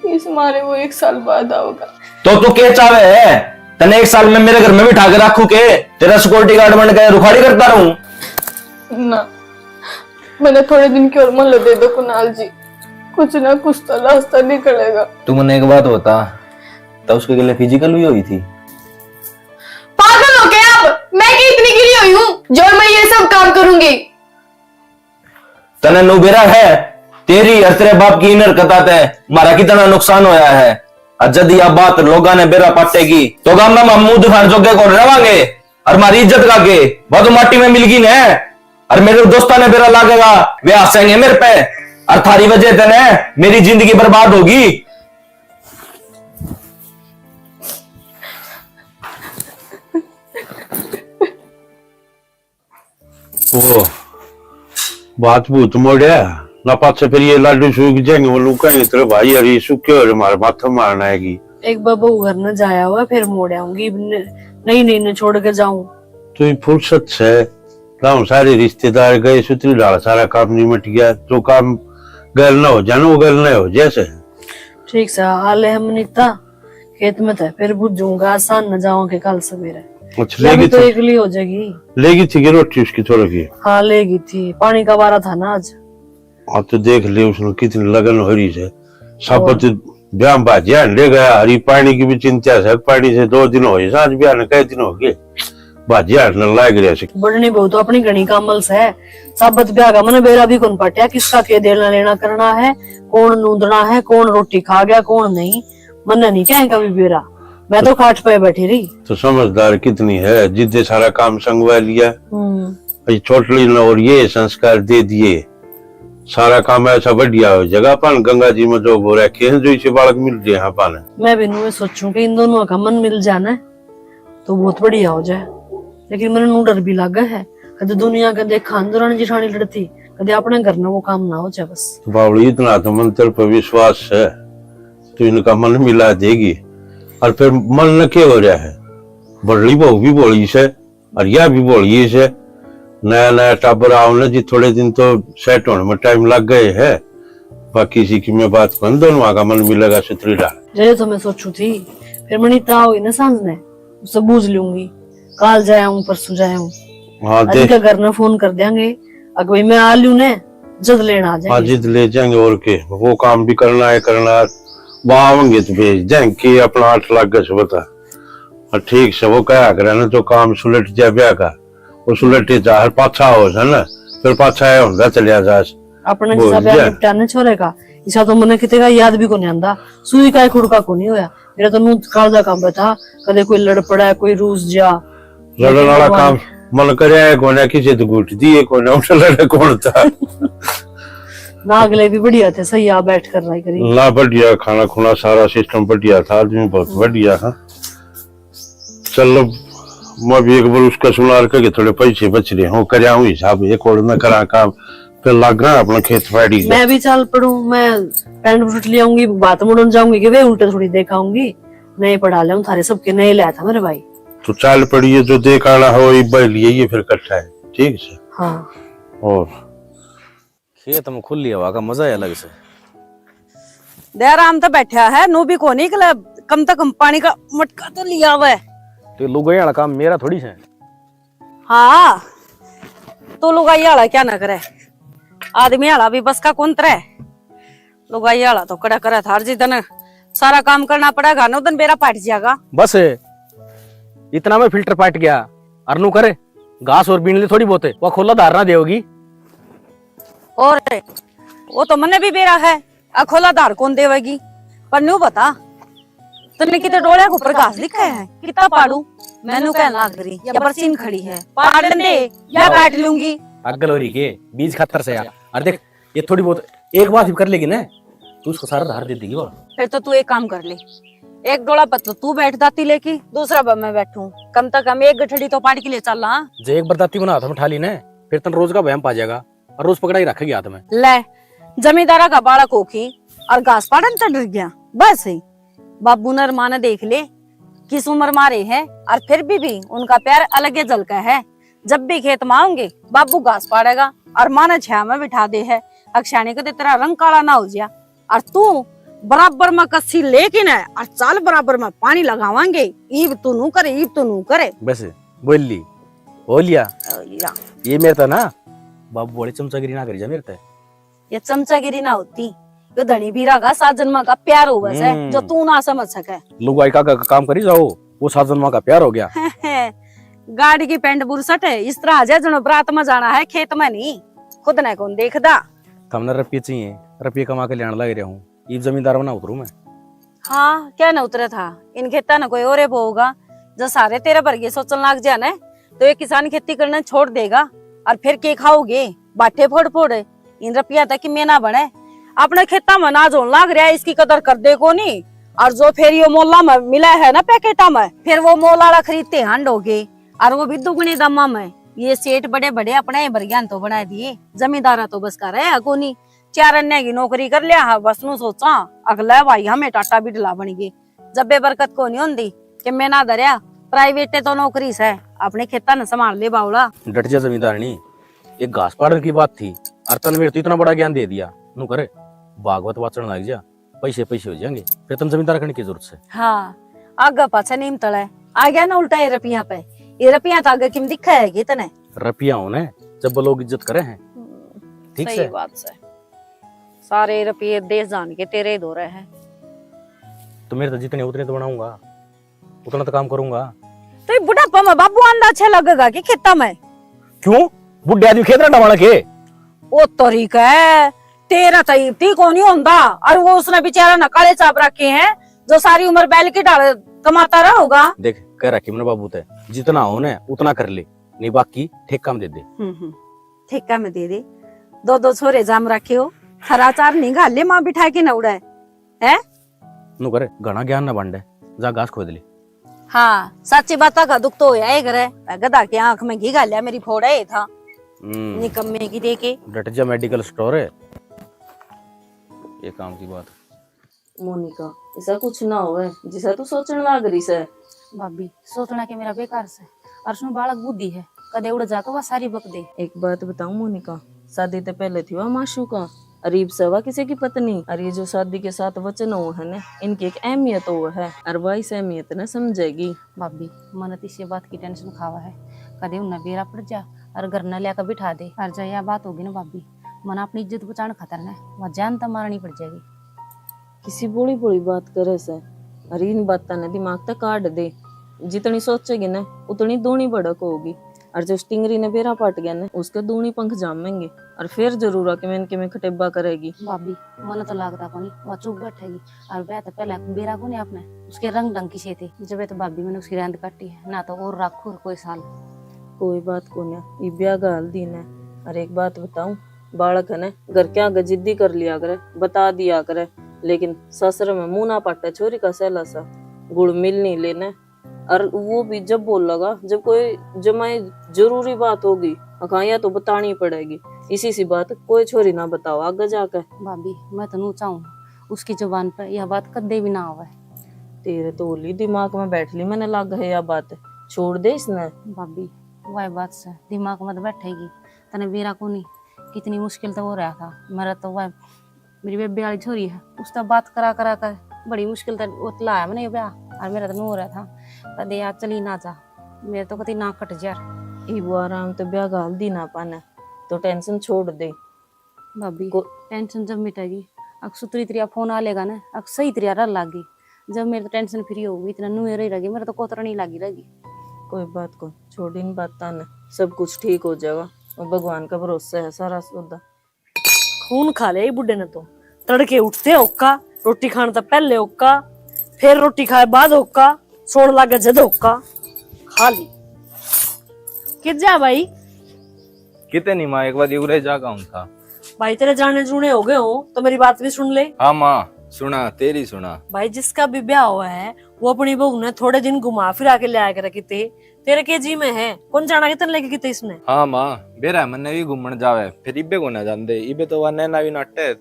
इस मारे वो एक साल बाद आओगा। तो तू के चावे है? तने एक साल में मेरे घर में बिठा के रखू के? तेरा सिक्योरिटी गार्ड बन के रुखाड़ी करता रहूं? ना, मैंने थोड़े दिन की और मोहलत दे दो कुणाल जी, कुछ ना कुछ तो रास्ता निकलेगा। तू मने एक बात बता, तो उसके गले फिजिकल भी हुई थी। पागल हो क्या आप? मैं क्या इतनी गिरी हुई हूँ जो मैं ये सब काम करूंगी? तने नु बेरा है, तेरी और तेरे बाप की इन हरकतां ते म्हारा कितना नुकसान होया है। और जद या बात लोगां ने बेरा पाटेगी, तो गाम में हम मुंह दिखाण जोगे कौन रवांगे? और म्हारी इज्जत का के? वह तो माटी में मिल गई ने। और मेरे दोस्तां ने बेरा लागेगा, वे हंसेंगे मेरे पे। और थारी वजह ते ने मेरी जिंदगी बर्बाद होगी। ओ, बात भूत मोड़या ना, पाछे फिर ये लाडू सूख जाएंगे, वो लोग कहेंगे, "तेरे भाई यार, ये सूखे हो रहे, हमारे माथे मारना है कि।" एक बार बहू घर न जाया हुआ, फिर मोड़ आऊंगी। न-, नहीं, नहीं, न छोड़ के जाऊं। तो ये फुर्सत से, गाँव सारे रिश्तेदार गए, सुतरी ढाल सारा काम निमट गया, जो काम गैल ना हो जाए ना, वो गैल ना हो जैसे। ठीक सा हाल है, हम नीता खेत में था, फिर बुझूंगा, आसान न जाऊं के कल सवेरे। अच्छा, या भी लेगी तो थी, एकली हो जाएगी। लेगी थी कि रोटी उसकी थोड़ी की? हाँ, लेगी थी, पानी का वारा था ना आज। हाँ, तो देख ले उसने कितनी लगन हो रही है। साबत और ब्याह में भाजिया ले गया, हरी पानी की भी चिंता है, पानी से दो दिन हो गए, सांझ ब्याह ने कै दिन हो गए, भाजिया ने लाग रहा से। बढ़नी बहू तो अपनी घणी कामल से। साबत ब्याह का मने बेरा भी कौन पाटिया, किसका के देना लेना करना है, कौन नूंदना है, कौन रोटी खा गया, कौन नहीं, मन्ने नहीं क्या कभी बेरा। मैं तो खाट पे बैठी रही। तो समझदार कितनी है, जिद्दे सारा काम संगवा लिया। हम्म। ये छोटली ने और ये संस्कार दे दिए। सारा काम ऐसा बढ़िया हो जाएगा, अपन गंगा जी में जो हो रखे हैं, जो इसे बालक मिल रहे हैं अपन। मैं भी न्यू सोचूं कि इन दोनों का मन मिल जाना है, तो बहुत बढ़िया हो जाए। लेकिन मैंने नू डर भी लगा है, कदे दुनिया का देखा, दुरानी जिठानी लड़ती, कदे अपने घर में वो काम ना हो जाए बस। तो बावली, इतना तो मंत्र पर विश्वास है, तो इनका मन मिला देगी। और फिर मन न के हो रहा है, बड़ली बहू भी भोली से, और या भी भोली से। नया नया टाबर आओ ना जी, थोड़े दिन तो सेट होने में टाइम लग गए है। बाकी इसी की मैं बात बन, दोनों आगा मन मिलेगा सुथरी डाल। जय तो मैं सोचू थी, फिर मनी ता होई ना सांझ ने, उससे बूझ लूंगी। काल जाया हूँ, परसों जाया हूँ। हाँ, अरे देख। इनका घर ना फोन कर देंगे, अगर भाई मैं आ लूँ ने, जद लेना आ हाँ, जाएंगे। जिद ले जाएंगे और के, वो काम भी करना है, करना है। वहाँ आवेंगे तो भेज देंगे कि अपना आठ लाख गस बता। और ठीक से वो कहा करे ना, जो काम सुलट जा ब्याह का, वो सुलटे जा, हर पाछा हो से ना, फिर पाछा आया होंदा चलिया जा। अपना बोल जिसा ब्याह जा। निपटा ना छोरे का, इसा तो मने किते का याद भी कोनी आंदा। सुई का ही खुड़का कोनी होया। मेरा तो नूत कालजा काम पे था, कदे कोई लड़ पड़ा, कोई रूस जा। लड़न वाला भगवान। काम मन करे है कोने, किसी तो घुट दिए कोने, उठ लड़े कौन था। ना अगले भी बढ़िया थे, सही आ बैठ कर रहा करी। ना बढ़िया, खाना खुना सारा सिस्टम बढ़िया था, आदमी बहुत बढ़िया था। चल, अब मैं भी एक बार उसका सुनार करके थोड़े पैसे बच रहे हो, करया हूँ हिसाब, एक और मैं करा काम, फिर लाग रहा अपना खेत पाड़ी का। मैं भी चल पड़ूं, मैं पैंट बूट ले आऊंगी, बात मुड़न जाऊंगी कि वे उल्टे थोड़ी देख आऊंगी। नए पड़ा ले थारे सबके, नए लाया था मेरे भाई। तो चाल पड़िए, जो देख आना हो, इब्बा ही लिए, ये फिर इकट्ठा है, ठीक से? हाँ। और खेत में खुली हवा का मजा ही अलग से। दयाराम तो बैठा है, नू भी कोनी निकले, कम से कम पानी का मटका तो लिया हुआ है। तो लुगाई वाला काम मेरा थोड़ी से। हाँ, तू लुगाई वाला क्या ना करे, आदमी वाला भी बस का कौन तरे। लुगाई वाला तो कड़ा करे थार जी, तने सारा काम करना पड़ेगा ना, उदन बेरा पाट जाएगा। बस इतना में फिल्टर पाट गया, अरनू करे घास और बीन ले थोड़ी बहुत, वो खोला धार ना देगी। और वो तो मन्ने भी बेरा है, अखोला धार कौन देवेगी? पर न्यू बता, तन्ने किते डोलिया के ऊपर घास दिखा है? कितना पाड़ू? मैनू कहन लाग रही, या बरसीन खड़ी है, पाड़न दे, या काट लूंगी। पागल हो रही के? बीज खातर से यार। और देख, ये थोड़ी बहुत एक बार भी कर लेगी ना, तू उसको सारा धार दे देगी। और फिर तो तू एक काम कर ले, एक डोला पर तो तू बैठ दाती लेके, दूसरा पर मैं बैठूं, कम से कम एक गठड़ी तो पाड़ के ले चल। हाँ, जे एक बार दाती बना हाथ में उठा ली ना, फिर तन रोज का वहम पा जाएगा। और रोज पकड़ा ही रखेगी हाथ में। ले, जमींदारा का बालक होके और घास पाड़न चढ़ गया। बस ही बाबू ने और माँ ने देख ले, किस उम्र मारे है, और फिर भी, भी उनका प्यार अलग ही झलका है। जब भी खेत में आऊंगे, बाबू घास पाड़ेगा और माँ ने छाया में बिठा दे है। अक्षाणी को तो तेरा रंग काला ना हो जिया। और तू बराबर में कस्सी लेके ना और चाल बराबर में पानी लगावांगे। ईब तू नू करे, ईब तू नू करे। बस बोल ली, हो लिया। हो लिया। ये मेरे तो ना बाबू वाली चमचागिरी ना करी जा मेरे ते। ये चमचागिरी ना होती, तो धनी बीरा का सात जन्मा का प्यार होवे से, हम्म। जो तू ना समझ सके। लुगाई का, का काम करी जाओ, वो सात जन्मा का प्यार हो गया। गाड़ी की पैंट बुरसट है, इस तरह आ जा जनो बरात में जाना है, खेत में नहीं। खुद ने कौन देखदा? थमने रुपये चाहिए, रुपये कमा के लेने लग रहा हूँ, इब जमींदार बना उतरू मैं। हाँ, क्या ना उतरे था, इन खेता ने कोई और बोगा। जो सारे तेरे वर्गे सोचन लाग जा ना, तो ये किसान खेती करना छोड़ देगा। और फिर के खाओगे? बाटे फोड़ फोड़। इन रुपया तक की मेना बने, अपने खेता में अनाज होने लाग रहा है, इसकी कदर कर दे कोनी। और जो फिर यो मोला में मिला है ना पैकेटा में, फिर वो मोल आला खरीदते हांडोगे, और वो भी दुगने दामा में। ये सेठ बड़े बड़े अपने ही बरग्यान तो बना दिए, जमींदारा तो बस का रहा कोनी। चार अन्य की नौकरी कर लिया है, बस नू सोचा, अगला भाई हमें टाटा बिडला बन गए। जब बेबरकत को नहीं होंदी कि मैं ना धरया, प्राइवेट तो नौकरी से, अपने खेता ने संभाल ले बावला। डट जा जमींदारनी, एक घास पाड़न की बात थी, और तन मेरे तो इतना बड़ा ज्ञान दे दिया। नू करे, भागवत वाचन लग जा, पैसे पैसे हो जाएंगे, फिर तन जमींदार करने की जरूरत है। हाँ, आगे पाछे नीम तले, आ गया ना उल्टा ये रुपया पे। ये रुपया तो आगे किम दिखा है कि तने? रुपया होने जब लोग इज्जत करे हैं। हम्म, ठीक सही से। बात से। सारे रुपये देश जान के तेरे ही दो रहे हैं। तो मेरे तो जितने उतने तो बनाऊंगा, उतना तो काम करूंगा। तो ये बुढ़ापा में बाबू आंदा अच्छा लगेगा कि खेता में? क्यों? बुढ़े आदमी खेत रंडा वाला के? ओ तरीका है, तेरा तो इब ती कोनी होंदा, और वो उसने बेचारा ने काले चाप रखे हैं, जो सारी उम्र बैल की ढाल कमाता रहा होगा। देख, कह रखी मैंने बाबू ते, जितना हो ना उतना कर ले, नहीं बाकी ठेका में दे दे। हम्म, हम्म, ठेका में दे दे। दो दो छोरे जाम रखे हो, हरा चार नहीं घाल ले माँ बिठा के न उड़े, है? नु करे, घना ज्ञान ना बांटे, जा घास खोद ले। हाँ, सच्ची बात का दुख तो होया है घरे। गधा के आंख में घी घाल्या मेरी फोड़ा है था। हम्म। निकम्मे की देके। डट जा, मेडिकल स्टोर है। ये काम की बात। मोनिका, ऐसा कुछ ना होवे जिसा तू सोचण लाग रही से। भाभी, सोचना के मेरा बेकार से, और उसमें बालक बुद्धि है, कदे उड़ जाके वह सारी बक दे। एक बात बताऊं मोनिका, शादी ते पहले थी वह माशूका, और इब से वह किसी की पत्नी। और ये जो शादी के साथ वचन हो है ना, इनकी एक अहमियत हो है, और वह इस अहमियत ने समझेगी। भाभी, मन तो इसी बात की टेंशन खावा है, कदे उन्हें बेरा पड़ जा और घर न लिया बिठा दे। और जब यह बात होगी ना भाभी, मन अपनी इज्जत बचाने खातर ना वह जान तो मारनी पड़ जाएगी। किसी भोली भोली बात करे से, अरे इन बातां ने दिमाग तक काट दे। जितनी सोचेगी ना उतनी दूनी भड़क होगी। और जो स्टिंगरी ने बेरा पाट गया ना, उसके दूनी पंख जामेंगे। और फिर जरूर आके मैं इनके में खटेबा करेगी। भाभी, मन तो लागता कोनी वह चुप बैठेगी। और वह तो पहले बेरा कोनी आपने उसके रंग ढंग की से थे। जब तो भाभी मैंने उसकी रहंद काटी है ना, तो और रखू कोई साल। कोई बात कोनी, ये ब्याह का हल दिन है। और एक बात बताऊं, बालक है ना, घर के आगे जिद्दी कर लिया करे, बता दिया करे, लेकिन ससुर में मुंह ना पाटे छोरी का सहला सा, गुड़ मिल नहीं लेने। और वो भी जब बोलेगा, जब कोई जमाई जरूरी बात होगी, अखाइया तो बतानी पड़ेगी। इसी सी बात कोई छोरी ना बताओ आगे जाके। भाभी, मैं तो नू चाहूँ उसकी जुबान पे यह बात कदे भी ना आवे। तेरे तो होली दिमाग में बैठ ली, मैंने लाग है यह बात, छोड़ दे इसने। भाभी, वह बात से दिमाग में तो बैठेगी, तने बेरा कोनी कितनी मुश्किल तो हो रहा था। मेरा तो वह मेरी बेबे वाली छोरी है, उससे बात करा करा कर बड़ी मुश्किल तै वो लाया मैंने ये ब्याह, और मेरा तो नू हो रहा था। कदे यार चली ना जा, मेरे तो कति ना कट जा। इब वो आराम तो ब्याह घाल दी ना पाने, तो टेंशन छोड़ दे। भाभी, को- टेंशन जब मिटेगी, अक सुतरी तरिया फोन आ लेगा ना, अक सही तरिया रह लागी। जब मेरे तो टेंशन फ्री होगी, इतना नुए रही रहेगी, मेरा तो कोतरा नहीं लागी रहेगी। कोई बात को छोड़, इन बातां ने सब कुछ ठीक हो जाएगा, और भगवान का भरोसा है सारा सौदा। खून खा लिया ये बुड्ढे ने तो। तड़के उठते होका, रोटी खाने तक पहले होका, फिर रोटी खाए बाद होका, सोण लागे जद होका। खा ली। कित जा भाई? किते नहीं माँ, एक बार उरे जा का हूँ था। भाई तेरे जाने जूने हो गए हो तो मेरी बात भी सुन ले। हाँ माँ, सुना, तेरी सुना। भाई जिसका भी ब्याह हुआ है वो अपनी बहू ने थोड़े दिन घुमा फिरा के ले आया करे किते। तेरे के जी में है, कौन जाना कितने लेके किते इसने? हाँ माँ, बेरा मन्ने भी घूमण जावे, फिर इबे को ना जांदे, इबे तो वा नैना भी नाटे।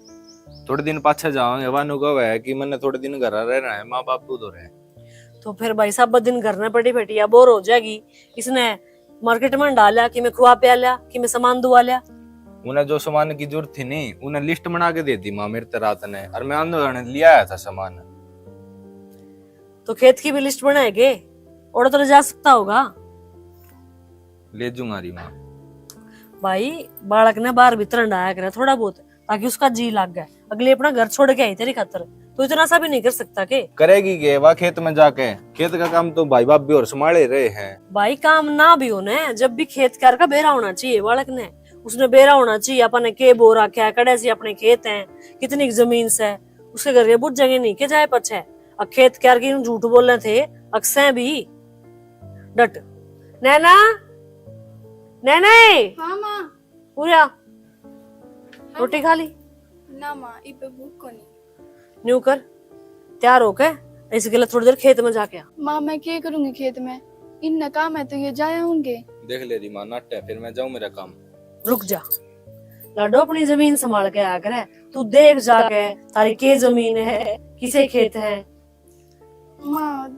थोड़े दिन पाछे जावांगे, वा नु कहे कि मन्ने थोड़े दिन घर रहना है, माँ बाप दूर है। तो फिर भाई साहब दिन घर में पड़ी बैठी या बोर हो जाएगी, इसने मार्केट में डाल लिया कि मैं खुआ प्या लिया कि मैं सामान दुआ लिया। उन्हें जो सामान की जरूरत थी नहीं, उन्हें लिस्ट बना के दे दी माँ मेरे ते रात ने, और मैं आंदो जाने लिया आया था सामान। तो खेत की भी लिस्ट बनाएगे, और तो ले जा सकता होगा। ले जूंगा री माँ। भाई, बालक ने बाहर भीतर हंडाया करे थोड़ा बहुत, ताकि उसका जी लाग जाए। अगली अपना घर छोड़ के आई तेरी खातर, तू इतना सा भी नहीं कर सकता के? करेगी के वा खेत में जाके? खेत का काम तो भाई भाभी और संभाले रहे हैं। भाई, काम ना भी हो ना, जब भी खेत क्यार का बेरा होना चाहिए बालक ने। उसने बेरा होना चाहिए, अपन ने के बो रखा है, कड़े से अपने खेत हैं, कितनी जमीन से, उसके घर के बुझेंगे नहीं के जाए पछे। और खेत क्यार की झूठ बोलने थे अक्सर भी। डट। नैना, नैना, हाँ माँ। पूरा हाँ रोटी माँ। खा ली? ना माँ, इब भूख को नहीं। न्यू कर, तैयार होके इस गले थोड़ी देर खेत में जाके आ। माँ, मैं क्या करूंगी खेत में? इनने काम है तो ये जाया होंगे। देख ले री माँ, नाटे, फिर मैं जाऊं मेरा काम। रुक जा लाडो, अपनी जमीन संभाल के आया करे। तू देख जाके, तारी के जमीन है, किसे खेत है। माँ।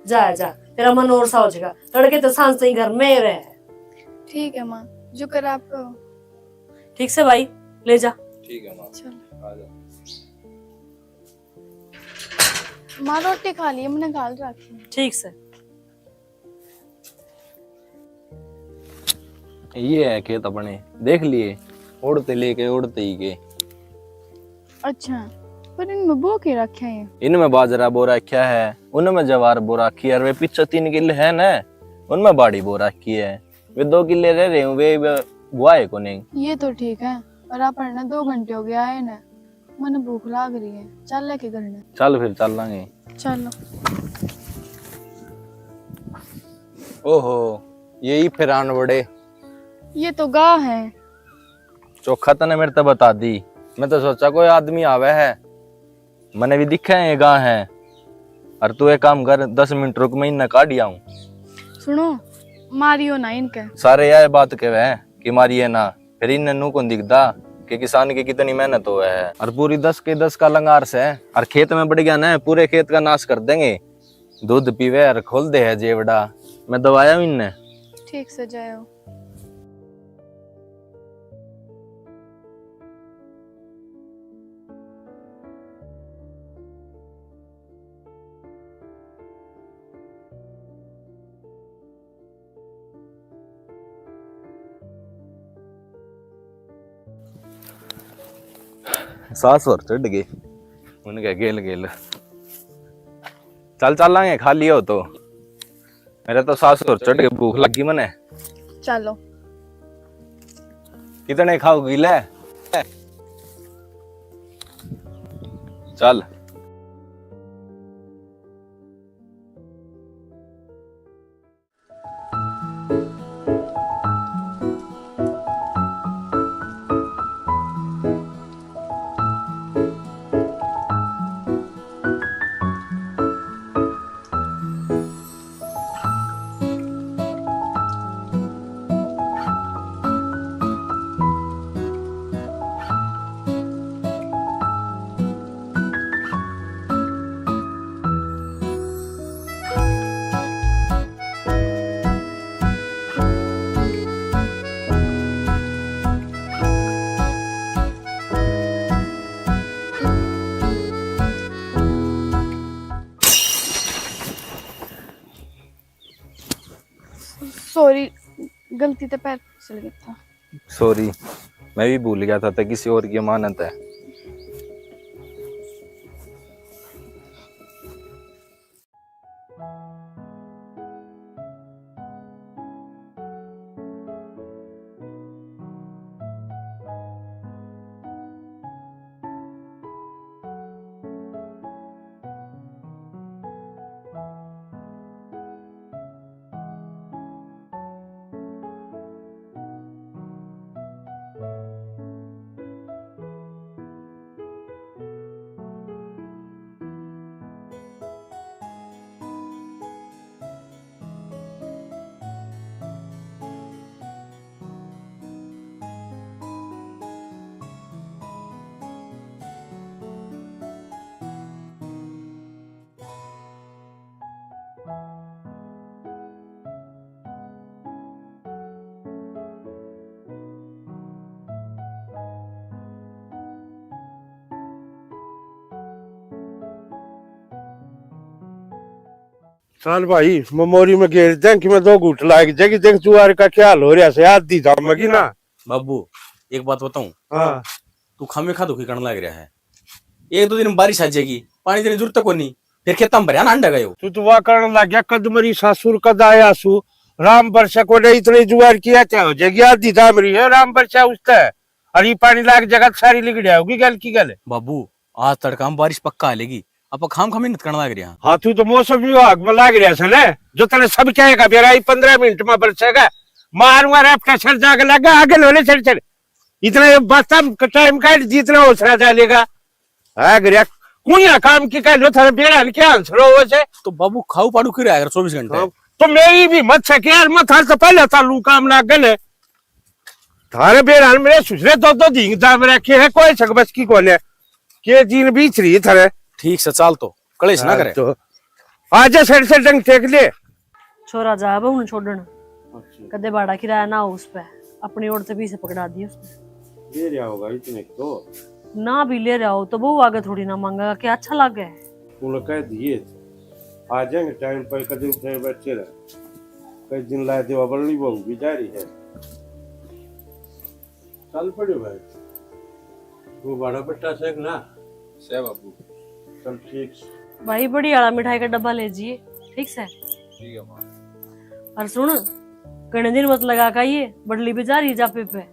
जा, जा, तेरा मन और सा हो जाएगा। तड़के तो सांझ ताई घर में ही रहे। ठीक है माँ, जो कर आप कहो। ठीक से भाई, ले जा। ठीक है माँ। चल। आ जा। माँ, रोटी खा ली, मैंने घाल रखी है। ठीक से। ये है खेत अपने, देख लिए, ओढ़ते लेके ओढ़ते ही के। अच्छा, पर इनमें बो के रखे हैं? इनमें बाजरा बो रखा है, उनमें जवार बो रखी है, और वे पीछे तीन किले है ना, उनमें बाड़ी बो रखी है। वे दो किले रह रहे हैं, वे, वे बुआए को नहीं। ये तो ठीक है, पर अपन ने दो घंटे हो गया आए ना, मने भूख लाग रही है, चल लेके घर ने। चल फिर चल लांगे। चलो। ओहो, यही फिर आन बड़े। ये तो गाय है। चोखा तने मेरे ते बता दी, मैं तो सोचा कोई आदमी आवे है, मने भी दिखे है ये गाय है। और तू एक काम कर, दस मिनट रुक, मैं इन्हें काढ़ आऊं। सुनो, मारियो ना इनके। सारे यह बात कहवे हैं कि मारिए ना, फिर इन्हें नू कौन दिखदा कि किसान की कितनी मेहनत होवे है। और पूरी दस के दस का लंगार से, और खेत में बढ़ गया ना, पूरे खेत का नाश कर देंगे। दूध पीवे और खोल दे है जेवड़ा। मैं दवाया हूँ इन्हें। ठीक से जायो। सास और चढ़ गई उनके गेल गेल। चल चलांगे, खा लियो तो। मेरे तो सास और चढ़ के भूख लगी मने। चलो। कितने खाओगी ले? चल। सॉरी, गलती से पैर फिसल गया था। सॉरी, मैं भी भूल गया था, तै किसी और की अमानत है। चल भाई, ममोरी में घेर दें कि मैं दो घूट लाग जाएगी। देख जुआर का क्या हाल हो रहा है, आधी जामेगी ना। बाबू, एक बात बताऊं? हाँ। तू खामे खा दुखी करण लाग रहा है। एक दो दिन में बारिश आ जाएगी, पानी देने की जरूरत तो कोनी, फिर खेतां में भरया ना अंडा गयो। तू तो वा करण लाग गया, कद मरी सासुर कद आया सु, राम बरसा को नहीं इतने जुगाड़ किया, क्या हो जाएगी? आधी दाम रही है राम बरसा उसते, और ये पानी लाग जगह सारी लिगड़िया होगी गल की गल। बाबू, आज तड़का में बारिश पक्का आ लेगी, आप खाम खा मेहनत करने लाग रहा। हाँ, तू तो मौसम विभाग में लाग रहा है ना, जो तने सब कहेगा बेरा ही पन्द्रह मिनट में बरसेगा, मारूंगा रैप्टर सर जाके लगा आगे लोले सर सर। इतना ये बस्ता टाइम काट जितना हौसला डालेगा। आ गया, कुणिया काम की कह लो, थारे बेरा ने क्या आंसर हो वैसे? तो बाबू खाऊ पाड़ू की रहा है चौबीस घंटे। हाँ, तो मेरी भी मत सके यार, मैं थारे से पहले चालू काम लाग गए। थारे बेरा ने मेरे सुसरे दो दो दिन दाम रखे हैं, कोई सक बस की कोने। के दिन बीच रही थारे। ठीक से चाल तो, कलेश ना हाँ, करे। तो आजा सर से डंग टेक ले। छोरा जा बहू ने छोड़न, अच्छा। कदे भाड़ा किराया ना हो उस पे, अपनी ओर से भी से पकड़ा दिए उसने। ले रहा होगा इतने को। ना भी ले रहा हो तो बहू आगे थोड़ी ना मांगेगा, क्या अच्छा लागे? तूने कह दिए, आ जाएंगे टाइम पर, कदे उठे बैठे रहे, कई दिन लाए देवा बल्ली बहू भी जा रही है। चल पड़े भाई, वो बड़ा बेटा से ना। से बाबू। चल ठीक से। भाई, बड़ी आला मिठाई का डब्बा ले जिए, ठीक से? ठीक है माँ। और सुन, घणे दिन मत लगा का ये बडली भी जा रही जापे पे,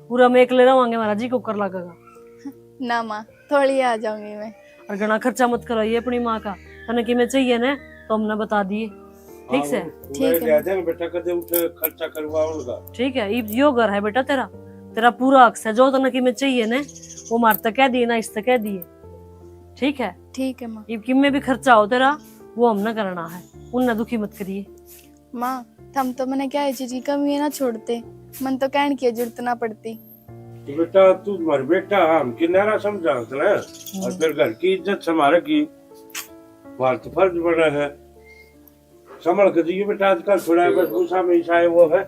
पूरा मैं एकले रवांगे, हमारा जी कोकर लागेगा। ना माँ, थोड़ी आ जाऊंगी मैं। और घणा खर्चा मत कराइए अपनी माँ का, तने किमे चाहिए ना तो हमने बता दिए, ठीक से? ठीक है। ले जाएंगे बेटा, कदे उठे खर्चा करवा उनका। ठीक है, इब यो घर है बेटा तेरा, तेरा पूरा हक से, जो तने किमे चाहिए ना वो मार तक कह दिए ना, इस तक कह दिए, ठीक है? ठीक है माँ। इब किमे भी खर्चा हो तेरा, वो हमने करना है, उनने दुखी मत करिए। माँ, थम तो मने क्या चीज की कमी है ना छोड़ते, मन तो कहने की जरूरत ना पड़ती। तो बेटा, तू मर बेटा, हम किनारा समझा ना, और फिर घर की इज्जत संभाले की बात तो फर्ज बना है। संभल के जियो बेटा, आजकल थोड़ा बस गुस्सा में ईसा वो है।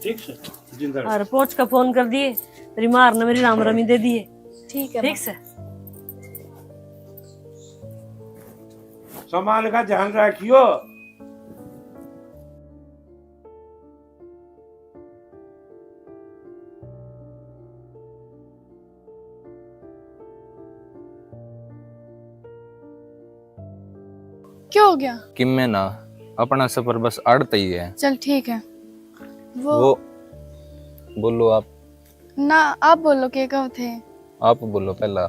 ठीक से, जिंदा रहो। और पहुंच का फोन कर दिए, तेरी मार ने मेरी राम रमी दे दिए। ठीक है ठीक माँ। से। सामान का ध्यान रखियो। क्या हो गया? किम्मे ना, अपना सफर बस आड़त ही है। चल ठीक है। वो वो, बोलो आप। ना, आप बोलो, के कहो थे? आप बोलो पहला।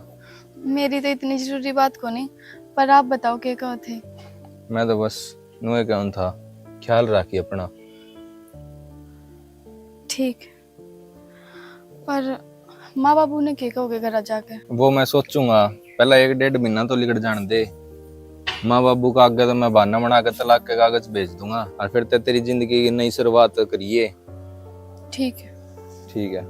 मेरी तो इतनी जरूरी बात को नहीं, पर आप बताओ, के कहो थे? मैं तो बस नुए कहूँ था, ख्याल राखी अपना। ठीक, पर माँ बाबू ने के कहोगे घर जाके? वो मैं सोचूंगा, पहला एक डेढ़ महीना तो लिकड़ जान दे। माँ बाबू का आगे तो मैं बहाना बना के तलाक के कागज भेज दूंगा और फिर ते तेरी जिंदगी की नई शुरुआत करिए। ठीक है। ठीक है।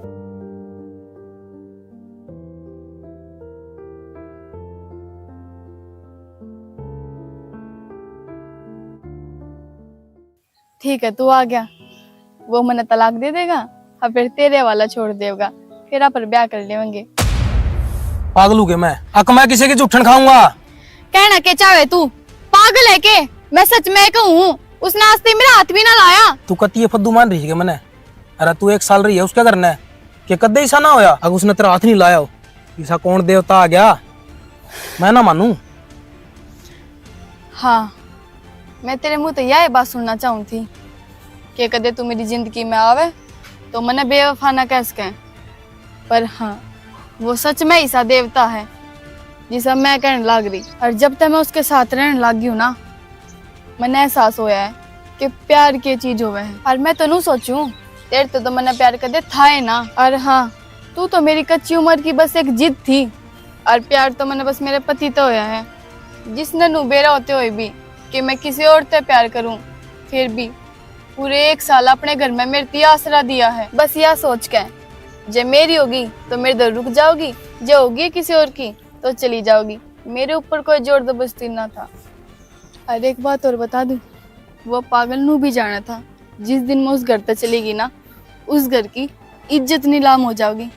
ठीक है, तू आ गया, वो मने तलाक दे देगा और फिर तेरे वाला छोड़ देगा, फिर आप ब्याह कर लेंगे। पागल हो गया मैं, अक मैं किसी की जूठन खाऊंगा? कहना के चाहे तू, पागल है के? मैं सच में कहूँ, उसने आज तक मेरा हाथ भी ना लाया। तू कती ये फद्दू मान रही है के मने? अरे तू एक साल रही है उसके घर ने, के कदे ऐसा ना होया अगर उसने तेरा हाथ नहीं लाया हो? ऐसा कौन देवता आ गया, मैं ना मानू। हाँ, मैं तेरे मुंह तो यह बात सुनना चाहूँ थी कि कदे तू मेरी जिंदगी में आवे तो मने बेवफा ना कह सके, पर हाँ, वो सच में ऐसा देवता है जिसा मैं कहने लाग रही। और जब तक मैं उसके साथ रहने लाग गई हूँ ना, मने एहसास होया है कि प्यार के चीज होवे है। और मैं तो नू सोचूं, तेरे तो, तो मने प्यार कदे था ही ना। और हाँ, तू तो मेरी कच्ची उम्र की बस एक जिद थी, और प्यार तो मने बस मेरे पति तो होया है, जिसने नू बेरा होते हुए भी कि मैं किसी और ते प्यार करूं, फिर भी पूरे एक साल अपने घर में मेरे ती आसरा दिया है। बस या सोच के, जे मेरी होगी तो मेरे दर रुक जाओगी, जे होगी किसी और की तो चली जाओगी। मेरे ऊपर कोई जोर जबरदस्ती ना था। और एक बात और बता दूं, वो पागल नू भी जाना था, जिस दिन मैं उस घर तक चली गई ना, उस घर की इज्जत नीलाम हो जाओगी।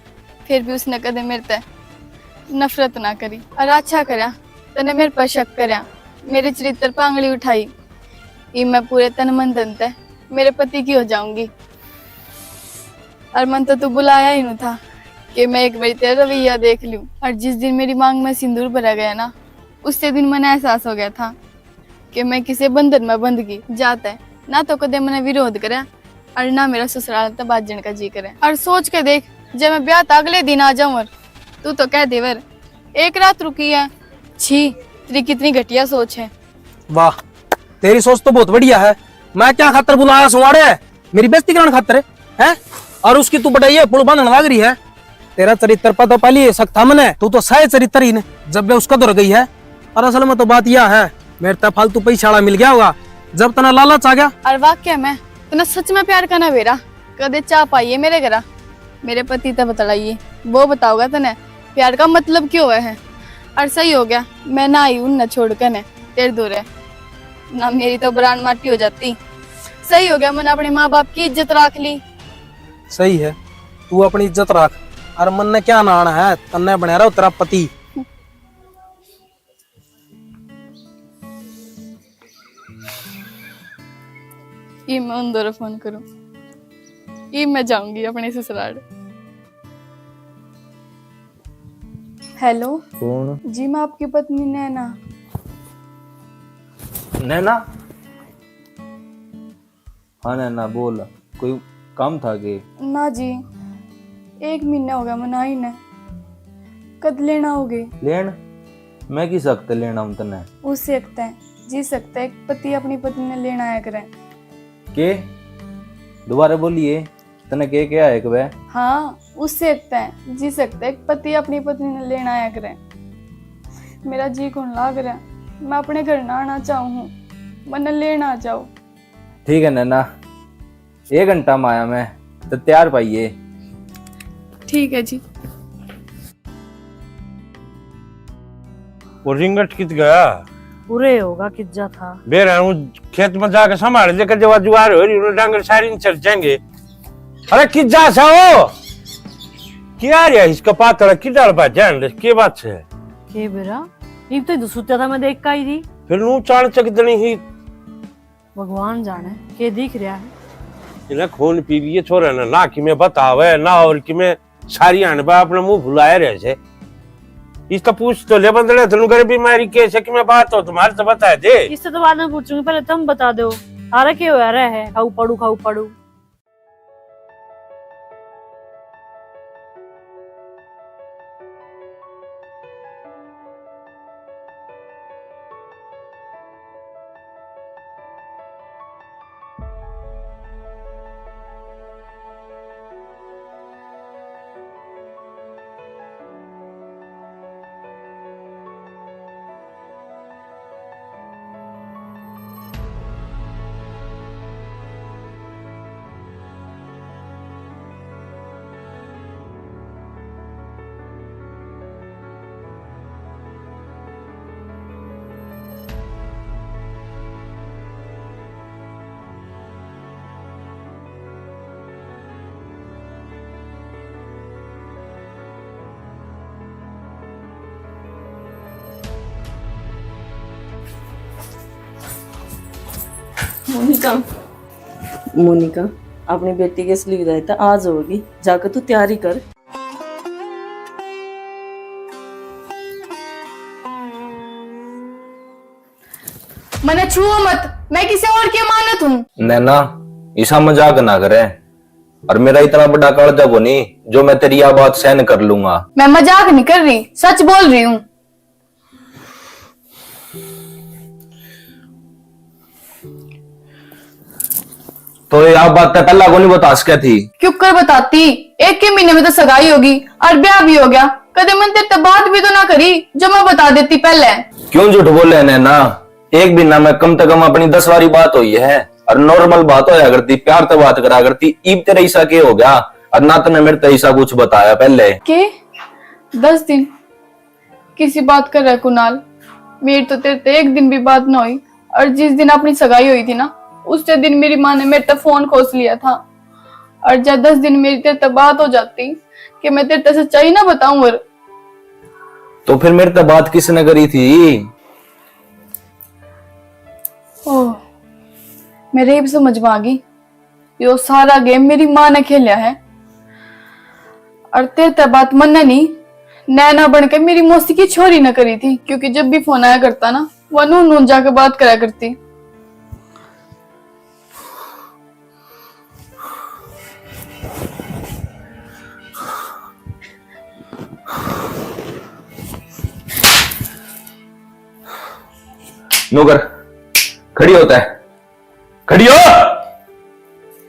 फिर भी उसने कदे मेरे ते नफरत ना करी। और अच्छा करया, तने मेरे पर शक करया, मेरे चरित्र पर आंगली उठाई। इब मैं पूरे तन मन धन ते मेरे पति की हो जाऊंगी। और मन तो तू बुलाया ही नहीं था, कि मैं एक बार तेरा रवैया देख लूं। और जिस दिन मेरी मांग में सिंदूर भरा गया ना, उससे दिन मैंने एहसास हो गया था कि मैं किसी बंधन में बंध गई। जाता है ना, तो कदे मैंने विरोध करे और ना मेरा ससुराल तो बाजन का जी करे। और सोच के देख, जब मैं ब्याह तो अगले दिन आ जाऊं और तू तो कह देवर एक रात रुकी है। छी, तेरी कितनी घटिया सोच है। वाह, तेरी सोच तो बहुत बढ़िया है। मैं क्या खातर बुलाया सुवाड़े? मेरी बेइज्जती कराने खातर है, हैं? और उसकी तू बटाई है, पुल बांधने लग रही है। तेरा चरित्र पर तो पहले ही शक था मने, तू तो सह चरित्र ही ने, जब वे उसका दौर गई है। और असल में तो बात यह है, मेरे ते फालतू पैसा वाला मिल गया होगा, जब तना लालच आ गया। और वाकई में, तने सच में प्यार करना बेरा, कदे चाह पाइए मेरे घरा। मेरे पति तै बतलाइए, वो बताओगा तने प्यार का मतलब क्यों है। और सही हो गया, मैं ना आई उन छोड़ के ने तेरे दो रहे, ना मेरी तो बरान माटी हो जाती। सही हो गया, मैंने अपने माँ बाप की इज्जत रख ली। सही है, तू अपनी इज्जत रख, और मन ने क्या नाना है, तन्ने बना रहा तेरा पति। ई मैं उन दौरे फोन करूं, ई मैं जाऊंगी अपने ससुराल। हेलो। कौन? जी, मैं आपकी पत्नी नैना। नैना? हाँ नैना, बोल, कोई काम था के? ना जी, एक महीना हो गया मना ही ने। कद लेना होगे? लेन? मैं किस हक तै लेना हूँ तन्ने? उस हक तै, जिस हक तै एक पति अपनी पत्नी ने लेना आया करे। के? दोबारा बोलिए, तन्ने के क्या है के? हाँ, उस हक तै, जिस हक तै एक पति अपनी पत्नी ने लेना आया करे। मेरा जी कौन लाग रहा, मैं अपने घर ना आना चाहूँ हूँ, मन्ने लेना आ जाओ। ठीक है नैना, एक घंटा में आया मैं, तो तैयार पाइए। ठीक है जी। वो रिंगट कित गया? उरे होगा, कित जा था? बेरा हूँ खेत में जाके संभाल दे, कर जवा जुआर हो रही, उन्हें डांगर सारी नहीं चल जाएंगे। अरे कित जा सा हो? क्या रे इसका पातला किधर बा जान ले, के बात है? के बेरा? इब तो इधर सुत्या था, मैं देख का ही थी। फिर नू चाण चक दनी ही। भगवान जाने के दिख रहा है। इन्हें खून पी लिए छोरे ने, ना कि मैं बतावे, ना और कि मैं सारी आने बा अपने मुंह भुलाए रहे से। इसका पूछ तो ले बंदड़े, तनु घर बीमारी के से कि मैं बात हो तुम्हारे तो बता दे। इससे तो बाद में पूछूंगी, पहले तुम बता दो, थारा के हो रहा है, खाऊ पड़ू, खाऊ पड़ू। मोनिका, मोनिका, अपनी बेटी के असली विदाई तो आज होगी, जाकर तू तैयारी कर। मने छुओ मत, मैं किसी और की अमानत हूँ। नैना, इसा मजाक ना करे। और मेरा इतना बड़ा कालजा कोनी जो मैं तेरी या बात सहन कर लूंगा। मैं मजाक नहीं कर रही, सच बोल रही हूँ। तो ये आप बात तो पहला को नहीं बता सके थी? क्यों कर बताती? एक ही महीने में तो सगाई होगी और ब्याह भी हो गया। कदे मन तेरे तो बात भी तो ना करी जो मैं बता देती पहले। क्यों झूठ बोले नैना? एक महीना में कम से कम अपनी दस बारी बात हुई है और नॉर्मल बात होया करती, प्यार तो बात करा करती। इब तेरे ऐसा के हो गया और ना तने मेरे तो ऐसा कुछ बताया पहले? के दस दिन किसी बात कर रहा है कुणाल? मेरी तो तेरे ते एक दिन भी बात ना हुई। और जिस दिन अपनी सगाई हुई थी ना, उससे दिन मेरी माँ ने मेरे ते फोन खोस लिया था। और जब दस दिन मेरी तेरे ते बात हो जाती कि मैं तेरे ते सच्चाई ना बताऊं। और तो फिर मेरे ते बात किसने करी थी? ओह, मेरे इब समझ में आ गई। यो सारा गेम मेरी माँ ने खेलिया है। और तेरे ते बात मन्ने नहीं, नैना बन के मेरी मौसी की छोरी न करी थी, क्योंकि जब भी फोन आया करता ना, वह नून नून जाके बात करा करती। नौकर, खड़ी होता है, खड़ी हो,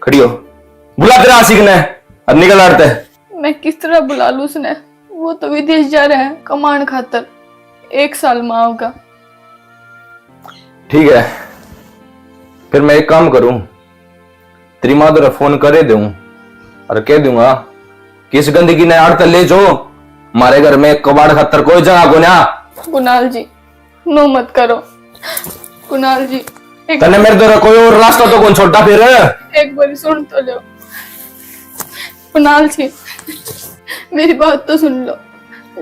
खड़ी हो, बुला तेरा आशिक ने, अब निकल आड़ते। मैं किस तरह बुला लूं उसने? वो तो विदेश जा रहा है कमाण खातर, एक साल में आओगा। ठीक है, फिर मैं एक काम करूं, तेरी माँ तेरा फोन करे दूं और कह दूंगा कि इस गंदगी ने आड़ तक ले जो, हमारे घर में कबाड़ खातर कोई जगह को ना। कुणाल जी, नो मत करो। कुणाल जी, एक तने मेरे द्वारा कोई और रास्ता तो कौन छोड़ता फिर? एक बार सुन तो लो। कुणाल जी, मेरी बात तो सुन लो।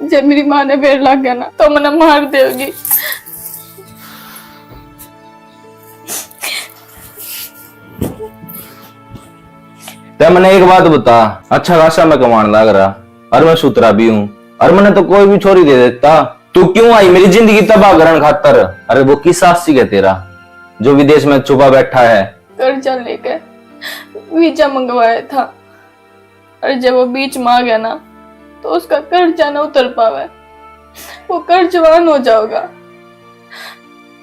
जब मेरी माँ ने बेर लग गया ना, तो मने मार देगी। ते मने एक बात बता, अच्छा खासा मैं कमाण लाग रहा, और मैं सुथरा भी हूँ, और मने तो कोई भी छोरी दे देता। तू क्यों आई मेरी जिंदगी तबाह करण खातर? अरे वो किस आशिक है तेरा जो विदेश में छुपा बैठा है? कर्जा लेके वीजा मंगवाया था, और जब वो बीच में आ गया ना, तो उसका कर्जा ना उतर पावे, वो कर्जवान हो जाओगा।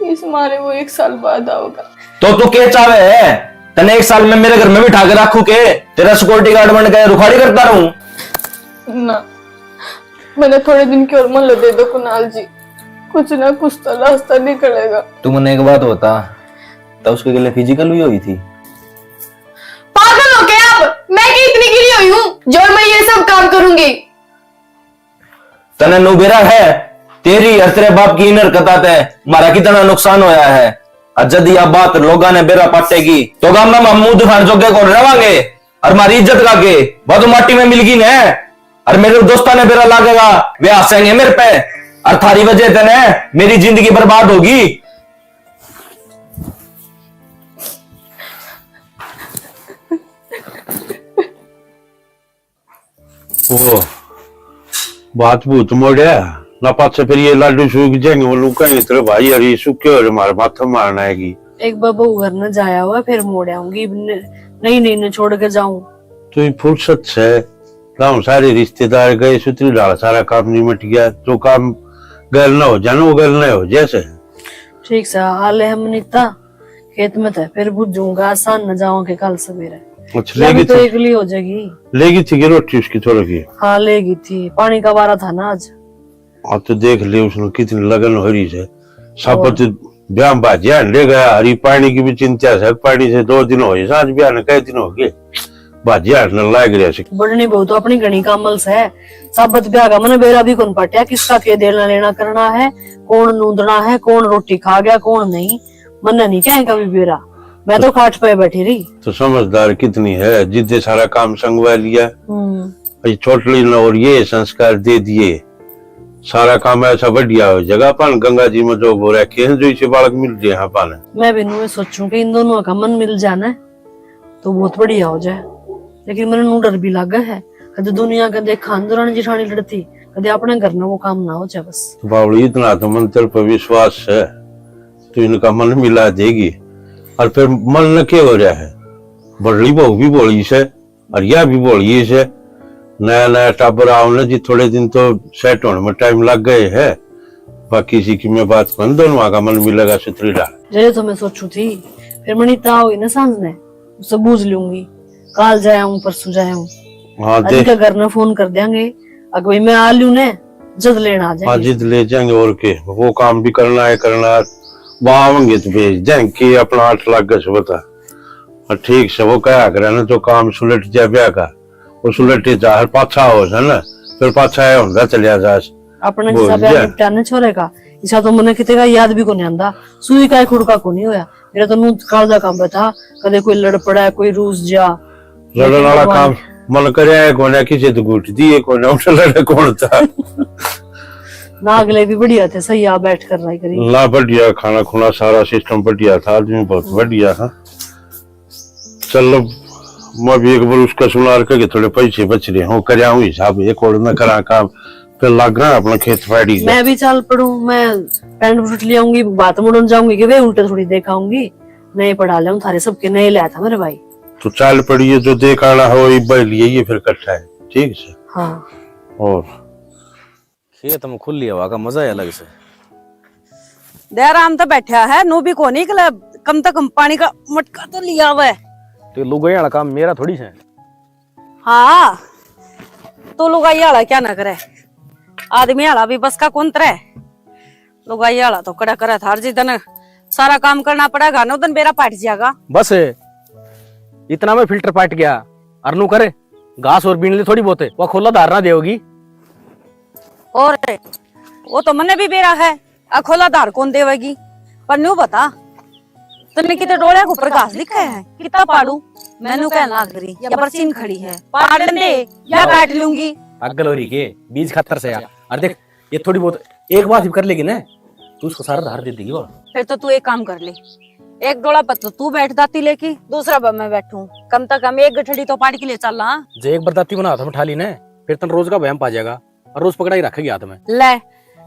इस मारे वो एक साल बाद आओगा। तो तू के चावे है? तने एक साल में मेरे घर में बिठा के रखू के? तेरा सिक्योरिटी गार्ड बन के रुखाड़ी करता रहूं? ना, मैंने थोड़े दिन की और मोहलत दे दो कुणाल जी, कुछ ना कुछ तो रास्ता निकलेगा। तू मने एक बात बता, तो उसके गले फिजिकल भी हुई थी? पागल हो गया आप? मैं क्या इतनी गिरी हुई हूँ जो मैं ये सब काम करूंगी? तने नु बेरा है, तेरी और तेरे बाप की इन हरकतां ते म्हारा कितना नुकसान होया है। और जद या बात लोगां ने बेरा पाटेगी, तो गाम में हम मुंह दिखाण जोगे कौन रवांगे? और म्हारी इज्जत का के? वो तो माटी में मिल गई ने। और मेरे दोस्तां ने बेरा लागेगा, वे हंसेंगे मेरे पे। और थारी वजह ते ने मेरी जिंदगी बर्बाद होगी। ओ, बात भूत मोड़या ना, पाछे फिर ये लाडू सूख जाएंगे, वो लोग कहेंगे, "तेरे भाई हरी सूखे हो रे, मारे माथे मारना आएगी।" एक बार बहू घर न जाया हुआ, फिर मोड़ आऊंगी। न-, नहीं, नहीं, न छोड़ के जाऊं। तो ये फुर्सत से गांव सारे रिश्तेदार गए, सुतरी डाल सारा काम निमट गया। जो काम गैल ना हो जाए ना, वो गैल ना हो जाए से। ठीक सा हाल है मनीता। खेत में तो फिर बुझूंगा, आसान न जाऊं के कल सवेरे। अच्छा, या भी लेगी तो थी? एकली हो जाएगी। लेगी थी कि रोटी उसकी थोड़ी की? हाँ, लेगी थी, पानी का वारा था ना आज। हाँ, तो देख ले उसने कितनी लगन हो रही है। साबत और ब्याह में भाजिया हंडे गया, हरी पानी की भी चिंता है, पानी से दो दिन हो गए, साँझ ब्याह ने कै दिन हो गए, भाजिया हंडने लाग रहा है। बढ़नी बहू तो अपनी घणी कामल से। साबत ब्याह का मने बेरा भी कौन पाटिया, किसका के देना लेना करना है, कौन नूंदना है, कौन रोटी खा गया, कौन नहीं। मन्ने नहीं कहे कभी बेरा, मैं तो खाट पे बैठी रही। तो समझदार कितनी है, जिद्दे सारा काम संगवा लिया। हम्म। ये छोटली ने और ये संस्कार दे दिए, सारा काम ऐसा बढ़िया हो जाएगा। अपन गंगा जी में जो वो रखे हैं, जो इसे बालक मिल जाए, हाँ, अपन। मैं भी न्यू सोचूं कि इन दोनों का मन मिल जाना, तो बहुत बढ़िया हो जाए। लेकिन मैंने नू डर भी लागे है, कदे दुनिया का देखा अंदरानी जिठानी लड़ती, कदे अपने घर में वो काम ना हो जाए बस। बावली, इतना तो मन तेरे पर विश्वास है, तू इनका मन मिला देगी। और फिर मन न के हो रहा है, बड़ली बहू भी बोली से, और यह भी बोली से, नया नया टाबर आओ ना जी, थोड़े दिन तो सेट होने में टाइम लग गए है। बाकी इसी की मैं बात मन, दोनों का मन मिलेगा सुथरी डाल। जरे तो मैं सोचू थी, फिर मनीता आओगी ना सांझ ने, उससे बूझ लूंगी, काल जाया हूँ, परसों जाया हूँ। हाँ, आज देख। इनके घर ने फोन कर देंगे, अगर भाई मैं आ लूँ ने, जद लेना आ हाँ, जाएंगे। जिद ले जाएंगे और के, वो काम भी करना है, करना है। वहाँ आवेंगे तो भेज देंगे कि अपना आठ लाख गस बता। और ठीक से वो कहा करे ना, जो काम सुलट जाए ब्याह का, वो सुलटे जा, हर पाछा हो जाए ना, फिर पाछा आया होंदा चलिया जा। अपने बोल हिसाब दिया। निपटा ने छोरे का, इसा तो मने किते का याद भी कोनी आंदा। सुई का खुड़का कोनी होया। मेरा तो नू कालजा काम पे था, कदे कोई लड़ पड़ा, कोई रूस जा। लड़न वाला काम मन करे है कोने, किसे तो घुट दिए कोने, उठ लड़े कौन था? ना, अगले भी बढ़िया थे, सही आ बैठ कर रहा करी। ना, बढ़िया खाना खुना, सारा सिस्टम बढ़िया था, आदमी बहुत बढ़िया था। चलो, मैं भी एक बार उसका सुनार के थोड़े पैसे बच रहे हो, कर आऊं हिसाब, एक और मैं करा काम, फिर लग रहा अपना खेत पाड़ी का। मैं भी चल पड़ूं, मैं पैंट बूट ले आऊंगी, बात मुड़न जाऊंगी कि वे उल्टे थोड़ी देखाऊंगी। नए पड़ा ले थारे सबके, नए लाया था मेरे भाई। तो चाल पड़िए, जो देख आना हो इब्बा लिए, ये फिर इकट्ठा है, ठीक से। हाँ। और खेत में खुली हवा का मजा ही अलग से। दयाराम तो बैठा है, नू भी कोनी निकला, कम से कम पानी का मटका तो लिया हुआ है। तो लुगाई वाला काम मेरा थोड़ी से। हाँ, तू लुगाई वाला क्या ना करे, आदमी वाला भी बस का कौन तरे। लुगाई वाला तो कड़ा करे थार जी तने सारा काम करना पड़ेगा, नौ दिन बेरा पाट जाएगा। बस इतना में फिल्टर पाट गया, अर नू करे घास और बीन ले थोड़ी बहुत, वो खोला धार ना देगी। और वो तो मन्ने भी बेरा है, अखोला धार कौन देवेगी? पर न्यू बता, तन्ने किते डोलिया के ऊपर घास दिखा है, कितना पाड़ू? मैनू कहन लाग रही, या बरसीन खड़ी है, पाड़ दे, या काट लूंगी। पागल हो रही के? बीज खातर से यार। और देख, ये थोड़ी बहुत एक बार भी कर लेगी ना, तू उसको सारा धार दे देगी। और फिर तो तू एक काम कर ले, एक डोला पर तो तू बैठ दाती लेके, दूसरा पर मैं बैठूं, कम से कम एक गठड़ी तो पाड़ के ले चल। हाँ, जे एक बार दाती बना हाथ में उठा ली ना, फिर तन रोज का बहम पा जाएगा। और रोज पकड़ाई रखेगी हाथ में। ले,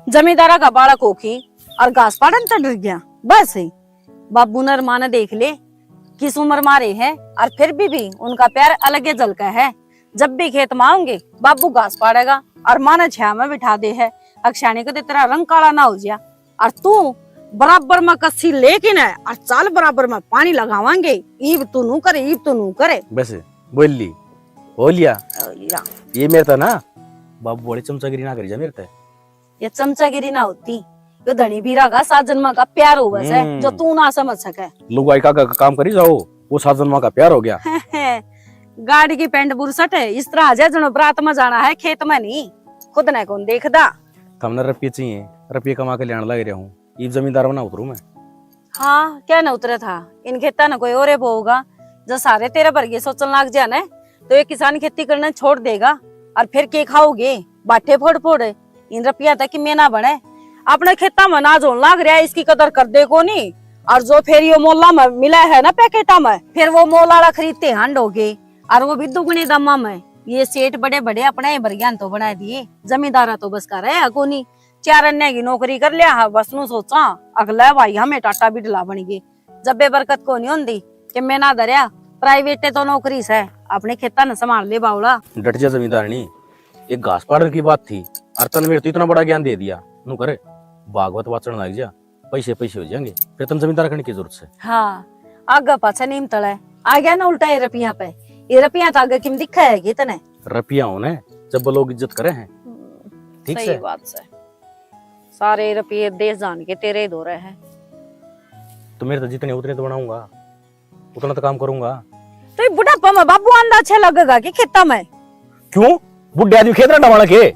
जमींदारा का बालक होके और घास पाड़न चढ़ गया। बस ही बाबू ने और माँ ने देख ले, किस उम्र मारे है, और फिर भी, भी उनका प्यार अलग ही झलका है। जब भी खेत में आऊंगे, बाबू घास पाड़ेगा और माँ ने छाया में बिठा दे है। अक्षाणी को तो तेरा रंग काला ना हो जाया। और तू बराबर में कस्सी लेके ना, और चाल बराबर में पानी लगावांगे। ईब तू नू करे, ईब तू नू करे। बस बोल ली, हो लिया। हो लिया। ये मेरे तो ना बाबू वाली चमचागिरी ना करी जा मेरे ते। ये चमचागिरी ना होती, यो धनी बीरा का सात जन्मा का प्यार होवे से, हम्म। जो तू ना समझ सके। लुगाई का, का काम करी जाओ, वो सात जन्मा का प्यार हो गया। गाड़ी की पैंट बुरसट है, इस तरह आ जाए जनो बरात में जाना है, खेत में नहीं। खुद ने कौन देखदा। थमने रुपये चाहिए, रुपये कमा के लेने लग रहा हूँ, इब जमींदार बना उतरू मैं। हाँ, क्या न उतरे था, इन खेता न कोई और बोगा। जो सारे तेरे वर्गे सोचन लाग जा न, तो ये किसान खेती करना छोड़ देगा। और फिर के खाओगे? बाटे फोड़ फोड़। इन रुपया तक की मेना बने। अपने खेता में अनाज होने लाग रहा है, इसकी कदर कर दे कोनी। और जो फिर यो मोला में मिला है ना पैकेटा में, फिर वो मोल वाला खरीदते हांडोगे। और वो भी दुगने दामा में। ये सेठ बड़े बड़े अपने ही बरग्यान तो बना दिए, जमींदारा तो बस का रहा कोनी। चार अन्य की नौकरी कर लिया है, बस नू सोचा, अगला भाई हमें टाटा बिडला बन गए। जब बेबरकत को नहीं होंदी कि मैं ना धरया, प्राइवेट तो नौकरी से, अपने खेता ने संभाल ले बावला। डट जा जमींदारनी, एक घास पाड़न की बात थी, और तन मेरे तो इतना बड़ा ज्ञान दे दिया। नू करे, भागवत वाचन लग जा, पैसे पैसे हो जाएंगे, फिर तन जमींदार करने की जरूरत से। हाँ, आगे पाछा नीम तले, आ गया ना उल्टा ये रुपया पे। ये रुपया तो आगे किम दिखा है कि तने? रुपया होने जब लोग इज्जत करे हैं। हम्म, ठीक सही से। बात से। सारे रुपये देश जान के तेरे ही दो रहे हैं। तो मेरे तो जितने उतने तो बनाऊंगा, उतना तो काम करूंगा। तो ये बुढ़ापा में बाबू आंदा अच्छा लगेगा कि खेता में? क्यों? बुढ़े आदमी खेत ना डवाना के?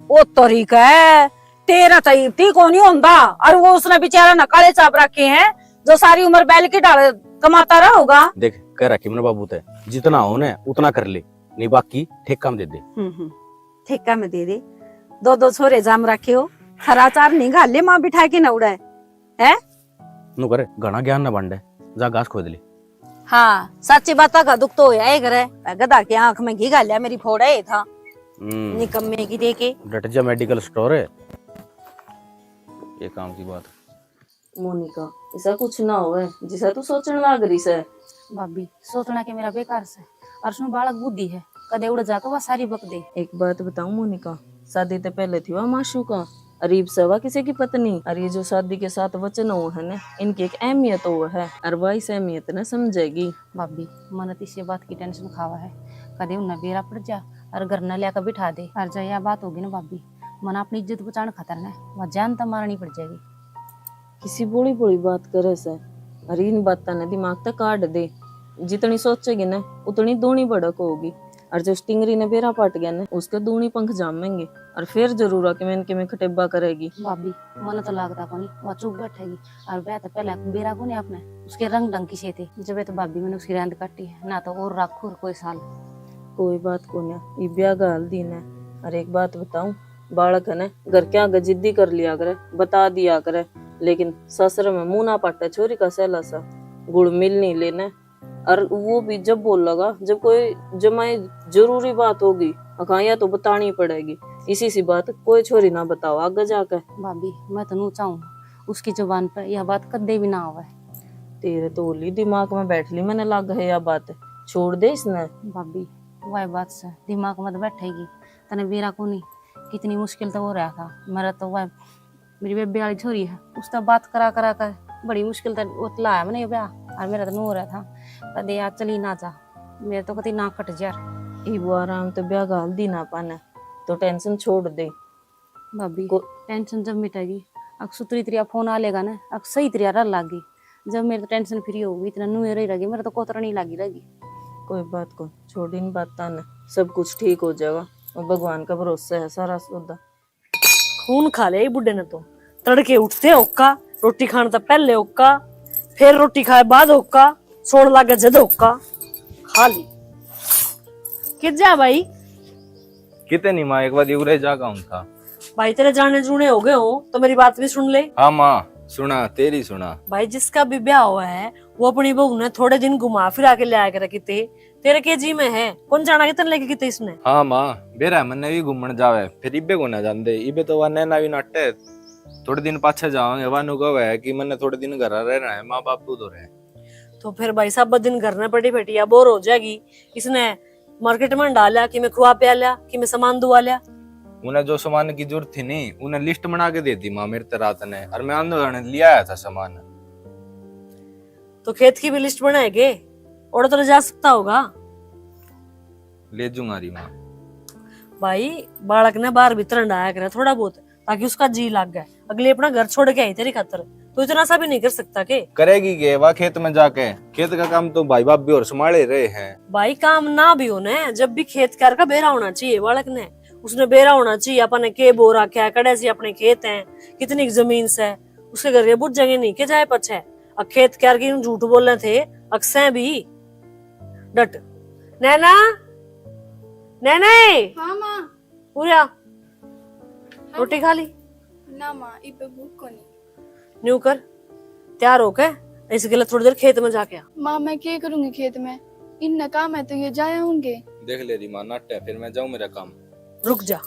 ओ तरीका है, तेरा तो इब ठीक होनी होंदा। और वो उसने बेचारा ने काले चाप रखे हैं, जो सारी उम्र बैल की ढाल कमाता रहा होगा। देख, कह रखी मैंने बाबू ते, जितना हो ना उतना कर ले, नहीं बाकी ठेका में दे दे। हम्म, हम्म, ठेका में दे दे। दो दो छोरे जाम रखे हो, हरा चार नहीं घाल ले, माँ बिठा के न उड़ाए, है? नु करे, घना ज्ञान न बांटे, जा घास खोद ले। हाँ, साची बात का दुख तो होया ही करे। गधा के आंख में घी घाल्या, मेरी फोड़ा ही था। हम्म। निकम्मे की देके। डट जा, मेडिकल स्टोर है। ये काम की बात। मोनिका, ऐसा कुछ ना होवे जिसा तू सोचण लाग रही से। भाभी, सोचना के मेरा बेकार से। और उसमें बालक बुद्धि है, कदे उड़ जाके वह सारी बक दे। एक बात बताऊं मोनिका, शादी ते पहले थी वह माशूका, अरीब से वह किसी की पत्नी। और ये जो शादी के साथ वचन हो है ना, इनकी एक अहमियत हो है, और वह इस अहमियत ने समझेगी। भाभी, मन तो इसी बात की टेंशन खावा है, कदे उन्हें बेरा पड़ जा और घर न लिया बिठा दे। और जब यह बात होगी ना भाभी, मन अपनी इज्जत बचाने खातर ना वह जान तो मारनी पड़ जाएगी। किसी भोली भोली बात करे से, अरे इन बातां ने दिमाग तक काट दे। जितनी सोचेगी ना, उतनी दूनी भड़क होगी। और जो स्टिंगरी ने बेरा पाट गया ना, उसके दूनी पंख जामेंगे। और फिर जरूर आके मैंने के में खटेबा करेगी। भाभी, मन तो लागता कोनी, वह चुप बैठेगी। और वह तो पहले बेरा कोनी आपने, उसके रंग ढंग की से थे। जब तो भाभी मैंने उसकी रहंद काटी है, ना तो और राखू और कोई साल। कोई बात कोनी, ये ब्याह का हाल दिन है। और एक बात बताऊं, बालक है ना, घर के आगे जिद्दी कर लिया करे, बता दिया करे, लेकिन ससुर में मुंह ना पाटे छोरी का सहला सा, गुड़ मिल नहीं लेने। और वो भी जब बोलेगा, जब कोई जमाई जरूरी बात होगी, अखा या तो बतानी पड़ेगी। इसी सी बात कोई छोरी ना बताओ आगे जाकर। भाभी, मैं तो नू चाहूँ, उसकी जुबान पे यह बात कदे भी ना आवे। तेरे तो होली दिमाग में बैठ ली, मैंने लग है यह बात, छोड़ दे इसने। भाभी, वह बात से दिमाग में तो बैठेगी, तने बेरा को नहीं, कितनी मुश्किल तो हो रहा था। मेरा तो वह मेरी बेबे वाली छोरी है, उससे बात करा करा कर बड़ी मुश्किल तै वो लाया मैंने ये ब्याह, और मेरा तो नू हो रहा था। कदे यार चली ना जा, मेरे तो कति ना कट जा। इब वो आराम तो ब्याह घाल दी ना पाने, तो टेंशन छोड़ दे। भाभी, को- टेंशन जब मिटेगी, अक सुतरी तरिया फोन आ लेगा ना, अक सही तरिया रह लागी। जब मेरे तो टेंशन फ्री होगी, इतना नू रही रहेगी, मेरा तो कोतरा नहीं लागी रहेगी। कोई बात को, छोड़ इन बातां ने, सब कुछ ठीक हो जाएगा। वो भगवान का भरोसा है सारा सौदा। खून खा ले बुड्ढे ने तो। तड़के उठते होका, रोटी खाने तो पहले होका, फिर रोटी खाए बाद होका, सोण लागे जद होका। खा ली। कित जा भाई? किते नहीं माँ, एक बार उरे जा का हूँ था। भाई, तेरे जाने जूने हो गए हो तो मेरी बात भी सुन ले। हाँ माँ, सुना, तेरी सुना। भाई, जिसका भी ब्याह हुआ है, वो अपनी बहू ने थोड़े दिन घुमा फिरा के ले आया करे किते। तेरे के जी में है, कौन जाना कितने लेके किते इसने? हाँ माँ, बेरा मन्ने भी घूमण जावे, फिर इबे को ना जांदे। इबे तो वा नैना भी नाटे, थोड़े दिन पाछे जावांगे। वा नु कहे कि मन्ने थोड़े दिन घर रहना है, माँ बापू तो रहे। तो फिर भाई साहब, दिन घर में पड़ी बैठी या बोर हो जाएगी। इसने मार्केट में डाल लिया, कि मैं खुआ प्या लिया, कि मैं सामान दुआ लिया। उन्हें जो सामान की जरूरत थी नहीं, उन्हें लिस्ट बना के दे दी माँ मेरे ते रात ने, और मैं आंदो जाने लिया आया था सामान। तो खेत की भी लिस्ट बनाएगे, और तो ले जा सकता होगा। ले जूंगा री माँ। भाई, बालक ने बाहर भीतर हंडाया करे थोड़ा बहुत, ताकि उसका जी लग जाए। अगली अपना घर छोड़ के आई तेरी खातर, तो इतना सा भी नहीं कर सकता के? करेगी के वा खेत में जाके? खेत का काम तो भाई भाभी और संभाले रहे हैं। भाई, काम ना भी हो ना, जब भी खेत कार का बेरा होना चाहिए बालक ने। उसने बेरा होना चाहिए, अपन ने के बो रखा है, कड़े से अपने खेत हैं, कितनी जमीन से। उसके घर के बुझेंगे नहीं के जाए पछे। अक खेत क्यार की झूठ बोले थे, अक सै भी। डट। नैना, नैना, हाँ माँ। उरे आ। हाँ रोटी माँ। खा ली? ना माँ, इबे भूख को नहीं। न्यू कर, तैयार होके इस गले थोड़ी देर खेत में जाके आ। माँ, मैं क्या करूंगी खेत में? इन्ना काम है तो ये जाया होंगे। देख ले री माँ, नाटे, फिर मैं जाऊं मेरा काम। रुक जा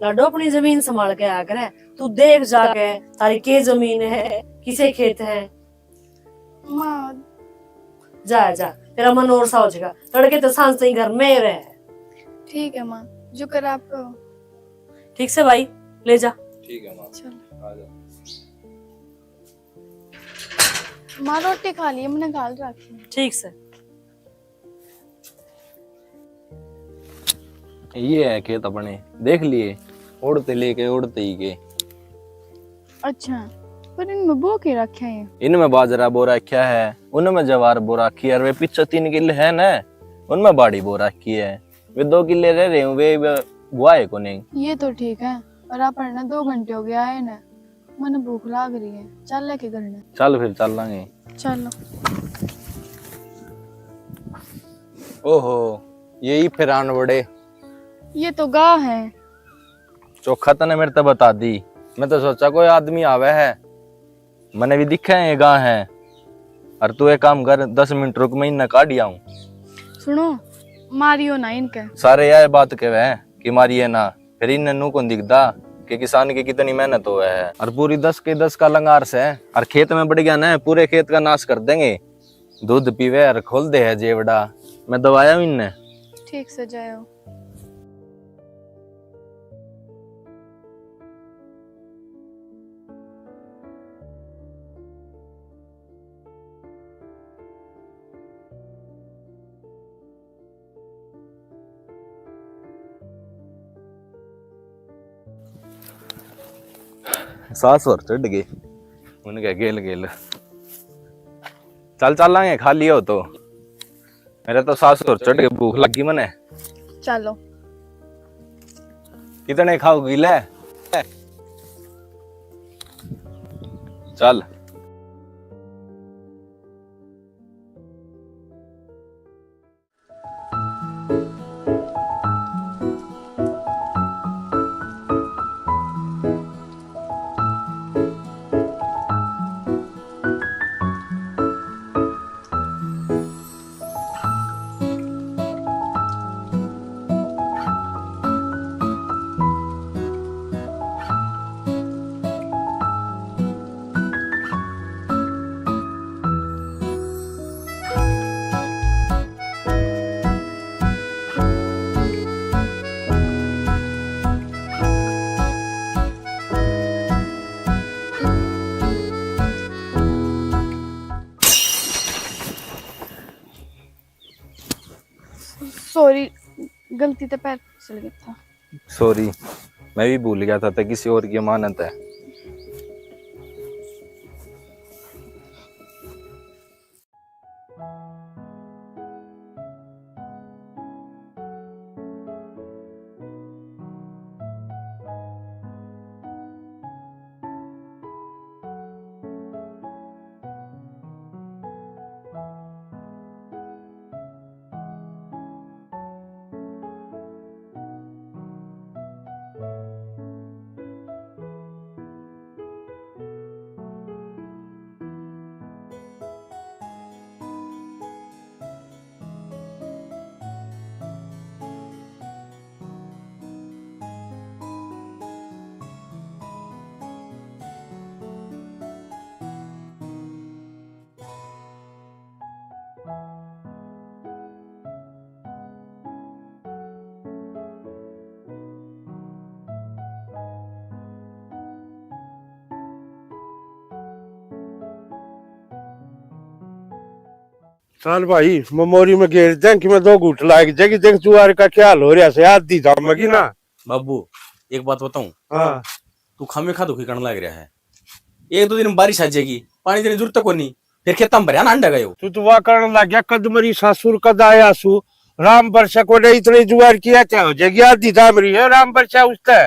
लाडो, अपनी जमीन संभाल के आया करे। तू देख जाके तारी के जमीन है, किसे खेत है। माँ। जा, जा, तेरा मन और सा हो जाएगा। तड़के तो सांझ ताई घर में ही रहे। ठीक है माँ, जो कर आप कहो। ठीक से भाई, ले जा। ठीक है माँ। चल। आ जा। माँ, रोटी खा ली, मैंने घाल रखी है। ठीक से। ये है खेत अपने, देख लिए, ओढ़ते लेके ओढ़ते ही के। अच्छा, पर इनमें बो के रखा है? इनमें बाजरा बो रखा है, उनमें जवार बो रखी है, और वे पीछे तीन किले है ना, उनमें बाड़ी बो रखी है। वे दो किले रह रहे हैं, वे, वे बुआए को नहीं। ये तो ठीक है, और अपन ने दो घंटे हो गया है ना, मने भूख लाग रही है, चल लेके घर ने। चल फिर चल लांगे। चलो। ओहो, यही फिर आन बड़े। ये तो गाह है। चोखा तने मेरे ते बता दी, मैं तो सोचा कोई आदमी आवे है, मने भी दिखे है ये गाह है। और तू एक काम कर, दस मिनट रुक, मैं इन्हें काढ़ आऊं। सुनो, मारियो ना इनके। सारे यह बात कहवे हैं कि मारिए ना, फिर इन्हें नू कौन दिखदा कि किसान की कितनी मेहनत होवे है। और पूरी दस के दस का लंगार से, और खेत में बढ़ गया ना, पूरे खेत का नाश कर देंगे। दूध पीवे और खोल दे है जेवड़ा। मैं दवाया हूँ इन्हें। ठीक से जायो। सास और चढ़ गई उनके गेल गेल। चल चलांगे, खाली हो तो। मेरे तो सास और चढ़ के भूख लगी मने। चलो। कितने खाओगी ले? चल। गलती ते पैर फिसल गया था। सॉरी, मैं भी भूल गया था, तै किसी और की अमानत है। चल भाई, ममोरी में घेर दें कि मैं दो घूट लाग जाएगी। देख जुआर का क्या हाल हो रहा से, आधी जामेगी ना। बाबू, एक बात बताऊं? हाँ। तू खामे खा दुखी करने लग रहा है। एक दो दिन में बारिश आ जाएगी, पानी देने की जरूरत कोनी, फिर खेतां में भरया ना अंडा गयो। तू तो वाह करण लग गया, कद मरी सासुर कद आया सु, राम बरसा को नहीं, इतनी जुआर की क्या हो जाएगी, आधी जाम रही है राम बरसा उसते।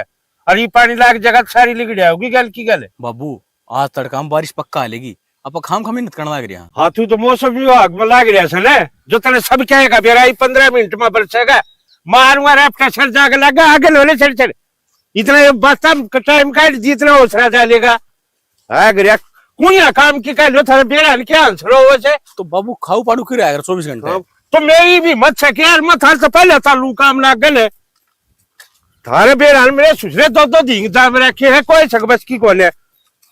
अरे पानी लाग जगह सारी लिगड़ आओगी गल की गल। बाबू, आज तड़का में बारिश पक्का आ लेगी, आप खाम खा मेहनत करने लग रहे हैं। हाँ, तू तो मौसम विभाग में लाग रहा है ना, जो तने सब कहेगा बेरा ही पन्द्रह मिनट में बरसेगा, मारूंगा रैप्टर सर जाके लगा आगे लोले सर सर। इतना ये बस्ता टाइम काट जितना ओसरा डालेगा। आ गया, कुणिया काम की कह लो, थारे बेरा ने क्या आंसर हो से? तो बाबू खाऊ पाड़ू की रहा है चौबीस घंटे? हाँ, तो मेरी भी मत से यार, मैं थारे से पहले चालू काम लाग गए। थारे बेरा ने मेरे सुसरे दो दो दिन दाम रखे है, कोई सक बस की कोने।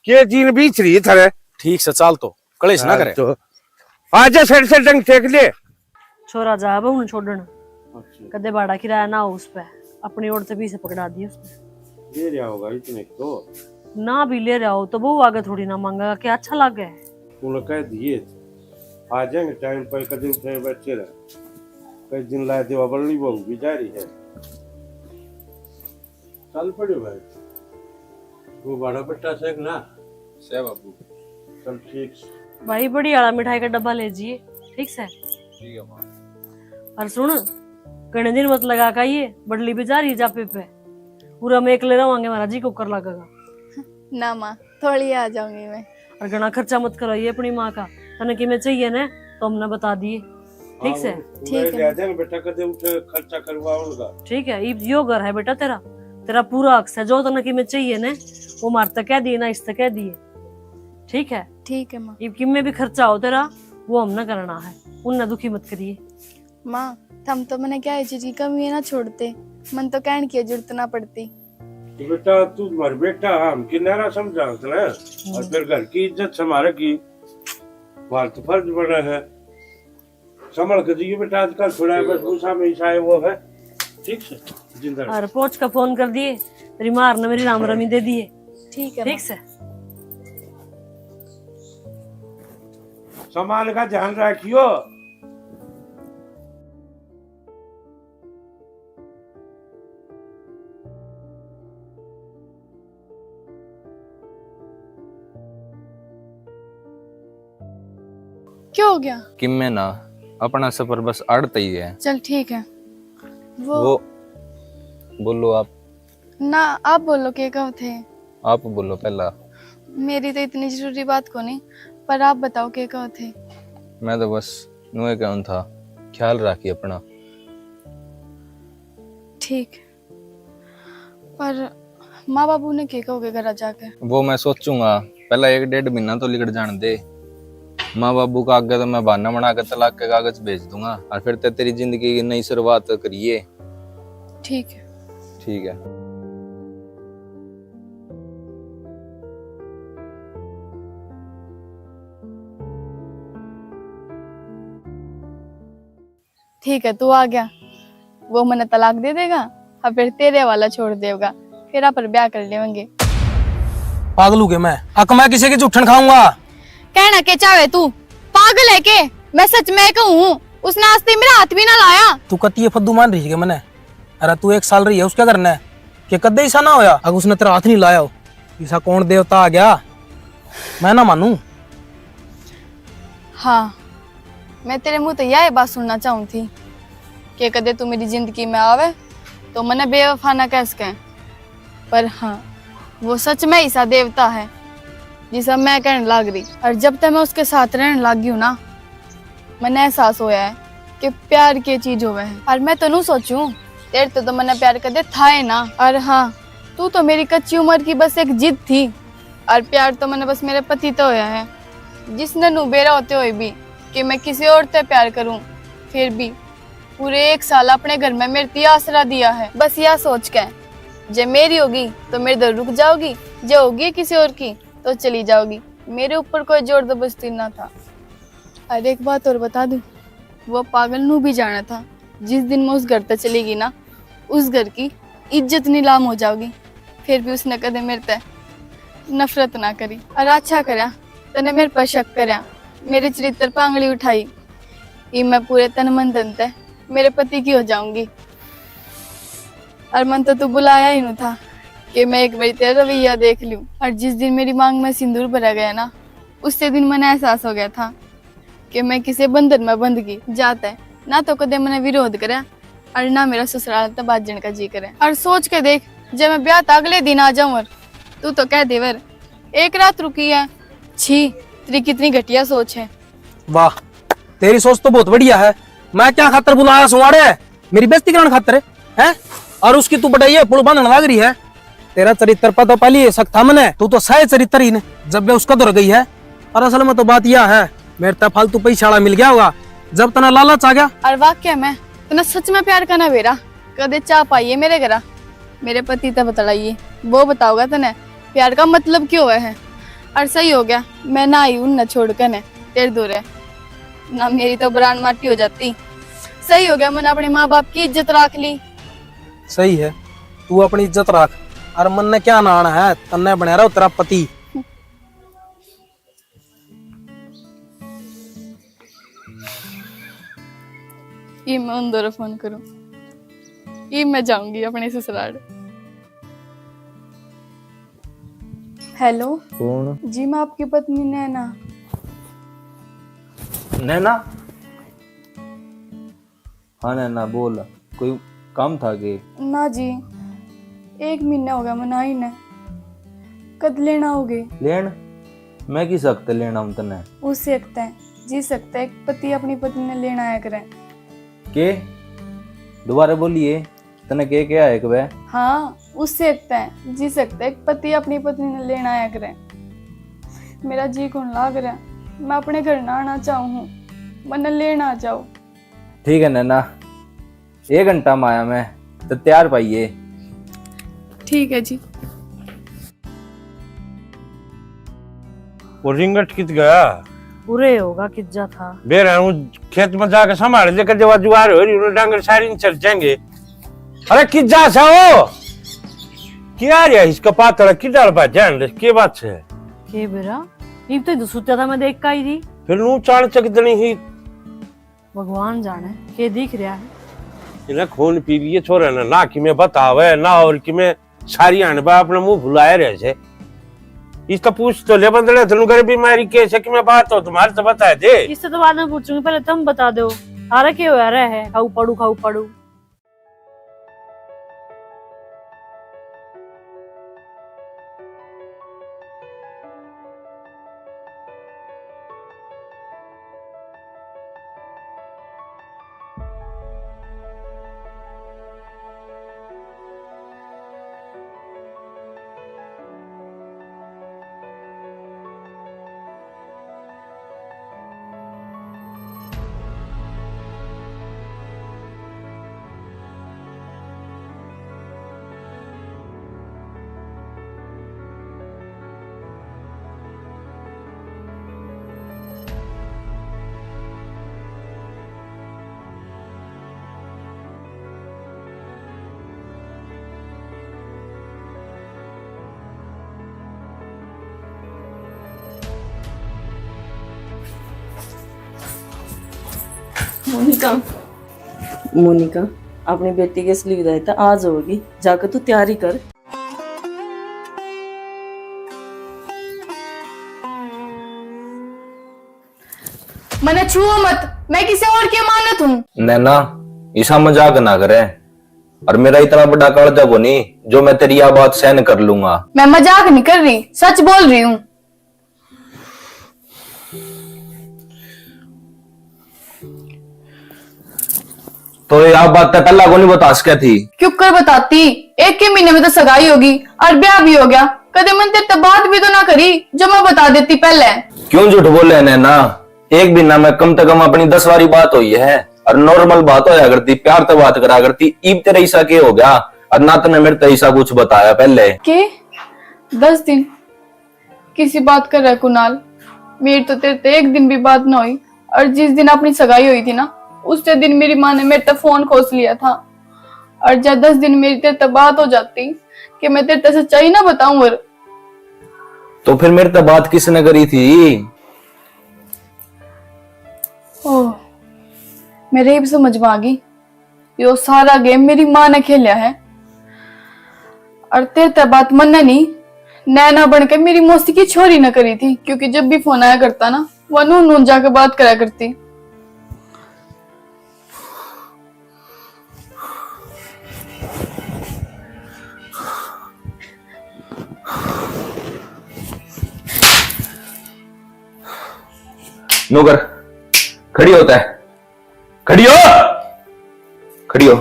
के जीन बीच रही थारे। ठीक से चाल तो, कलेश ना हाँ, करे। तो आजा सर से डंग टेक ले। छोरा जाब उन छोड़न। अच्छा। कदे भाड़ा किराया ना हो उस पे, अपनी ओर से भी से पकड़ा दिए उसने। ले रहा होगा इतने तो। ना भी ले रहा हो तो बहू आगे थोड़ी ना मांगेगा, क्या अच्छा लागे? तूने कह दिए, आ जाएंगे टाइम पर, कदे उठे बच्चे रहे। कई दिन ला देवा, बल्ली बहू भी जा रही है। चल पड़े भाई, वो बड़ा पट्टा से ना। से बाबू। चल ठीक से। भाई, बड़ी वाला मिठाई का डब्बा ले जिए, ठीक से? ठीक है माँ। और सुन, घणे दिन मत लगा का ये बड़ली भी जा रही जापे पे, पूरा में एकले रवांगे, हमारा जी को कर लगेगा। ना माँ, थोड़ी आ जाऊंगी मैं। और घणा खर्चा मत कराइए अपनी माँ का, तने किमे चाहिए ना तो हमने बता दिए, ठीक से? हाँ, वो ठीक है। ले जाएंगे बेटा, कदे उठे खर्चा करवाऊंगा। ठीक है, इब यो घर है बेटा तेरा, तेरा पूरा हक से, जो तने किमे चाहिए ना वो मार तक कह दिए ना इस तक कह दिए, ठीक है? ठीक है माँ। इब किमे भी खर्चा हो तेरा, वो हमने करना है, उनने दुखी मत करिए। माँ, थम तो मने क्या चीज की कमी है ना छोड़ते, मन तो कहने की जरूरत ना पड़ती। तो बेटा, तू मर बेटा, हम किनारा समझावत ना, और फिर घर की इज्जत संभाले की बात तो फर्ज बना है। संभल के जियो बेटा, आजकल थोड़ा बस गुस्सा में ईसा है वो है, ठीक से जिंदा रहो। और पहुंच का फोन कर दिए, तेरी मार ने मेरी राम रमी दे दिए। ठीक है ठीक माँ। से। सामान का ध्यान रखियो। क्या हो गया? किम्मे ना, अपना सफर बस आड़त ही है। चल ठीक है। वो वो, बोलो आप। ना, आप बोलो, के कहो थे? आप बोलो पहला। मेरी तो इतनी जरूरी बात को नहीं, पर आप बताओ, के कहो थे? मैं तो बस नुए कहूँ था, ख्याल राखी अपना। ठीक, पर माँ बाबू ने के कहोगे घर जाके? वो मैं सोचूंगा, पहला एक डेढ़ महीना तो लिकड़ जान दे। माँ बाबू का आगे तो मैं बहाना बना के तलाक के कागज भेज दूंगा और फिर ते तेरी जिंदगी की नई शुरुआत करिए। ठीक है। ठीक है। ठीक है, तू आ गया, वो मने तलाक दे देगा, हाँ, फिर तेरे वाला छोड़ देगा, फिर आप ब्याह कर लेवेंगे। पागल हो गया मैं, अक मैं किसी की जूठन खाऊंगा? कहना के चाहे तू, पागल है के? मैं सच में कहूँ, उसने आज तक मेरा हाथ भी ना लाया। तू कती ये फद्दू मान रही है मने? अरे तू एक साल रही है उसके घर ने, के कदे ऐसा ना होया अगर उसने तेरा हाथ नहीं लाया हो? ऐसा कौन देवता आ गया? मैं ना मानू। हाँ, मैं तेरे मुंह तो यह बात सुनना चाहूँ थी कि कदे तू मेरी जिंदगी में आवे तो मने बेवफा ना कह सके। पर हाँ, वो सच में ऐसा देवता है जिसा मैं कहने लाग रही। और जब तक मैं उसके साथ रहने लाग गई हूँ ना, मने एहसास होया है कि प्यार के चीज होवे है। और मैं तो नू सोचूं, तेरे तो, तो मने प्यार कदे था ही ना। और हाँ, तू तो मेरी कच्ची उम्र की बस एक जिद थी। और प्यार तो मने बस मेरे पति तो होया है, जिसने नू बेरा होते हुए भी कि मैं किसी और ते प्यार करूं, फिर भी पूरे एक साल अपने घर में मेरे ती आसरा दिया है। बस या सोच के, जे मेरी होगी तो मेरे दर रुक जाओगी, जे होगी किसी और की तो चली जाओगी। मेरे ऊपर कोई जोर जबरदस्ती ना था। और एक बात और बता दूं, वो पागल नू भी जाना था, जिस दिन मैं उस घर तक चली गई ना, उस घर की इज्जत नीलाम हो जाओगी। फिर भी उसने कदे मेरे ते नफरत ना करी। और अच्छा करया तने मेरे पर शक करया, मेरे चरित्र पर आंगली उठाई। ये मैं पूरे तन मन धन ते मेरे पति की हो जाऊंगी। और मन तो तू बुलाया ही नहीं था कि मैं एक बार तेरा रवैया देख लूं। और जिस दिन मेरी मांग में सिंदूर भरा गया ना, उससे दिन मने एहसास हो गया था कि मैं किसी बंधन में बंध गई। जाता है ना तो कदे मने विरोध करया और ना मेरा ससुराल तक बाजन का जी करे। और सोच के देख, जब मैं ब्याह तक अगले दिन आ जाऊं और तू तो कह देवर एक रात रुकी है। छी, तेरी कितनी घटिया सोच है। वाह, तेरी सोच तो बहुत बढ़िया है। मैं क्या खातर बुलाया सुवाड़े? मेरी बेइज्जती कराने खातर है? और उसकी तू बड़ाई है, पुल बांधने लाग रही है। तेरा चरित्र पर तो पहले ही शक था मने, तू तो सह चरित्रहीन जब वे उसका धर गई है। और असल में तो बात यह है, मेरे ते फालतू पैसा वाला मिल गया होगा, जब तना लालच आ गया। और वाकई में तने सच में प्यार का ना बेरा, कदे चाह पाइए मेरे घरा, मेरे पति ते बतलाइए, वो बताओगा तने प्यार का मतलब क्यों है। और सही हो गया, मैं ना आई उन छोड़ के ने तेरे दूर है, ना मेरी तो ब्रांड माटी हो जाती। सही हो गया, मैंने अपने माँ बाप की इज्जत रख ली। सही है, तू अपनी इज्जत रख। और मन ने क्या नाना है, तन्ने बना रहा तेरा पति। ये मैं उन दौरे फोन करूं, ये मैं जाऊंगी अपने ससुराल। हेलो। कौन? जी, मैं आपकी पत्नी नैना। नैना? हाँ नैना, बोल, कोई काम था के? ना जी, एक महीना हो गया मनाई ने। कद लेना आओगे? लेन? मैं किस हक तै लेना हूँ तन्ने? उस हक तै, जिस हक तै एक पति अपनी पत्नी ने लेना आया करे। के? दोबारा बोलिए, तन्ने के कहा है के? हाँ, उस हक तै, जिस हक तै एक पति अपनी पत्नी ने लेना आया करे। मेरा जी कौन लाग रहा, मैं अपने घर ना आना चाहूँ हूँ, मन्ने लेना आ जाओ। ठीक है नैना, एक घंटा में आया मैं, तो तैयार पाइए। ठीक है जी। वो रिंगट कित गया? उरे होगा, किज्जा था। बेरा हूँ खेत में जाके संभाल ले, कदे वा जुआर हो रही, उन्हें डांगर सारी नहीं चल जाएंगे। अरे किज्जा सा हो? क्या रे इसका पातला की डाल बा जान ले, के बात है? के बेरा? इब तो सुत्या था, मैं देख का ही रही। फिर नू चाल चक दनी ही। भगवान जाने के दिख रहा है। इन्हें खून पी लिए छोरे ने, ना कि मैं बतावे, ना और कि मैं सारी अनबा अपने मुंह फुलाए रहे से। इसका पूछ तो ले बंदड़े, तेनू घर बीमारी के से कि मैं बात हो तुम्हारे तो बता दे। इससे तो बाद में पूछूंगी, पहले तुम बता दो, थारा के होया रहा है? खाऊ पड़ू, खाऊ पड़ू। मोनिका। मोनिका, अपनी बेटी की असली विदाई तो आज होगी, जाके तू तैयारी कर। मने छुओ मत, मैं किसी और की अमानत हूँ। नैना, इसा मजाक ना करे। और मेरा इतना बड़ा कालजा कोनी जो मैं तेरी या बात सहन कर लूंगा। मैं मजाक नहीं कर रही, सच बोल रही हूँ। तो या बात तो पहला कोनी बता सके थी? क्यों कर बताती? एक ही महीने में तो सगाई होगी और ब्याह भी हो गया। कदे मन तेरे ते बात भी तो ना करी जो मैं बता देती पहले। क्यों झूठ बोले नैना? एक महीना में कम से कम अपनी दस बारी बात हुई है और नॉर्मल बात होया करती, प्यार तो बात करा करती। इब तेरे ऐसा के हो गया और ना तने मेरे ते ऐसा कुछ बताया पहले? के? दस दिन? किसी बात कर रहा है कुणाल? मेरी तो तेरे ते एक दिन भी बात ना हुई। और जिस दिन अपनी सगाई हुई थी ना, उस दिन मेरी माँ ने मेरे ते फोन खोस लिया था। और जब दस दिन मेरी तेरे ते बात हो जाती कि मैं तेरे ते सच्चाई ना बताऊं। और तो फिर मेरे ते बात किसने करी थी? ओह, मेरे इब समझ में आ गई। यो सारा गेम मेरी माँ ने खेलिया है। और तेरे ते बात मन्ने नहीं, नैना बन के मेरी मौसी की छोरी ने करी थी, क्योंकि जब भी फोन आया करता ना, वो नू नू जाके बात करा करती। नौकर, खड़ी होता है। खड़ी हो, खड़ी हो।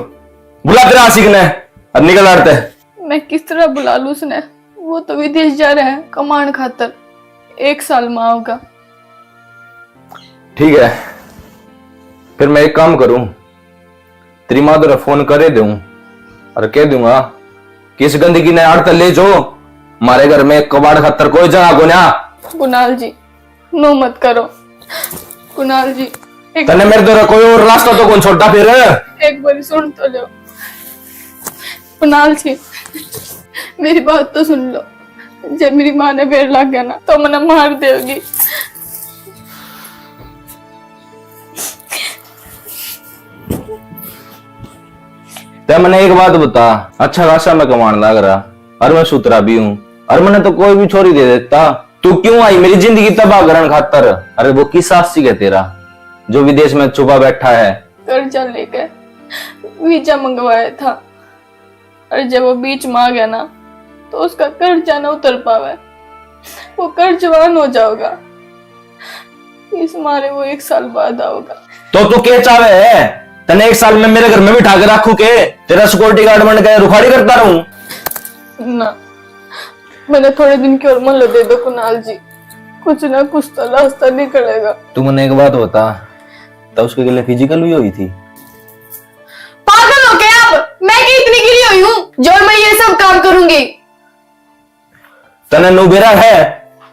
बुला तेरे आशिक ने, अब निकल आड़ते। मैं किस तरह बुला लूं उसने? वो तो विदेश जा रहा है कमाण खातर, एक साल में आओगा। ठीक है, फिर मैं एक काम करूं, तेरी माँ तेरा फोन करे दूं और कह दूंगा कि इस गंदगी ने आड़ते ले जो, हमारे घर में कबाड़ खातर कोई जगह कोन्या। कुणाल जी, नो मत करो। कुणाल जी, एक तन्ने मेरे द्वारा कोई और रास्ता तो कौन छोड़ा फिर? एक बार सुन तो लो। कुणाल जी, मेरी बात तो सुन लो। जब मेरी माँ ने बेर लाग गया ना, तो मने मार देगी। ते मने एक बात बता, अच्छा खासा मैं कमाण लाग रहा, और मैं सुथरा भी हूँ, और मने तो कोई भी छोरी दे देता। तू क्यों आई मेरी जिंदगी तबाह करण खातर? अरे वो किस आशिक है तेरा, जो विदेश में छुपा बैठा है? कर्जा लेके वीजा मंगवाया था, और जब वो बीच में आ गया ना, तो उसका कर्जा ना उतर पावे, वो कर्जवान हो जाओगा। इस मारे वो एक साल बाद आओगा। तो तू के चावे है? तने एक साल में मेरे घर में बिठा के रखूं के? तेरा सिक्योरिटी गार्ड बन के रुखाड़ी करता रहूं? ना, मैंने थोड़े दिन की और मोहलत दे दो कुणाल जी, कुछ ना कुछ तो रास्ता निकलेगा। तू मने एक बात बता, तो उसके गले फिजिकल भी हुई थी? पागल हो गया अब? मैं क्या इतनी गिरी हुई हूँ जो मैं ये सब काम करूंगी? तने नु बेरा है,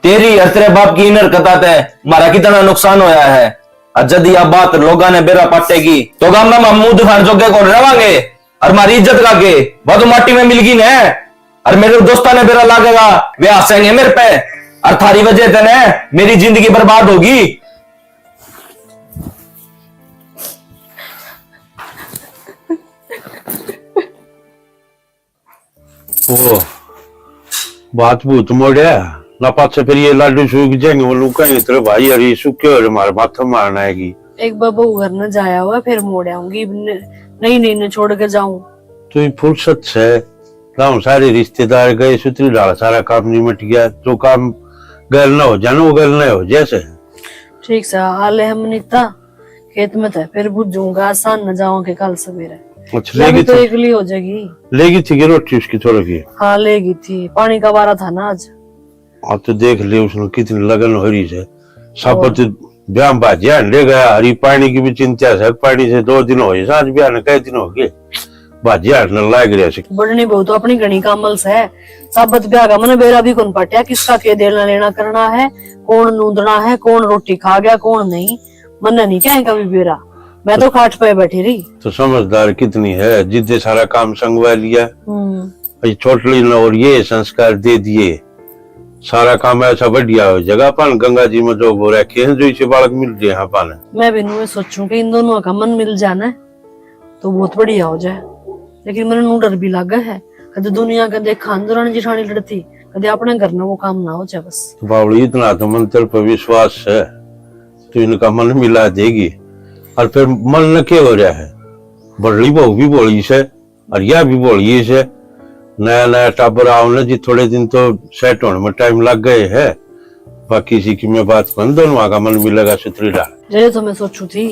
तेरी और तेरे बाप की इन हरकतां ते म्हारा कितना नुकसान होया है। और जद या बात लोगां ने बेरा पाटेगी, तो गाम में हम मुंह दिखाण जोगे कौन रवांगे? और म्हारी इज्जत का के? वो तो माटी में मिलगी ने। और मेरे दोस्तां ने बेरा लागेगा, वे हंसेंगे मेरे पे। और थारी वजह ते ने मेरी जिंदगी बर्बाद होगी। ओ, बात भूत मोड़या ना, पाछे फिर ये लाडू सूख जाएंगे, वो लोग कहेंगे, "तेरे भाई हरी सूखे हो रे, मारे माथे मारना आएगी।" एक बार बहू घर न जाया हुआ, फिर मोड़ आऊंगी। न-, नहीं, नहीं, न छोड़ के जाऊं। तो ये फुर्सत से गांव सारे रिश्तेदार गए, सुतरी ढाल सारा काम निमट गया। जो काम गैल ना हो जाए ना, वो गैल ना हो जैसे। ठीक सा हाल है हम नीता। खेत में तो फिर बुझूंगा, आसान न जाऊं के कल सवेरे। अच्छा, या भी लेगी तो थी? एकली हो जाएगी। लेगी थी कि रोटी उसकी थोड़ी की? हाँ, लेगी थी, पानी का वारा था ना आज। हाँ, तो देख ले उसने कितनी लगन हो रही है। साबत और ब्याह भाजिया ले गया, हरी पानी की भी चिंता है, पानी से दो दिन हो गए, साँझ ब्याह ने कई दिन हो गए। भाजी हाटने लाग रहा से। बड़नी बहू तो अपनी घणी कामल से। साबत ब्याह का मने बेरा भी कौन पाटिया, किसका के देना लेना करना है, कौन नूंदना है, कौन रोटी खा गया, कौन नहीं, मन्ने नहीं क्या कभी बेरा। मैं तो खाट पे बैठी रही। तो समझदार कितनी है, जिद्दे सारा काम संगवा लिया। हम्म। ये छोटली ने और ये संस्कार दे दिए, सारा काम ऐसा बढ़िया हो जगह अपन गंगा जी में जो हो रखे हैं, जो इसे बालक मिल रहे हैं अपन। मैं भी नुए सोचूं कि इन दोनों का मन मिल जाना है। तो बहुत बढ़िया हो जाए, लेकिन मैंने नू डर भी लागे है। कदे दुनिया के देखा न दुरानी जिठानी लड़ती, कदे अपने घर में वो काम ना हो जाए बस। बावली, इतना तो मन तेरे पर विश्वास है, तू इनका मन मिला देगी। और फिर मन न के हो रहा है, बड़ली बहू भी बोली से और या भी बोली से। नया नया टाबर आओ ना जी, थोड़े दिन तो सेट होने में टाइम लग गए है। बाकी इसी की मैं बात बन, दोनों का मन मिलेगा सुथरी डाल। जय तो मैं सोचू थी,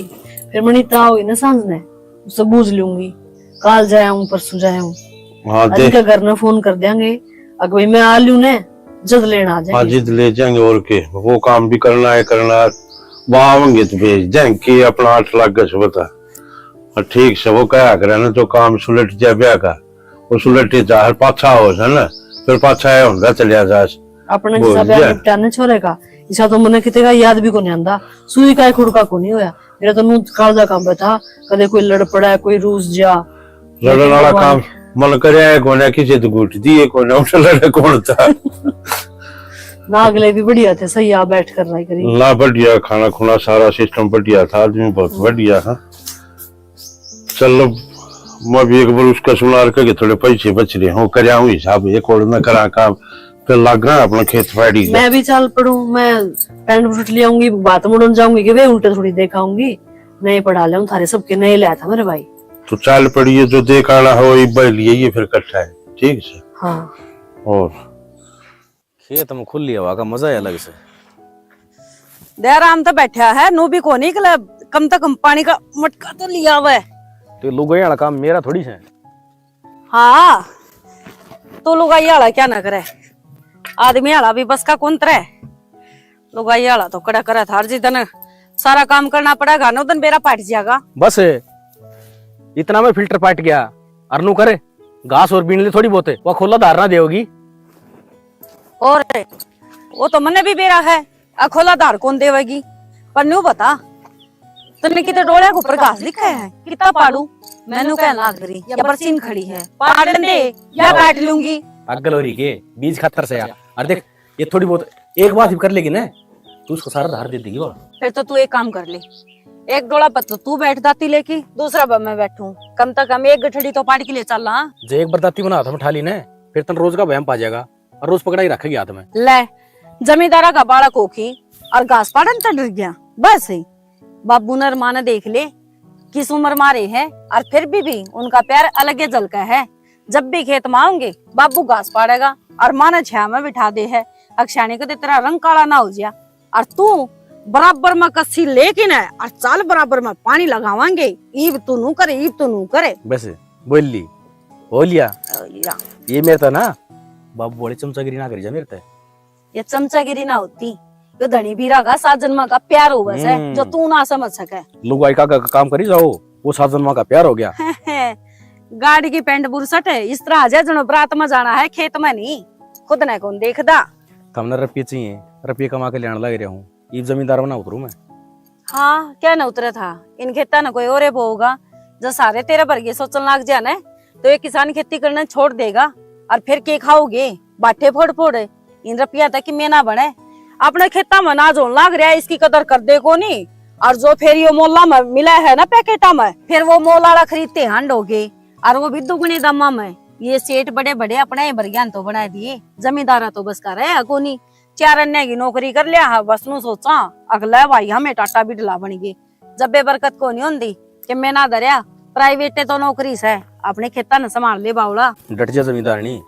फिर मनी ताव हुई ना सांझ ने, उससे बूझ लूंगी। काल जाया हूँ, परसों जाया हूँ। हाँ, अरे देख। का घर ने फोन कर देंगे, अगर भाई मैं आ लूँ ने, जद लेना आ हाँ, जाएंगे। जिद ले जाएंगे। और के, वो काम भी करना है, करना है। वहाँ आवेंगे तो भेज देंगे कि अपना आठ लाख गस बता। और ठीक से वो कहा करे ना, जो काम सुलट जा ब्याह का, वो सुलट ही जा, हर पाछा हो से ना, फिर पाछा आया होंदा चलिया जा। अपने बोल हिसाब दिया। निपटाने छोरे का, इसा तो मने किते का याद भी कोनी आंदा। सुई का ही खुड़का कोनी होया। मेरा तो नू कालजा काम पे था, कदे कोई लड़ पड़ा, कोई रूस जा। लड़न वाला काम मन करे है कोने, किसी तो घुट दिए कोने, उठ लड़े कौन था? ना, अगले भी बढ़िया थे, सही आ बैठ कर रहा करी। ना, बढ़िया खाना खुना, सारा सिस्टम बढ़िया था, आदमी बहुत बढ़िया था। चल, मैं भी एक बार उसका सुनार के थोड़े पैसे बच रहे हो, करया हूँ हिसाब, एक और न करा काम, फिर लाग रहा अपना खेत फाड़ी का। मैं भी चल पड़ूं, मैं पैंट बूट ले आऊंगी, बात मुड़न जाऊंगी कि वे उल्टे थोड़ी देखाऊंगी। नए पढ़ा ले थारे सबके, नए लाया था मेरे भाई। तो चल पड़िए, जो देख आना हो, इब्बा ही लिए ये फिर इकट्ठा है, ठीक से? हाँ। और खेत में खुली हवा का मजा ही अलग से। दयाराम तो बैठा है, नू भी कोनी निकला, कम से कम पानी का मटका तो लिया हुआ है। तो लुगाई वाला काम मेरा थोड़ी से। हाँ, तो लुगाई वाला क्या ना करे, आदमी वाला भी बस का कौन तरे। लुगाई वाला तो कड़ा करे थार जी, तने सारा काम करना पड़ेगा, नौ दिन बेरा पाट जाएगा। बस इतना में फिल्टर पाट गया, अरनू करे घास और बीन ले थोड़ी बहुत, वो खोला धार ना देगी। और वो तो मन्ने भी बेरा है, अखोला धार कौन देवेगी? पर न्यू बता, तन्ने किते डोलिया के ऊपर घास दिखा है? कितना पाड़ू? मैनू कहन लाग रही, या बरसीन खड़ी है, पाड़न दे, या काट लूंगी। पागल हो रही के? बीज खातर से यार। और देख, ये थोड़ी बहुत एक बात भी कर लेगी ना, तू उसको सारा धार दे देगी। और फिर तो तू एक काम कर ले, एक डोला पर तो तू बैठ दाती लेके, दूसरा पर मैं बैठूं, कम से कम एक गठड़ी तो पाड़ के ले चल। हाँ, जे एक बार दाती बना हाथ में उठा ली ना, फिर तन रोज का वहम पा जाएगा। और रोज पकड़ा ही रखेगी हाथ में। ले, जमींदारा का बालक होकी और घास पाड़न चढ़ गया। बस ही बाबू ने और माँ ने देख ले, किस उम्र मारे है, और फिर भी, भी उनका प्यार अलग ही झलका है। जब भी खेत में आऊंगे, बाबू घास पाड़ेगा और माँ ने छाया में बिठा दे है। अक्षाणी को तो तेरा रंग काला ना हो जाया। और तू बराबर में कस्सी लेके ना और चाल बराबर में पानी लगावांगे। ईब तू नू करे, ईब तू नू करे। बस बोल ली, हो लिया। हो लिया। ये मेरे तो ना बाबू वाली चमचागिरी ना करी जा मेरे ते। ये चमचागिरी ना होती, यो धनी बीरा का सात जन्मा का प्यार होवे से, हम्म। जो तू ना समझ सके। लुगाई का, का काम करी जाओ, वो सात जन्मा का प्यार हो गया। गाड़ी की पैंट बुरसट है, इस तरह आ जाए जनो बरात में जाना है, खेत में नहीं। खुद ने कौन देखदा। थमने रुपये चाहिए, रुपये कमा के लेने लग रहा हूँ, इब जमींदार बना उतरू मैं। हाँ, क्या ना उतरा था, इन खेता ने कोई और बोगा, जो सारे तेरे वर्गे सोचन लाग जा ने, तो ये किसान खेती करना छोड़ देगा, और फिर के खाओगे? बाटे फोड़ फोड़, इन रुपया तक की मेना बने। अपने खेता में अनाज होने लाग रहा है, इसकी कदर कर दे कोनी। और जो फिर यो मोला में मिला है ना पैकेटा में, फिर वो मोल आला खरीदते हांडोगे, और वो भी दुगने दामा में। ये सेठ बड़े बड़े अपने ही बरग्यान तो बना दिए, जमींदारा तो बस का रहा कोनी। चार अन्य की नौकरी कर लिया है, बस नू सोचा, अगला भाई हमें टाटा बिडला बन गए। जब बेबरकत को नहीं होंदी कि मैं ना धरया, प्राइवेट तो नौकरी से, अपने खेता ने संभाल ले बावला। डट जा जमींदारनी,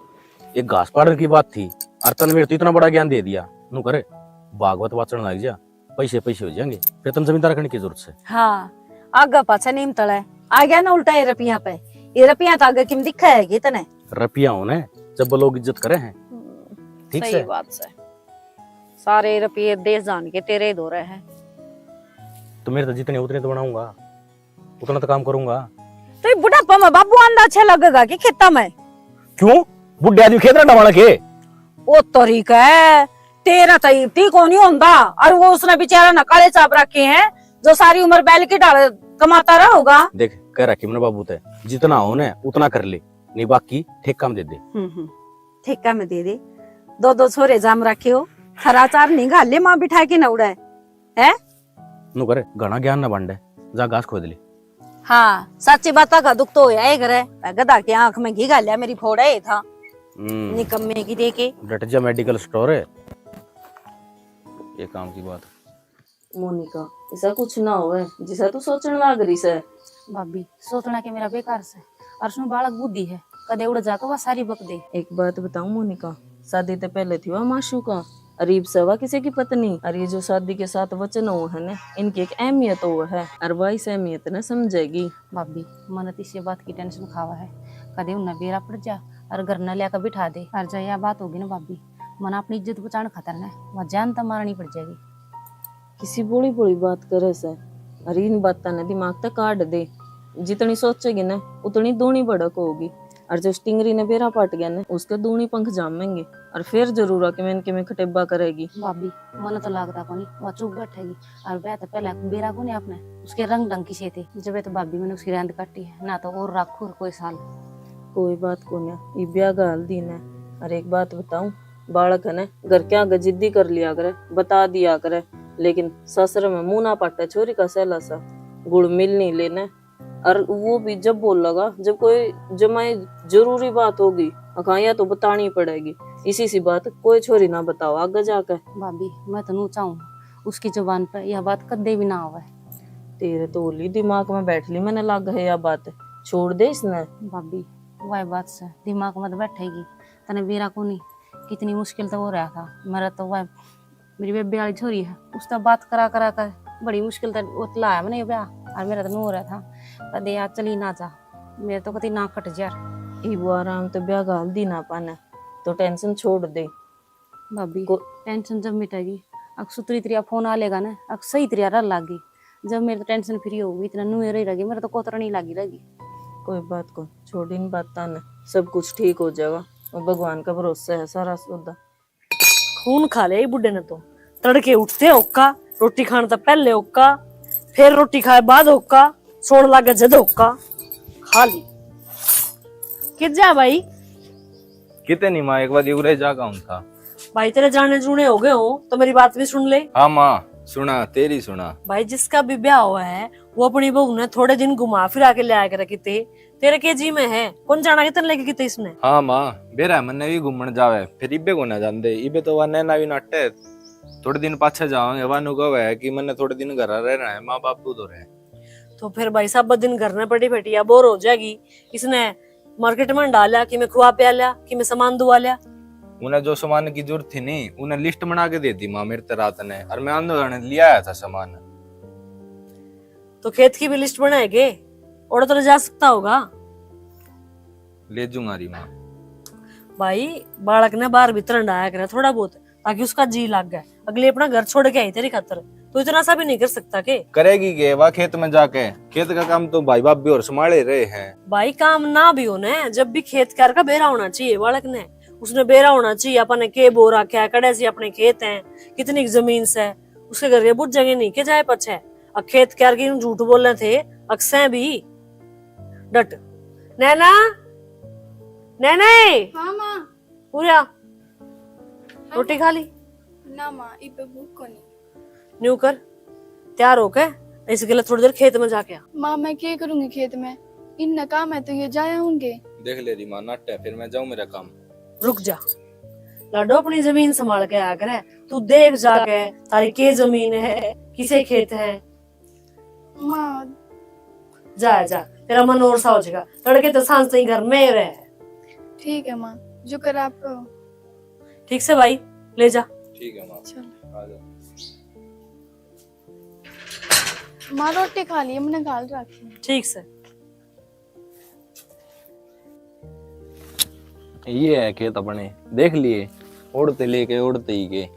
एक घास पाड़न की बात थी, और तन मेरे तो इतना बड़ा ज्ञान दे दिया। नू करे, भागवत वाचन लग जा, पैसे पैसे हो जाएंगे, फिर तन जमींदार करने की जरूरत से। हाँ, आगे पाछे नीम तले, आ गया ना उल्टा ये रुपया पे, ये रुपया तो आगे किम दिखा है कि तने? रुपया होने जब लोग इज्जत करे हैं। हम्म, ठीक सही से। बात से। सारे रुपये देश जान के तेरे ही दो रहे हैं। तो मेरे तो जितने उतने तो बनाऊंगा, उतना तो काम करूंगा। तो ये बुढ़ापा में बाबू आंदा अच्छा लगेगा कि खेता में? क्यों? बुढ़े आदमी खेत रंडा वाला के? ओ तरीका है, तेरा तो इतनी को नहीं होंदा। और वो उसने बेचारा ना काले चाप रखे हैं, जो सारी उम्र बैल की ढाल कमाता रहा होगा। देख, कह रखी मैंने बाबू ते, जितना हो ना उतना कर ले, नहीं बाकी ठेका में दे दे। हम्म, हम्म। ठेका में दे दे। दो दो छोरे जाम रखे हो, खरा चार नहीं घाले माँ बिठा के न उड़ाए, है? नु करे, घना ज्ञान न बांटे, जा घास खोद ले। हाँ, साची बात का दुख तो होया ही करे। गधा की आंख में घी घाल्या, मेरी फोड़ा ही था। हम्म। निकम्मे की देखे। डट जा, मेडिकल स्टोर है ये काम की बात। मोनिका, ऐसा कुछ ना होवे जिसा तू सोचण लाग रही से। भाभी, सोचना के मेरा बेकार से, और उसमें बालक बुद्धि है, कदे उड़ जाके वह सारी बक दे। एक बात बताऊं मोनिका, शादी ते पहले थी वह माशूका, और इब से वह किसी की पत्नी। और ये जो शादी के साथ वचन हो है ना, इनकी एक अहमियत हो है, और वह इस अहमियत ने समझेगी। भाभी, मन तो इसी बात की टेंशन खावा है, कदे उन्हें बेरा पड़ जा और घर न लिया बिठा दे। और जब यह बात होगी ना भाभी, मन अपनी इज्जत बचाने खातर ना वह जान तो मारनी पड़ जाएगी। किसी भोली भोली बात करे से, अरे इन बातां ने दिमाग तक काट दे। जितनी सोचेगी ना, उतनी दूनी भड़क होगी। और जो स्टिंगरी ने बेरा पाट गया ना, उसके दूनी पंख जामेंगे। और फिर जरूर आके मैं इनके में खटेबा करेगी। भाभी, मन तो लागता कोनी वह चुप बैठेगी। और ब्याह तो पहले बेरा कोनी आपने उसके रंग ढंग की से थे। जब तो भाभी मैंने उसकी रहंद काटी है ना, तो और रखू कोई साल। कोई बात कोनी, ये ब्याह का हल दिन है। और एक बात बताऊं, बालक है ना, घर के आगे जिद्दी कर लिया करे, बता दिया करे, लेकिन ससुर में मुंह ना पाटे छोरी का सहला सा, गुड़ मिल नहीं लेने। और वो भी जब बोलेगा, जब कोई जमाई जरूरी बात होगी, अखा या तो बतानी पड़ेगी। इसी सी बात कोई छोरी ना बताओ आगे जाके। भाभी, मैं तो नू चाहूँ उसकी जुबान पे यह बात कदे भी ना आवे। तेरे तो होली दिमाग में बैठ ली, मैंने लग है यह बात, छोड़ दे इसने। भाभी, वह बात से दिमाग में तो बैठेगी, तने बेरा कोनी कितनी मुश्किल तो हो रहा था। मेरा तो वह मेरी बेबे वाली छोरी है, उससे बात करा करा कर बड़ी मुश्किल तै वो लाया मैंने ये ब्याह, और मेरा तो नू हो रहा था। कदे यार चली ना जा, मेरे तो कति ना कट जा। इब वो आराम तो ब्याह घाल दी ना पाने, तो टेंशन छोड़ दे। भाभी, को- टेंशन जब मिटेगी, अक सुतरी तरिया फोन आ लेगा ना, अक सही तरिया रह लागी। जब मेरे तो टेंशन फ्री होगी, इतना नू रही रहेगी, मेरा तो कोतरा नहीं लागी रहेगी। कोई बात को छोड़, इन बातां ने सब कुछ ठीक हो जाएगा, और भगवान का भरोसा है सारा सौदा। खून खा लिया ये बुड्ढे ने तो। तड़के उठते होका, रोटी खाने तक पहले होका, फिर रोटी खाए बाद होका, सोण लागे जद होका। खा ली। कित जा भाई? किते नहीं माँ, एक बार उरे जा का हूँ था। भाई तेरे जाने जूने हो गए हो तो मेरी बात भी सुन ले। हाँ माँ, सुना, तेरी सुना। भाई जिसका भी ब्याह हुआ है वो अपनी बहू ने थोड़े दिन घुमा फिरा के ले आया करे किते। तेरे के जी में है, कौन जाना कितने लेके किते इसने। हाँ माँ, बेरा मन्ने भी घूमण जावे, फिर इबे को ना जांदे, इबे तो वा नैना भी नाटे। थोड़े दिन पाछे जावांगे, वा नु कहे कि मन्ने थोड़े दिन घर रहना है, माँ बाप तो रहे। तो फिर भाई साहब दिन घर में पड़ी बैठी या बोर हो जाएगी, इसने मार्केट में डाल लिया कि मैं खुआ प्या लिया कि मैं सामान दुआ लिया। उन्हें जो सामान की जरूरत थी नहीं, उन्हें लिस्ट बना के दे दी माँ मेरे ते रात ने, और मैं आंदो जाने लिया आया था सामान। तो खेत की भी लिस्ट बनाएगे, और तो ले जा सकता होगा। ले जूंगा री माँ। भाई, बालक ने बाहर भीतर हंडाया करे थोड़ा बहुत, ताकि उसका जी लाग जाए। अगली अपना घर छोड़ के आई तेरी खातर, तू इतना सा भी नहीं कर सकता के? करेगी के वा खेत में जाके? खेत का काम तो भाई भाभी और संभाले रहे हैं। भाई, काम ना भी हो ना, जब भी खेत क्यार का बेरा होना चाहिए बालक ने। उसने बेरा होना चाहिए, अपन ने के बो रखा है, कड़े से अपने खेत हैं, कितनी जमीन से, उसके घर के बुझेंगे नहीं के जाए पाछे। अक खेत क्यार की झूठ बोले थे, अक्सैं भी। डट। नैना, नैना। हाँ माँ। पूरा हाँ रोटी माँ। खा ली? ना माँ, इबे भूख को नहीं। न्यू कर, तैयार होके इस गले थोड़ी देर खेत में जाके आ। माँ, मैं क्या करूँगी खेत में? इन्ना काम है तो ये जाया होंगे। देख ले री माँ, नाटे, फिर मैं जाऊँ मेरा काम। रुक जा लाडो, अपनी जमीन संभाल के आया करे। तू देख जाके तारी के जमीन है, किसे खेत है। माँ। जा जा, तेरा मन और सा हो जाएगा। तड़के तो सांझ ताई घर में ही रहे। ठीक है माँ, जो कर आप कहो। ठीक से भाई, ले जा। ठीक है माँ। चलो। आ जाओ। माँ, रोटी खा ली, मैंने घाल रखी है। ठीक से। ये है खेत अपने, देख लिए, ओढ़ते लेके ओढ़ते ही के।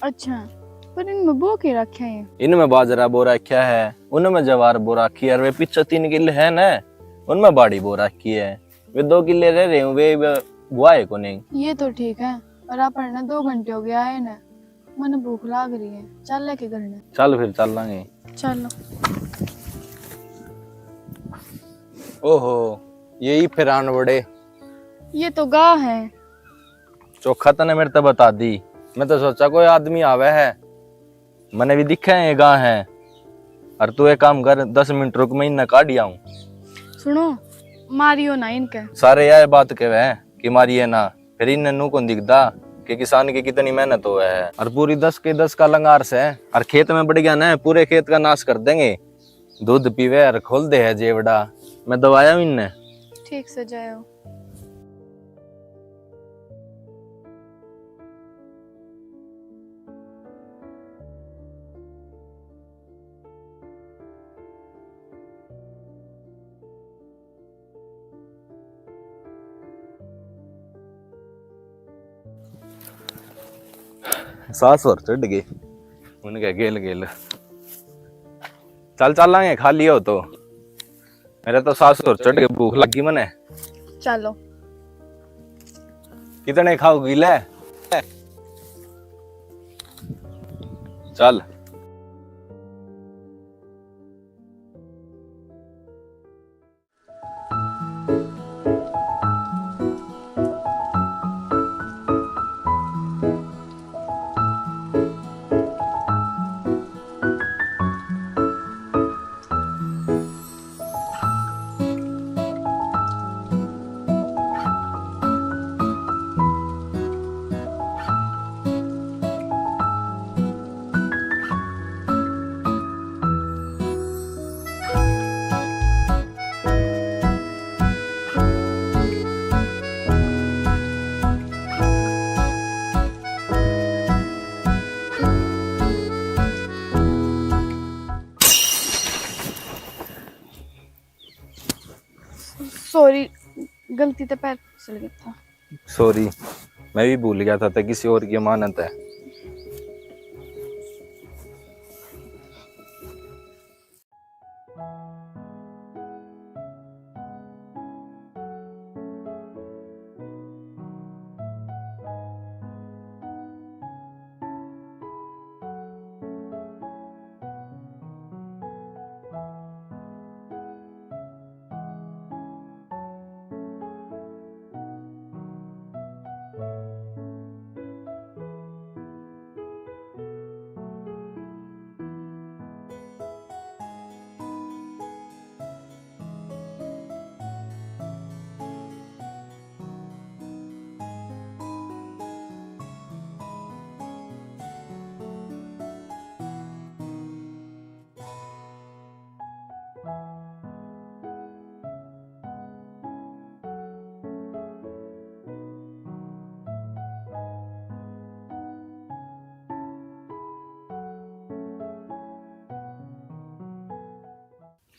अच्छा, पर इनमें बो के रखे हैं? इनमें बाजरा बो रखा है, उनमें जवार बो रखी है, और वे पीछे तीन किले है ना, उनमें बाड़ी बो रखी है। वे दो किले रह रहे हैं, वे, वे बुआ है को नहीं। ये तो ठीक है, पर अपन ने दो घंटे हो गया है ना, मने भूख लाग रही है, चल लेके घर ने। चल फिर चल लांगे। चलो। ओहो, यही फिर आन बड़े। ये तो गाय है। चोखा तने मेरे ते बता दी, मैं तो सोचा कोई आदमी आवे है, मने भी दिखे है ये गाय है। और तू एक काम कर, दस मिनट रुक, मैं इन्हें काढ़ आऊं। सुनो, मारियो ना इनके। सारे यह बात कहवे हैं कि मारिए ना, फिर इन्हें नू कौन दिखदा कि किसान की कितनी मेहनत होवे है। और पूरी दस के दस का लंगार से, और खेत में बढ़ गया ना, पूरे खेत का नाश कर देंगे। दूध पीवे और खोल दे है जेवड़ा। मैं दवाया हूँ इन्हें। ठीक से जायो। सास और चढ़ गई उनके गेल गेल। चल चलांगे, खा लियो तो। मेरे तो सास और चढ़ गई, भूख लगी मने। चलो। कितने खाओगी ले? चल। सॉरी, गलती से पैर फिसल गया था। सॉरी, मैं भी भूल गया था, तै किसी और की अमानत है।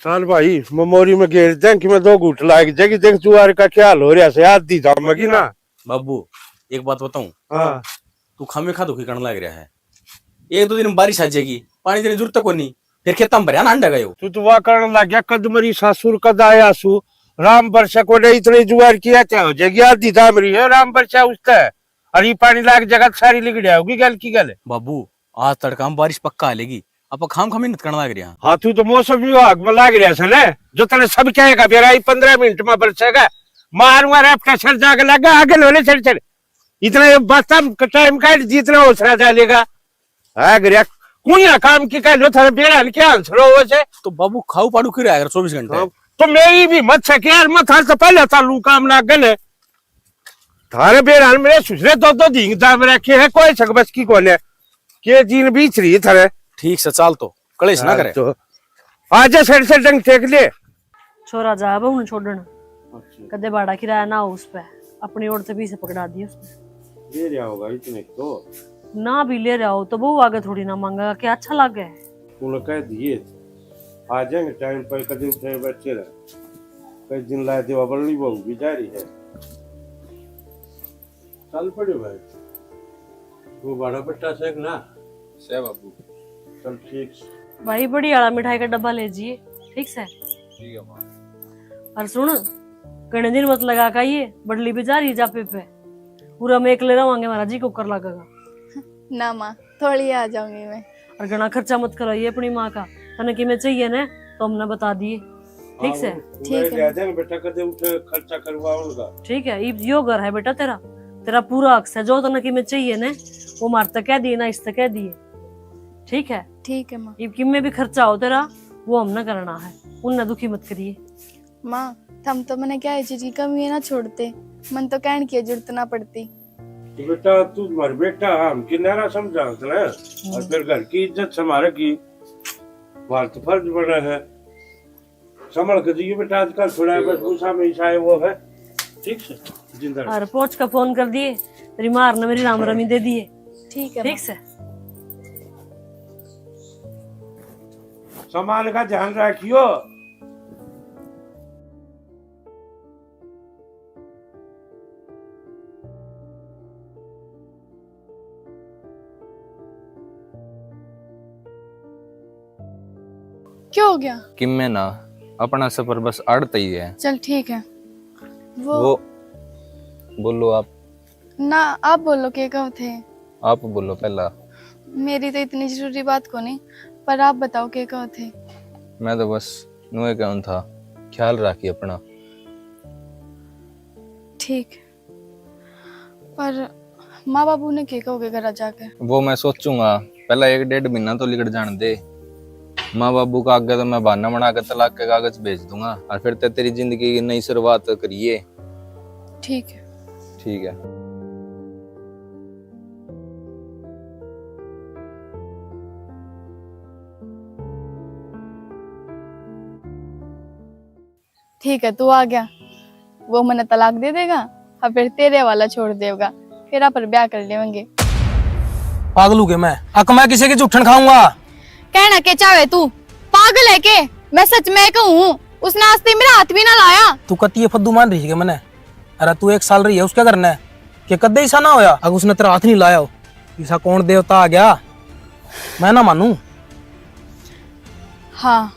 चल भाई, ममोरी में घेर दें कि मैं दो घूट लाग जाएगी। देख जुआर का क्या हाल हो रहा है, आधी जामेगी ना। बाबू, एक बात बताऊं? हाँ। तू खामे खा दुखी करने लग रहा है। एक दो दिन में बारिश आ जाएगी, पानी देने की जरूरत को नहीं, फिर खेतां में भरया ना अंडा गयो। तू तो वाह करने लग गया, कद मरी सासुर कद आया सु, राम बरसा को नहीं, इतने जुआर की क्या हो जाएगी, आधी जाम रही है राम बरसा उसते, और ये पानी लाग जगह सारी लिगड़िया होगी गल की गल। बाबू, आज तड़का में बारिश पक्का आ लेगी, आप खाम खा मेहनत करने लग रहे हैं। हाँ, तू तो मौसम विभाग में लाग रहा है ना, जो तने सब कहेगा बेरा ही पन्द्रह मिनट में बरसेगा, मारूंगा रैप का सर जाके लगा आगे लोले सर सर। इतना ये बस्ता टाइम काट जितना हौसला डालेगा। हाँ, गरिया, कुणिया काम की कह लो, थारे बेरा ने क्या आंसर हो वैसे? तो बाबू खाऊ पाड़ू की रहा है चौबीस घंटे। हाँ, तो मेरी भी मत सके यार, मैं थारे से पहले चालू काम ना गले। थारे बेरा ने मेरे सुसरे दो दो दिन दाम रखे हैं, कोई सक बस की कोने। के दिन बीच रही थारे। ठीक से चाल तो, कलेश ना हाँ, करे। तो आजा सर से डंग टेक ले। छोरा जा अब उन्हें छोड़न। अच्छा। कदे भाड़ा किराया ना हो उस पे, अपनी ओर से भी से पकड़ा दिए उसने। ले रहा होगा इतने तो। ना भी ले रहा हो तो वो आगे थोड़ी ना मांगेगा, क्या अच्छा लागे? तूने कह दिए, आ जाएंगे टाइम पर, कदे उठे बैठे रहे। कई दिन ला देवा बल्ली बहू भी जा रही है। चल पड़े भाई, वो बड़ा बट्टा से ना। से बाबू। चल ठीक से। भाई, बड़ी वाला मिठाई का डब्बा ले जिए, ठीक से? ठीक है माँ। और सुन, घणे दिन मत लगा का ये बडली भी जा रही जापे पे, पूरा मैं एकले रवांगे, हमारा जी कुकर लगेगा। ना माँ, थोड़ी आ जाऊंगी मैं। और घणा खर्चा मत कराइए अपनी माँ का, तने किमे चाहिए ना तो हमने बता दिए, ठीक से? ठीक है। ले जाएंगे बेटा, कदे उठे खर्चा करवा उनका। ठीक है, इब यो घर है बेटा तेरा, तेरा पूरा हक से, जो तने किमे चाहिए ना वो मार तक कह दिए ना, इस तक कह दिए, ठीक है? ठीक है माँ। इब किमे भी खर्चा हो तेरा, वो हम ना करना है, उनने दुखी मत करिए। माँ, थम तो मने क्या है चीज की कमी है ना छोड़ते, मन तो कहण की जरूरत ना पड़ती। तो बेटा, तू मर बेटा, हम किनारा समझा ना, और फिर घर की इज्जत संभाले की बात फर्ज बना है। संभल के जियो बेटा, आजकल थोड़ा बस गुस्सा में ईसा है वो है। ठीक से जिंदा रह। और पहुंच का फोन कर दिए, तेरी मार ने मेरी राम रमी दे दिए। ठीक है ठीक माँ। से। सामान का ध्यान रखियो। क्या हो गया? किम्मे ना, अपना सफर बस आड़त ही है। चल ठीक है। वो वो, बोलो आप। ना, आप बोलो, के कहो थे? आप बोलो पहला। मेरी तो इतनी जरूरी बात को नहीं, पर आप बताओ, के कहो थे? मैं तो बस नुए कहूँ था, ख्याल राखी अपना। ठीक, पर माँ बाबू ने के कहोगे घर जाके? वो मैं सोचूंगा, पहला एक डेढ़ महीना तो लिकड़ जान दे। माँ बाबू का आगे तो मैं बहाना बना के तलाक के कागज भेज दूंगा, और फिर ते तेरी जिंदगी की नई शुरुआत करिए। ठीक है। ठीक है। ठीक है, तू आ गया, वो मने तलाक दे देगा, हाँ, फिर तेरे वाला छोड़ देगा, फिर आप ब्याह कर लेंगे। पागल हो गया मैं? अक मैं किसी की झूठन खाऊंगा? कहना के चाहे तू, पागल है के? मैं सच में कहूँ, उसने आज तक मेरा हाथ भी ना लाया। तू कती ये फद्दू मान रही है मने? अरे तू एक साल रही है उसके घर ने, के कदे ऐसा ना होया अगर उसने तेरा हाथ नहीं लाया हो? ऐसा कौन देवता आ गया? मैं ना मानू। हाँ,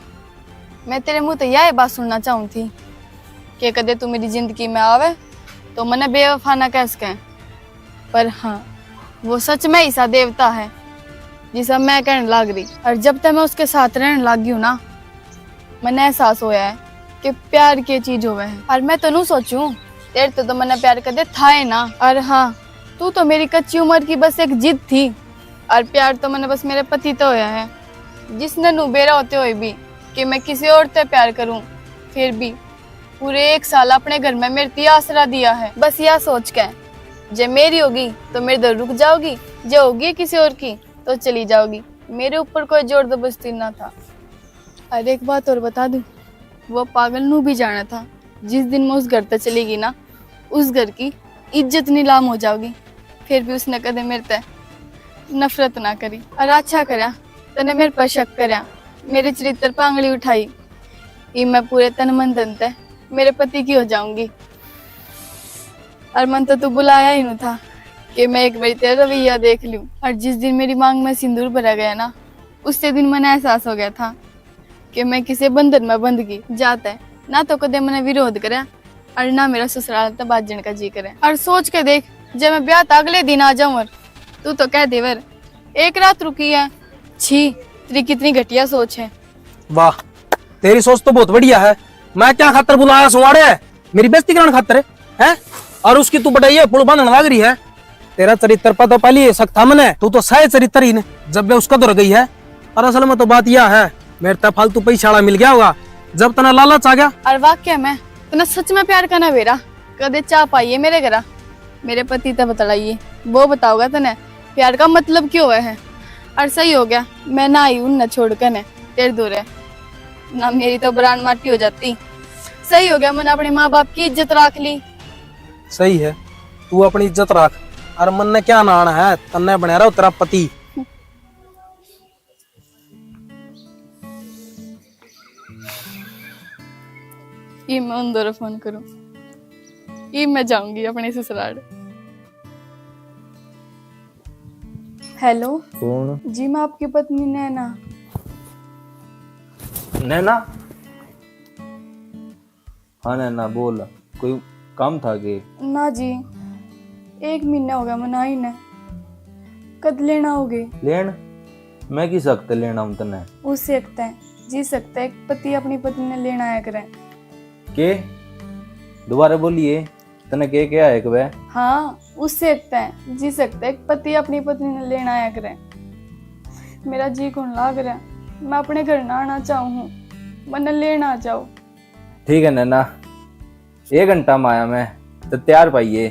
मैं तेरे मुंह तो यह बात सुनना चाहूँ थी कि कदे तू मेरी जिंदगी में आवे तो मने बेवफा ना कह सके, पर हाँ, वो सच में ऐसा देवता है जिसा मैं कहने लाग रही। और जब तक मैं उसके साथ रहने लाग गई हूँ ना, मने एहसास होया है कि प्यार के चीज होवे है। और मैं तो नू सोचूं, तेरे तो, तो मने प्यार कदे था ही ना। और हाँ, तू तो मेरी कच्ची उम्र की बस एक जिद थी, और प्यार तो मने बस मेरे पति तो होया है, जिसने नू बेरा होते हुए भी कि मैं किसी और ते प्यार करूं, फिर भी पूरे एक साल अपने घर में मेरे ती आसरा दिया है। बस या सोच के, जे मेरी होगी तो मेरे दर रुक जाओगी, जे होगी किसी और की तो चली जाओगी। मेरे ऊपर कोई जोर जबरदस्ती ना था। और एक बात और बता दूं, वो पागल नू भी जाना था, जिस दिन मैं उस घर तक चली गई ना, उस घर की इज्जत नीलाम हो जाओगी। फिर भी उसने कदे मेरे ते नफरत ना करी। और अच्छा करया, तने मेरे पर शक करया, मेरे चरित्र पर आंगली उठाई। इब मैं पूरे तन मन धन ते मेरे पति की हो जाऊंगी। और मन तो तू बुलाया ही नहीं था कि मैं एक बार तेरा रवैया देख लूं। और जिस दिन मेरी मांग में सिंदूर भरा गया ना, उससे दिन मने एहसास हो गया था कि मैं किसी बंधन में बंध गई। जाते ना तो कदे मने विरोध करया और ना मेरा ससुराल तो बाजण का जी करे। और सोच के देख, जब मैं ब्याह तो अगले दिन आ जाऊं और तू तो कह देवर एक रात रुकी है। छी, तेरी कितनी घटिया सोच है। वाह, तेरी सोच तो बहुत बढ़िया है। मैं क्या खातर बुलाया सुवाड़े? मेरी बेइज्जती कराने खातर है? और उसकी तू बड़ाई है, पुल बांधने लग रही है। तेरा चरित्र पर तो पहले ही शक था मने, तू तो सह चरित्र ही ने, जब वे उसका दौर गई है। और असल में तो बात यह है, मेरे ते फालतू पैसा वाला मिल गया होगा, जब तना लालच आ गया। और वाकई में तना सच में प्यार का ना बेरा, कदे चाह पाइए मेरे घरा, मेरे पति ते बतलाइए, वो बताओगा तने प्यार का मतलब क्यों है। और सही हो गया, मैं ना आई उनने छोड़ के ने तेरे दूर है, ना मेरी तो बरान माटी हो जाती। सही हो गया, मैंने अपने माँ बाप की इज्जत रख ली। सही है, तू अपनी इज्जत रख। और मन ने क्या नाना है, तन्ने बना रहा तेरा पति। ये मैं उन दौरे फोन करूं, ये मैं जाऊंगी अपने ससुराल। हेलो। कौन? जी, मैं आपकी पत्नी नैना। नैना? हाँ नैना, बोल, कोई काम था के? ना जी, एक महीना हो गया मना ही ने। कद लेना होगे? लेन? मैं किस हक ते लेना हूँ तन्ने? उस हक ते, जिस हक ते एक पति अपनी पत्नी ने लेना आया करे। के? दोबारा बोलिए, तन्ने के क्या है के? हाँ, उस हक ते, जिस हक ते एक पति अपनी पत्नी ने लेना आया करे। मेरा जी कौन लाग रहा। मैं अपने घर ना आना चाहूँ हूँ, मन्ने लेना आ जाओ। ठीक है नैना, एक घंटा में आया मैं, तो तैयार पाइए।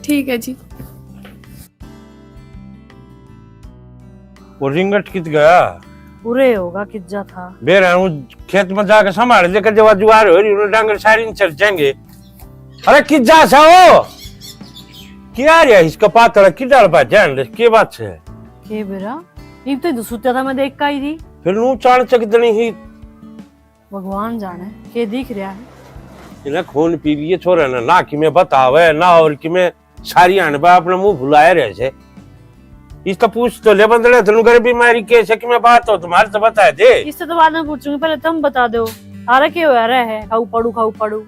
ठीक है जी। वो रिंगट कित गया? उरे होगा, कित जा था? बेरा हूँ, खेत में जाके संभाल लेकर जब जुआर हो रही, उन्हें डांगर सारी चल जाएंगे। अरे कित जा सा हो? क्या रे इसका पातला किधर बा जान रे, के बात है? के बेरा? इब तो इधर सुत्या था, मैं देख का ही थी। फिर नू चाल चक दनी ही। भगवान जाने के दिख रहा है। इन्हें खून पी लिए छोरे ने, ना कि मैं बतावे, ना और कि मैं सारी आने बा अपने मुंह भुलाए रहे से। इस तो पूछ तो ले बंदड़े, तनु घर बीमारी के से कि मैं बात हो तुम्हारे तो बता दे। इससे तो बाद में पूछूंगी, पहले तुम बता दो, थारा के हो रहा है, खाऊ पड़ू, खाऊ पड़ू।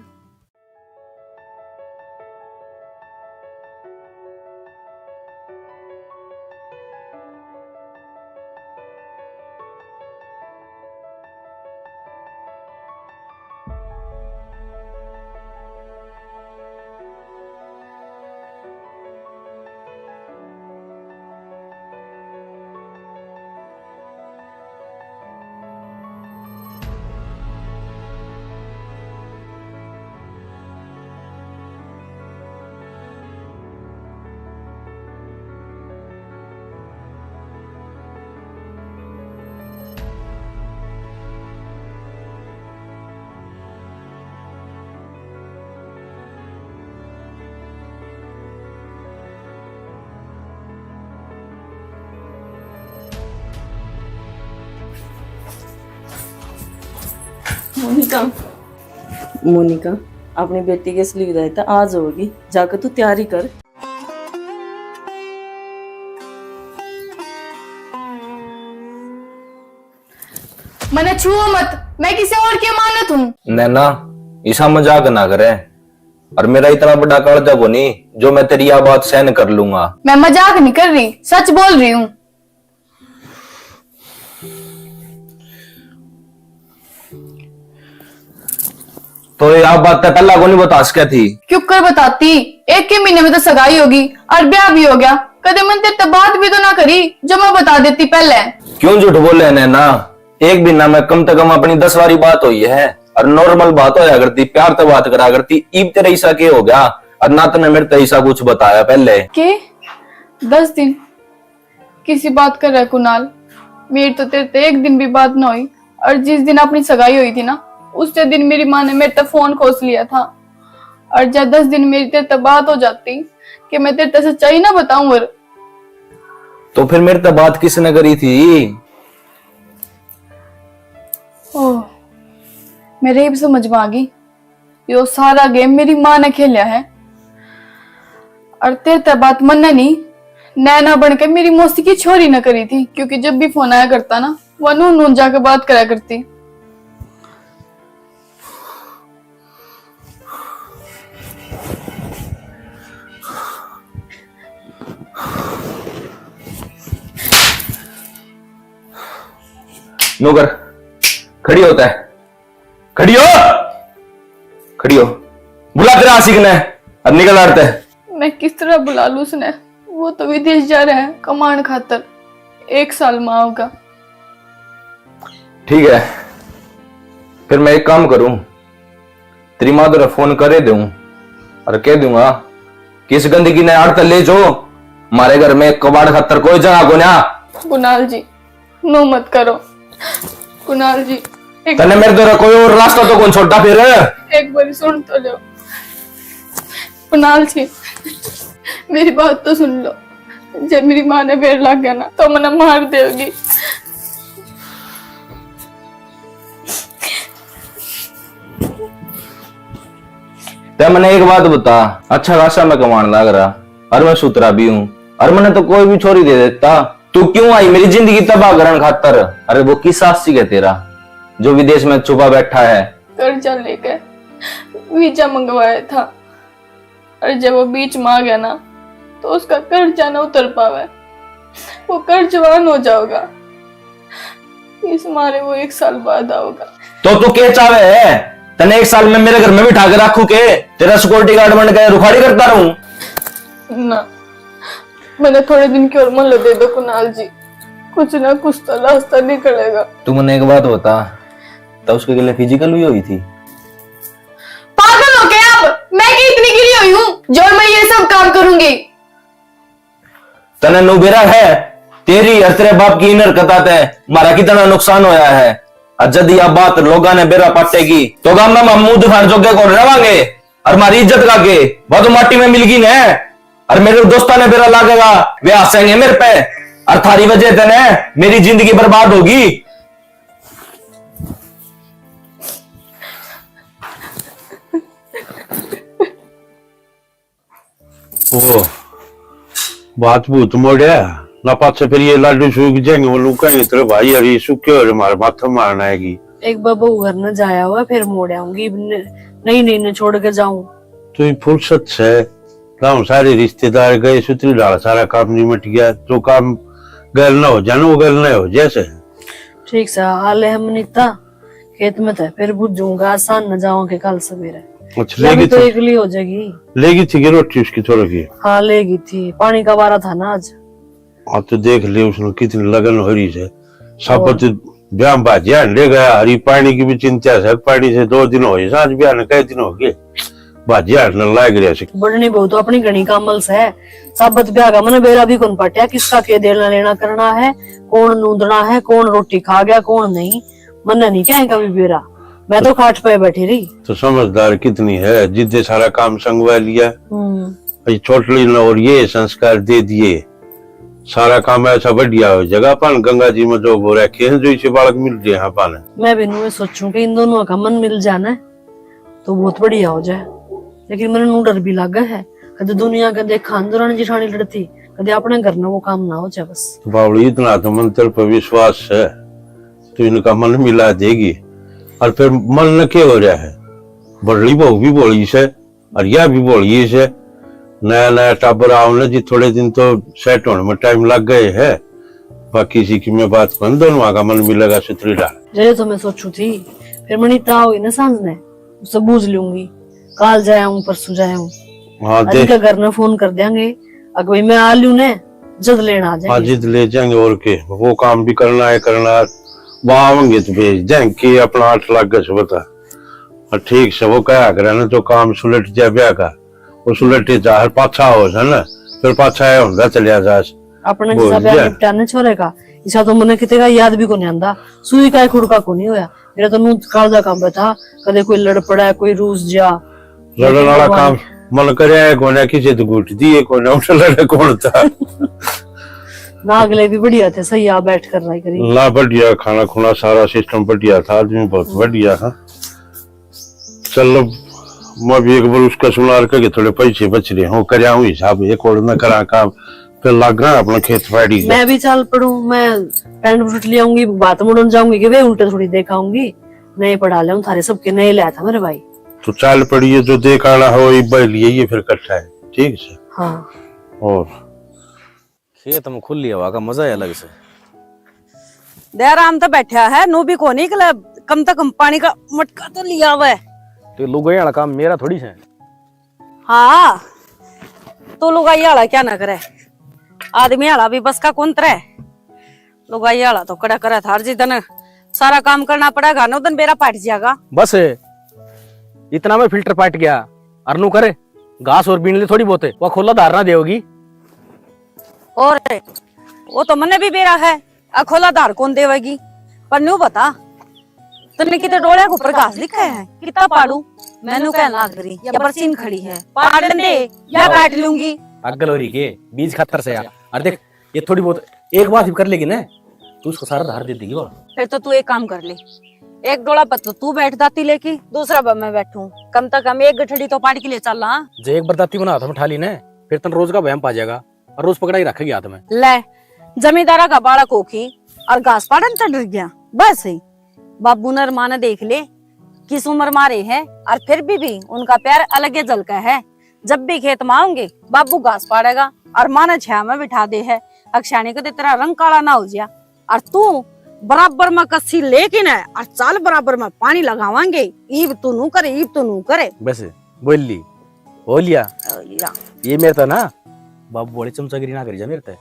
मोनिका, मोनिका, अपनी बेटी की असली विदाई तो आज होगी, जाकर तू तैयारी कर। मने छुओ मत, मैं किसी और की अमानत हूँ। नैना, इसा मजाक ना करे। और मेरा इतना बड़ा कालजा कोनी जो मैं तेरी या बात सहन कर लूंगा। मैं मजाक नहीं कर रही, सच बोल रही हूँ। तो ये आप बात तो पहला को नहीं बता सके थी? क्यों कर बताती? एक ही महीने में तो सगाई होगी और ब्याह भी हो गया। कदे मन तेरे तो बात भी तो ना करी जो मैं बता देती पहले। क्यों झूठ बोले नैना? एक महीना में कम से कम अपनी दस बारी बात हुई है और नॉर्मल बात होया करती, प्यार तो बात करा करती। ईब तेरे ऐसा के हो गया और ना तने मेरे तो ऐसा कुछ बताया पहले? के दस दिन किसी बात कर रहा है कुणाल? मेरी तो तेरे ते एक दिन भी बात ना हुई। और जिस दिन अपनी सगाई हुई थी ना, उस दिन मेरी माँ ने मेरे ते फोन खोस लिया था। और जब दस दिन मेरी तेरे ते बात हो जाती कि मैं तेरे ते सच्चाई ना बताऊं। और तो फिर मेरे ते बात किसने करी थी? ओह, मेरे भी समझ में आ गई। यो सारा गेम मेरी माँ ने खेलिया है। और तेरे ते बात मन्ने नहीं, नैना बन के मेरी मौसी की छोरी ने करी थी, क्योंकि जब भी फोन आया करता ना, वह नून नून जाके बात करा करती। नौकर, खड़ी होता है। खड़ी हो, खड़ी हो। बुला तेरा आशिक ने, अब निकल आड़ते। मैं किस तरह बुला लूं उसने? वो तो विदेश जा रहा है कमाण खातर, एक साल में आओगा। ठीक है, फिर मैं एक काम करूं, तेरी माँ तेरा फोन करे दूं और कह दूंगा कि इस गंदगी ने आड़ते ले जो, मारे घर में कबाड़ खातर कोई जगह को ना। कुणाल जी, नो मत करो। कुणाल जी, एक तने मेरे द्वारा कोई और रास्ता तो कौन छोड़ता फिर? एक बार सुन तो लो। कुणाल जी, मेरी बात तो सुन लो। जब मेरी माँ ने बेर लग गया ना, तो मने मार देगी। ते मने एक बात बता, अच्छा खासा मैं कमाण लाग रहा, और मैं सुथरा भी हूँ, और मने तो कोई भी छोरी दे देता। तू क्यों आई मेरी जिंदगी तबाह करण खातर? अरे वो किस आशिक है तेरा जो विदेश में छुपा बैठा है? कर्जा लेकर वीजा मंगवाया था, और जब वो बीच में आ गया ना, तो उसका कर्जा ना उतर पावे, वो कर्जवान हो जाओगा। इस मारे वो एक साल बाद आओगा। तो तू के चावे है? तने एक साल में मेरे घर में बिठा के रखू के? तेरा सिक्योरिटी गार्ड बन के रुखाड़ी करता रहूं? ना, मैंने थोड़े दिन की और मोहलत दे दो कुणाल जी। कुछ ना कुछ तो रास्ता निकलेगा। तू मने एक बात बता, तो उसके गले फिजिकल भी हुई थी? पागल हो गया अब? मैं क्या इतनी गिरी हुई हूँ जो मैं ये सब काम करूंगी? तने नु बेरा है, तेरी और तेरे बाप की इन हरकतां ते म्हारा कितना नुकसान होया है। और जद या बात लोगां ने बेरा पाटेगी, तो गाम में हम मुंह दिखाण जोगे कौन रवांगे? और हमारी इज्जत का के? वो तो माटी में मिल गई ने। और मेरे दोस्तां ने बेरा लागेगा, वे हंसेंगे मेरे पे। और थारी वजह से ने मेरी जिंदगी बर्बाद होगी। ओ, बात भूत मोड़या ना, पाछे फिर ये लाडू सूख जाएंगे, वो लोग कहेंगे, "तेरे भाई अरे सूखे हो रे, मारे माथे मारना आएगी।" एक बार बहू घर न जाया हुआ, फिर मोड़ आऊंगी। न-, नहीं, नहीं, न छोड़ के जाऊं। तू ही फुर्सत से, गाँव सारे रिश्तेदार गए, सुतरी ढाल सारा काम निमट गया, जो काम गैल ना हो जाना, वो गैल ना हो जैसे। ठीक सा हाल है मनीता, खेत में तो फिर बुझूंगा, आसान न जाऊं के कल सवेरे। अच्छा, या भी लेगी तो थी, एकली हो जाएगी। लेगी थी कि रोटी उसकी थोड़ी की? हाँ, लेगी थी, पानी का वारा था ना आज। हाँ, तो देख ले उसने कितनी लगन हो रही है। साबत और ब्याह में भाजिया हंडे गया, हरी पानी की भी चिंता है, पानी से दो दिन हो गए, साँझ ब्याह ने कै दिन हो गए, भाजिया हंडन लाग रहा है। बढ़नी बहू तो अपनी घणी कामल से। साबत ब्याह का मने बेरा भी कौन पाटिया, किसका के देना लेना करना है, कौन नूंदना है, कौन रोटी खा गया, कौन नहीं, मन्ने नहीं कहे कभी बेरा। मैं तो खाट पे बैठी रही। तो समझदार कितनी है, जिद्दे सारा काम संगवा लिया। हम्म। ये छोटली ने और ये संस्कार दे दिए, सारा काम ऐसा बढ़िया हो जाएगा। अपन गंगा जी में जो वो रखे हैं, जो इसे बालक मिल रहे हैं अपन। मैं भी न्यू सोचूं कि इन दोनों का मन मिल जाना तो बहुत बढ़िया हो जाए, लेकिन मैंने नू डर भी लागे है। कदे दुनिया का देखा अंदरान जिठानी लड़ती, कदे अपने घर में वो काम ना हो जाए बस। बावली, इतना तो मंत्र पर विश्वास है, तो इनका मन मिला देगी। और फिर मन न के हो रहा है, बड़ली बहू भी बोली से, और यह भी बोलिए से, नया नया टाबर आओ ना जी, थोड़े दिन तो सेट होने में टाइम लग गए है। बाकी इसी की मैं बात बन, दोनों का मन मिलेगा सुथरी डाल। जरे तो मैं सोचू थी, फिर मनी ता हुई ना सांझ ने, उससे बूझ लूंगी। काल जाया हूँ, परसों जाया हूँ। हाँ, आज देख। इनका घर ने फोन कर देंगे, अगर भाई मैं आ लूँ ने, जद लेना आ हाँ, जाएंगे। जिद ले जाएंगे और के, वो काम भी करना है, करना है। वहाँ आवेंगे तो भेज देंगे कि अपना आठ लाख गस बता। और ठीक से वो कहा करे ना, जो काम सुलट जाए ब्याह का, वो सुलटे जा, हर पाछा हो से ना, फिर पाछा आया होंदा चलिया जा। अपने बोल हिसाब दिया। निपटा ने छोरे का, इसा तो मने किते का याद भी कोनी आंदा। सुई का खुड़का कोनी होया। मेरा तो मुंह कालजा कांबे था, कदे कोई लड़ पड़ा, कोई रूस जा। लड़न वाला काम मन करे है कोने, किसे तो घुट दिए कोने, उठ लड़े कौन था। ना, अगले भी बढ़िया थे, सही आ बैठ कर रहा करी। ना, बढ़िया खाना खुना, सारा सिस्टम बढ़िया था, आदमी बहुत बढ़िया था। चलो, मैं भी एक बार उसका सुनार के थोड़े पैसे बच रहे हो, करया हूँ हिसाब, एक और न करा काम, फिर लाग रहा अपना खेत फाड़ी का। मैं भी चल पड़ूं, मैं पैंट बूट ले आऊंगी, बात मुड़न जाऊंगी कि वे उल्टे थोड़ी देखाऊंगी, नहीं पढ़ा ले थारे सबके नए लाया था मेरे भाई। तो चल पड़िए, जो देख आना हो, इब्बा लिए ये फिर इकट्ठा है, ठीक से? हाँ। और खेत में खुली हवा का मजा ही अलग से। दयाराम तो बैठा है, नू भी कोनी निकला, कम से कम पानी का मटका तो लिया हुआ है। तो लुगाई वाला काम मेरा थोड़ी से। हाँ, तू लुगाई वाला क्या ना करे, आदमी वाला भी बस का कौन तरे। लुगाई वाला तो कड़ा करे थार जी, तने सारा काम करना पड़ेगा, नौ दिन बेरा पाट जाएगा। बस इतना में फिल्टर पाट गया, अरनू करे घास और बीन ले थोड़ी बहुत, वो खोला धार ना देगी। और वो तो मने भी बेरा है, अखोला धार कौन देवेगी? पर न्यू बता, तन्ने किते डोलिया के ऊपर घास दिखे है? कितना पाड़ू? मैनू कहन लाग रही, या बरसीन खड़ी है, पाड़न दे, या काट लूंगी। पागल हो रही के? बीज खातर से यार। अरे देख, ये थोड़ी बहुत एक बात भी कर लेगी ना, तू उसको सारा धार दे देगी वो। फिर तो तू एक काम कर ले, एक डोला पर तो तू बैठ दाती लेके, दूसरा पर मैं बैठूं, कम से कम एक गठड़ी तो पाड़ के ले चल। हाँ, जे एक बार दाती बना हाथ में उठा ली ना, फिर तन रोज का बहम पा जाएगा। और रोज पकड़ाई रखेगी हाथ में। ले, जमींदारा का बालक होके और घास पाड़न चढ़ गया। बस ही बाबू ने और माँ ने देख ले, किस उम्र मारे है, और फिर भी, भी उनका प्यार अलग ही झलका है। जब भी खेत में आऊंगे, बाबू घास पाड़ेगा और माँ ने छाया में बिठा दे है। अक्षाणी को तो तेरा रंग काला ना हो जाए। और तू बराबर में कस्सी लेके ना, और चाल बराबर में पानी लगावांगे। ईब तू नू करे, ईब तू नू करे। बस, बोल ली, हो लिया। हो लिया। ये मेरे तो ना, बाबू वाली चमचागिरी ना करी जा मेरे ते।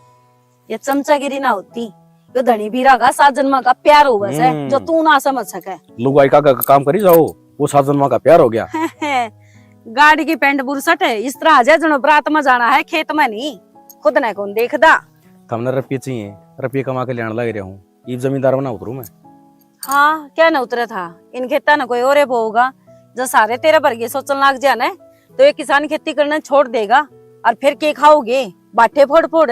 ये चमचागिरी ना होती, यो धनी बीरा का सात जन्मा का प्यार होवे से, हम्म। जो तू ना समझ सके। लुगाई का, का काम करी जाओ, वो सात जन्मा का प्यार हो गया। गाड़ी की पैंट बुरसट है, इस तरह आ जाए जनो बरात में जाना है, खेत में नहीं। खुद ने कौन देखदा? थमने रुपये चाहिए, रुपये कमा के लेने लग रहा हूँ, इब जमींदार बना उतरू मैं। हाँ, क्या न उतरे था, इन खेता न कोई और बोगा। जो सारे तेरे वर्गे सोचन लाग जा ना, तो ये किसान खेती करना छोड़ देगा। और फिर के खाओगे? बाटे फोड़ फोड़।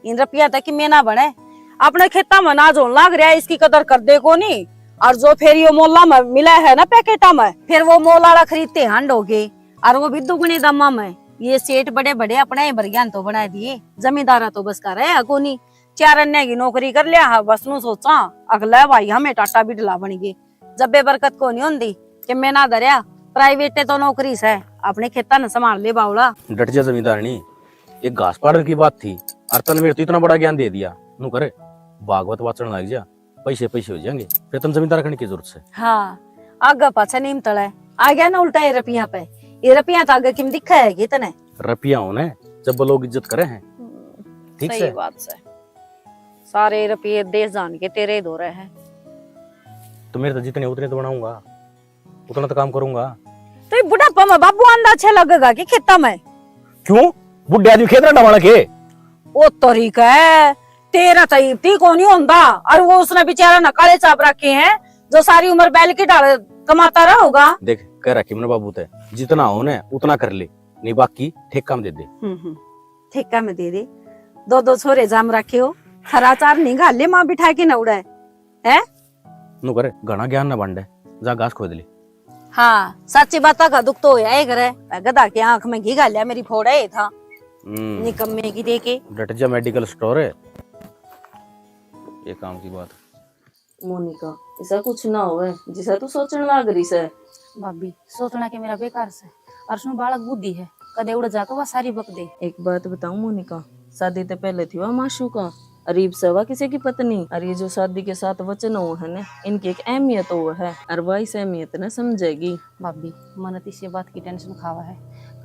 इन रुपया तक की मेना बने। अपने खेता में अनाज होने लाग रहा है, इसकी कदर कर दे कोनी। और जो फिर यो मोला में मिला है ना पैकेटा में, फिर वो मोल आला खरीदते हांड हो गए, और वो भी दुगने दामा में। ये सेठ बड़े बड़े अपने ही बरग्यान तो बना दिए, जमींदारा तो बस का रहा कोनी। चार अन्य की नौकरी कर लिया है, बस नू सोचा, अगला भाई हमें टाटा बिडला बन गए। जब बेबरकत को नहीं होंदी कि मैं ना धरया, प्राइवेट तो नौकरी से, अपने खेता ने संभाल ले बावला। डट जा जमींदारनी, एक घास पाड़न की बात थी, और तन मेरे तो इतना बड़ा ज्ञान दे दिया। नू करे, भागवत वाचन लग जा, पैसे पैसे हो जाएंगे, फिर तन जमींदार करने की जरूरत से। हाँ, आगे पाछे नीम तले, आ गया ना उल्टा ये रुपया पे। ये रुपया तो आगे किम दिखा है कि तने? रुपया होने, जब वो लोग इज्जत करे हैं। हम्म, ठीक सही से? बात से। सारे रुपये दे जान के तेरे धोरे हैं। तो मेरे तो जितने उतने तो बनाऊंगा, उतना तो काम करूंगा। तो ये बुढ़ापा में बाबू आंदा अच्छा लगेगा कि खेता में? क्यों? बुढ़े आदमी खेत रंडा वाला के? ओ तरीका है, तेरा तो इब ठीक होनी होंदा, और वो उसने बेचारा ने काले चाप रखे हैं, जो सारी उम्र बैल की ढाल कमाता रहोगा। देख, कह रखी मैंने बाबू ते, जितना हो ना उतना कर ले, नहीं बाकी ठेका में दे दे। हम्म, हम्म, ठेका में दे दे। दो दो छोरे जाम रखे हो, हरा चार नहीं घाल ले माँ बिठा के नौड़ा है, हैं? नू करे, घना ज्ञान ना बांटे, जा घास खोद ले। हाँ, साची बात का दुख तो होया ही करे। गधा की आंख में घी घालिया मेरी फोड़ा ही था। हम्म। निकम्मे की देके। डट जा, मेडिकल स्टोर है। ये काम की बात। मोनिका, ऐसा कुछ ना होवे जिसा तू सोचण लाग रही से। भाभी, सोचना के मेरा बेकार से। और उसमें बालक बुद्धि है, कदे उड़ जाके वह सारी बक दे। एक बात बताऊं मोनिका, शादी ते पहले थी वह माशूका, अरीब सवा किसी की पत्नी। और ये जो शादी के साथ वचन हो है ना, इनकी एक अहमियत हो है, और वह इस अहमियत ने समझेगी। भाभी, मन तो इसी बात की टेंशन खावा है,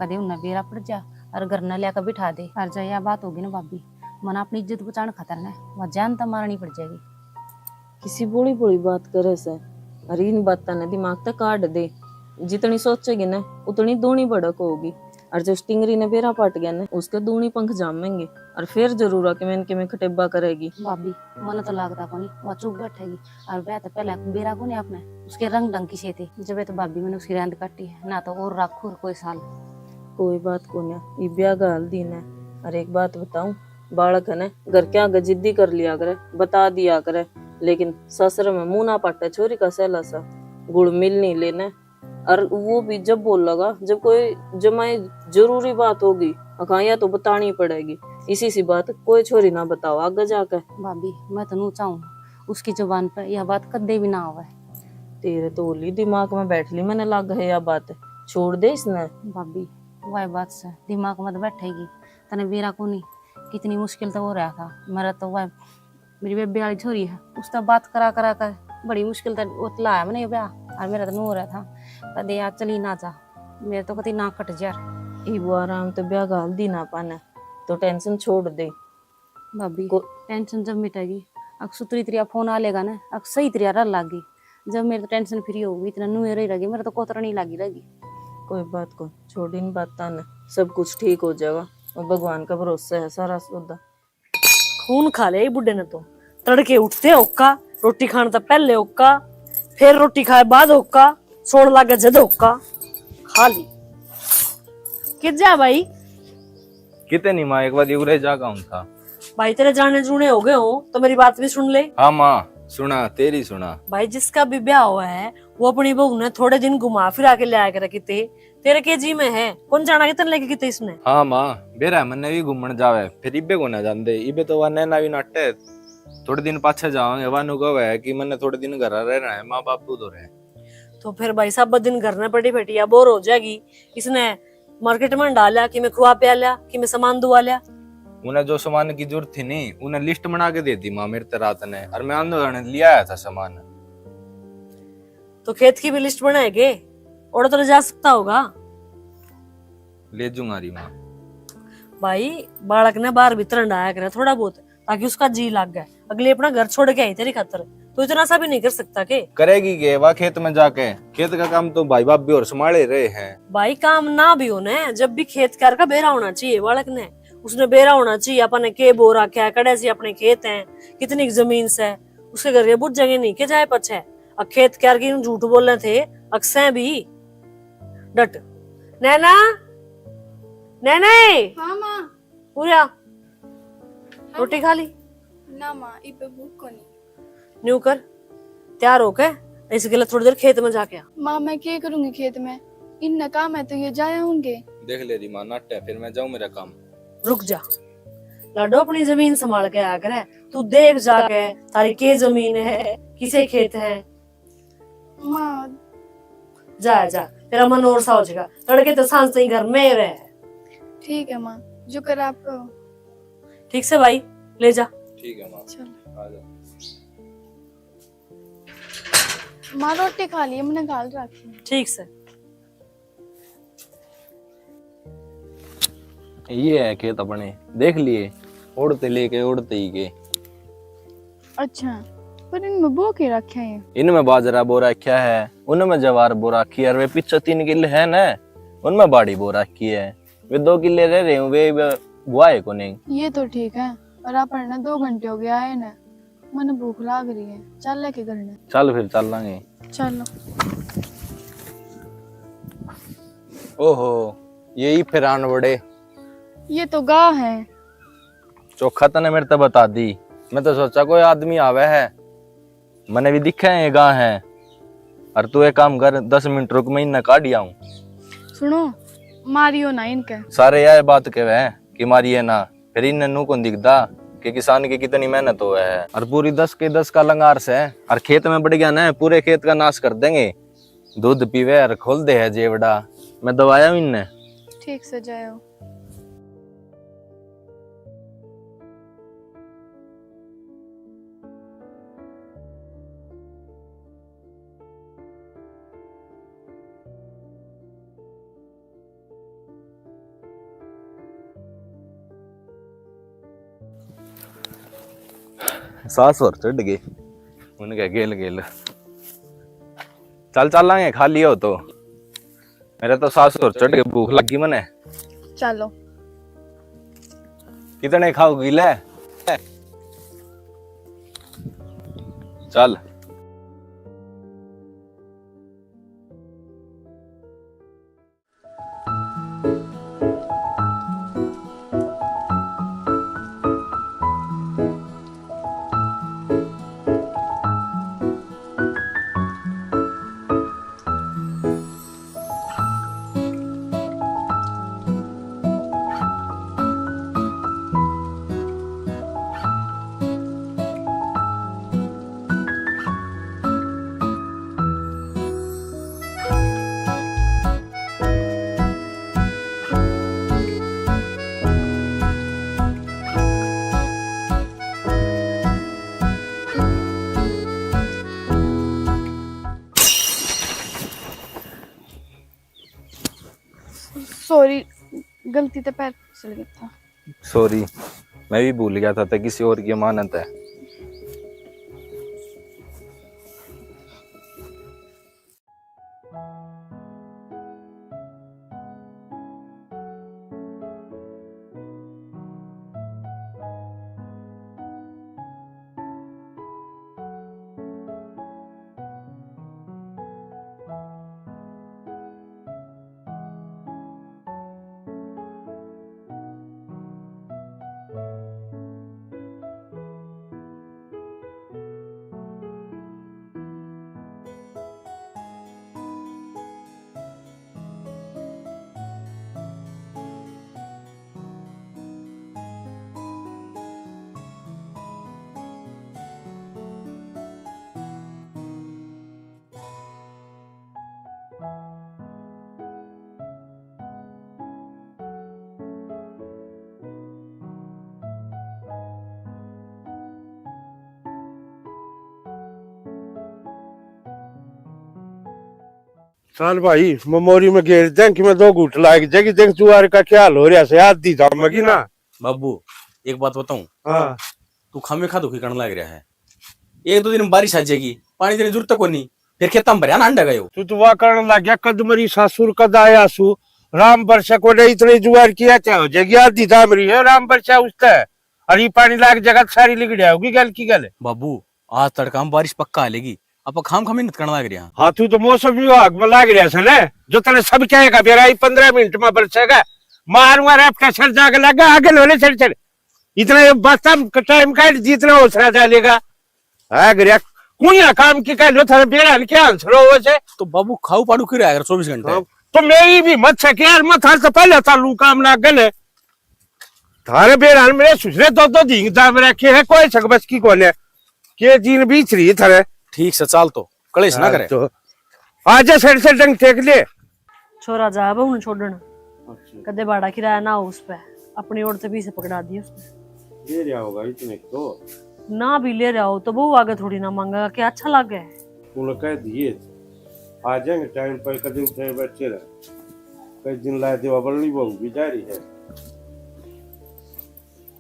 कदे उन्हें बेरा पड़ जा और घर न लिया बिठा दे। और जब यह बात होगी ना भाभी, मन अपनी इज्जत बचाने खातर ना वह जान तो मारनी पड़ जाएगी। किसी बोली बोली बात करे से, अरे इन बातां ने दिमाग तक काट दे। जितनी सोचेगी ना, उतनी दूनी भड़क होगी। और जो स्टिंगरी ने बेरा पाट गया ना, उसके दूनी पंख जामेंगे। और फिर जरूर आके मैंने के में खटेबा करेगी। भाभी, मन तो लागता कोनी, वह चुप बैठेगी। और वह तो पहले बेरा कोनी आपने, उसके रंग ढंग की से थे। जब तो भाभी मैंने उसकी रैंद काटी है, ना तो और राखू और कोई साल। कोई बात कोनी, ये ब्याह का हल दिन है। और एक बात बताऊं, बालक है ना, घर के आगे जिद्दी कर लिया करे, बता दिया करे, लेकिन ससुर में मुंह ना पाटे छोरी का सहला सा, गुड़ मिल नहीं लेने। और वो भी जब बोलेगा, जब कोई जमाई जरूरी बात होगी, अखा या तो बतानी पड़ेगी। इसी सी बात कोई छोरी ना बताओ आगे जाके। भाभी, मैं तो नू चाहूँ, उसकी जुबान पे यह बात कदे भी ना आवे। तेरे तो होली दिमाग में बैठ ली, मैंने लाग है यह बात, छोड़ दे इसने। भाभी, वह बात से दिमाग में तो बैठेगी, तने बेरा कोनी, कितनी मुश्किल तो हो रहा था। मेरा तो वह, मेरी बेबे वाली छोरी है, उससे बात करा करा कर बड़ी मुश्किल तो उतला है मैंने ब्याह, और मेरा तो नू हो रहा था, कदे यार चली ना जा, मेरे तो कति ना कट जा। इब वो आराम तो ब्याह घाल दी ना पाने, तो टेंशन छोड़ दे। भाभी, को- टेंशन जब मिटेगी, अक सुतरी तरिया फोन आ लेगा ना, अक सही तरिया रह लागी। जब मेरे तो टेंशन फ्री होगी, इतना नुए रही रहेगी, मेरे तो कोतरनी लागी रहेगी। कोई बात को, छोड़ इन बातां ने, सब कुछ ठीक हो जाएगा। वो भगवान का भरोसा है सारा सौदा। खून खा ले बुढ़े ने तो, तड़के उठते होका, रोटी खाने तो पहले होका, फिर रोटी खाए बाद होका, सोण लागे जद होका। खा ली। कित जा भाई? किते नहीं माँ, एक बार उरे जागा हूँ था। भाई, तेरे जाने जूने हो गए हो तो मेरी बात भी सुन ले। हाँ माँ, सुना, तेरी सुना। भाई, जिसका भी ब्याह हुआ है, वो अपनी बहू ने थोड़े दिन घुमा फिरा के ले आया करे किते। तेरे के जी में है, कौन जाना कितने लेके किते इसने। हाँ माँ, बेरा मन्ने भी घूमण जावे, फिर इबे को ना जांदे, इबे तो वह नैना भी नाटे। थोड़े दिन पाछे जावांगे, वानू कहे कि मन्ने थोड़े दिन घर रहना है, माँ बापू तो रहे। तो फिर भाई साहब, दिन घर में पड़ी बैठी या बोर हो जाएगी। इसने मार्केट में डाल लिया, कि मैं खुआ प्या लिया, कि मैं सामान दुआ लिया। उन्हें जो सामान की जरूरत थी नहीं, उन्हें लिस्ट बना के दे दी माँ मेरे ते रात ने, और मैं आंदो जाने लिया आया था सामान। तो खेत की भी लिस्ट बनाएगे, और तो ले जा सकता होगा। ले जूंगा री माँ। भाई, बालक ने बाहर भीतर हंडाया करे थोड़ा बहुत, ताकि उसका जी लाग जाए। अगली अपना घर छोड़ के आई तेरी खातर, तू इतना सा भी नहीं कर सकता के? करेगी के वा खेत में जाके? खेत का काम तो भाई भाभी और संभाले रहे हैं। भाई, काम ना भी हो ना, जब भी खेत कार का बेरा होना चाहिए बालक ने, उसने बेरा होना चाहिए अपन ने के बो रखा है, कड़े से अपने खेत हैं, कितनी जमीन से, उसके घर के बुझेंगे नहीं के जाए पछे। और खेत कार की झूठ बोलने थे अक्सर भी। डट। नैना, नैना, हाँ माँ। पूरा रोटी खा ली? ना माँ, इब भूख कोनी। न्यू कर, तैयार होके इस गले थोड़ी देर खेत में जाके आ। माँ, मैं क्या करूंगी खेत में? इन्ना काम है तो ये जाया होंगे। देख ले री माँ, नाटे, फिर मैं जाऊं मेरा काम। रुक जा लाडो, अपनी जमीन संभाल के आया करे। तू देख जाके, तारी के जमीन है, किसे खेत है। माँ। जा, जा, तेरा मन और सा हो जाएगा। तड़के तो सांझ ताई घर में ही रहे। ठीक है माँ, जो कर आप कहो। ठीक से भाई, ले जा। ठीक है माँ। चल। आ जा। माँ, रोटी खा ली, मैंने घाल रखी है। ठीक से। ये है खेत अपने, देख लिए, ओढ़ते लेके ओढ़ते ही के। अच्छा, पर इनमें बो के रखा है? इनमें बाजरा बो रखा है, उनमें जवार बो रखी है, और वे पीछे तीन किले है ना, उनमें बाड़ी बो रखी है। वे दो किले रह रहे हैं, वे, वे बुआ है कोनी। ये तो ठीक है, पर अपन ने दो घंटे हो गया आए ना, मने भूख लाग रही है, चल लेके घर ने। चल फिर चल लांगे। चलो। ओहो, ये ही फिर आन बड़े। ये तो गाह है। चोखा तने मेरे ते बता दी, मैं तो सोचा कोई आदमी आवे है, मने भी दिखे है ये गाह है। और तू एक काम कर, दस मिनट रुक, मैं इन्हें काढ़ आऊं। सुनो, मारियो ना इनके। सारे यह बात कहवे हैं कि मारिए ना, फिर इन्हें नू कौन दिखदा कि किसान की कितनी मेहनत होवे है। और पूरी दस के दस का लंगार से, और खेत में बढ़ गया ना, पूरे खेत का नाश कर देंगे। दूध पीवे और खोल दे है जेवड़ा। मैं दवाया हूं इन्हें। ठीक से जायो। सास और चढ़ गई उनके गेल गेल। चल चलांगे, खा लियो तो। मेरे तो सास और चढ़ के भूख लगी मने। चलो। कितने खाओगी ले? चल। सॉरी, गलती ते पैर फिसल गया था। सॉरी, मैं भी भूल गया था, ते किसी और की अमानत है। चल भाई, ममोरी में घेर दें कि मैं दो घूट लाग जाएगी, देख जुआर का क्या हाल हो रहा से, आधी जामेगी ना। बाबू, एक बात बताऊं? हाँ। तू खामे खा दुखी करने लग रहा है। एक दो दिन में बारिश आ जाएगी, पानी देने की जरूरत कोनी, फिर खेतां में भरया ना अंडा गयो। तू तो वा करण लग गया, कद मरी सासुर कद आया सु। राम बरसा को नहीं, इतनी जुगाड़ किया क्या हो जाएगी? आधी दाम रही है राम बरसा उसते, और ये पानी लाग जगह सारी लिगड़ आओगी गल की गल। बाबू, आज तड़का में बारिश पक्का आ लेगी, आप खाम खाम मेहनत करने लग रहा। हाँ, तू तो मौसम विभाग में लाग रहा है ना, जो तने सब कहेगा बेरा ही पन्द्रह मिनट में बरसेगा। मारूंगा रैपटा सर जाके लगा आगे लोले सर सर। इतना ये बस्ता टाइम काट जितना हौसला डालेगा। है गरिया, कुणिया काम की कह लो, थारे बेरा ने क्या आंसर हो से? तो बाबू खाऊ पाड़ू की रहा कर चौबीस घंटे। हाँ, तो मेरी भी मत से यार, मैं थारे से पहले चालू काम लाग गए। थारे बेरा ने मेरे सुसरे दो दो दिन दाम रखे है, कोई सक बस की कोने। के जीन बीच रही थारे। ठीक से चाल तो, कलेश ना हाँ, करे। तो आजा सर से डंग टेक ले। छोरा जा अब उन छोड़न। अच्छा। कदे भाड़ा किराया ना हो उस पे, अपनी ओर से भी से पकड़ा दिए उसने। ले रहा होगा इतने तो। ना भी ले रहा हो तो बहू आगे थोड़ी ना मांगेगा, क्या अच्छा लागे? उन्हें कह दिए, आ जाएंगे टाइम पर, कदे उठे बच्चे रहे। कई दिन ला देवा बल्ली बहू भी जा रही है।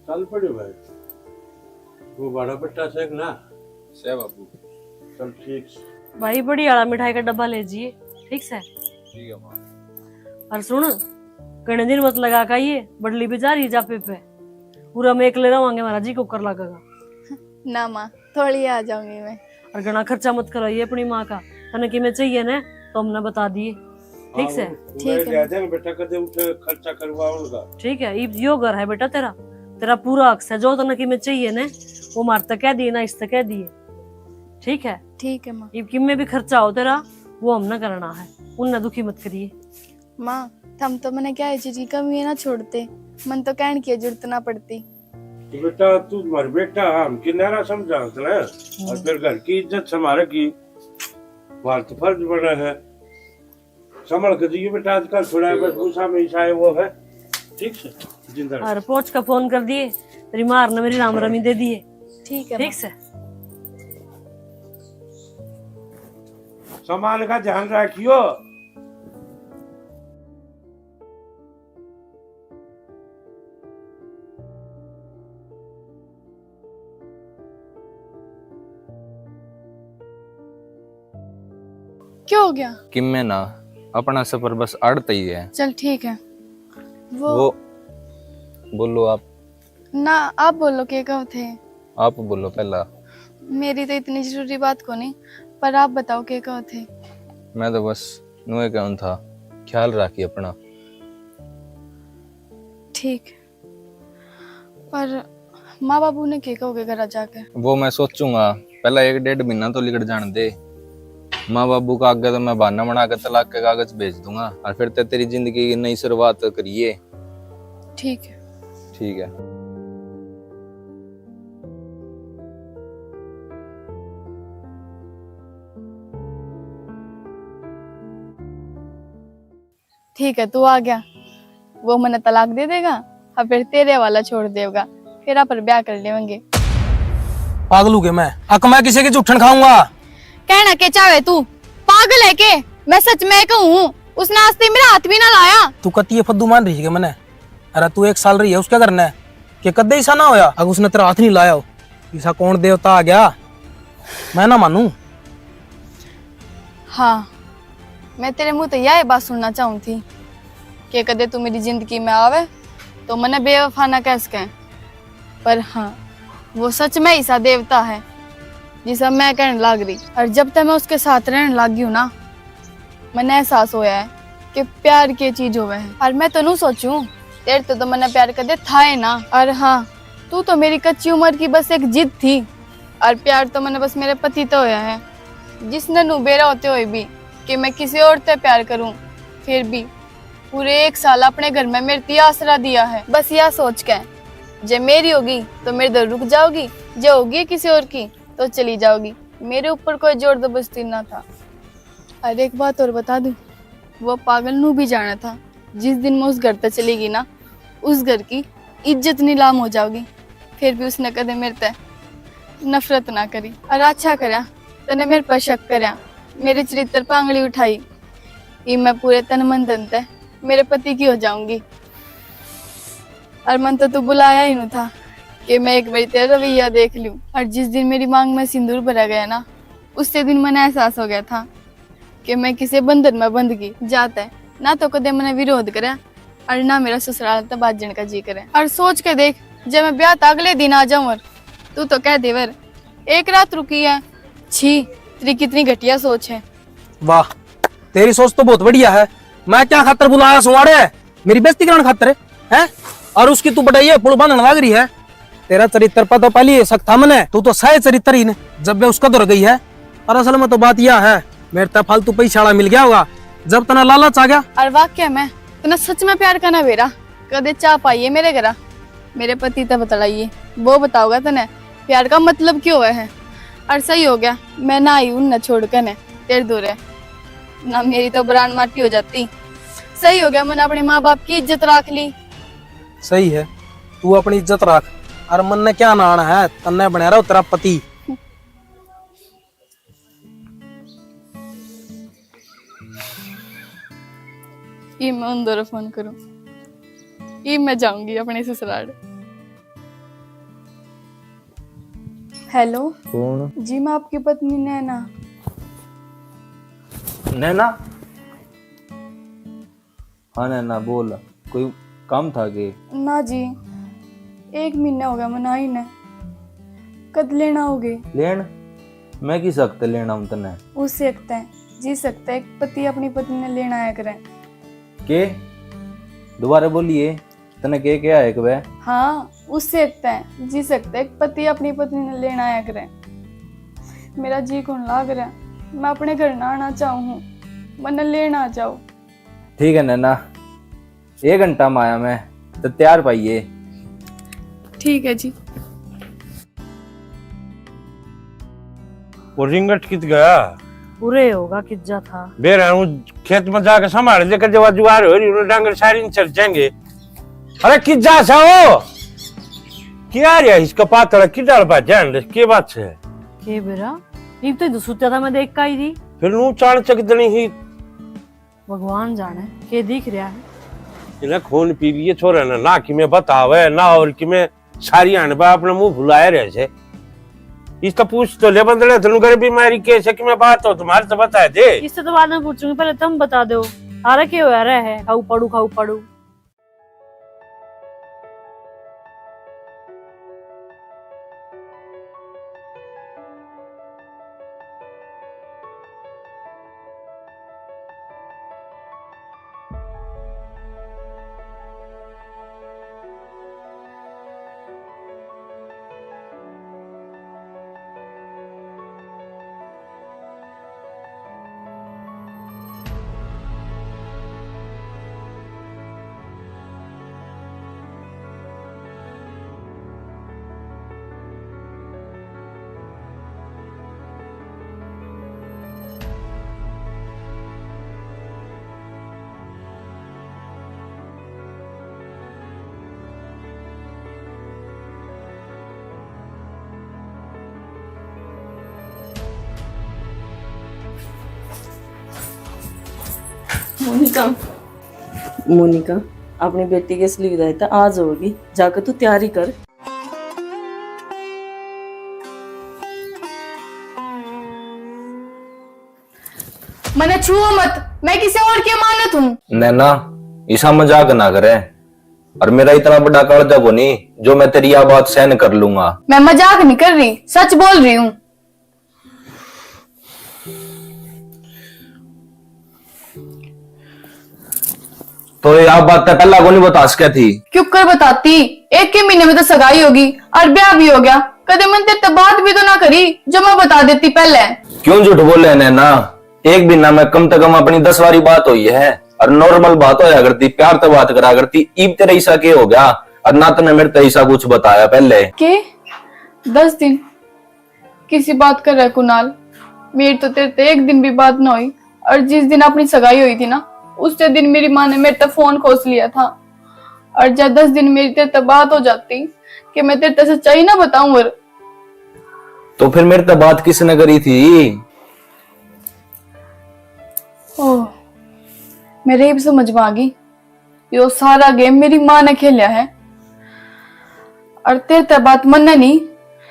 चल पड़े भाई, वो बड़ा बट्टा से ना। से बाबू। चल ठीक से। भाई, बड़ी आला मिठाई का डब्बा ले जिए, ठीक से? ठीक है माँ। और सुन, घणे दिन मत लगा का ये बड़ली भी जा रही जापे पे, पूरा में एकले रवांगे, हमारा जी को कर लगेगा। ना माँ, थोड़ी आ जाऊंगी मैं। और घणा खर्चा मत कराइए अपनी माँ का, तने किमे चाहिए ना तो हमने बता दिए, ठीक से? हाँ, ठीक है। ले जाएंगे बेटा, कदे उठे खर्चा करवाऊंगा। ठीक है, इब यो घर है बेटा तेरा, तेरा पूरा हक से, जो तने किमे चाहिए ना वो मार तक कह दिए ना इस तक कह दिए, ठीक है? ठीक है माँ। इब किमे भी खर्चा हो तेरा, वो हमने करना है, उनने दुखी मत करिए। माँ, थम तो मने क्या चीज की कमी है ना छोड़ते, मन तो कहने की जरूरत ना पड़ती। तो बेटा, तू मर बेटा, हम किनारा समझा उतना, और फिर घर की इज्जत संभाले की बात तो फर्ज बना है। संभल के जियो बेटा, आजकल थोड़ा बस गुस्सा में ईसा है वो है, ठीक से? जिंदा रहो। और पहुंच का फोन कर दिए, तेरी मार ने मेरी राम रमी दे दिए। ठीक है ठीक माँ। से। सामान का ध्यान रखियो। क्या हो गया? किम्मे ना, अपना सफर बस आड़त ही है। चल ठीक है। वो वो, बोलो आप। ना, आप बोलो, के कहो थे? आप बोलो पहला। मेरी तो इतनी जरूरी बात को नहीं, पर आप बताओ, के कहो थे? मैं तो बस नुए कहूँ था, ख्याल राखी अपना। ठीक, पर माँ बाबू ने के कहोगे घर जाके? वो मैं सोचूंगा, पहला एक डेढ़ महीना तो लिकड़ जान दे। माँ बाबू का आगे तो मैं बहाना बना के तलाक के कागज भेज दूंगा, और फिर ते तेरी जिंदगी की नई शुरुआत करिए। ठीक है। ठीक है। ठीक है, तू आ गया, वो मने तलाक दे देगा, हाँ, फिर तेरे वाला छोड़ देगा, फिर आप ब्याह कर लेंगे। पागल हो गया मैं, अक मैं किसी की जूठन खाऊंगा? कहना के चाहे तू, पागल है के? मैं सच में कहूँ, उसने आज तक मेरा हाथ भी ना लाया। तू कती ये फद्दू मान रही है मने? अरे तू एक साल रही है उसके घर ने, के कदे ऐसा ना होया अगर उसने तेरा हाथ नहीं लाया हो? ऐसा कौन देवता आ गया, मैं ना मानू। हाँ, मैं तेरे मुंह ते यह बात सुनना चाहूँ थी कि कदे तू मेरी जिंदगी में आवे तो मने बेवफा ना कह सके। पर हाँ, वो सच में ऐसा देवता है जिसा मैं कहने लाग रही। और जब तक मैं उसके साथ रहने लाग गई हूँ ना, मने एहसास होया है कि प्यार के चीज होवे है। और मैं तो नू सोचूं, तेरे तो, तो मने प्यार कदे था ही ना। और हाँ, तू तो मेरी कच्ची उम्र की बस एक जिद थी, और प्यार तो मने बस मेरे पति तो होया है, जिसने नू बेरा होते हुए भी कि मैं किसी और ते प्यार करूं, फिर भी पूरे एक साल अपने घर में मेरे ती आसरा दिया है। बस या सोच के, जे मेरी होगी तो मेरे दर रुक जाओगी, जे होगी किसी और की तो चली जाओगी। मेरे ऊपर कोई जोर जबरदस्ती ना था। और एक बात और बता दूं, वो पागल नू भी जाना था, जिस दिन मैं उस घर तक चली गई ना, उस घर की इज्जत नीलाम हो जाओगी। फिर भी उसने कदे मेरे ते नफरत ना करी। और अच्छा करया, तने मेरे पर शक करया, मेरे चरित्र पर आंगली उठाई। इब मैं पूरे तन मन धन ते मेरे पति की हो जाऊंगी। और मन तो तू बुलाया ही नहीं था, कि मैं एक बार तेरा रवैया देख लूं। और जिस दिन मेरी मांग में सिंदूर भरा गया ना, उससे दिन मैंने एहसास हो गया था कि मैं किसी बंधन में बंध गई। जाता है ना, तो कदे मैंने विरोध करे और ना मेरा ससुराल तो बाजन का जी करे। और सोच के देख, जब मैं ब्याह तो अगले दिन आ जाऊं और तू तो कह देवर एक रात रुकी है। छी, तेरी कितनी घटिया सोच है। वाह, तेरी सोच तो बहुत बढ़िया है। मैं क्या खातर बुलाया सुवाड़े? मेरी बेइज्जती कराने खातर है? और उसकी तू बटाई है, पुल बांधने लग रही है। तेरा चरित्र पता पहले ही शक था मने, तू तो सह चरित्र ही ने। जब वे उसका धर गई है, और असल में तो बात यह है, मेरे ते फालतू पैसा वाला मिल गया होगा, जब तना लालच आ गया। और वाकई में तने सच में प्यार करना बेरा, कदे चाह पाइए मेरे घरा, मेरे पति ते बतलाइए, वो बताओगा तने प्यार का मतलब क्यों है। और सही हो गया, मैं ना आई उन न छोड़ के ने तेरे दूर है, ना मेरी तो ब्रांड माटी हो जाती। सही हो गया, मैंने अपने माँ बाप की इज्जत रख ली। सही है, तू अपनी इज्जत रख, और मन ने क्या नाना है, तन्ने बना रहा तेरा पति। ये मैं उन दौर फोन करूं, ये मैं जाऊंगी अपने ससुराल। हेलो। कौन? जी, मैं आपकी पत्नी नैना। नैना? हाँ नैना, बोल, कोई काम था के? ना जी, एक महीना हो गया मनाई ने। कद लेना होगे? लेन? मैं किस हक ते लेना हूँ तन्ने? उस हक ते, जिस हक ते एक पति अपनी पत्नी ने लेना आया करे। के? दोबारा बोलिए, तन्ने के कहा है बे? हाँ, उस हक ते, जिस हक ते एक पति अपनी पत्नी ने लेना आया करे। मेरा जी कौन लाग रहा, मैं अपने घर ना आना चाहूँ हूँ, मन्ने लेना आ जाओ। ठीक है नैना, एक घंटा में आया मैं, तो तैयार पाइए। ठीक है जी। वो रिंगट कित गया? उरे होगा किज्जा था। बेरा हूँ खेत में जाके संभाल दे, कर जब जुआर हो रही, डांगर सारी चल जाएंगे। अरे किज्जा सा हो? क्या रे इसका पातला की डाल बा जान दे, के बात है? के बेरा? इब तो सुत्या था मैं देख का ही थी। फिर नू चाण चक दनी ही। भगवान जाने के दिख रहा है। इन्हें खून पी लिए छोरे ने, ना कि मैं बतावे, ना और कि मैं सारी आने बा अपने मुंह फुलाए रहे से। इस तो पूछ तो ले बंदड़े, तनु घर बीमारी के से कि मैं बात हो तुम्हारे तो बता दे। इससे तो बाद में पूछूंगी, पहले तुम बता दो। तारा के हो रहा है, खाऊ पड़ू, खाऊ पड़ू। मोनिका, मोनिका, अपनी बेटी के असली विदाई तो आज होगी, जाकर तू तैयारी कर। मने छुओ मत, मैं किसी और की अमानत हूँ। नैना, इसा मजाक ना करे। और मेरा इतना बड़ा कालजा कोनी जो मैं तेरी या बात सहन कर लूंगा। मैं मजाक नहीं कर रही, सच बोल रही हूँ। तो ये आप बात पहला को नहीं बता सके थी? क्यों कर बताती, एक के महीने में तो सगाई होगी और ब्याह भी हो गया। कदे मन तेरे बात भी तो ना करी जो मैं बता देती पहले। क्यों झूठ बोले नैना? एक महीना में कम से कम अपनी दस बारी बात हुई है और नॉर्मल बात होया करती, प्यार तो बात करा करती। इब तेरे ऐसा के हो गया और ना तने मेरे ते ऐसा कुछ बताया पहले? के दस दिन किसी बात कर रहा कुणाल? मेरी तो तेरे ते एक दिन भी बात ना हुई। और जिस दिन अपनी सगाई हुई थी ना, उससे दिन मेरी माँ ने मेरे तक फोन खोस लिया था। और जब दस दिन मेरी तेरे तक बात हो जाती कि मैं तेरे तक सच्चाई ना बताऊं। और तो फिर मेरे तक बात किसने करी थी? ओह, मेरे इब समझ में आ गई। यो सारा गेम मेरी माँ ने खेलिया है। और तेरे ते बात मन्ने नहीं,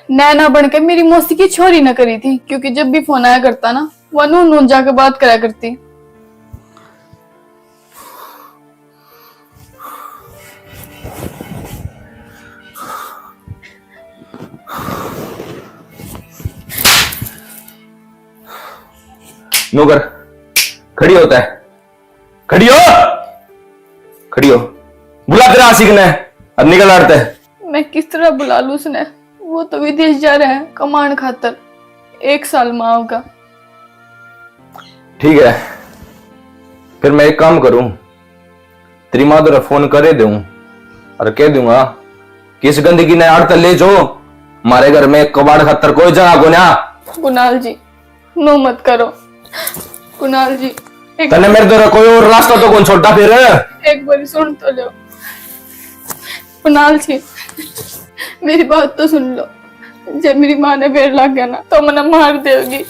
नैना बन के मेरी मौसी की छोरी न करी थी, क्योंकि जब भी फोन आया करता ना, वो नू नू जाके बात करा करती। नौकर, खड़ी होता है, खड़ी हो, खड़ी हो, बुला तेरा आशिक ने, अब निकल आड़ते। मैं किस तरह बुला लूं उसने? वो तो विदेश जा रहा है कमाण खातर, एक साल में आओगा। ठीक है, फिर मैं एक काम करूं, तेरी माँ तेरा फोन करे दूं और कह दूंगा कि इस गंदगी ने आड़ तक ले जो, मारे घर में कबाड़ खातर कोई जगह को ना। कुणाल जी, नो मत करो। कुणाल जी, एक तने मेरे तेरा कोई और रास्ता तो कौन छोड़ा फिर? एक बार सुन तो लो। कुणाल जी, मेरी बात तो सुन लो। जब मेरी माँ ने बेर लाग गया ना, तो मने मार देगी।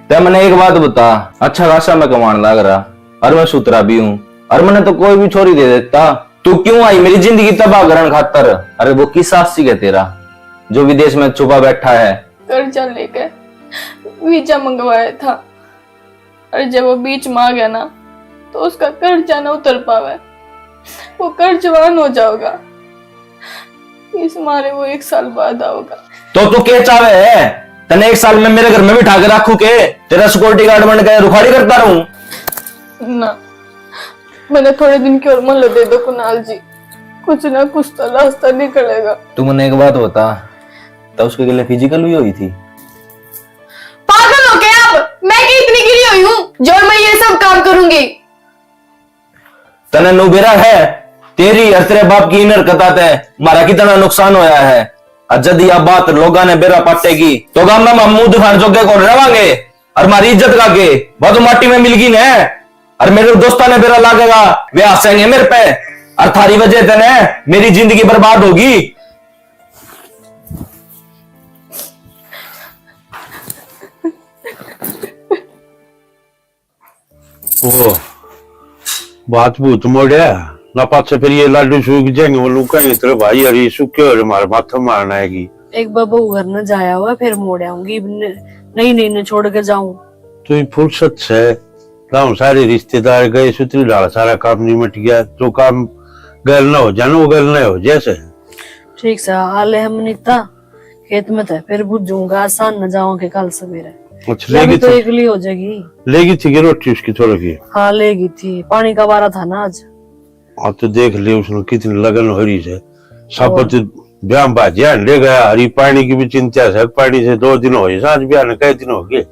ते मने एक बात बता, अच्छा खासा मैं कमाण लाग रहा, और मैं सुथरा भी हूँ, और मने तो कोई भी छोरी दे देता। तू क्यों आई मेरी जिंदगी तबाह करण खातर? अरे वो किस आशिक है तेरा, जो विदेश में छुपा बैठा है? कर्जा लेके वीजा मंगवाया था, और जब वो बीच में आ गया ना, तो उसका कर्जा ना उतर पावे, वो कर्जवान हो जाओगा। इस मारे वो एक साल बाद आओगा। तो तू के चावे है? तने एक साल में मेरे घर में बिठा के रखूं के? तेरा सिक्योरिटी गार्ड बन के रुखाड़ी करता रहूं? ना, मैंने थोड़े दिन की और मोहलत दे दो कुणाल जी, कुछ ना कुछ तो रास्ता निकलेगा। तू मने एक बात बता, तो उसके गले फिजिकल भी हुई थी? पागल हो गया आप? मैं क्या इतनी गिरी हुई हूँ जो मैं ये सब काम करूंगी? तने नु बेरा है, तेरी और तेरे बाप की इन हरकतां ते म्हारा कितना नुकसान होया है। और जद या बात लोगां ने बेरा पाटेगी, तो गाम में हम मुंह दिखाण जोगे कौन रवांगे? और म्हारी इज्जत का के? वो तो माटी में मिलगी ने। और मेरे दोस्तां ने बेरा लागेगा, वे हंसेंगे मेरे पे। और थारी वजह ते ने मेरी जिंदगी बर्बाद होगी। ओ, बात भूत मोड़या ना, पाछे फिर ये लाडू सूख जाएंगे, वो लुकाएंगे तेरे भाई, अरे सूखे हो रे, मारे माथे मारना आएगी। एक बार बहू घर न जाया हुआ, फिर मोड़ आऊंगी, न-, नहीं, नहीं, न छोड़ के जाऊं। तो ये फुर्सत से गांव सारे रिश्तेदार गए, सुतरी ढाल सारा काम निमट गया, जो काम गैल ना हो जाए ना, वो गैल ना हो जैसे। ठीक से, आले हम नीता, खेत में तो फिर बुझूंगा, आसान न जाऊं के कल सवेरे। अच्छा, या भी लेगी तो थी? एकली हो जाएगी। लेगी थी कि रोटी उसकी थोड़ी की? हाँ, लेगी थी, पानी का वारा था ना आज। हाँ, तो देख ले उसने कितनी लगन हो रही है। साबत और ब्याह भाजिया ले गया, हरी पानी की भी चिंता है, पानी से दो दिन हो गए, सांझ ब्याह ने कई दिन हो गए,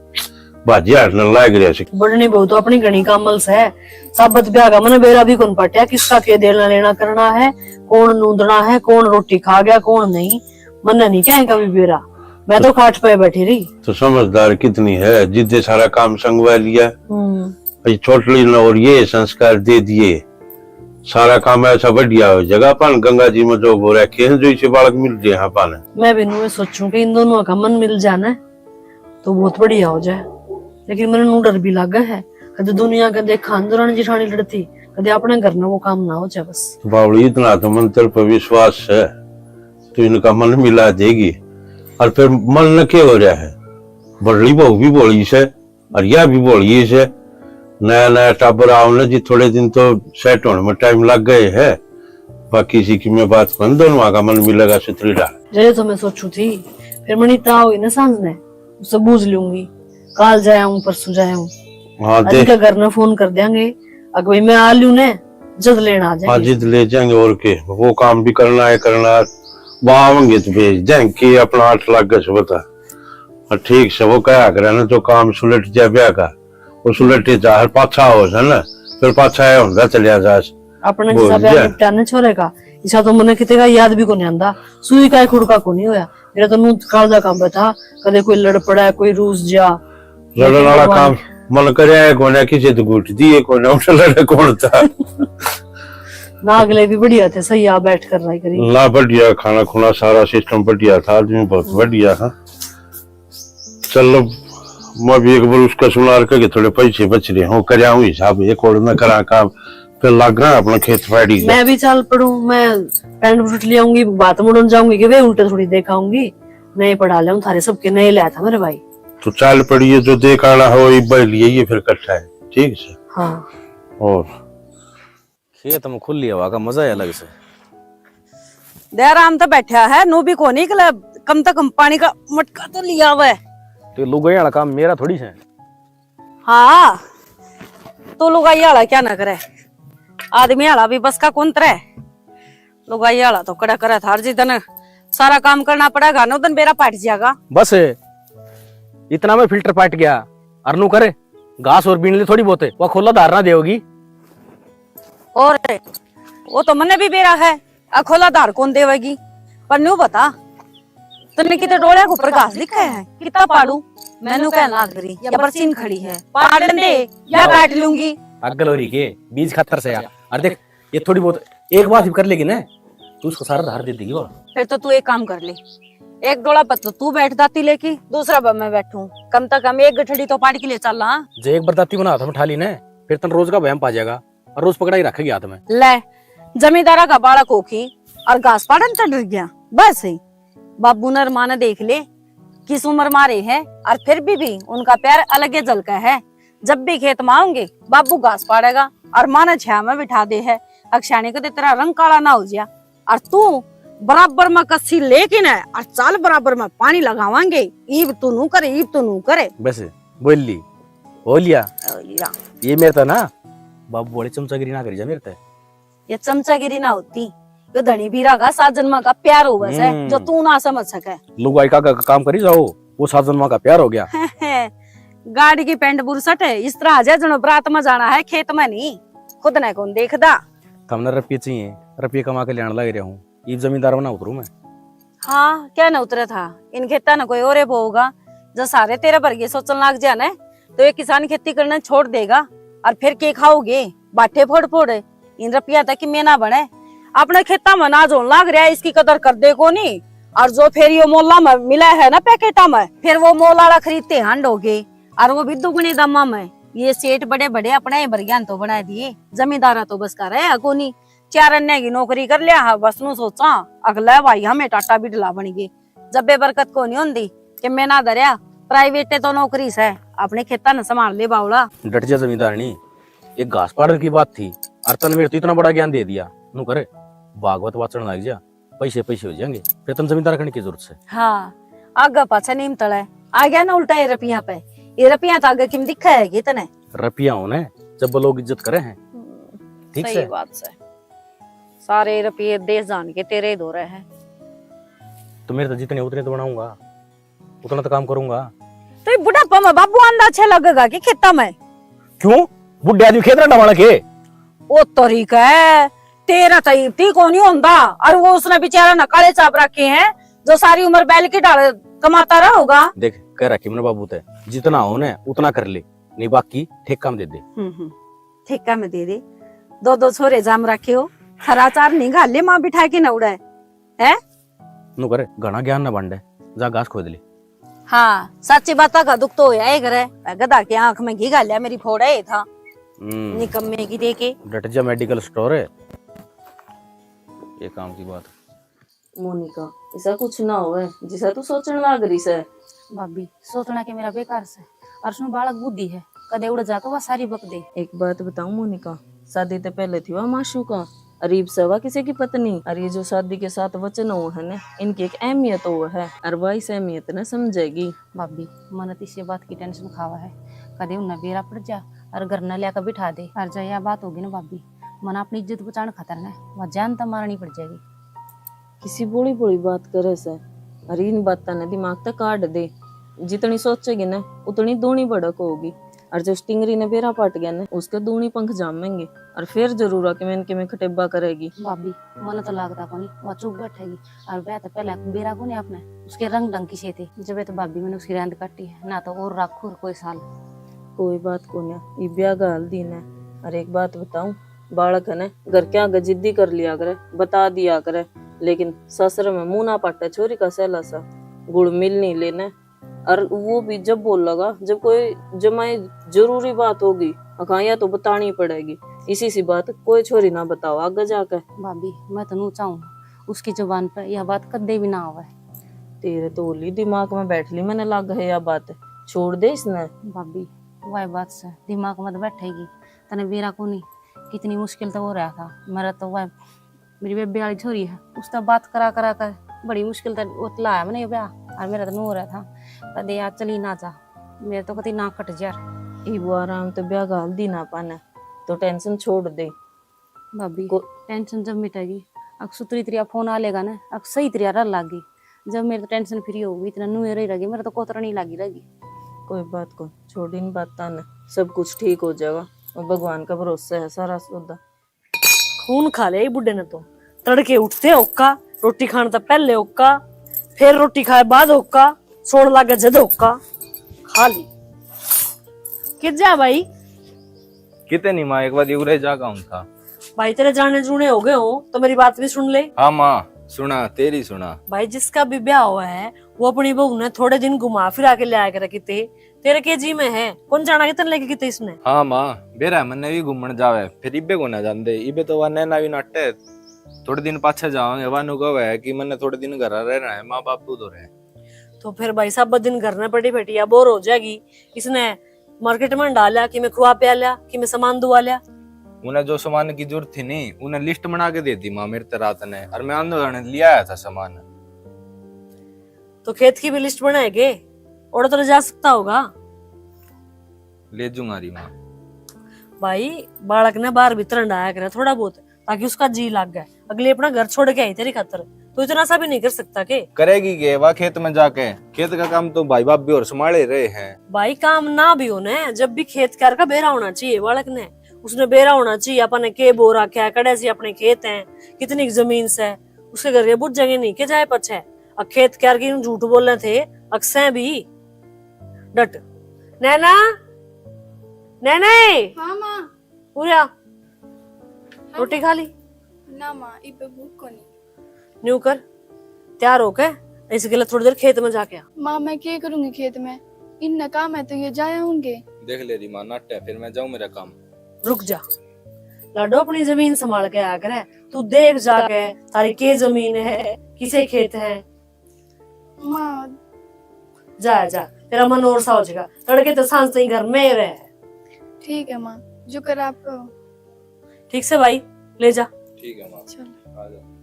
भाजिया हटने लाग रहा है। बढ़नी बहू तो अपनी घणी कामल से, साबत ब्याह का मने बेरा भी कौन पाटिया, किसका के देना लेना करना है, कौन नूंदना है, कौन रोटी खा गया, कौन नहीं, मन्ने नहीं क्या है कभी बेरा, मैं तो खाट पे बैठी रही। तो समझदार कितनी है, जिद्दे सारा काम संगवा लिया। हम्म। ये छोटली ने और ये संस्कार दे दिए, सारा काम ऐसा बढ़िया हो जगह अपन गंगा जी में जो हो रखे हैं, जो इसे बालक मिल रहे हैं अपन। मैं भी नुए सोचूं कि इन दोनों का मन मिल जाना तो बहुत बढ़िया हो जाए, लेकिन मैंने नू डर भी लागे है। कदे दुनिया के देखा अंदरानी जिठानी लड़ती, कदे अपने घर में वो काम ना हो जाए बस। बावली, इतना तो मंत्र पर विश्वास है, तो इनका मन मिला देगी। और फिर मन न के हो रहा है, बड़ली बहू भी भोली से, और यह भी भोली से। नया नया टाबर आओ ना जी, थोड़े दिन तो सेट होने में टाइम लग गए है। बाकी इसी की मैं बात बन, दोनों का मन मिलेगा सुथरी डाल। जय तो मैं सोचू थी, फिर मनी ता हुई ना सांझ ने, उससे बूझ लूंगी। काल जाया हूँ, परसों जाया हूँ। हाँ, अभी देख। का घर ना फोन कर देंगे, अगर भाई मैं आ लूँ ने, जद लेना आ हाँ, जाएंगे। जिद ले जाएंगे और के, वो काम भी करना है, करना है। वहाँ आवेंगे तो भेज देंगे कि अपना आठ लाख का से बता। हाँ, ठीक से वो कहा करे ना, जो काम सुलट जाए ब्याह का, वो सुलटे जा, हर पाछा हो जाए ना, फिर पाछा आया होगा चलिया जा। अपने बोल जिसा ब्याह जा। निपटा ना छोरे का, इसा तो मने किते का याद भी कोनी आंदा। सुई का ही खुड़का कोनी होया। मेरा तो नूं कालजा कांबे था, कदे कोई लड़ पड़ा, कोई रूस जा। लड़न वाला काम मन करे है कोने, किसी तो घुट दिए कोने, उठ लड़े कौन था? ना, अगले भी बढ़िया थे, सही आ बैठ कर रहा करी। ना, बढ़िया खाना खुना, सारा सिस्टम बढ़िया था, आदमी बहुत बढ़िया था। चलो, मैं भी एक बार उसका सुनार के थोड़े पैसे बच रहे हो, कर आऊं हिसाब, एक और मैं करा काम, फिर लाग रहा अपना खेत फाड़ी का। मैं भी चल पड़ूं, मैं पैंट बूट ले आऊंगी, बात मुड़न जाऊंगी कि वे उल्टे थोड़ी देखाऊंगी। नए पड़ा ले थारे सबके, नए लाया था मेरे भाई। तो चल पड़िए, जो देख आना हो इब्बा लिए, ये फिर इकट्ठा है, ठीक से। हाँ। और खेत में खुली हवा का मजा ही अलग से। दयाराम तो बैठा है, नू भी कोनी निकला, कम से कम पानी का मटका तो लिया हुआ है। तो लुगाई वाला काम मेरा थोड़ी से। हाँ, तू लुगाई वाला क्या ना करे, आदमी वाला भी बस का कौन तरे। लुगाई वाला तो कड़ा करे थार जी तने सारा काम करना पड़ेगा, नौ दिन बेरा पाट जाएगा। बस इतना में फिल्टर पाट गया, अरनू करे घास और बीन ले थोड़ी बहुत, वह खोला धारना देगी। और वो तो मन्ने भी बेरा है, अखोला धार कौन देवेगी? पर न्यू बता, तन्ने किते डोलिया के ऊपर घास दिखा है? कितना पाड़ू? मैनू कहन लाग रही, या बरसीन खड़ी है, पाड़ दे, या काट लूंगी। पागल हो रही के? बीज खातर से यार। और देख, ये थोड़ी बहुत एक बार भी कर लेगी ना, तू उसको सारा धार दे देगी। और फिर तो तू एक काम कर ले, एक डोला पर तो तू बैठ दाती लेके, दूसरा पर मैं बैठूं, कम से कम एक गठड़ी तो पाड़ के ले चल। हाँ, जो एक बार दाती बना हाथ में उठा ली ना, फिर तन रोज का वहम पा जाएगा। और रोज पकड़ा ही रखेगी हाथ में। ले, जमींदारा का बालक होके और घास पाड़न चढ़ गया। बस ही बाबू ने और माँ ने देख ले, किस उम्र मारे है, और फिर भी, भी उनका प्यार अलग ही झलका है। जब भी खेत में आऊंगे, बाबू घास पाड़ेगा और माँ ने छाया में बिठा दे है। अक्षाणी को तो तेरा रंग काला ना हो जाया। और तू बराबर में कस्सी लेके ना, और चाल बराबर में पानी लगावांगे। ईब तू नू करे, ईब तू नू करे। बस बोल ली, हो लिया। हो लिया। ये मेरे तो ना, बाबू वाली चमचागिरी ना करी जा मेरे ते। ये चमचागिरी ना होती, ये धनी बीरा का सात जन्मा का प्यार होवे से, हम्म। जो तू ना समझ सके। लुगाई का, का काम करी जाओ, वो सात जन्मा का प्यार हो गया। गाड़ी की पैंट बुरसट है, इस तरह आ जाए जनो बरात में जाना है, खेत में नहीं। खुद ने कौन देखदा? थमने रुपये चाहिए, रुपये कमा के लेने लग रहा हूँ, इब जमींदार बना उतरू मैं। हाँ, क्या ना उतरा था, इन खेता ना कोई और बोगा। जो सारे तेरे वर्गे सोचन लाग जा ना, तो ये किसान खेती करना छोड़ देगा। और फिर के खाओगे? बाटे फोड़ फोड़। इन रुपया तक की मेना बने। अपने खेता में अनाज होने लाग रहा है, इसकी कदर कर दे कोनी। और जो फिर यो मोला में मिला है ना पैकेटा में, फिर वो मोल आला खरीदते हांडोगे। और वो भी दुगने दामा में। ये सेठ बड़े बड़े अपने ही बरग्यान तो बना दिए, जमींदारा तो बस का रहा कोनी। चार अन्य की नौकरी कर लिया है, बस नू सोचा, अगला भाई हमें टाटा बिडला बन गए। जब बेबरकत को नहीं होंदी कि मैं ना धरया, प्राइवेट तो नौकरी से, अपने खेता ने संभाल ले बावला। डट जा जमींदारनी, एक घास पाड़न की बात थी, और तन मेरे तो इतना बड़ा ज्ञान दे दिया। नू करे, भागवत वाचन लग जा, पैसे पैसे हो जाएंगे, फिर तन जमींदार करने की जरूरत से। हाँ, आगे पाछे नीम तले आ गया ना उल्टा ये रुपया पे। ये रुपया तो आगे किम दिखा है कि तने? रुपया होने जब लोग इज्जत करे हैं। हम्म, ठीक सही से। बात से। सारे रुपये देश जान के तेरे ही दो रहे हैं। तो मेरे तो जितने उतने तो बनाऊंगा, उतना तो काम करूंगा। तो ये बुढ़ापा में बाबू आंदा अच्छा लगेगा कि खेता में? क्यों? बुढ़े आदमी खेत रंडा वाला के? ओ तरीका है, तेरा तो इतनी को नहीं होंदा। और वो उसने बेचारा ने काले चाप रखे हैं, जो सारी उम्र बैल की ढाल कमाता रहा होगा। देख, कह रखी मैंने बाबू ते, जितना हो ना उतना कर ले, नहीं बाकी ठेका में दे दे। हम्म, हम्म, ठेका में दे दे। दो दो छोरे जाम रखे हो, हरा चार नहीं घाले माँ बिठा के न उड़ाए, है? नु करे, घना ज्ञान ना बांटे, जा घास खोद ले। हाँ, सच्ची बात का दुख तो होया है करे, गधा के आंख में घी घाल्या मेरी फोड़ा है था। हम्म। निकम्मे की देखे। डट जा, मेडिकल स्टोर है। ये काम की बात। मोनिका, ऐसा कुछ ना होवे जिसा तू सोचण लाग रही से। भाभी, सोचना के मेरा बेकार से, और उसमें बालक बुद्धि है, कदे उड़ जाके वह सारी बक दे। एक बात बताऊं मोनिका, शादी ते पहले थी वह माशूका, और इब से वह किसी की पत्नी, और ये जो शादी के साथ वचन हो है ना, इनकी एक अहमियत हो है, और वह इस अहमियत ने समझेगी। भाभी, मन तो इसी बात की टेंशन खावा है, कदे उन्हें बेरा पड़ जा और घर न लिया बिठा दे, और जब यह बात होगी ना भाभी, मन अपनी इज्जत बचाने खातर ना वह जान तो मारनी पड़ जाएगी। किसी भोली भोली बात करे से, अरे इन बातां ने दिमाग तक काट दे। जितनी सोचेगी ना, उतनी दूनी भड़क होगी। और जो स्टिंगरी ने बेरा पाट गया ना, उसके दूनी पंख जामेंगे। और फिर जरूर आके मैं इनके में खटेबा करेगी। भाभी, मन तो लागता कोनी, वह चुप बैठेगी। और ब्याह तो पहले बेरा कोनी आपने, उसके रंग ढंग की से थे। जब तो भाभी मैंने उसकी रहंद काटी है, ना तो और रखू कोई साल। कोई बात कोनी, ये ब्याह का हाल दिन है। और एक बात बताऊं, बालक है ना, घर के आगे जिद्दी कर लिया करे, बता दिया करे, लेकिन ससुर में मुंह ना पाटे छोरी का सहला सा, गुड़ मिल नहीं लेने। और वो भी जब बोलेगा, जब कोई जमाई जरूरी बात होगी, अखा या तो बतानी पड़ेगी। इसी सी बात कोई छोरी ना बताओ आगे जाके। भाभी, मैं तो नू चाहूँ, उसकी जुबान पे यह बात कदे भी ना आवे। तेरे तो होली दिमाग में बैठ ली, मैंने लग है यह बात, छोड़ दे इसने। भाभी, वह बात से दिमाग में तो बैठेगी, तने बेरा कोनी, कितनी मुश्किल तो हो रहा था। मेरा तो वह मेरी बेबे वाली छोरी है, उससे बात करा करा कर बड़ी मुश्किल तै वो लाया मैंने ये ब्याह, और मेरा तो नू हो रहा था। कदे यार चली ना जा, मेरे तो कति ना कट जा। इब आराम तो ब्याह घाल दी ना पाने, तो टेंशन छोड़ दे। भाभी, को- टेंशन जब मिटेगी, अक सुतरी तरिया फोन आ लेगा ना, अक सही तरिया रह लागी। जब मेरी तो टेंशन फ्री होगी, इतना नू रही रहेगी, मेरा तो कोतरा नहीं लागी रहेगी। कोई बात को, छोड़ इन बातां ने, सब कुछ ठीक हो जाएगा। और भगवान का भरोसा है सारा सौदा। खून खा लिया ये बुड्ढे ने तो। तड़के उठते होका, रोटी खाने तक पहले होका, फिर रोटी खाए बाद होका, सोण लागे जद होका। खा ली। कित जा भाई? किते नहीं माँ, एक बार उरे जा का था। भाई तेरे जाने जूने हो गए हो तो मेरी बात भी सुन ले। हाँ माँ, सुना, तेरी सुना। भाई जिसका भी ब्याह हुआ है वो अपनी बहू ने थोड़े दिन घुमा फिरा के ले आया करे किते। तेरे के जी में है, कौन जाना कितने लेके किते इसने? हाँ माँ, बेरा मन्ने भी घूमण जावे, फिर इबे को ना जांदे, इबे तो वा नैना भी नाटे, थोड़े दिन पाछे जावांगे, वा नु कहे कि मन्ने थोड़े दिन घर रहना है, माँ बाप दूर है। तो फिर भाई साहब दिन घर में पड़ी बैठी या बोर हो जाएगी, इसने मार्केट में डाल लिया, कि मैं खुआ प्या लिया, कि मैं सामान दुआ लिया। उन्हें जो सामान की जरूरत थी नहीं, उन्हें लिस्ट बना के दे दी माँ मेरे ते रात ने, और मैं आंदो जाने लिया आया था सामान। तो खेत की भी लिस्ट बनाएगे, और तो ले जा सकता होगा। ले जूंगा री माँ। भाई, बालक ने बाहर भीतर हंडाया करे थोड़ा बहुत, ताकि उसका जी लग जाए। अगली अपना घर छोड़ के आई तेरी खातर, तो इतना सा भी नहीं कर सकता के? करेगी के वा खेत में जाके? खेत का काम तो भाई भाभी और संभाले रहे हैं। भाई, काम ना भी हो ना, जब भी खेत क्यार का बेरा होना चाहिए बालक ने। उसने बेरा होना चाहिए, अपन ने के बो रखा है, कड़े से अपने खेत हैं, कितनी जमीन से। उसके घर के बुझेंगे नहीं के जाए पछे। अक खेत क्यार की झूठ बोले थे, अक सै भी। डट। नैना, नैना, हाँ माँ। उरे आ। हाँ रोटी माँ। खा ली? ना माँ, इबे भूख कोनी। न्यू कर, तैयार होके इस गेले थोड़ी देर खेत में जाके आ। माँ, मैं के करूँगी खेत में? इन्ना काम है तो ये जाया होंगे। देख ले री माँ, नाटे, फिर मैं जाऊँ मेरा काम। रुक जा लाडो, अपनी जमीन संभाल के आया करे। तू देख जाके थारी के जमीन है, किसे खेत है। माँ। जा, जा, तेरा मन और सा हो जाएगा। तड़के तो सांझ ताई घर में ही रहे। ठीक है माँ, जो कर आप कहो। ठीक से भाई, ले जा। ठीक है माँ। चल। आ जा।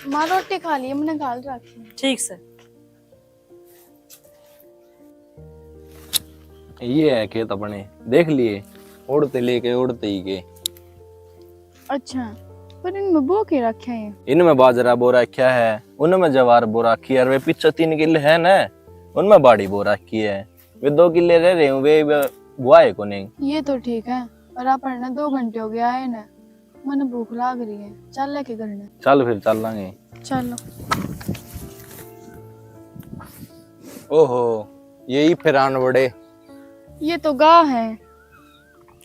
माँ, रोटी खा ली, मैंने घाल रखी है। ठीक से। ये है खेत अपने, देख लिए, ओढ़ते लेके ओढ़ते ही के। अच्छा, पर इनमें बो के रखा है? इनमें बाजरा बो रखा है, उनमें जवार बो रखी है, और वे पीछे तीन किले है ना, उनमें बाड़ी बो रखी है। वे दो किले रह रहे हूँ, वे, वे बुआ है को नहीं। ये तो ठीक है, पर अपन ने दो घंटे हो गया है ना, मने भूख लाग रही है, चल लेके घर ने। चल फिर चल लांगे। चलो। ओहो, ये ही फिर आन बड़े। ये तो गाह है।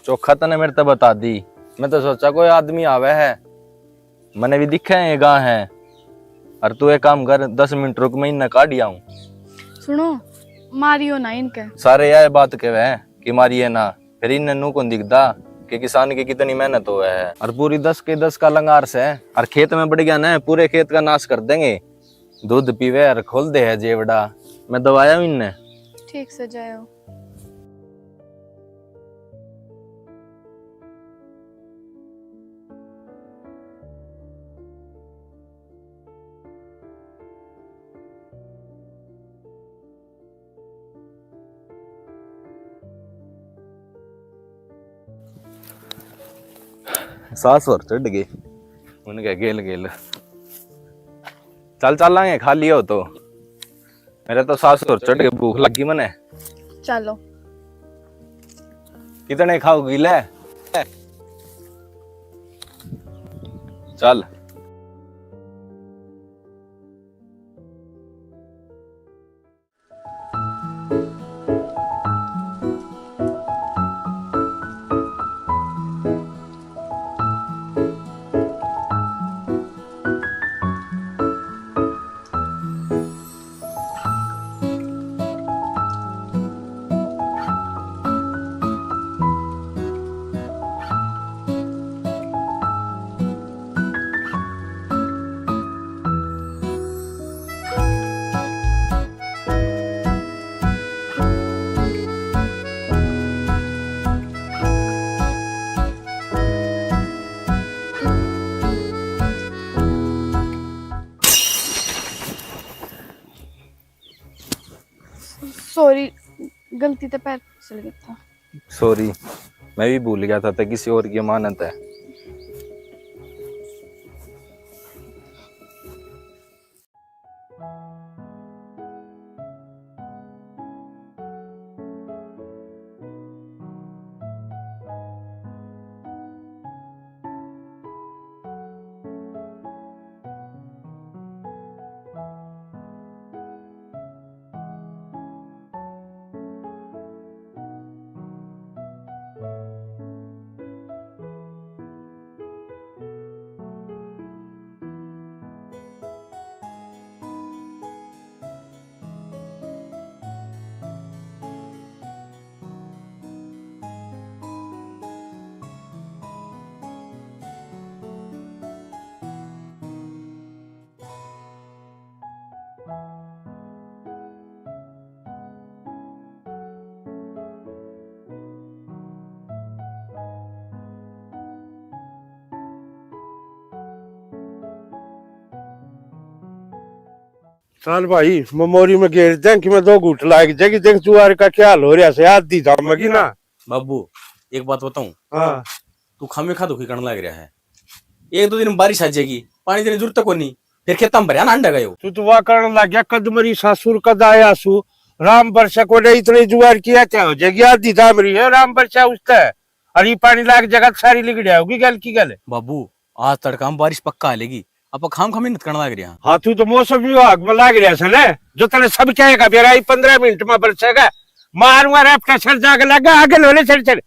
चोखा तने मेरे ते बता दी, मैं तो सोचा कोई आदमी आवे है, मने भी दिखे है ये गाह है। और तू एक काम कर, दस मिनट रुक, मैं इन्हें काढ़ आऊं। सुनो, मारियो ना इनके। सारे यह बात कहवे हैं कि मारिए ना, फिर इन्हें नू कौन दिखदा कि किसान की कितनी मेहनत होवे है। और पूरी दस के दस का लंगार से, और खेत में बढ़ गया ना, पूरे खेत का नाश कर देंगे। दूध पीवे और खोल दे है जेवड़ा। मैं दवाया हूँ इन्हें। ठीक से जायो। सास और चढ़ गई उनके गेल गेल। चल चलांगे, खा लियो तो। मेरे तो सास और चढ़ के भूख लगी मने। चलो। कितने खाओगी ले? चल। गलती ते पैर फिसल गया था। सॉरी, मैं भी भूल गया था, तै किसी और की अमानत है। चल भाई, ममोरी में घेर दें कि मैं दो घूट लाग जाएगी। देख जुआर का क्या हाल हो रहा है, आधी जामेगी ना। बाबू, एक बात बताऊं? हाँ। तू खामे खा दुखी करने लग रहा है। एक दो दिन में बारिश आ जाएगी, पानी देने की जरूरत कोनी, फिर खेतां में भरया ना अंडा गयो। तू तो वाह करण लग गया, कद मरी सासुर कद आया सु, राम बरसा को नहीं, इतनी जुआर की क्या हो जाएगी, आधी जाम रही है राम बरसा उसते। अरे पानी लाग जगह सारी लिगड़िया होगी गल की गल। बाबू, आज तड़का में बारिश पक्का आ लेगी, आप खाम खा मेहनत करने लग रहे हैं। हाँ, तू तो मौसम विभाग में लाग रहा है ना, जो तने सब कहेगा बेरा ही पन्द्रह मिनट में बरसेगा, मारूंगा रैप्टर सर जाके लगा आगे लोले सर सर।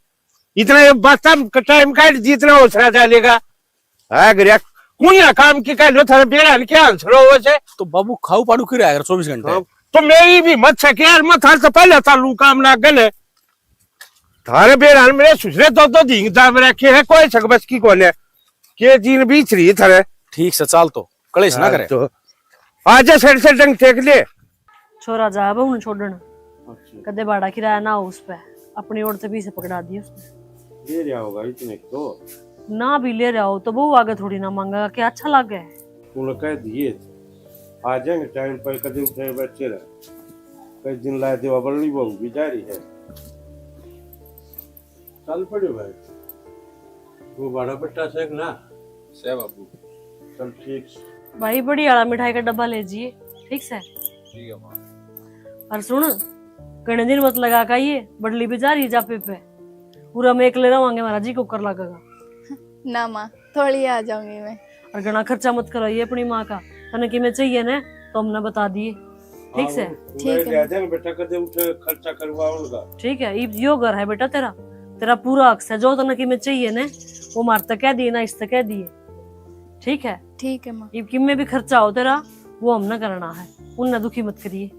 इतना ये बस टाइम काट दी, इतना ओसरा जा लेगा। आ गया, कुइया काम की कह लो, थारे बेरा ने क्या आंसर हो वैसे? तो बाबू खाऊ पाड़ू की रहा है चौबीस घंटे। हाँ, तो मेरी भी मत सके यार, मैं थारे से पहले चालू काम ना गले। थारे बेरा ने मेरे सुसरे दो दो दिन दाम रखे हैं, कोई सक बस की कोने। के दिन बीच रही थारे। ठीक से चाल तो, कलेश ना हाँ, करे। तो आजा सर से डंग टेक ले। छोरा जा बहू ने छोड़न, अच्छा। कदे भाड़ा किराया ना हो उस पे, अपनी ओर से भी से पकड़ा दिए उसने। ले रहा होगा इतने तो। ना भी ले रहा हो तो बहू आगे थोड़ी ना मांगेगा, क्या अच्छा लागे? तूने कह दिए, आ जाएंगे टाइम पर, कदे उठे बच्चे रहे। कई दिन ला देवा, बल्ली बहू भी जा रही है। चल पड़े भाई, वो बड़ा बट्टा से ना। से बाबू। चल ठीक से। भाई, बड़ी वाला मिठाई का डब्बा ले जिए, ठीक से? ठीक है माँ। और सुन, घणे दिन मत लगा का ये बडली भी जा रही जापे पे, पूरा मैं एकले रवांगे, हमारा जी कुकर लगेगा। ना माँ, थोड़ी आ जाऊंगी मैं। और घणा खर्चा मत कराइए अपनी माँ का, तने किमे चाहिए ना तो हमने बता दिए, ठीक से? ठीक है। ले जाएंगे बेटा, कदे उठे खर्चा करवा उनका। ठीक है, इब यो घर है बेटा तेरा, तेरा पूरा हक से, जो तने किमे चाहिए ना वो मार तक कह दिए ना, इस तक कह दिए, ठीक है? ठीक है माँ। इब किमे भी खर्चा हो तेरा, वो हमने करना है, उनने दुखी मत करिए।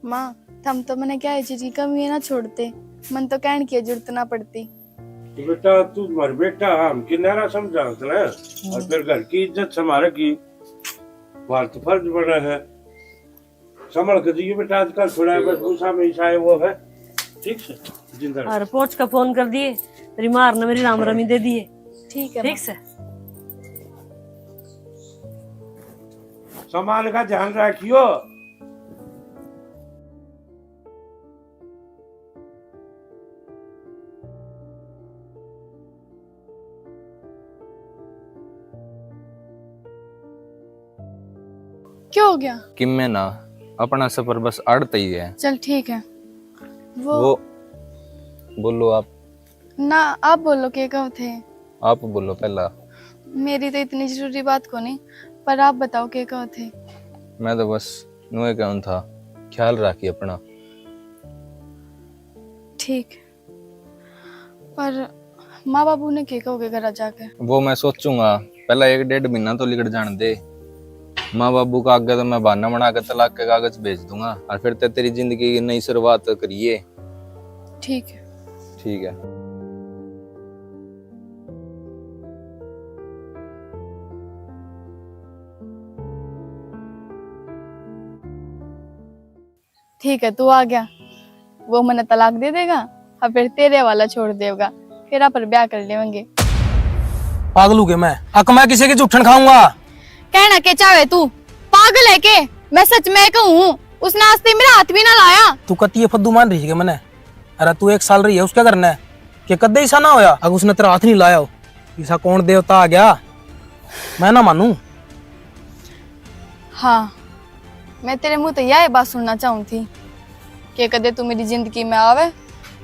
माँ, थम तो मने क्या चीज की कमी है ना छोड़ते, मन तो कहने की जरूरत ना पड़ती। तो बेटा, तू मर बेटा, हम किनारा समझावत ना, और फिर घर की इज्जत संभाले की, बात फर्ज बना है। संभल के जियो बेटा, आजकल थोड़ा बस गुस्सा में ईसा है वो है, ठीक से? जिंदा रहो। और पहुंच का फोन कर दिए, तेरी मार ने मेरी राम रमी दे दिए। ठीक है ठीक माँ। से। सामान का ध्यान रखियो। क्या हो गया? किम्मे ना, अपना सफर बस आड़ तई है। चल ठीक है। वो वो, बोलो आप। ना, आप बोलो, के कहो थे? आप बोलो पहला। मेरी तो इतनी जरूरी बात को नहीं, पर आप बताओ, के कहो थे? मैं तो बस नुए कहूँ था, ख्याल राखी अपना। ठीक, पर माँ बाबू ने के कहोगे घर जाके? वो मैं सोचूंगा, पहला एक डेढ़ महीना तो लिकड़ जान दे। माँ बाबू का आगे तो मैं बहाना बना के तलाक के कागज भेज दूंगा और फिर ते तेरी जिंदगी की नई शुरुआत करिए। ठीक है। ठीक है। ठीक है, तू आ गया, वो मने तलाक दे देगा और फिर तेरे वाला छोड़ देगा, फिर आप ब्याह कर लेंगे। पागल हो गया मैं, अक मैं किसी की जूठन खाऊंगा? कहना के चाहे तू, पागल है के? मैं सच में कहूँ, उसने आज तक मेरा हाथ भी ना लाया। तू कती ये फद्दू मान रही है मने? अरे तू एक साल रही है उसके घर ने, के कदे ऐसा ना होया अगर उसने तेरा हाथ नहीं लाया हो? ऐसा कौन देवता आ गया? मैं ना मानू। हाँ, मैं तेरे मुंह तो यह बात सुनना चाहूँ थी कि कदे तू मेरी जिंदगी में आवे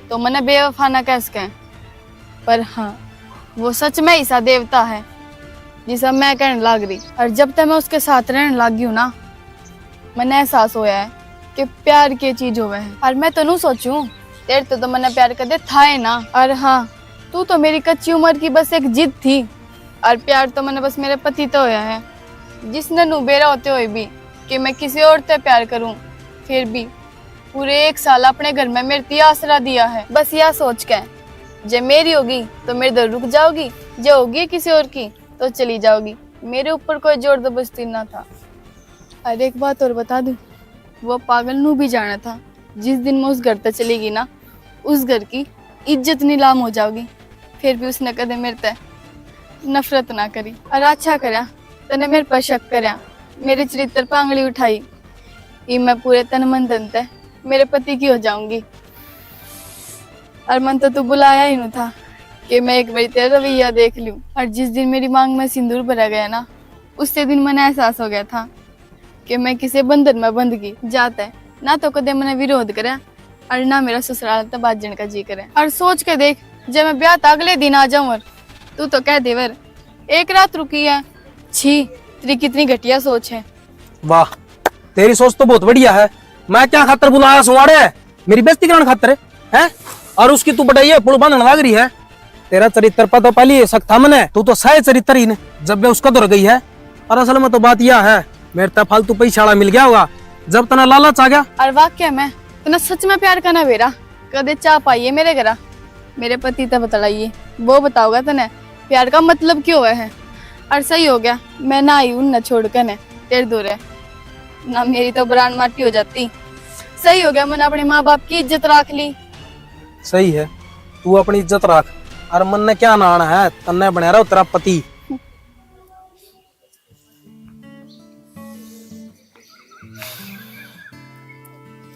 तो मने बेवफा ना कह सके। पर हाँ, वो सच में ऐसा देवता है जिसा मैं कहने लाग रही। और जब तक मैं उसके साथ रहने लाग गई हूँ ना, मने एहसास होया है कि प्यार के चीज होवे है। और मैं तो नू सोचूं, तेरे तो, तो मने प्यार कदे था ही ना। और हाँ, तू तो मेरी कच्ची उम्र की बस एक जिद थी। और प्यार तो मने बस मेरे पति तो होया है, जिसने नू बेरा होते हुए भी कि मैं किसी और ते प्यार करूं, फिर भी पूरे एक साल अपने घर में मेरे ती आसरा दिया है। बस यह सोच के, जे मेरी होगी तो मेरे दर रुक जाओगी, जे होगी किसी और की तो चली जाओगी। मेरे ऊपर कोई जोर जबरदस्ती ना था। और एक बात और बता दूं, वो पागल नू भी जाना था, जिस दिन मैं उस घर तक चली गई ना, उस घर की इज्जत नीलाम हो जाओगी। फिर भी उसने कदे मेरे ते नफरत ना करी। और अच्छा करया तने मेरे पर शक करया, मेरे चरित्र पर आंगली उठाई। इब मैं पूरे तन मन धन ते मेरे पति की हो जाऊंगी। और मन तो तू बुलाया ही नहीं था कि मैं एक बार तेरा रवैया देख लूं। और जिस दिन मेरी मांग में सिंदूर भरा गया ना, उससे दिन मने एहसास हो गया था कि मैं किसी बंधन में बंध गई। जाते ना तो कदे मने विरोध करे और ना मेरा ससुराल ते भाजन का जी करे। और सोच के देख, जब मैं ब्याह ते अगले दिन आ जाऊं और तू तो कह देवर एक रात रुकी है। छी, तेरी कितनी घटिया सोच है। वाह, तेरी सोच तो बहुत बढ़िया है। मैं क्या खातर बुलाया सुवाड़े? मेरी बेइज्जती कराने खातर है? और उसकी तू बढ़ाई है, पुल बांधने लाग रही है। तेरा चरित्र पर तो पहले ही शक था मने, तू तो सह चरित्रहीन, जब वे उसका धुर गई है। और असल में तो बात यह है, मेरे ते फालतू पैसा वाला मिल गया होगा, जब तना लालच आ गया। और वाकई में तने सच में प्यार का ना बेरा, कदे चाह पाइए मेरे घरा, मेरे पति ते बतलाइए, वो बताओगा तने प्यार का मतलब क्यों है। और सही हो गया, मैं ना आई उनने छोड़ के ने तेरे दो रहे, ना मेरी तो बरान माटी हो जाती। सही हो गया, मैंने अपने माँ बाप की इज्जत रख ली। सही है, तू अपनी इज्जत रख। और मन ने क्या नाना है, तन्ने बना रहा तेरा पति।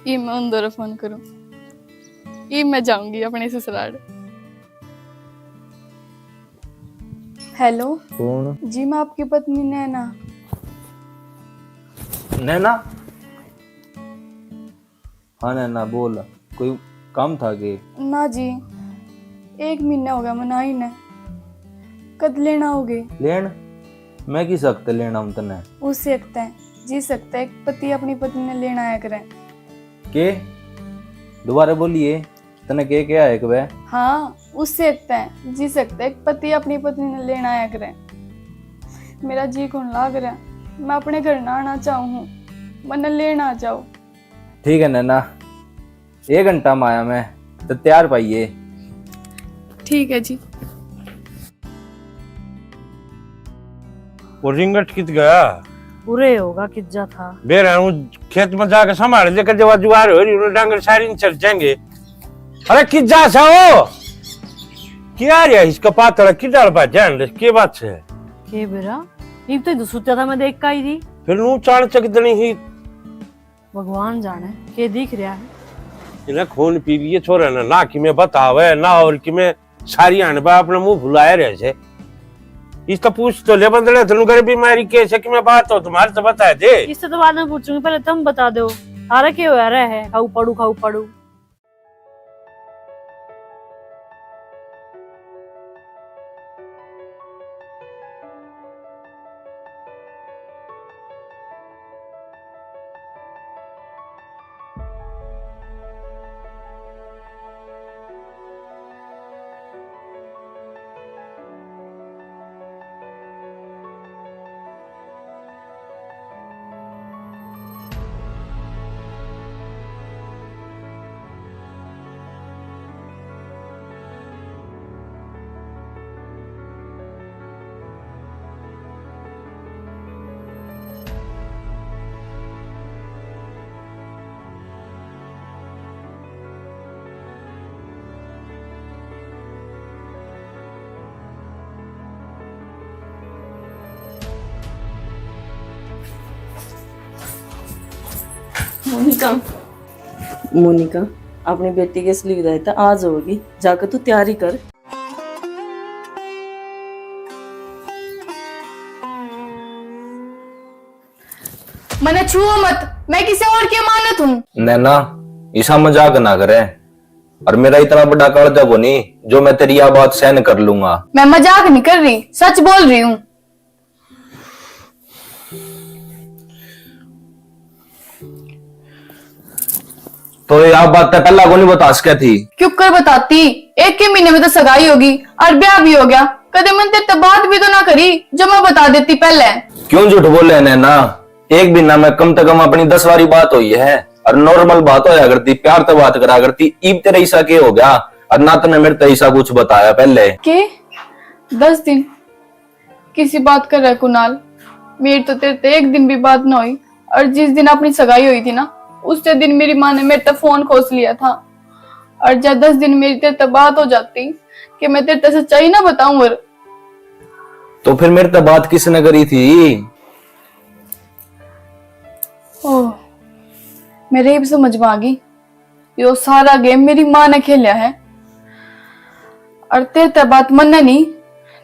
इब मैं उन दो फोन करूं, इब मैं जाऊंगी अपने ससुराल। हेलो। कौन? जी, मैं आपकी पत्नी नैना। नैना? हाँ नैना, बोल, कोई काम था के? ना जी, एक महीना हो गया मना ही ने। कद लेना आओगे? लेन? मैं किस हक ते लेना हूँ तन्ने? उस हक ते, जिस हक ते एक पति अपनी पत्नी ने लेना आया करे। के? दोबारा बोलिए, तन्ने के क्या है के? हाँ, उस हक ते, जिस हक ते एक पति अपनी पत्नी ने लेना आया करे। मेरा जी कौन लाग रहा, मैं अपने घर ना आना चाहूँ हूँ, मन्ने लेना आ जाओ। ठीक है नैना, एक घंटा में आया मैं, तो तैयार पाइए। ठीक है जी। वो रिंगट कित गया? उरे होगा, किज्जा था। बेरा हूँ खेत में जाके संभाल दे, कर जब जुआर हो रही, उन्हें डांगर सारी नहीं चल जाएंगे। अरे किज्जा सा हो? क्या रे, इसका पातला किधर बा जान दे, के बात है? के बेरा? इब तो इधर सुत्या था, मैं देख के आई थी। फिर नू चाल चक दनी ही। भगवान जाने के दिख रहा है। इन्हें खून पी लिए छोरे ने, ना कि मैं बतावे, ना और कि मैं सारी आने बा अपना मुंह फुलाए रहे से। इस तो पूछ तो ले बंदड़े, तनु करे बीमारी के से कि मैं बात हो तुम्हारे तो बता दे। इससे तो बाद में पूछूंगी, पहले तुम बता दो, थारा के हो रहा है? खाऊ पड़ू, खाऊ पड़ू। मोनिका। मोनिका, अपनी बेटी की असली विदाई तो आज होगी, जाके तू तैयारी कर। मने छुओ मत, मैं किसी और की अमानत हूँ। नैना, इसा मजाक ना करे। और मेरा इतना बड़ा कालजा कोनी जो मैं तेरी या बात सहन कर लूंगा। मैं मजाक नहीं कर रही, सच बोल रही हूँ। तो ये आप बात पहला कोनी बता सके थी? क्यों कर बताती, एक ही महीने में तो सगाई होगी और ब्याह भी हो गया। कदे मन तेरे ते बात भी तो ना करी जो मैं बता देती पहले। क्यों झूठ बोले नैना? एक महीना में कम से कम अपनी दस बारी बात हुई है और नॉर्मल बात होया करती, प्यार तो बात करा करती। ईब तेरे ऐसा के हो गया और ना तने मेरे ते ऐसा कुछ बताया पहले? के दस दिन किसी बात कर रहा है कुणाल? मेरी तो तेरे ते एक दिन भी बात ना हुई। और जिस दिन अपनी सगाई हुई थी ना, उससे दिन मेरी माँ ने मेरे ते फोन खोस लिया था। और जब दस दिन मेरी तेरे ते बात हो जाती कि मैं तेरे ते सच्चाई ना बताऊं। और तो फिर मेरे ते बात किसने करी थी? ओह, मेरे ही समझ में आ गई। यो सारा गेम मेरी माँ ने खेलिया है। और तेरे ते बात मन्ने नहीं,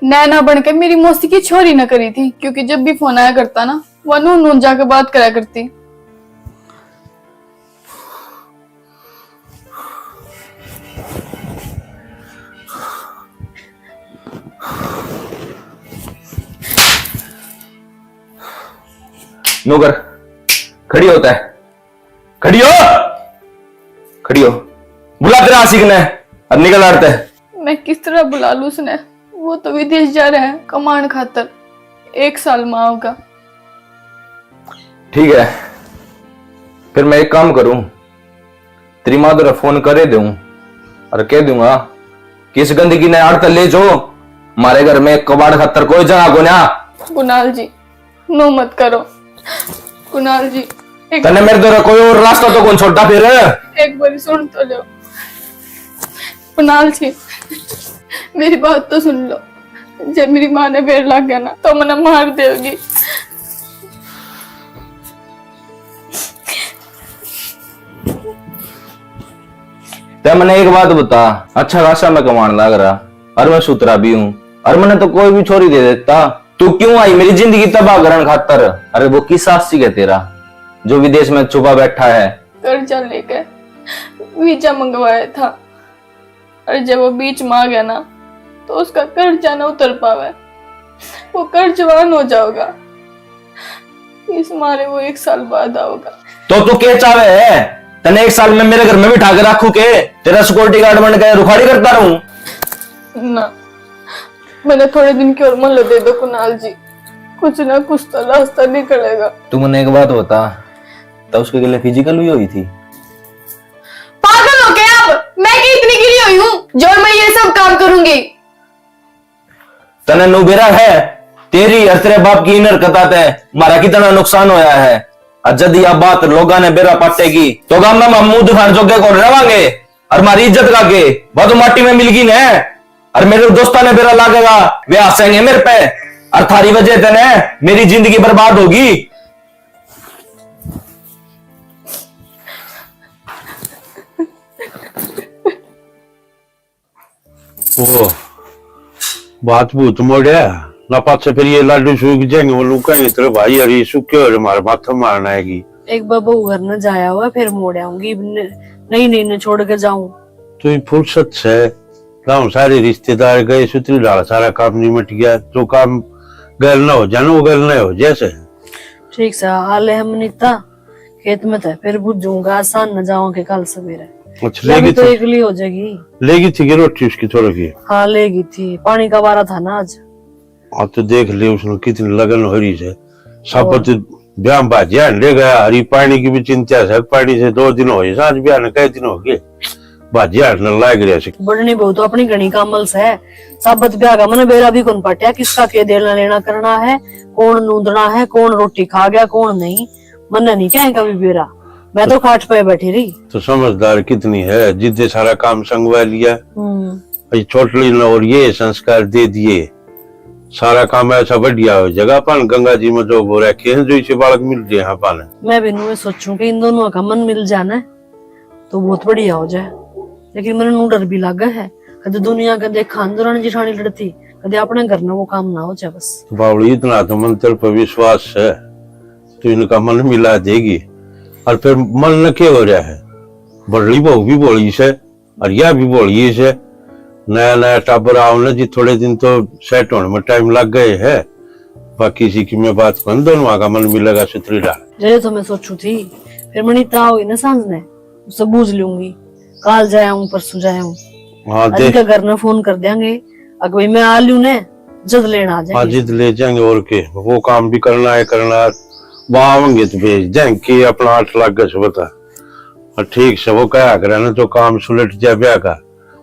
नैना बन के मेरी मौसी की छोरी ने करी थी, क्योंकि जब भी फोन आया करता ना, वह नून नून जाके बात करा करती। नौकर, खड़ी होता है। खड़ी हो, खड़ी हो। बुला तेरा आशिक ने और निकल आड़ते। मैं किस तरह बुला लूं उसने? वो तो विदेश जा रहा है कमाण खातर, एक साल में आओगा। ठीक है, फिर मैं एक काम करूं, तेरी माँ तेरा फोन करे दूं और कह दूंगा कि इस गंदगी ने आड़ते ले जो, मारे घर में कबाड़ खातर कोई जगह को ना। कुणाल जी, नो मत करो। कुणाल जी, एक तन्ने मेरे द्वारा कोई और रास्ता तो कौन छोड़ता फिर? एक बार सुन तो लो। कुणाल जी, मेरी बात तो सुन लो। जब मेरी माँ ने बेर लाग गया ना, तो मने मार देगी। ते मने एक बात बता, अच्छा खासा मैं कमाण लाग रहा, और मैं सुथरा भी हूँ, और मने तो कोई भी छोरी दे देता। तू क्यों आई मेरी जिंदगी तबाह करण खातर? अरे वो किस सासी है तेरा, जो विदेश में छुपा बैठा है? कर्जा लेकर वीजा मंगवाया था, और जब वो बीच में आ गया ना, तो उसका कर्जा ना उतर पावे, वो कर्जवान हो जाओगा। इस मारे वो एक साल बाद आओगा। तो तू के चावे है? तने एक साल में मेरे घर में बिठा के रखू के? तेरा सिक्योरिटी गार्ड बन के रुखाड़ी करता रहूं? ना, मैंने थोड़े दिन की और मोहलत दे दो कुणाल जी, कुछ ना कुछ तो रास्ता निकलेगा। तू मने एक बात बता, तो उसके गले फिजिकल भी हुई थी? पागल हो गया अब? मैं क्या इतनी गिरी हुई हूँ जो मैं ये सब काम करूंगी? तने नु बेरा है, तेरी और तेरे बाप की इन हरकतां ते म्हारा कितना नुकसान होया है। और जद या बात लोगां ने बेरा पाटेगी, तो गाम में हम मुंह दिखाण जोगे कौन रवांगे? और म्हारी इज्जत का के? वह तो माटी में मिल गई ने। और मेरे दोस्तां ने बेरा लागेगा, वे हंसेंगे मेरे पे। और थारी वजह ते ने मेरी जिंदगी बर्बाद होगी। ओ, बात भूत मोड़या ना, पाछे फिर ये लाडू सूख जाएंगे, वो लोग कहेंगे, "तेरे भाई हरी सूखे हो, हमारे माथे मारना आएगी।" एक बार बहू घर न जाया हुआ, फिर मोड़ आऊंगी, न-, नहीं, नहीं, न छोड़ के जाऊं। तू ही फुर्सत से, गांव सारे रिश्तेदार गए, सुतरी ढाल सारा काम निमट गया, जो काम गैल ना हो जाना, वो गैल ना हो जैसे। ठीक सा हाल है हम नीता। खेत में था, फिर बुझूंगा, आसान न जाऊं के कल सवेरे। अच्छा, या भी लेगी तो थी? एकली हो जाएगी। लेगी थी कि रोटी उसकी थोड़ी की? हाँ, लेगी थी, पानी का वारा था ना आज। हाँ, तो देख ले उसने कितनी लगन हो रही है। साबत और ब्याह में भाजिया हंडे गया, हरी पानी की भी चिंता है, पानी से दो दिन हो गए, आज ब्याह ने कई दिन हो गए, भाजिया हंडने लाग रहे से। बढ़नी बहुत अपनी घणी कामल से। साबत ब्याह का मैंने बेरा भी कौन पाटिया, किसका के देना लेना करना है, कौन नूंदना है, कौन रोटी खा गया, कौन नहीं। मन्ने नहीं कहे कभी बेरा, मैं तो खाट पे बैठी रही। तो समझदार कितनी है, जिद्दे सारा काम संगवा लिया। हम्म। ये छोटली ने और ये संस्कार दे दिए, सारा काम ऐसा बढ़िया हो जाएगा। अपन गंगा जी में जो हो रखे हैं, जो इसे बालक मिल रहे हैं अपन। मैं भी नुए सोचूं कि इन दोनों का मन मिल जाना है, तो बहुत बढ़िया हो जाए, लेकिन मैंने नू डर भी लागे है। कदे दुनिया के देखा दरानी जिठानी लड़ती, कदे अपने घर में वो काम ना हो जाए बस। बावली, इतना तो मंत्र पर विश्वास है, तू इनका मन मिला देगी। और फिर मन न के हो रहा है, बड़ली बहू भी बोली से और या भी बोली से। नया नया टाबर आओ ना जी, थोड़े दिन तो सेट होने में टाइम लग गए है। बाकी इसी की मैं बात कौन, दोनों का मन मिलेगा सुथरी डाल। जरे तो मैं सोचू थी, फिर मनी ताव हुई ना सांझ ने, उससे बूझ लूंगी। काल जाया हूँ, परसों जाया हूँ। हाँ, आज देख। इनका घर ने फोन कर देंगे, अगर भाई मैं आ लूँ ने, जद लेना आ हाँ, जाएंगे। जिद ले जाएंगे। और के, वो काम भी करना है, करना है। वहाँ आवेंगे तो भेज देंगे कि अपना आठ लाख का बता। और ठीक से वो कहा करे ना, जो काम सुलट जाए ब्याह का,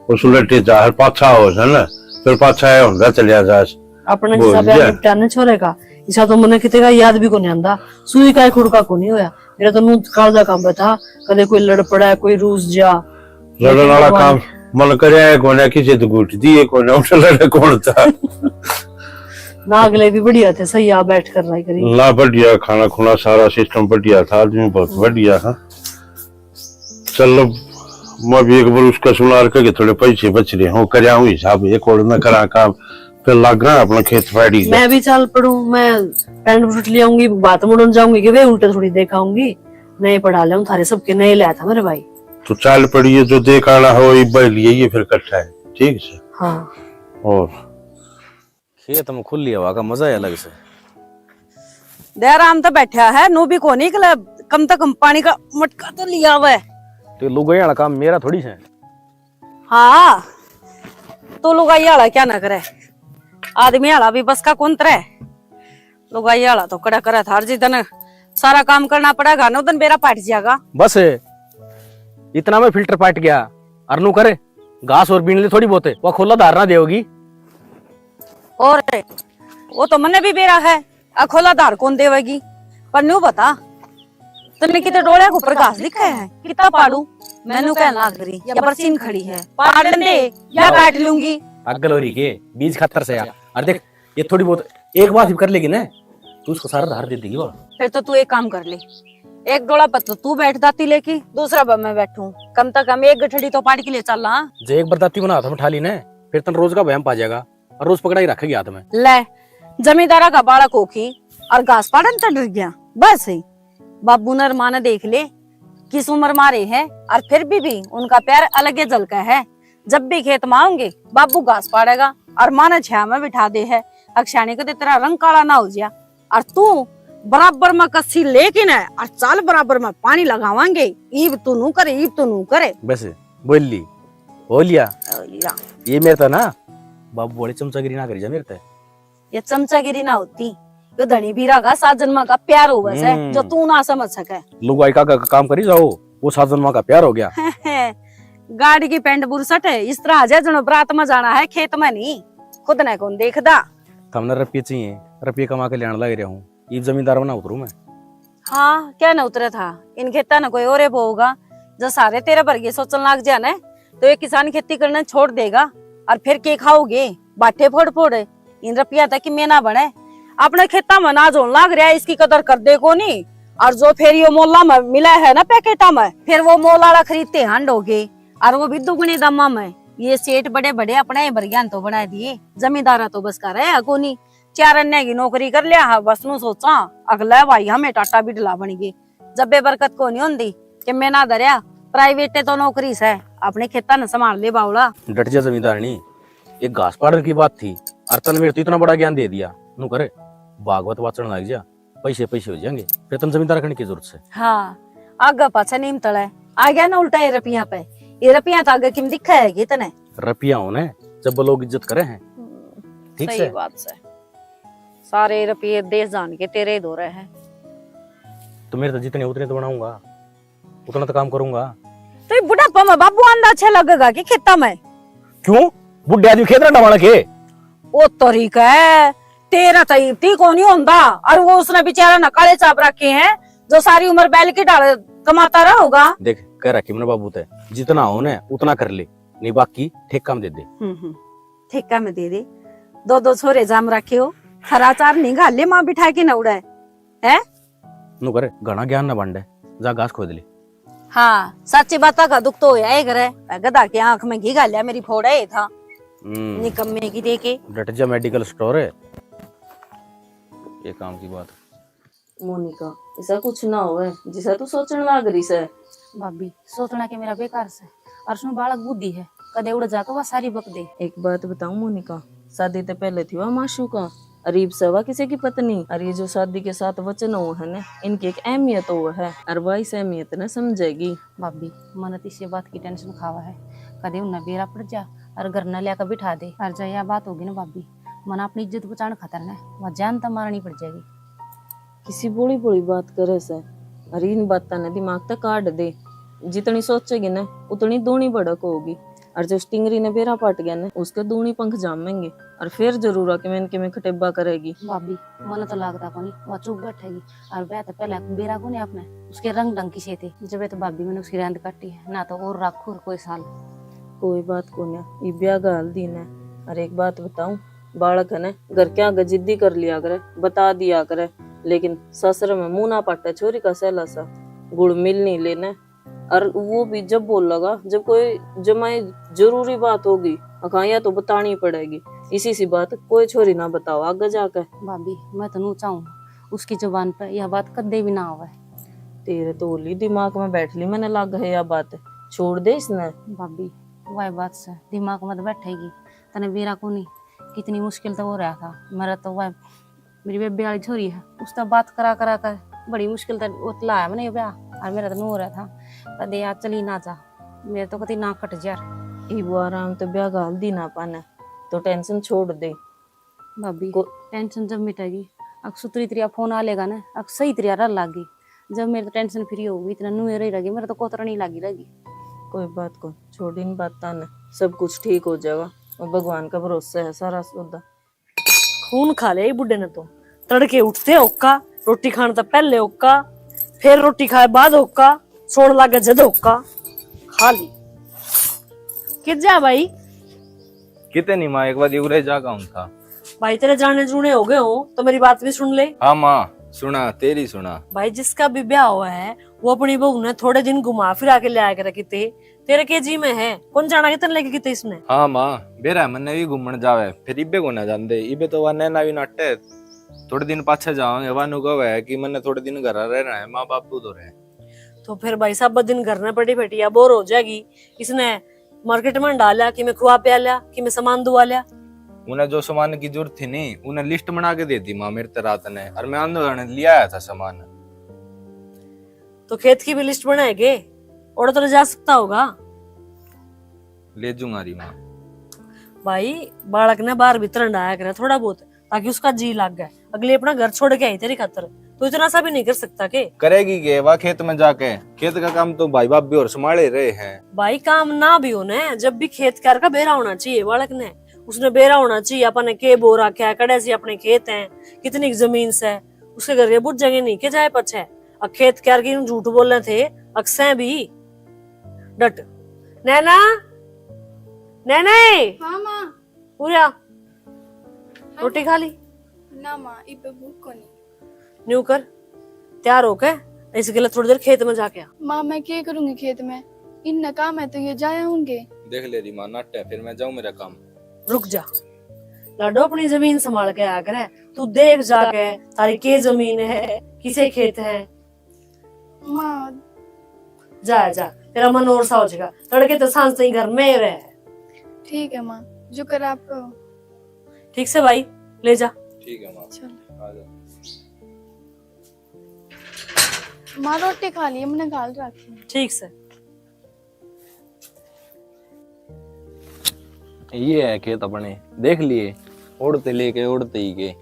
वो सुलटे जा, हर पाछा हो जाए ना, फिर पाछा आया होंदा चलिया जा। अपने बोल हिसाब दिया। निपटा ने छोरे का, इसा तो मने किते का याद भी कोनी आंदा। सुई का ही खुड़का कोनी होया। मेरा तो नू काल का काम था, कदे कोई लड़ पड़ा, कोई रूस जा। लड़न वाला भगवान। काम मन करे है कोने, किसी तो घुट दिए कोने, उठ लड़े कौन था। ना, अगले भी बढ़िया थे, सही आ बैठ कर रहा करी। ना, बढ़िया खाना खुना, सारा सिस्टम बढ़िया था, आदमी बहुत बढ़िया था। चलो, मैं भी एक बार उसका सुनार के थोड़े पैसे बच रहे हो, कर आऊं हिसाब, एक और न करा काम, फिर लाग रहा अपना खेत फाड़ी। मैं भी चल पड़ूं, मैं पैंट बूट ले आऊंगी, बात मुड़न जाऊंगी कि वे उल्टे थोड़ी देखाऊंगी। नए पढ़ा ले थारे सबके, नए लाया था मेरे भाई। तो चल पड़िए, जो देख आना हो, इब्बा लिए ये फिर इकट्ठा है, ठीक से। हाँ। और खेत में खुली हवा का मजा ही अलग से। दयाराम तो बैठा है, नू भी कोनी निकले, कम से कम पानी का मटका तो लिया हुआ है। तो लुगाई वाला काम मेरा थोड़ी है। हाँ, तू लुगाई वाला क्या ना करे, आदमी वाला भी बस का कौन तरे। लुगाई वाला तो कड़ा करे थार जी, तने सारा काम करना पड़ेगा ना, उदन बेरा पाट जाएगा। बस इतना में फिल्टर पाट गया, अरनू करे घास और बीन ले थोड़ी बहुत, वो खोला धार ना देगी। और वो तो मन्ने भी बेरा है, अखोला धार कौन देवेगी? पर न्यू बता, तन्ने किते डोले के ऊपर घास दिखे है? कितना पाड़ू? मैनू कहन लाग रही, या बरसीन खड़ी है, पाड़न दे, या काट लूंगी। अगल हो रही के बीज खातर से यार। अरे देख, ये थोड़ी बहुत एक बात भी कर लेगी ना, तू उसको सारा धार दे देगी वो। फिर तो तू एक काम कर ले, एक डोला पर तो तू बैठ दाती लेके, दूसरा पर मैं बैठूं। कम से कम एक गठड़ी तो पाड़ के ले चल ला। जे एक बार दाती बना हाथ में उठा ली ना, फिर तन रोज का बहम पा जाएगा। और रोज पकड़ाई रखेगी हाथ में। ले, जमींदारा का बालक हो की और घास पाड़न चढ़ गया। बस ही बाबू ने और माँ ने देख ले, किस उम्र मारे है, और फिर भी, भी उनका प्यार अलग ही झलका है। जब भी खेत में आऊंगे, बाबू घास पाड़ेगा और माँ ने छाया में बिठा दे है। अक्षाणी को तो तेरा रंग काला ना हो जाए। और तू बराबर में कस्सी लेके ना, और चाल बराबर में पानी लगावांगे। ईब तू नू करे, ईब तू नू करे। बस, बोल ली, हो लिया। हो लिया। ये मेरे ते ना, बाबू वाली चमचागिरी ना करी जा मेरे ते। ये चमचागिरी ना होती, यो धनी बीरा का सात जन्मा का प्यार होवे से, हम्म। जो तू ना समझ सके। लुगाई का, का काम करी जाओ, वो सात जन्मा का प्यार हो गया। गाड़ी की पैंट बुरसट है, इस तरह आ जाए जनो बरात में जाना है, खेत में नहीं। खुद ने कौन देखदा। थमने रुपये चाहिए, रुपये कमा के लेने लग रहा हूँ, इब जमींदार बना उतरू मैं। हाँ, क्या न उतरे था, इन खेता न कोई और बोगा, जो सारे तेरे बरगे सोचन लाग जा न, तो ये किसान खेती करना छोड़ देगा। और फिर के खाओगे, बाटे फोड़ फोड़। इन रुपया तक की मेना बने, अपने खेता में अनाज होने लाग रहा है, इसकी कदर कर दे कोनी। और जो फिर यो मोला में मिला है ना पैकेटा में, फिर वो मोल आला खरीदते हांड हो गए, और वो भी दुगने दामा में। ये सेठ बड़े बड़े अपने ही बरग्यान तो बना दिए, जमींदारा तो बस का रहा कोनी। चार अन्य की नौकरी कर लिया है, बस नू सोचा, अगला भाई हमें टाटा बिडला बन गए। जब बेबरकत को नहीं होंदी कि मैं ना धरया, प्राइवेट तो नौकरी से, अपने खेता ने संभाल ले बावला। डट जा जमींदारनी, एक घास पाड़न की बात थी, और तन मेरे तो इतना बड़ा ज्ञान दे दिया। नू करे, भागवत वाचन लग जा, पैसे पैसे हो जाएंगे, फिर तन जमींदार करने की जरूरत से। हाँ, आगे पाछे नीम तले, आ गया ना उल्टा ये रुपया पे। ये रुपया तो आगे किम दिखा है कि तने? रुपया होने जब लोग इज्जत करे हैं। हम्म, ठीक सही से? बात से। सारे रुपये देश जान के तेरे ही दो रहे हैं। तो मेरे तो जितने उतने तो बनाऊंगा, उतना तो काम करूंगा। तो ये बुढ़ापा में बाबू आंदा अच्छा लगेगा कि खेता में? क्यों? बुढ़े आदमी खेत रंडा वाला के? ओ तरीका है, तेरा तो इब ठीक होनी होंदा, और वो उसने बेचारा ना काले चाप रखे हैं, जो सारी उम्र बैल की ढाल कमाता रहा होगा। देख, कह रखी मैंने बाबू ते, जितना हो ना उतना कर ले, नहीं बाकी ठेका में दे दे। हम्म, हम्म, ठेका में दे दे। दो दो छोरे जाम रखे हो, हरा चार नहीं घाल ले माँ बिठा के न उड़े, हैं? नु करे, घना ज्ञान न बांटे, जा घास खोद ले। हाँ, साची बात का दुख तो होया ही करे। गधा की आंख में घी घाल्या, मेरी फोड़ा ही था। हम्म। निकम्मे की देके। डट जा, मेडिकल स्टोर है ये काम की बात। मोनिका, ऐसा कुछ ना होवे जिसा तू सोचण लाग रही से। भाभी, सोचना के मेरा बेकार से, और उसमें बालक बुद्धि है, कदे उड़ जाके वह सारी बक दे। एक बात बताऊं मोनिका, शादी ते पहले थी वह माशूका, अरीब से वह किसी की पत्नी, और ये जो शादी के साथ वचन हो है ना, इनकी एक अहमियत हो है, और वह इस अहमियत ने समझेगी। भाभी, मन तो इसी बात की टेंशन खावा है, कदे उन्हें बेरा पड़ जा और घर न लिया बिठा दे। और जब यह बात होगी ना भाभी, मन अपनी इज्जत बचाने खातर ना वह जान तो मारनी पड़ जाएगी। किसी बोली बोली बात करे से, अरे इन बातां ने दिमाग तक काट दे। जितनी सोचेगी ना, उतनी दूनी भड़क होगी। और जो स्टिंगरी ने बेरा पाट गया ना, उसके दूनी पंख जामेंगे। और फिर जरूर आके मैंने के में खटेबा करेगी। भाभी, मन तो लागता कोनी वह चुप बैठेगी। और वह तो पहले बेरा कोनी आपने उसके रंग ढंग की से थे। जब ये तो भाभी मैंने उसकी रहंद काटी है ना, तो और रखू और कोई साल। कोई बात कोनी, ये ब्याह का हाल दिन है। और एक बात बताऊं, बालक है ना, घर के आगे जिद्दी कर लिया करे, बता दिया करे, लेकिन ससुर में मुंह ना पाटे छोरी का सहला सा, गुड़ मिल नहीं लेना। और वो भी जब बोलेगा, जब कोई जमाई जरूरी बात होगी, अखा या तो बतानी पड़ेगी। इसी सी बात कोई छोरी ना बताओ आगे जाके। भाभी, मैं तो नू चाहूँ उसकी जुबान पे यह बात कदे भी ना आवे। तेरे तो होली दिमाग में बैठ ली, मैंने लग है यह बात, छोड़ दे इसने। भाभी, वह बात से दिमाग में तो बैठेगी, तने बेरा कोनी कितनी मुश्किल तो हो रहा था। मेरा तो वह मेरी बेबे वाली छोरी है, उससे बात करा करा कर बड़ी मुश्किल तै उतलाया मैंने ये ब्याह। और मेरा तो नू हो रहा था, कदे यार चली ना जा, मेरे तो कति ना कट जा। इब वो आराम तो ब्याह घाल दी ना पाने, तो टेंशन छोड़ दे। भाभी, को- टेंशन जब मिटेगी, अक सुतरी तरिया फोन आ लेगा ना, अक सही तरिया रह लागी। जब मेरे तो टेंशन फ्री होगी, इतना नू रही रहेगी, मेरा तो कोतरा नहीं लागी रहेगी। कोई बात को छोड़, इन बातां ने सब कुछ ठीक हो जाएगा, वो भगवान का भरोसा है सारा सौदा। खून खा ले बुड्ढे ने तो। तड़के उठते होका, रोटी खाने तो पहले होका, फिर रोटी खाए बाद होका, सोण लागे जद होका। खा ली। कित जा भाई? किते नहीं माँ, एक बार उरे जागा हूँ था। भाई तेरे जाने जूने हो गए हो तो मेरी बात भी सुन ले। हाँ माँ, सुना, तेरी सुना। भाई जिसका भी ब्याह हुआ है वो अपनी बहू ने थोड़े दिन घुमा फिरा के ले आया करे किते। तेरे के जी में है, कौन जाना कितने लेके किते इसने। हाँ माँ, बेरा मन्ने भी घूमण जावे, फिर इबे को ना जांदे, इबे तो वा नैना भी नाटे। थोड़े दिन पाछे जावांगे, वानू कहे कि मन्ने थोड़े दिन घर रहना है, माँ बापू तो रहे। तो फिर भाई साहब दिन घर में पड़ी बैठी या बोर हो जाएगी, इसने मार्केट में डाल लिया, कि मैं खुआ प्या लिया, कि मैं सामान दुआ लिया। उन्हें जो सामान की जरूरत थी नहीं, उन्हें लिस्ट बना के दे दी माँ मेरे ते रात ने, और मैं आंदो जाने लिया आया था सामान। तो खेत की भी लिस्ट बनाएगे, और तो ले जा सकता होगा। ले जूंगा री माँ। भाई, बालक ने बाहर भीतर हंडाया करे थोड़ा बहुत, ताकि उसका जी लाग जाए। अगली अपना घर छोड़ के आई तेरी खातर, तू इतना सा भी नहीं कर सकता के? करेगी के वा खेत में जाके? खेत का काम तो भाई भाभी और संभाले रहे हैं। भाई, काम ना भी हो ना, जब भी खेत कार का बेरा होना चाहिए बालक ने। उसने बेरा होना चाहिए, अपन ने के बो रखा है, कड़े से अपने खेत हैं, कितनी जमीन से, उसके घर के बुझेंगे नहीं के जाए पछे। अक खेत क्यार की झूठ बोले थे, अकसैं भी। डट। नैना, नैना ए! हाँ माँ। पूरा। हाँ रोटी माँ। खा ली? ना माँ, इब भूख कोनी। न्यू कर, तैयार होके इस गले थोड़ी देर खेत में जाके आ। माँ, मैं क्या करूँगी खेत में? इन्ना काम है तो ये जाया होंगे। देख ले री माँ, नाटे, फिर मैं जाऊँ मेरा काम। रुक जा लाडो, अपनी जमीन संभाल के आया करे। तू देख जाके, तारी के जमीन है, किसे खेत है। माँ। जा, जा, तेरा मन और सा हो जाएगा। तड़के तो सांझ ताई घर में ही रहे। ठीक है माँ, जो कर आप कहो। ठीक से भाई, ले जा। ठीक है माँ। चलो। आ जाओ। माँ, रोटी खा ली, मैंने घाल रखी है। ठीक से। ये है खेत अपने, देख लिए, ओढ़ते लेके ओढ़ते ही के।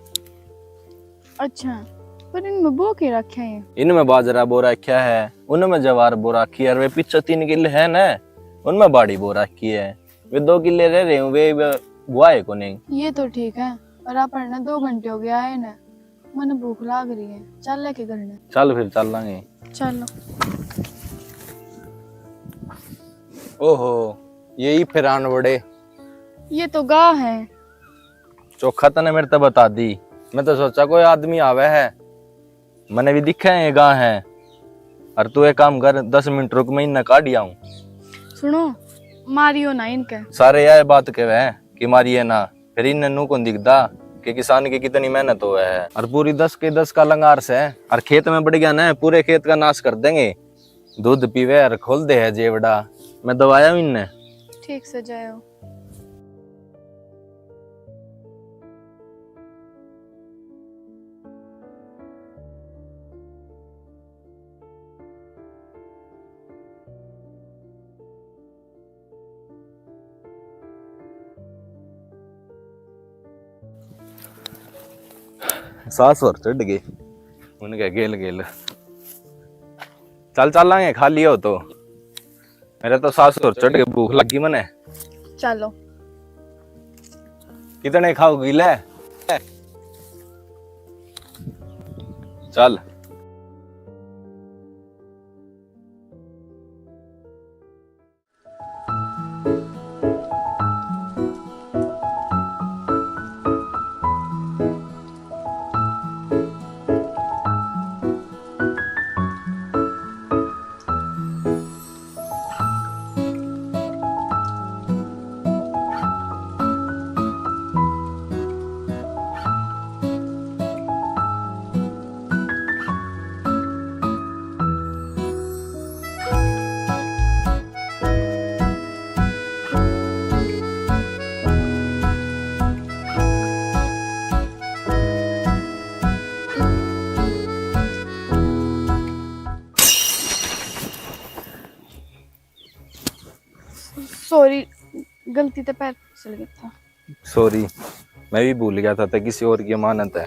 अच्छा, पर इनमें बो के रखे हैं? इनमें बाजरा बो रखा है, उनमें जवार बो रखी है, और वे पीछे तीन किले है ना, उनमें बाड़ी बो रखी है। वे दो किले रह रहे हैं, वे, वे बुआए को नहीं। ये तो ठीक है, पर अपन ने दो घंटे हो गया है ना, मने भूख लाग रही है, चल लेके घर ने। चल फिर चल लांगे। चलो। ओहो, यही फिर आन बड़े। ये तो गाय है। चोखा तने मेरे ते बता दी, मैं तो सोचा कोई आदमी आवे है, मने भी दिखे है ये गाय है। और तू एक काम कर, दस मिनट रुक, मैं इन्हें काढ़ आऊं। सुनो, मारियो ना इनके। सारे यह बात कहवे हैं कि मारिए ना, फिर इन्हें नू कौन दिखदा कि किसान की कितनी मेहनत होवे है। और पूरी दस के दस का लंगार से, और खेत में बढ़ गया ना, पूरे खेत का नाश कर देंगे। दूध पीवे और खोल दे है जेवड़ा। मैं दवाया हूँ इन्हें। ठीक से जायो। सास और चढ़ गई उनके गेल गेल। चल चलांगे, खा लियो तो। मेरे तो सास और चढ़ के भूख लगी मने। चलो। कितने खाओगी ले? चल। सॉरी, गलती ते पैर फिसल गया था। सॉरी, मैं भी भूल गया था, ते किसी और की अमानत है।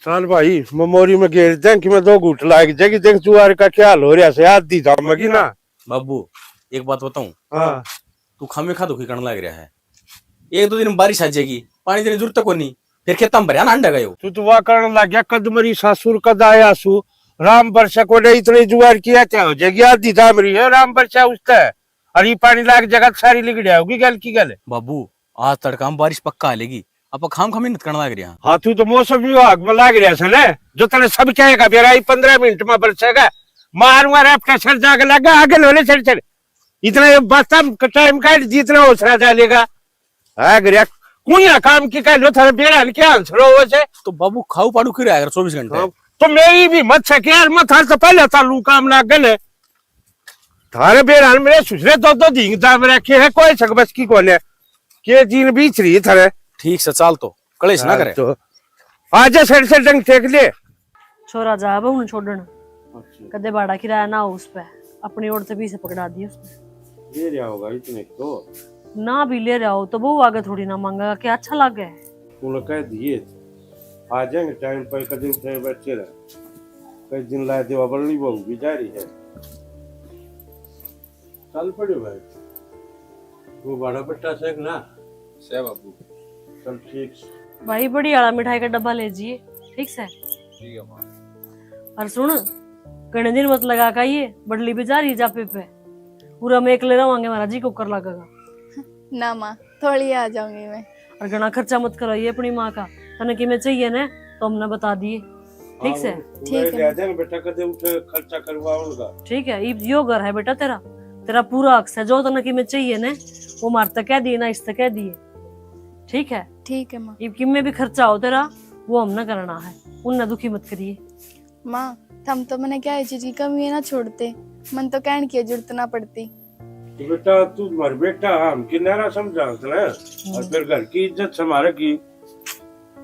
चल भाई, ममोरी में घेर दें कि मैं दो घूट लाग जाएगी, देख जुआर का क्या हाल हो रहा से, आधी जामेगी ना। बाबू, एक बात बताऊं? हाँ। तू खामे खा दुखी करने लग रहा है। एक दो दिन बारिश आ जाएगी, पानी देने जरूरत को नहीं, फिर खेतां में भरया ना अंडा गयो। तू तो वाह करण लग गया, कद मरी सासुर कद आया सु, राम बरसा को नहीं, इतनी जुआर की हत्या हो जाएगी, आधी जाम रही है राम बरसा उसते, और ये पानी लाग जगह सारी लिगड़िया होगी गल की गल। बाबू, आज तड़का में बारिश पक्का आ लेगी, आप खाम खा मेहनत करने लग रहे हैं। हाँ, तू तो मौसम विभाग में लाग रहा है ना, जो तने सब कहेगा बेरा ही पन्द्रह मिनट में बरसेगा, मारूंगा रैपटा सर जाके लगा आगे लोले सर सर, इतना ये बस्ता टाइम काट जितना हौसला डालेगा। आ गया, कुइया काम की कह लो, थारे बेरा ने क्या आंसर हो से? तो बाबू खाऊ पाड़ू की रहा चौबीस घंटे। हाँ, तो मेरी भी मत से यार, मैं थारे से पहले चालू काम लाग गए। थारे बेरा ने मेरे सुसरे दो दो धींग दाम रखे है, कोई सक बस की कोने। के जीन बीच रही थारे। ठीक से चाल तो, कलेश ना हाँ, करे। तो आजा सर से डंग टेक ले। छोरा जा अब उन्हें छोड़न। अच्छा। कदे भाड़ा किराया ना हो उस पे, अपनी ओर से भी से पकड़ा दिए उसने। ले रहा होगा इतने तो। ना भी ले रहा हो तो वो आगे थोड़ी ना मांगेगा, क्या अच्छा लगे। उन्हें कह दिए, आ जाएंगे टाइम पर, कदे उठे बच्चे रहे। कई दिन ला देवा, बल्ली बहू भी जा रही है। चल पड़े भाई, वो बड़ा बट्टा से ना। से बाबू। चल ठीक से। भाई, बड़ी आला मिठाई का डब्बा ले जिए, ठीक से? ठीक है माँ। और सुन, घणे दिन मत लगा का ये बड़ली भी जा रही जापे पे, पूरा मैं एकले रवांगे, हमारा जी को कर लगेगा। ना माँ, थोड़ी आ जाऊंगी मैं। और घणा खर्चा मत कराइए अपनी माँ का, तने किमे चाहिए ना तो हमने बता दिए, ठीक से? हाँ, ठीक है। ले जाएंगे बेटा, कदे उठे खर्चा करवाऊंगा। ठीक है, इब यो घर है बेटा तेरा, तेरा पूरा हक से, जो तने किमे चाहिए ना वो मार तक कह दिए ना इस तक कह दिए, ठीक है? ठीक है माँ। इब किमे भी खर्चा हो तेरा वो हमने करना है, उनने दुखी मत करिए। माँ, थम तो मने क्या है चीज की कमी है ना छोड़ते, मन तो कहने की जरूरत ना पड़ती। तो बेटा, तू मर बेटा, हम किनारा समझा ना, और फिर घर की इज्जत संभाले की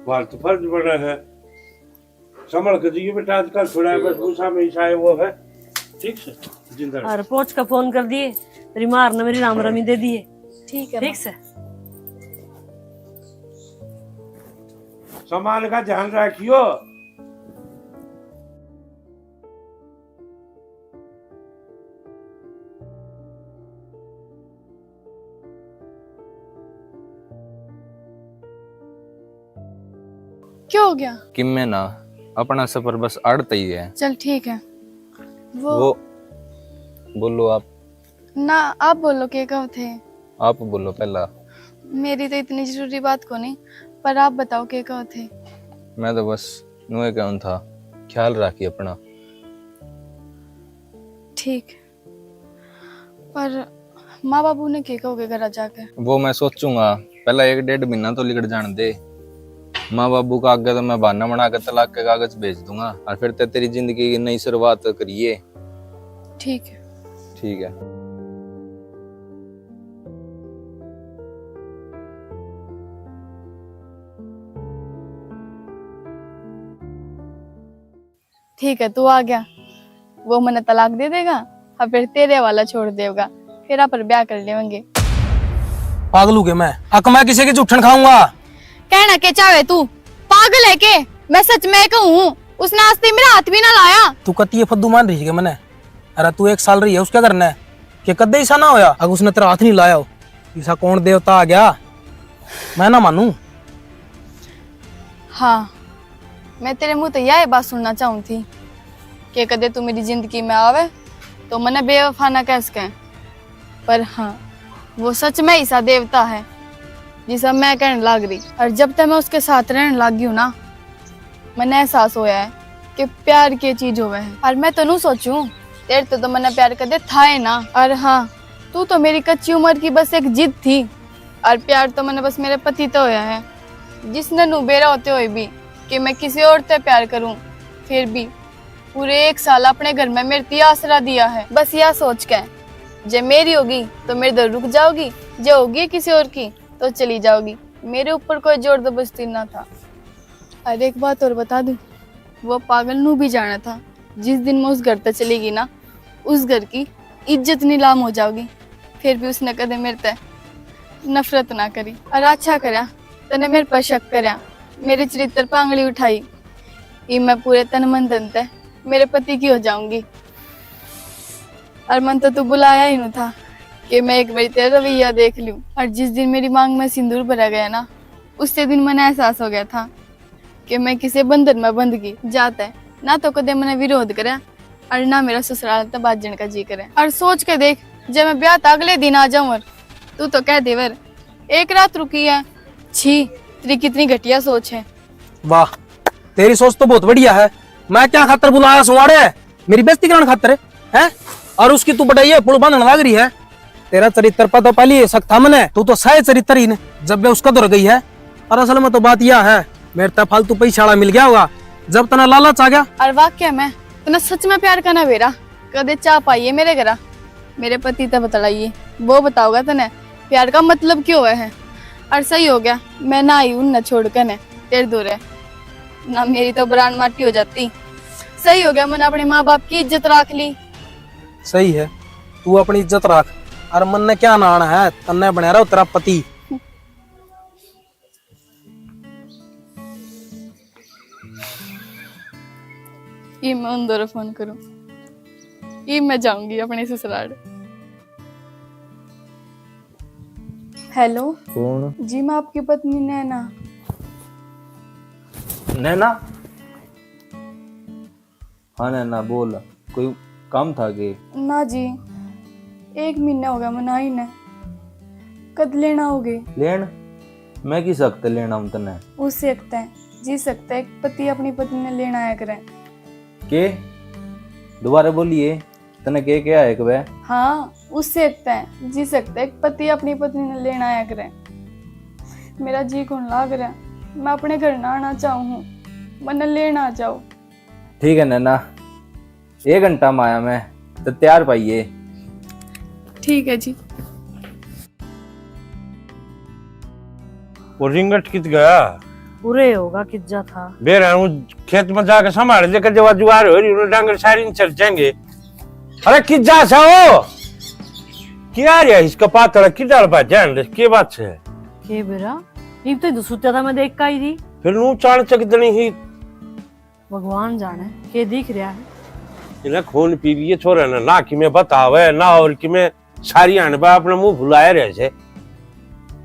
बात तो फर्ज बना है। संभल के जियो बेटा, आजकल थोड़ा बस गुस्सा में ईसा है वो है। ठीक से, जिंदा रहो। और पहुंच का फोन कर दिए, तेरी मार ने मेरी राम रमी दे दिए। ठीक है, ठीक माँ। से। सामान का ध्यान रखियो। क्या हो गया? किम्मे ना, अपना सफर बस आड़त ही है। चल ठीक है। वो वो, बोलो आप। ना, आप बोलो, के कहो थे? आप बोलो पहला। मेरी तो इतनी जरूरी बात को नहीं, पर आप बताओ, के कहो थे? मैं तो बस नुए कहूँ था, ख्याल राखी अपना। ठीक, पर माँ बाबू ने के कहोगे घर जाके? वो मैं सोचूंगा, पहला एक डेढ़ महीना तो लिकड़ जान दे। माँ बाबू का आगे तो मैं बहाना बना के तलाक के कागज भेज दूंगा, और फिर ते तेरी जिंदगी की नई शुरुआत करिए। ठीक है। ठीक है। ठीक है, तू आ गया, वो मने तलाक दे देगा, हाँ, फिर तेरे वाला छोड़ देगा, फिर आप ब्याह कर लेंगे। पागल हो गया मैं, हक मैं किसी की जूठन खाऊंगा? कहना के चाहे तू, पागल है के? मैं सच में कहूँ, उसने आज तक मेरा हाथ भी ना लाया। तू कती ये फद्दू मान रही है मने? अरे तू एक साल रही है उसके घर ने, के कदे ऐसा ना होया अगर उसने तेरा हाथ नहीं लाया हो? ऐसा कौन देवता आ गया, मैं ना मानू। हाँ, मैं तेरे मुंह तो यह बात सुनना चाहूँ थी कि कदे तू मेरी जिंदगी में आवे तो मने बेवफा ना कह सके, पर हाँ, वो सच में ऐसा देवता है जिसा मैं कहने लाग रही। और जब तक मैं उसके साथ रहने लाग गई हूँ ना, मने एहसास होया है कि प्यार के चीज होवे है। और मैं तो नू सोचूं, तेरे तो, तो मने प्यार कदे था ही ना। और हाँ, तू तो मेरी कच्ची उम्र की बस एक जिद थी, और प्यार तो मने बस मेरे पति तो होया है, जिसने नू बेरा होते हुए भी कि मैं किसी और ते प्यार करूं, फिर भी पूरे एक साल अपने घर में मेरे ती आसरा दिया है। बस या सोच के, जे मेरी होगी तो मेरे दर रुक जाओगी, जे होगी किसी और की तो चली जाओगी। मेरे ऊपर कोई जोर जबरदस्ती ना था। और एक बात और बता दूं, वो पागल नू भी जाना था, जिस दिन मैं उस घर तक चली गई ना, उस घर की इज्जत नीलाम हो जाओगी। फिर भी उसने कदे मेरे ते नफरत ना करी। और अच्छा करया, तने मेरे पर शक करया, मेरे चरित्र पर आंगली उठाई। ये मैं पूरे तन मन धन ते मेरे पति की हो जाऊंगी। और मन तो तू बुलाया ही नहीं था कि मैं एक बार तेरा रवैया देख लूं। और जिस दिन मेरी मांग में सिंदूर भरा गया ना, उससे दिन मने एहसास हो गया था कि मैं किसी बंधन में बंध गई। जाता है ना तो कदे मने विरोध करे और ना मेरा ससुराल तो बाजन का जी करे। और सोच के देख, जब मैं ब्याह तो अगले दिन आ जाऊं और तू तो कह देवर एक रात रुकी है। छी, तेरी कितनी घटिया सोच है। वाह, तेरी सोच तो बहुत बढ़िया है। मैं क्या खातर बुलाया सुवाड़े? मेरी बेइज्जती कराने खातर है? और उसकी तू बड़ाई है, पुल बांधने लाग रही है। तेरा चरित्र पता पहले ही शक था मने, तू तो सह चरित्रहीन है जब वे उसका धुर गई है। और असल में तो बात यह है, मेरे ते फालतू पैसा वाला मिल गया होगा जब तना लालच आ गया। और वाकई में तना सच में प्यार करना बेरा, कदे चाह पाइए मेरे घरा, मेरे पति ते बतलाइए, वो बताओगा तने प्यार का मतलब क्यों है। और सही हो गया, मैं ना आई उन न छोड़ के ने तेरे दूर है, ना मेरी तो ब्रांड माटी हो जाती। सही हो गया, मैंने अपने माँ बाप की इज्जत रख ली। सही है, तू अपनी इज्जत रख। और मन ने क्या ना आना है, तन्ने बनया रहो तेरा पति। ये मैं उन दौरे फोन करूं, ये मैं जाऊंगी अपने ससुराल। हेलो। कौन? जी, मैं आपकी पत्नी नैना। नैना? हाँ नैना, बोल, कोई काम था के? ना जी, एक महीना हो गया मनाई ने। कद लेना होगे? लेन? मैं किस हक ते लेना हूँ तन्ने? उस हक ते, जिस हक ते एक पति अपनी पत्नी ने लेना आया करे। के? दोबारा बोलिए, तन्ने के क्या है कबे? हाँ, उस हक ते, जिस हक ते एक पति अपनी पत्नी ने लेना आया करे। मेरा जी कौन लाग रहा, मैं अपने घर ना आना चाहूँ हूँ। मन्ने लेना आ जाओ। ठीक है नैना, एक घंटा में आया मैं, तो तैयार पाइए। ठीक है जी। वो रिंगट कित गया? उरे होगा, कित जा था। बेरा हूँ, खेत में जाके संभाल दे, कदे वा जुगाड़ हो रही, उन्हें डांगर सारी नहीं चल जाएंगे। अरे कित जा सा हो? क्या रे, इसका पातला कित डाल पा जान दे, के बात है? के बेरा? इब तो सुत्या था, मैं देख का ही थी। फिर नू चाल चक देनी ही। भगवान जाने के दिख रहा है। इन्हें खून पी भी ये छोरा ना, ना कि मैं बतावे, ना और कि मैं सारी हांड बा अपने मुंह फुलाए रहे से।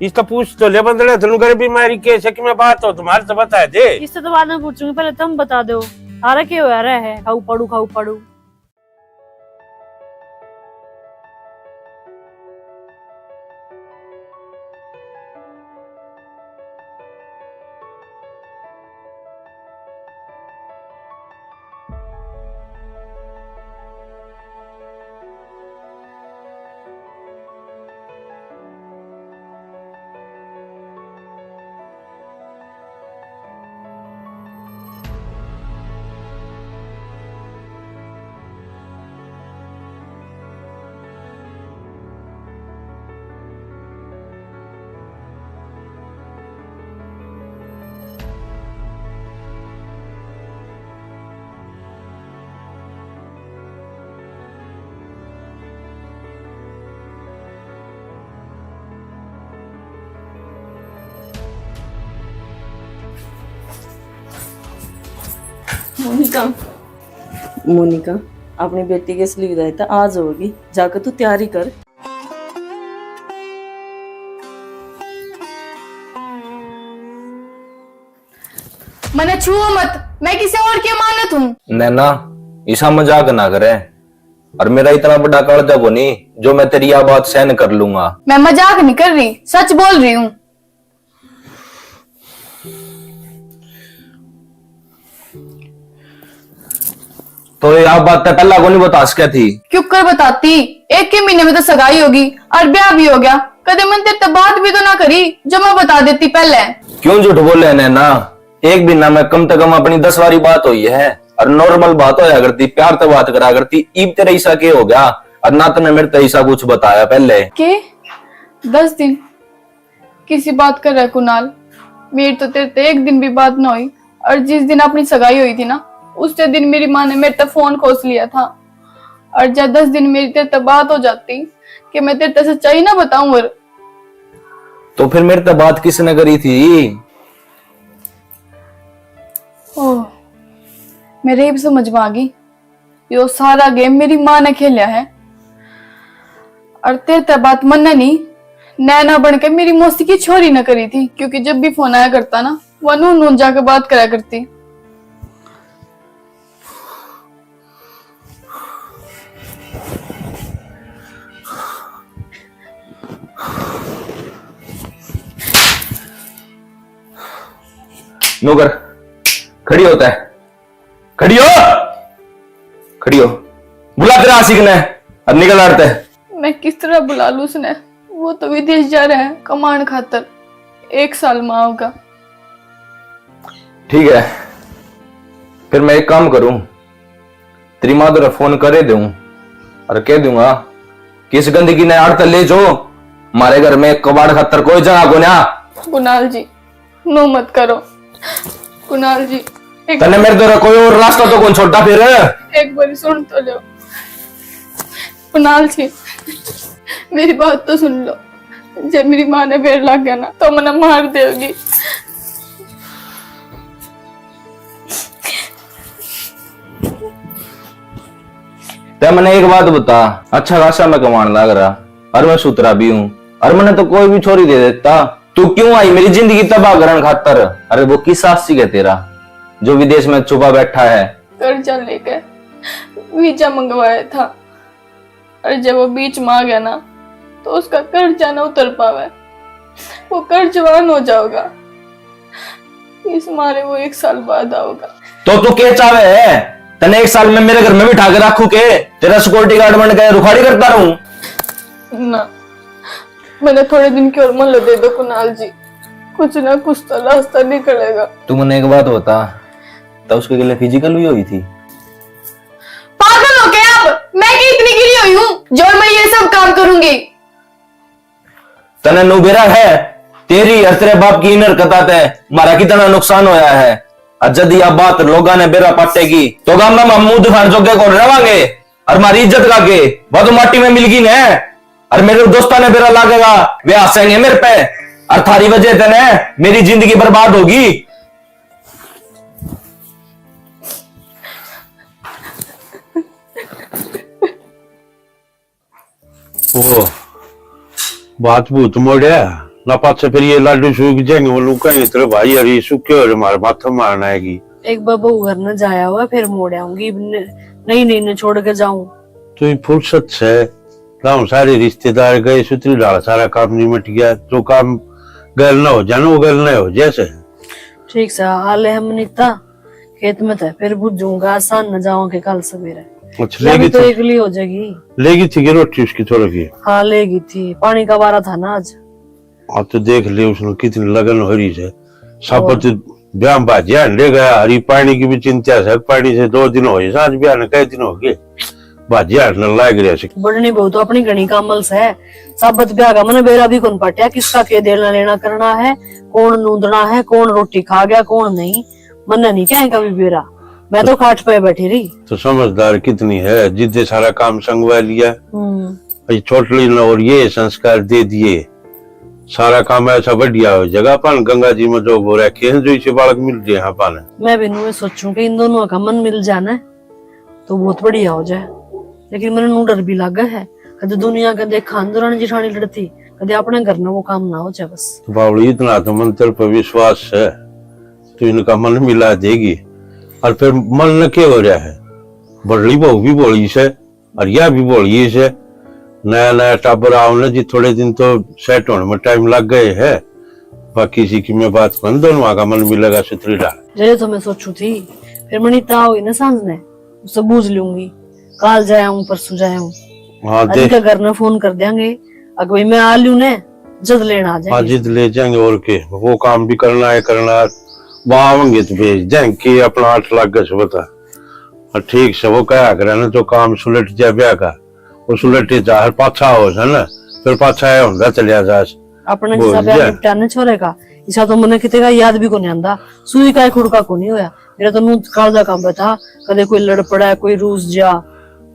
इसका पूछ तो ले बंदड़े, तनु घर बीमारी के से कि मैं बात हो तुम्हारे तो बता दे। इससे तो बाद में पूछूंगी, पहले तुम बता दो, थारा के हो रहा है? खाऊ पड़ू, खाऊ पड़ू। मोनिका, मोनिका, अपनी बेटी के असली विदाई तो आज होगी, जाकर तू तैयारी कर। मने छुओ मत, मैं किसी और की अमानत हूँ। नैना, इसा मजाक ना करे। और मेरा इतना बड़ा कालजा कोनी जो मैं तेरी या बात सहन कर लूंगा। मैं मजाक नहीं कर रही, सच बोल रही हूँ। तो ये आप बात पहला को नहीं बता सके थी? क्यों कर बताती? एक के महीने में तो सगाई होगी और ब्याह भी हो गया। कदे मन तेरे ते बात भी तो ना करी जो मैं बता देती पहले। क्यों झूठ बोले नैना? एक महीना में कम से कम अपनी दस बारी बात हुई है और नॉर्मल बात होया करती, प्यार से बात करा करती। इब तेरा ऐसा के हो गया और ना तने मेरे ते ऐसा कुछ बताया पहले? के? दस दिन? किसी बात कर रहा है कुणाल? मेरी तो तेरे ते एक दिन भी बात ना हुई। और जिस दिन अपनी सगाई हुई थी ना, उससे दिन मेरी माँ ने मेरे ते फोन खोस लिया था। और जब दस दिन मेरी तेरे ते बात हो जाती कि मैं तेरे ते सच्चाई ना बताऊं। और तो फिर मेरे ते बात किसने करी थी? ओह, मेरे इब समझ में आ गई। यो सारा गेम मेरी माँ ने खेलिया है। और तेरे ते बात मन्ने नहीं, नैना बन के मेरी मौसी की छोरी ने करी थी, क्योंकि जब भी फोन आया करता ना, वह नू नू जाके बात करा करती। नौकर, खड़ी होता है। खड़ी हो, खड़ी हो। बुला तेरा आशिक ने, अब निकल आड़ते। मैं किस तरह बुला लूं उसने? वो तो विदेश जा रहा है कमाण खातर, एक साल में आओगा। ठीक है, फिर मैं एक काम करूं, तेरी माँ तेरा फोन करे दूं और कह दूंगा कि इस गंदगी ने आड़ते ले जो, हमारे घर में कबाड़ खातर कोई जगह को ना। कुणाल जी, नो मत करो। कुणाल जी, एक तन्ने मेरे द्वारा कोई और रास्ता तो कौन छोड़ता फिर? एक बार सुन तो लो। कुणाल जी, मेरी बात तो सुन लो। जब मेरी माँ ने बेर लग गया ना, तो मने मार देगी। ते मने एक बात बता, अच्छा खासा मैं कमाण लाग रहा, और मैं सुथरा भी हूँ, और मने तो कोई भी छोरी दे देता। तू क्यों आई मेरी जिंदगी तबाह करण खातर? अरे वो किस आशिक है तेरा जो विदेश में छुपा बैठा है? कर्जा लेके वीजा मंगवाया था, और जब वो बीच में आ गया ना, तो उसका कर्जा ना उतर पावे, वो कर्जवान हो जाओगा। इस मारे वो एक साल बाद आओगा। तो तू के चावे है? तने एक साल में मेरे घर में बिठा के रखू के? तेरा सिक्योरिटी गार्ड बन के रुखाड़ी करता रहूं? ना, मैंने थोड़े दिन की और मोहलत दे दो कुणाल जी, कुछ ना कुछ तो रास्ता निकलेगा। तू मने एक बात बता, तो उसके गले फिजिकल भी हुई थी। पागल हो गए आप? मैं क्या इतनी गिरी हुई हूँ जो मैं ये सब काम करूंगी? तने नु बेरा है, तेरी और तेरे बाप की इन हरकतां ते म्हारा कितना नुकसान होया है। और जद या बात लोगां ने बेरा पाटेगी, तो गाम में हम मुंह दिखाण जोगे कौन रवांगे? और म्हारी इज्जत का के? वह तो माटी में मिल गई ने। और मेरे दोस्तां ने बेरा लागेगा, वे हंसेंगे मेरे पे। और थारी वजह ते ने मेरी जिंदगी बर्बाद होगी। ओ, बात भूत मोड़या ना, पाछे फिर ये लाडू सूख जाएंगे, वो लोग कहेंगे, "तेरे भाई यार, ये सूखे हो रहे, हमारे माथे मारना आएगी।" एक बार बहू घर न जाया हुआ, फिर मोड़ आऊंगी। न-, नहीं, नहीं, न छोड़ के जाऊं। तो ये फुर्सत से गाँव सारे रिश्तेदार गए, सुतरी डाल सारा काम निमट गया। जो काम गैल ना हो जाए ना, वो गैल ना हो जैसे। ठीक सा हाल है हम नीता, खेत में तो फिर बुझूंगा, आसान न जाऊं के कल सवेरे। अच्छा, या भी लेगी तो थी, एकली हो जाएगी। लेगी थी कि रोटी उसकी थोड़ी की? हाँ, लेगी थी, पानी का वारा था ना आज। हाँ, तो देख ले उसने कितनी लगन हो रही है। साबत और ब्याह में भाजिया हंडे गया, हरी पानी की भी चिंता है, पानी से दो दिन हो गए, सांझ ब्याह ने कई दिन हो गए, भाजिया हंडने लाग रहा से। बढ़नी बहू तो अपनी घणी कामल से। साबत ब्याह का मने बेरा भी कौन पाटिया, किसका के देना लेना करना है, कौन नूंदना है, कौन रोटी खा गया, कौन नहीं, मन्ने नहीं कहे कभी बेरा। मैं तो खाट पे बैठी रही। तो समझदार कितनी है, जिद्दे सारा काम संगवा लिया। हम्म। ये छोटली ने और ये संस्कार दे दिए। सारा काम ऐसा बढ़िया हो जाएगा, अपन गंगा जी में जो वो रखे हैं, जो इसे बालक मिल रहे हैं अपन। मैं भी न्यू सोचूं कि इन दोनों का मन मिल जाना, तो बहुत बढ़िया हो जाए। लेकिन मैंने नू डर भी लगा है, कदे दुनिया का देखा अंदरानी जिठानी लड़ती, कदे अपने घर में वो काम ना हो जाए बस। तो बावली, इतना तो मंत्र पर विश्वास है, तो इनका मन मिला देगी। और फिर मन न के हो रहा है, बड़ली बहू भी भोली से, और या भी भोली से। नया नया टाबर आओ ना जी, थोड़े दिन तो सेट होने में टाइम लग गए है। बाकी इसी की मैं बात बन दोनों आगा मन मिलेगा सुथरी डाल। जय तो मैं सोचू थी, फिर मनी ता होई ना सांझ ने, उससे बूझ लूंगी। काल जाया हूँ, परसों जाया हूँ। हाँ, अरे देख। इनका घर ने फोन कर देंगे, अगर भाई मैं आ लूँ ने, जद लेना आ हाँ, जाएंगे। जिद ले जाएंगे और के, वो काम भी करना है, करना है। वहाँ आवेंगे तो भेज देंगे कि अपना आठ लाख गस बता। और ठीक से वो कहा करे ना, जो काम सुलट जा ब्याह का, वो सुलटे जा, हर पाछा हो जा ना, फिर पाछा आया होंदा चलिया जा। अपने बोल जैसा ब्याह दिया। निपटा ना छोरे का, इसा तो मने किते का याद भी कोनी आंदा। सुई का ही खुड़का कोनी होया। मेरा तो नूं कालजा काम पे था, कदे कोई लड़ पड़ा, कोई रूस जा।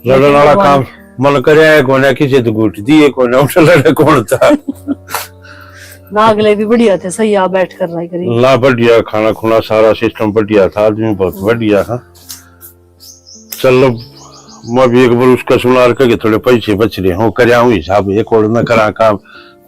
लड़न वाला काम मन करे है कोने, किसी तो घुट दिए कोने, उठ लड़े कौन था। ना, अगले भी बढ़िया थे, सही आ बैठ कर रहा करी। ना, बढ़िया खाना खुना, सारा सिस्टम बढ़िया था, आदमी बहुत बढ़िया था। चल, मैं भी एक बार उसका सुनार के थोड़े पैसे बच रहे हो, करया हूँ हिसाब, एक और मैं करा काम,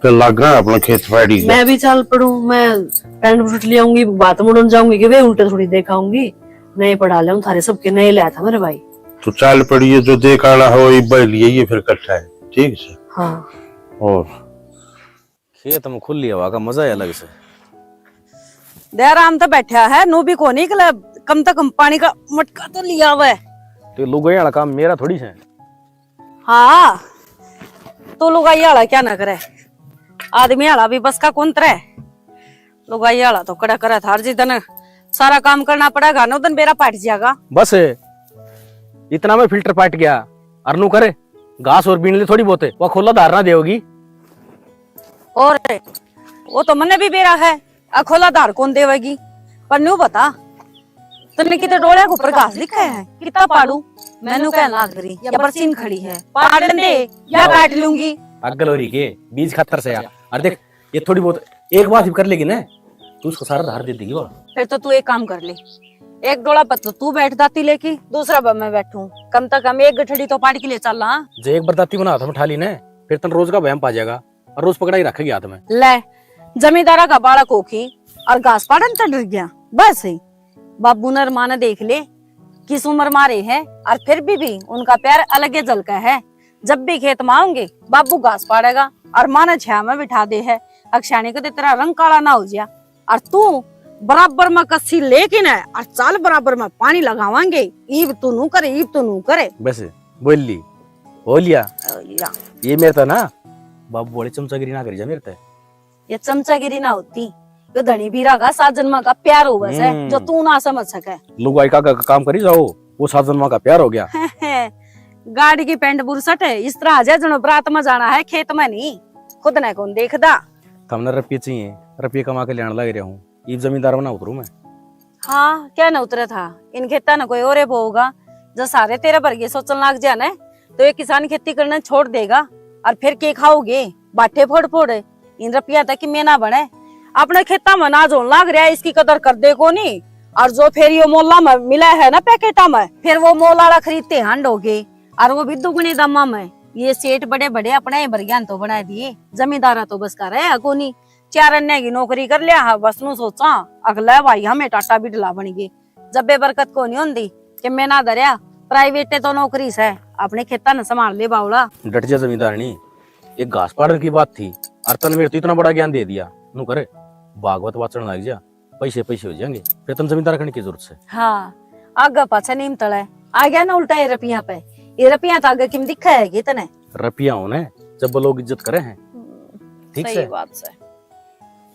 फिर लाग गया अपना खेत पाड़ी का। मैं भी चल पड़ूं, मैं पैंट बूट ले आऊंगी, बात मुड़न जाऊंगी कि वे उल्टे थोड़ी देखाऊंगी। नए पड़ा ले थारे सबके, नए लाया था मेरे भाई। तो चल पड़िए, जो देख आना हो, इब्बा ही लिए ये फिर इकट्ठा है, ठीक से? हाँ। और खेत में खुली हवा का मजा ही अलग से। दयाराम तो बैठा है, नू भी को निकले, कम से कम पानी का मटका तो लिया हुआ है। तो लुगाई वाला काम मेरा थोड़ी से। हाँ, तू लुगाई वाला क्या ना करे, आदमी वाला भी बस का कौन तरे। लुगाई वाला तो कड़ा करे थार जी, तने सारा काम करना पड़ेगा ना, उदन बेरा पाट जाएगा। बस इतना में फिल्टर पाट गया, अरनू करे घास और बीन ले थोड़ी बहुत, वो खोला धार ना देगी। और वो तो मन्ने भी बेरा है, अखोला धार कौन देवेगी? पर न्यू बता, तन्ने किते डोलिया के ऊपर घास दिखा है? कितना पाड़ू? मैनू कहन लाग रही, या बरसीन खड़ी है, पाड़न दे, या काट लूंगी। पागल हो रही के? बीज खातर से या। और देख, ये थोड़ी बहुत एक बार भी कर लेगी ना, तू उसको सारा धार दे देगी वो। फिर तो तू एक काम कर ले, एक डोला पर तो तू बैठ दाती लेके, दूसरा पर मैं बैठूं, कम से कम एक गठड़ी तो पाड़ के ले चल। हाँ, जे एक बार दाती बना हाथ में उठा ली ना, फिर तन रोज का बहम पा जाएगा। और रोज पकड़ा ही रखेगी हाथ में। ले, जमींदारा का बालक होके और घास पाड़न चढ़ गया। बस ही बाबू ने और माँ ने देख ले, किस उम्र मारे है, और फिर भी, भी उनका प्यार अलग ही झलका है। जब भी खेत में आऊंगे, बाबू घास पाड़ेगा और माँ ने छाया में बिठा दे है। अक्षाणी को तो तेरा रंग काला ना हो जाए। और तू बराबर में कस्सी लेके ना और चाल बराबर में पानी लगावांगे। ईब तू नू करे, ईब तू नू करे। बस बोल ली, हो लिया। हो लिया। ये मेरे तो ना बाबू वाली चमचागिरी ना करी जा मेरे ते। ये चमचागिरी ना होती, यो धनी बीरा का सात जन्मा का प्यार होवे से, हम्म। जो तू ना समझ सके। लुगाई का, का काम करी जाओ, वो सात जन्मा का प्यार हो गया। गाड़ी की पैंट बुरसट है, इस तरह आ जाए जनो बरात में जाना है, खेत में नहीं। खुद ने कौन देखदा? थमने रुपये चाहिए, रुपये कमा के लेने लग रहा हूँ, इब जमींदार बना उतरू मैं। हाँ, क्या न उतरे था, इन खेता न कोई और बोगा। जो सारे तेरे वर्गे सोचन लाग जा न, तो ये किसान खेती करना छोड़ देगा। और फिर के खाओगे? बाटे फोड़ फोड़। इन रुपया तक की मेना बने, अपने खेता में अनाज होने लाग रहा है, इसकी कदर कर दे कोनी। और जो फिर यो मोला में मिला है ना पैकेटा में, फिर वो मोल आला खरीदते हंड हो गए, और वो भी दुगने दामा में। ये सेठ बड़े बड़े अपने ही बरग्यान तो बना दिए, जमींदारा तो बस का रहा कोनी। चार अन्य की नौकरी कर लिया है, बस नू सोचा अगला भाई हमें टाटा बिडला बन गए। जब बेबरकत को नहीं होंदी कि मैं ना धरया, प्राइवेट तो नौकरी से, अपने खेता ने संभाल ले बावला। डट जा जमींदारनी, एक घास पाड़न की बात थी, और तन मेरे तो इतना बड़ा ज्ञान दे दिया। नू करे, भागवत वाचन लग जा, पैसे पैसे हो जाएंगे, फिर तन जमींदार करने की जरूरत से। हाँ, आगे पाछे नीम तले आ गया ना उल्टा ये रुपया पे। ये रुपया तो आगे किम दिखा है कि तने? रुपया होने जब लोग इज्जत करे हैं। हम्म, ठीक सही से? बात से।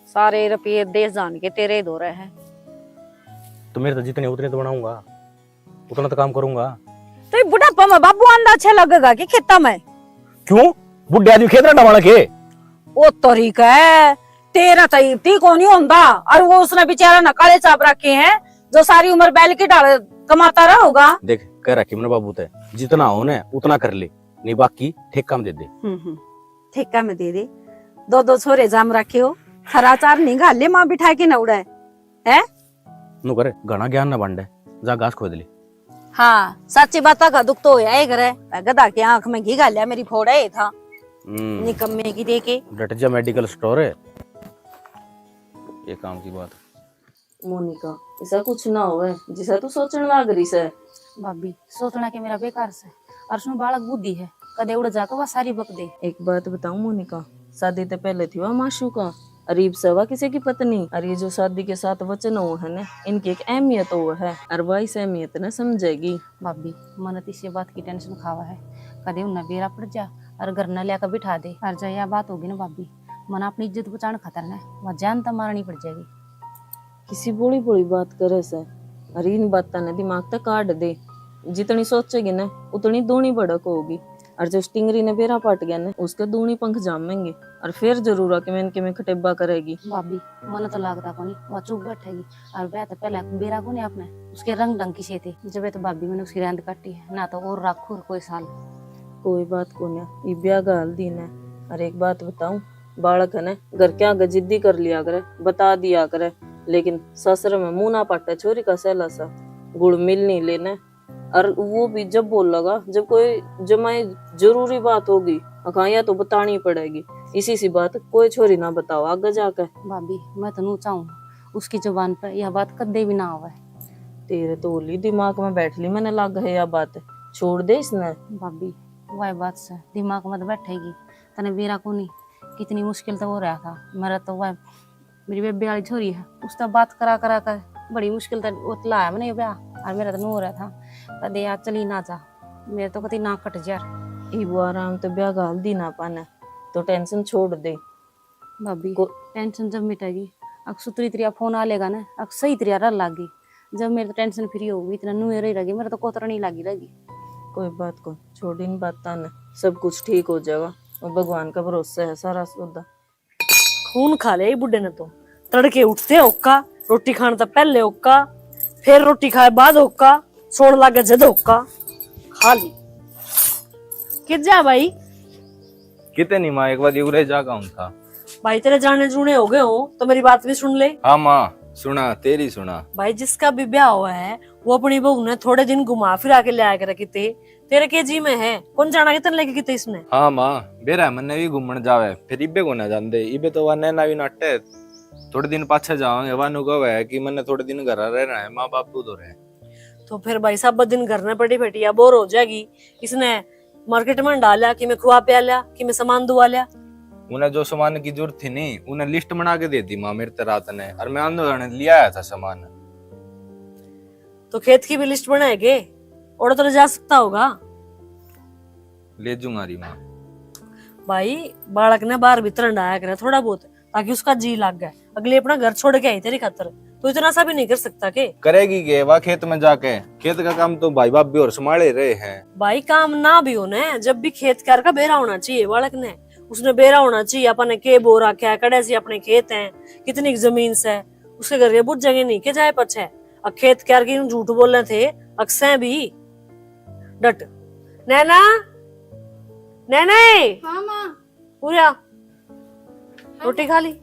सारे रुपये देश जान के तेरे ही दो रहे हैं। तो मेरे तो जितने उतने तो बनाऊंगा, उतना तो काम करूंगा। तो ये बुढ़ापा में बाबू आंदा अच्छा लगेगा कि खेता में? क्यों? बुढ़े आदमी खेत रंडा माणक है। ओ तरीका है, तेरा तो इब ती को नहीं होंदा, और वो उसने बेचारा ने काले चाप रखे हैं, जो सारी उम्र बैल की ढाल कमाता रहा होगा। देख, कह रखी मैंने बाबू ते, जितना हो ना उतना कर ले, नहीं बाकी ठेका में दे दे। हम्म, हम्म, ठेका में दे दे। दो दो छोरे जाम रखे हो, खरा चार नहीं घाले माँ बिठा के न उड़े, है? नु करे, घना ज्ञान ना बांटे, जा घास खोद ले। हाँ, सच्ची बात का दुख तो होया ही करे। गधा के आंख में घी घाल्या, मेरी फोड़ा ही था। हम्म। निकम्मे की देखे। डट जा, मेडिकल स्टोर है। ये काम की बात। मोनिका, ऐसा कुछ ना होवे, जिसा तू सोचण लाग रही से। भाभी, सोचना के मेरा बेकार से। और उसमें बालक बुद्धि है, कदे उड़ जाकर वह सारी बक दे। एक बात बताऊं मोनिका, शादी ते पहले थी वह माशूका, अर इब से वा किसी की पत्नी। अर ये जो शादी के साथ वचन हो है ना, इनकी एक अहमियत हो है, अर वा इस अहमियत ने समझेगी। भाभी, मन तो इसी बात की टेंशन खावा है, कदे उन्हें बेरा पड़ जा और घर न लिया बिठा दे। और जब यह बात होगी ना भाभी, मन अपनी इज्जत बचाने खातर ना वह जान तो मारनी पड़ जाएगी। किसी भोली भोली बात करे से, अर इन बातां ने दिमाग तक काट दे। जितनी सोचेगी ना, उतनी दूनी भड़क होगी। अर जो स्टिंगरी ने बेरा पाट गया ना, उसके दूनी पंख जामेंगे। अर फिर जरूर आके मैं इनके में खटेबा करेगी। भाभी, मन तो लागता कोनी, वह चुप बैठेगी। और ब्याह तो पहले बेरा कोनी आपने, उसके रंग ढंग की से थे। जब तो भाभी मैंने उसकी रहंद काटी है, ना तो और रखू और कोई साल। कोई बात कोनी, ये ब्याह का हल दिन है। अर एक बात बताऊं, बालक है ना, घर के आगे जिद्दी कर लिया करे, बता दिया करे, लेकिन ससुर में मुंह ना पाटे छोरी का सहला सा, गुड़ मिल नहीं लेने। और वो भी जब बोलेगा, जब कोई जमाई जरूरी बात होगी, अखाया तो बतानी पड़ेगी। इसी सी बात कोई छोरी ना बताओ आगे जाके। भाभी, मैं तो नू चाहूँ, उसकी जुबान पे यह बात कदे भी ना आवे। तेरे तो होली दिमाग में बैठ ली, मैंने लग है यह बात, छोड़ दे इसने। भाभी, वह बात से दिमाग में तो बैठेगी, तने बेरा कोनी, कितनी मुश्किल तो हो रहा था। मेरा तो वह, मेरी बेबे वाली छोरी है, उससे बात करा करा कर बड़ी मुश्किल तो उतला है मैंने ये ब्याह, और मेरा तो नो हो रहा था। कदे यार चली ना जा, मेरे तो कति ना कट जा। इब वो आराम तो ब्याह घाल दी ना पाने, तो टेंशन छोड़ दे। भाभी, को- टेंशन जब मिटेगी, अक सुतरी तरिया फोन आ लेगा ना, अक सही तरिया रह लागी। जब मेरे तो टेंशन फ्री होगी, इतना नुए रही रहेगी, मेरे तो कोतरा नहीं लागी रहेगी। कोई बात को, छोड़ इन बातां ने, सब कुछ ठीक हो जाएगा। और भगवान का भरोसा है सारा सौदा। खून खा लिया ये बुड्ढे ने तो। तड़के उठते होका, रोटी खाने तो पहले होका, फिर रोटी खाए बाद होका, सोण लागे जद होका। खा ली। कित जा भाई? किते नहीं माँ, एक बार उरे जा का हूँ था। भाई, तेरे जाने जूने हो गए हो तो मेरी बात भी सुन ले। हाँ माँ, सुना, तेरी सुना। भाई, जिसका भी ब्याह हुआ है, वो अपनी बहू ने थोड़े दिन घुमा फिरा के ले आया करे किते। तेरे के जी में है, कौन जाना कितने लेके किते इसने। हाँ माँ, बेरा मन्ने भी घूमण जावे, फिर इबे को ना जांदे, इबे तो वा नैना भी नाटे। थोड़े दिन पाछे जावांगे, वानू कहे कि मन्ने थोड़े दिन घर रहना है, माँ बाप दूर है। तो फिर भाई साहब, दिन घर में पड़ी बैठी या बोर हो जाएगी। इसने मार्केट में डाल लिया, कि मैं खुआ प्या लिया, कि मैं सामान दुआ लिया। उन्हें जो सामान की जरूरत थी नहीं, उन्हें लिस्ट बना के दे दी माँ मेरे ते रात ने, और मैं आंदो जाने लिया आया था सामान। तो खेत की भी लिस्ट बनाएगे, और तो ले जा सकता होगा। ले जूंगा री माँ। भाई, बालक ने बाहर भीतर हंडाया करे थोड़ा बहुत, ताकि उसका जी लाग जाए। अगली अपना घर छोड़ के आई तेरी खातर, तो इतना सा भी नहीं कर सकता के? करेगी के वा खेत में जाके? खेत का काम तो भाई भाभी और संभाले रहे हैं। भाई, काम ना भी हो ना, जब भी खेत क्यार का बेरा होना चाहिए बालक ने। उसने बेरा होना चाहिए, अपन ने के बो रखा है, कड़े से अपने खेत हैं, कितनी जमीन से, उसके घर के बुझ जगह नहीं के जाए पछे। और खेत क्यार की झूठ बोलने थे, अक्सर भी। डट। नैना, नैना, हाँ माँ। पूरा हाँ रोटी माँ। खा ली?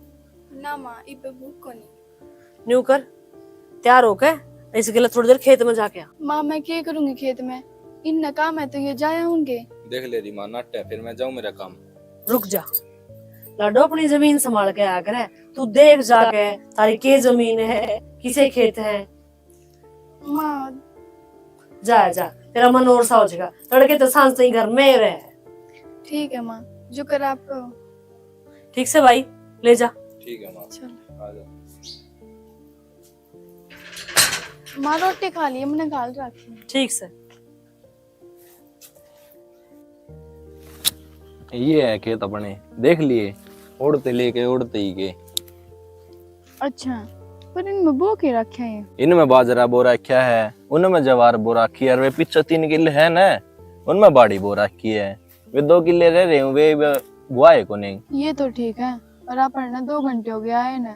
ना माँ, इब भूख को नहीं। न्यू कर, तैयार होके इस गले थोड़ी देर खेत में जाके आ। माँ, मैं क्या करूंगी खेत में? इन्ना काम है तो ये जाया होंगे। देख ले री माँ, नाटे, फिर मैं जाऊं मेरा काम। रुक जा लाडो, अपनी जमीन संभाल के आया करे। तू देख जाके, तारी के जमीन है, किसे खेत है। माँ। जा, जा, तेरा मन और सा हो जाएगा। तड़के तो सांझ ताई घर में रह। ठीक है माँ, जो कर आप कहो। ठीक से भाई, ले जा। ठीक है माँ। चल। आ जा। माँ, रोटी खा ली, मैंने घाल रखी है। ठीक से। ये है खेत अपने, देख लिए, ओढ़ते लेके ओढ़ते ही के। अच्छा, पर इनमें बो के रखा है? इनमें बाजरा बो रखा है, उनमें जवार बो रखी है, और वे पीछे तीन किले है ना, उनमें बाड़ी बो रखी है। वे दो किले रह रहे हूँ, वे, वे बुआ है को नहीं। ये तो ठीक है, पर अपन ने दो घंटे हो गया है ना,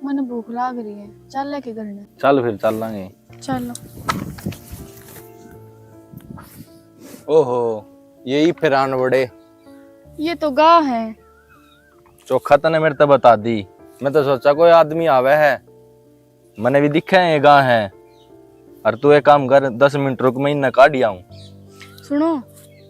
मने भूख लाग रही है, चल लेके घर ने। चल फिर चल लांगे। चलो। ओहो, यही फिर आन बड़े। ये तो गाय है। चोखा तने मेरे ते बता दी, मैं तो सोचा कोई आदमी आवे है, मने भी दिखे है ये गाय है। और तू एक काम कर, दस मिनट रुक, मैं इन्हें काढ़ आऊं। सुनो,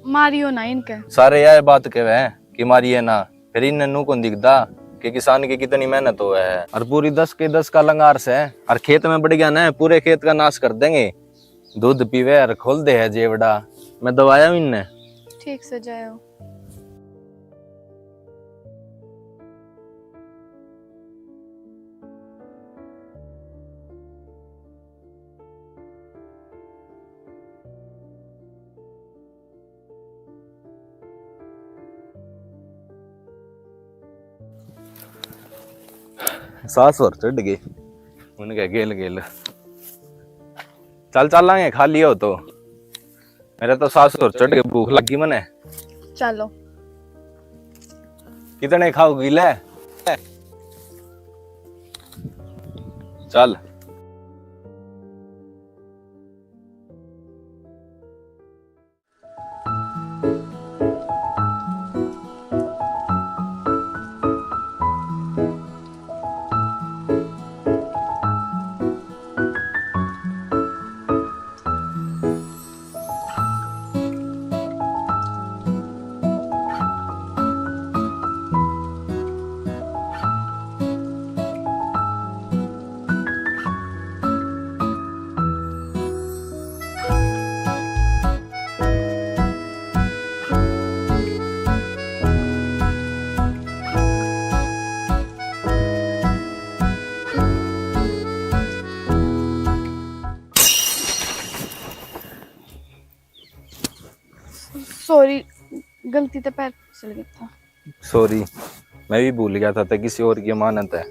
मारियो ना इनके। सारे यह बात कहवे हैं कि मारिए ना, फिर इन्हें नू कौन दिखदा कि किसान की कितनी मेहनत होवे है। और पूरी दस के दस का लंगार से, और खेत में बढ़ गया ना, पूरे खेत का नाश कर देंगे। दूध पीवे और खोल दे है जेवड़ा। मैं दवाया हूँ इन्हें। ठीक से जायो। सास और चढ़ गई उनके गेल गेल। चल चलांगे, खा लियो तो। मेरे तो सास और चढ़ के भूख लगी मने। चलो। कितने खाओगी ले? चल। सॉरी, गलती से पैर फिसल गया था। सॉरी, मैं भी भूल गया था, तै किसी और की अमानत है।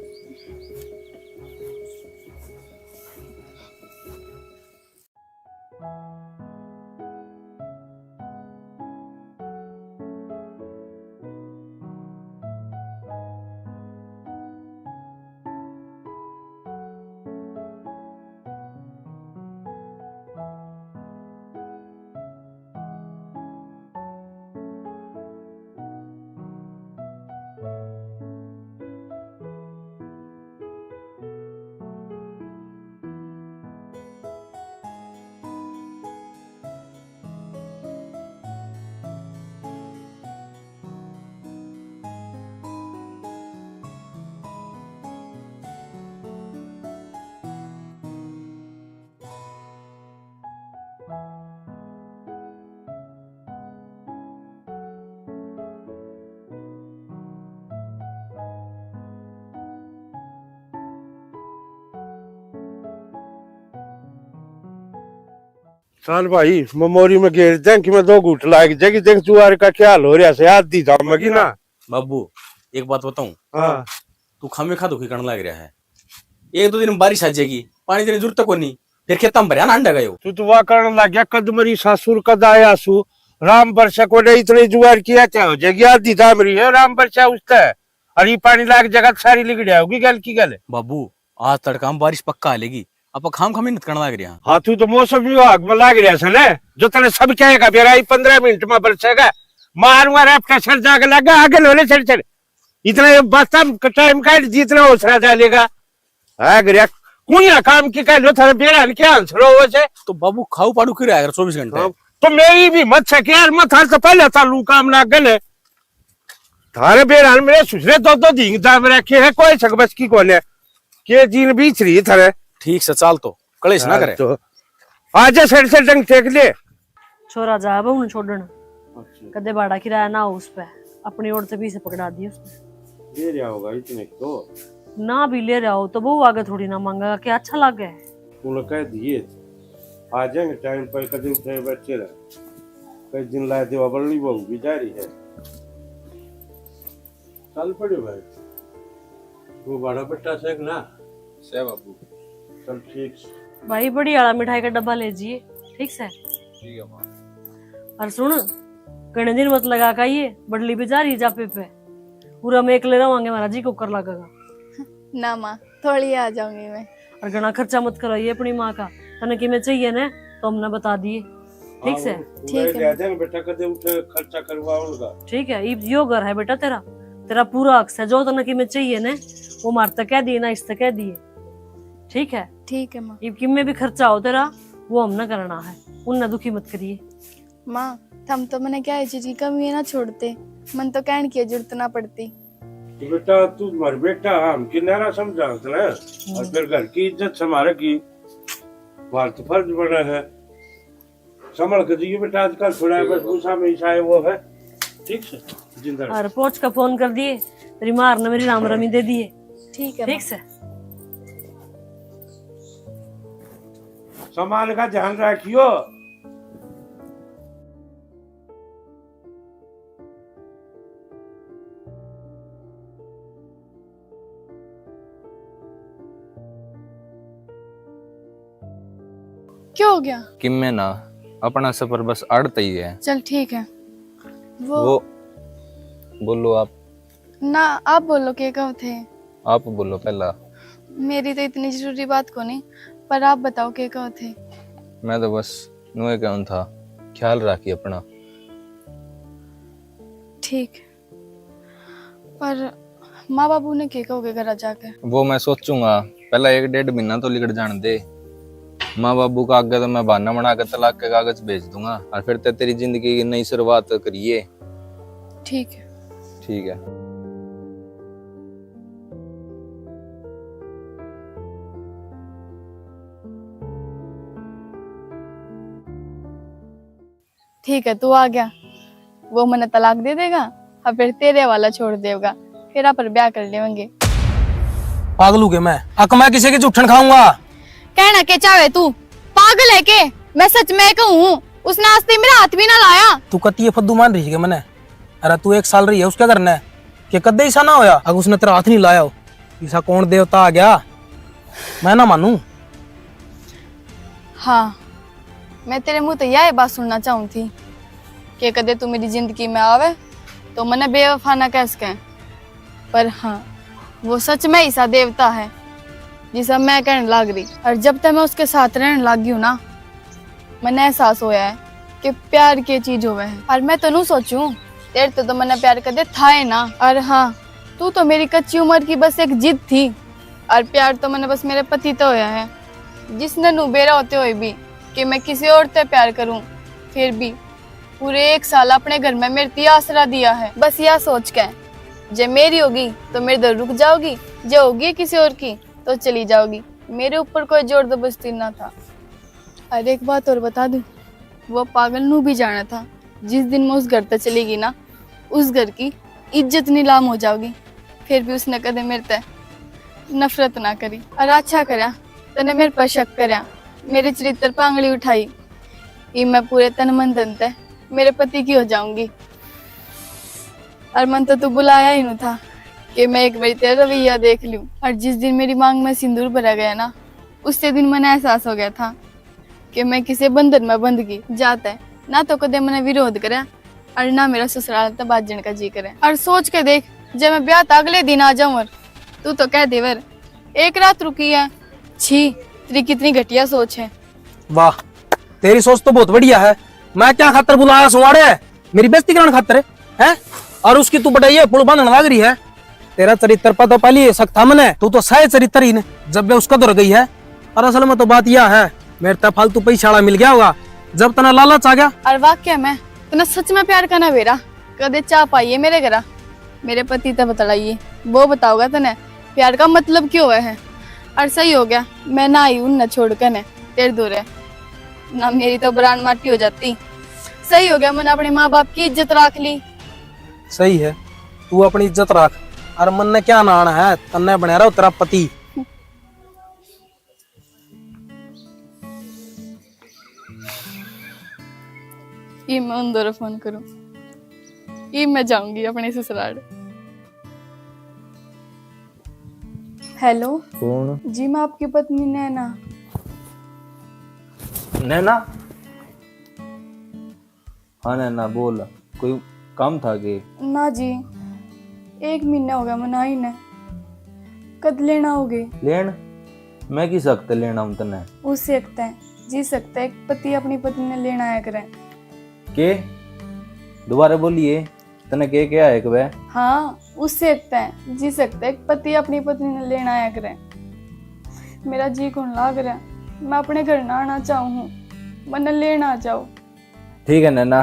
चल भाई, ममोरी में घेर दें कि मैं दो घूट लाग जाएगी। देख जुआर का क्या हाल हो रहा है, आधी जामेगी ना। बाबू, एक बात बताऊं? हाँ। तू खामे खा दुखी करण लाग रहा है। एक दो दिन में बारिश आ जाएगी, पानी देने की जरूरत कोनी, फिर खेतां में भरया ना अंडा गयो। तू तो वा करण लाग गया, कद मरी सासुर कद आया सु, राम बरसा को नहीं इतनी जुगाड़ किया क्या हो जाएगी, आधी दाम रही है राम बरसा उससे। और ये पानी लाग जगह सारी लिगड़िया होगी गल की गल। बाबू, आज तड़का में बारिश पक्का आ लेगी, आप खाम खाम मेहनत करने लाग रहा। हाँ, तू तो मौसम विभाग में लाग रहा है ना, जो तने सब कहेगा बेरा ये पन्द्रह मिनट में बरसेगा, मारूंगा रे अपना सर जाके लगा आगे लोले सर सर। इतना ये बस टाइम काट जितना हौसला डालेगा। हाँ गया, कुणिया काम की कह लो थारे बेरा ने क्या आंसर हो से? तो बाबू खाऊ पाड़ू की रहा है चौबीस घंटे। हाँ, तो मेरी भी मत सके यार, मैं थारे से पहले चालू काम ना गले। थारे बेरा ने मेरे सुसरे दो दो दिन दाम रखे है, कोई सक बस की कोने। के दिन बीच रही थारे। ठीक से चाल तो, कलेश ना करे। तो आजा सर से डंग टेक ले। छोरा जा बहू ने छोड़न, अच्छा। कदे भाड़ा किराया ना हो उस पे, अपनी ओर से भी से पकड़ा दिए उसने। ले रहा होगा इतने तो। ना भी ले रहा हो तो बहू आगे थोड़ी ना मांगेगा, क्या अच्छा लागे? तूने कह दिए, आ जाएंगे टाइम पर, कदे उठे बैठे रहे। कई दिन लाए देवा बल्ली बहू भी जा रही है। चल पड़े भाई, वो बड़ा बेटा से ना। से बाबू। चल ठीक से। भाई, बड़ी आला मिठाई का डब्बा ले जिए, ठीक से? ठीक है माँ। और सुन, घणे दिन मत लगा का ये बड़ली भी जा रही जापे पे, पूरा मैं एकले रवांगे, हमारा जी कुकर लगेगा। ना माँ, थोड़ी आ जाऊंगी मैं। और घणा खर्चा मत कराइए अपनी माँ का, तने किमे चाहिए ना तो हमने बता दिए, ठीक से? ठीक है। ले जाएंगे बेटा, कदे उठे खर्चा करवा उनका। ठीक है, इब यो घर है बेटा तेरा, तेरा पूरा हक से, जो तने किमे चाहिए ना वो मार तक कह दिए ना, इस तक कह दिए, ठीक है? ठीक है माँ। इब किमे भी खर्चा हो तेरा, वो हमने करना है, उनने दुखी मत करिए। माँ, थम तो मने क्या चीज की कमी है ना छोड़ते, मन तो कहने की जरूरत ना पड़ती। तो बेटा, तू मर बेटा, हम किनारा समझाते ना, और फिर घर की इज्जत संभाले की बात तो फर्ज बना है। संभल के जियो बेटा, आजकल थोड़ा बस गुस्सा में ईसा है वो है, ठीक से जिंदा रहो। और पहुंच का फोन कर दिए, तेरी मार ने मेरी राम रमी दे दिए। ठीक है ठीक माँ। से। सामान का ध्यान रखियो। क्या हो गया? किम्मे ना, अपना सफर बस आड़त ही है। चल ठीक है। वो वो, बोलो आप। ना, आप बोलो, के कहो थे? आप बोलो पहला। मेरी तो इतनी जरूरी बात को नहीं, पर आप बताओ, के कहो थे? मैं तो बस नुए कहूँ था, ख्याल राखी अपना। ठीक, पर माँ बाबू ने के कहोगे घर जाके? वो मैं सोचूंगा, पहला एक डेढ़ महीना तो लिकड़ जान दे। माँ बाबू का आगे तो मैं बहाना बना के तलाक के कागज भेज दूंगा और फिर ते तेरी जिंदगी की नई शुरुआत करिए। ठीक है। ठीक है। ठीक है, तू आ गया, वो मने तलाक दे देगा और फिर तेरे वाला छोड़ देगा, फिर आप ब्याह कर लेवेंगे। पागल हो गया मैं, अक मैं किसी की जूठन खाऊंगा? कहना के चाहे तू, पागल है के? मैं सच में कहूँ, उसने आज तक मेरा हाथ भी ना लाया। तू कती ये फद्दू मान रही है मने? अरे तू एक साल रही है उसके घर ने, के कदे ऐसा ना होया अगर उसने तेरा हाथ नहीं लाया हो? ऐसा कौन देवता आ गया, मैं ना मानू। हाँ, मैं तेरे मुंह तो यह बात सुनना चाहूँ थी कि कदे तू मेरी जिंदगी में आवे तो मने बेवफा ना कह सके, पर हाँ, वो सच में ऐसा देवता है जिसा मैं कहने लाग रही। और जब तक मैं उसके साथ रहने लाग गई हूँ ना, मने एहसास होया है कि प्यार के चीज होवे है। और मैं तो नू सोचूं, तेरे तो, तो मने प्यार कदे था ही ना। और हाँ, तू तो मेरी कच्ची उम्र की बस एक जिद थी, और प्यार तो मने बस मेरे पति तो होया है, जिसने नू बेरा होते हुए भी कि मैं किसी और ते प्यार करूं, फिर भी पूरे एक साल अपने घर में मेरे ती आसरा दिया है। बस या सोच के, जे मेरी होगी तो मेरे दर रुक जाओगी, जे होगी किसी और की तो चली जाओगी। मेरे ऊपर कोई जोर जबरदस्ती ना था। और एक बात और बता दूं, वो पागल नू भी जाना था, जिस दिन मैं उस घर तक चली गई ना, उस घर की इज्जत नीलाम हो जाओगी। फिर भी उसने कदे मेरे ते नफरत ना करी। और अच्छा करया, तने मेरे पर शक करया, मेरे चरित्र पर आंगली उठाई। इब मैं पूरे तन मन धन ते मेरे पति की हो जाऊंगी। और मन तो तू बुलाया ही नहीं था, कि मैं एक बार तेरा रवैया देख लूं। और जिस दिन मेरी मांग में सिंदूर भरा गया ना, उससे दिन मैंने एहसास हो गया था कि मैं किसी बंधन में बंध गई। जाता है ना, तो कदे मैंने विरोध करे और ना मेरा ससुराल तो बाजण का जी करे। और सोच के देख, जब मैं ब्याह तो अगले दिन आ जाऊं और तू तो कह देवर एक रात रुकी है। छी, तेरी कितनी घटिया सोच है। वाह, तेरी सोच तो बहुत बढ़िया है। मैं क्या खातर बुलाया सुवाड़े? मेरी बेइज्जती कराने खातर है? और उसकी तू बटाई है, पुल बांधने लग रही है। तेरा चरित्र पता पहले ही शक था मने, तू तो सह चरित्र ही ने। जब वे उसका दौर गई है। और असल में तो बात यह है, मेरे ते फालतू पैसा वाला मिल गया होगा, जब तना लालच आ गया। और वाकई में तना सच में प्यार का ना बेरा, कदे चाह पाइए मेरे घरा, मेरे पति ते बतलाइए, वो बताओगा तने प्यार का मतलब क्यों है। और सही हो गया, मैं ना आई उन छोड़ के ने तेरे दूर है, ना मेरी तो बरान माटी हो जाती। सही हो गया, मैंने अपने माँ बाप की इज्जत रख ली। सही है, तू अपनी इज्जत रख, और मन ने क्या नाना है, तन्ने बना रहा तेरा पति। ये मैं उन दौरे फोन करूं, ये मैं जाऊंगी अपने ससुराल। हेलो। कौन? जी, मैं आपकी पत्नी नैना। नैना? हाँ नैना, बोल, कोई काम था के? ना जी, एक महीना हो गया मना ही ने। कद लेना होगे? लेन? मैं किस हक ते लेना हूँ तन्ने? उस हक ते, जिस हक ते एक पति अपनी पत्नी ने लेना आया करे। के? दोबारा बोलिए, तन्ने के क्या है के? हाँ, उस हक ते, जिस हक ते एक पति अपनी पत्नी ने लेना आया करे। मेरा जी कौन लाग रहा, मैं अपने घर ना आना चाहूँ हूँ, मन्ने लेना आ जाओ। ठीक है नैना,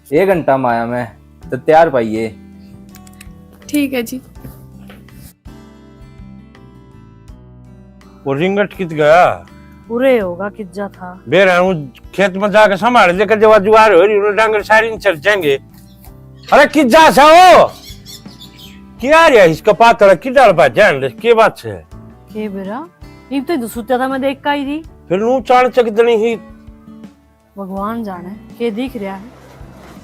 एक घंटा में आया मैं, तो तैयार पाइए। ठीक है जी। वो रिंगट कित गया? उरे होगा, कित जा था। बेरा हूँ खेत में जाके संभाल दे, कर जवा जुआर हो रही, उन्हें डांगर सारी न चर जाएंगे। अरे कित जा सा हो? क्या रे इसका पातला की डाल बा जान दे, के बात है? के बेरा? इब तो इधर सुत्या था, मैं देख के आई थी। फिर नू चाल चक दनी ही। भगवान जाने के दिख रहा है।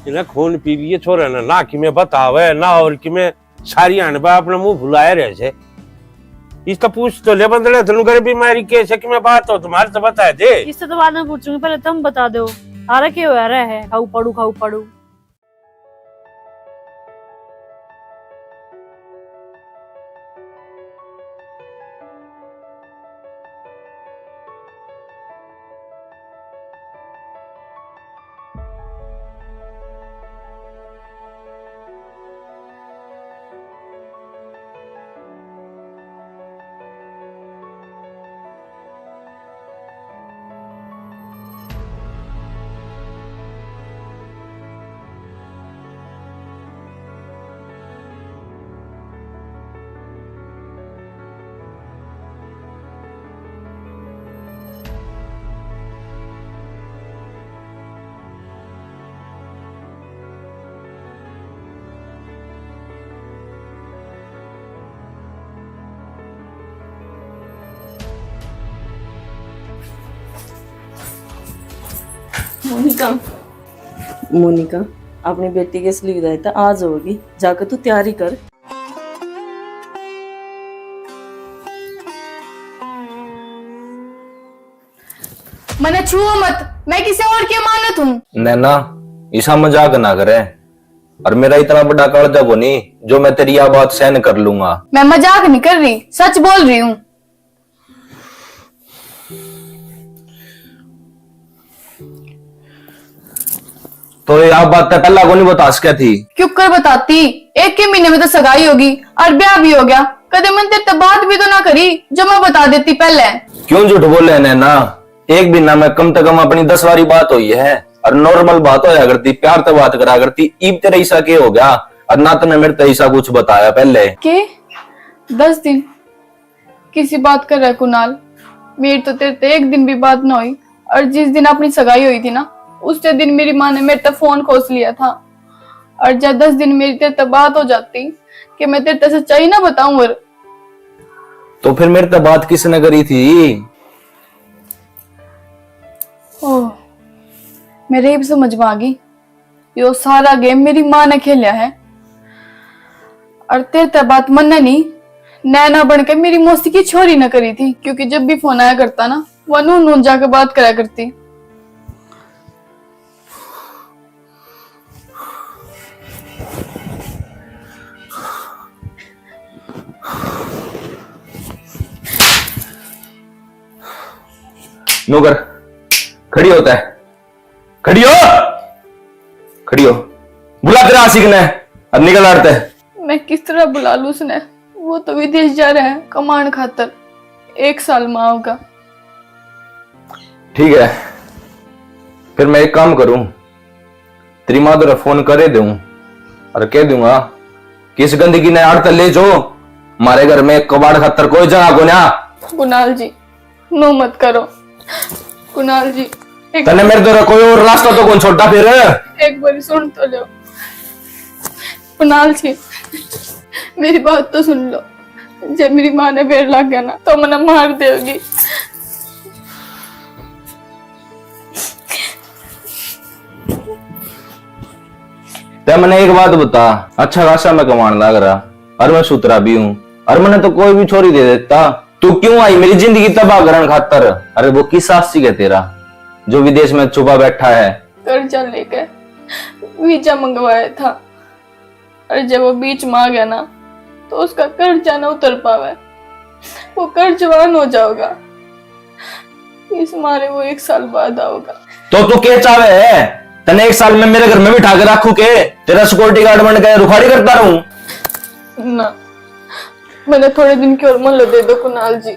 इन्हें खून पी लिए छोरे ने, ना कि मैं बतावे, ना और कि मैं सारी आने बा अपना मुंह फुलाए रहे से। इसका पूछ तो ले बंदड़े, तनु घर बीमारी के से कि मैं बात हो तुम्हारे तो बता दे। इससे तो बाद में पूछूंगी, पहले तुम बता दो, थारा के हो रहा है? खाऊ पड़ू, खाऊ पड़ू। मोनिका, मोनिका, अपनी बेटी की असली विदाई तो आज होगी, जाके तू तैयारी कर। मने छुओ मत, मैं किसी और की अमानत हूँ। नैना, इसा मजाक ना करे। और मेरा इतना बड़ा कालजा कोनी जो मैं तेरी या बात सहन कर लूंगा। मैं मजाक नहीं कर रही, सच बोल रही हूँ। तो ये आप बात पहला को नहीं बता सके थी? क्यों कर बताती, एक ही महीने में तो सगाई होगी और ब्याह भी हो गया। कदे मन तेरे ते बात भी तो ना करी जो मैं बता देती पहले। क्यों झूठ बोले नैना? एक महीना में कम से कम अपनी दस बारी बात हुई है और नॉर्मल बात होया करती, प्यार ते बात करा करती। इब तेरे ऐसा के हो गया और ना तने मेरे ते ऐसा कुछ बताया पहले? के दस दिन किसी बात कर रहा कुणाल? मेरी तो तेरे ते एक दिन भी बात ना हुई। और जिस दिन अपनी सगाई हुई थी ना, उससे दिन मेरी माँ ने मेरे ते फोन खोस लिया था। और जब दस दिन मेरी तेरे ते बात हो जाती कि मैं तेरे ते सच्चाई ना बताऊं। और तो फिर मेरे ते बात किसने करी थी? ओह, मेरे इब समझ में आ गई। यो सारा गेम मेरी माँ ने खेलिया है। और तेरे ते बात मन्ने नहीं, नैना बन के मेरी मौसी की छोरी न करी थी, क्योंकि जब भी फोन आया करता ना, वह नून नून जाके बात करा करती। नौकर, खड़ी होता है, खड़ी हो, खड़ी हो, बुला तेरा आशिक ने, अब निकल आड़ते। मैं किस तरह बुला लूं उसने? वो तो विदेश जा रहा है कमाण खातर, एक साल में आओगा। ठीक है, फिर मैं एक काम करूं, तेरी माँ तो फोन करे दूं और कह दूंगा कि इस गंदगी ने आड़ तक ले जो, हमारे घर में कबाड़ खातर कोई जगह को ना। कुणाल जी, नो मत करो। कुणाल जी, एक तने मेरे द्वारा कोई और रास्ता तो कौन छोड़ा फिर? एक बार सुन तो लो। कुणाल जी, मेरी बात तो सुन लो। जब मेरी माँ ने बेर लग गया ना, तो मने मार देगी। ते मने एक बात बता, अच्छा खासा मैं कमाण लाग रहा, और मैं सुथरा भी हूँ, और मने तो कोई भी छोरी दे देता। तू क्यों आई मेरी जिंदगी तबाह करण खातर? अरे वो किस आशिक है तेरा, जो विदेश में छुपा बैठा है? कर्जा लेके वीजा मंगवाया था, और जब वो बीच में आ गया ना, तो उसका कर्जा ना उतर पावे, वो कर्जवान हो जाओगा। इस मारे वो एक साल बाद आओगा। तो तू के चावे है? तने एक साल में मेरे घर में बिठा के रखूं के? तेरा सिक्योरिटी गार्ड बन के रुखाड़ी करता रहूं? ना, मैंने थोड़े दिन की और मोहलत दे दो कुणाल जी,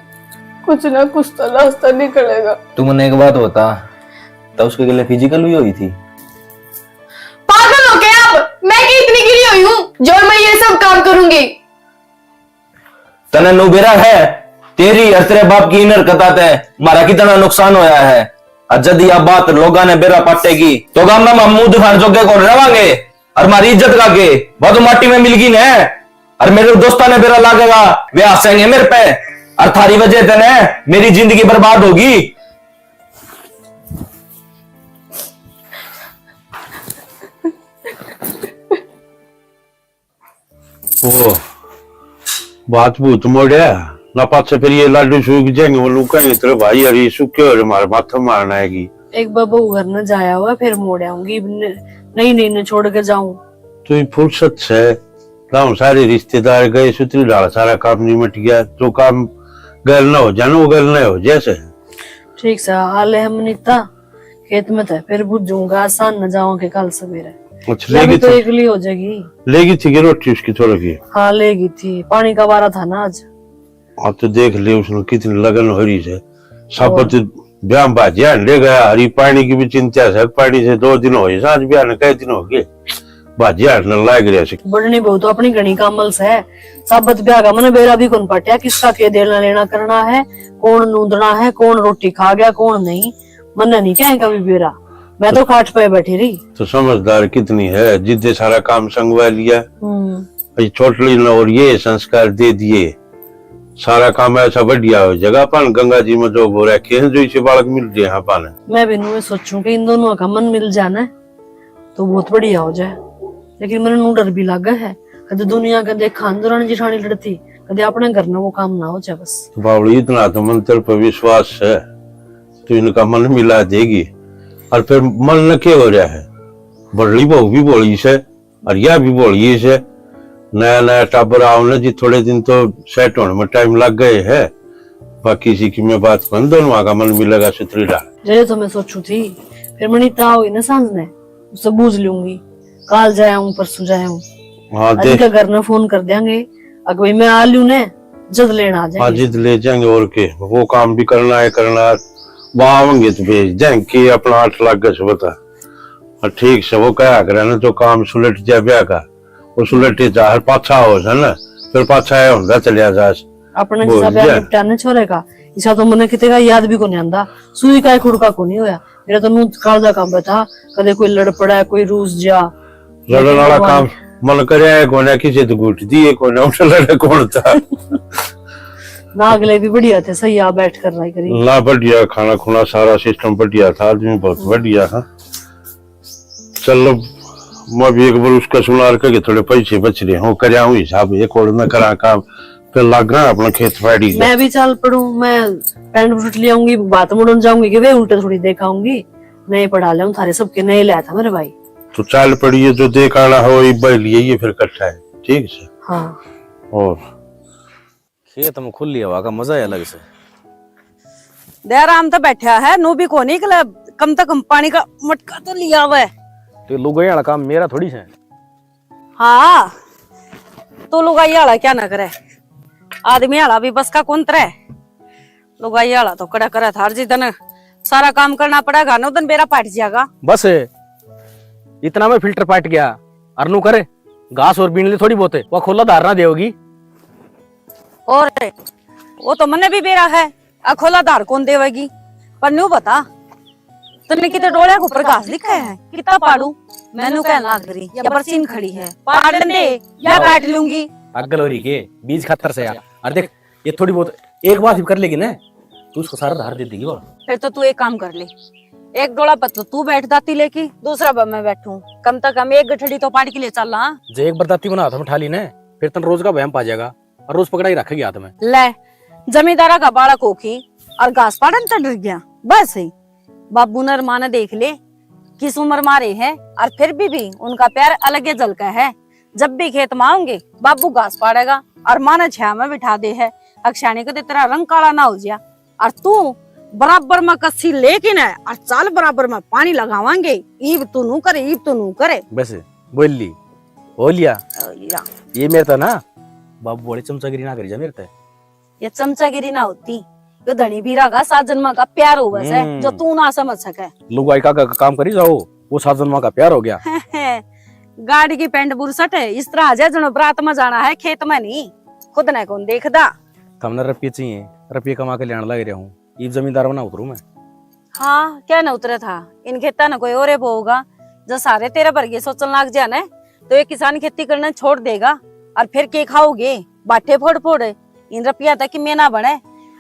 कुछ ना कुछ तो रास्ता निकलेगा। तू मने एक बात बता, तो उसके गले फिजिकल भी हुई थी? पागल हो गए आप? मैं क्या इतनी गिरी हुई हूँ जो मैं ये सब काम करूंगी? तने नु बेरा है, तेरी और तेरे बाप की इन हरकतां ते म्हारा कितना नुकसान होया है। और जद या बात लोगां ने बेरा पाटेगी, तो गाम में हम मुंह दिखाण जोगे कौन रवांगे? और हमारी इज्जत का के? वह तो माटी में मिल गई ने। और मेरे दोस्तां ने बेरा लागेगा, वे हंसेंगे मेरे पे। और थारी वजह ते ने मेरी जिंदगी बर्बाद होगी। ओ, बात भूत मोड़या ना, पाछे फिर ये लाडू सूख जाएंगे, वो लोग कहेंगे, "तेरे भाई अरे सूखे हो रे, मारे माथे मारना आएगी।" एक बार बहू घर न जाया हुआ, फिर मोड़ आऊंगी। न-, नहीं, नहीं, न छोड़ के जाऊं। तू ही फुर्सत से, गाँव सारे रिश्तेदार गए, सुतरी ढाल सारा काम निमट गया। जो काम गल ना हो जाए ना, वो गल ना हो जैसे। ठीक सा हाल है मनीता। खेत में था, फिर बुझूंगा, आसान न जाऊं के कल सवेरे। अच्छा, या भी लेगी तो थी? एकली हो जाएगी। लेगी थी कि रोटी उसकी थोड़ी की? हाँ, लेगी थी, पानी का वारा था ना आज। हाँ, तो देख ले उसने कितनी लगन हो रही है। साबत और ब्याह में भाजिया हंडे गया, हरी पानी की भी चिंता है, पानी से दो दिन हो गए, सांझ ब्याह ने कई दिन हो गए, भाजिया हंडन लाग रहा है। बढ़नी बहुत अपनी घणी कामल से। साबत ब्याह का मैंने बेरा भी कौन पाटिया, किसका के देना लेना करना है, कौन नूंदना है, कौन रोटी खा गया, कौन नहीं। मन्ने नहीं कहे कभी बेरा, मैं तो खाट पे बैठी रही। तो समझदार कितनी है, जिद्दे सारा काम संगवा लिया। हम्म। ये छोटली ने और ये संस्कार दे दिए, सारा काम ऐसा बढ़िया हो जाएगा। अपन गंगा जी में जो हो रखे हैं, जो इसे बालक मिल रहे हैं अपन। मैं भी नुए सोचूं कि इन दोनों का मन मिल जाना तो बहुत बढ़िया हो जाए, लेकिन मैंने नू डर भी लागे है। कदे दुनिया का देखा, दुरानी जिठानी लड़ती, कदे अपने घर में वो काम ना हो जाए बस। बावली, इतना तो मंत्र पर विश्वास है, तो इनका मन मिला देगी। और फिर मन न के हो रहा है, बड़ली बहू भी भोली से, और यह भी भोली से। नया नया टाबर आओ ना जी, थोड़े दिन तो सेट होने में टाइम लग गए है। बाकी इसी की मैं बात बन, दोनों का मन मिलेगा सुथरी डाल। जरे तो मैं सोचू थी, फिर मनी ताव हुई ना सांझ ने, उससे बूझ लूंगी। काल जाया हूँ, परसों जाया हूँ। हाँ, अभी देख। का घर ने फोन कर देंगे, अगर भाई मैं आ लूँ ने, जद लेना आ हाँ, जाएंगे। जद ले जाएंगे और के, वो काम भी करना है, करना है। वहाँ आवेंगे तो भेज देंगे कि अपना आठ लाख का से बता। और ठीक से वो कहा करे ना, जो काम सुलट जाए ब्याह का, वो सुलटे जा, हर पाछा हो से ना, फिर पाछा आया होंदा चलिया जा। अपने बोल जिसा ब्याह जा। निपटा ना छोरे का, इसा तो मने किते का याद भी कोनी आंदा। सुई का एक हुड़का कोनी होया। मेरा तो नू कालजा कांबे था, कदे कोई लड़ पड़ा, कोई रूस जा। लड़न वाला काम मन करे है कोने, किसी तो घूट दिए कोने, उठ लड़े कौन था। ना अगले भी बढ़िया थे, सही आ बैठ कर रहा करी। ना बढ़िया, खाना खुना सारा सिस्टम बढ़िया था, आदमी बहुत बढ़िया था। चलो, मैं भी एक बार उसका सुनार के थोड़े पैसे बच रहे हो, करया हूँ हिसाब, एक और न करा काम, फिर लाग रहा अपना खेत पाड़ी का। मैं भी चल पड़ूं, मैं पैंट बूट ले आऊंगी, बात मुड़न जाऊंगी कि वे उल्टे थोड़ी देखाऊंगी। नए पड़ा ले थारे सबके, नए लाया था मेरे भाई। तो चाल पड़िए, जो देख आना हो इब्बा लिए, ये फिर इकट्ठा है, ठीक से। हाँ। और खेत में खुली हवा का मजा ही अलग से। दयाराम तो बैठा है, नू भी कोनी निकला, कम से कम पानी का मटका तो लिया हुआ है। तो लुगाई वाला काम मेरा थोड़ी है। हाँ, तू लुगाई वाला क्या ना करे, आदमी वाला भी बस का कौन तरे। लुगाई वाला तो कड़ा करे थार जी तने सारा काम करना पड़ेगा, नौ दिन बेरा पाट जाएगा। बस इतना में फिल्टर पाट गया, अरनू करे घास और बीन ले थोड़ी बहुत, वो खोला धार ना देगी। और वो तो मन्ने भी बेरा है, अखोला धार कौन देवेगी? पर न्यू बता, तन्ने किते डोलिया के ऊपर घास दिखे है? कितना पाड़ू? मैनू कहन लाग रही, या बरसीन खड़ी है, पाड़न दे, या काट लूंगी। अगल हो रही के बीज खातर से यार। और देख, ये थोड़ी बहुत एक बार भी कर लेगी ना, तू उसको सारा धार दे देगी वो। फिर तो तू एक काम कर ले, एक डोला पर तो तू बैठ दाती लेके, दूसरा पर मैं बैठूं, कम से कम एक गठड़ी तो पाड़ के ले चल। हाँ, जे एक बार दाती बना हाथ में उठा ली ना, फिर तन रोज का बहम पा जाएगा। और रोज पकड़ाई रखेगी हाथ में। ले, जमींदारा का बालक हो की और घास पाड़न तक डर गया। बस ही बाबू ने और माँ ने देख ले, किस उम्र मारे है, और फिर भी, भी उनका प्यार अलग ही झलका है। जब भी खेत में आऊंगे, बाबू घास पाड़ेगा और माँ ने छाया में बिठा दे है। अक्षाणी को तो तेरा रंग काला ना हो जाया। और तू बराबर में कस्सी लेके ना, और चाल बराबर में पानी लगावांगे। ईब तू नू करे, ईब तू नू करे। बस बोल ली, हो लिया। हो लिया। ये मेरे तो ना बाबू वाली चमचागिरी ना करी जा मेरे ते। ये चमचागिरी ना होती, ये धनी बीरा का सात जन्मा का प्यार होवे से, हम्म। जो तू ना समझ सके। लुगाई का, का काम करी जाओ, वो सात जन्मा का प्यार हो गया। गाड़ी की पैंट बुरसट है, इस तरह आ जाए जनो बरात में जाना है, खेत में नहीं। खुद ने कौन देखदा? थमने रुपये चाहिए, रुपये कमा के लेने लग रहा हूँ, इब जमींदार बना उतरू मैं। हाँ, क्या न उतरे था, इन खेता न कोई और बोगा। जो सारे तेरे बरगे सोचन लाग जा न, तो एक किसान खेती करना छोड़ देगा। और फिर के खाओगे? बाटे फोड़ फोड़। इन रुपया तक की मेना बने।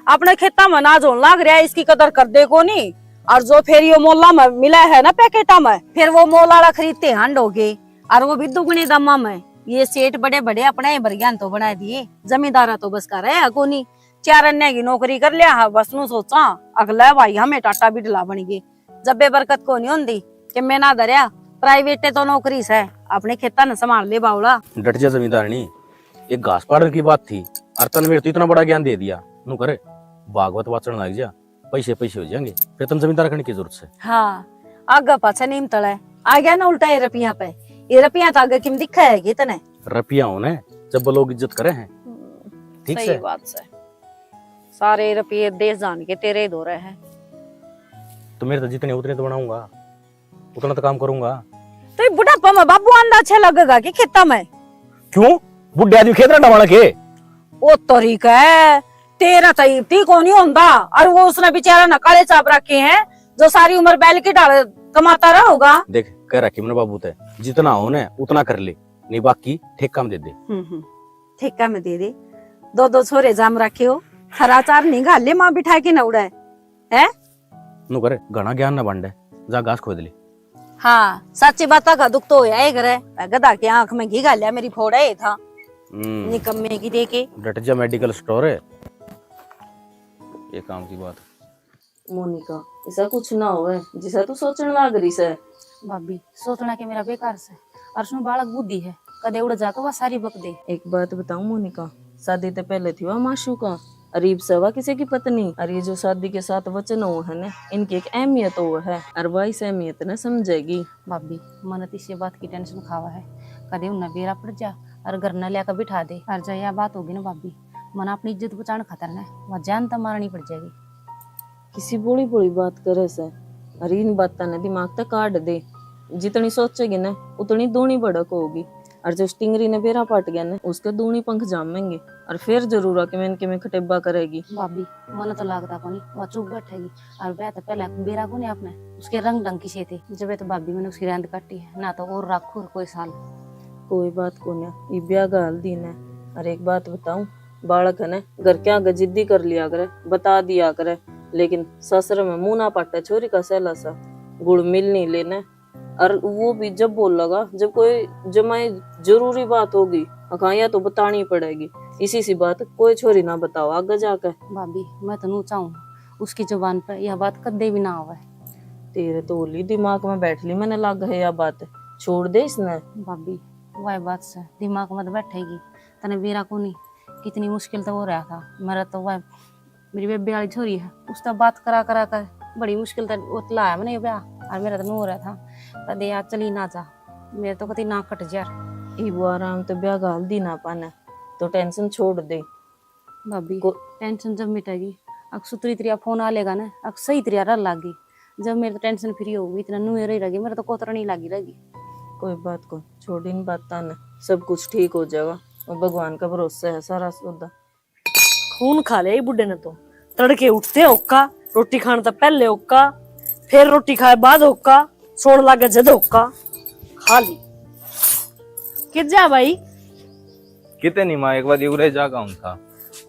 अपने खेता में अनाज होने लाग रहा है, इसकी कदर कर दे कोनी। और जो फिर यो मोला में मिला है ना पैकेटा में, फिर वो मोल वाला खरीदते हांडोगे। और वो भी दुगने दामा में। ये सेठ बड़े बड़े अपने ही बरग्यान तो बना दिए, जमींदारा तो बस का रहा कोनी। चार अन्य की नौकरी कर लिया है, बस नू सोचा, अगला भाई हमें टाटा बिडला बन गए। जब बेबरकत को नहीं होंदी कि मैं ना धरया, प्राइवेट तो नौकरी से, अपने खेता ने संभाल ले बावला। डट जा जमींदारनी, एक घास पाड़न की बात थी, और तन मेरे तो इतना बड़ा ज्ञान दे दिया। नू करे, भागवत वाचन लग जा, पैसे पैसे हो जाएंगे, फिर तन जमींदार करने की जरूरत से। हाँ, आगे पाछे नीम तले, आ गया ना उल्टा ये रुपया पे। ये रुपया तो आगे किम दिखा है कि तने? रुपया होने जब लोग इज्जत करे हैं। हम्म, ठीक सही से। बात से। सारे रुपये देश जान के तेरे ही दो रहे हैं। तो मेरे तो जितने उतने तो बनाऊंगा, उतना तो काम करूंगा। तो ये बुढ़ापा में बाबू आंदा अच्छा लगेगा कि खेता में? क्यों? बुढ़े आदमी खेत रंडा वाला के? ओ तरीका है, तेरा तो इब ती कोनी होंदा। और वो उसने बेचारा ने काले चाप रखे हैं, जो सारी उम्र बैल की ढाल कमाता रहा होगा। देख, कह रखी मैंने बाबू ते, जितना हो ना उतना कर ले, नहीं बाकी ठेका में दे दे। हम्म, हम्म, ठेका में दे दे। दो दो छोरे जाम रखे हो, हरा चार नहीं घाल ले माँ बिठा के नौड़ा है, हैं? नु करे, घना ज्ञान ना बांटे, जा घास खोद ले। हाँ, सच्ची बात का दुख तो होया ही करे। गधा के आंख में घी घाल्या मेरी फोड़ा ही था। हम्म। निकम्मे की देखे। डट जा, मेडिकल स्टोर है। ये काम की बात। मोनिका, ऐसा कुछ ना होवे जिसा तू सोचण लाग रही से। भाभी, सोचना के मेरा बेकार से। और उसमें बालक बुद्धि है, कदे उड़ जाके वह सारी बक दे। एक बात बताऊं मोनिका, शादी ते पहले थी वह माशूका, अर इब से वह किसी की पत्नी। और ये जो शादी के साथ वचन हो है ना, इनकी एक अहमियत हो है, और वह इस अहमियत ने समझेगी। भाभी, मन तो इसी बात की टेंशन खावा है, कदे उन्हें बेरा पड़ जा और घर न लिया बिठा दे। और जब यह बात होगी ना भाभी, मन अपनी इज्जत बचाने खातर ना वह जान तो मारनी पड़ जाएगी। किसी भोली भोली बात करे से, अरे इन बातां ने दिमाग तक काट दे। जितनी सोचेगी ना, उतनी दूनी भड़क होगी। और जो स्टिंगरी ने बेरा पाट गया ना, उसके दूनी पंख जामेंगे। और फिर जरूर आके मैंने के में खटेबा करेगी। भाभी, मन तो लागता कोनी, वह चुप बैठेगी। और वह तो पहले बेरा कोनी आपने, उसके रंग ढंग की से थे। जब तो भाभी मैंने उसकी रैंद काटी है, ना तो और रखू और कोई साल। कोई बात कोनी, ये ब्याह का हाल दिन है। और एक बात बताऊं, बालक है ना, घर के आगे जिद्दी कर लिया करे, बता दिया करे, लेकिन ससुर में मुंह ना पाटे छोरी का सहला सा, गुड़ मिल नहीं लेने। और वो भी जब बोलेगा, जब कोई जमाई जरूरी बात होगी, हाँ, या तो बतानी पड़ेगी। इसी सी बात कोई छोरी ना बताओ आगे जाके। भाभी, मैं तो नू चाहूँ, उसकी जुबान पे यह बात कदे भी ना आवे। तेरे तो होली दिमाग में बैठ ली, मैंने लग है यह बात, छोड़ दे इसने। भाभी, वह बात से दिमाग में तो बैठेगी, तने बेरा को नहीं, कितनी मुश्किल तो हो रहा था। मेरा तो वह मेरी बेबे वाली छोरी है, उससे बात करा करा कर बड़ी मुश्किल तै वो लाया मैंने ये ब्याह, और मेरा तो नू हो रहा था। कदे यार चली ना जा, मेरे तो कति ना कट जा। इब वो आराम तो ब्याह घाल दी ना पाने, तो टेंशन छोड़ दे। भाभी, को- टेंशन जब मिटेगी, अक सुतरी तरिया फोन आ लेगा ना, अक सही तरिया रह लागी। जब मेरे तो टेंशन फ्री होगी, इतना नू रही रहेगी, मेरे तो कोतरनी लागी रहेगी। कोई बात को, छोड़ इन बातां ने, सब कुछ ठीक हो जाएगा। वो भगवान का भरोसा है सारा सौदा। खून खा लिया ये बुड्ढे ने तो। तड़के उठते होका, रोटी खाने तक पहले होका, फिर रोटी खाए बाद होका, सोण लागे जद होका। खा ली। कित जा भाई? किते नहीं माँ, एक बार उरे जागा हूँ था।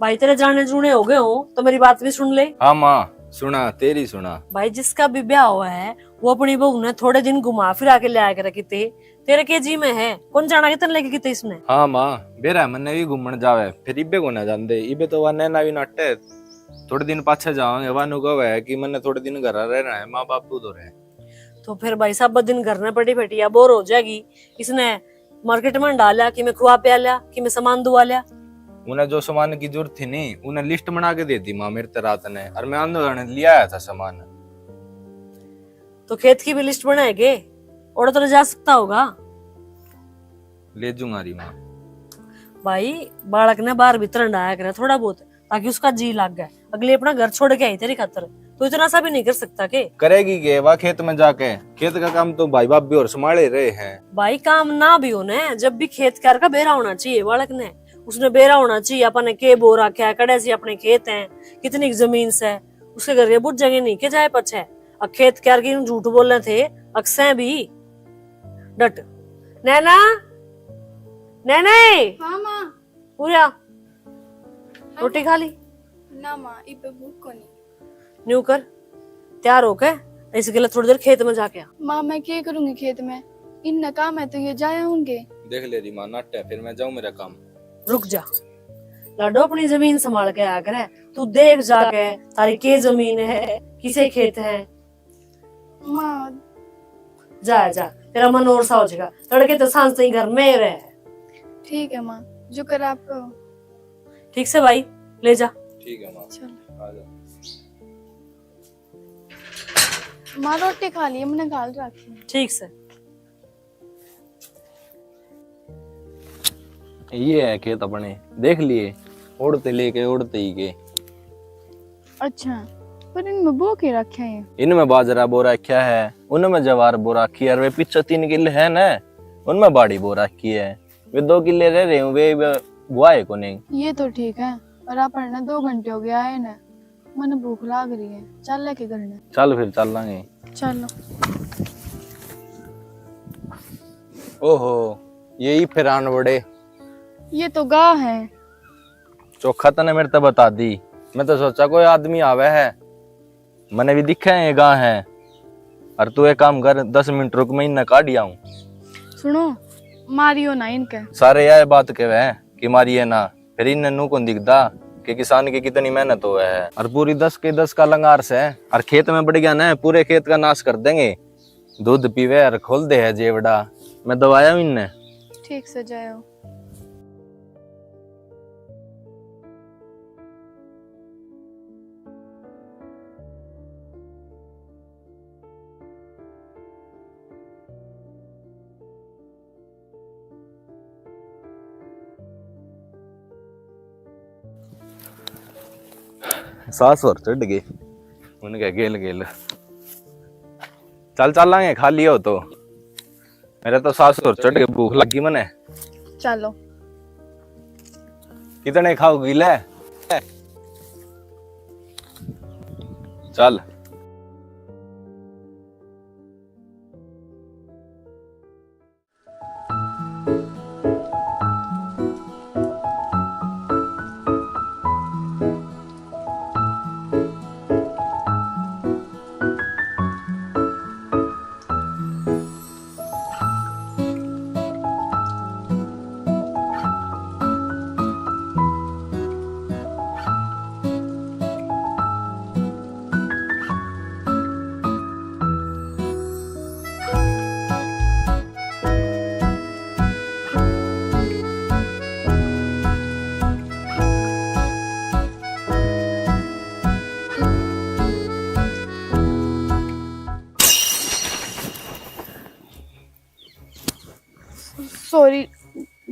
भाई, तेरे जाने जूने हो गए हो तो मेरी बात भी सुन ले। हाँ माँ, सुना, तेरी सुना। भाई, जिसका भी ब्याह हुआ है, वो अपनी बहू ने थोड़े दिन घुमा फिरा के ले आया करे किते। तेरे के जी में है, कौन जाना कितने लेके किते इसने। हाँ माँ, बेरा मन्ने भी घूमण जावे, फिर इबे को ना जांदे, इबे तो वा नैना भी नाटे। थोड़े दिन पाछे जावांगे, वा नु कहे कि मन्ने थोड़े दिन घर रहना है, माँ बापू तो रहे। तो फिर भाई साहब, दिन घर में पड़ी बैठी या बोर हो जाएगी। इसने मार्केट में डाल लिया, कि मैं खुआ प्या लिया, कि मैं सामान दुआ लिया। उन्हें जो सामान की जरूरत थी नहीं, उन्हें लिस्ट बना के दे दी माँ मेरे ते रात ने, और मैं आंदो जाने लिया आया था सामान। तो खेत की भी लिस्ट बनाएगे, और तो ले जा सकता होगा। ले जूंगा री माँ। भाई, बालक ने बाहर भीतर हंडाया करे थोड़ा बहुत, ताकि उसका जी लाग गए। अगली अपना घर छोड़ के आई तेरी खातर, तो इतना सा भी नहीं कर सकता के? करेगी के वा खेत में जाके? खेत का काम तो भाई भाभी और संभाले रहे हैं। भाई, काम ना भी हो ने, जब भी खेत कार का बेरा होना चाहिए बालक ने। उसने बेरा होना चाहिए, अपन ने के बो रखा है, कड़े से अपने खेत हैं, कितनी जमीन से। उसके घर के बुझेंगे नहीं के जाए पछे। अक खेत क्यार की झूठ बोलने थे, अक सै भी। डट। नैना, नैना। हाँ माँ। पूरा। हाँ रोटी माँ। खा ली? ना माँ, इब भूख को नहीं। न्यू कर, तैयार होके इस गले थोड़ी देर खेत में जाके आ। माँ, मैं के करूँगी खेत में? इन्ना काम है तो ये जाया होंगे। देख ले री माँ, नाटे, फिर मैं जाऊँ मेरा काम। रुक जा लाडो, अपनी जमीन संभाल के आया करे। तू देख जाके तारी के जमीन है, किसे खेत है। माँ। जा, जा, तेरा मन और सा हो जाएगा। तड़के तो सांझ ताई घर में ही रहे। ठीक है माँ, जो कर आप कहो। ठीक से भाई, ले जा। ठीक है माँ। चलो। आ जा। माँ, रोटी खा ली, मैंने घाल रखी है। ठीक से। ये है खेत अपने, देख लिए, ओढ़ते लेके ओढ़ते ही के। अच्छा, पर इनमें बो के रखा है? इनमें बाजरा बो रखा है, उनमें जवार बो रखी है, और वे पीछे तीन किले है ना, उनमें बाड़ी बो रखी है। वे दो किले रह रहे हैं, वे, वे बुआए को नहीं। ये तो ठीक है, पर अपन ने दो घंटे हो गया है ना, मने भूख लाग रही है, चल लेके घर ने। चल फिर चल लांगे। चलो। ओहो, ये ही फिर आन बड़े। ये तो गाह है। चोखा तने मेरे ते बता दी, मैं तो सोचा कोई आदमी आवे है, मने भी दिखे है ये गाह है। और तू एक काम कर, दस मिनट रुक, मैं इन्हें काढ़ आऊं। सुनो, मारियो ना इनके। सारे यह बात कहवे हैं कि मारिए ना, फिर इन्हें नू कौन दिखदा कि किसान की कितनी मेहनत होवे है। और पूरी दस के दस का लंगार से, और खेत में बढ़ गया ना, पूरे खेत का नाश कर देंगे। दूध पीवे और खोल दे है जेवड़ा। मैं दवाया हूँ इन्हें। ठीक से जायो। सास और चढ़ गई उनके गेल गेल। चल चलांगे, खा लियो तो। मेरे तो सास और चढ़ के भूख लगी मने। चलो। कितने खाओगी ले? चल।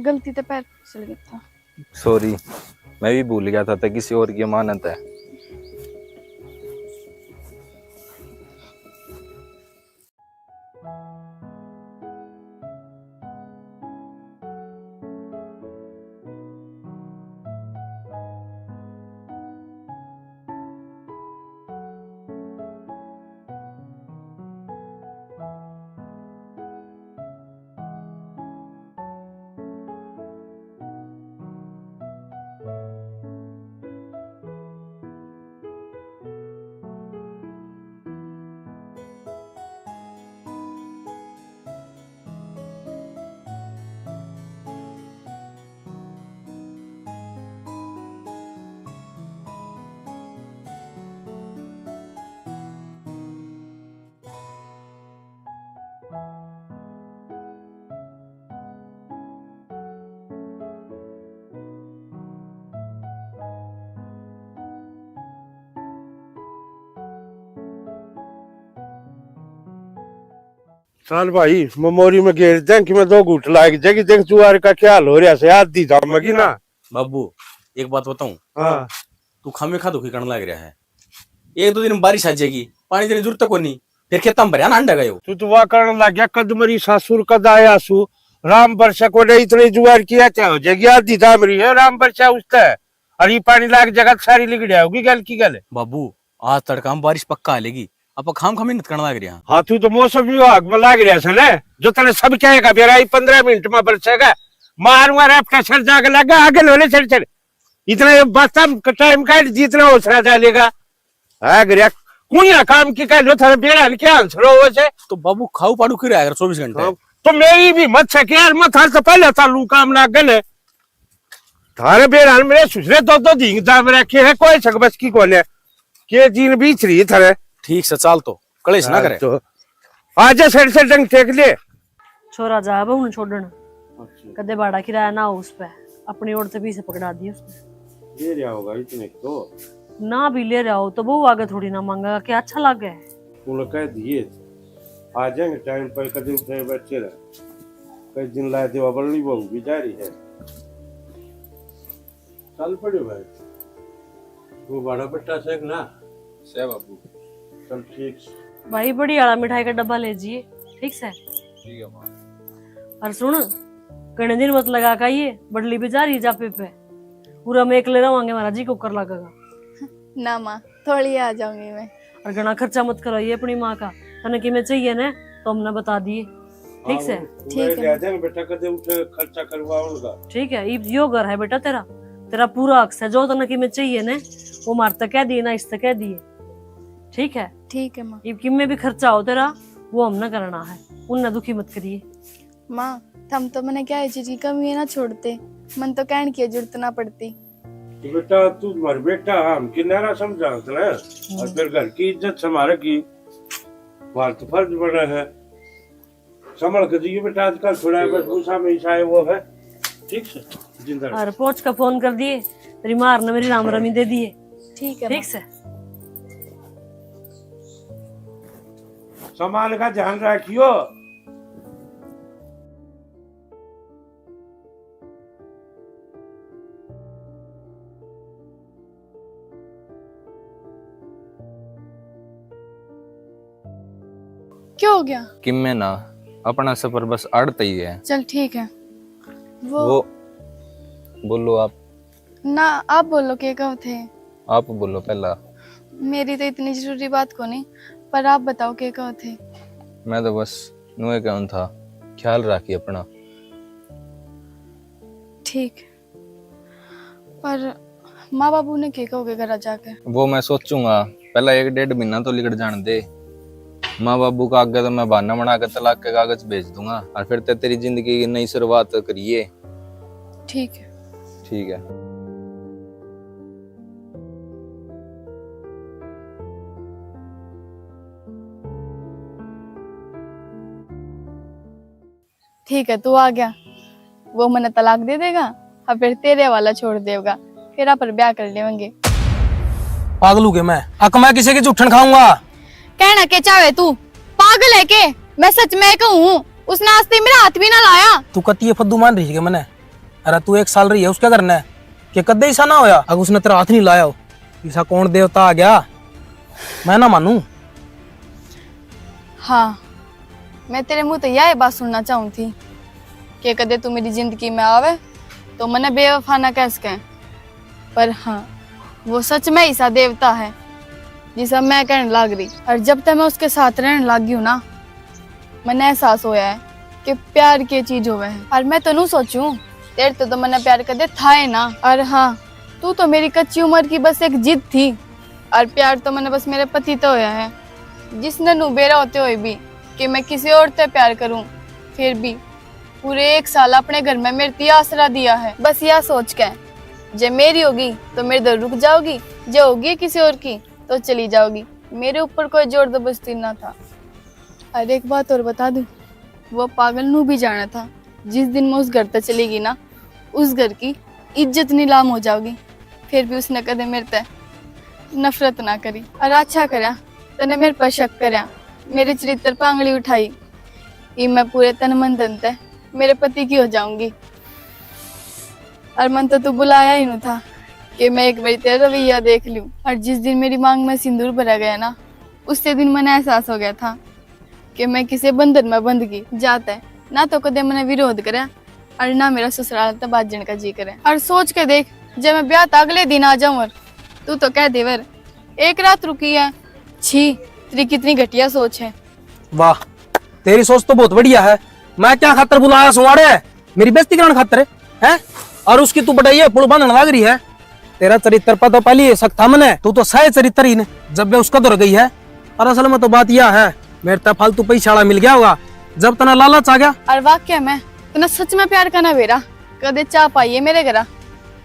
गलती ते पैर फिसल गया था। सॉरी, मैं भी भूल गया था, तै किसी और की अमानत है। चल भाई, ममोरी में घेर दें कि मैं दो घूट लाग जाएगी। देख जुआर का क्या हाल हो रहा से, आधी जामेगी ना। बाबू, एक बात बताऊं? हाँ। तू खामे खा दुखी करने लग रहा है। एक दो दिन बारिश आ जाएगी, पानी देने जरूरत को नहीं, फिर खेतां में भरिया ना अंडा गयो। तू तो वाह करने लग गया, कद मरी सासुर कद आया सु, राम बरसा को नहीं, इतनी जुआर की क्या हो जाएगी, आधी जाम रही है राम बरसा उसते, और ये पानी लाग जगह सारी लिगड़िया होगी गल की गल। बाबू, आज तड़का में बारिश पक्का आ लेगी, आप खाम खा मेहनत करने लग रहे हैं। हाँ, तू तो मौसम विभाग में लाग रहा है ना, जो तने सब कहेगा बेरा ही पन्द्रह मिनट में बरसेगा, मारूंगा रैप का सर जाके लगा आगे लोले सर सर। इतना ये बस टाइम काट जितना हौसला डालेगा। हाँ, गरिया, कुणिया काम की कह लो, थारे बेरा ने क्या आंसर हो से? तो बाबू खाऊ पाड़ू की रहा कर चौबीस घंटे? हाँ, तो मेरी भी मत से यार, मैं थारे से पहले चालू काम लाग गए। थारे बेरा ने मेरे सुसरे दो दो दिन दाम रखे है, कोई सक बस की कोने। के जीन बीच रही थारे। ठीक से चाल तो, कलेश ना हाँ, करे। तो आजा सर से डंग टेक ले। छोरा जा बहू ने छोड़न, अच्छा। कदे भाड़ा किराया ना हो उस पे, अपनी ओर से पीछे पकड़ा दिए उसने। ले रहा होगा इतने तो। ना भी ले रहा हो तो बहू आगे थोड़ी ना मांगेगा, क्या अच्छा लागे? उन्हें कह दिए, आ जाएंगे टाइम पर, कदे उठे बच्चे रहे। कई दिन ला देवा, बल्ली बहू भी जा रही है। चल पड़े भाई, वो बड़ा बट्टा से ना। से बाबू। चल ठीक से। भाई, बड़ी वाला मिठाई का डब्बा ले जिए, ठीक से? ठीक है माँ। और सुन, घणे दिन मत लगा का ये बड़ली भी जा रही जापे पे, पूरा में एकले रवांगे, हमारा जी को कर लगेगा। ना माँ, थोड़ी आ जाऊंगी मैं। और घणा खर्चा मत कराइए अपनी माँ का, तने की में चाहिए ना तो हमने बता दिए, ठीक से? हाँ, ठीक है। ले जाएंगे बेटा, कदे उठे खर्चा करवाओगा। ठीक है, इब यो घर है बेटा तेरा, तेरा पूरा हक से, जो तने की में चाहिए ना वो मार तक कह दिए ना इस तक कह दिए, ठीक है? ठीक है माँ। इब किम्मे भी खर्चा हो तेरा, वो हमने करना है, उनने दुखी मत करिए। माँ, थम तो मने क्या है चीज की कमी है ना छोड़ते, मन तो कहने की जरूरत ना पड़ती। तो बेटा, तू मर बेटा, हम किनारा समझा ना, और फिर घर की इज्जत संभाले की बात तो फर्ज बना है। संभल के जियो बेटा, आजकल थोड़ा बस गुस्सा में ईसा है वो है, ठीक से? जिंदा रहो। और पहुंच का फोन कर दिए, तेरी मार ने मेरी राम रमी दे दिए। ठीक है ठीक माँ। से। सामान का ध्यान रखियो। क्या हो गया? किम्मे ना, अपना सफर बस आड़त ही है। चल ठीक है। वो वो, बोलो आप। ना, आप बोलो, के कहो थे? आप बोलो पहला। मेरी तो इतनी जरूरी बात को नहीं, पर आप बताओ, के कहो थे? मैं तो बस नुए कहूँ था, ख्याल राखी अपना। ठीक, पर माँ बाबू ने के कहोगे घर जाके? वो मैं सोचूंगा, पहला एक डेढ़ महीना तो लिकड़ जान दे। माँ बाबू का आगे तो मैं बहाना बना के तलाक के कागज भेज दूंगा और फिर ते तेरी जिंदगी की नई शुरुआत करिए। ठीक है। ठीक है। ठीक है, तू आ गया, वो मने तलाक दे देगा और फिर तेरे वाला छोड़ देगा, फिर आप ब्याह कर लेंगे। पागल हो गया मैं, अक मैं किसी की जूठन खाऊंगा। कहना के चाहे तू, पागल है के? मैं सच में कहूँ, उसने आज तक मेरा हाथ भी ना लाया। तू कती ये फद्दू मान रही है मने? अरे तू एक साल रही है उसके घर ने, के कदे ऐसा ना होया अगर उसने तेरा हाथ नहीं लाया हो? ऐसा कौन देवता आ गया? मैं ना मानू। हाँ, मैं तेरे मुंह तो यह बात सुनना चाहूँ थी कि कदे तू मेरी जिंदगी में आवे तो मने बेवफा ना कह सके। पर हाँ, वो सच में ऐसा देवता है जिसा मैं कहने लाग रही। और जब तक मैं उसके साथ रहने लाग गई हूँ ना, मने एहसास होया है कि प्यार के चीज होवे है। और मैं तो नू सोचूं, तेरे तो, तो मने प्यार कदे था ही ना। और हाँ, तू तो मेरी कच्ची उम्र की बस एक जिद थी। और प्यार तो मने बस मेरे पति तो होया है, जिसने नू बेरा होते हुए भी कि मैं किसी और ते प्यार करूं, फिर भी पूरे एक साल अपने घर में मेरे ती आसरा दिया है। बस या सोच के, जे मेरी होगी तो मेरे दर रुक जाओगी, जे होगी किसी और की तो चली जाओगी। मेरे ऊपर कोई जोर जबरदस्ती ना था। और एक बात और बता दूं, वो पागल नू भी जाना था, जिस दिन मैं उस घर तक चली गई ना, उस घर की इज्जत नीलाम हो जाओगी। फिर भी उसने कदे मेरे ते नफरत ना करी। और अच्छा करया तने मेरे पर शक करया, मेरे चरित्र पर आंगली उठाई। इब मैं पूरे तन मन धन ते मेरे पति की हो जाऊंगी। और मन तो तू बुलाया ही नहीं था कि मैं एक बार तेरा रवैया देख लूं। और जिस दिन मेरी मांग में सिंदूर भरा गया ना, उससे दिन मने एहसास हो गया था कि मैं किसी बंधन में बंध गई। जाते ना तो कदे मने विरोध करे और ना मेरा ससुराल तक भाजन का जी करे। और सोच के देख, जब मैं ब्याह तक अगले दिन आ जाऊं और तू तो कह देवर एक रात रुकी है। छी, तेरी कितनी घटिया सोच है। वाह, तेरी सोच तो बहुत बढ़िया है। मैं क्या खातर बुलाया सुवाड़े? मेरी बेइज्जती कराने खातर है? और उसकी तू बढ़ाई है, पुल बांधने लाग रही है। तेरा चरित्र पर तो पहले ही शक था मने, तू तो सह चरित्रहीन है जब वे उसका दौर गई है। और असल में तो बात यह है, मेरे ते फालतू पैसा वाला मिल गया होगा जब तना लालच आ गया। और वाकई में तने सच में प्यार करना बेरा, कदे चाह पाइए मेरे घरा,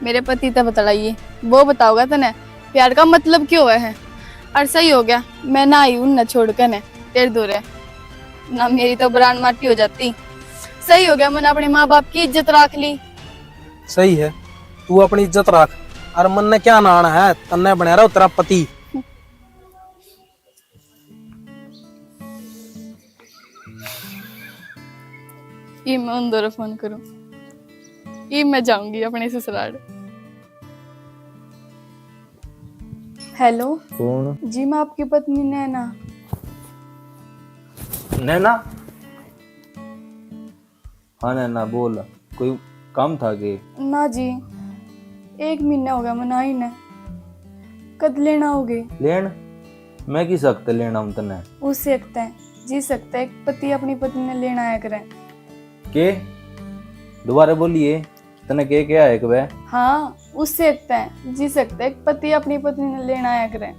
मेरे पति ते बतलाइए, वो बताओगा तने प्यार का मतलब क्यों है। और सही हो गया मैं ना आई उन छोड़ के ने तेरे दो रहे, ना मेरी तो ब्रांड माटी हो जाती। सही हो गया मैंने अपने माँ बाप की इज्जत रख ली। सही है, तू अपनी इज्जत रख। और मन ने क्या नाना है, तन्ने बना रहा तेरा पति। इब मैं उन दो फोन करूं, इब मैं जाऊंगी अपने ससुराल। हेलो। कौन? जी, मैं आपकी पत्नी नैना। नैना? हाँ नैना, बोल, कोई काम था के? ना जी, एक महीना हो गया मना ही ने। कद लेना आओगे? लेन? मैं किस हक ते लेना हूँ तन्ने? उस हक ते, जिस हक ते एक पति अपनी पत्नी ने लेना आया करे। के? दोबारा बोलिए। तने के कहा है कि वह? हाँ, उस हक ते, जिस हक ते एक पति अपनी पत्नी ने लेना आया करे।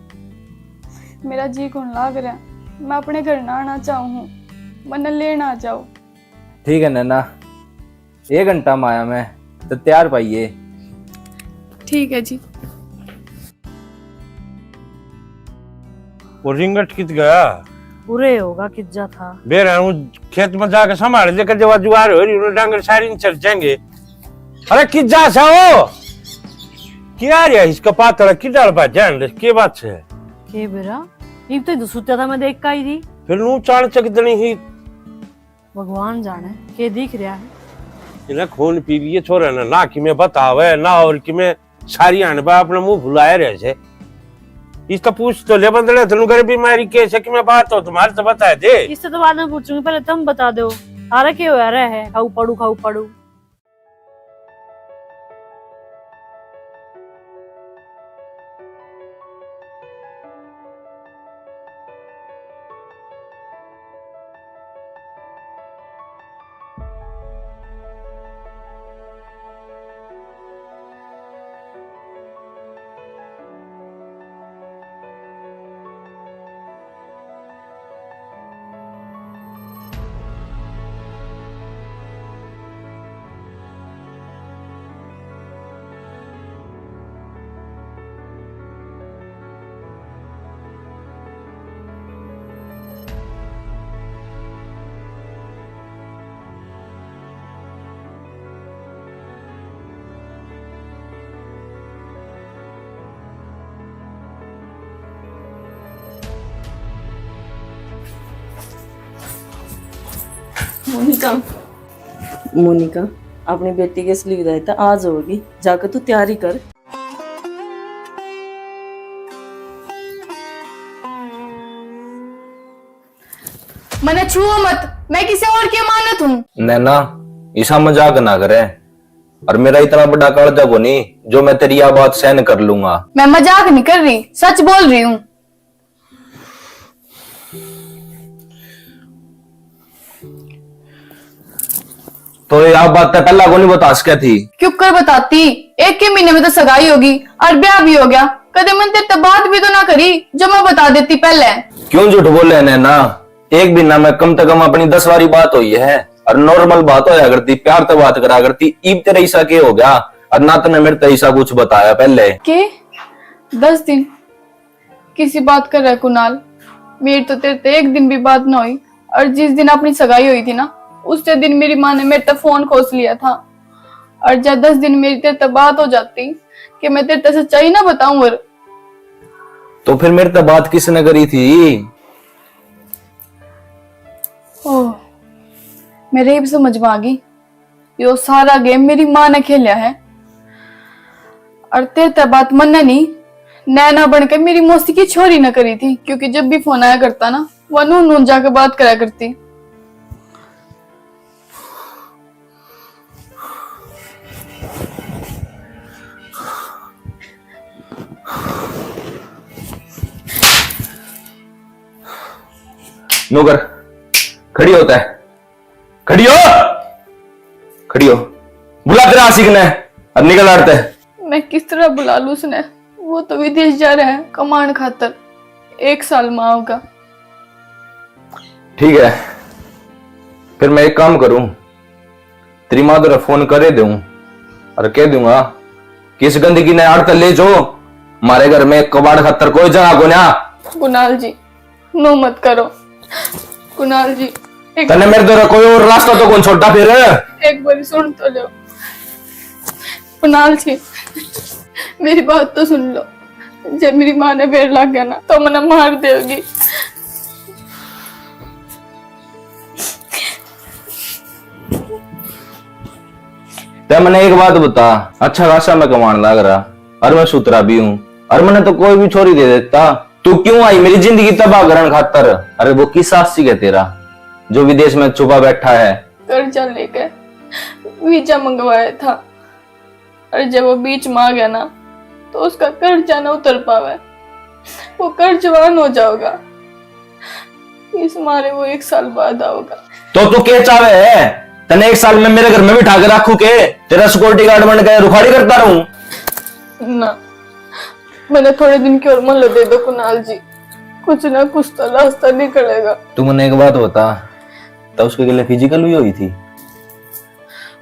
मेरा जी कौन लाग रहा, मैं अपने घर ना आना चाहूँ हूँ, मन्ने लेना आ जाओ। ठीक है नैना, एक घंटा में आया मैं, तो तैयार पाइए। ठीक है जी। वो रिंगट कित गया? उरे होगा, कित जा था। बेरा हूँ खेत में जाके संभाल दे, कर जब जुआर हो रही, उन्हें डांगर सारी नहीं चल जाएंगे। अरे कित जा सा हो? क्या रे इसका पातला की डाल बा जान दे, के बात है? के बेरा? इब तो सुत्या था, मैं देख का ही थी। फिर नू चाण चक देनी ही। भगवान जाने के दिख रहा है। इन्हें खून पी लिए छोरे ने, ना कि मैं बतावे, ना और कि मैं सारी अनबा अपने मुंह फुलाए रहे से। इसका पूछ तो ले बंदड़े, तनु घर बीमारी के से कि मैं बात तो तुम्हारे से बता दे। इससे तो बाद में पूछूंगी, पहले तुम बता दो, थारा के हो रहा है? खाऊ पड़ू, खाऊ पड़ू। मोनिका। मोनिका। अपनी बेटी की असली विदाई तो आज होगी, जाके तू तैयारी कर। मने छुओ मत, मैं किसी और की अमानत हूँ। नैना, इसा मजाक ना करे। और मेरा इतना बड़ा कालजा कोनी जो मैं तेरी या बात सहन कर लूंगा। मैं मजाक नहीं कर रही, सच बोल रही हूँ। तो ये आप बात तो पहला को नहीं बता सके थी? क्यों कर बताती? एक के महीने में तो सगाई होगी और ब्याह भी हो गया। कदे मन तेरे ते बात भी तो ना करी जो मैं बता देती पहले। क्यों झूठ बोले नैना? एक महीना में कम से कम अपनी दस बारी बात हुई है और नॉर्मल बात होया करती, प्यार तो बात करा करती। ईब तेरे ऐसा के हो गया और ना तने मेरे ते ऐसा कुछ बताया पहले? के? दस दिन? किसी बात कर रहा है कुणाल? मेरी तो तेरे ते एक दिन भी बात ना हुई। और जिस दिन अपनी सगाई हुई थी ना, उस दिन मेरी माँ ने मेरे ते फोन खोस लिया था। और जब दस दिन मेरी तेरे ते बात हो जाती कि मैं तेरे ते सच्चाई ना बताऊं। और तो फिर मेरे ते बात किसने करी थी? ओह, मेरे इब समझ में आ गई। यो सारा गेम मेरी माँ ने खेलिया है। और तेरे ते बात मन्ने नहीं, नैना बन के मेरी मौसी की छोरी ने करी थी, क्योंकि जब भी फोन आया करता ना, वह नू नू जाके बात करा करती। नौकर, खड़ी होता है। खड़ी हो, खड़ी हो। बुला तेरे आशिक ने और निकल आड़ते। मैं किस तरह बुला लूं उसने? वो तो विदेश जा रहा है कमाण खातर, एक साल में आओगा। ठीक है, फिर मैं एक काम करूं, तेरी माँ तेरा फोन करे दूं और कह दूंगा कि इस गंदगी ने आड़ते ले जो, हमारे घर में कबाड़ खातर कोई जगह को ना। कुणाल जी, नो मत करो। कुणाल जी, एक तन्ने मेरे द्वारा कोई और रास्ता तो कौन छोड़ा फिर? एक बार सुन तो लो। कुणाल जी, मेरी बात तो सुन लो। जब मेरी माँ ने बेर लाग गया ना, तो मने मार देगी। ते मने एक बात बता, अच्छा खासा मैं कमाण लाग रहा, और मैं सुथरा भी हूँ, और मने तो कोई भी छोरी दे देता। तू क्यों आई मेरी जिंदगी तबाह करण खातर? अरे वो किस आशिक है तेरा जो विदेश में छुपा बैठा है? कर्जा लेके वीजा मंगवाया था, और जब वो बीच में आ गया ना, तो उसका कर्जा ना उतर पावे, वो कर्जवान हो जाओगा। इस मारे वो एक साल बाद आओगा। तो तू के चावे है? तने एक साल में मेरे घर में बिठा के रखू के? तेरा सिक्योरिटी गार्ड बन के रुखाड़ी करता रहूं? ना, मैंने थोड़े दिन की और मोहलत दे दो कुणाल जी, कुछ ना कुछ तो रास्ता निकलेगा। तू मने एक बात बता, तो उसके गले फिजिकल भी हुई थी?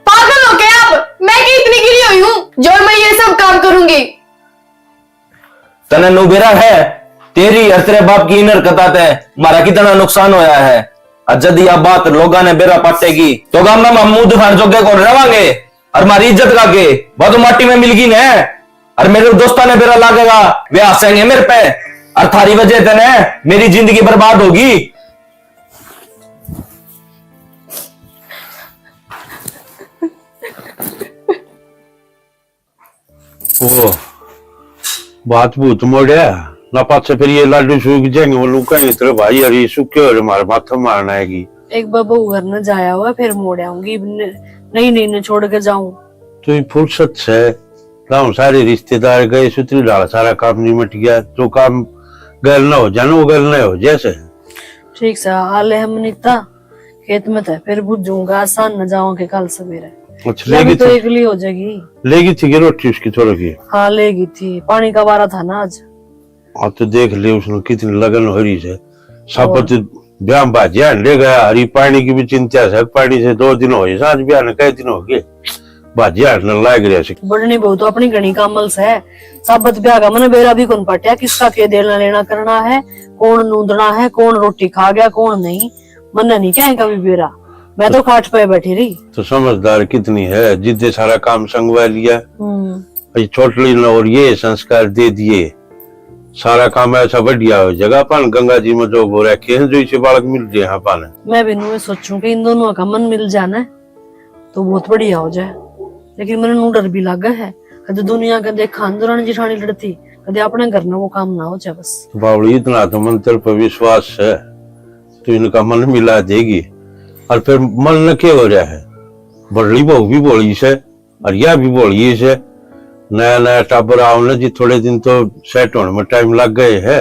पागल हो गया आप? मैं क्या इतनी गिरी हुई हूँ जो मैं ये सब काम करूंगी? तने नु बेरा है, तेरी और तेरे बाप की इन हरकतां ते म्हारा कितना नुकसान होया है। और जद या बात लोगां ने बेरा पाटेगी, तो गाम में हम मुंह दिखाण जोगे कौन रवांगे? और म्हारी इज्जत का के? वो तो माटी में मिलगी ने। और मेरे दोस्तां ने बेरा लागेगा, वे हंसेंगे मेरे पे। और थारी वजह ते ने मेरी जिंदगी बर्बाद होगी। ओ, बात भूत मोड़या ना, पाछे फिर ये लाडू सूख जाएंगे, बोलूं कहीं तेरे भाई हरी सूखे हो रे, मारे माथे मारना आएगी। एक बार बहू घर न जाया हुआ, फिर मोड़ आऊंगी, न-, नहीं, नहीं, न छोड़ के जाऊं। तू ही फुर्सत से, गाँव सारे रिश्तेदार गए, सुतरी डाल सारा काम निमट गया, जो काम गैल ना हो जाए ना, वो गैल ना हो जैसे। ठीक सा, आले हम निता, खेत में था, फिर बुझूंगा, आसान न जाऊं के कल सवेरे। अच्छा, या भी लेगी तो थी? एकली हो जाएगी। लेगी थी कि रोटी उसकी थोड़ी की? हाँ, लेगी थी, पानी का वारा था ना आज। हाँ, तो देख ले, उसने कितनी लगन हो रही है। साबत ब्याह में भाजिया ले गया, हरी पानी की भी चिंता है, पानी से दो दिन हो गए, सांझ ब्याह ने कई दिन हो गए, भाजिया ने लाग रहा है। बढ़नी बहू तो अपनी घणी कामल से। साबत ब्याह का मने बेरा भी कौन पाटिया, किसका के देना लेना करना है, कौन नूंदना है, कौन रोटी खा गया, कौन नहीं, मन्ने नहीं क्या कभी बेरा। मैं तो खाट पे बैठी रही। तो समझदार कितनी है, जिद्दे सारा काम संगवा लिया। हम्म। ये छोटली ने और ये संस्कार दे दिए, सारा काम ऐसा बढ़िया हो जाएगा। अपन गंगा जी में जो हो रखे हैं, जो इसे बालक मिल रहे हैं अपन। मैं भी नुए सोचूं कि इन दोनों का मन मिल जाना है, तो बहुत बढ़िया हो जाए, लेकिन मैंने नू डर भी लागे है। कदे दुनिया के देखा अंदरानी जिठानी लड़ती, कदे अपने घर में वो काम ना हो जाए बस। बावली, इतना तो मन तेरे पे विश्वास है, तू इनका मन मिला देगी। और फिर मन न के हो रहा है, बड़ली बहू भी बोली से और या भी बोली से। नया नया टाबर आओ ना जी, थोड़े दिन तो सेट होने में टाइम लग गए है।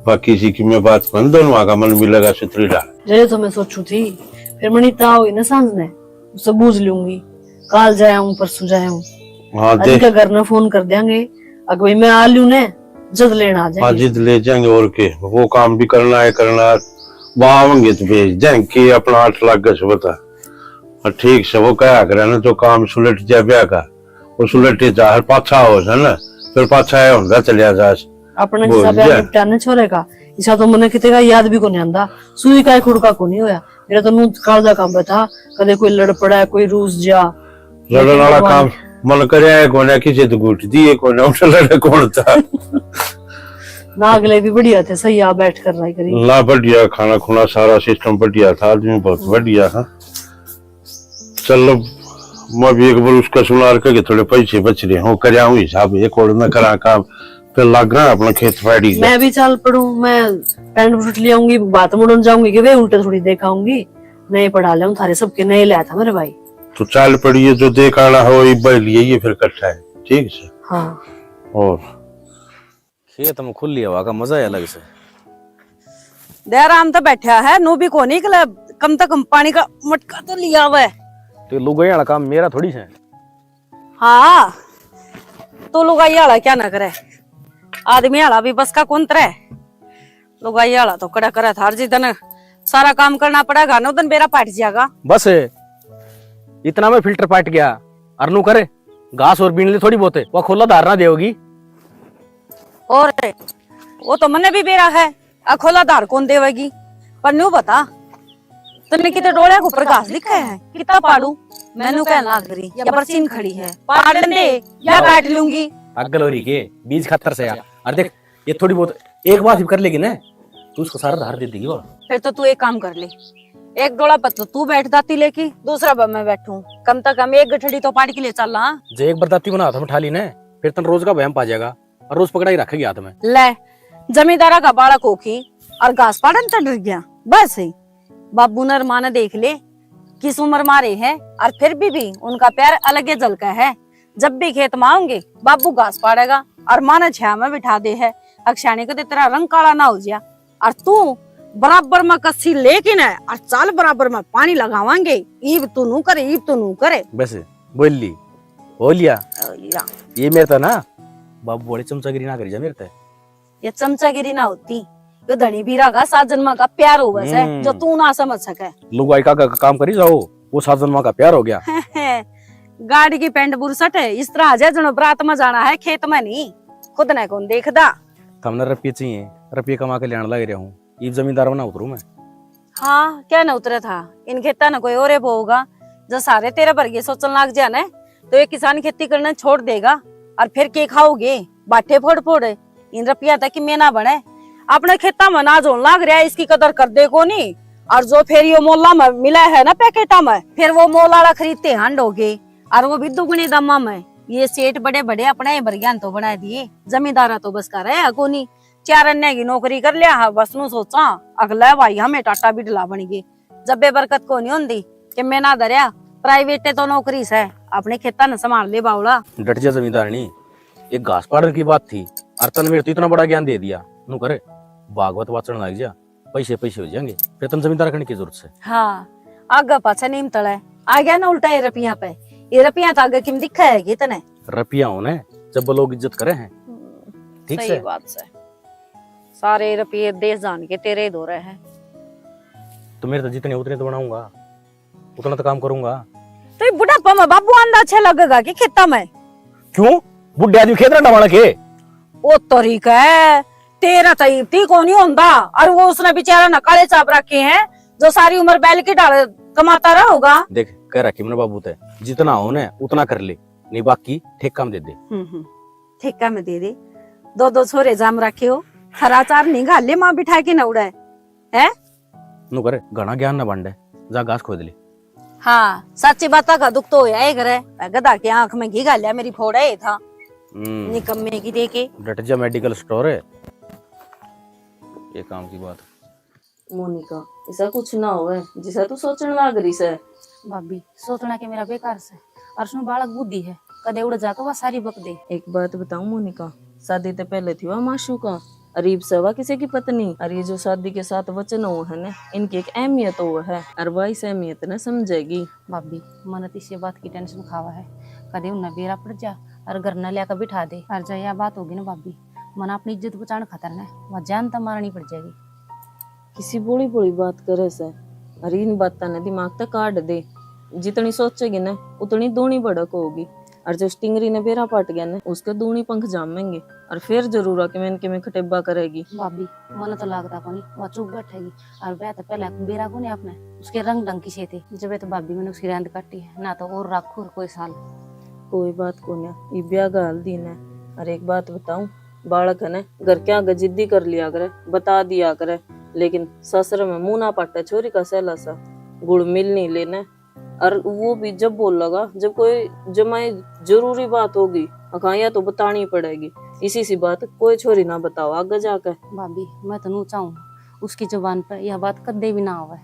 बाकी इसी की मैं बात कौन, दोनों का मन मिलेगा सुथरी डाल। जरे तो मैं सोचू थी, फिर मनी ताव हुई ना सांझ ने, उससे बूझ लूंगी। काल जाया हूँ, परसों जाया हूँ। हाँ, आज देख। इनका घर ना फोन कर देंगे, अगर भाई मैं आ लूँ ने, जद लेना आ हाँ, जाएंगे। जिद ले जाएंगे। और के, वो काम भी करना है, करना है। वहाँ आवेंगे तो भेज देंगे कि अपना आठ लाख का से बता। और ठीक से वो कहा करे ना, जो काम सुलट जा ब्याह का, वो सुलटे जा, हर पाछा हो जाए ना, फिर पाछा आया होगा चलिया जा। अपने बोल जिसा ब्याह दिया। निपटा ना छोरे का, इसा तो मने किते का याद भी कोनी आंदा। सुई का एक हुड़का कोनी होया। मेरा तो नू कालजा काम पे था, कदे कोई लड़ पड़ा, कोई रूस जा। लड़न वाला काम मन करे है कोने, किसी तो घुट दिए कोने, उठ लड़े कौन था। ना, अगले भी बढ़िया थे, सही आ बैठ कर रहा करी। ना, बढ़िया खाना खुना, सारा सिस्टम बढ़िया था, आदमी बहुत बढ़िया था। चलो, मैं भी एक बार उसका सुनार के थोड़े पैसे बच रहे हो, कर आऊं हिसाब, एक और मैं करा काम, फिर लग रहा अपना खेत पाड़ी का। मैं भी चल पड़ूं, मैं पैंट बूट ले आऊंगी, बात मुड़न जाऊंगी कि वे उल्टे थोड़ी देख आऊंगी। नए पड़ा ले थारे सबके, नए लाया था मेरे भाई। तो चल पड़िए, जो देख आना हो, इब्बा ही लिए ये फिर इकट्ठा है, ठीक से। हाँ। और खेत में खुली हवा का मजा ही अलग से। दयाराम तो बैठा है, नू भी कोनी निकले, कम से कम पानी का मटका तो लिया हुआ है। तो लुगाई वाला काम मेरा थोड़ी से। हाँ, तू लुगाई वाला क्या ना करे, आदमी वाला भी बस का कौन तरे। लुगाई वाला तो कड़ा करे थार जी, तने सारा काम करना पड़ेगा, नौ दिन बेरा पाट जाएगा। बस इतना में फिल्टर पाट गया, अरनू करे घास और बीन ले थोड़ी बहुत, वो खोला धार ना देगी। और वो तो मने भी बेरा है, अखोला धार कौन देवेगी? पर न्यू बता, तन्ने किते डोलिया के ऊपर घास लिखा है, कितना पाड़ू? मैनू कहन लाग रही, या बरसीन खड़ी है, पाड़न दे, या काट लूंगी। पागल हो रही के? बीज खातर से यार। और देख, ये थोड़ी बहुत एक बार भी कर लेगी ना, तू उसको सारा धार दे देगी। और फिर तो तू एक काम कर ले, एक डोला पर तो तू बैठ दाती लेके, दूसरा पर मैं बैठूं, कम से कम एक गठड़ी तो पाड़ के ले चल। हाँ, जे एक बार दाती को ना हाथ में उठा ली ना, फिर तन रोज का वहम पा जाएगा। और रोज पकड़ा ही रखेगी हाथ में। ले, जमींदारा का बालक हो की और घास पाड़न चढ़ गया। बस ही बाबू ने और माँ ने देख ले, किस उम्र मारे है, और फिर भी, भी उनका प्यार अलग ही झलका है। जब भी खेत में आऊंगे, बाबू घास पाड़ेगा और माँ ने छाया में बिठा दे है। अक्षाणी को तो तेरा रंग काला ना हो जाए। और तू बराबर में कस्सी लेके ना, और चाल बराबर में पानी लगावांगे। ईब तू नू करे, ईब तू नू करे। बस बोल ली, हो लिया। हो लिया। ये मेरे तो ना, बाबू बड़ी चमचागिरी ना करी जा मेरे ते। ये चमचागिरी ना होती, यो धनी बीरा का सात जन्मा का प्यार होवे से, हम्म। जो तू ना समझ सके। लुगाई का, का काम करी जाओ, वो सात जन्मा का प्यार हो गया। गाड़ी की पैंट बुरसट है, इस तरह आ जाए जनो बरात में जाना है, खेत में नहीं। खुद ने कौन देखदा। थमने रुपये चाहिए, रुपये कमा के लेने लग रहा हूँ, इब जमींदार बना उतरू मैं। हाँ, क्या ना उतरा था, इन खेता ने कोई और बोगा, जो सारे तेरे वर्गे सोचन लाग जा ने, तो ये किसान खेती करना छोड़ देगा, और फिर के खाओगे? बाटे फोड़ फोड़, इन रुपया तक की मेना बने। अपने खेता में अनाज होने लाग रहा है, इसकी कदर कर दे कोनी। और जो फिर यो मोला में मिला है ना पैकेटा में, फिर वो मोल आला खरीदते हांडोगे, और वो भी दुगने दामा में। ये सेठ बड़े बड़े अपने ही बरग्यान तो बना दिए, जमींदारा तो बस का रहा कोनी। चार अन्य की नौकरी कर लिया है, बस नू सोचा, अगला भाई हमें टाटा बिडला बन गए। जब बेबरकत को नहीं होंदी कि मैं ना धरया, प्राइवेट तो नौकरी से, अपने खेता ने संभाल ले बावला। डट जा जमींदारनी, एक घास पाड़न की बात थी, और तन मेरे तो इतना बड़ा ज्ञान दे दिया। नू करे, भागवत वाचन लग जा, पैसे पैसे हो जाएंगे, फिर तन जमींदार करने की जरूरत से। हाँ, आगे पाछे नीम तले, आ गया ना उल्टा ये रुपया पे, ये रुपया तो आगे किम दिखा है कि तने? रुपया होने जब लोग इज्जत करे हैं। हम्म, ठीक सही से? बात से। सारे रुपये देश जान के तेरे ही दो रहे हैं। तो मेरे तो जितने उतने तो बनाऊंगा, उतना तो काम करूंगा। तो ये बुढ़ापा में बाबू आंदा अच्छा लगेगा कि खेता में? क्यों? बुढ़े आदमी खेत रंडा वाला के? ओ तरीका है, तेरा तो इतनी को नहीं होंदा, और वो उसने बेचारा ने काले चाप रखे हैं, जो सारी उम्र बैल की ढाल कमाता रहा होगा। देख, कह रखी मैंने बाबू ते, जितना हो ना उतना कर ले, नहीं बाकी ठेका में दे दे। हम्म, हम्म, ठेका में दे दे। दो दो छोरे जाम रखे हो, हरा चार नहीं घाल ले, माँ बिठा के न उड़ाए, हैं? नु करे, घना ज्ञान न बांटे, जा घास खोद ले। हाँ, साची बात का दुख तो होया ही करे। गधा की आंख में घी घाल्या, मेरी फोड़ा ही था। हम्म। निकम्मे की देखे। डट जा, मेडिकल स्टोर है ये काम की बात। मोनिका, ऐसा कुछ ना होवे जिसा तू सोचण लाग रही से। भाभी, सोचना के मेरा बेकार से, और उसमें बालक बुद्धि है, कदे उड़ जाके वह सारी बक दे। एक बात बताऊं मोनिका, शादी ते पहले थी वह माशूका, अर इब से वह किसी की पत्नी। अर ये जो शादी के साथ वचन हो है ना, इनकी एक अहमियत हो है, अर वह इस अहमियत ने समझेगी। भाभी, मन तो इसी बात की टेंशन खावा है, कदे उन्हें बेरा पड़ जा और घर न लिया बिठा दे। और जब यह बात होगी ना भाभी, मन अपनी इज्जत बचाने खातर ना वह जान तो मारनी पड़ जाएगी। किसी भोली भोली बात करे से, अरे इन बातां ने दिमाग तक काट दे। जितनी सोचेगी ना उतनी दूनी भड़क होगी। और जो स्टिंगरी ने बेरा पाट गया ना, उसके दूनी पंख जामेंगे। और फिर जरूर आके मैं इनके में खटेबा करेगी। भाभी, मन तो लागता कोनी वह चुप बैठेगी। और ब्याह तो पहले बेरा कोनी आपने उसके रंग ढंग की से थे। जब तो भाभी मैंने उसकी रहंद काटी है ना, तो और रखू और कोई साल। कोई बात कोनी, ये ब्याह का हल दिन है। और एक बात बताऊं, बालक है ना, घर के आगे जिद्दी कर लिया करे, बता दिया करे, लेकिन ससुर में मुंह ना पाटे छोरी का सहला सा, गुड़ मिल नहीं लेना। और वो भी जब बोलेगा, जब कोई जमाई जरूरी बात होगी, अखा या तो बतानी पड़ेगी। इसी सी बात कोई छोरी ना बताओ आगे जाके। भाभी, मैं तो नू चाहूँ उसकी जुबान पे यह बात कदे भी ना आवे।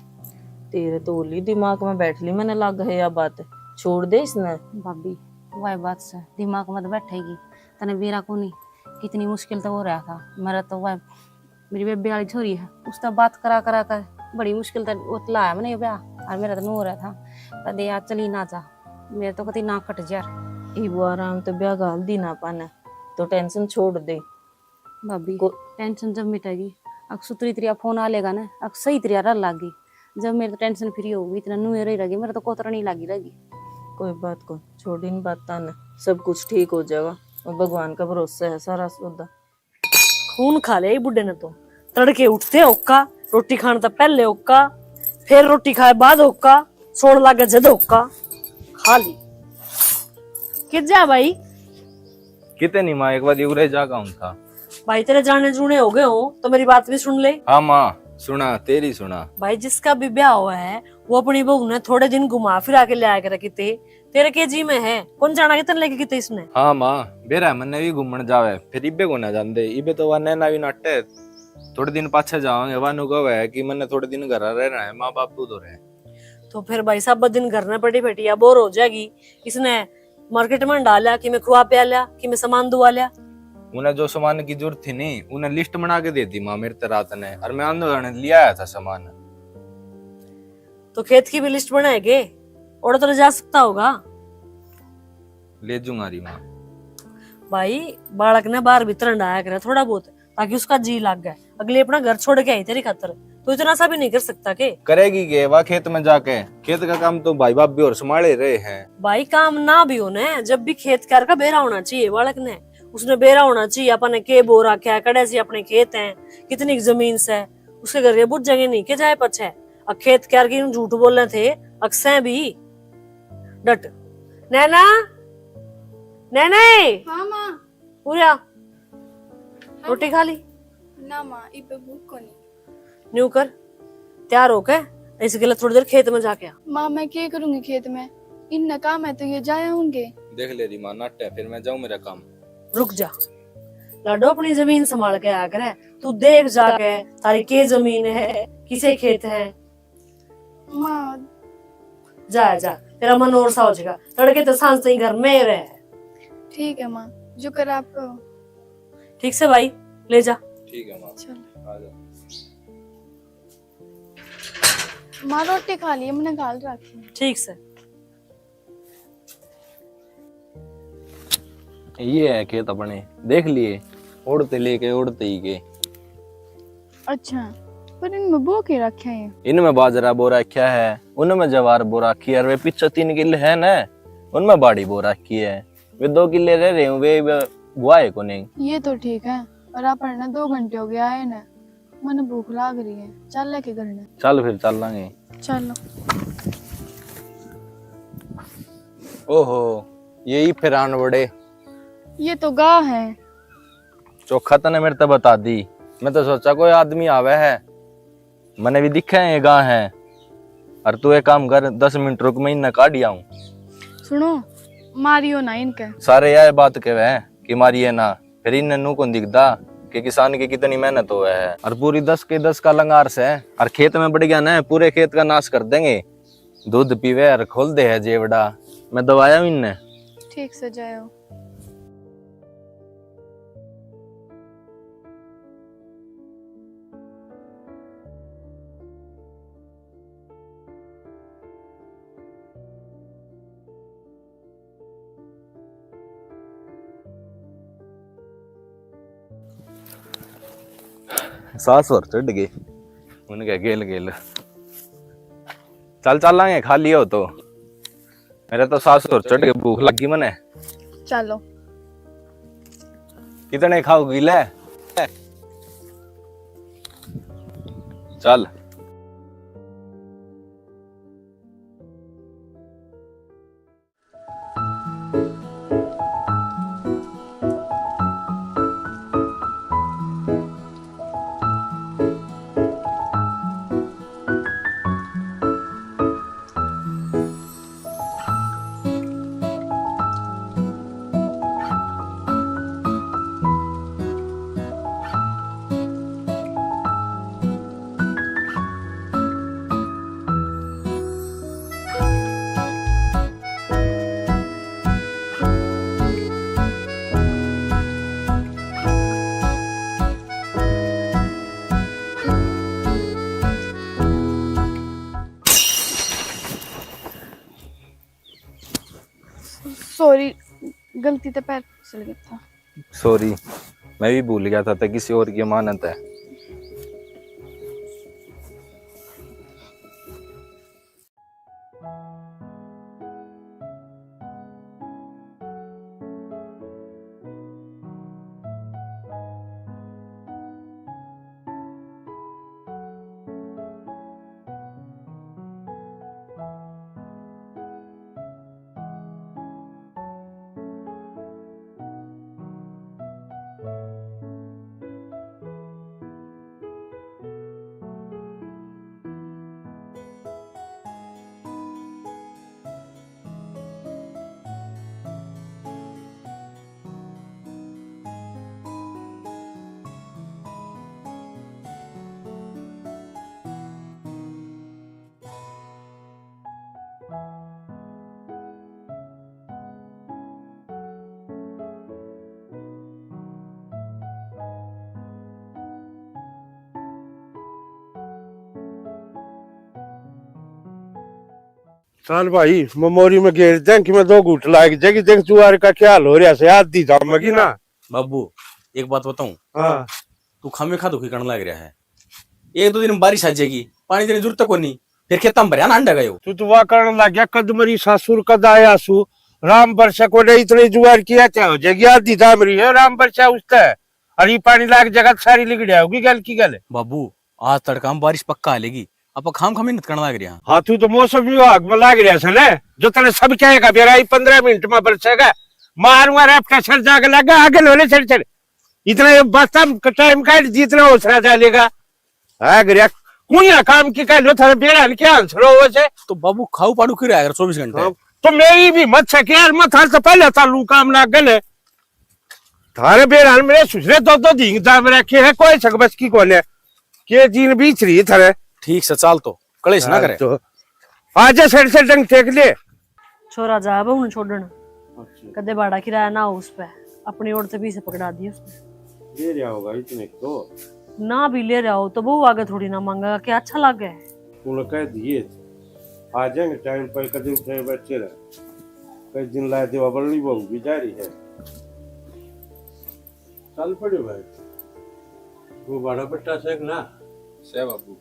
तेरे तो होली दिमाग में बैठ ली, मैंने लग है यह बात, छोड़ दे इसने। भाभी, वह बात से दिमाग में तो बैठेगी, तने बेरा कोनी कितनी मुश्किल तो हो रहा था। मेरा तो वह मेरी बेबे वाली छोरी है, उससे बात करा करा कर बड़ी मुश्किल तै वो लाया मैंने ये ब्याह। और मेरा तो नू हो रहा था, कदे यार चली ना जा, मेरे तो कती ना कट जा। इब वो आराम तो ब्याह घाल दी ना पाने, तो टेंशन छोड़ दे। भाभी, को- टेंशन जब मिटेगी, अक सुतरी तरिया फोन आ लेगा ना, अक सही तरिया रह लागी। जब मेरे तो टेंशन फ्री होगी, इतना नू रही रहेगी, मेरा तो कोतरा नहीं लागी रहेगी। कोई बात को, छोड़ इन बातां ने, सब कुछ ठीक हो जाएगा। और भगवान का भरोसा है सारा सौदा। खून खा लिया ये बुड्ढे ने तो। तड़के उठते होका, रोटी खाने तो पहले होका, फिर रोटी खाए बाद होका, सोण लागे जद होका। खा ली। कित जा भाई? किते नहीं माँ, एक बार उरे जा का था। भाई, तेरे जाने जूने हो गए हो तो मेरी बात भी सुन ले। हाँ माँ, सुना, तेरी सुना। भाई, जिसका भी ब्याह हुआ है वो अपनी बहू ने थोड़े दिन घुमा फिरा के ले आया करे किते। तेरे के जी में है, कौन जाना कितने लेके किते इसने। हाँ माँ, बेरा मन्ने भी घूमण जावे, फिर इबे को ना जांदे, इबे तो वह नैना भी नाटे। थोड़े दिन पाछे जावांगे, वह नु कहे कि मन्ने थोड़े दिन घर रहना है, माँ बाप तो रहे। तो फिर भाई साहब, दिन घर में पड़ी बैठी या बोर हो जाएगी। इसने मार्केट में डाल लिया, कि मैं खुआ प्या लिया, कि मैं सामान दुआ लिया। उन्हें जो सामान की जरूरत थी नहीं, उन्हें लिस्ट बना के दे दी माँ मेरे ते रात ने, और मैं आंदो जाने लिया आया था सामान। तो खेत की भी लिस्ट बनाएगे, और तो ले जा सकता होगा। ले जूंगा री माँ। भाई, बालक ने बाहर भीतर हंडाया करे थोड़ा बहुत, ताकि उसका जी लाग जाए। अगली अपना घर छोड़ के आई तेरी खातर, तो इतना सा भी नहीं कर सकता के? करेगी के वा खेत में जाके? खेत का काम तो भाई बाप भी और संभाले रहे हैं। भाई, काम ना भी हो ना, जब भी खेत कार का बेरा होना चाहिए बालक ने। उसने बेरा होना चाहिए, अपन ने के बो रखा है, कड़े से अपने खेत हैं, कितनी जमीन से, उसके घर के बुझेंगे नहीं के जाए पाछे। अक खेत क्यार की झूठ बोले थे, अक्सै भी। डट। नैना, नैना। हाँ माँ। पूरा। हाँ रोटी माँ। खा ली? ना माँ, इबे भूख कोनी। न्यू कर, तैयार होके इस गले थोड़ी देर खेत में जाके आ। माँ, मैं क्या करूँगी खेत में? इन्ना काम है तो ये जाया होंगे। देख ले री माँ, नाटे, फिर मैं जाऊँ मेरा काम। रुक जा लाडो, अपनी जमीन संभाल के आया करे। तू देख जाके थारी के जमीन है, किसे खेत है। माँ। जा जा, तेरा मन और सा हो जाएगा। तड़के तो सांझ ताई घर में रह। ठीक है माँ, जो कर आप कहो। ठीक से भाई, ले जा। ठीक है माँ। चलो। आ जा। माँ, रोटी खा ली, मैंने घाल रखी है। ठीक से। ये है खेत अपने, देख लिए, ओढ़ते लेके ओढ़ते ही के। अच्छा, पर इनमें बो के रखा है? इनमें बाजरा बो रखा है, उनमें जवार बो रखी है, और वे पीछे तीन किले है ना, उनमें बाड़ी बो रखी है। वे दो किले रह रहे हूँ, वे, वे बुआ है को नहीं। ये तो ठीक है, पर अपन ने दो घंटे हो गया है ना, मने भूख लाग रही है, चल लेके घर ने। चल फिर चल लांगे। चलो। ओहो, यही फिर आन बड़े। ये तो गाय है। चोखा तने मेरे ते बता दी, मैं तो सोचा कोई आदमी आवे है। मने भी दिखे है ये गाय है। और तू एक काम कर, दस मिनट रुक, मैं इन्हें काढ़ ही आऊं। सुनो, मारियो ना इनके। सारे यह बात कहवे हैं कि मारिए ना, फिर इन्हें नू कौन दिखदा कि किसान की कितनी मेहनत होवे है। और पूरी दस के दस का लंगार से, और खेत में बढ़ गया ना, पूरे खेत का नाश कर देंगे। दूध पीवे और खोल दे है जेवड़ा। मैं दवाया हूँ इन्हें। ठीक से जायो। सास और चढ़ गई उनके गेल गेल। चल चलांगे, खा लियो तो। मेरे तो सास और चढ़ के भूख लगी मने। चलो। कितने खाओगी ले? चल। सॉरी, गलती से पैर फिसल गया था। सॉरी, मैं भी भूल गया था, तै किसी और की अमानत है। चल भाई, ममोरी में घेर दें कि मैं दो घूट लाग जाएगी, देख जुआर का क्या हाल हो रहा है, आधी जामेगी ना। बाबू, एक बात बताऊं? हाँ। तू खामे खा दुखी करने लग रहा है। एक दो दिन में बारिश आ जाएगी, पानी देने की जरूरत कोनी, फिर खेतां में भरया ना अंडा गयो। तू तो वाह करने लग गया, कद मरी सासुर कद आया सु, राम बरसा को नहीं, इतनी जुआर की क्या हो जाएगी, आधी जाम रही है राम बरसा उसते, और ये पानी लाग जाएगा तो सारी लिगड़िया होगी गल की गल। बाबू, आज तड़का में बारिश पक्का आ लेगी, आप खाम खाम मेहनत करने लग रहे हैं। हाँ, तू तो मौसम विभाग में लाग रहा है ना, जो तने सब कहेगा बेरा ही पन्द्रह मिनट में बरसेगा, मारूंगा रैपटा सर जाके लगा आगे लोले सर सर, इतना ये बस्ता टाइम काट जितना हौसला डालेगा। आ गया, कुणिया काम की कह लो, थारे बेरा ने क्या आंसर हो वैसे? तो बाबू खाऊ पाड़ू की रहा है चौबीस घंटे। हाँ, तो मेरी भी मत सके यार, मैं थारे से पहले चालू काम ना गले। थारे बेरा ने मेरे सुसरे दो दो दिन दाम रखे है, कोई सक बस की कोने। के दिन बीच रही थारे। ठीक से चाल तो, कलेश ना हाँ, करे। तो आजा सर से डंग टेक ले। छोरा जा अब उन छोड़न। अच्छा। कदे भाड़ा किराया ना हो उस पे, अपनी ओर से भी से पकड़ा दिए उसने। दे रहा होगा इतने तो। ना भी ले रहा हो तो वो आगे थोड़ी ना मांगेगा, क्या अच्छा लगे। उन्हें कह दिए, आ जाएंगे टाइम पर, कदे उठे बच्चे रहे। कई दिन ला देवा, बल्ली बहू भी जा रही है। चल पड़े भाई, वो बड़ा बट्टा से ना। से बाबू।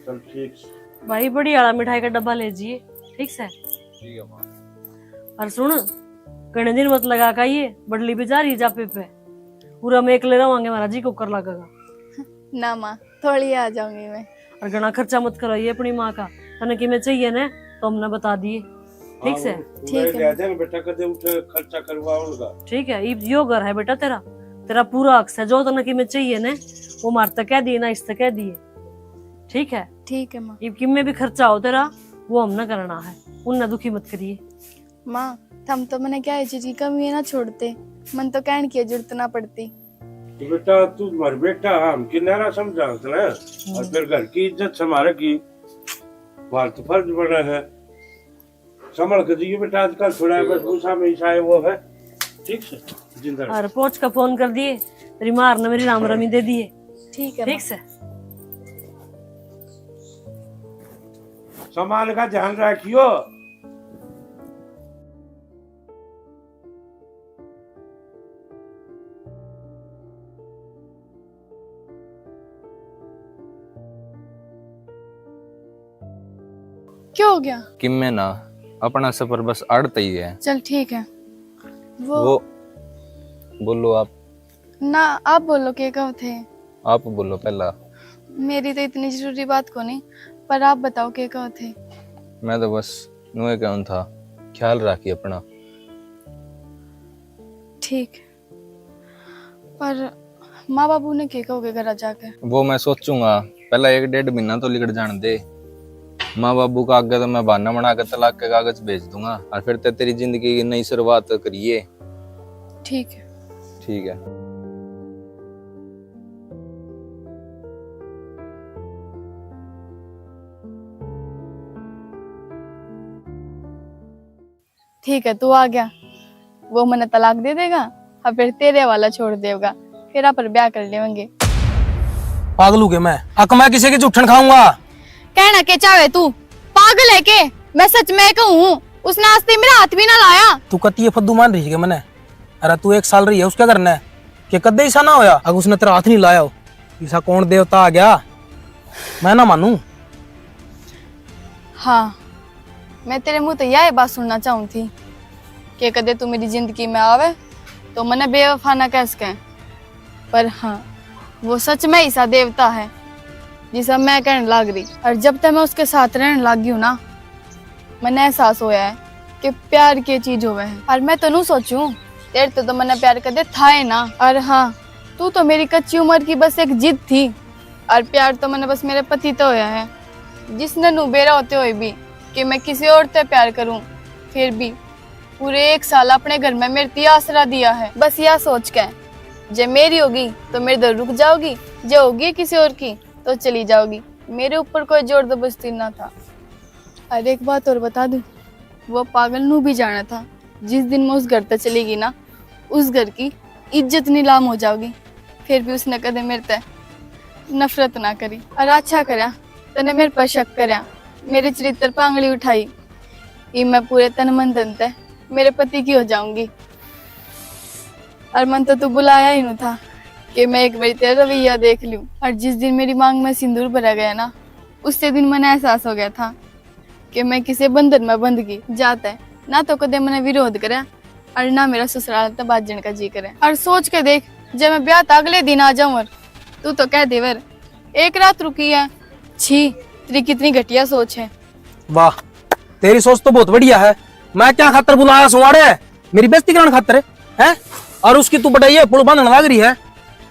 चल ठीक से। भाई, बड़ी वाला मिठाई का डब्बा ले जिए, ठीक से? ठीक है माँ। और सुन, घणे दिन मत लगा का ये बड़ली भी जा रही जापे पे, पूरा मैं एकले रवांगे, हमारा जी कुकर लगेगा। ना माँ, थोड़ी आ जाऊंगी मैं। और घणा खर्चा मत कराइए अपनी माँ का, तने किमें चाहिए ना तो हमने बता दिए, ठीक से? ठीक है। ले जाएंगे बेटा, कदे उठे खर्चा करवा उनका। ठीक है, इब यो घर है बेटा तेरा, तेरा पूरा हक से, जो तने किमें चाहिए ना वो मार तक कह दिए ना, इस तक कह दिए, ठीक है? ठीक है माँ। इब किमें भी खर्चा हो तेरा वो हमने करना है, उनने दुखी मत करिए। माँ, थम तो मने क्या है चीज की कमी है ना छोड़ते, मन तो कहन की जरूरत ना पड़ती। तो बेटा, तू मर बेटा, हम किनारा समझा तने, और फिर घर की इज्जत संभाले की बात तो फर्ज बना है। संभल के जियो बेटा, आजकल थोड़ा बस गुस्सा में ऐसा है वो है। ठीक से जिंदा रहो। और पहुंच का फोन कर दिए, तेरी मार ने मेरी राम रमी दे दिए। ठीक है ठीक माँ। से। सामान का ध्यान रखियो। क्या हो गया? किम्मे ना, अपना सफर बस आड़ तई है। चल ठीक है। वो वो, बोलो आप। ना, आप बोलो, के कहो थे? आप बोलो पहला। मेरी तो इतनी जरूरी बात को नहीं, पर आप बताओ, के कहो थे? मैं तो बस नुए कहूँ था, ख्याल राखी अपना। ठीक, पर माँ बाबू ने के कहोगे घर जाके? वो मैं सोचूंगा, पहला एक डेढ़ महीना तो लिकड़ जान दे। माँ बाबू का आगे तो मैं बहाना बना के तलाक के कागज भेज दूंगा, और फिर ते तेरी जिंदगी की नई शुरुआत करिए। ठीक है। ठीक है। ठीक है, तू आ गया, वो मने तलाक दे देगा, और फिर तेरे वाला छोड़ देगा, फिर आप ब्याह कर लेंगे। पागल हो गया मैं? अक मैं किसी की झूठन खाऊंगा? कहना के चाहे तू? पागल है के? मैं सच में कहूँ, उसने आज तक मेरा हाथ भी ना लाया। तू कती ये फद्दू मान रही है मने? अरे तू एक साल रही है उसके घर ने, के कदे ऐसा ना होया अगर उसने तेरा हाथ नहीं लाया हो? ऐसा कौन देवता आ गया? मैं ना मानू। हाँ, मैं तेरे मुंह तो यह बात सुनना चाहूँ थी कि कदे तू मेरी जिंदगी में आवे तो मने बेवफा ना कह सके, पर हाँ, वो सच में ऐसा देवता है जिसा मैं कहने लाग रही। और जब तक मैं उसके साथ रहने लाग गई हूँ ना, मने एहसास होया है कि प्यार के चीज होवे है। और मैं तो नू सोचूं, तेरे तो, तो मने प्यार कदे था ही ना। और हाँ, तू तो मेरी कच्ची उम्र की बस एक जिद थी, और प्यार तो मने बस मेरे पति तो होया है, जिसने नू बेरा होते हुए भी कि मैं किसी और ते प्यार करूं, फिर भी पूरे एक साल अपने घर में मेरे ती आसरा दिया है। बस या सोच के, जे मेरी होगी तो मेरे दर रुक जाओगी, जे होगी किसी और की तो चली जाओगी। मेरे ऊपर कोई जोर जबरदस्ती ना था। और एक बात और बता दूं, वो पागल नू भी जाना था, जिस दिन मैं उस घर तक चली गई ना, उस घर की इज्जत नीलाम हो जाओगी। फिर भी उसने कदे मेरे ते नफरत ना करी। और अच्छा करया, तने मेरे पर शक करया, मेरे चरित्र पर आंगली उठाई। इब मैं पूरे तन मन धन ते मेरे पति की हो जाऊंगी। और मन तो तू बुलाया ही नहीं था कि मैं एक बार तेरा रवैया देख लूं। और जिस दिन मेरी मांग में सिंदूर भरा गया ना, उससे दिन मने एहसास हो गया था कि मैं किसी बंधन में बंध गई। जाता है ना तो कदे मने विरोध करे और ना मेरा ससुराल तो बाजन का जी करे। और सोच के देख, जब मैं ब्याह तो अगले दिन आ जाऊं और तू तो कह देवर एक रात रुकी है। छी, तेरी कितनी घटिया सोच है। वाह, तेरी सोच तो बहुत बढ़िया है। मैं क्या खातर बुलाया सुवाड़े? मेरी बेइज्जती कराने खातर है? और उसकी तू बड़ाई है, पुल बांधने लाग रही है।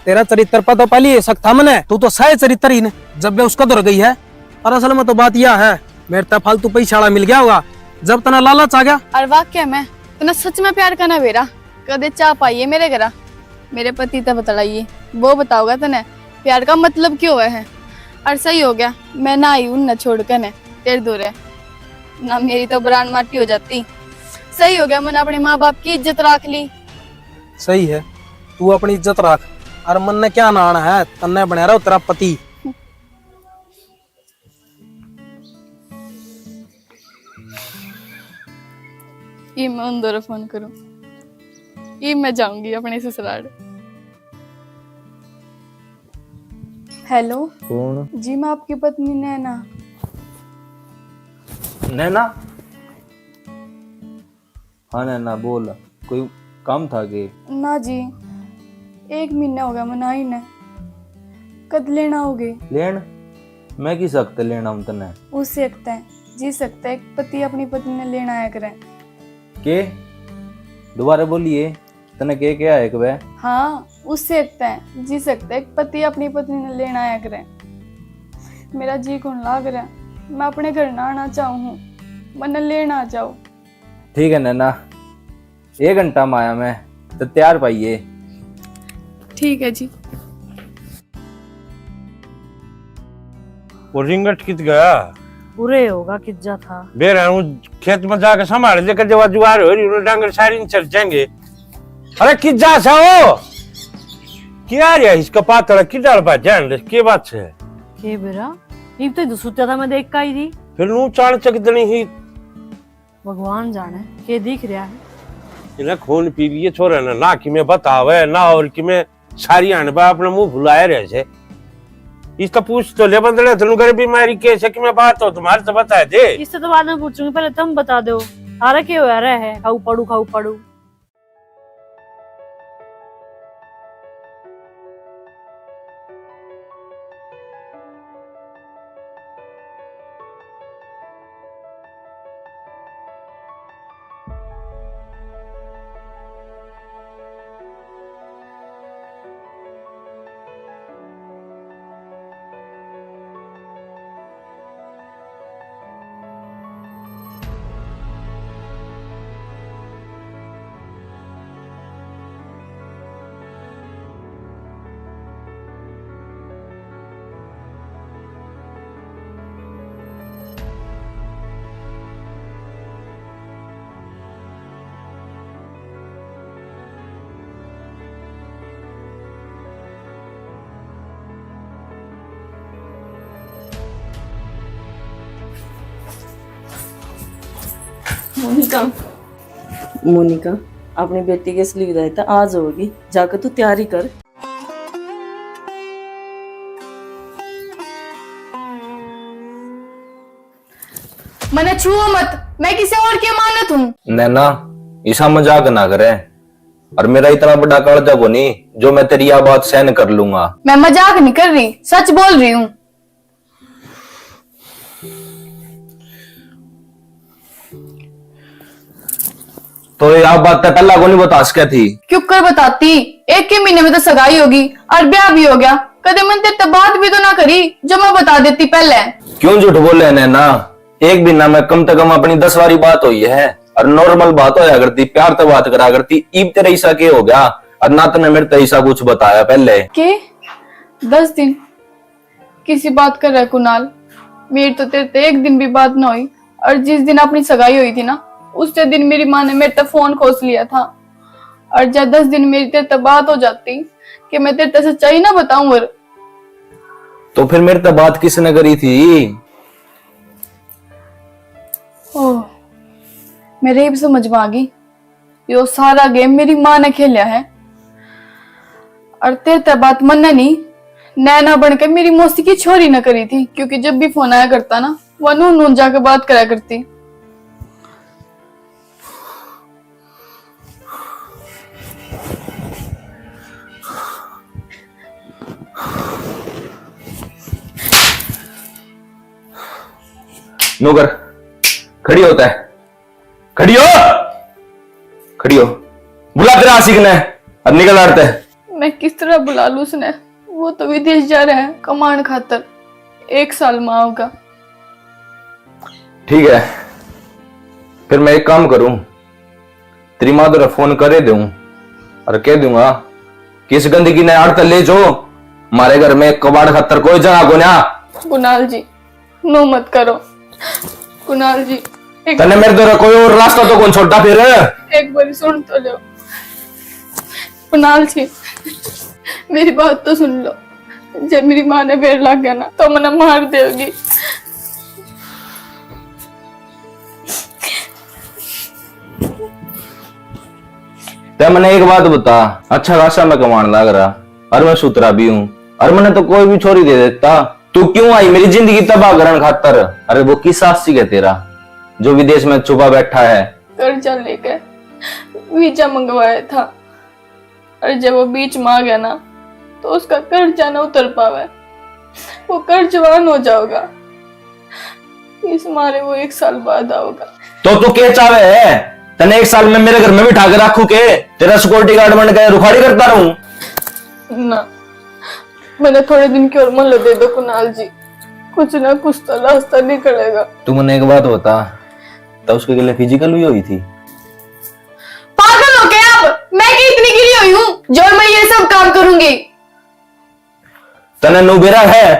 तेरा चरित्र पर तो पहले ही शक था मने, तू तो सह चरित्र ही ने, जब वे उसका धर गई है। और असल में तो बात यह है, मेरे ते फालतू पैसा वाला मिल गया होगा, जब तना लालच आ गया। और वाक्य में तने सच में प्यार का ना बेरा, कदे चाह पाइए मेरे घरा, मेरे पति ते बतलाइए, वो बताओगा तने प्यार का मतलब क्यों है। और सही हो गया, मैं ना आई उनने छोड़ के ने तेरे दो रहे, ना मेरी तो बरान माटी हो जाती। सही हो गया, मैंने अपने माँ बाप की इज्जत रख ली। सही है, तू अपनी इज्जत रख, और मन ने क्या नाना है, तन्ने बना रहा तेरा पति। इब मैं उन दो फोन करूं, इब मैं जाऊंगी अपने ससुराल। हेलो। कौन? जी, मैं आपकी पत्नी नैना। नैना? हाँ नैना, बोल, कोई काम था के? ना जी, एक महीना हो गया मने आई ने। कद लेना आओगे? लेन? मैं किस हक ते लेना हूँ तन्ने? उस हक ते, जिस हक ते एक पति अपनी पत्नी ने लेना आया करे। के? दोबारा बोलिए, तन्ने के कहा है के? हाँ, उस हक ते, जिस हक ते एक पति अपनी पत्नी ने लेना आया करे। मेरा जी कौन लाग रहा। मैं अपने घर ना आना चाहूँ हूँ, मन्ने लेना आ जाओ। ठीक है नैना, एक घंटा में आया मैं, तो तैयार पाइए। ठीक है जी। वो रिंगट कित गया? उरे होगा, किज्जा था। बेरा हूँ खेत में जाके संभाल ले, कर जवा जुगाड़ हो रही, उन्हें डांगर सारी नहीं चल जाएंगे। अरे किज्जा सा हो? क्या रे इसका पातला की डाल बा जान ले, के बात है? के बेरा? इब तो इधर सुत्या था, मैं देख का ही थी। फिर नू चाण चक देनी ही। भगवान जाने के दिख रहा है। इन्हें खून पी लिए छोरे ने, ना कि मैं बतावे, ना और कि मैं सारी अनबा अपने मुंह फुलाए रहे से। इसका पूछ तो ले बंदड़े, तनु घर बीमारी के से कि मैं बात हो तुम्हारे तो बता दे। इससे तो बाद में पूछूंगी, पहले तुम बता दो, थारा के हो रहा है? खाऊ पड़ू, खाऊ पड़ू। मोनिका, मोनिका, अपनी बेटी की असली विदाई तो आज होगी, जाकर तू तैयारी कर। मने छुओ मत, मैं किसी और की अमानत हूँ। नैना, इसा मजाक ना करे। और मेरा इतना बड़ा कालजा कोनी जो मैं तेरी या बात सहन कर लूंगा। मैं मजाक नहीं कर रही, सच बोल रही हूँ। तो ये आप बात तो पहला को नहीं बता सके थी? क्यों कर बताती, एक ही महीने में तो सगाई होगी और ब्याह भी हो गया। कदे मन तेरे तो बात भी तो ना करी जो मैं बता देती पहले। क्यों झूठ बोले नैना? एक महीना में कम से कम अपनी दस बारी बात हुई है और नॉर्मल बात होया करती, प्यार तो बात करा करती। ईब तेरे ऐसा के हो गया और ना तने मेरे तो ऐसा कुछ बताया पहले? के दस दिन किसी बात कर रहा है कुणाल? मेरी तो तेरे ते एक दिन भी बात ना हुई। और जिस दिन अपनी सगाई हुई थी ना, उससे दिन मेरी माँ ने मेरे ते फोन खोस लिया था। और जब दस दिन मेरी तेरे ते बात हो जाती कि मैं तेरे ते सच्चाई ना बताऊं। और तो फिर मेरे ते बात किसने करी थी? ओह, मेरे ही समझ में आ गई। यो सारा गेम मेरी माँ ने खेलिया है। और तेरे ते बात मन्ने नहीं, नैना बन के मेरी मौसी की छोरी ने करी थी, क्योंकि जब भी फोन आया करता ना, वो नू नू जाके बात करा करती। नौकर, खड़ी होता है। खड़ी हो, खड़ी हो। बुला तेरा आशिक ने और निकल आड़ते। मैं किस तरह बुला लूं उसने? वो तो विदेश जा रहा है कमाण खातर, एक साल में आऊंगा। ठीक है, फिर मैं एक काम करूं, तेरी माँ तेरा फोन करे दूं और कह दूंगा कि इस गंदगी ने आड़ते ले जो, हमारे घर में कबाड़ खातर कोई जगह को ना। कुणाल जी, नो मत करो कुणाल जी। एक तने मेरे द्वारा कोई और रास्ता तो कौन छोड़ा फिर? एक बार सुन तो लो कुणाल जी, मेरी बात तो सुन लो। जब मेरी माँ ने बेर लग गया ना तो मने मार देगी। ते मने एक बात बता, अच्छा खासा मैं कमाण लाग रहा और मैं सुथरा भी हूँ और मने तो कोई भी छोरी दे देता। तू क्यों आई मेरी जिंदगी तबाह करण खातर? अरे वो किस आशिक है तेरा जो विदेश में छुपा बैठा है? कर्जा लेकर वीजा मंगवाया था और जब वो बीच में आ गया ना तो उसका कर्जा ना उतर पावे, वो कर्जवान हो जाओगा। इस मारे वो एक साल बाद आओगा। तो तू के चावे है? तने एक साल में मेरे घर में बिठा के रखू के? तेरा सिक्योरिटी गार्ड बन के रुखाड़ी करता रहूं? ना, मैंने थोड़े दिन की और मोहलत दे दो कुणाल जी। कुछ ना कुछ तो रास्ता निकलेगा। तू मने एक बात बता, तो उसके गले फिजिकल भी हुई थी? पागल हो गए आप? मैं क्या इतनी गिरी हुई हूँ जो मैं ये सब काम करूंगी? तने नु बेरा है,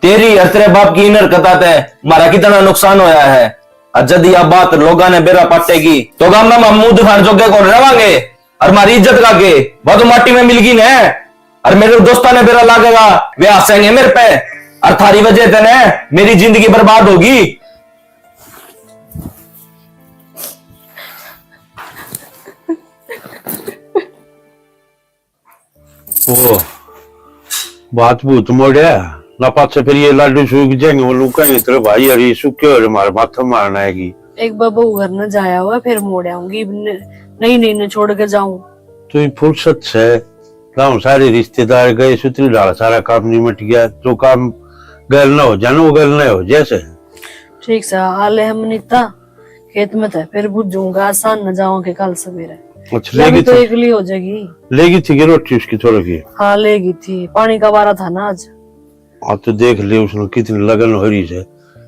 तेरी और तेरे बाप की इन हरकतां ते म्हारा कितना नुकसान होया है। और जद यह बात लोगां ने बेरा पाटेगी, तो गाम में हम मुंह दिखाने जोगे कौन रवांगे? और हमारी इज्जत का के? वह तो माटी में मिल गई ने। और मेरे दोस्तां ने बेरा लागेगा, वे हंसेंगे मेरे पे। और थारी वजह से ने मेरी जिंदगी बर्बाद होगी। ओ, बात भूत मोड़या ना, पाछे फिर ये लाडू सूख जाएंगे, वो लोग कहेंगे, "तेरे भाई, अरे, ये सूखे हो रे, मारे माथे मारना है की।" एक बार बहू घर न जाया हुआ, फिर मोड़ आऊंगी, न-, नहीं, नहीं, न छोड़ के जाऊं। तो ये फुर्सत से, गाँव सारे रिश्तेदार गए, सुतरी ढाल सारा काम निमट गया, जो काम गैल ना हो जाना, वो गैल ना हो जैसे। ठीक सा हाल है मनीता, खेत में था, फिर बुझूंगा, आसान न जाऊं के कल सवेरे। अच्छा, या भी लेगी तो थी, एकली हो जाएगी। लेगी थी कि रोटी उसकी थोड़ी की? हाँ, लेगी थी, पानी का वारा था ना आज। हाँ, तो देख ले उसने कितनी लगन हो रही है।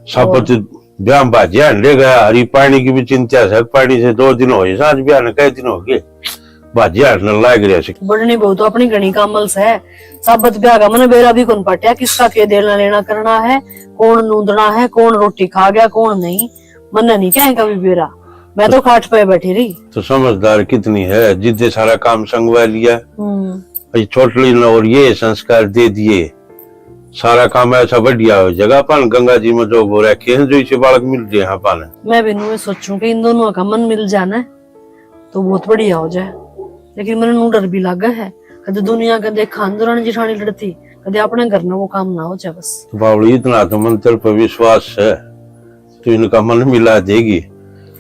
साबत और ब्याह में भाजिया ले गया, हरी पानी की भी चिंता है, पानी से दो दिन हो गए, सांझ ब्याह ने कई दिन हो गए, भाजिया ने लाग रहा से। बढ़नी बहुत अपनी घणी कामल से। साबत ब्याह का मने बेरा भी कौन पाटिया, किसका के देना लेना करना है, कौन नूंदना है, कौन रोटी खा गया, कौन नहीं, मन्ने नहीं कहे कभी बेरा। मैं तो खाट पे बैठी रही। तो समझदार कितनी है, जिद्दे सारा काम संगवा लिया। हम्म। ये छोटली ने और ये संस्कार दे दिए, सारा काम ऐसा बढ़िया हो जाएगा। अपन गंगा जी में जो हो रखे हैं, जो इसे बालक मिल रहे हैं अपन। मैं भी न्यू सोचूं कि इन दोनों का मन मिल जाना तो बहुत बढ़िया हो जाए, लेकिन मैंने नू डर भी लागे है, कदे दुनिया का देखा अंदरानी जिठानी लड़ती, कदे अपने घर में वो काम ना हो जाए बस। तो बावली, इतना तो मंत्र पर विश्वास है, तो इनका मन मिला देगी।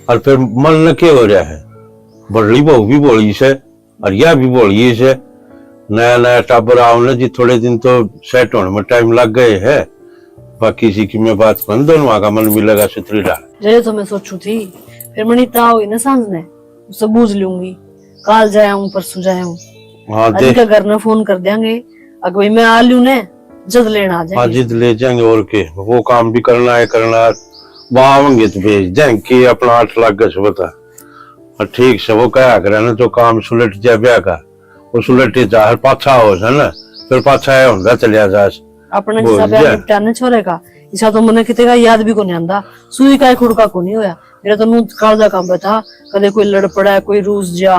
और फिर मन न के हो रहा है, बड़ली बहू भी बोली से, और या भी बोलिए से, नया नया टाबर आओ ना जी, थोड़े दिन तो सेट होने में टाइम लग गए है। बाकी इसी की मैं बात बन, दोनों का मन मिलेगा सुथरी डाल। जय तो मैं सोचू थी, फिर मनी ता हुई ना सांझ ने, उससे बूझ लूंगी। काल जाया हूँ, परसों जाया हूँ। हाँ, अभी देख। का घर ने फोन कर देंगे, अगर भाई मैं आ लूँ ने, जद लेना आ हाँ, जाएंगे। जिद ले जाएंगे और के, वो काम भी करना है, करना है। वहाँ आवेंगे तो भेज देंगे कि अपना आठ लाख का सुबह था। और ठीक से वो कहा करे ना, जो काम सुलट जा ब्याह का, वो सुलटे जा, हर पाछा हो से ना, फिर पाछा आया होंदा चलिया जा। अपने बोल जिसा ब्याह जा। निपटा ने छोरे का, इसा तो मने किते का याद भी कोनी आंदा। सुई का ही खुड़का कोनी होया। मेरा तो नूं कालजा कांबे था, कदे कोई लड़ पड़ा, कोई रूस जा।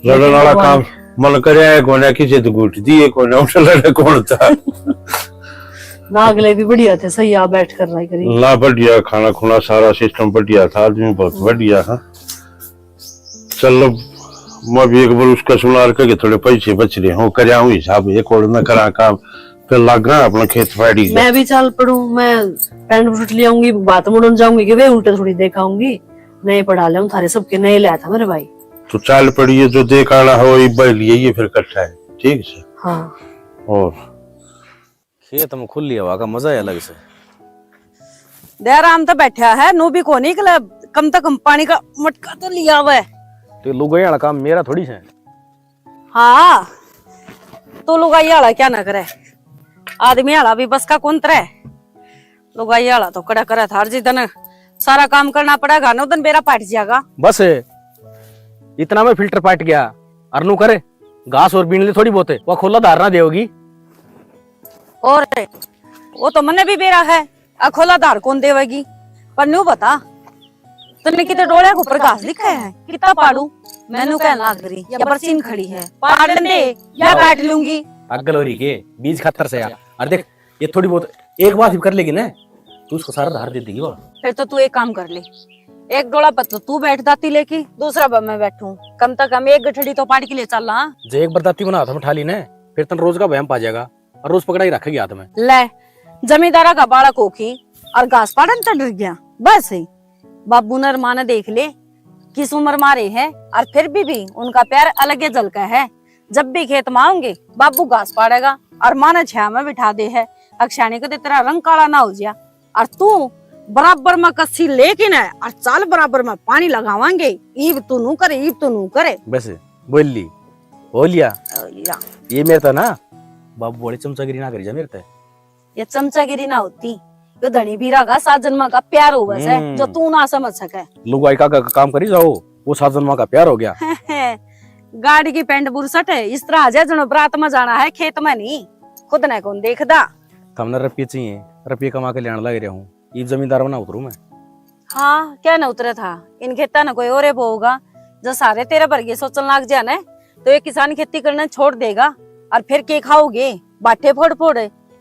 लड़न वाला काम मन करे है कोने, किसी तो घूट दिए कोने, उठ लड़े कौन था। ना, अगले भी बढ़िया थे, सही आ बैठ कर रहा करी। ना, बढ़िया खाना खुना, सारा सिस्टम बढ़िया था, आदमी बहुत बढ़िया था। चल, मैं भी एक बार उसका सुनार के थोड़े पैसे बच रहे हो, करया हूँ हिसाब, एक और न करा काम, फिर लाग गया अपना खेत पाड़ी का। मैं भी चल पड़ूं, मैं पैंट बूट ले आऊंगी, बात मुड़न जाऊंगी कि वे उल्टे थोड़ी देखाऊंगी, नहीं पढ़ा ले थारे सबके नए लाया था मेरे भाई। तो चल पड़िए, जो देख आना हो, इब्बा ही लिए ये फिर इकट्ठा है, ठीक से? हाँ। और खेत में खुली हवा का मजा ही अलग से। दयाराम तो बैठा है, नू भी कोनी निकला, कम से कम पानी का मटका तो लिया हुआ है। तो लुगाई वाला काम मेरा थोड़ी है। हाँ, तू लुगाई वाला क्या ना करे, आदमी वाला भी बस का कौन तरे। लुगाई वाला तो कड़ा करे थार जी, तने सारा काम करना पड़ेगा ना, उदन बेरा पाट जाएगा। बस इतना में फिल्टर पाट गया, अरनू करे घास और बीन ले थोड़ी बहुत, वो खोला धारना देगी। और वो तो मने भी बेरा है, अखोला धार कौन देवेगी? पर न्यू बता, तन्ने किते डोलिया के ऊपर घास दिखे है? कितना पाड़ू? मैनू कहन लाग रही, या बरसीन खड़ी है, पाड़न दे, या काट लूंगी। पागल हो रही के? बीज खातर से यार। और देख, ये थोड़ी बहुत एक बात भी कर लेगी ना, तू उसको सारा धार दे देगी वो। फिर तो तू एक काम कर ले, एक डोला पर तो तू बैठ दाती लेके, दूसरा पर मैं बैठूं, कम से कम एक गठड़ी तो पाड़ के ले चल। हाँ, जे एक बार दाती बना हाथ में उठा ली ना, फिर तन रोज का बहम पा जाएगा। और रोज पकड़ा ही रखेगी हाथ में। ले, जमींदारा का बालक हो की और घास पाड़न चढ़ गया। बस ही बाबू ने और माँ ने देख ले, किस उम्र मारे है और फिर भी, भी उनका प्यार अलग ही झलका है। जब भी खेत में आऊंगे, बाबू घास पाड़ेगा और माँ ने छाया में बिठा दे है। अक्षाणी को तो तेरा रंग काला ना हो जाए। और तू बराबर में कस्सी लेके ना और चाल बराबर में पानी लगावांगे। ईब तू नू करे, ईब तू नू करे। बस बोल ली, हो लिया। हो लिया। ये मेरे ता ना बाबू वाली चमचागिरी ना करी जा मेरे ते। ये चमचागिरी ना होती, यो धनी बीरा का सात जन्मा का प्यार होवे से, हम्म। जो तू ना समझ सके। लुगाई का, का काम करी जाओ, वो सात जन्मा का प्यार हो गया। गाड़ी की पैंट बुरसट है, इस तरह आ जाए जनो बरात में जाना है, खेत में नहीं। खुद ने कौन देखदा? थमने रुपये चाहिए, रुपये कमा के लेने लग रहा हूँ, इब जमींदार बना उतरू मैं। हाँ, क्या ना उतरे था, इन खेता ने कोई और बोगा। जो सारे तेरे वर्गे सोचन लाग जा ना, तो एक किसान खेती करना छोड़ देगा, और फिर के खाओगे? बाटे फोड़ फोड़,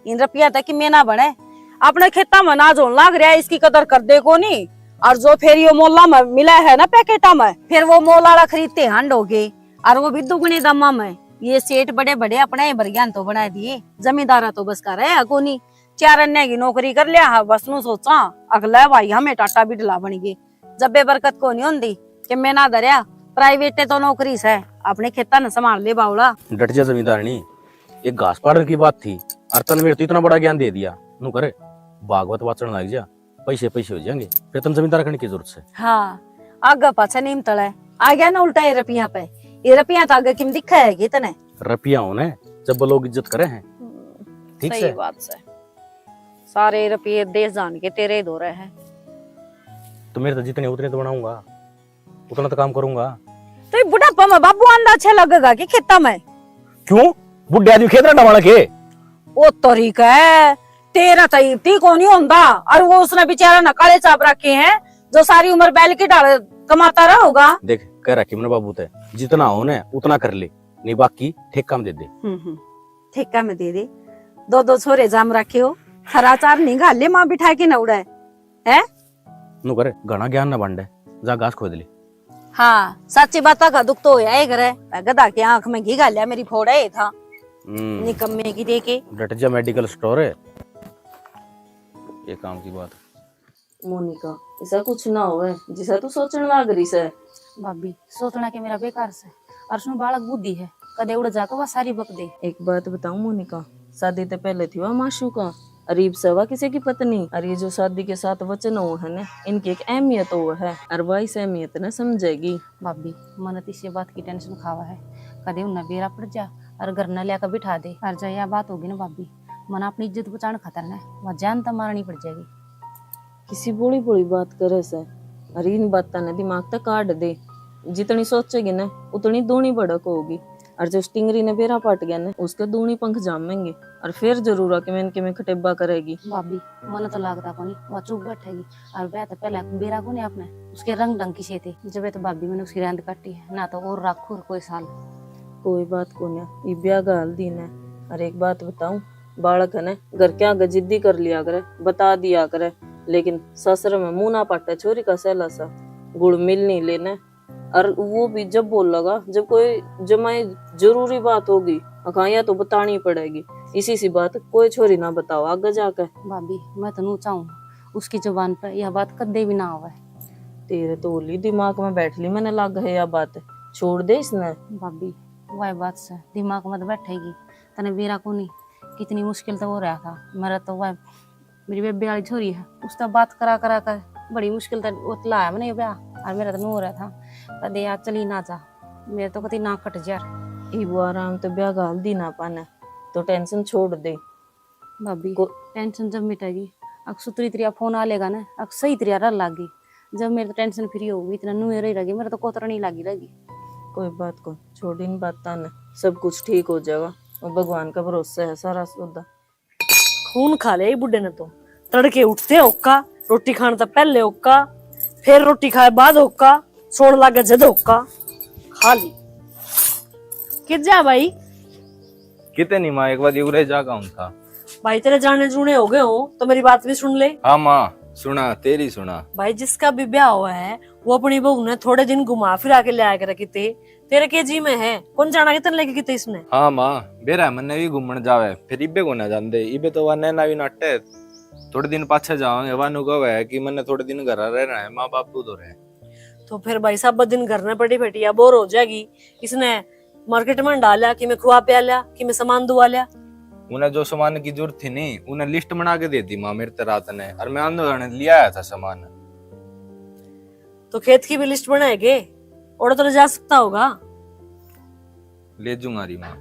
इन रुपया तक की मेना बने। अपने खेता में अनाज होने लाग रहा है, इसकी कदर कर दे कोनी। और जो फिर यो मोला में मिला है ना पैकेटा में, फिर वो मोल वाला खरीदते हांड हो गए, और वो भी दुगने दामा में। ये सेठ बड़े बड़े अपने ही बरियान तो बना दिए, जमींदारा तो बस का रहा कोनी। चार अन्य की नौकरी कर लिया है, बस नू सोचा अगला भाई हमें टाटा बिडला बन गए। जब बेबरकत को नहीं होंदी कि मैं ना धरया, प्राइवेट तो नौकरी से, अपने खेता ने संभाल ले बावला। डट जा जमींदारनी, एक घास पाड़न की बात थी, और तन मेरे तो इतना बड़ा ज्ञान दे दिया। नू करे, भागवत वाचन लग जा, पैसे पैसे हो जाएंगे, फिर तन जमींदार करने की जरूरत से। हाँ, आगे पाछे नीम तले आ गया ना उल्टा ये रुपया पे। ये रुपया तो आगे किम दिखा है कि तने? रुपया होने जब लोग इज्जत करे हैं। हम्म, ठीक सही से। बात से। सारे रुपये देश जान के तेरे ही दो रहे हैं। तो मेरे तो जितने उतने तो बनाऊंगा, उतना तो काम करूंगा। तो ये बुढ़ापा में बाबू आंदा अच्छा लगेगा कि खेता में? क्यों? बुढ़े आदमी खेत रंडा वाला के? ओ तरीका है, तेरा तो इब ती कोनी होंदा, और वो उसने बेचारा ने काले चाप रखे हैं, जो सारी उम्र बैल की ढाल कमाता रहा होगा। देख, कह रखी मैंने बाबू ते, जितना हो ना उतना कर ले, नहीं बाकी ठेका में दे दे। हम्म, हम्म, ठेका में दे दे। दो दो छोरे जाम रखे हो, हरा चार नहीं घाल ले माँ बिठा के न उड़े, हैं? नु करे, घना ज्ञान ना बांटे, जा घास खोद ले। हाँ, सच्ची बात का दुख तो होया ही करे। गधा के आंख में घी घाल्या मेरी फोड़ा ही था। हम्म। निकम्मे की देखे। डट जा, मेडिकल स्टोर है। ये काम की बात। मोनिका, ऐसा कुछ ना होवे जिसा तू सोचण लाग रही से। भाभी, सोचना के मेरा बेकार से। और उसमें बालक बुद्धि है, कदे उड़ जाके वह सारी बक दे। एक बात बताऊं मोनिका, शादी ते पहले थी वह माशूका, अर इब से वह किसी की पत्नी। अर ये जो शादी के साथ वचन हो है ना, इनकी एक अहमियत हो है, अर वह इस अहमियत ने समझेगी। भाभी, मन तो इसी बात की टेंशन खावा है, कदे उन्हें बेरा पड़ जा और घर न लिया बिठा दे। और जब यह बात होगी ना भाभी, मन अपनी इज्जत बचाने खातर ना वह जान तो मारनी पड़ जाएगी। किसी भोली भोली बात करे से, अरे इन बातां ने दिमाग तक काट दे। जितनी सोचेगी ना, उतनी दूनी भड़क होगी। और जो स्टिंगरी ने बेरा पाट गया ना, उसके दूनी पंख जामेंगे। और फिर जरूर आके मैं इनके में खटेबा करेगी। भाभी, मन तो लागता कोनी, वह चुप बैठेगी। और वह तो पहले बेरा कोनी आपने, उसके रंग ढंग की से थे। जब तो भाभी मैंने उसकी रहंद काटी है, ना तो और राखू और कोई साल। कोई बात कोनी, ये ब्याह का हल दिन है। और एक बात बताऊं, बालक है ना, घर के आगे जिद्दी कर लिया करे, बता दिया करे, लेकिन ससुर में मुंह ना पाटे छोरी का सहला सा, गुड़ मिल नहीं लेने। और वो भी जब बोलेगा, जब कोई जमाई जरूरी बात होगी, अखाया तो बतानी पड़ेगी। इसी सी बात कोई छोरी ना बताओ आगे जाके। भाभी, मैं तो नू चाहूँ, उसकी जुबान पे यह बात कदे भी ना आवे। तेरे तो होली दिमाग में बैठ ली, मैंने लाग है यह बात, छोड़ दे इसने। भाभी, वह बात से दिमाग में तो बैठेगी, तने बेरा कोनी, कितनी मुश्किल तो हो रहा था। मेरा तो वह, मेरी बेबे वाली छोरी है, उससे बात करा करा कर बड़ी मुश्किल तो वो लाया मैंने ये ब्याह, और मेरा तो नू हो रहा था, कदे यार चली ना जा, मेरे तो कति ना कट जा। इब वो आराम तो ब्याह घाल दी ना पाने, तो टेंशन छोड़ दे। भाभी, को- टेंशन जब मिटेगी, अक सुतरी तरिया फोन आ लेगा ना, अक सही तरिया रह लागी। जब मेरे तो टेंशन फ्री होगी, इतना नुए रही रहेगी, मेरे तो कोतरनी लागी रहेगी। कोई बात को, छोड़ इन बातां ने, सब कुछ ठीक हो जाएगा। वो भगवान का भरोसा है सारा सौदा। खून खा लिया ये बुड्ढे ने तो। तड़के उठते होका, रोटी खाने तो पहले होका, फिर रोटी खाए बाद होका, सोण लागे जद होका। खा ली। कित जा भाई? किते नहीं माँ, एक बार उरे जागा हूँ था। भाई, तेरे जाने जूने हो गए हो तो मेरी बात भी सुन ले। हाँ माँ, सुना, तेरी सुना। भाई, जिसका भी ब्याह हुआ है, वो अपनी बहू ने थोड़े दिन घुमा फिरा के ले आया करे किते। तेरे के जी में है, कौन जाना कितने लेके किते इसने। हाँ माँ, बेरा मन्ने भी घूमण जावे, फिर इबे को ना जांदे, इबे तो वह नैना भी नाटे। थोड़े दिन पाछे जावांगे, वानू कहे कि मन्ने थोड़े दिन घर रहना है, माँ बापू तो रहे। तो फिर भाई साहब, दिन घर में पड़ी बैठी या बोर हो जाएगी। इसने मार्केट में डाल लिया, कि मैं खुआ प्या लिया, कि मैं सामान दुआ लिया। उन्हें जो सामान की जरूरत थी नहीं, उन्हें लिस्ट बना के दे दी माँ मेरे ते रात ने, और मैं आंदो जाने लिया आया था सामान। तो खेत की भी लिस्ट बनाएगे, और तो ले जा सकता होगा। ले जूंगा री माँ।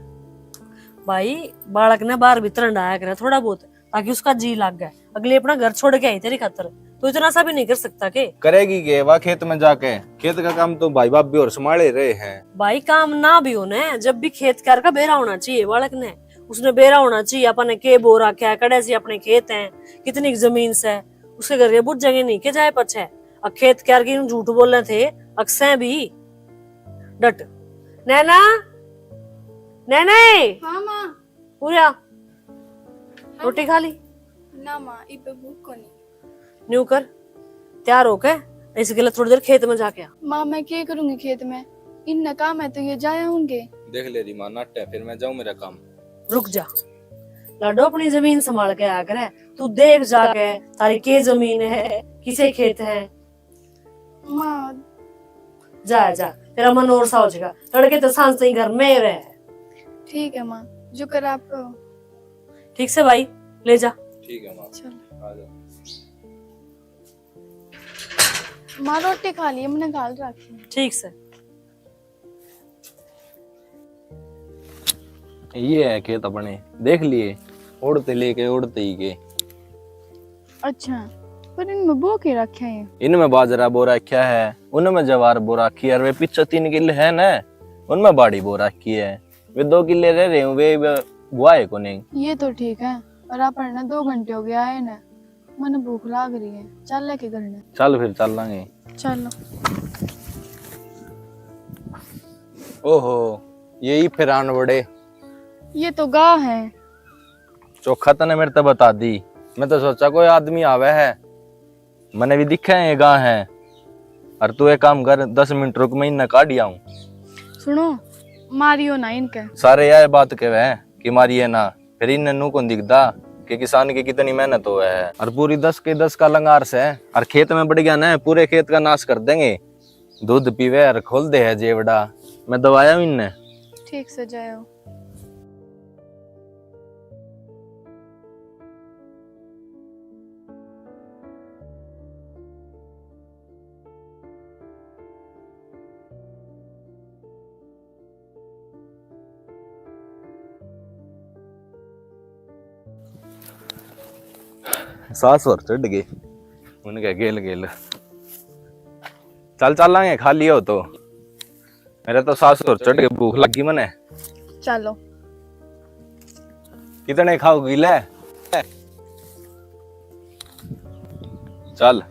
भाई, बालक ने बाहर भीतर डाया करे थोड़ा बहुत, ताकि उसका जी लाग गए। अगली अपना घर छोड़ के आई तेरी खातर, तू इतना सा भी नहीं कर सकता के? करेगी के वा खेत में जाके? खेत का काम तो भाई भाभी और संभाले रहे हैं। भाई, काम ना भी हो ने, जब भी खेत कार का बेरा होना चाहिए बालक ने। उसने बेरा होना चाहिए, अपन ने के बो रखा है, कड़े से अपने खेत हैं, कितनी जमीन से, उसके घर के बुझेंगे नहीं के जाए पछे। अक खेत कार की झूठ बोले थे, अक सै भी। डट। नैना, नैना, हाँ माँ। पूरा हाँ रोटी माँ। खा ली? ना माँ, इब भूख को नहीं। न्यू कर, तैयार होके इस गले थोड़ी देर खेत में जाके आ। माँ, मैं क्या करूंगी खेत में? इन्ना काम है तो ये जाया होंगे। देख ले री माँ, नाटे, फिर मैं जाऊं मेरा काम। रुक जा लाडो, अपनी जमीन संभाल के आया करे। तू देख जाके, तारी के जमीन है, किसे खेत है। माँ। जा, जा, तेरा मन और सा हो जाएगा। तड़के तो सांझ ताई घर में ही रहे। ठीक है माँ, जो कर आप कहो। ठीक से भाई, ले जा। ठीक है माँ। चलो। आ जाओ। माँ, रोटी खा ली, मैंने घाल रखी है। ठीक से। ये है खेत अपने, देख लिए, ओढ़ते लेके ओढ़ते ही के। अच्छा, पर इनमें बो के रखे हैं? इनमें बाजरा बो रखा है, उनमें जवार बो रखी है, और वे पीछे तीन किले है ना, उनमें बाड़ी बो रखी है। वे दो किले रह रहे हैं, वे, वे बुआए को नहीं। ये तो ठीक है, पर अपन ने दो घंटे हो गया आए ना, मने भूख लाग रही है, चल लेके घर ने। चल फिर चल लांगे। चलो। ओहो, ये ही फिर आन बड़े। ये तो गाय है। चोखा तने मेरे ते बता दी, मैं तो सोचा कोई आदमी आवे है। मने भी दिखे है ये गाय है। और तू एक काम कर, दस मिनट रुक, मैं इन्हें काढ़ आऊं। सुनो, मारियो ना इनके। सारे यह बात कहवे हैं कि मारिए ना, फिर इन्हें नू कौन दिखदा कि किसान की कितनी मेहनत होवे है। और पूरी दस के दस का लंगार से, और खेत में बढ़ गया ना, पूरे खेत का नाश कर देंगे। दूध पीवे और खोल दे है जेवड़ा। मैं दवाया हूं इन्हें। ठीक से जायो। सास और चढ़ गई उनके गेल गेल। चल चलांगे, खा लियो तो। मेरे तो सास और चढ़ के भूख लगी मने। चलो। कितने खाओगी ले? चल।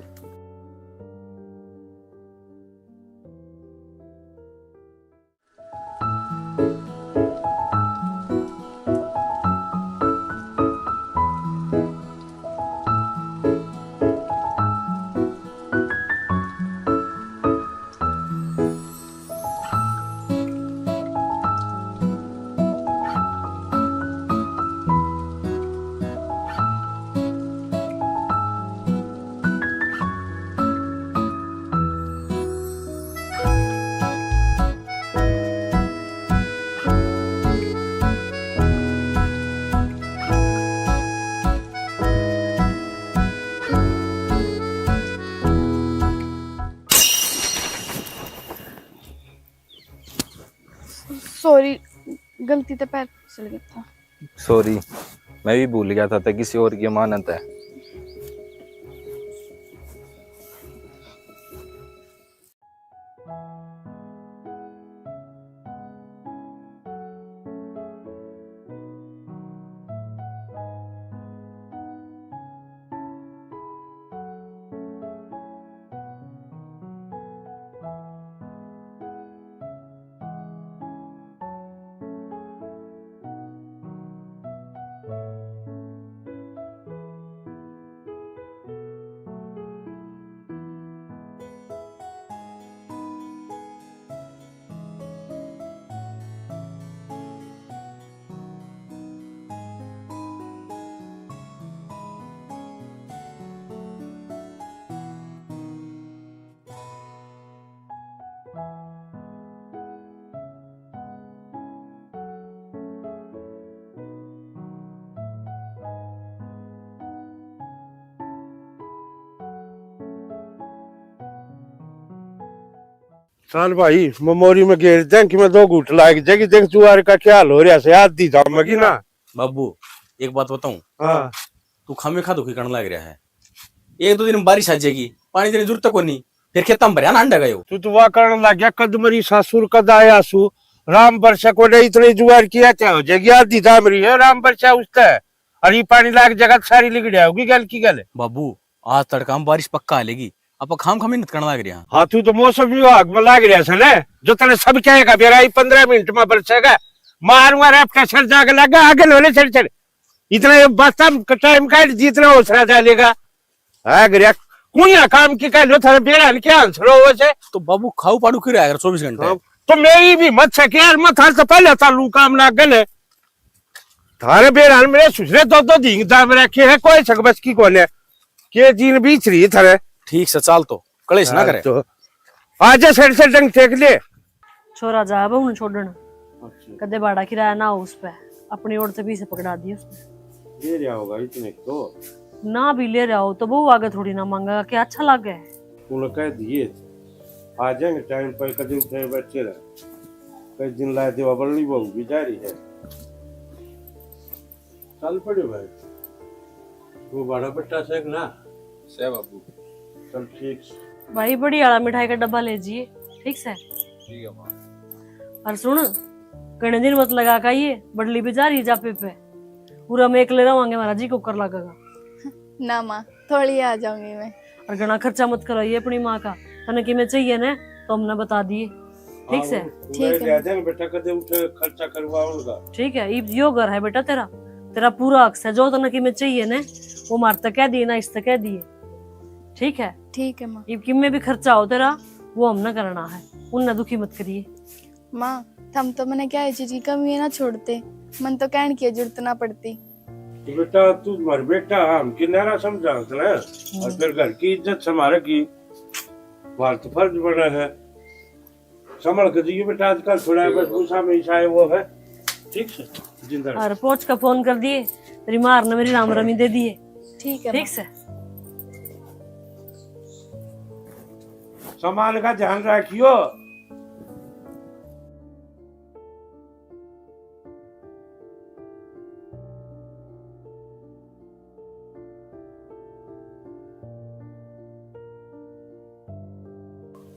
सॉरी, गलती ते पैर फिसल गया था। सॉरी, मैं भी भूल गया था, ते किसी और की अमानत है। चल भाई, ममोरी में घेर दें कि मैं दो घूट लाग जाएगी, देख जुआर का क्या हाल हो रहा से, आधी जामेगी ना। बाबू, एक बात बताऊं? हाँ। तू खामे खा दुखी करण लाग रहा है। एक दो दिन में बारिश आ जाएगी, पानी देने जरूरत कोनी, फिर खेतां में भरया ना अंडा गयो। तू तो वा करण लाग गया, कद मरी सासुर कद आया सु, राम बरसा को नहीं, इतनी जुगाड़ किया क्या हो जाएगी, आधी दाम रही है राम बरसा उसते, और ये पानी लाग जगह सारी लिगड़िया होगी गल की गल। बाबू, आज तड़का में बारिश पक्का आ लेगी, आप खाम खा मेहनत करने लाग रहे हैं। हाँ, तू तो मौसम विभाग में लाग रहा है ना, जो तने सब कहेगा बेरा ही पन्द्रह मिनट में बरसेगा, मारूंगा रैप का सर जाके लगा आगे लोले सर सर। इतना ये बस्ता टाइम काट जितना हौसला डालेगा। आ गया, कुणिया काम की कह लो, थारे बेरा ने क्या आंसर हो वैसे? तो बाबू खाऊ पाड़ू क्यों रहा कर चौबीस घंटे? हाँ, तो मेरी भी मत सके यार, मैं थारे से पहले चालू काम ना गले। थारे बेरा ने मेरे सुसरे दो दो दिन दाम रखे है, कोई सक बस की कोने। के दिन बीच रही थारे। ठीक से चाल तो, कलेश ना हाँ, करे। तो आजा सर से डंग टेक ले। छोरा जा बहू ने छोड़न, अच्छा। कदे भाड़ा किराया ना हो उस पे, अपनी ओर से भी से पकड़ा दिए उसने। ले रहा होगा इतने को। ना भी ले रहा हो तो बहू आगे थोड़ी ना मांगेगा, क्या अच्छा लागे? उन्हें कह दिए, आ जाएंगे टाइम पर, कदे उठे बैठे रहे, कई दिन ला देवा बल्ली बहू भी जा रही है। चल पड़े भाई, वो बड़ा बट्टा से ना। से बाबू। चल ठीक से। भाई, बड़ी आला मिठाई का डब्बा ले जिए, ठीक से? ठीक है माँ। और सुन, घणे दिन मत लगा का ये बड़ली भी जा रही जापे पे, पूरा में एकले रवांगे, हमारा जी को कर लगेगा। ना माँ, थोड़ी आ जाऊंगी मैं। और घणा खर्चा मत कराइए अपनी माँ का, तने किमे चाहिए ना तो हमने बता दिए, ठीक से? हाँ, ठीक है। ले जाएंगे बेटा, कदे उठे खर्चा करवाओगा। ठीक है, इब यो घर है बेटा तेरा, तेरा पूरा हक से, जो तने किमे चाहिए ना वो मार तक कह दिए ना इस तक कह दिए, ठीक है? ठीक है माँ। इब किमे भी खर्चा हो तेरा, वो हमने करना है, उनने दुखी मत करिए। माँ, थम तो मने क्या चीज की कमी है ना छोड़ते, मन तो कहने की जरूरत ना पड़ती। तो बेटा, तू मर बेटा, हम किनारा समझा ना, और फिर घर की इज्जत संभाले की बात तो फर्ज बना है। संभल के जियो बेटा, आजकल थोड़ा बस गुस्सा में ईसा है वो है, ठीक से जिंदा रह। और पहुंच का फोन कर दिए, तेरी मार ने मेरी राम रमी दे दिए। ठीक है ठीक माँ। से। सामान का ध्यान रखियो।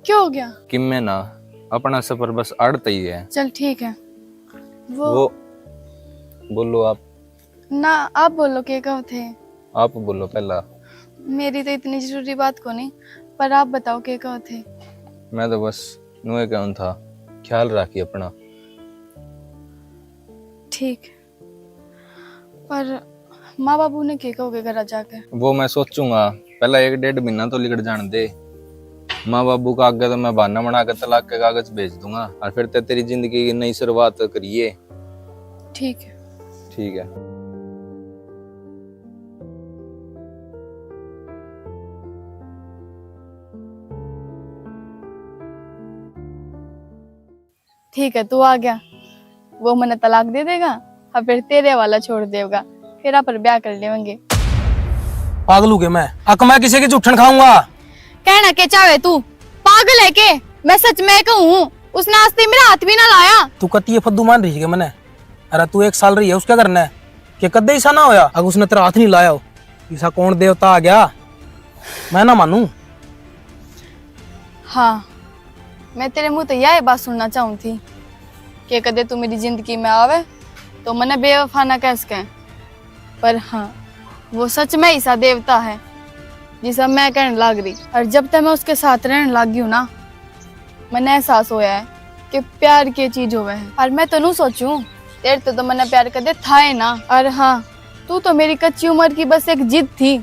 क्या हो गया? किम्मे ना, अपना सफर बस आड़त ही है। चल ठीक है। वो वो, बोलो आप। ना, आप बोलो, के कहो थे? आप बोलो पहला। मेरी तो इतनी जरूरी बात को नहीं, पर आप बताओ, के कहो थे? मैं तो बस नुए कहूँ था, ख्याल राखी अपना। ठीक, पर माँ बाबू ने के कहोगे घर जाके? वो मैं सोचूंगा, पहला एक डेढ़ महीना तो लिकड़ जान दे। माँ बाबू का आगे तो मैं बहाना बना के तलाक के कागज भेज दूंगा और फिर ते तेरी जिंदगी की नई शुरुआत करिए। ठीक है। ठीक है। ठीक है, तू आ गया, वो मने तलाक दे देगा और फिर तेरे वाला छोड़ देगा, फिर आप ब्याह कर लेंगे। पागल हो गया मैं, अक मैं किसी की जूठन खाऊंगा? कहना के चाहे तू, पागल है के? मैं सच में कहूँ, उसने आज तक मेरा हाथ भी ना लाया। तू कती ये फद्दू मान रही है मने? अरे तू एक साल रही है उसके घर ने, के कदे ऐसा ना होया अगर उसने तेरा हाथ नहीं लाया हो? ऐसा कौन देवता आ गया, मैं ना मानू। हाँ, मैं तेरे मुंह तो यह बात सुनना चाहूँ थी कि कदे तू मेरी जिंदगी में आवे तो मने बेवफा ना कह सके। पर हाँ, वो सच में ऐसा देवता है जिसा मैं कहने लाग रही। और जब तक मैं उसके साथ रहने लाग गई हूँ ना, मने एहसास होया है कि प्यार के चीज होवे है। और मैं तो नू सोचूं, तेरे तो, तो मने प्यार कदे था ही ना। और हाँ, तू तो मेरी कच्ची उम्र की बस एक जिद थी।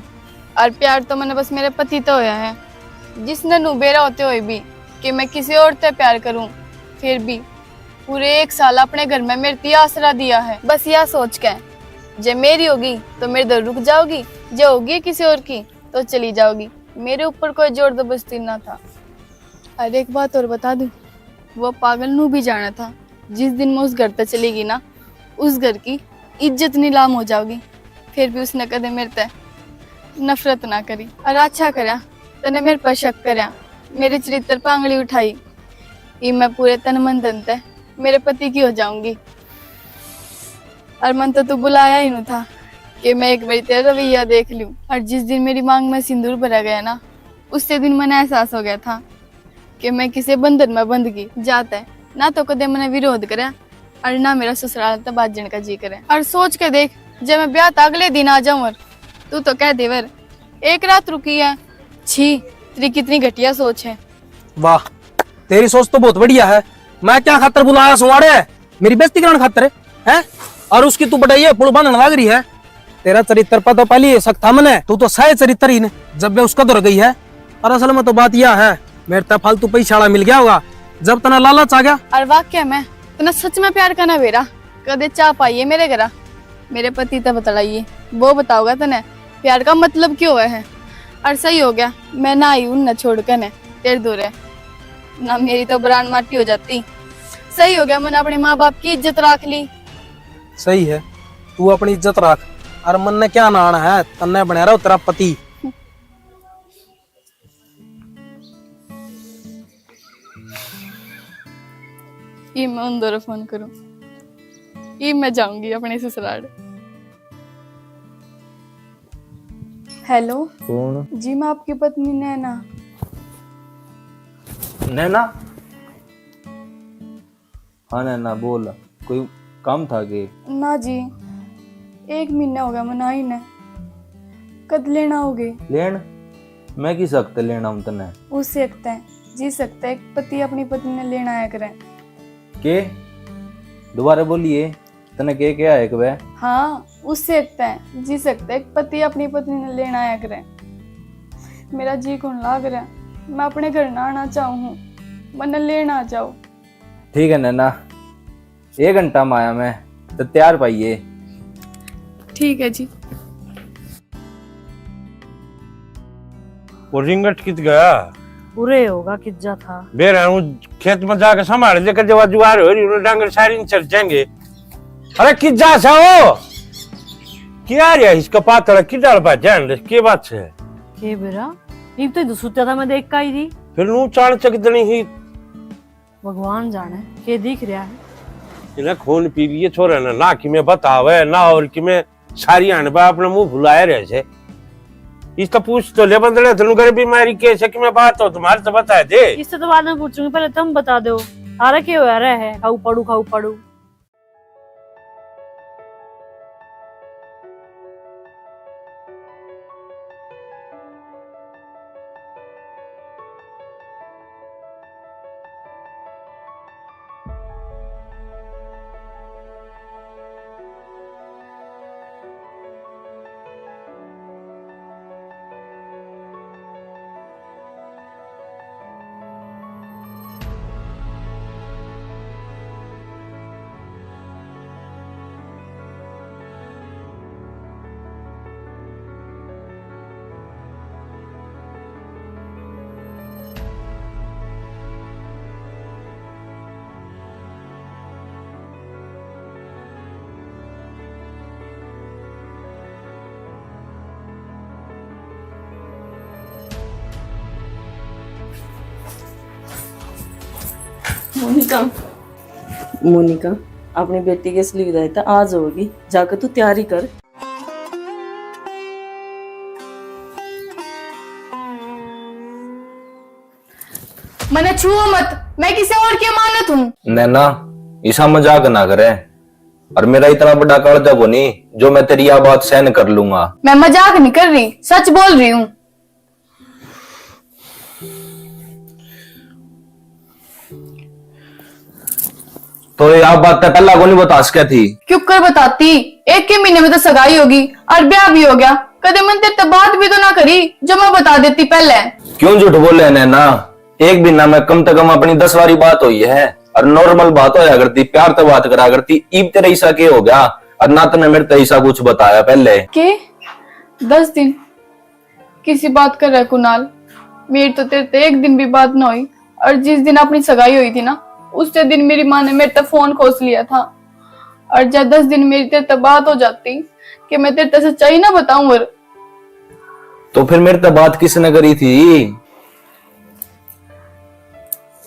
और प्यार तो मने बस मेरे पति तो होया है, जिसने नू बेरा होते हुए भी कि मैं किसी और ते प्यार करूं, फिर भी पूरे एक साल अपने घर में मेरे ती आसरा दिया है। बस या सोच के, जे मेरी होगी तो मेरे दर रुक जाओगी, जे होगी किसी और की तो चली जाओगी। मेरे ऊपर कोई जोर जबरदस्ती ना था। और एक बात और बता दूं, वो पागल नू भी जाना था, जिस दिन मैं उस घर तक चली गई ना, उस घर की इज्जत नीलाम हो जाओगी। फिर भी उसने कदे मेरे ते नफरत ना करी। और अच्छा करया, तने मेरे पर शक करया, मेरे चरित्र पर आंगली उठाई। इब मैं पूरे तन मन धन ते मेरे पति की हो जाऊंगी। और मन तो तू बुलाया ही नहीं था, कि मैं एक बार तेरा रवैया देख लूं। और जिस दिन मेरी मांग में सिंदूर भरा गया ना, उससे दिन मैंने एहसास हो गया था कि मैं किसी बंधन में बंध गई। जाता है ना, तो कदे मैंने विरोध करे और ना मेरा ससुराल तो बाजण का जी करे। और सोच के देख, जब मैं ब्याह तो अगले दिन आ जाऊं और तू तो कह देवर एक रात रुकी है। छी, तेरी कितनी घटिया सोच है। वाह, तेरी सोच तो बहुत बढ़िया है। मैं क्या खातर बुलाया सुवाड़े? मेरी बेइज्जती कराने खातर है? और उसकी तू बड़ाई है, पुल बांधने लाग रही है। तेरा चरित्र पता पहले ही शक था मने, तू तो सह चरित्र ही ने। जब वे उसका धर गई है, और असल में तो बात यह है, मेरे ते फालतू पैसा वाला मिल गया होगा, जब तना लालच आ गया। और वाकई में तने सच में प्यार करना बेरा, कदे चाह पाइए मेरे घरा, मेरे पति ते बतलाइए, वो बताओगा तने प्यार का मतलब क्यों है। और सही हो गया, मैं ना आई उन छोड़ के ने तेरे दूर है, ना मेरी तो बरान माटी हो जाती। सही हो गया, मैंने अपने माँ बाप की इज्जत रख ली। सही है, तू अपनी इज्जत रख, और मन ने क्या नाना है, तन्ने बना रहा तेरा पति। ये मैं उन दोनों फोन करूं, ये मैं जाऊंगी अपने ससुराल। हेलो। कौन? जी, मैं आपकी पत्नी नैना। नैना? हाँ नैना, बोल, कोई काम था के? ना जी, एक महीना हो गया मनाई ने। कद लेना होगे? लेन? मैं किस हक ते लेना हूँ तन्ने? उस हक ते, जिस हक ते एक पति अपनी पत्नी ने लेना आया करे। के? दोबारा बोलिए। तने के कहा है कि वह? हाँ, उससे हक ते, जिस हक ते एक पति अपनी पत्नी ने लेना आया करे। मेरा जी कौन लाग रहा, मैं अपने घर ना आना चाहूँ हूँ, मन्ने लेना आ जाओ। ठीक है नैना, एक घंटा में आया मैं, तो तैयार पाइए। ठीक है जी। वो रिंगट कित गया? उरे होगा किज्जा था। बेरा हूँ खेत में जाके संभाल दे, कदे वा जुआर हो रही, उन्हें डांगर सारी नहीं चल जाएंगे। अरे किज्जा सा हो? क्या रे इसका पातला की डाल पा जान दे, के बात है? के बेरा? इब तो सुत्या था, मैं देख का ही थी। फिर नू चाण चक दनी ही। भगवान जाने के दिख रहा है। इन्हें खून पी लिए छोरे ने, ना कि मैं बतावे, ना और कि मैं सारी हांड पे अपने मुंह फुलाए रहे से। इसका पूछ तो ले बंदड़े, तनु करे बीमारी के से कि मैं बात हो तुम्हारे तो बता दे। इससे तो बाद में पूछूंगी, पहले तुम बता दो, थारा के हो रहा है? खाऊ पड़ू, खाऊ पड़ू। मोनिका, मोनिका, अपनी बेटी के असली विदाई तो आज होगी, जाकर तू तैयारी कर। मने छुओ मत, मैं किसी और की अमानत हूँ। नैना, इसा मजाक ना करे। और मेरा इतना बड़ा कालजा कोनी जो मैं तेरी या बात सहन कर लूंगा। मैं मजाक नहीं कर रही, सच बोल रही हूँ। तो ये आप बात तो पहला को नहीं बता सके थी? क्यों कर बताती? एक के महीने में तो सगाई होगी और ब्याह भी हो गया। कदे मन तेरे तो बात भी तो ना करी जो मैं बता देती पहले। क्यों झूठ बोले नैना? एक महीना में कम से कम अपनी दस बारी बात हुई है और नॉर्मल बात होया करती, प्यार तो बात करा करती। इब तेरे ऐसा के हो गया और ना तने मेरे तो ऐसा कुछ बताया पहले? के दस दिन किसी बात कर रहा कुणाल, मेरी तो तेरे ते एक दिन भी बात ना हुई। और जिस दिन अपनी सगाई हुई थी ना, उससे दिन मेरी माँ ने मेरे ते फोन खोस लिया था। और जब दस दिन मेरी तेरे ते बात हो जाती कि मैं तेरे ते सच्चाई ना बताऊं। और तो फिर मेरे ते बात किसने करी थी?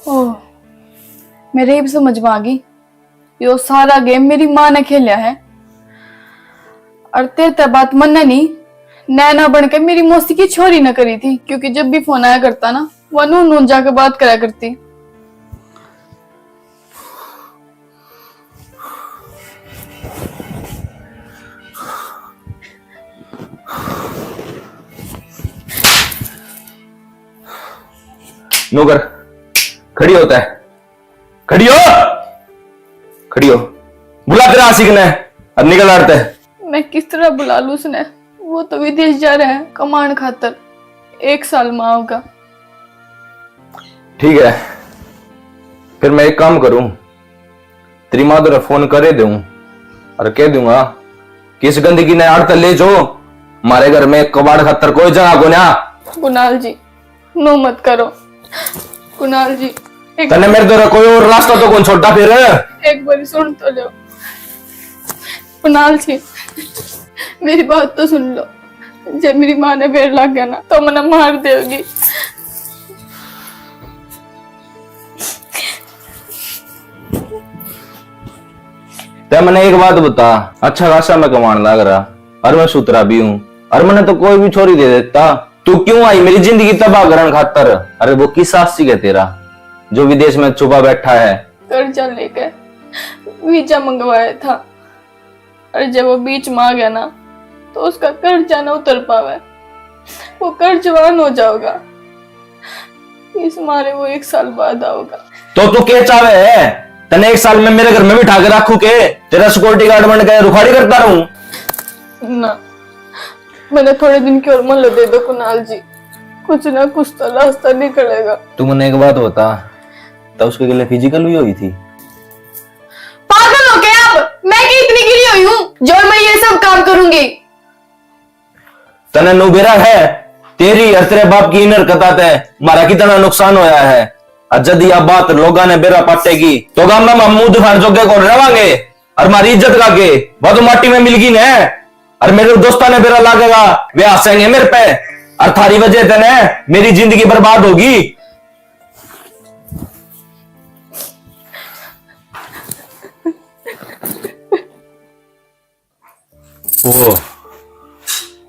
ओह, मेरे इब समझ में आ गई। यो सारा गेम मेरी माँ ने खेलिया है। और तेरे ते बात मन्ने नहीं, नैना बन के मेरी मौसी की छोरी न करी थी, क्योंकि जब भी फोन आया करता ना, वह नू नू जाके बात करा करती। नौकर, खड़ी होता है, खड़ी हो, खड़ी हो, बुला तेरा आशिक ने, अब निकल आड़ते। मैं किस तरह बुला लूं उसने? वो तो विदेश जा रहा है कमाण खातर, एक साल में आओगा। ठीक है, फिर मैं एक काम करूं, तेरी माँ तो फोन करे दूं और कह दूंगा कि इस गंदगी ने आड़त ले जो, मारे घर में कबाड़ खातर कोई जगह को ना। कुणाल जी, नो मत करो। कुणाल जी, एक तन्ने मेरे द्वारा कोई और रास्ता तो कौन छोड़ा फिर? एक बार सुन तो लो। कुणाल जी, मेरी बात तो सुन लो। जब मेरी माँ ने बेर लाग गया ना, तो मने मार देगी। ते मने एक बात बता, अच्छा खासा मैं कमाण लाग रहा, और मैं सुथरा भी हूँ, और मने तो कोई भी छोरी दे देता। तू क्यों आई मेरी जिंदगी तबाह करण खातर? अरे वो किस आशिक है तेरा जो विदेश में छुपा बैठा है? कर्जा लेके वीजा मंगवाया था, और जब वो बीच में आ गया ना, तो उसका कर्जा ना उतर पावे, वो कर्जवान हो जाओगा। इस मारे वो एक साल बाद आओगा। तो तू के चावे है? तने एक साल में मेरे घर में बिठा के रखू के? तेरा सिक्योरिटी गार्ड बन के रुखाड़ी करता रहूं? ना, मैंने थोड़े दिन की और मोहलत दे दो कुणाल जी, कुछ ना कुछ तो रास्ता निकलेगा। तू मने एक बात बता, तो उसके गले फिजिकल भी हुई थी? पागल हो गया? अब मैं क्या इतनी गिरी हुई हूँ जो मैं ये सब काम करूंगी? तने नु बेरा है, तेरी और तेरे बाप की इन हरकतां ते म्हारा कितना नुकसान होया है। और जद या बात लोगां ने बेरा पाटेगी, तो गाम में हम मुंह दिखाण जोगे कौन रवांगे? और म्हारी इज्जत का के? वह तो माटी में मिलगी ने। और मेरे दोस्तां ने बेरा लागेगा, वे हंसेंगे मेरे पे। और थारी वजह ते ने मेरी जिंदगी बर्बाद होगी। ओ,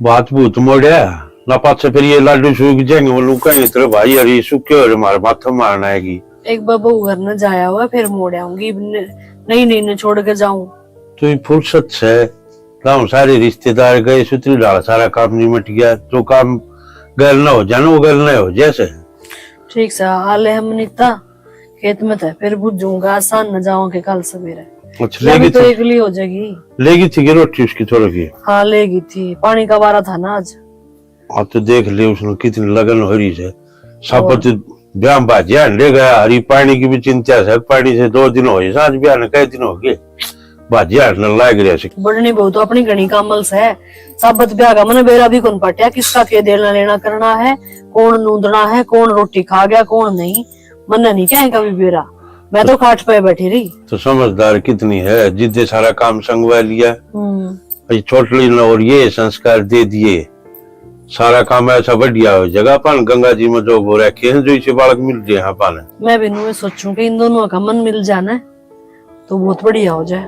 बात भूत मोड़या ना, पाछे फिर ये लाडू सूख जाएंगे, वो लुकाएंगे तेरे भाई, अरे सूखे हो रे, मारे माथा मारना आएगी। एक बार बहू घर न जाया हुआ, फिर मोड़ आऊंगी। न-, नहीं, नहीं, न छोड़ के जाऊं। तो ये फुर्सत से गाँव सारे रिश्तेदार गए, सुतरी डाल सारा काम निमट गया। जो काम गैल ना हो जाए ना, वो गैल ना हो जैसे। ठीक सा हाल है हम नीता। खेत में तो फिर बुझूंगा, आसान न जाऊं के कल सवेरे। अच्छा, या भी लेगी तो थी? एकली हो जाएगी। लेगी थी कि रोटी उसकी थोड़ी की? हाँ, लेगी थी, पानी का वारा था ना आज। हाँ, तो देख ले उसने कितनी लगन हो रही है। साबत और ब्याह भाजिया ले गया, हरी पानी की भी चिंता है, पानी से दो दिन हो गए, सांझ ब्याह ने कई दिन हो गए, भाजिया हरने लाग रहा है। बढ़नी बहू तो अपनी घणी कामल से। साबत ब्याह का मने बेरा भी कौन पाटिया, किसका के देना लेना करना है, कौन नूंदना है, कौन रोटी खा गया, कौन नहीं। मन्ने नहीं कहे कभी बेरा, मैं तो खाट पे बैठी रही। तो समझदार कितनी है, जिद्दे सारा काम संगवा लिया। हम्म। ये छोटली ने और ये संस्कार दे दिए, सारा काम ऐसा बढ़िया हो जाएगा। अपन गंगा जी में जो हो रखे हैं, जो इसे बालक मिल रहे हैं अपन। मैं भी नुए सोचूं कि इन दोनों का मन मिल जाना, तो बहुत बढ़िया हो जाए।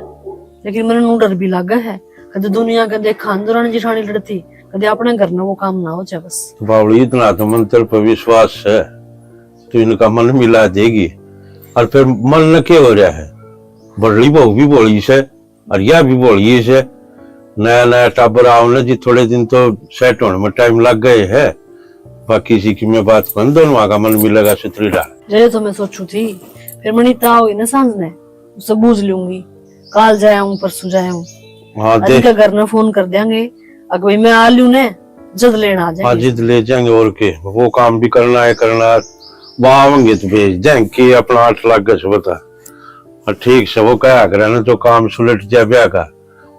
लेकिन मैंने नू डर भी लागे है, कदे दुनिया के देखा अंदरानी जिठानी लड़ती, कदे अपने घर में वो काम ना हो जाए बस। तो बावली, इतना तो मन तेरे पर विश्वास है, तू इनका मन मिला देगी। और फिर मन न के हो रहा है, बड़ली बहू भी भोली से और यह भी भोली से। नया नया टाबर आओ ना जी, थोड़े दिन तो सेट होने में टाइम लग गए है। बाकी इसी की मैं बात बन, दोनों का मन मिलेगा सुथरी डाल। जरे तो मैं सोचू थी, फिर मनी ता हुई ना सांझ ने, उससे बूझ लूंगी। काल जाया हूँ, परसों जाया हूँ। हाँ, अरे देख। इनका घर ने फोन कर देंगे, अगर भाई मैं आ लूँ ने, जद लेना आ जाएंगे। हाँ, जद ले जाएंगे और के, वो काम भी करना है, करना है। वहाँ आवेंगे तो भेज देंगे कि अपना आठ लाख का बता। और ठीक से वो कहा करे ना, जो काम सुलट जाए ब्याह का,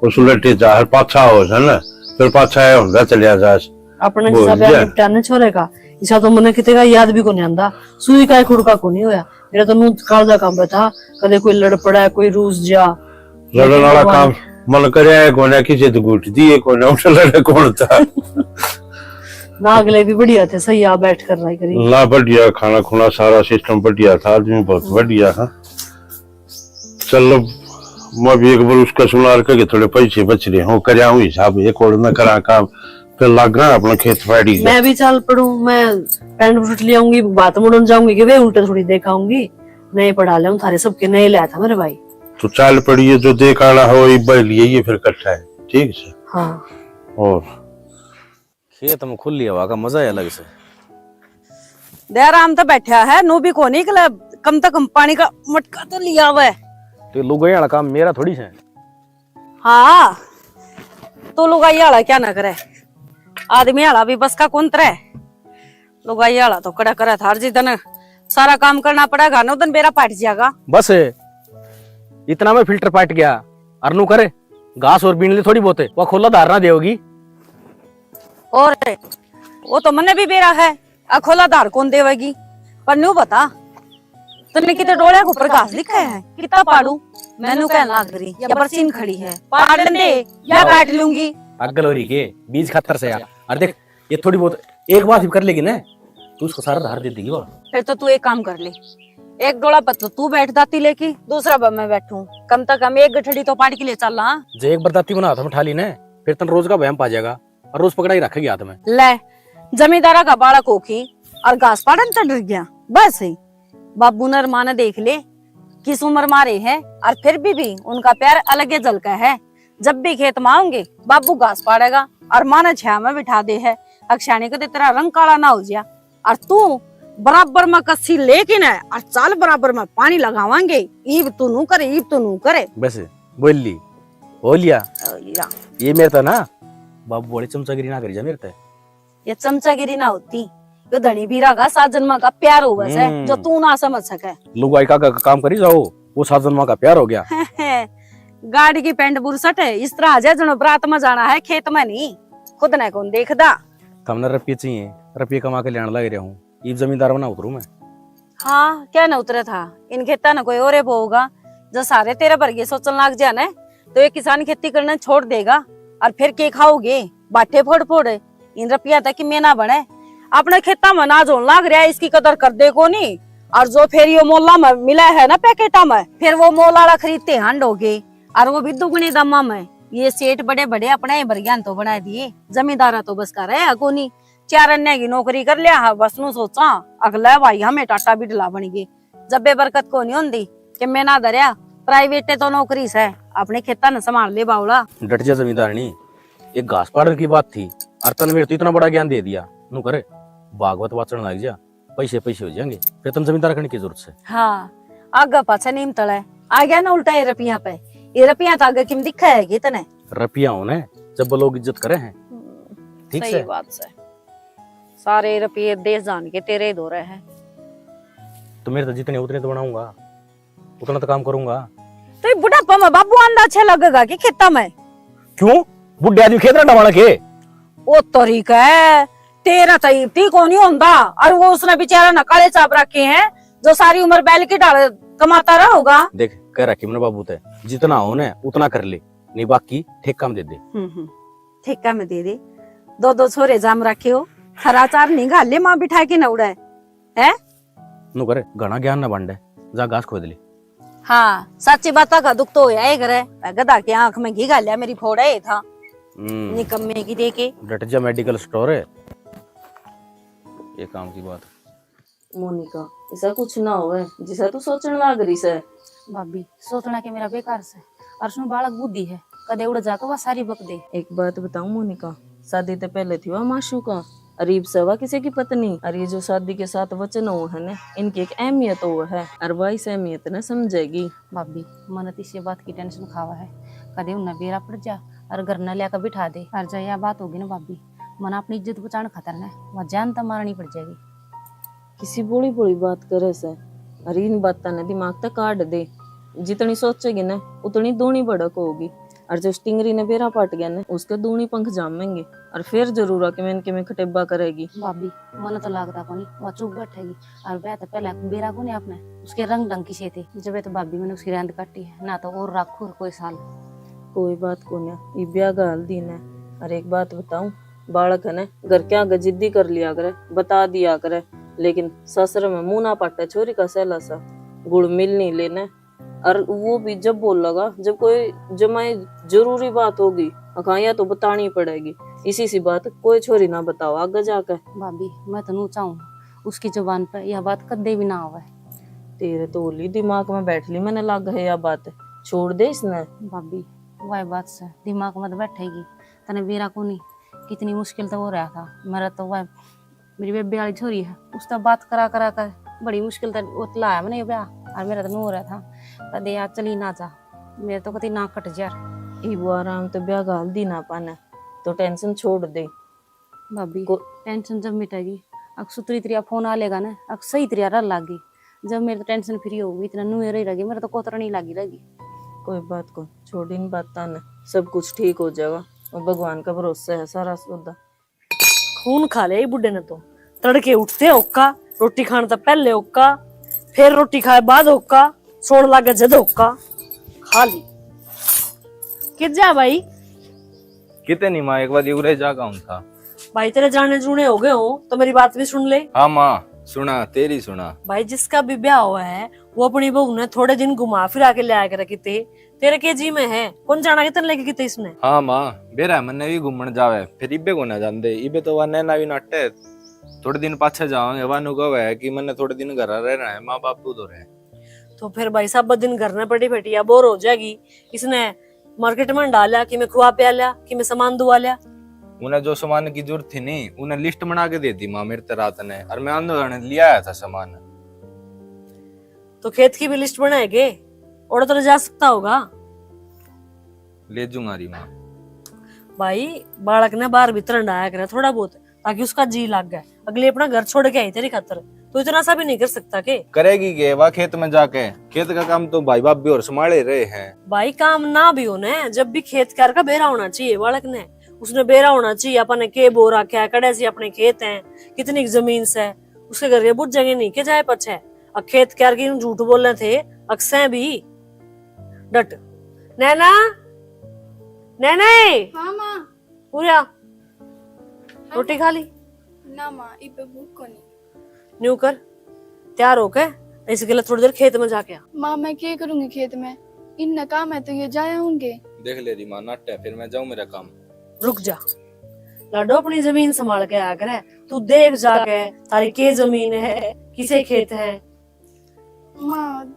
वो सुलटे जा, हर पाछा हो जाए ना, फिर पाछा आया होंदा चलिया जा। अपने बोल जिसा ब्याह दिया। निपटा ना छोरे का, इसा तो मने किते का याद भी कोनी आंदा। सुई का एक हुड़का कोनी होया। मेरा तो नूं कालजा काम पे था, कदे कोई लड़ पड़ा, कोई रूस जा। लड़न वाला काम मन करे है कोने, किसी तो घुट दिए कोने, उठ लड़े कौन था? ना, अगले भी बढ़िया थे, सही आ बैठ कर रहा करी। ना, बढ़िया खाना खुना, सारा सिस्टम बढ़िया था, आदमी बहुत बढ़िया था। चलो, मैं भी एक बार उसका सुनार के थोड़े पैसे बच रहे हो, कर आऊं हिसाब, एक और मैं करा काम, फिर लाग रहा अपना खेत पाड़ी का। मैं भी चल पड़ूं, मैं पैंट बूट ले आऊंगी, बात मुड़न जाऊंगी कि वे उल्टे थोड़ी देख आऊंगी। नए पड़ा ले थारे सबके, नए लाया था मेरे भाई। तो चाल पड़िए, जो देख आना हो, इब्बा लिए ये फिर इकट्ठा है, ठीक से। हाँ। और खेत में खुली हवा का मजा ही अलग से। दयाराम तो बैठा है, नू भी कोनी निकला, कम से कम पानी का मटका तो लिया हुआ है। तो लुगाई वाला काम मेरा थोड़ी से। हाँ, तू लुगाई वाला क्या ना करे, आदमी वाला भी बस का कुंतर है। लुगाई वाला तो कड़ा करे थार जी तने सारा काम करना पड़ेगा, नौ दिन बेरा पाट जाएगा। बस इतना में फिल्टर पाट गया, अरनू करे घास और बीन ले थोड़ी बहुत, वह खोला धार ना देगी। और वो तो मन्ने भी बेरा है, अखोला धार कौन देवेगी? पर न्यू बता, तन्ने किते डोलिया के ऊपर घास लिखा है, कितना पाड़ू? मैनू कहन लाग रही, या बरसीन खड़ी है, पाड़ दे, या काट लूंगी। पागल हो रही के? बीज खातर से या। और देख, ये थोड़ी बहुत एक बार भी कर लेगी ना, तू उसको सारा धार दे देगी वो। फिर तो तू एक काम कर ले, एक डोला पर तो तू बैठ दाती लेके, दूसरा पर मैं बैठूं, कम से कम एक गठड़ी तो पाड़ के ले चल। हाँ, जे एक बार दाती बना हाथ में उठा ली ना, फिर तन रोज का बहम पा जाएगा और रोज पकड़ा ही रखेगी हाथ में। ले, जमींदारा का बालक होके और घास पाड़न तक डर गया। बस ही बाबू ने और माँ ने देख ले, किस उम्र मारे है, और फिर भी, भी उनका प्यार अलग ही झलका है। जब भी खेत में आऊंगे, बाबू घास पाड़ेगा और माँ ने छाया में बिठा दे है। अक्षाणी को तो तेरा रंग काला ना हो जाया। और तू बराबर में कस्सी लेके ना और चाल बराबर में पानी लगावांगे। ईब तू नू करे, ईब तू नू करे। बस बोल ली, हो लिया। हो लिया। ये मेरे तो ना बाबू वाली चमचागिरी ना करी जा मेरे ते। ये चमचागिरी ना होती, यो धनी बीरा का सात जन्मा का प्यार होवे से, हम्म। जो तू ना समझ सके। लुगाई का, का काम करी जाओ, वो सात जन्मा का प्यार हो गया। गाड़ी की पैंट बुरसट है, इस तरह आ जाए जनो बरात में जाना है, खेत में नहीं। खुद ने कौन देखदा? थमने रुपये चाहिए, रुपये कमा के लेने लग रहा हूँ, इब जमींदार बना उतरू मैं। हाँ, क्या ना उतरे था, इन खेता ने कोई और बोगा। जो सारे तेरे वर्गे सोचन लाग जा ना, तो ये किसान खेती करना छोड़ देगा। और फिर के खाओगे? बाटे फोड़ फोड़। इन रुपया तक की मेना बने। अपने खेता में नाज होने लाग रहा है, इसकी कदर कर दे कोनी। और जो फिर यो मोला में मिला है ना पैकेटा में, फिर वो मोल आला खरीदते हांडोगे। और वो भी दुगने दामा में। ये सेठ बड़े बड़े अपने ही बरग्यान तो बना दिए, जमींदारा तो बस का रहा कोनी। चार अन्य की नौकरी कर लिया है, बस नू सोचा, अगला भाई हमें टाटा बिडला बन गए। जब बेबरकत को नहीं होंदी कि मैं ना धरया, प्राइवेट तो नौकरी से, अपने खेता ने संभाल ले बावला। डट जा जमींदारनी, एक घास पाड़न की बात थी, और तन मेरे तो इतना बड़ा ज्ञान दे दिया। नू करे, भागवत वाचन लग जा, पैसे पैसे हो जाएंगे, फिर तन जमींदार करने की जरूरत से। हाँ, आगे पाछे नीम तले आ गया ना उल्टा ये रुपया पे। ये रुपया तो आगे किम दिखा है कि तने? रुपया होने जब लोग इज्जत करे हैं। हम्म, ठीक सही से। बात से। सारे रुपये देश जान के तेरे ही दो रहे हैं। तो मेरे तो जितने उतने तो बनाऊंगा, उतना तो काम करूंगा। तो ये बुढ़ापा में बाबू आंदा अच्छा लगेगा कि खेता में? क्यों? बुढ़े आदमी खेत रंडा वाला के? ओ तरीका है, तेरा तो इतनी को नहीं होंदा। और वो उसने बेचारा ने काले चाप रखे हैं, जो सारी उम्र बैल की ढाल कमाता रहा होगा। देख, कह रखी मैंने बाबू ते, जितना हो ना उतना कर ले, नहीं बाकी ठेका में दे दे। हम्म, हम्म, ठेका में दे दे। दो दो छोरे जाम रखे हो, खरा चार नहीं घाले माँ बिठा के न उड़ाए, है? नु करे, घना ज्ञान न बांटे, जा घास खोद ले। हाँ, साची बात का दुख तो होया ही करे। गधा के आंख में घी घाल्या, मेरी फोड़ा ही था। हम्म। निकम्मे की देके। डट जा, मेडिकल स्टोर है। ये काम की बात। मोनिका, ऐसा कुछ ना होवे जिसा तू सोचण लाग रही से। भाभी, सोचना के मेरा बेकार से, और उसमें बालक बुद्धि है, कदे उड़ जाके वह सारी बक दे। एक बात बताऊं मोनिका, शादी ते पहले थी वह माशूका, अर इब से वह किसी की पत्नी। अर ये जो शादी के साथ वचन हो है ना, इनकी एक अहमियत हो है, अर वह इस अहमियत ने समझेगी। भाभी, मन तो इसी बात की टेंशन खावा है, कदे उन्हें बेरा पड़ जा और घर न लिया बिठा दे। और जब यह बात होगी ना भाभी, मन अपनी इज्जत बचाने खातर ना वह जान तो मारनी पड़ जाएगी। किसी भोली भोली बात करे से, अरे इन बातां ने दिमाग तक काट दे। जितनी सोचेगी ना, उतनी दूनी भड़क होगी। और जो स्टिंगरी ने बेरा पाट गया ना, उसके दूनी पंख जामेंगे। और फिर जरूर आके मैं इनके में खटेबा करेगी। भाभी, मन तो लागता कोनी, वह चुप बैठेगी। और ब्याह तो पहले बेरा कोनी आपने, उसके रंग ढंग की से थे। जब तो भाभी मैंने उसकी रैंद काटी है, ना तो और राखू और कोई साल। कोई बात कोनी, ये ब्याह का हल दिन है। और एक बात बताऊं, बालक है ना, घर के आगे जिद्दी कर लिया करे, बता दिया करे, लेकिन ससुर में मुंह ना पाटे छोरी का सहला सा। गुड़ मिल नहीं लेने, और वो भी जब बोलेगा, जब कोई जमाई जरूरी बात होगी, हाँ, या तो बतानी पड़ेगी। इसी सी बात कोई छोरी ना बताओ आगे जाकर। भाभी, मैं तो नू चाहूँ, उसकी जुबान पे यह बात कदे भी ना आवे। तेरे तो होली दिमाग में बैठ ली, मैंने लग है यह बात, छोड़ दे इसने। भाभी, वह बात से दिमाग में तो बैठेगी, तने बेरा कोनी, कितनी मुश्किल तो हो रहा था। मेरा तो वह मेरी बेबे वाली छोरी है, उससे बात करा करा कर बड़ी मुश्किल तै वो लाया मैंने ये ब्याह, और मेरा तो नू हो रहा था। कदे यार चली ना जा, मेरे तो कति ना कट जा। इब वो आराम तो ब्याह घाल दी ना पाने, तो टेंशन छोड़ दे। भाभी, को- टेंशन जब मिटेगी, अक सुतरी तरिया फोन आ लेगा ना, अक सही तरिया रह लागी। जब मेरी तो टेंशन फ्री होगी, इतना नू रही रहेगी, मेरा तो कोतरा नहीं लागी रहेगी। कोई बात को, छोड़ इन बातां ने, सब कुछ ठीक हो जाएगा। वो भगवान का भरोसा है सारा सौदा। खून खा लिया ये बुड्ढे ने तो। तड़के उठते होका, रोटी खाने तो पहले होका, फिर रोटी खाए बाद होका, सोण लागे जद होका। खा ली। कित जा भाई? किते नहीं माँ, एक बार उरे जा का हूँ था। भाई तेरे जाने जूने हो गए हो तो मेरी बात भी सुन ले। हाँ माँ, सुना, तेरी सुना। भाई जिसका भी ब्याह हुआ है वो अपनी बहू ने थोड़े दिन घुमा फिरा के ले आया करे किते। तेरे के जी में है, कौन जाना कितने लेके किते इसने? हाँ माँ, बेरा मन्ने भी घूमण जावे, फिर इबे को ना जांदे, इबे तो वा नैना भी नाटे, थोड़े दिन पाछे जावांगे, वा नु कहे कि मन्ने थोड़े दिन घर रहना है, माँ बापू तो रहे। तो फिर भाई साहब दिन घर में पड़ी बैठी या बोर हो जाएगी, इसने मार्केट में डाल लिया, कि मैं खुआ प्या लिया, कि मैं सामान दुआ लिया। उन्हें जो सामान की जरूरत थी नहीं, उन्हें लिस्ट बना के दे दी माँ मेरे ते रात ने, और मैं आंदो जाने लिया आया था सामान। तो खेत की भी लिस्ट बनाएगे, और तो ले जा सकता होगा। ले जूंगा री माँ। भाई, बालक ने बाहर भीतर हंडाया करे थोड़ा बहुत, ताकि उसका जी लग जाए। अगली अपना घर छोड़ के आई तेरी खातर, तो इतना सा भी नहीं कर सकता के? करेगी के वा खेत में जाके? खेत का काम तो भाई भाभी और संभाले रहे हैं। भाई, काम ना भी हो ने, जब भी खेत कार का बेरा होना चाहिए बालक ने। उसने बेरा होना चाहिए, अपन ने के बो रखा है, कड़े से अपने खेत हैं, कितनी जमीन से। उसके घर के बुझ जगह नहीं के जाए पछे। अक खेत क्यार की झूठ बोले थे, अक सै भी। डट। नैना, नैना ए! हाँ माँ। पूरा। हाँ। रोटी खा ली? ना माँ, इबे भूख कोनी। न्यू कर, तैयार होके इस गले थोड़ी देर खेत में जाके आ। माँ, मैं के करूँगी खेत में? इन्ना काम है तो ये जाया होंगे। देख ले री माँ, नाटे, फिर मैं जाऊँ मेरा काम। रुक जा लाडो, अपनी जमीन संभाल के आया करे। तू देख जाके थारी के जमीन है, किसे खेत है। माँ।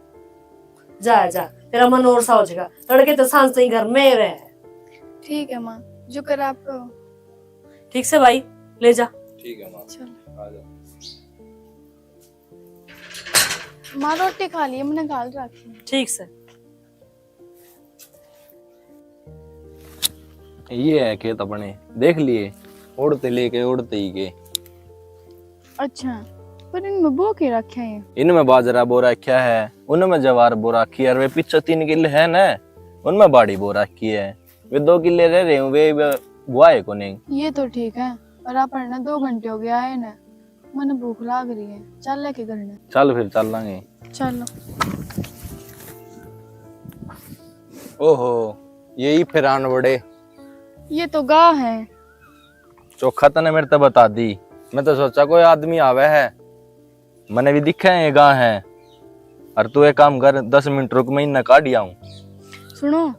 जा जा, तेरा मन और सा हो जाएगा। तड़के तो सांझ ताई घर में रह। ठीक है माँ, जो कर आप कहो। ठीक से भाई, ले जा। ठीक है माँ। चल। आ जा। माँ, रोटी खा लिए, मैंने घाल रखी है। ठीक से। ये है खेत अपने, देख लिए, ओढ़ते लेके ओढ़ते ही के। अच्छा, पर इनमें बो के रखा है? इनमें बाजरा बो रखा है, उनमें जवार बो रखी है, और वे पीछे तीन किले है ना, उनमें बाड़ी बो रखी है। वे दो किले रह रहे हूँ, वे, वे बुआ है कोनी। ये तो ठीक है, पर अपन ने दो घंटे हो गया है ना, मने भूख लाग रही है, चल लेके घर ने। चल फिर चल लांगे। चलो। ओहो, यही फिर आन बड़े। ये तो गाह है। चोखा तने मेरे ते बता दी, मैं तो सोचा कोई आदमी आवे है, मने भी दिखे है ये गाह है। और तू एक काम कर, दस मिनट रुक, मैं इन्हें काढ़ आऊं। सुनो,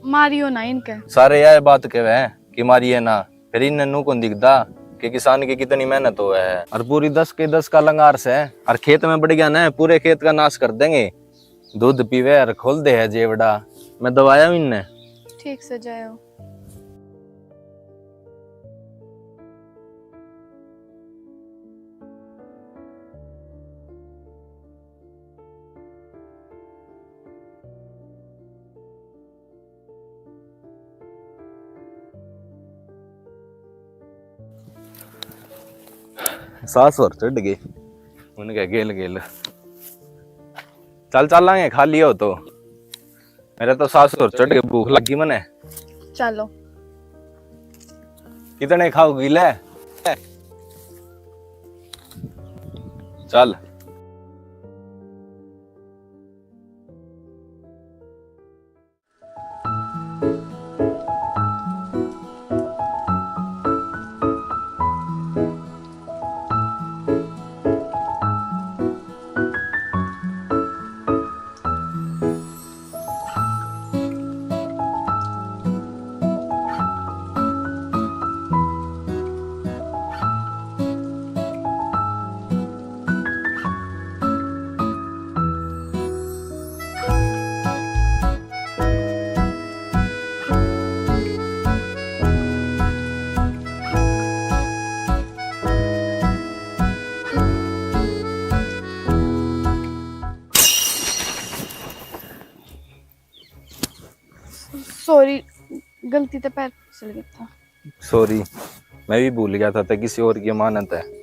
मारियो ना इनके। सारे यह बात कहवे हैं कि मारिए ना, फिर इन्हें नू कौन दिखदा कि किसान की कितनी मेहनत होवे है। और पूरी दस के दस का लंगार से, और खेत में बढ़ गया ना, पूरे खेत का नाश कर देंगे। दूध पीवे और खोल दे है जेवड़ा। मैं दवाया हूँ इनने। ठीक से जायो। सास और चढ़ गई उनके गेल गेल। चल चलांगे, खा लियो तो। मेरे तो सास और चढ़ के भूख लगी मने। चलो। कितने खाओगी ले? चल। गलती ते पैर फिसल गया था। सॉरी, मैं भी भूल गया था, तै किसी और की अमानत है।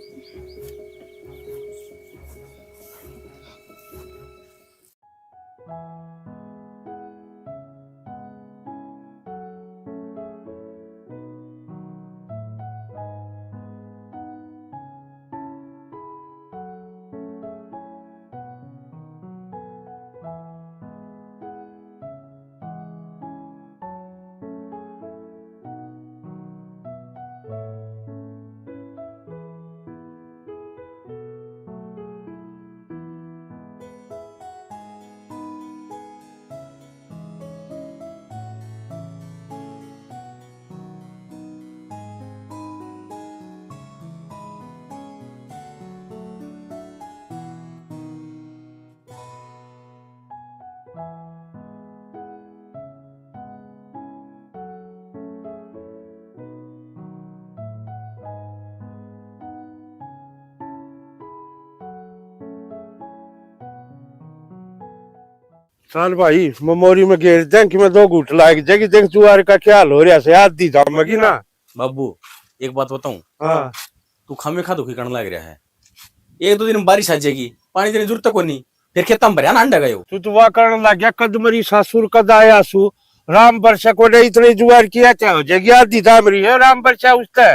चल भाई, ममोरी में घेर दें कि मैं दो घूट लाग जाएगी। देख जुआर का क्या हाल हो रहा है, आधी जामेगी ना। बाबू, एक बात बताऊं? हाँ। तू खामे खा दुखी करने लग रहा है। एक दो दिन में बारिश आ जाएगी, पानी देने की जरूरत कोनी, फिर खेतां में भरया ना अंडा गयो। तू तो वाह करने लग गया, कद मरी सासुर कद आया सु, राम बरसा को नहीं, इतनी जुआर की क्या हो जाएगी, आधी जाम रही है राम बरसा उससे।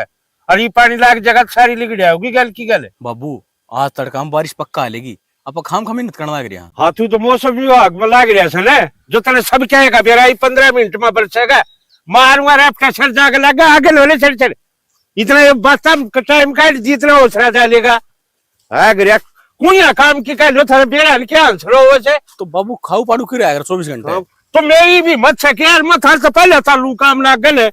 अरे पानी लाग जगह सारी लिगड़िया होगी गल की गल। बाबू, आज तड़का में बारिश पक्का आ लेगी, आप खाम खाम मेहनत करने लग रहे हैं। हाँ, तू तो मौसम विभाग में लाग रहा है ना, जो तने सब कहेगा बेरा ही पन्द्रह मिनट में बरसेगा, मारूंगा रे प्रेशर जाके लगा आगे लोले चढ़ चढ़। इतना ये बस्ता टाइम काट जितना हौसला डालेगा। आ गया, कुणिया काम की कह लो, थारे बेरा ने क्या आंसर हो वैसे? तो बाबू खाऊ पाड़ू क्यों रहा कर चौबीस घंटे? हाँ, तो मेरी भी मत सके यार, मैं थारे से पहले चालू काम ना गले।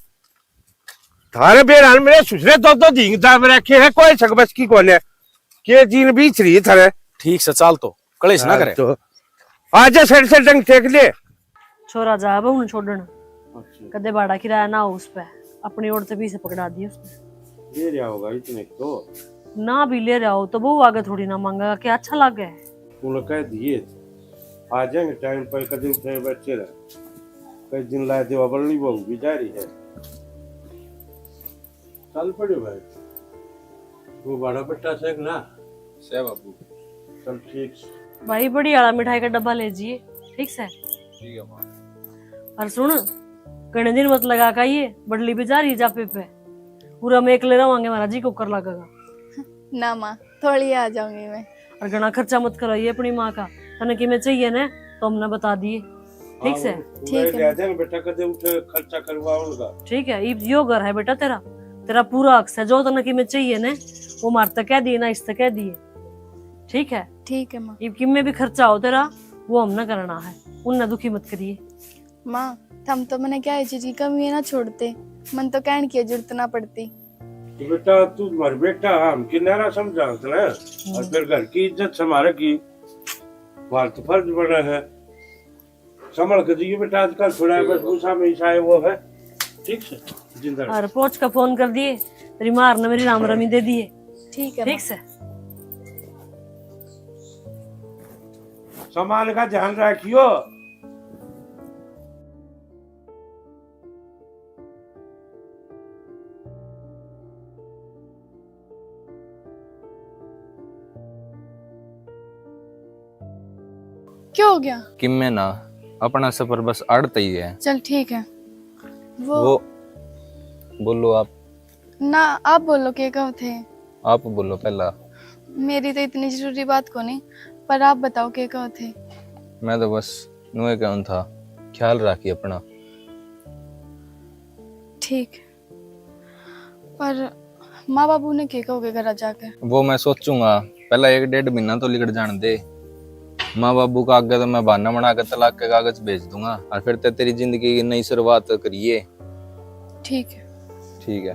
थारे बेरा ने मेरे सुसरे दो दो दिन दाम रखे है, कोई सक बस की कोने। के दिन बीच रही थारे। ठीक से चाल तो, कलेश ना करे। तो आजा सर से डंग टेक ले। छोरा जा बहू ने छोड़न, अच्छा। कदे भाड़ा किराया ना हो उस पे, अपनी ओर से भी से पकड़ा दिए उसने। ले रहा होगा इतने तो। ना भी ले रहा हो तो बहू आगे थोड़ी ना मांगेगा, क्या अच्छा लगे। उन्हें कह दिए, आ जाएंगे टाइम पर, कदे उठे बच्चे रहे, कई दिन ला देवा बल्ली बहू भी जा रही है। चल पड़े भाई, वो बड़ा बेटा से ना। से बाबू। चल ठीक से। भाई, बड़ी वाला मिठाई का डब्बा ले जिए, ठीक से? ठीक है माँ। और सुन, घणे दिन मत लगा का ये बड़ली भी जा रही जापे पे, पूरा में एकले रवांगे, हमारा जी कोकर लगेगा। ना माँ, थोड़ी आ जाऊंगी मैं। और घणा खर्चा मत कराइए अपनी माँ का, तने किमे चाहिए ना तो हमने बता दिए, ठीक से? ठीक है। ले आ जाएंगे बेटा, कदे उठे खर्चा करवाऊंगा। ठीक है, इब यो घर है बेटा तेरा, तेरा पूरा हक से, जो तने किमे चाहिए ना वो मार तक कह दिए ना, इस तक कह दिए, ठीक है? ठीक है माँ। इब किमे भी खर्चा हो तेरा, वो हमने करना है, उनने दुखी मत करिए। माँ, थम तो मने क्या चीज की कमी है ना छोड़ते, मन तो कहने की जरूरत ना पड़ती। तो बेटा तू मर बेटा, हम किनारा समझात ना, और फिर घर की इज्जत संभाले की बात तो फर्ज बना है। संभल के जियो बेटा, आजकल थोड़ा बस गुस्सा में ईसा है वो है, ठीक से जिंदा रह। और पहुंच का फोन कर दिए, तेरी मार ने मेरी राम रमी दे दिए। ठीक है ठीक माँ। से। सामान का ध्यान रखियो। क्या हो गया? किम्मे ना, अपना सफर बस आड़त ही है। चल ठीक है। वो वो, बोलो आप। ना, आप बोलो, के कहो थे? आप बोलो पहला। मेरी तो इतनी जरूरी बात कोनी, पर आप बताओ, के कहो थे? मैं तो बस नुए कहूँ था, ख्याल राखी अपना। ठीक, पर माँ बाबू ने के कहोगे घर जाके? वो मैं सोचूंगा, पहला एक डेढ़ महीना तो लिकड़ जान दे। माँ बाबू का आगे तो मैं बहाना बना के तलाक के कागज भेज दूंगा और फिर ते तेरी जिंदगी की नई शुरुआत करिए। ठीक है। ठीक है।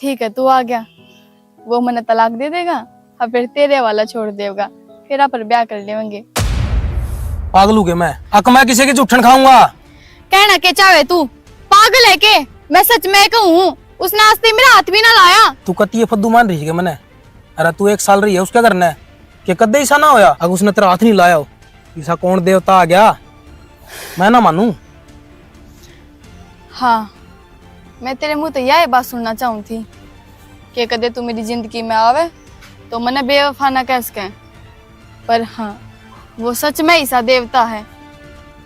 ठीक है, तू आ गया, वो मने तलाक दे देगा और फिर तेरे वाला छोड़ देगा, फिर आप ब्याह कर लेवेंगे। पागल हो गया मैं, अक मैं किसी की जूठन खाऊंगा? कहना के चाहे तू, पागल है के? मैं सच में कहूँ। उसने आज तक मेरा हाथ भी ना लाया। तू कती ये फद्दू मान रही है मने? अरे तू एक साल रही है उसके घर ने, के कदे ऐसा ना होया अगर उसने तेरा हाथ नहीं लाया हो? ऐसा कौन देवता आ गया? मैं ना मानू। हाँ, मैं तेरे मुंह तो यह बात सुनना चाहूँ थी कि कदे तू मेरी जिंदगी में आवे तो मने बेवफा ना कह सके। पर हाँ, वो सच में ऐसा देवता है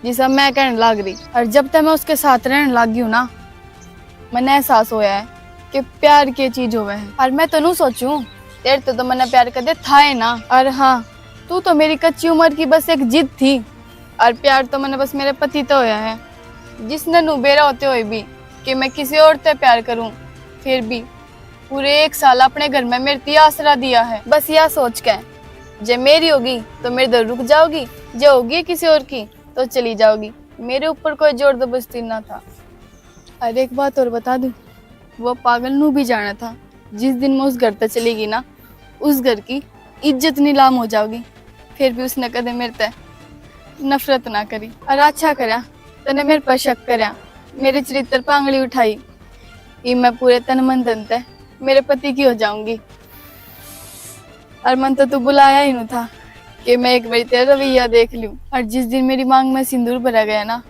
जिसा मैं कहने लाग रही। और जब तक मैं उसके साथ रहने लाग गई हूँ ना, मने एहसास होया है कि प्यार की चीज होवे है। और मैं तो नू सोचूं, तेरे तो, तो मने प्यार कदे था ही ना। और हाँ, तू तो मेरी कच्ची उम्र की बस एक जिद थी, और प्यार तो मने बस मेरे पति तो होया है, जिसने नू बेरा होते हुए भी कि मैं किसी और ते प्यार करूं, फिर भी पूरे एक साल अपने घर में मेरे ती आसरा दिया है। बस या सोच के, जे मेरी होगी तो मेरे दर रुक जाओगी, जे होगी किसी और की तो चली जाओगी। मेरे ऊपर कोई जोर जबरदस्ती ना था। और एक बात और बता दूं, वो पागल नू भी जाना था, जिस दिन मैं उस घर तक चली गई ना, उस घर की इज्जत नीलाम हो जाओगी। फिर भी उसने कदे मेरे ते नफरत ना करी। और अच्छा करया तने मेरे पर शक करया, मेरे चरित्र पर आंगली उठाई। इब मैं पूरे तन मन धन ते मेरे पति की हो जाऊंगी। और मन तो तू बुलाया ही नहीं था कि मैं एक बार तेरा रवैया देख लूं। और जिस दिन मेरी मांग में सिंदूर भरा गया ना,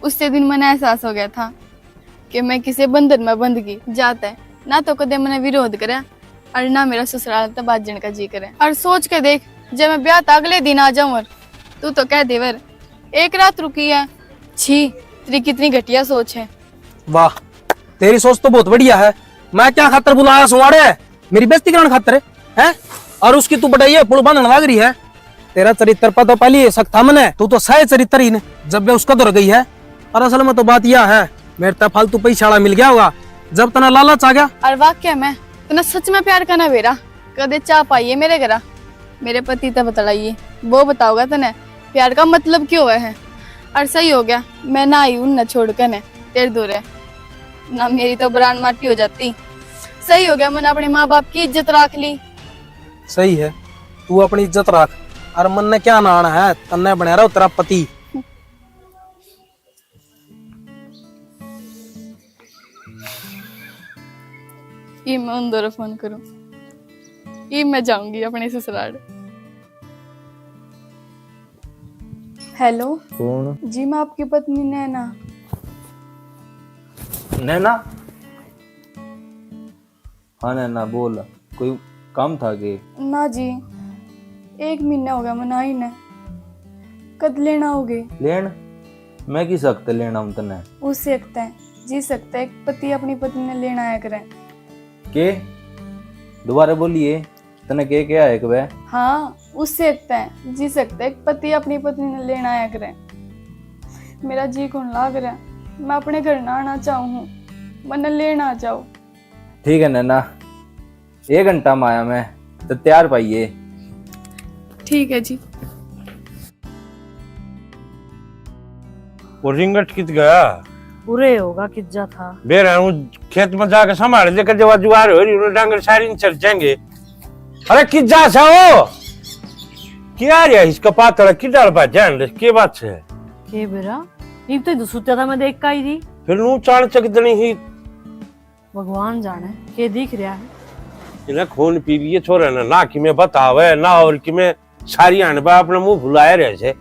उससे दिन मने एहसास हो गया था कि मैं किसी बंधन में बंध गई। जाते ना तो कदे मने विरोध करे और ना मेरा ससुराल तो बाजन का जी करे। और सोच के देख, जब मैं ब्याह तो अगले दिन आ जाऊं और तू तो कह देवर एक रात रुकी है। छी, तेरी कितनी घटिया सोच है। वाह, तेरी सोच तो बहुत बढ़िया है। मैं क्या खातर बुलाया सुवाड़े? मेरी बेइज्जती कराने खातर है? और उसकी तू बटाई है, पुल बांधने लाग रही है। तेरा चरित्र पर तो पहले ही शक था मने, तू तो सह चरित्र ही ने, जब वे उसका दौर गई है। और असल में तो बात यह है, मेरे ते फालतू पैसे वाला मिल गया होगा, जब तना लालच आ गया। और वाक्य में तने सच में प्यार का ना बेरा, कदे चाह पाइए मेरे घरा, मेरे पति ते बतलाइए, वो बताओगा तने प्यार का मतलब क्यों है। और सही हो गया, मैं ना आई उनने छोड़ के ने तेरे दूर है, ना मेरी तो ब्रांड माटी हो जाती। सही हो गया, मैंने अपने माँ बाप की इज्जत रख ली। सही है, तू अपनी इज्जत रख। और मन ने क्या नाना है, तन्ने बना रहा तेरा पति। ये मैं उन दोनों फोन करूं, ये मैं जाऊंगी अपने ससुराल। हेलो। कौन? जी, मैं आपकी पत्नी नैना। नैना? हाँ नैना, बोल, कोई काम था के? ना जी, एक महीना हो गया मना ही ने। कद लेना होगे? लेन? मैं किस हक ते लेना हूँ तन्ने? उस हक ते, जिस हक ते एक पति अपनी पत्नी ने लेना आया करे। के? दोबारा बोलिए। तने के क्या है कि वह? हाँ, उस हक ते, जिस हक ते एक पति अपनी पत्नी ने लेना आया करे। मेरा जी कौन लाग रहा, मैं अपने घर ना आना चाहूँ हूँ, मन्ने लेना आ जाओ। ठीक है नैना, एक घंटा में आया मैं, तो तैयार पाइए। ठीक है जी। वो रिंगट कित गया? उरे होगा, किज्जा था। बेरा हूँ खेत में जाके संभाल दे, कर जब जुआर हो रही, उन्हें डांगर सारी नहीं चल जाएंगे। अरे किज्जा सा हो? क्या रे, इसका पातला की डाल बा जान दे, के बात है? के बेरा, इब तो सुत्या था, मैं देख का ही थी। फिर नू चाण चक देनी ही। भगवान जाने के दिख रहा है। इन्हें खून पी लिए छोरे ने, ना कि मैं बतावे, ना और कि मैं सारी हाण बा अपना मुंह फुलाए रहे से।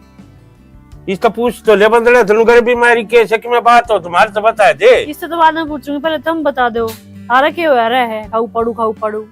इसका पूछ तो ले बंदड़े, तनु घर बीमारी के से कि मैं बात हो तुम्हारे तो बता दे। इससे तो बाद में पूछूंगी, पहले तुम बता दो, थारा के हो रहा है? खाऊ पड़ू, खाऊ पड़ू।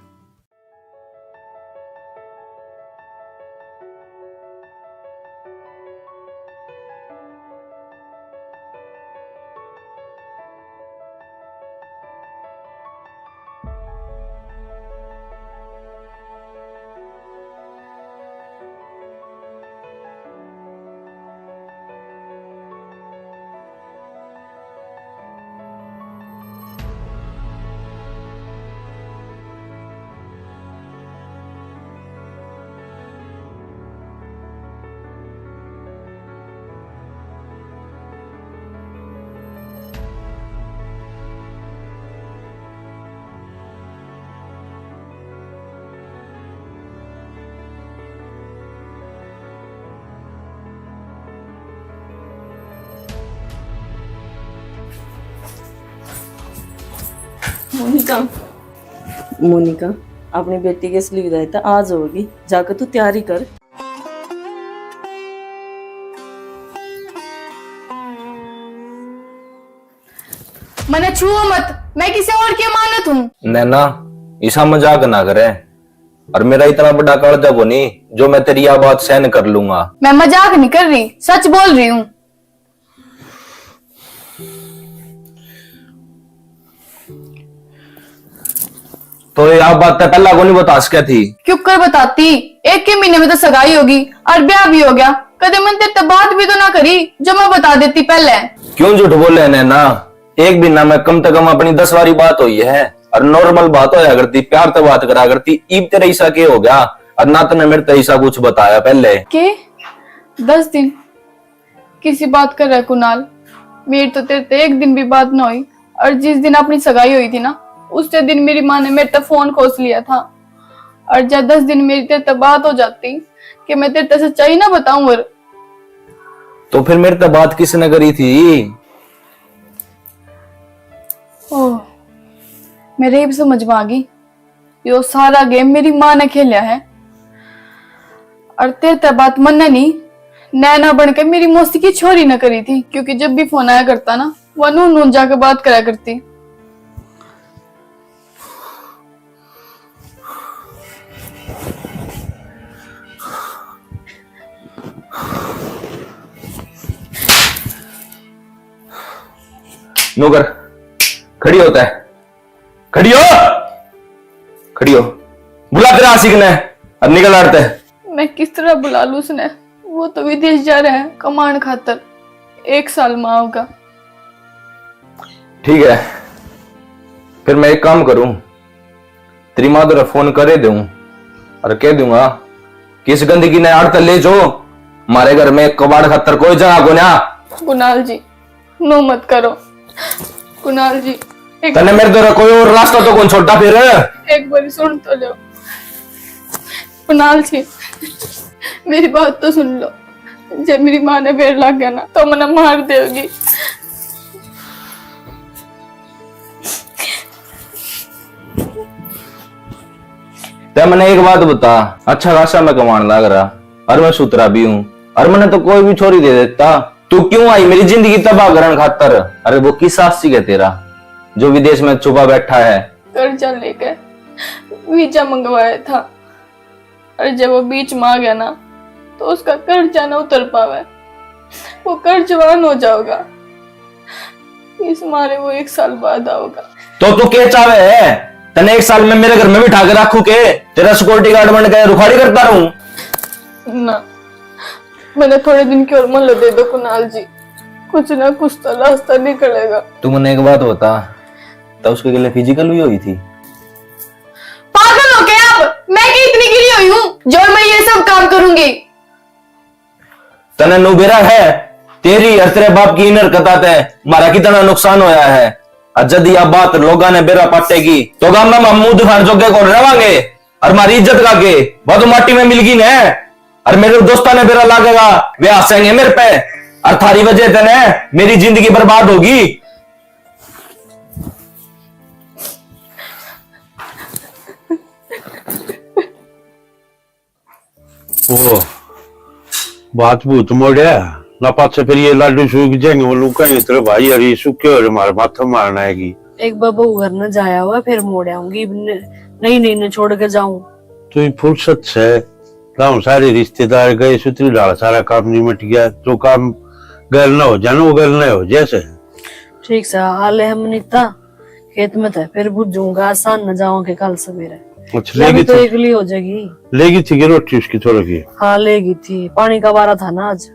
मोनिका, मोनिका, अपनी बेटी की असली विदाई तो आज होगी, जाकर तू तैयारी कर। मने छुओ मत, मैं किसी और की अमानत हूँ। नैना, इसा मजाक ना करे। और मेरा इतना बड़ा कालजा कोनी जो मैं तेरी या बात सहन कर लूंगा। मैं मजाक नहीं कर रही, सच बोल रही हूँ। तो ये आप बात तो पहला को नहीं बता सके थी? क्यों कर बताती? एक के महीने में तो सगाई होगी और ब्याह भी हो गया। कदे मन तेरे ते बात भी तो ना करी जो मैं बता देती पहले। क्यों झूठ बोले नैना? एक महीना में कम से कम अपनी दस बारी बात हुई है और नॉर्मल बात होया करती, प्यार से बात करा करती। ईब तेरे ऐसा के हो गया और ना तने मेरे ते ऐसा कुछ बताया पहले? के दस दिन किसी बात कर रहा है कुणाल? मेरी तो तेरे ते एक दिन भी बात ना हुई। और जिस दिन अपनी सगाई हुई थी ना, उस दिन मेरी माँ ने मेरे ते फोन खोस लिया था। और जब दस दिन मेरी तेरे ते बात हो जाती कि मैं तेरे ते सच्चाई ना बताऊं। और तो फिर मेरे ते बात किसने करी थी? ओह, मेरे इब समझ में आ गई। यो सारा गेम मेरी माँ ने खेलिया है। और तेरे ते बात मन्ने नहीं, नैना बन के मेरी मौसी की छोरी ने करी थी, क्योंकि जब भी फोन आया करता ना, वो नू नू जाके बात करा करती। नौकर, खड़ी होता है। खड़ी हो, खड़ी हो। बुला तेरा आशिक ने, अब निकल आड़ते। मैं किस तरह बुला लूं उसने? वो तो विदेश जा रहा है कमाण खातर, एक साल में आओगा। ठीक है, फिर मैं एक काम करूं, तेरी माँ तेरा फोन करे दूं और कह दूंगा कि इस गंदगी ने आड़ते ले जो, हमारे घर में कबाड़ खातर कोई जगह को ना। कुणाल जी, नो मत करो। कुणाल जी, एक तन्ने मेरे द्वारा कोई और रास्ता तो कौन छोड़ा फिर? एक बार सुन तो लो। कुणाल जी, मेरी बात तो सुन लो। जब मेरी माँ ने बेर लाग गया ना, तो मने मार देगी। ते मने एक बात बता, अच्छा खासा मैं कमाण लाग रहा, और मैं सुथरा भी हूँ, और मने तो कोई भी छोरी दे देता। तू क्यों आई मेरी जिंदगी तबाह करण खातर? अरे वो किस आशिक है तेरा जो विदेश में छुपा बैठा है? कर्जा लेके वीजा मंगवाया था, और जब वो बीच में आ गया ना, तो उसका कर्जा ना उतर पावे, वो कर्जवान हो जाओगा। इस मारे वो एक साल बाद आओगा। तो तू के चावे है? तने एक साल में मेरे घर में बिठा के रखू के? तेरा सिक्योरिटी गार्ड बन के रुखाड़ी करता रहूं? ना, मैंने थोड़े दिन की और मोहलत दे दो कुणाल जी, कुछ ना कुछ तो रास्ता निकलेगा। तू मने एक बात बता, तो उसके गले फिजिकल भी हुई थी? पागल हो गए आप? मैं क्या इतनी गिरी हुई हूँ जो मैं ये सब काम करूंगी? तने नु बेरा है, तेरी और तेरे बाप की इन हरकतां ते म्हारा कितना नुकसान होया है। और जद या बात लोगां ने बेरा पाटेगी, तो गाम में हम मुंह दिखाण जोगे कौन रवांगे? और म्हारी इज्जत का के? वो तो माटी में मिलगी ने। और मेरे दोस्तां ने बेरा लागेगा, वे हंसेंगे मेरे पे। और थारी वजह ते ने मेरी जिंदगी बर्बाद होगी। ओ, बात भूत मोड़या ना, पाछे फिर ये लाडू सूख जाएंगे, वो लोग कहेंगे, "तेरे भाई अरे सूखे हो रे, मारे माथे मारना है की।" एक बार बहू घर न जाया हुआ, फिर मोड़ आऊंगी। न-, नहीं, नहीं, न छोड़ के जाऊं। तो ये फुर्सत से गाँव सारे रिश्तेदार गए, सुतरी ढाल सारा काम निमट गया, जो काम गैल ना हो जाना, वो गैल ना हो जैसे। ठीक सा हाल है मनीता। खेत में तो फिर बुझूंगा, आसान न जाऊं के कल सवेरे। अच्छा, मैं भी लेगी तो थी? एकली हो जाएगी। लेगी थी कि रोटी उसकी थोड़ी की? हाँ, लेगी थी, पानी का वारा था ना आज।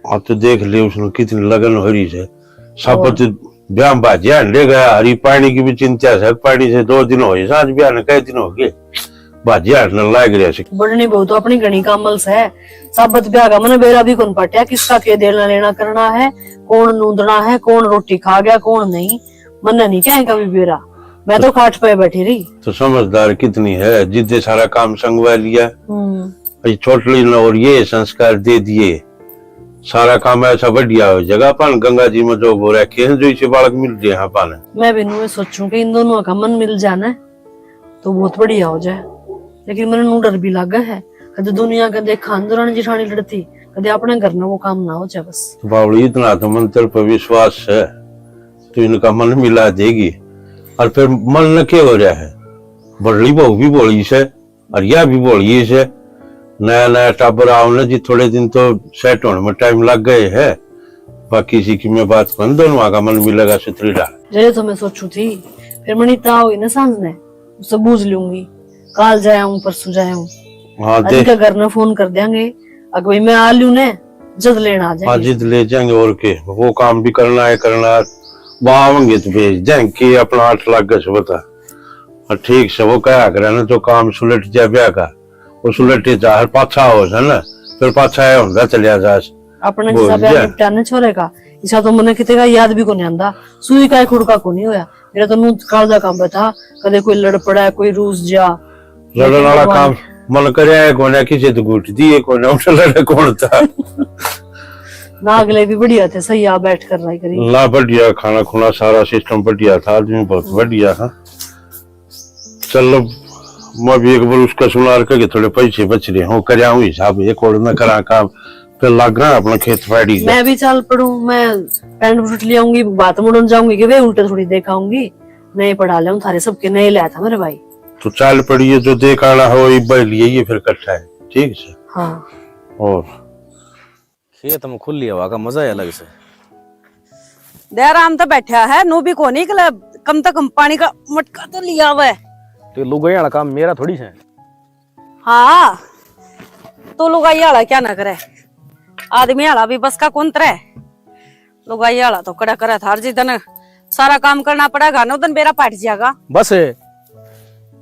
हाँ, तो देख ले उसने कितनी लगन हो रही है। साबत और ब्याह में भाजिया ले गया, हरी पानी की भी चिंता है, पानी से दो दिन हो गए, सांझ ब्याह ने कई दिन हो गए, भाजिया हटने लाग रहा है। बढ़नी बहू तो अपनी घणी कामल से है। साबत ब्याह का मने बेरा भी कौन पाटिया, किसका के देना लेना करना है, कौन नूंदना है, कौन रोटी खा गया, कौन नहीं। मन्ने नहीं कहे कभी बेरा, मैं तो खाट पे बैठी रही। तो समझदार कितनी है, जिद्दे सारा काम संगवा लिया। हम्म। ये छोटली ने और ये संस्कार दे दिए। सारा काम ऐसा बढ़िया हो जाएगा, अपन गंगा जी में जो हो रखे हैं, जो इसे बालक मिल रहे हैं अपन। मैं भी न्यू सोचूं कि इन दोनों का मन मिल जाना, तो बहुत बढ़िया हो जाए। लेकिन मैंने न्यू डर भी लगा है, कदे दुनिया का देखा, दुरानी जिठानी लड़ती, कदे अपने घर में वो काम ना हो जाए बस। बावली, इतना तो मंत्र पर विश्वास है, तो इनका मन मिला देगी। और फिर मन न के हो रहा है, बड़ली बहू भी भोली से, और या भी भोली से। नया नया टाबर आओ ना जी, थोड़े दिन तो सेट होने में टाइम लग गए है। बाकी इसी की मैं बात करूँ, दोनों का मन मिलेगा सुथरी डाल। जरे तो मैं सोचू थी, फिर मनी ताव हुई ना सांझ ने, उससे बूझ लूंगी। काल जाया हूँ, परसों जाया हूँ। हाँ, अरे देख। का घर ना फोन कर देंगे, अगर भाई मैं आ लूँ ने, जद लेना आ हाँ, जाएंगे। जिद ले जाएंगे, और के, वो काम भी करना है, करना है। वो आवेंगे तो भेज देंगे, के अपना आठ लाख का से बता। और ठीक से वो कहा करे ना, जो काम सुलट जा ब्याह का, वो सुलटे जा, हर पाछा हो से ना, फिर पाछा आया होंदा चलिया जा। अपने बोल जिसा ब्याह जा। निपटा ना छोरे का, इसा तो मने किते का याद भी कोनी आंदा। सुई का ही खुड़का कोनी होया। मेरा तो नू कालजा काम पे था, कदे कोई लड़ पड़ा, कोई रूस जा। लड़न लेकिन वाला भगवान काम मन करे है कोने, किसी तो घूट दिए कोने, उठ लड़े कौन था। ना, अगले भी बढ़िया थे, सही आ बैठ कर रही करी। ना, बढ़िया खाना खुना, सारा सिस्टम बढ़िया था, आदमी बहुत बढ़िया था। चल, मैं भी एक बार उसका सुनार के थोड़े पैसे बच रहे हो, कर आऊं हिसाब, एक और मैं करा काम, फिर लाग रहा अपना खेत पाड़ी का। मैं भी चल पड़ूं, मैं पैंट बूट ले आऊंगी, बात मुड़न जाऊंगी कि वे उल्टे थोड़ी देखाऊंगी। नए पड़ा ले थारे सबके, नए लाया था मेरे भाई। तो चल पड़िए, जो देख आना हो, इब्बा ही लिए ये फिर इकट्ठा है, ठीक से? हाँ। और खेत में खुली हवा का मजा ही अलग से। दयाराम तो बैठा है, नू भी कोनी निकले, कम से कम पानी का मटका तो लिया हुआ है। तो लुगाई वाला काम मेरा थोड़ी है। हाँ, तू लुगाई वाला क्या ना करे, आदमी वाला भी बस का कौन तरे। लुगाई वाला तो कड़ा करे थार जी, तने सारा काम करना पड़ेगा ना, उदन बेरा पाट जाएगा। बस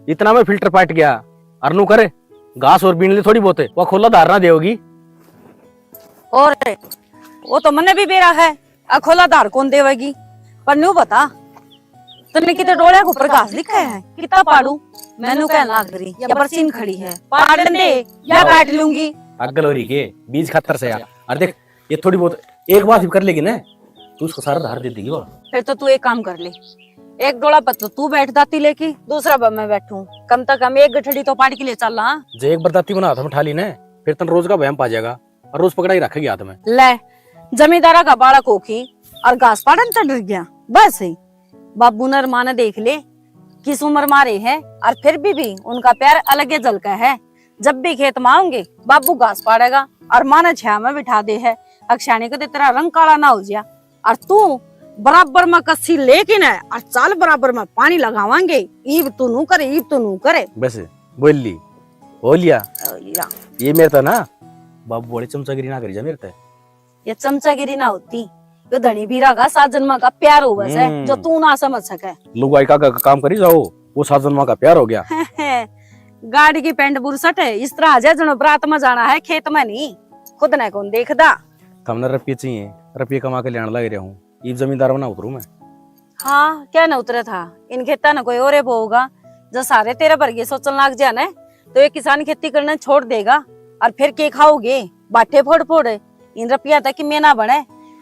इतना में फिल्टर पाट गया, अरनू करे घास और बीन ले थोड़ी बहुत, वो खोला धार ना देगी। और वो तो मन्ने भी बेरा है, अखोला धार कौन देवेगी? पर न्यू बता, तन्ने किते डोलिया के ऊपर घास दिखा है? कितना पाड़ू? मैनू कहन लाग रही, या बरसीन खड़ी है, पाड़न दे, या काट लूंगी। अगल हो रही के बीज खातर से यार। और देख, ये थोड़ी बहुत एक बार कर लेगी ना, तू उसको सारा धार दे देगी। और फिर तो तू एक काम कर ले, एक डोला पर तो तू बैठ दाती लेके, दूसरा पर मैं बैठूं, कम से कम एक गठड़ी तो पाड़ के ले चल। हाँ, जे एक बार दाती बना हाथ में उठा ली ना, फिर तन रोज का वहम पा जाएगा। और रोज पकड़ा ही रखेगी हाथ में। ले, जमींदारा का बालक हो की और घास पाड़न चढ़ गया। बस ही बाबू ने और माँ ने देख ले, किस उम्र मारे है, और फिर भी, भी उनका प्यार अलग ही झलका है। जब भी खेत में आऊंगे, बाबू घास पाड़ेगा और माँ ने छाया में बिठा दे है। अक्षाणी को तो तेरा रंग काला ना हो जाए। और तू बराबर में कस्सी लेके ना, और चाल बराबर में पानी लगावांगे। ईब तू नू करे, ईब तू नू करे। बस बोली, हो लिया। हो लिया। ये मेरे तो ना, बाबू वाली चमचागिरी ना करी जा मेरे ते। ये चमचागिरी ना होती, यो धनी बीरा का सात जन्मा का प्यार होवे से, हम्म। जो तू ना समझ सके। लुगाई का, का काम करी जाओ, वो सात जन्मा का प्यार हो गया। गाड़ी की पैंट बुरसट है, इस तरह आ जाए जनो बरात में जाना है, खेत में नहीं। खुद ने कौन देखदा। थमने रुपये चाहिए, रुपये कमा के लेने लग रहा हूँ, इब जमींदार बना उतरू मैं। हाँ, क्या ना उतरे था, इन खेता ने कोई और बोगा। जो सारे तेरे वर्गे सोचन लाग जा ना, तो ये किसान खेती करना छोड़ देगा। और फिर के खाओगे? बाटे फोड़ फोड़। इन रुपया तक की मेना बने।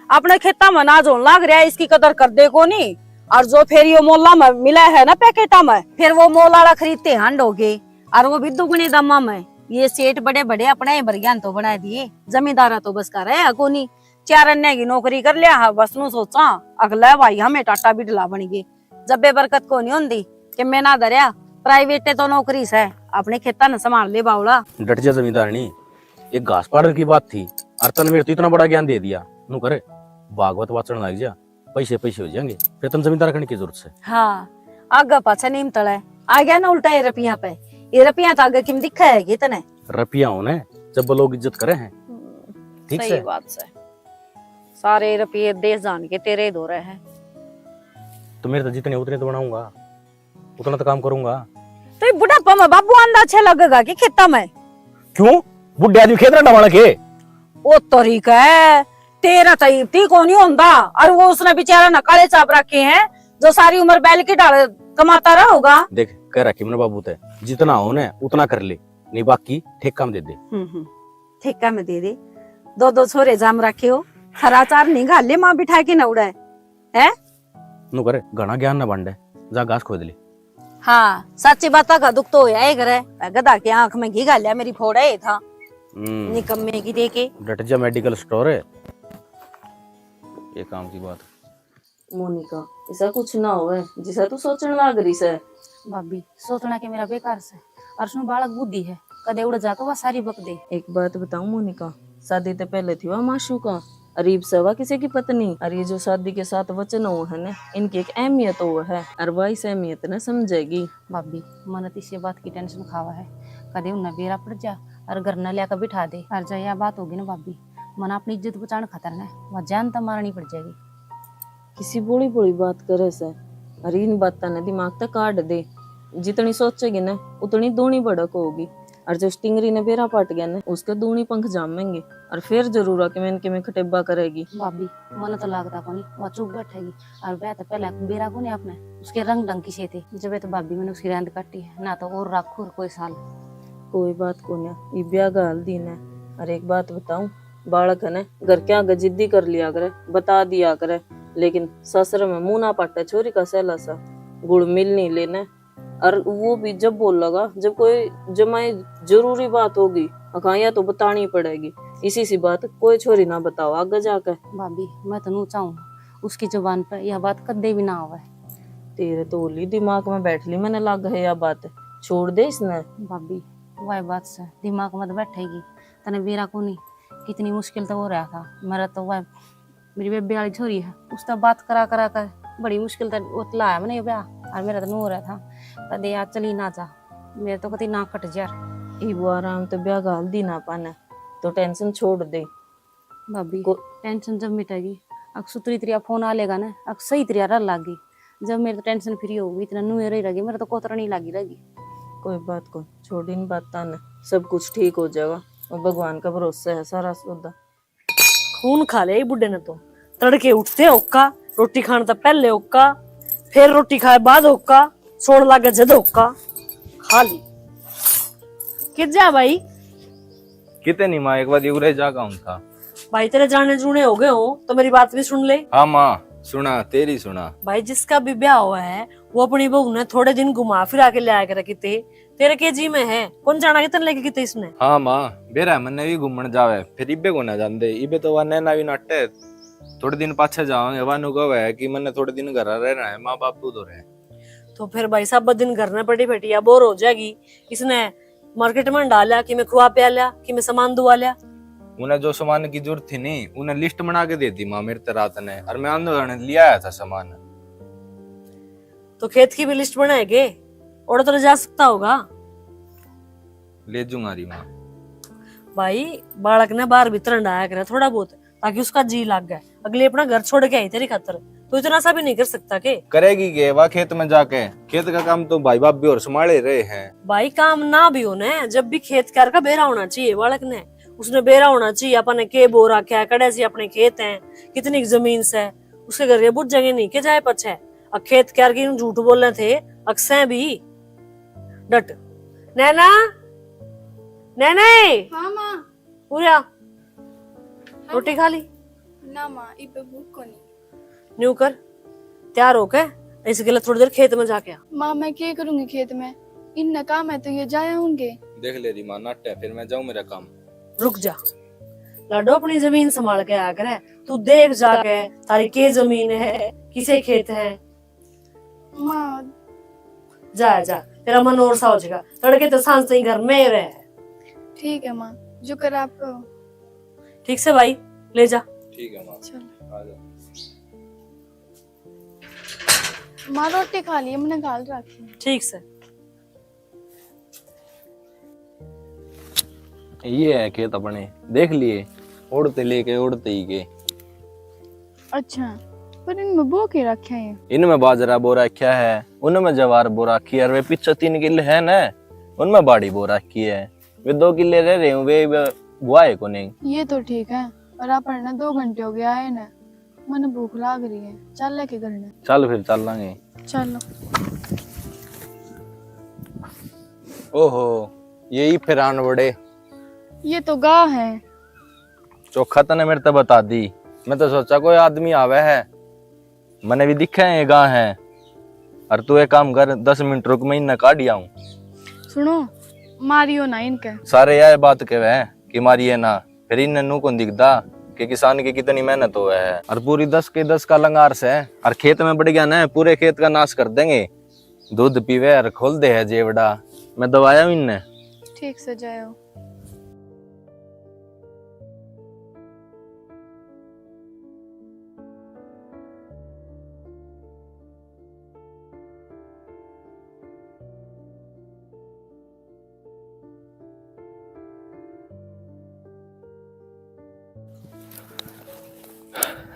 अपने खेता में अनाज होने लाग रहा है, इसकी कदर कर दे कोनी। और जो फिर यो मोला में मिला है ना पैकेटा में, फिर वो मोल वाला खरीदते हांड हो गए। और वो भी दुगने दामा में। ये सेठ बड़े बड़े अपने ही बरग्यान तो बना दिए, जमींदारा तो बस का रहा कोनी। चार अन्य की नौकरी कर लिया है, बस नू सोचा, अगला भाई हमें टाटा बिडला बन गए। जब बरकत को नहीं होंदी कि मैं ना धरया, प्राइवेट तो नौकरी से, अपने खेता ने संभाल ले बावला। डट जा जमींदारनी, एक घास पाड़न की बात थी, और तन मेरे तो इतना बड़ा ज्ञान दे दिया। नू करे, भागवत वाचन लग जा, पैसे पैसे हो जाएंगे, फिर तन जमींदार करने की जरूरत है। हाँ, आगे पाछे नीम तले, आ गया ना उल्टा ये रुपया पे। ये रुपया तो आगे किम दिखा है कि तने? रुपया होने जब लोग इज्जत करे हैं। हम्म, ठीक सही से? बात से। सारे रुपये देश जान के तेरे ही धोरे हैं। तो मेरे तो जितने उतने तो बनाऊंगा, उतना तो काम करूंगा। तो ये बुढ़ापा में बाबू आंदा अच्छा लगेगा कि खेता में? क्यों? बुढ़े आदमी खेत रंडा वाला के? ओ तरीका है, तेरा तो इब ती कोनी होंदा, और वो उसने बेचारा ने काले चाप रखे हैं, जो सारी उम्र बैल की ढाल कमाता रहा होगा। देख, कह रखी मैंने बाबू ते, जितना हो ना उतना कर ले, नहीं बाकी ठेका में दे दे। हम्म, हम्म, ठेका में दे दे। दो दो छोरे जाम रखे हो, हरा चार नहीं घाले माँ बिठा के न उड़े है। नु करे, घना ज्ञान न बांटे, जा घास खोद ले। हाँ, सच्ची बात का दुख तो होया ही करे। गधा के आंख में घी घाल्या, मेरी फोड़ा ही था। हम्म। निकम्मे की देके। डट जा, मेडिकल स्टोर है। ये काम की बात। मोनिका, ऐसा कुछ ना होवे जिसा तू सोचण लाग रही से। भाभी, सोचना के मेरा बेकार से, और उसमें बालक बुद्धि है, कदे उड़ जाके वह सारी बक दे। एक बात बताऊं मोनिका, शादी ते पहले थी वह माशूका, अर इब से वह किसी की पत्नी। अर ये जो शादी के साथ वचन हो है ना, इनकी एक अहमियत हो है, अर वह इस अहमियत ने समझेगी। भाभी, मन तो इसी बात की टेंशन खावा है, कदे उन्हें बेरा पड़ जा और घर न लिया बिठा दे। और जब यह बात होगी ना भाभी, मन अपनी इज्जत बचाने खातर ना वह जान तो मारनी पड़ जाएगी। किसी भोली भोली बात करे से, अरे इन बातां ने दिमाग तक काट दे। जितनी सोचेगी ना, उतनी दूनी भड़क होगी। और जो स्टिंगरी ने बेरा पाट गया ना, उसके दूनी पंख जामेंगे। और फिर जरूर आके मैं इनके में खटेबा करेगी। भाभी, मन तो लागता कोनी, वह चुप बैठेगी। और वह तो पहले बेरा कोनी आपने उसके रंग ढंग की से थे। जब तो भाभी मैंने उसकी रैंद काटी है, ना तो और राखू और कोई साल। कोई बात कोनी, ये ब्याह का हल दिन है। और एक बात बताऊं, बालक है ना, घर के आगे जिद्दी कर लिया करे, बता दिया करे, लेकिन ससुर में मुंह ना पाटे छोरी का सहला सा, गुड़ मिल नहीं लेना। और वो भी जब बोलेगा, जब कोई जमाई जरूरी बात होगी, अखा या तो बतानी पड़ेगी। इसी सी बात कोई छोरी ना बताओ आगे जाके। भाभी, मैं तो नू चाहूँ, उसकी जुबान पे यह बात कदे भी ना आवे। तेरे तो होली दिमाग में बैठ ली, मैंने लाग है यह बात, छोड़ दे इसने। भाभी, वह बात से दिमाग में तो बैठेगी, तने बेरा कोनी, कितनी मुश्किल तो हो रहा था। मेरा तो वह मेरी बेबे वाली छोरी है, उससे बात करा करा कर बड़ी मुश्किल तै वो लाया मैंने ये ब्याह, और मेरा तो नू हो रहा था, कदे यार चली ना जा, मेरे तो कति ना कट जा। इब वो आराम तो ब्याह घाल दी ना पाने, तो टेंशन छोड़ दे। भाभी, को- टेंशन जब मिटेगी, अक सुतरी तरिया फोन आ लेगा ना, अक सही तरिया रह लागी। जब मेरे तो टेंशन फ्री होगी, इतना नू रही रहेगी, मेरे तो कोतरा नहीं लागी रहेगी। कोई बात को, छोड़ इन बातां ने, सब कुछ ठीक हो जाएगा। और भगवान का भरोसा है सारा सौदा। खून खा लिया ये बुड्ढे ने तो। तड़के उठते होका, रोटी खाने तक पहले होका, फिर रोटी खाए बाद होका, सोण लागे जद होका। खा ली। कित जा भाई? किते नहीं माँ, एक बार उरे जागा हूँ था। भाई तेरे जाने जूने हो गए हो तो मेरी बात भी सुन ले। हाँ माँ, सुना, तेरी सुना। भाई जिसका भी ब्याह हुआ है वो अपनी बहू ने थोड़े दिन घुमा फिरा के ले आया करे किते। तेरे के जी में है, कौन जाना कितने लेके किते इसने। हाँ माँ, बेरा मन्ने भी घूमण जावे, फिर इबे को ना जांदे, इबे तो वा नैना भी नाटे। थोड़े दिन पाछे जावांगे, वा नु कहे कि मन्ने थोड़े दिन घर रहना है, माँ बापू तो रहे। तो फिर भाई साहब दिन घर में पड़ी बैठी या बोर हो जाएगी। इसने मार्केट में डाल लिया, कि मैं खुआ प्या लिया, कि मैं सामान दुआ लिया। उन्हें जो सामान की जरूरत थी नहीं, उन्हें लिस्ट बना के दे दी माँ मेरे ते रात ने, और मैं आंदो जाने लिया आया था सामान। तो खेत की भी लिस्ट बनाएगे, और तो ले जा सकता होगा। ले जूंगा री माँ। भाई, बालक ने बाहर भीतर हंडाया करे थोड़ा बहुत, ताकि उसका जी लाग जाए। अगली अपना घर छोड़ के आई तेरी खातर, तो इतना सा भी नहीं कर सकता के? करेगी के वा खेत में जाके? खेत का काम तो भाई भाभी और संभाले रहे हैं। भाई, काम ना भी हो ने, जब भी खेत कार का बेरा होना चाहिए बालक ने, उसने बेरा होना चाहिए अपन ने के बो रखा है, कड़े से अपने खेत हैं, कितनी जमीन से, उसके घर के बुझेंगे नहीं के जाए पछे। अक खेत क्यार की झूठ बोले थे, अक सै भी। डट। नैना, नैना। हाँ माँ। पूरा। हाँ रोटी माँ। खा ली? ना माँ, इबे भूख को नहीं। न्यू कर, तैयार होके इस गले थोड़ी देर खेत में जाके आ। माँ, मैं क्या करूँगी खेत में? इन काम है तो ये जाया होंगे। देख ले री माँ, नाटे, फिर मैं जाऊँ मेरा काम। रुक जा लाडो, अपनी जमीन संभाल के आया करे। तू देख जाके तारी के जमीन है, किसे खेत है। माँ। जा, जा, तेरा मन और सा हो जाएगा। तड़के तो सांझ ताई घर में ही रहे। ठीक है माँ, जो कर आपको। ठीक से भाई, ले जा। ठीक है माँ। चलो। आ जा। माँ, रोटी खा ली, मैंने घाल रखी है। ठीक से। ये है खेत अपने, देख लिए, ओढ़ते लेके ओढ़ते ही के। अच्छा, पर इनमें बो के रखे हैं? इनमें बाजरा बो रखा है, उनमें जवार बो रखी है, और वे पीछे तीन किले है ना, उनमें बाड़ी बो रखी है। वे दो किले रह रहे हैं, वे, वे बुआ है को नहीं। ये तो ठीक है, पर अपन ने दो घंटे हो गया आए ना, मने भूख लाग रही है, चल लेके घर ने। चल फिर चल लांगे। चलो। ओहो, यही फिर आन बड़े। ये तो गाह है। चोखा तने मेरे ते बता दी। मैं तो सोचा कोई आदमी आवे है, मने भी दिखे है ये गां है। और तू एक काम कर, दस मिनट रुक, मैं इन्हें काढ़ आऊं। सुनो, मारियो ना इनके। सारे यह बात कहवे हैं कि मारिए ना, फिर इन्हें नू कौन दिखदा कि किसान की कितनी मेहनत होवे है। और पूरी दस के दस का लंगार से, और खेत में बढ़ गया ना, पूरे खेत का नाश कर देंगे। दूध पीवे और खोल दे है जेवड़ा। मैं दवाया हूं इन्हें। ठीक से जायो।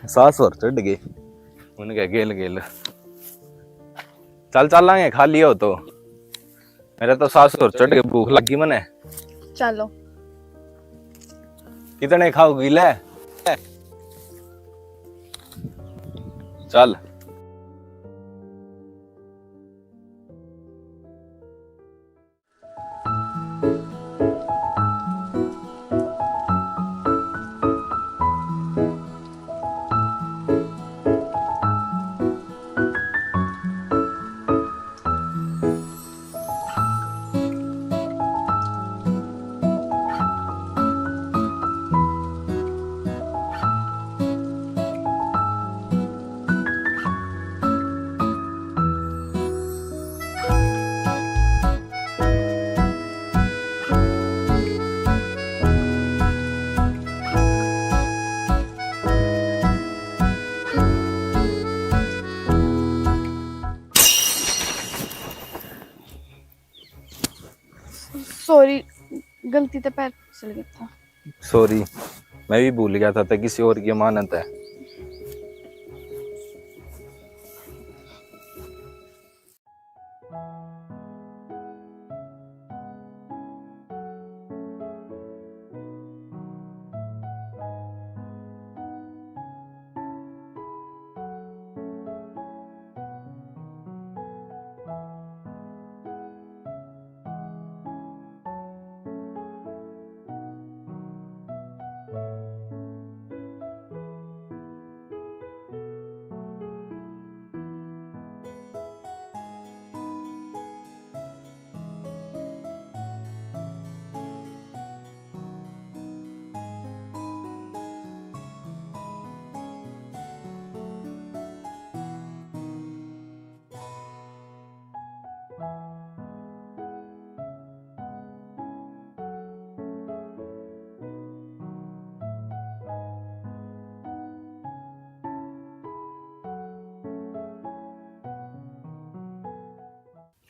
सास और चढ़ गई उनके गेल गेल। चल चलांगे, खा लियो तो। मेरे तो सास और चढ़ के भूख लगी मने। चलो। कितने खाओगी ले? चल। सॉरी, गलती ते पैर फिसल गया था। सॉरी, मैं भी भूल गया था, तै किसी और की अमानत है।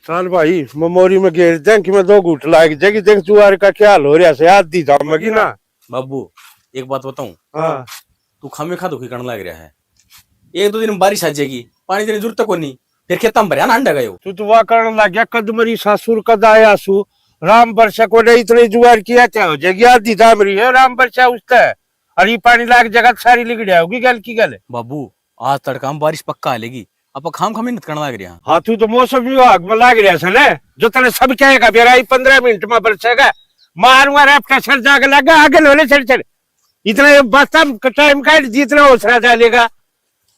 चल भाई, मैं मोरी में घेर दें कि मैं दो घूट लाग जाएगी। देख जुआर का क्या हाल हो रहा है, आधी जामेगी ना। बाबू, एक बात बताऊं? हाँ। तू खामे खा दुखी करने लग रहा है। एक दो दिन बारिश आ जाएगी, पानी देने जरूरत को नहीं, फिर खेतां में भरया ना अंडा गयो। तू तो वाह करने लग गया, कद मरी सासुर कद आया सु, राम बरसा को नहीं, इतनी जुआर की क्या हो जाएगी, आधी जाम रही है राम बरसा उसते। और ये पानी लाग जगह सारी लिगड़िया होगी गल की गल। बाबू, आज तड़का में बारिश पक्का आ लेगी, आप खाम खा मेहनत करने लग रहे हैं। हाँ, तू तो मौसम विभाग में लाग रहा है ना, जो तने सब कहेगा बेरा ही पन्द्रह मिनट में बरसेगा, मारूंगा रैपटा सर जाके लगा आगे लोले सर सर। इतना ये बस्ता टाइम काट जितना ओसरा डालेगा।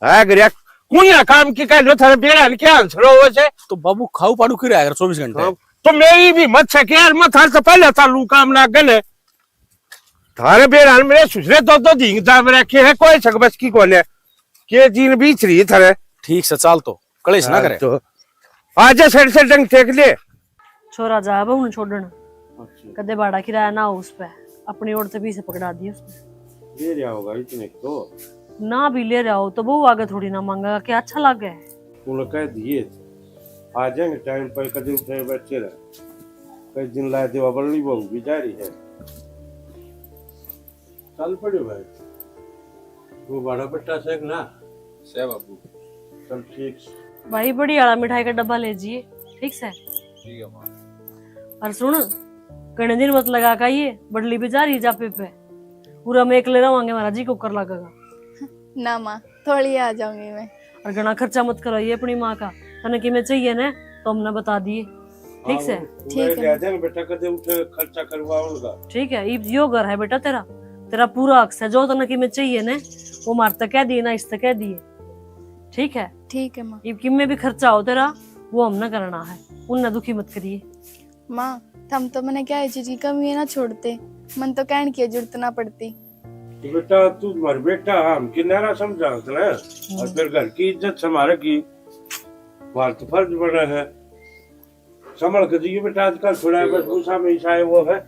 आ गया कुणिया काम की कह लो, थारे बेरा ने क्या आंसर हो से? तो बाबू खाऊ पाड़ू क्यों रहा कर चौबीस घंटे? हाँ, तो मेरी भी मत सके यार, मैं थारे से पहले चालू काम लाग गले। थारे बेरा ने मेरे सुसरे दो दो दिन दाम रखे है, कोई सक बस की कोने। के जीन बीच रही थारे। ठीक से चाल तो, कलेश ना हाँ, करे। तो आजा सर से डंग टेक ले। छोरा जा बहू ने छोड़न, अच्छा। कदे भाड़ा किराया ना हो उस पे, अपनी ओर से पीछे पकड़ा दिए उसने। ले रहा होगा इतने को तो। ना भी ले रहा हो तो बहू आगे थोड़ी ना मांगेगा, क्या अच्छा लागे? तूने कह दिए थे, आ जाएंगे टाइम पर, कदे उठे बच्चे रहे, कई दिन ला देवा बल्ली बहू भी जा रही है। चल पड़े भाई, वो बड़ा बट्टा से ना। से बाबू। चल ठीक से। भाई, बड़ी वाला मिठाई का डब्बा ले जिए, ठीक से? ठीक है माँ। और सुन, घणे दिन मत लगा का ये बड़ली भी जा रही जापे पे, पूरा मैं एकले रवांगे, हमारा जी कुकर लगेगा। ना माँ, थोड़ी आ जाऊंगी मैं। और घणा खर्चा मत कराइए अपनी माँ का, तने किमें चाहिए ना तो हमने बता दिए, ठीक से? ठीक है। ले जाएंगे बेटा, कदे उठे खर्चा करवाऊंगा। ठीक है, इब यो घर है बेटा तेरा, तेरा पूरा हक से, जो तने किमे चाहिए ने, वो मार तक कह दिए ना, इस तक कह दिए। ठीक है? ठीक है माँ। इब किमे भी खर्चा हो तेरा, वो हमने करना है, उनने दुखी मत करिए। माँ, थम तो मने क्या है चीज की कमी है ना छोड़ते, मन तो कहने की जरूरत ना पड़ती। तो बेटा, तू मर बेटा, हम किनारा समझावत ना, और फिर घर की इज्जत संभाले की बात तो फर्ज बना है। संभल के जियो बेटा, आजकल थोड़ा बस गुस्सा में ईसा है वो है।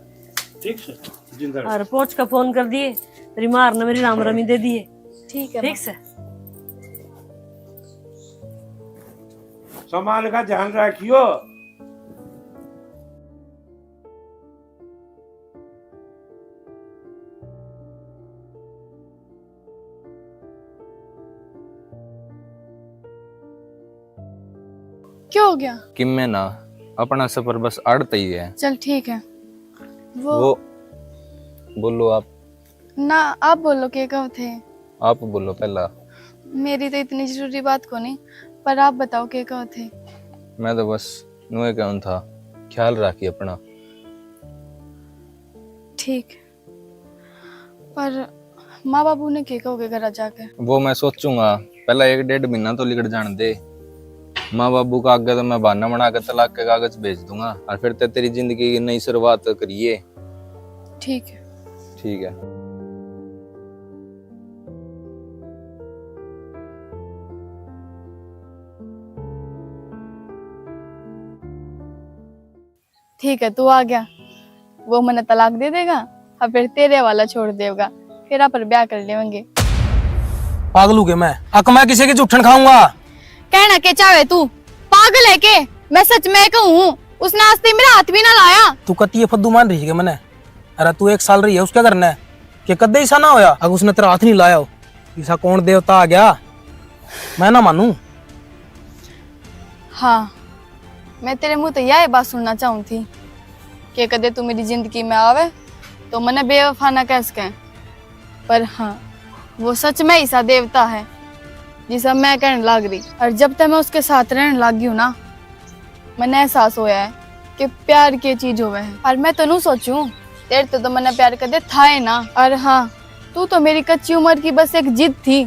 ठीक से, जिंदा रह। और पहुंच का फोन कर दिए, तेरी मार ने मेरी राम रमी दे दिए। ठीक है ठीक माँ। से। सामान का ध्यान रखियो। क्या हो गया? किम्मे ना, अपना सफर बस आड़त ही है। चल ठीक है। वो वो, बोलो आप। ना, आप बोलो, के कहो थे? आप बोलो पहला। मेरी तो इतनी जरूरी बात को नहीं, पर आप बताओ, के कहो थे? मैं तो बस नुए कहूँ था, ख्याल राखी अपना। ठीक, पर माँ बाबू ने के कहोगे घर जाके? वो मैं सोचूंगा, पहला एक डेढ़ महीना तो लिकड़ जान दे। माँ बाबू का आगे तो मैं बहाना बना के तलाक के कागज भेज दूंगा, और फिर ते तेरी जिंदगी की नई शुरुआत करिए। ठीक है। ठीक है। ठीक है, तू आ गया, वो मने तलाक दे देगा, हाँ, फिर तेरे वाला छोड़ देगा, फिर आप ब्याह कर लेंगे। पागल हो गया मैं, अक मैं किसी की जूठन खाऊंगा? कहना के चाहे तू, पागल है के? मैं सच में कहूँ, उसने आज तक मेरा हाथ भी ना लाया। तू कती ये फद्दू मान रही है मने? अरे तू एक साल रही है उसके घर ने, के कदे ऐसा ना होया अगर उसने तेरा हाथ नहीं लाया हो? ऐसा कौन देवता आ गया, मैं ना मानू। हाँ, मैं तेरे मुंह तो यह बात सुनना चाहूँ थी कि कदे तू मेरी जिंदगी में आवे तो मने बेवफा ना कह सके। पर हाँ, वो सच में ऐसा देवता है जिसा मैं कहने लाग रही। और जब तक मैं उसके साथ रहने लाग गई हूँ ना, मने एहसास होया है कि प्यार के चीज होवे है। और मैं तो नू सोचूं, तेरे तो, तो मने प्यार कदे था ही ना। और हाँ, तू तो मेरी कच्ची उम्र की बस एक जिद थी।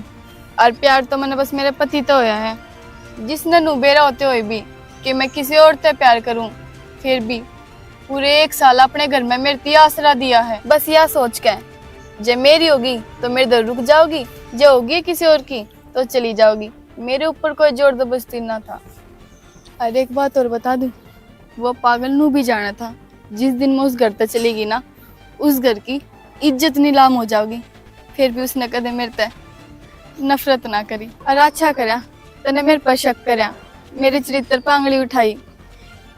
और प्यार तो मने बस मेरे पति तो होया है, जिसने नू बेरा होते हुए भी कि मैं किसी और ते प्यार करूं, फिर भी पूरे एक साल अपने घर में मेरे ती आसरा दिया है। बस या सोच के, जे मेरी होगी तो मेरे दर रुक जाओगी, जे होगी किसी और की तो चली जाओगी। मेरे ऊपर कोई जोर जबरदस्ती ना था। और एक बात और बता दूं, वो पागल नू भी जाना था, जिस दिन मैं उस घर तक चली गई ना, उस घर की इज्जत नीलाम हो जाओगी। फिर भी उसने कदे मेरे ते नफरत ना करी। और अच्छा करया, तने मेरे पर शक करया, मेरे चरित्र पर आंगली उठाई।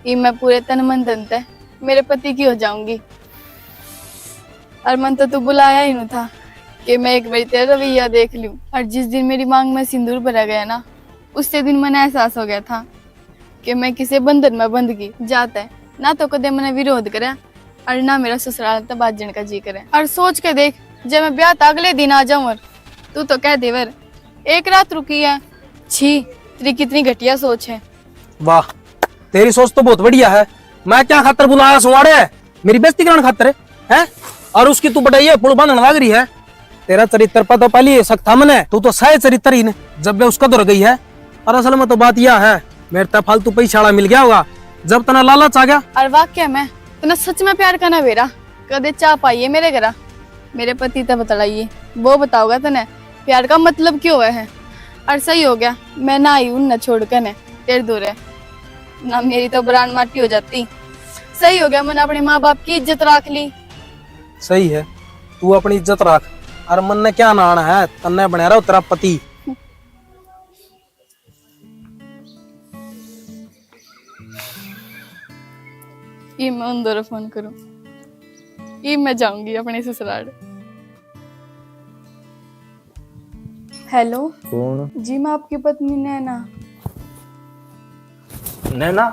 इब मैं पूरे तन मन धन ते मेरे पति की हो जाऊंगी। और मन तो तू बुलाया ही नहीं था कि मैं एक बार तेरा रवैया देख लूं। और जिस दिन मेरी मांग में सिंदूर भरा गया ना, उससे दिन मने एहसास हो गया था कि मैं किसी बंधन में बंध गई। जाते ना तो कदे मने विरोध करे और ना मेरा ससुराल तो बाजण का जी करे। और सोच के देख, जब मैं ब्याह तो अगले दिन आ जाऊं और तू तो कह देवर एक रात रुकी है। छी, तेरी कितनी घटिया सोच है। वाह, तेरी सोच तो बहुत बढ़िया है। मैं क्या खातर बुलाया सुवाड़े? मेरी बेइज्जती कराने खातर है? और उसकी तू बढ़ाई है, पुल बांधने लाग रही है। तेरा चरित्र पर तो पहले ही शक था मने, तू तो सह चरित्र ही ने। जब वे उसका दौर गई है, और असल में तो बात यह है, मेरे ते फालतू पैसा वाला मिल गया होगा, जब तना लालच आ गया। और वाक्य में तने सच में प्यार का ना बेरा, कदे चाह पाइए मेरे घरा, मेरे पति ते बतलाइए, वो बताओगा तने प्यार का मतलब क्यों है। और सही हो गया, मैं ना आई उन छोड़ के ने तेरे दूर है, ना मेरी तो बरान माटी हो जाती। सही हो गया, मैंने अपने माँ बाप की इज्जत रख ली। सही है, तू अपनी इज्जत रख। और मन ने क्या नाना है, तन्ने बना रहा तेरा पति। इब मैं उन दोनों फोन करूं, इब मैं जाऊंगी अपने ससुराल। हेलो। कौन? जी, मैं आपकी पत्नी नैना। नैना?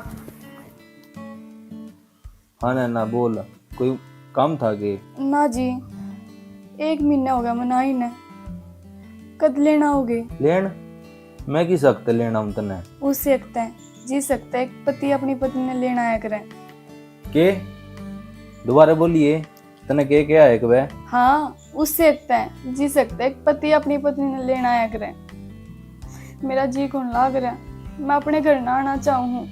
हाँ नैना, बोल, कोई काम था के? ना जी, एक महीना हो गया मना ही ने। कद लेना होगे? लेन? मैं किस हक ते लेना हूँ तन्ने? उस हक ते, जिस हक ते एक पति अपनी पत्नी ने लेना आया करे। के? दोबारा बोलिए। तने के कहा एक बे? हाँ, उससे तय जी सकते एक पति अपनी पत्नी ने लेना आया करे। मेरा जी कौन लाग रहा, मैं अपने घर ना आना चाहूँ हूँ,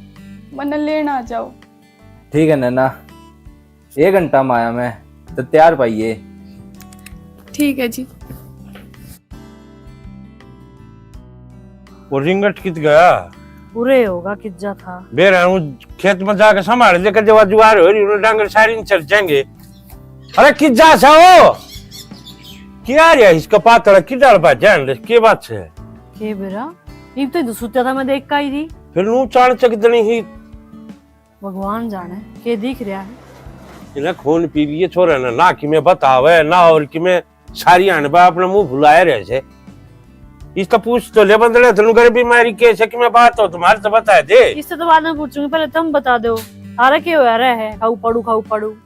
मन्ने लेना आ जाओ। ठीक है नैना, एक घंटा में आया मैं, तो तैयार पाइए। ठीक है जी। वो रिंगट कित गया? उरे होगा, कित जा था। बेरा हूँ खेत में जाके संभाल ले, कर जवा जुआर हो रही, उन्हें डांगर सारी नहीं चल जाएंगे। अरे कित जा सा हो? क्या रे इसका पातला किधर बा जान ले, के बात है? के बेरा? इब तो सुत्या था, मैं देख का ही थी। फिर नू चाण चक दनी ही। भगवान जाने के दिख रहा है। इन्हें खून पी लिए छोरे ने, ना कि मैं बतावे, ना और कि मैं सारी अनबा अपने मुंह भुलाए रहे से। इसका पूछ तो ले बंदड़े, तनु घर बीमारी के से कि मैं बात हो तुम्हारे से बता दे। इससे तो बाद में पूछूंगी, पहले तुम बता दो, थारा के हो रहा है? खाऊ पड़ू, खाऊ पड़ू।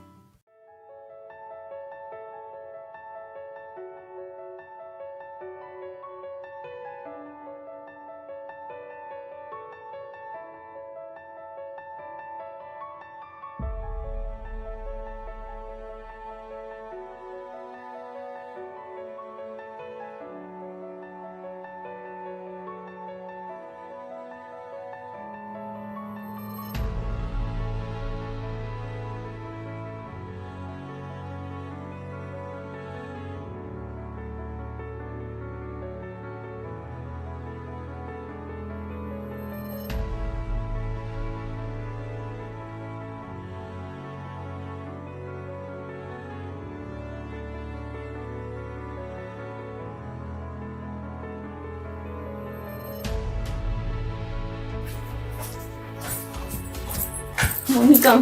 मोनिका,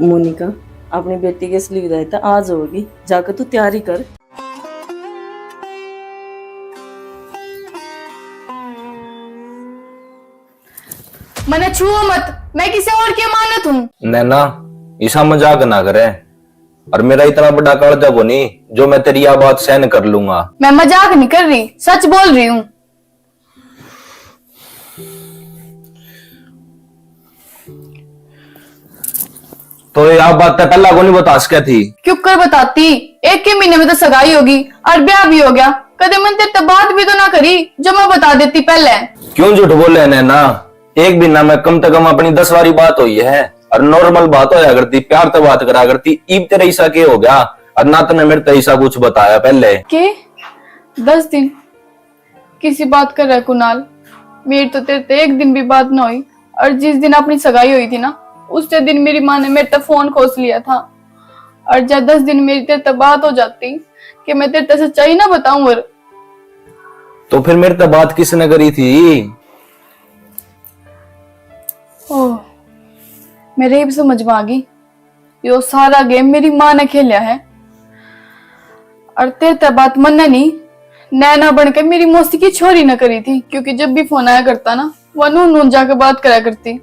मोनिका, अपनी बेटी के असली विदाई तो आज होगी, जाकर तू तैयारी कर। मने छुओ मत, मैं किसी और की अमानत हूँ। नैना, इसा मजाक ना करे। और मेरा इतना बड़ा कालजा कोनी जो मैं तेरी या बात सहन कर लूंगा। मैं मजाक नहीं कर रही, सच बोल रही हूँ। तो ये आप बात तो पहला को नहीं बता सके थी? क्यों कर बताती, एक ही महीने में तो सगाई होगी और ब्याह भी हो गया। कदे मन तेरे ते बात भी तो ना करी जो मैं बता देती पहले। क्यों झूठ बोले नैना? एक महीना में कम से कम अपनी दस बारी बात हुई है और नॉर्मल बात होया करती, प्यार तो बात करा करती। इब तेरे ऐसा के हो गया और ना तने मेरे ते ऐसा कुछ बताया पहले? के दस दिन किसी बात कर रहा है कुणाल? मेरी तो तेरे ते एक दिन भी बात ना हुई। और जिस दिन अपनी सगाई हुई थी ना, उससे दिन मेरी माँ ने मेरे ते फोन खोस लिया था। और जब दस दिन मेरी तेरे ते बात हो जाती कि मैं तेरे ते सच्चाई ना बताऊं। और तो फिर मेरे ते बात किसने करी थी? ओह, मेरे इब समझ में आ गई। यो सारा गेम मेरी माँ ने खेलिया है। और तेरे ते बात मन्ने नहीं, नैना बन के मेरी मौसी की छोरी ने करी थी, क्योंकि जब भी फोन आया करता ना, वह नून नून जाके बात करा करती।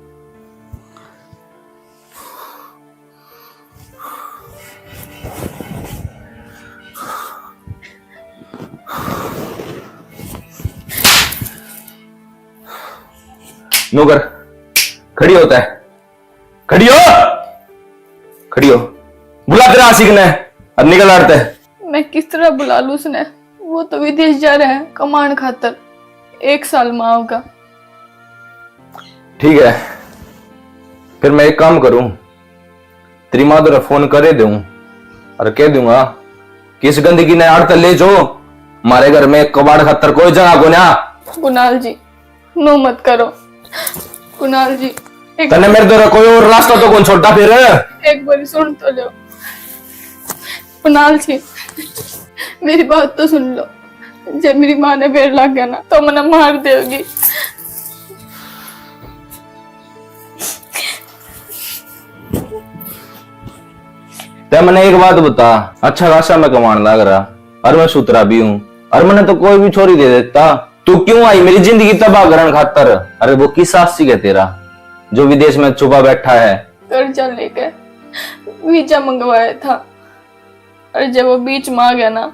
नौकर, खड़ी होता है। खड़ी हो, खड़ी हो। बुला तेरा आशिक ने और निकल आड़ते। मैं किस तरह बुला लूं उसने? वो तो विदेश जा रहा है कमाण खातर, एक साल में आओगा। ठीक है, फिर मैं एक काम करूं, तेरी माँ तेरा फोन करे दूं और कह दूंगा कि इस गंदगी ने आड़ते ले जो, हमारे घर में कबाड़ खातर कोई जगह को ना। कुणाल जी, नो मत करो। कुणाल जी, एक तन्ने मेरे द्वारा कोई और रास्ता तो कौन छोड़ता फिर? एक बार सुन तो लो। कुणाल जी, मेरी बात तो सुन लो। जब मेरी माँ ने बेर लाग गया ना, तो मने मार देगी। ते मने एक बात बता, अच्छा खासा मैं कमाण लाग रहा, और मैं सुथरा भी हूँ, और मने तो कोई भी छोरी दे देता। तू क्यों आई मेरी जिंदगी तबाह करण खातर? अरे वो किस आशिक है तेरा जो विदेश में छुपा बैठा है? कर्जा लेके वीजा मंगवाया था, और जब वो बीच में आ गया ना,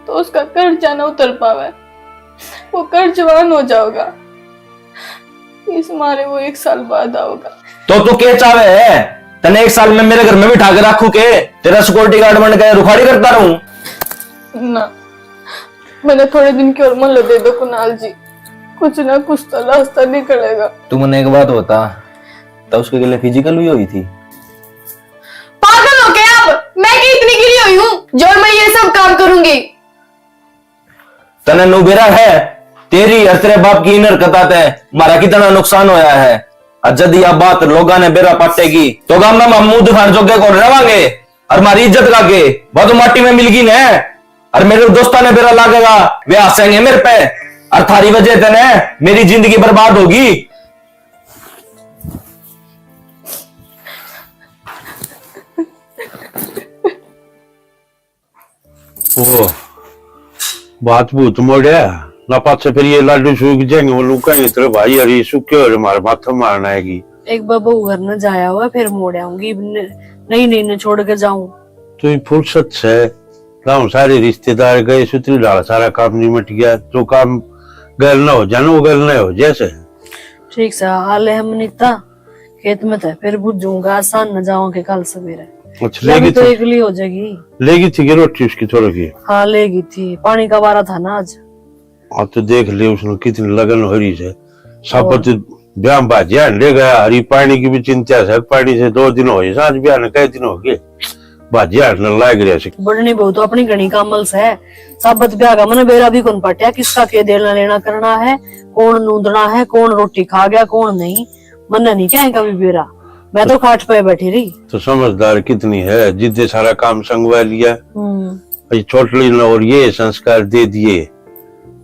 तो उसका कर्जा ना उतर पावे, वो कर्जवान हो जाओगा। इस मारे वो एक साल बाद आओगा। तो तू के चावे है? तने एक साल में मेरे घर में बिठा के रखूं के? तेरा सिक्योरिटी गार्ड बन के रुखाड़ी करता रहूं? ना, मैंने थोड़े दिन की और मोहलत दे दो कुणाल जी, कुछ ना कुछ तो रास्ता निकलेगा। तू मने एक बात बता, तो उसके गले फिजिकल भी हुई थी? पागल हो गया अब? मैं क्या इतनी गिरी हुई हूँ जो मैं ये सब काम करूंगी? तने नु बेरा है, तेरी और तेरे बाप की इन हरकतां ते म्हारा कितना नुकसान होया है। और जद या बात लोगां ने बेरा पाटेगी, तो गाम में हम मुंह दिखाण जोगे कौन रवांगे? और म्हारी इज्जत का के? वह तो माटी में मिलगी ने। और मेरे दोस्तां ने बेरा लागेगा, वे हंसेंगे मेरे पे। और थारी वजह ते ने मेरी जिंदगी बर्बाद होगी। ओ, बात भूत मोड़या ना, पाछे फिर ये लाडू सूख जाएंगे, वो लुकाएंगे तेरे भाई, अरे सूखे हो रे, मारे माथा मारना आएगी। एक बार बहू घर न जाया हुआ, फिर मोड़ आऊंगी। न-, नहीं, नहीं, न छोड़ के जाऊं। तो ये फुर्सत से गांव सारे रिश्तेदार गए, सुतरी डाल सारा काम निमट गया। जो काम गैल ना हो जाए ना, वो गैल ना हो जैसे। ठीक सा हाल है हम नीता, खेत में तो फिर बुझूंगा, आसान न जाऊं के कल सवेरे। अच्छा, या भी लेगी तो थी? एकली हो जाएगी। लेगी थी कि रोटी उसकी थोड़ी की? हाँ, लेगी थी, पानी का वारा था ना आज। हाँ, तो देख ले उसने कितनी लगन हो रही है। साबत ब्याह भाजिया ले गया, हरी पानी की भी चिंता है, पानी से दो दिन हो गए, सांझ ब्याह ने कई दिन हो गए, भाजिया हटने लाग रहा से। बढ़नी बहू तो अपनी घणी कामल से, साबत ब्याह का मने बेरा भी कौन पाटिया, किसका के देना लेना करना है, कौन नूंदना है, कौन रोटी खा गया, कौन नहीं, मन्ने नहीं कहे कभी बेरा, मैं तो खाट पे बैठी रही। तो समझदार कितनी है, जिद्दे सारा काम संगवा लिया। हम्म। ये छोटली ने और ये संस्कार दे दिए,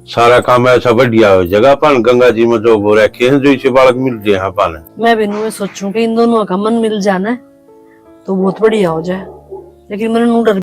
सारा काम ऐसा बढ़िया हो जाएगा। अपन गंगा जी में जो वो रखे हैं, जो इसे बालक मिल रहे हैं अपन। मैं भी नुए सोचूं कि इन दोनों का मन मिल जाना तो बहुत बढ़िया हो जाए, लेकिन मैंने नू डर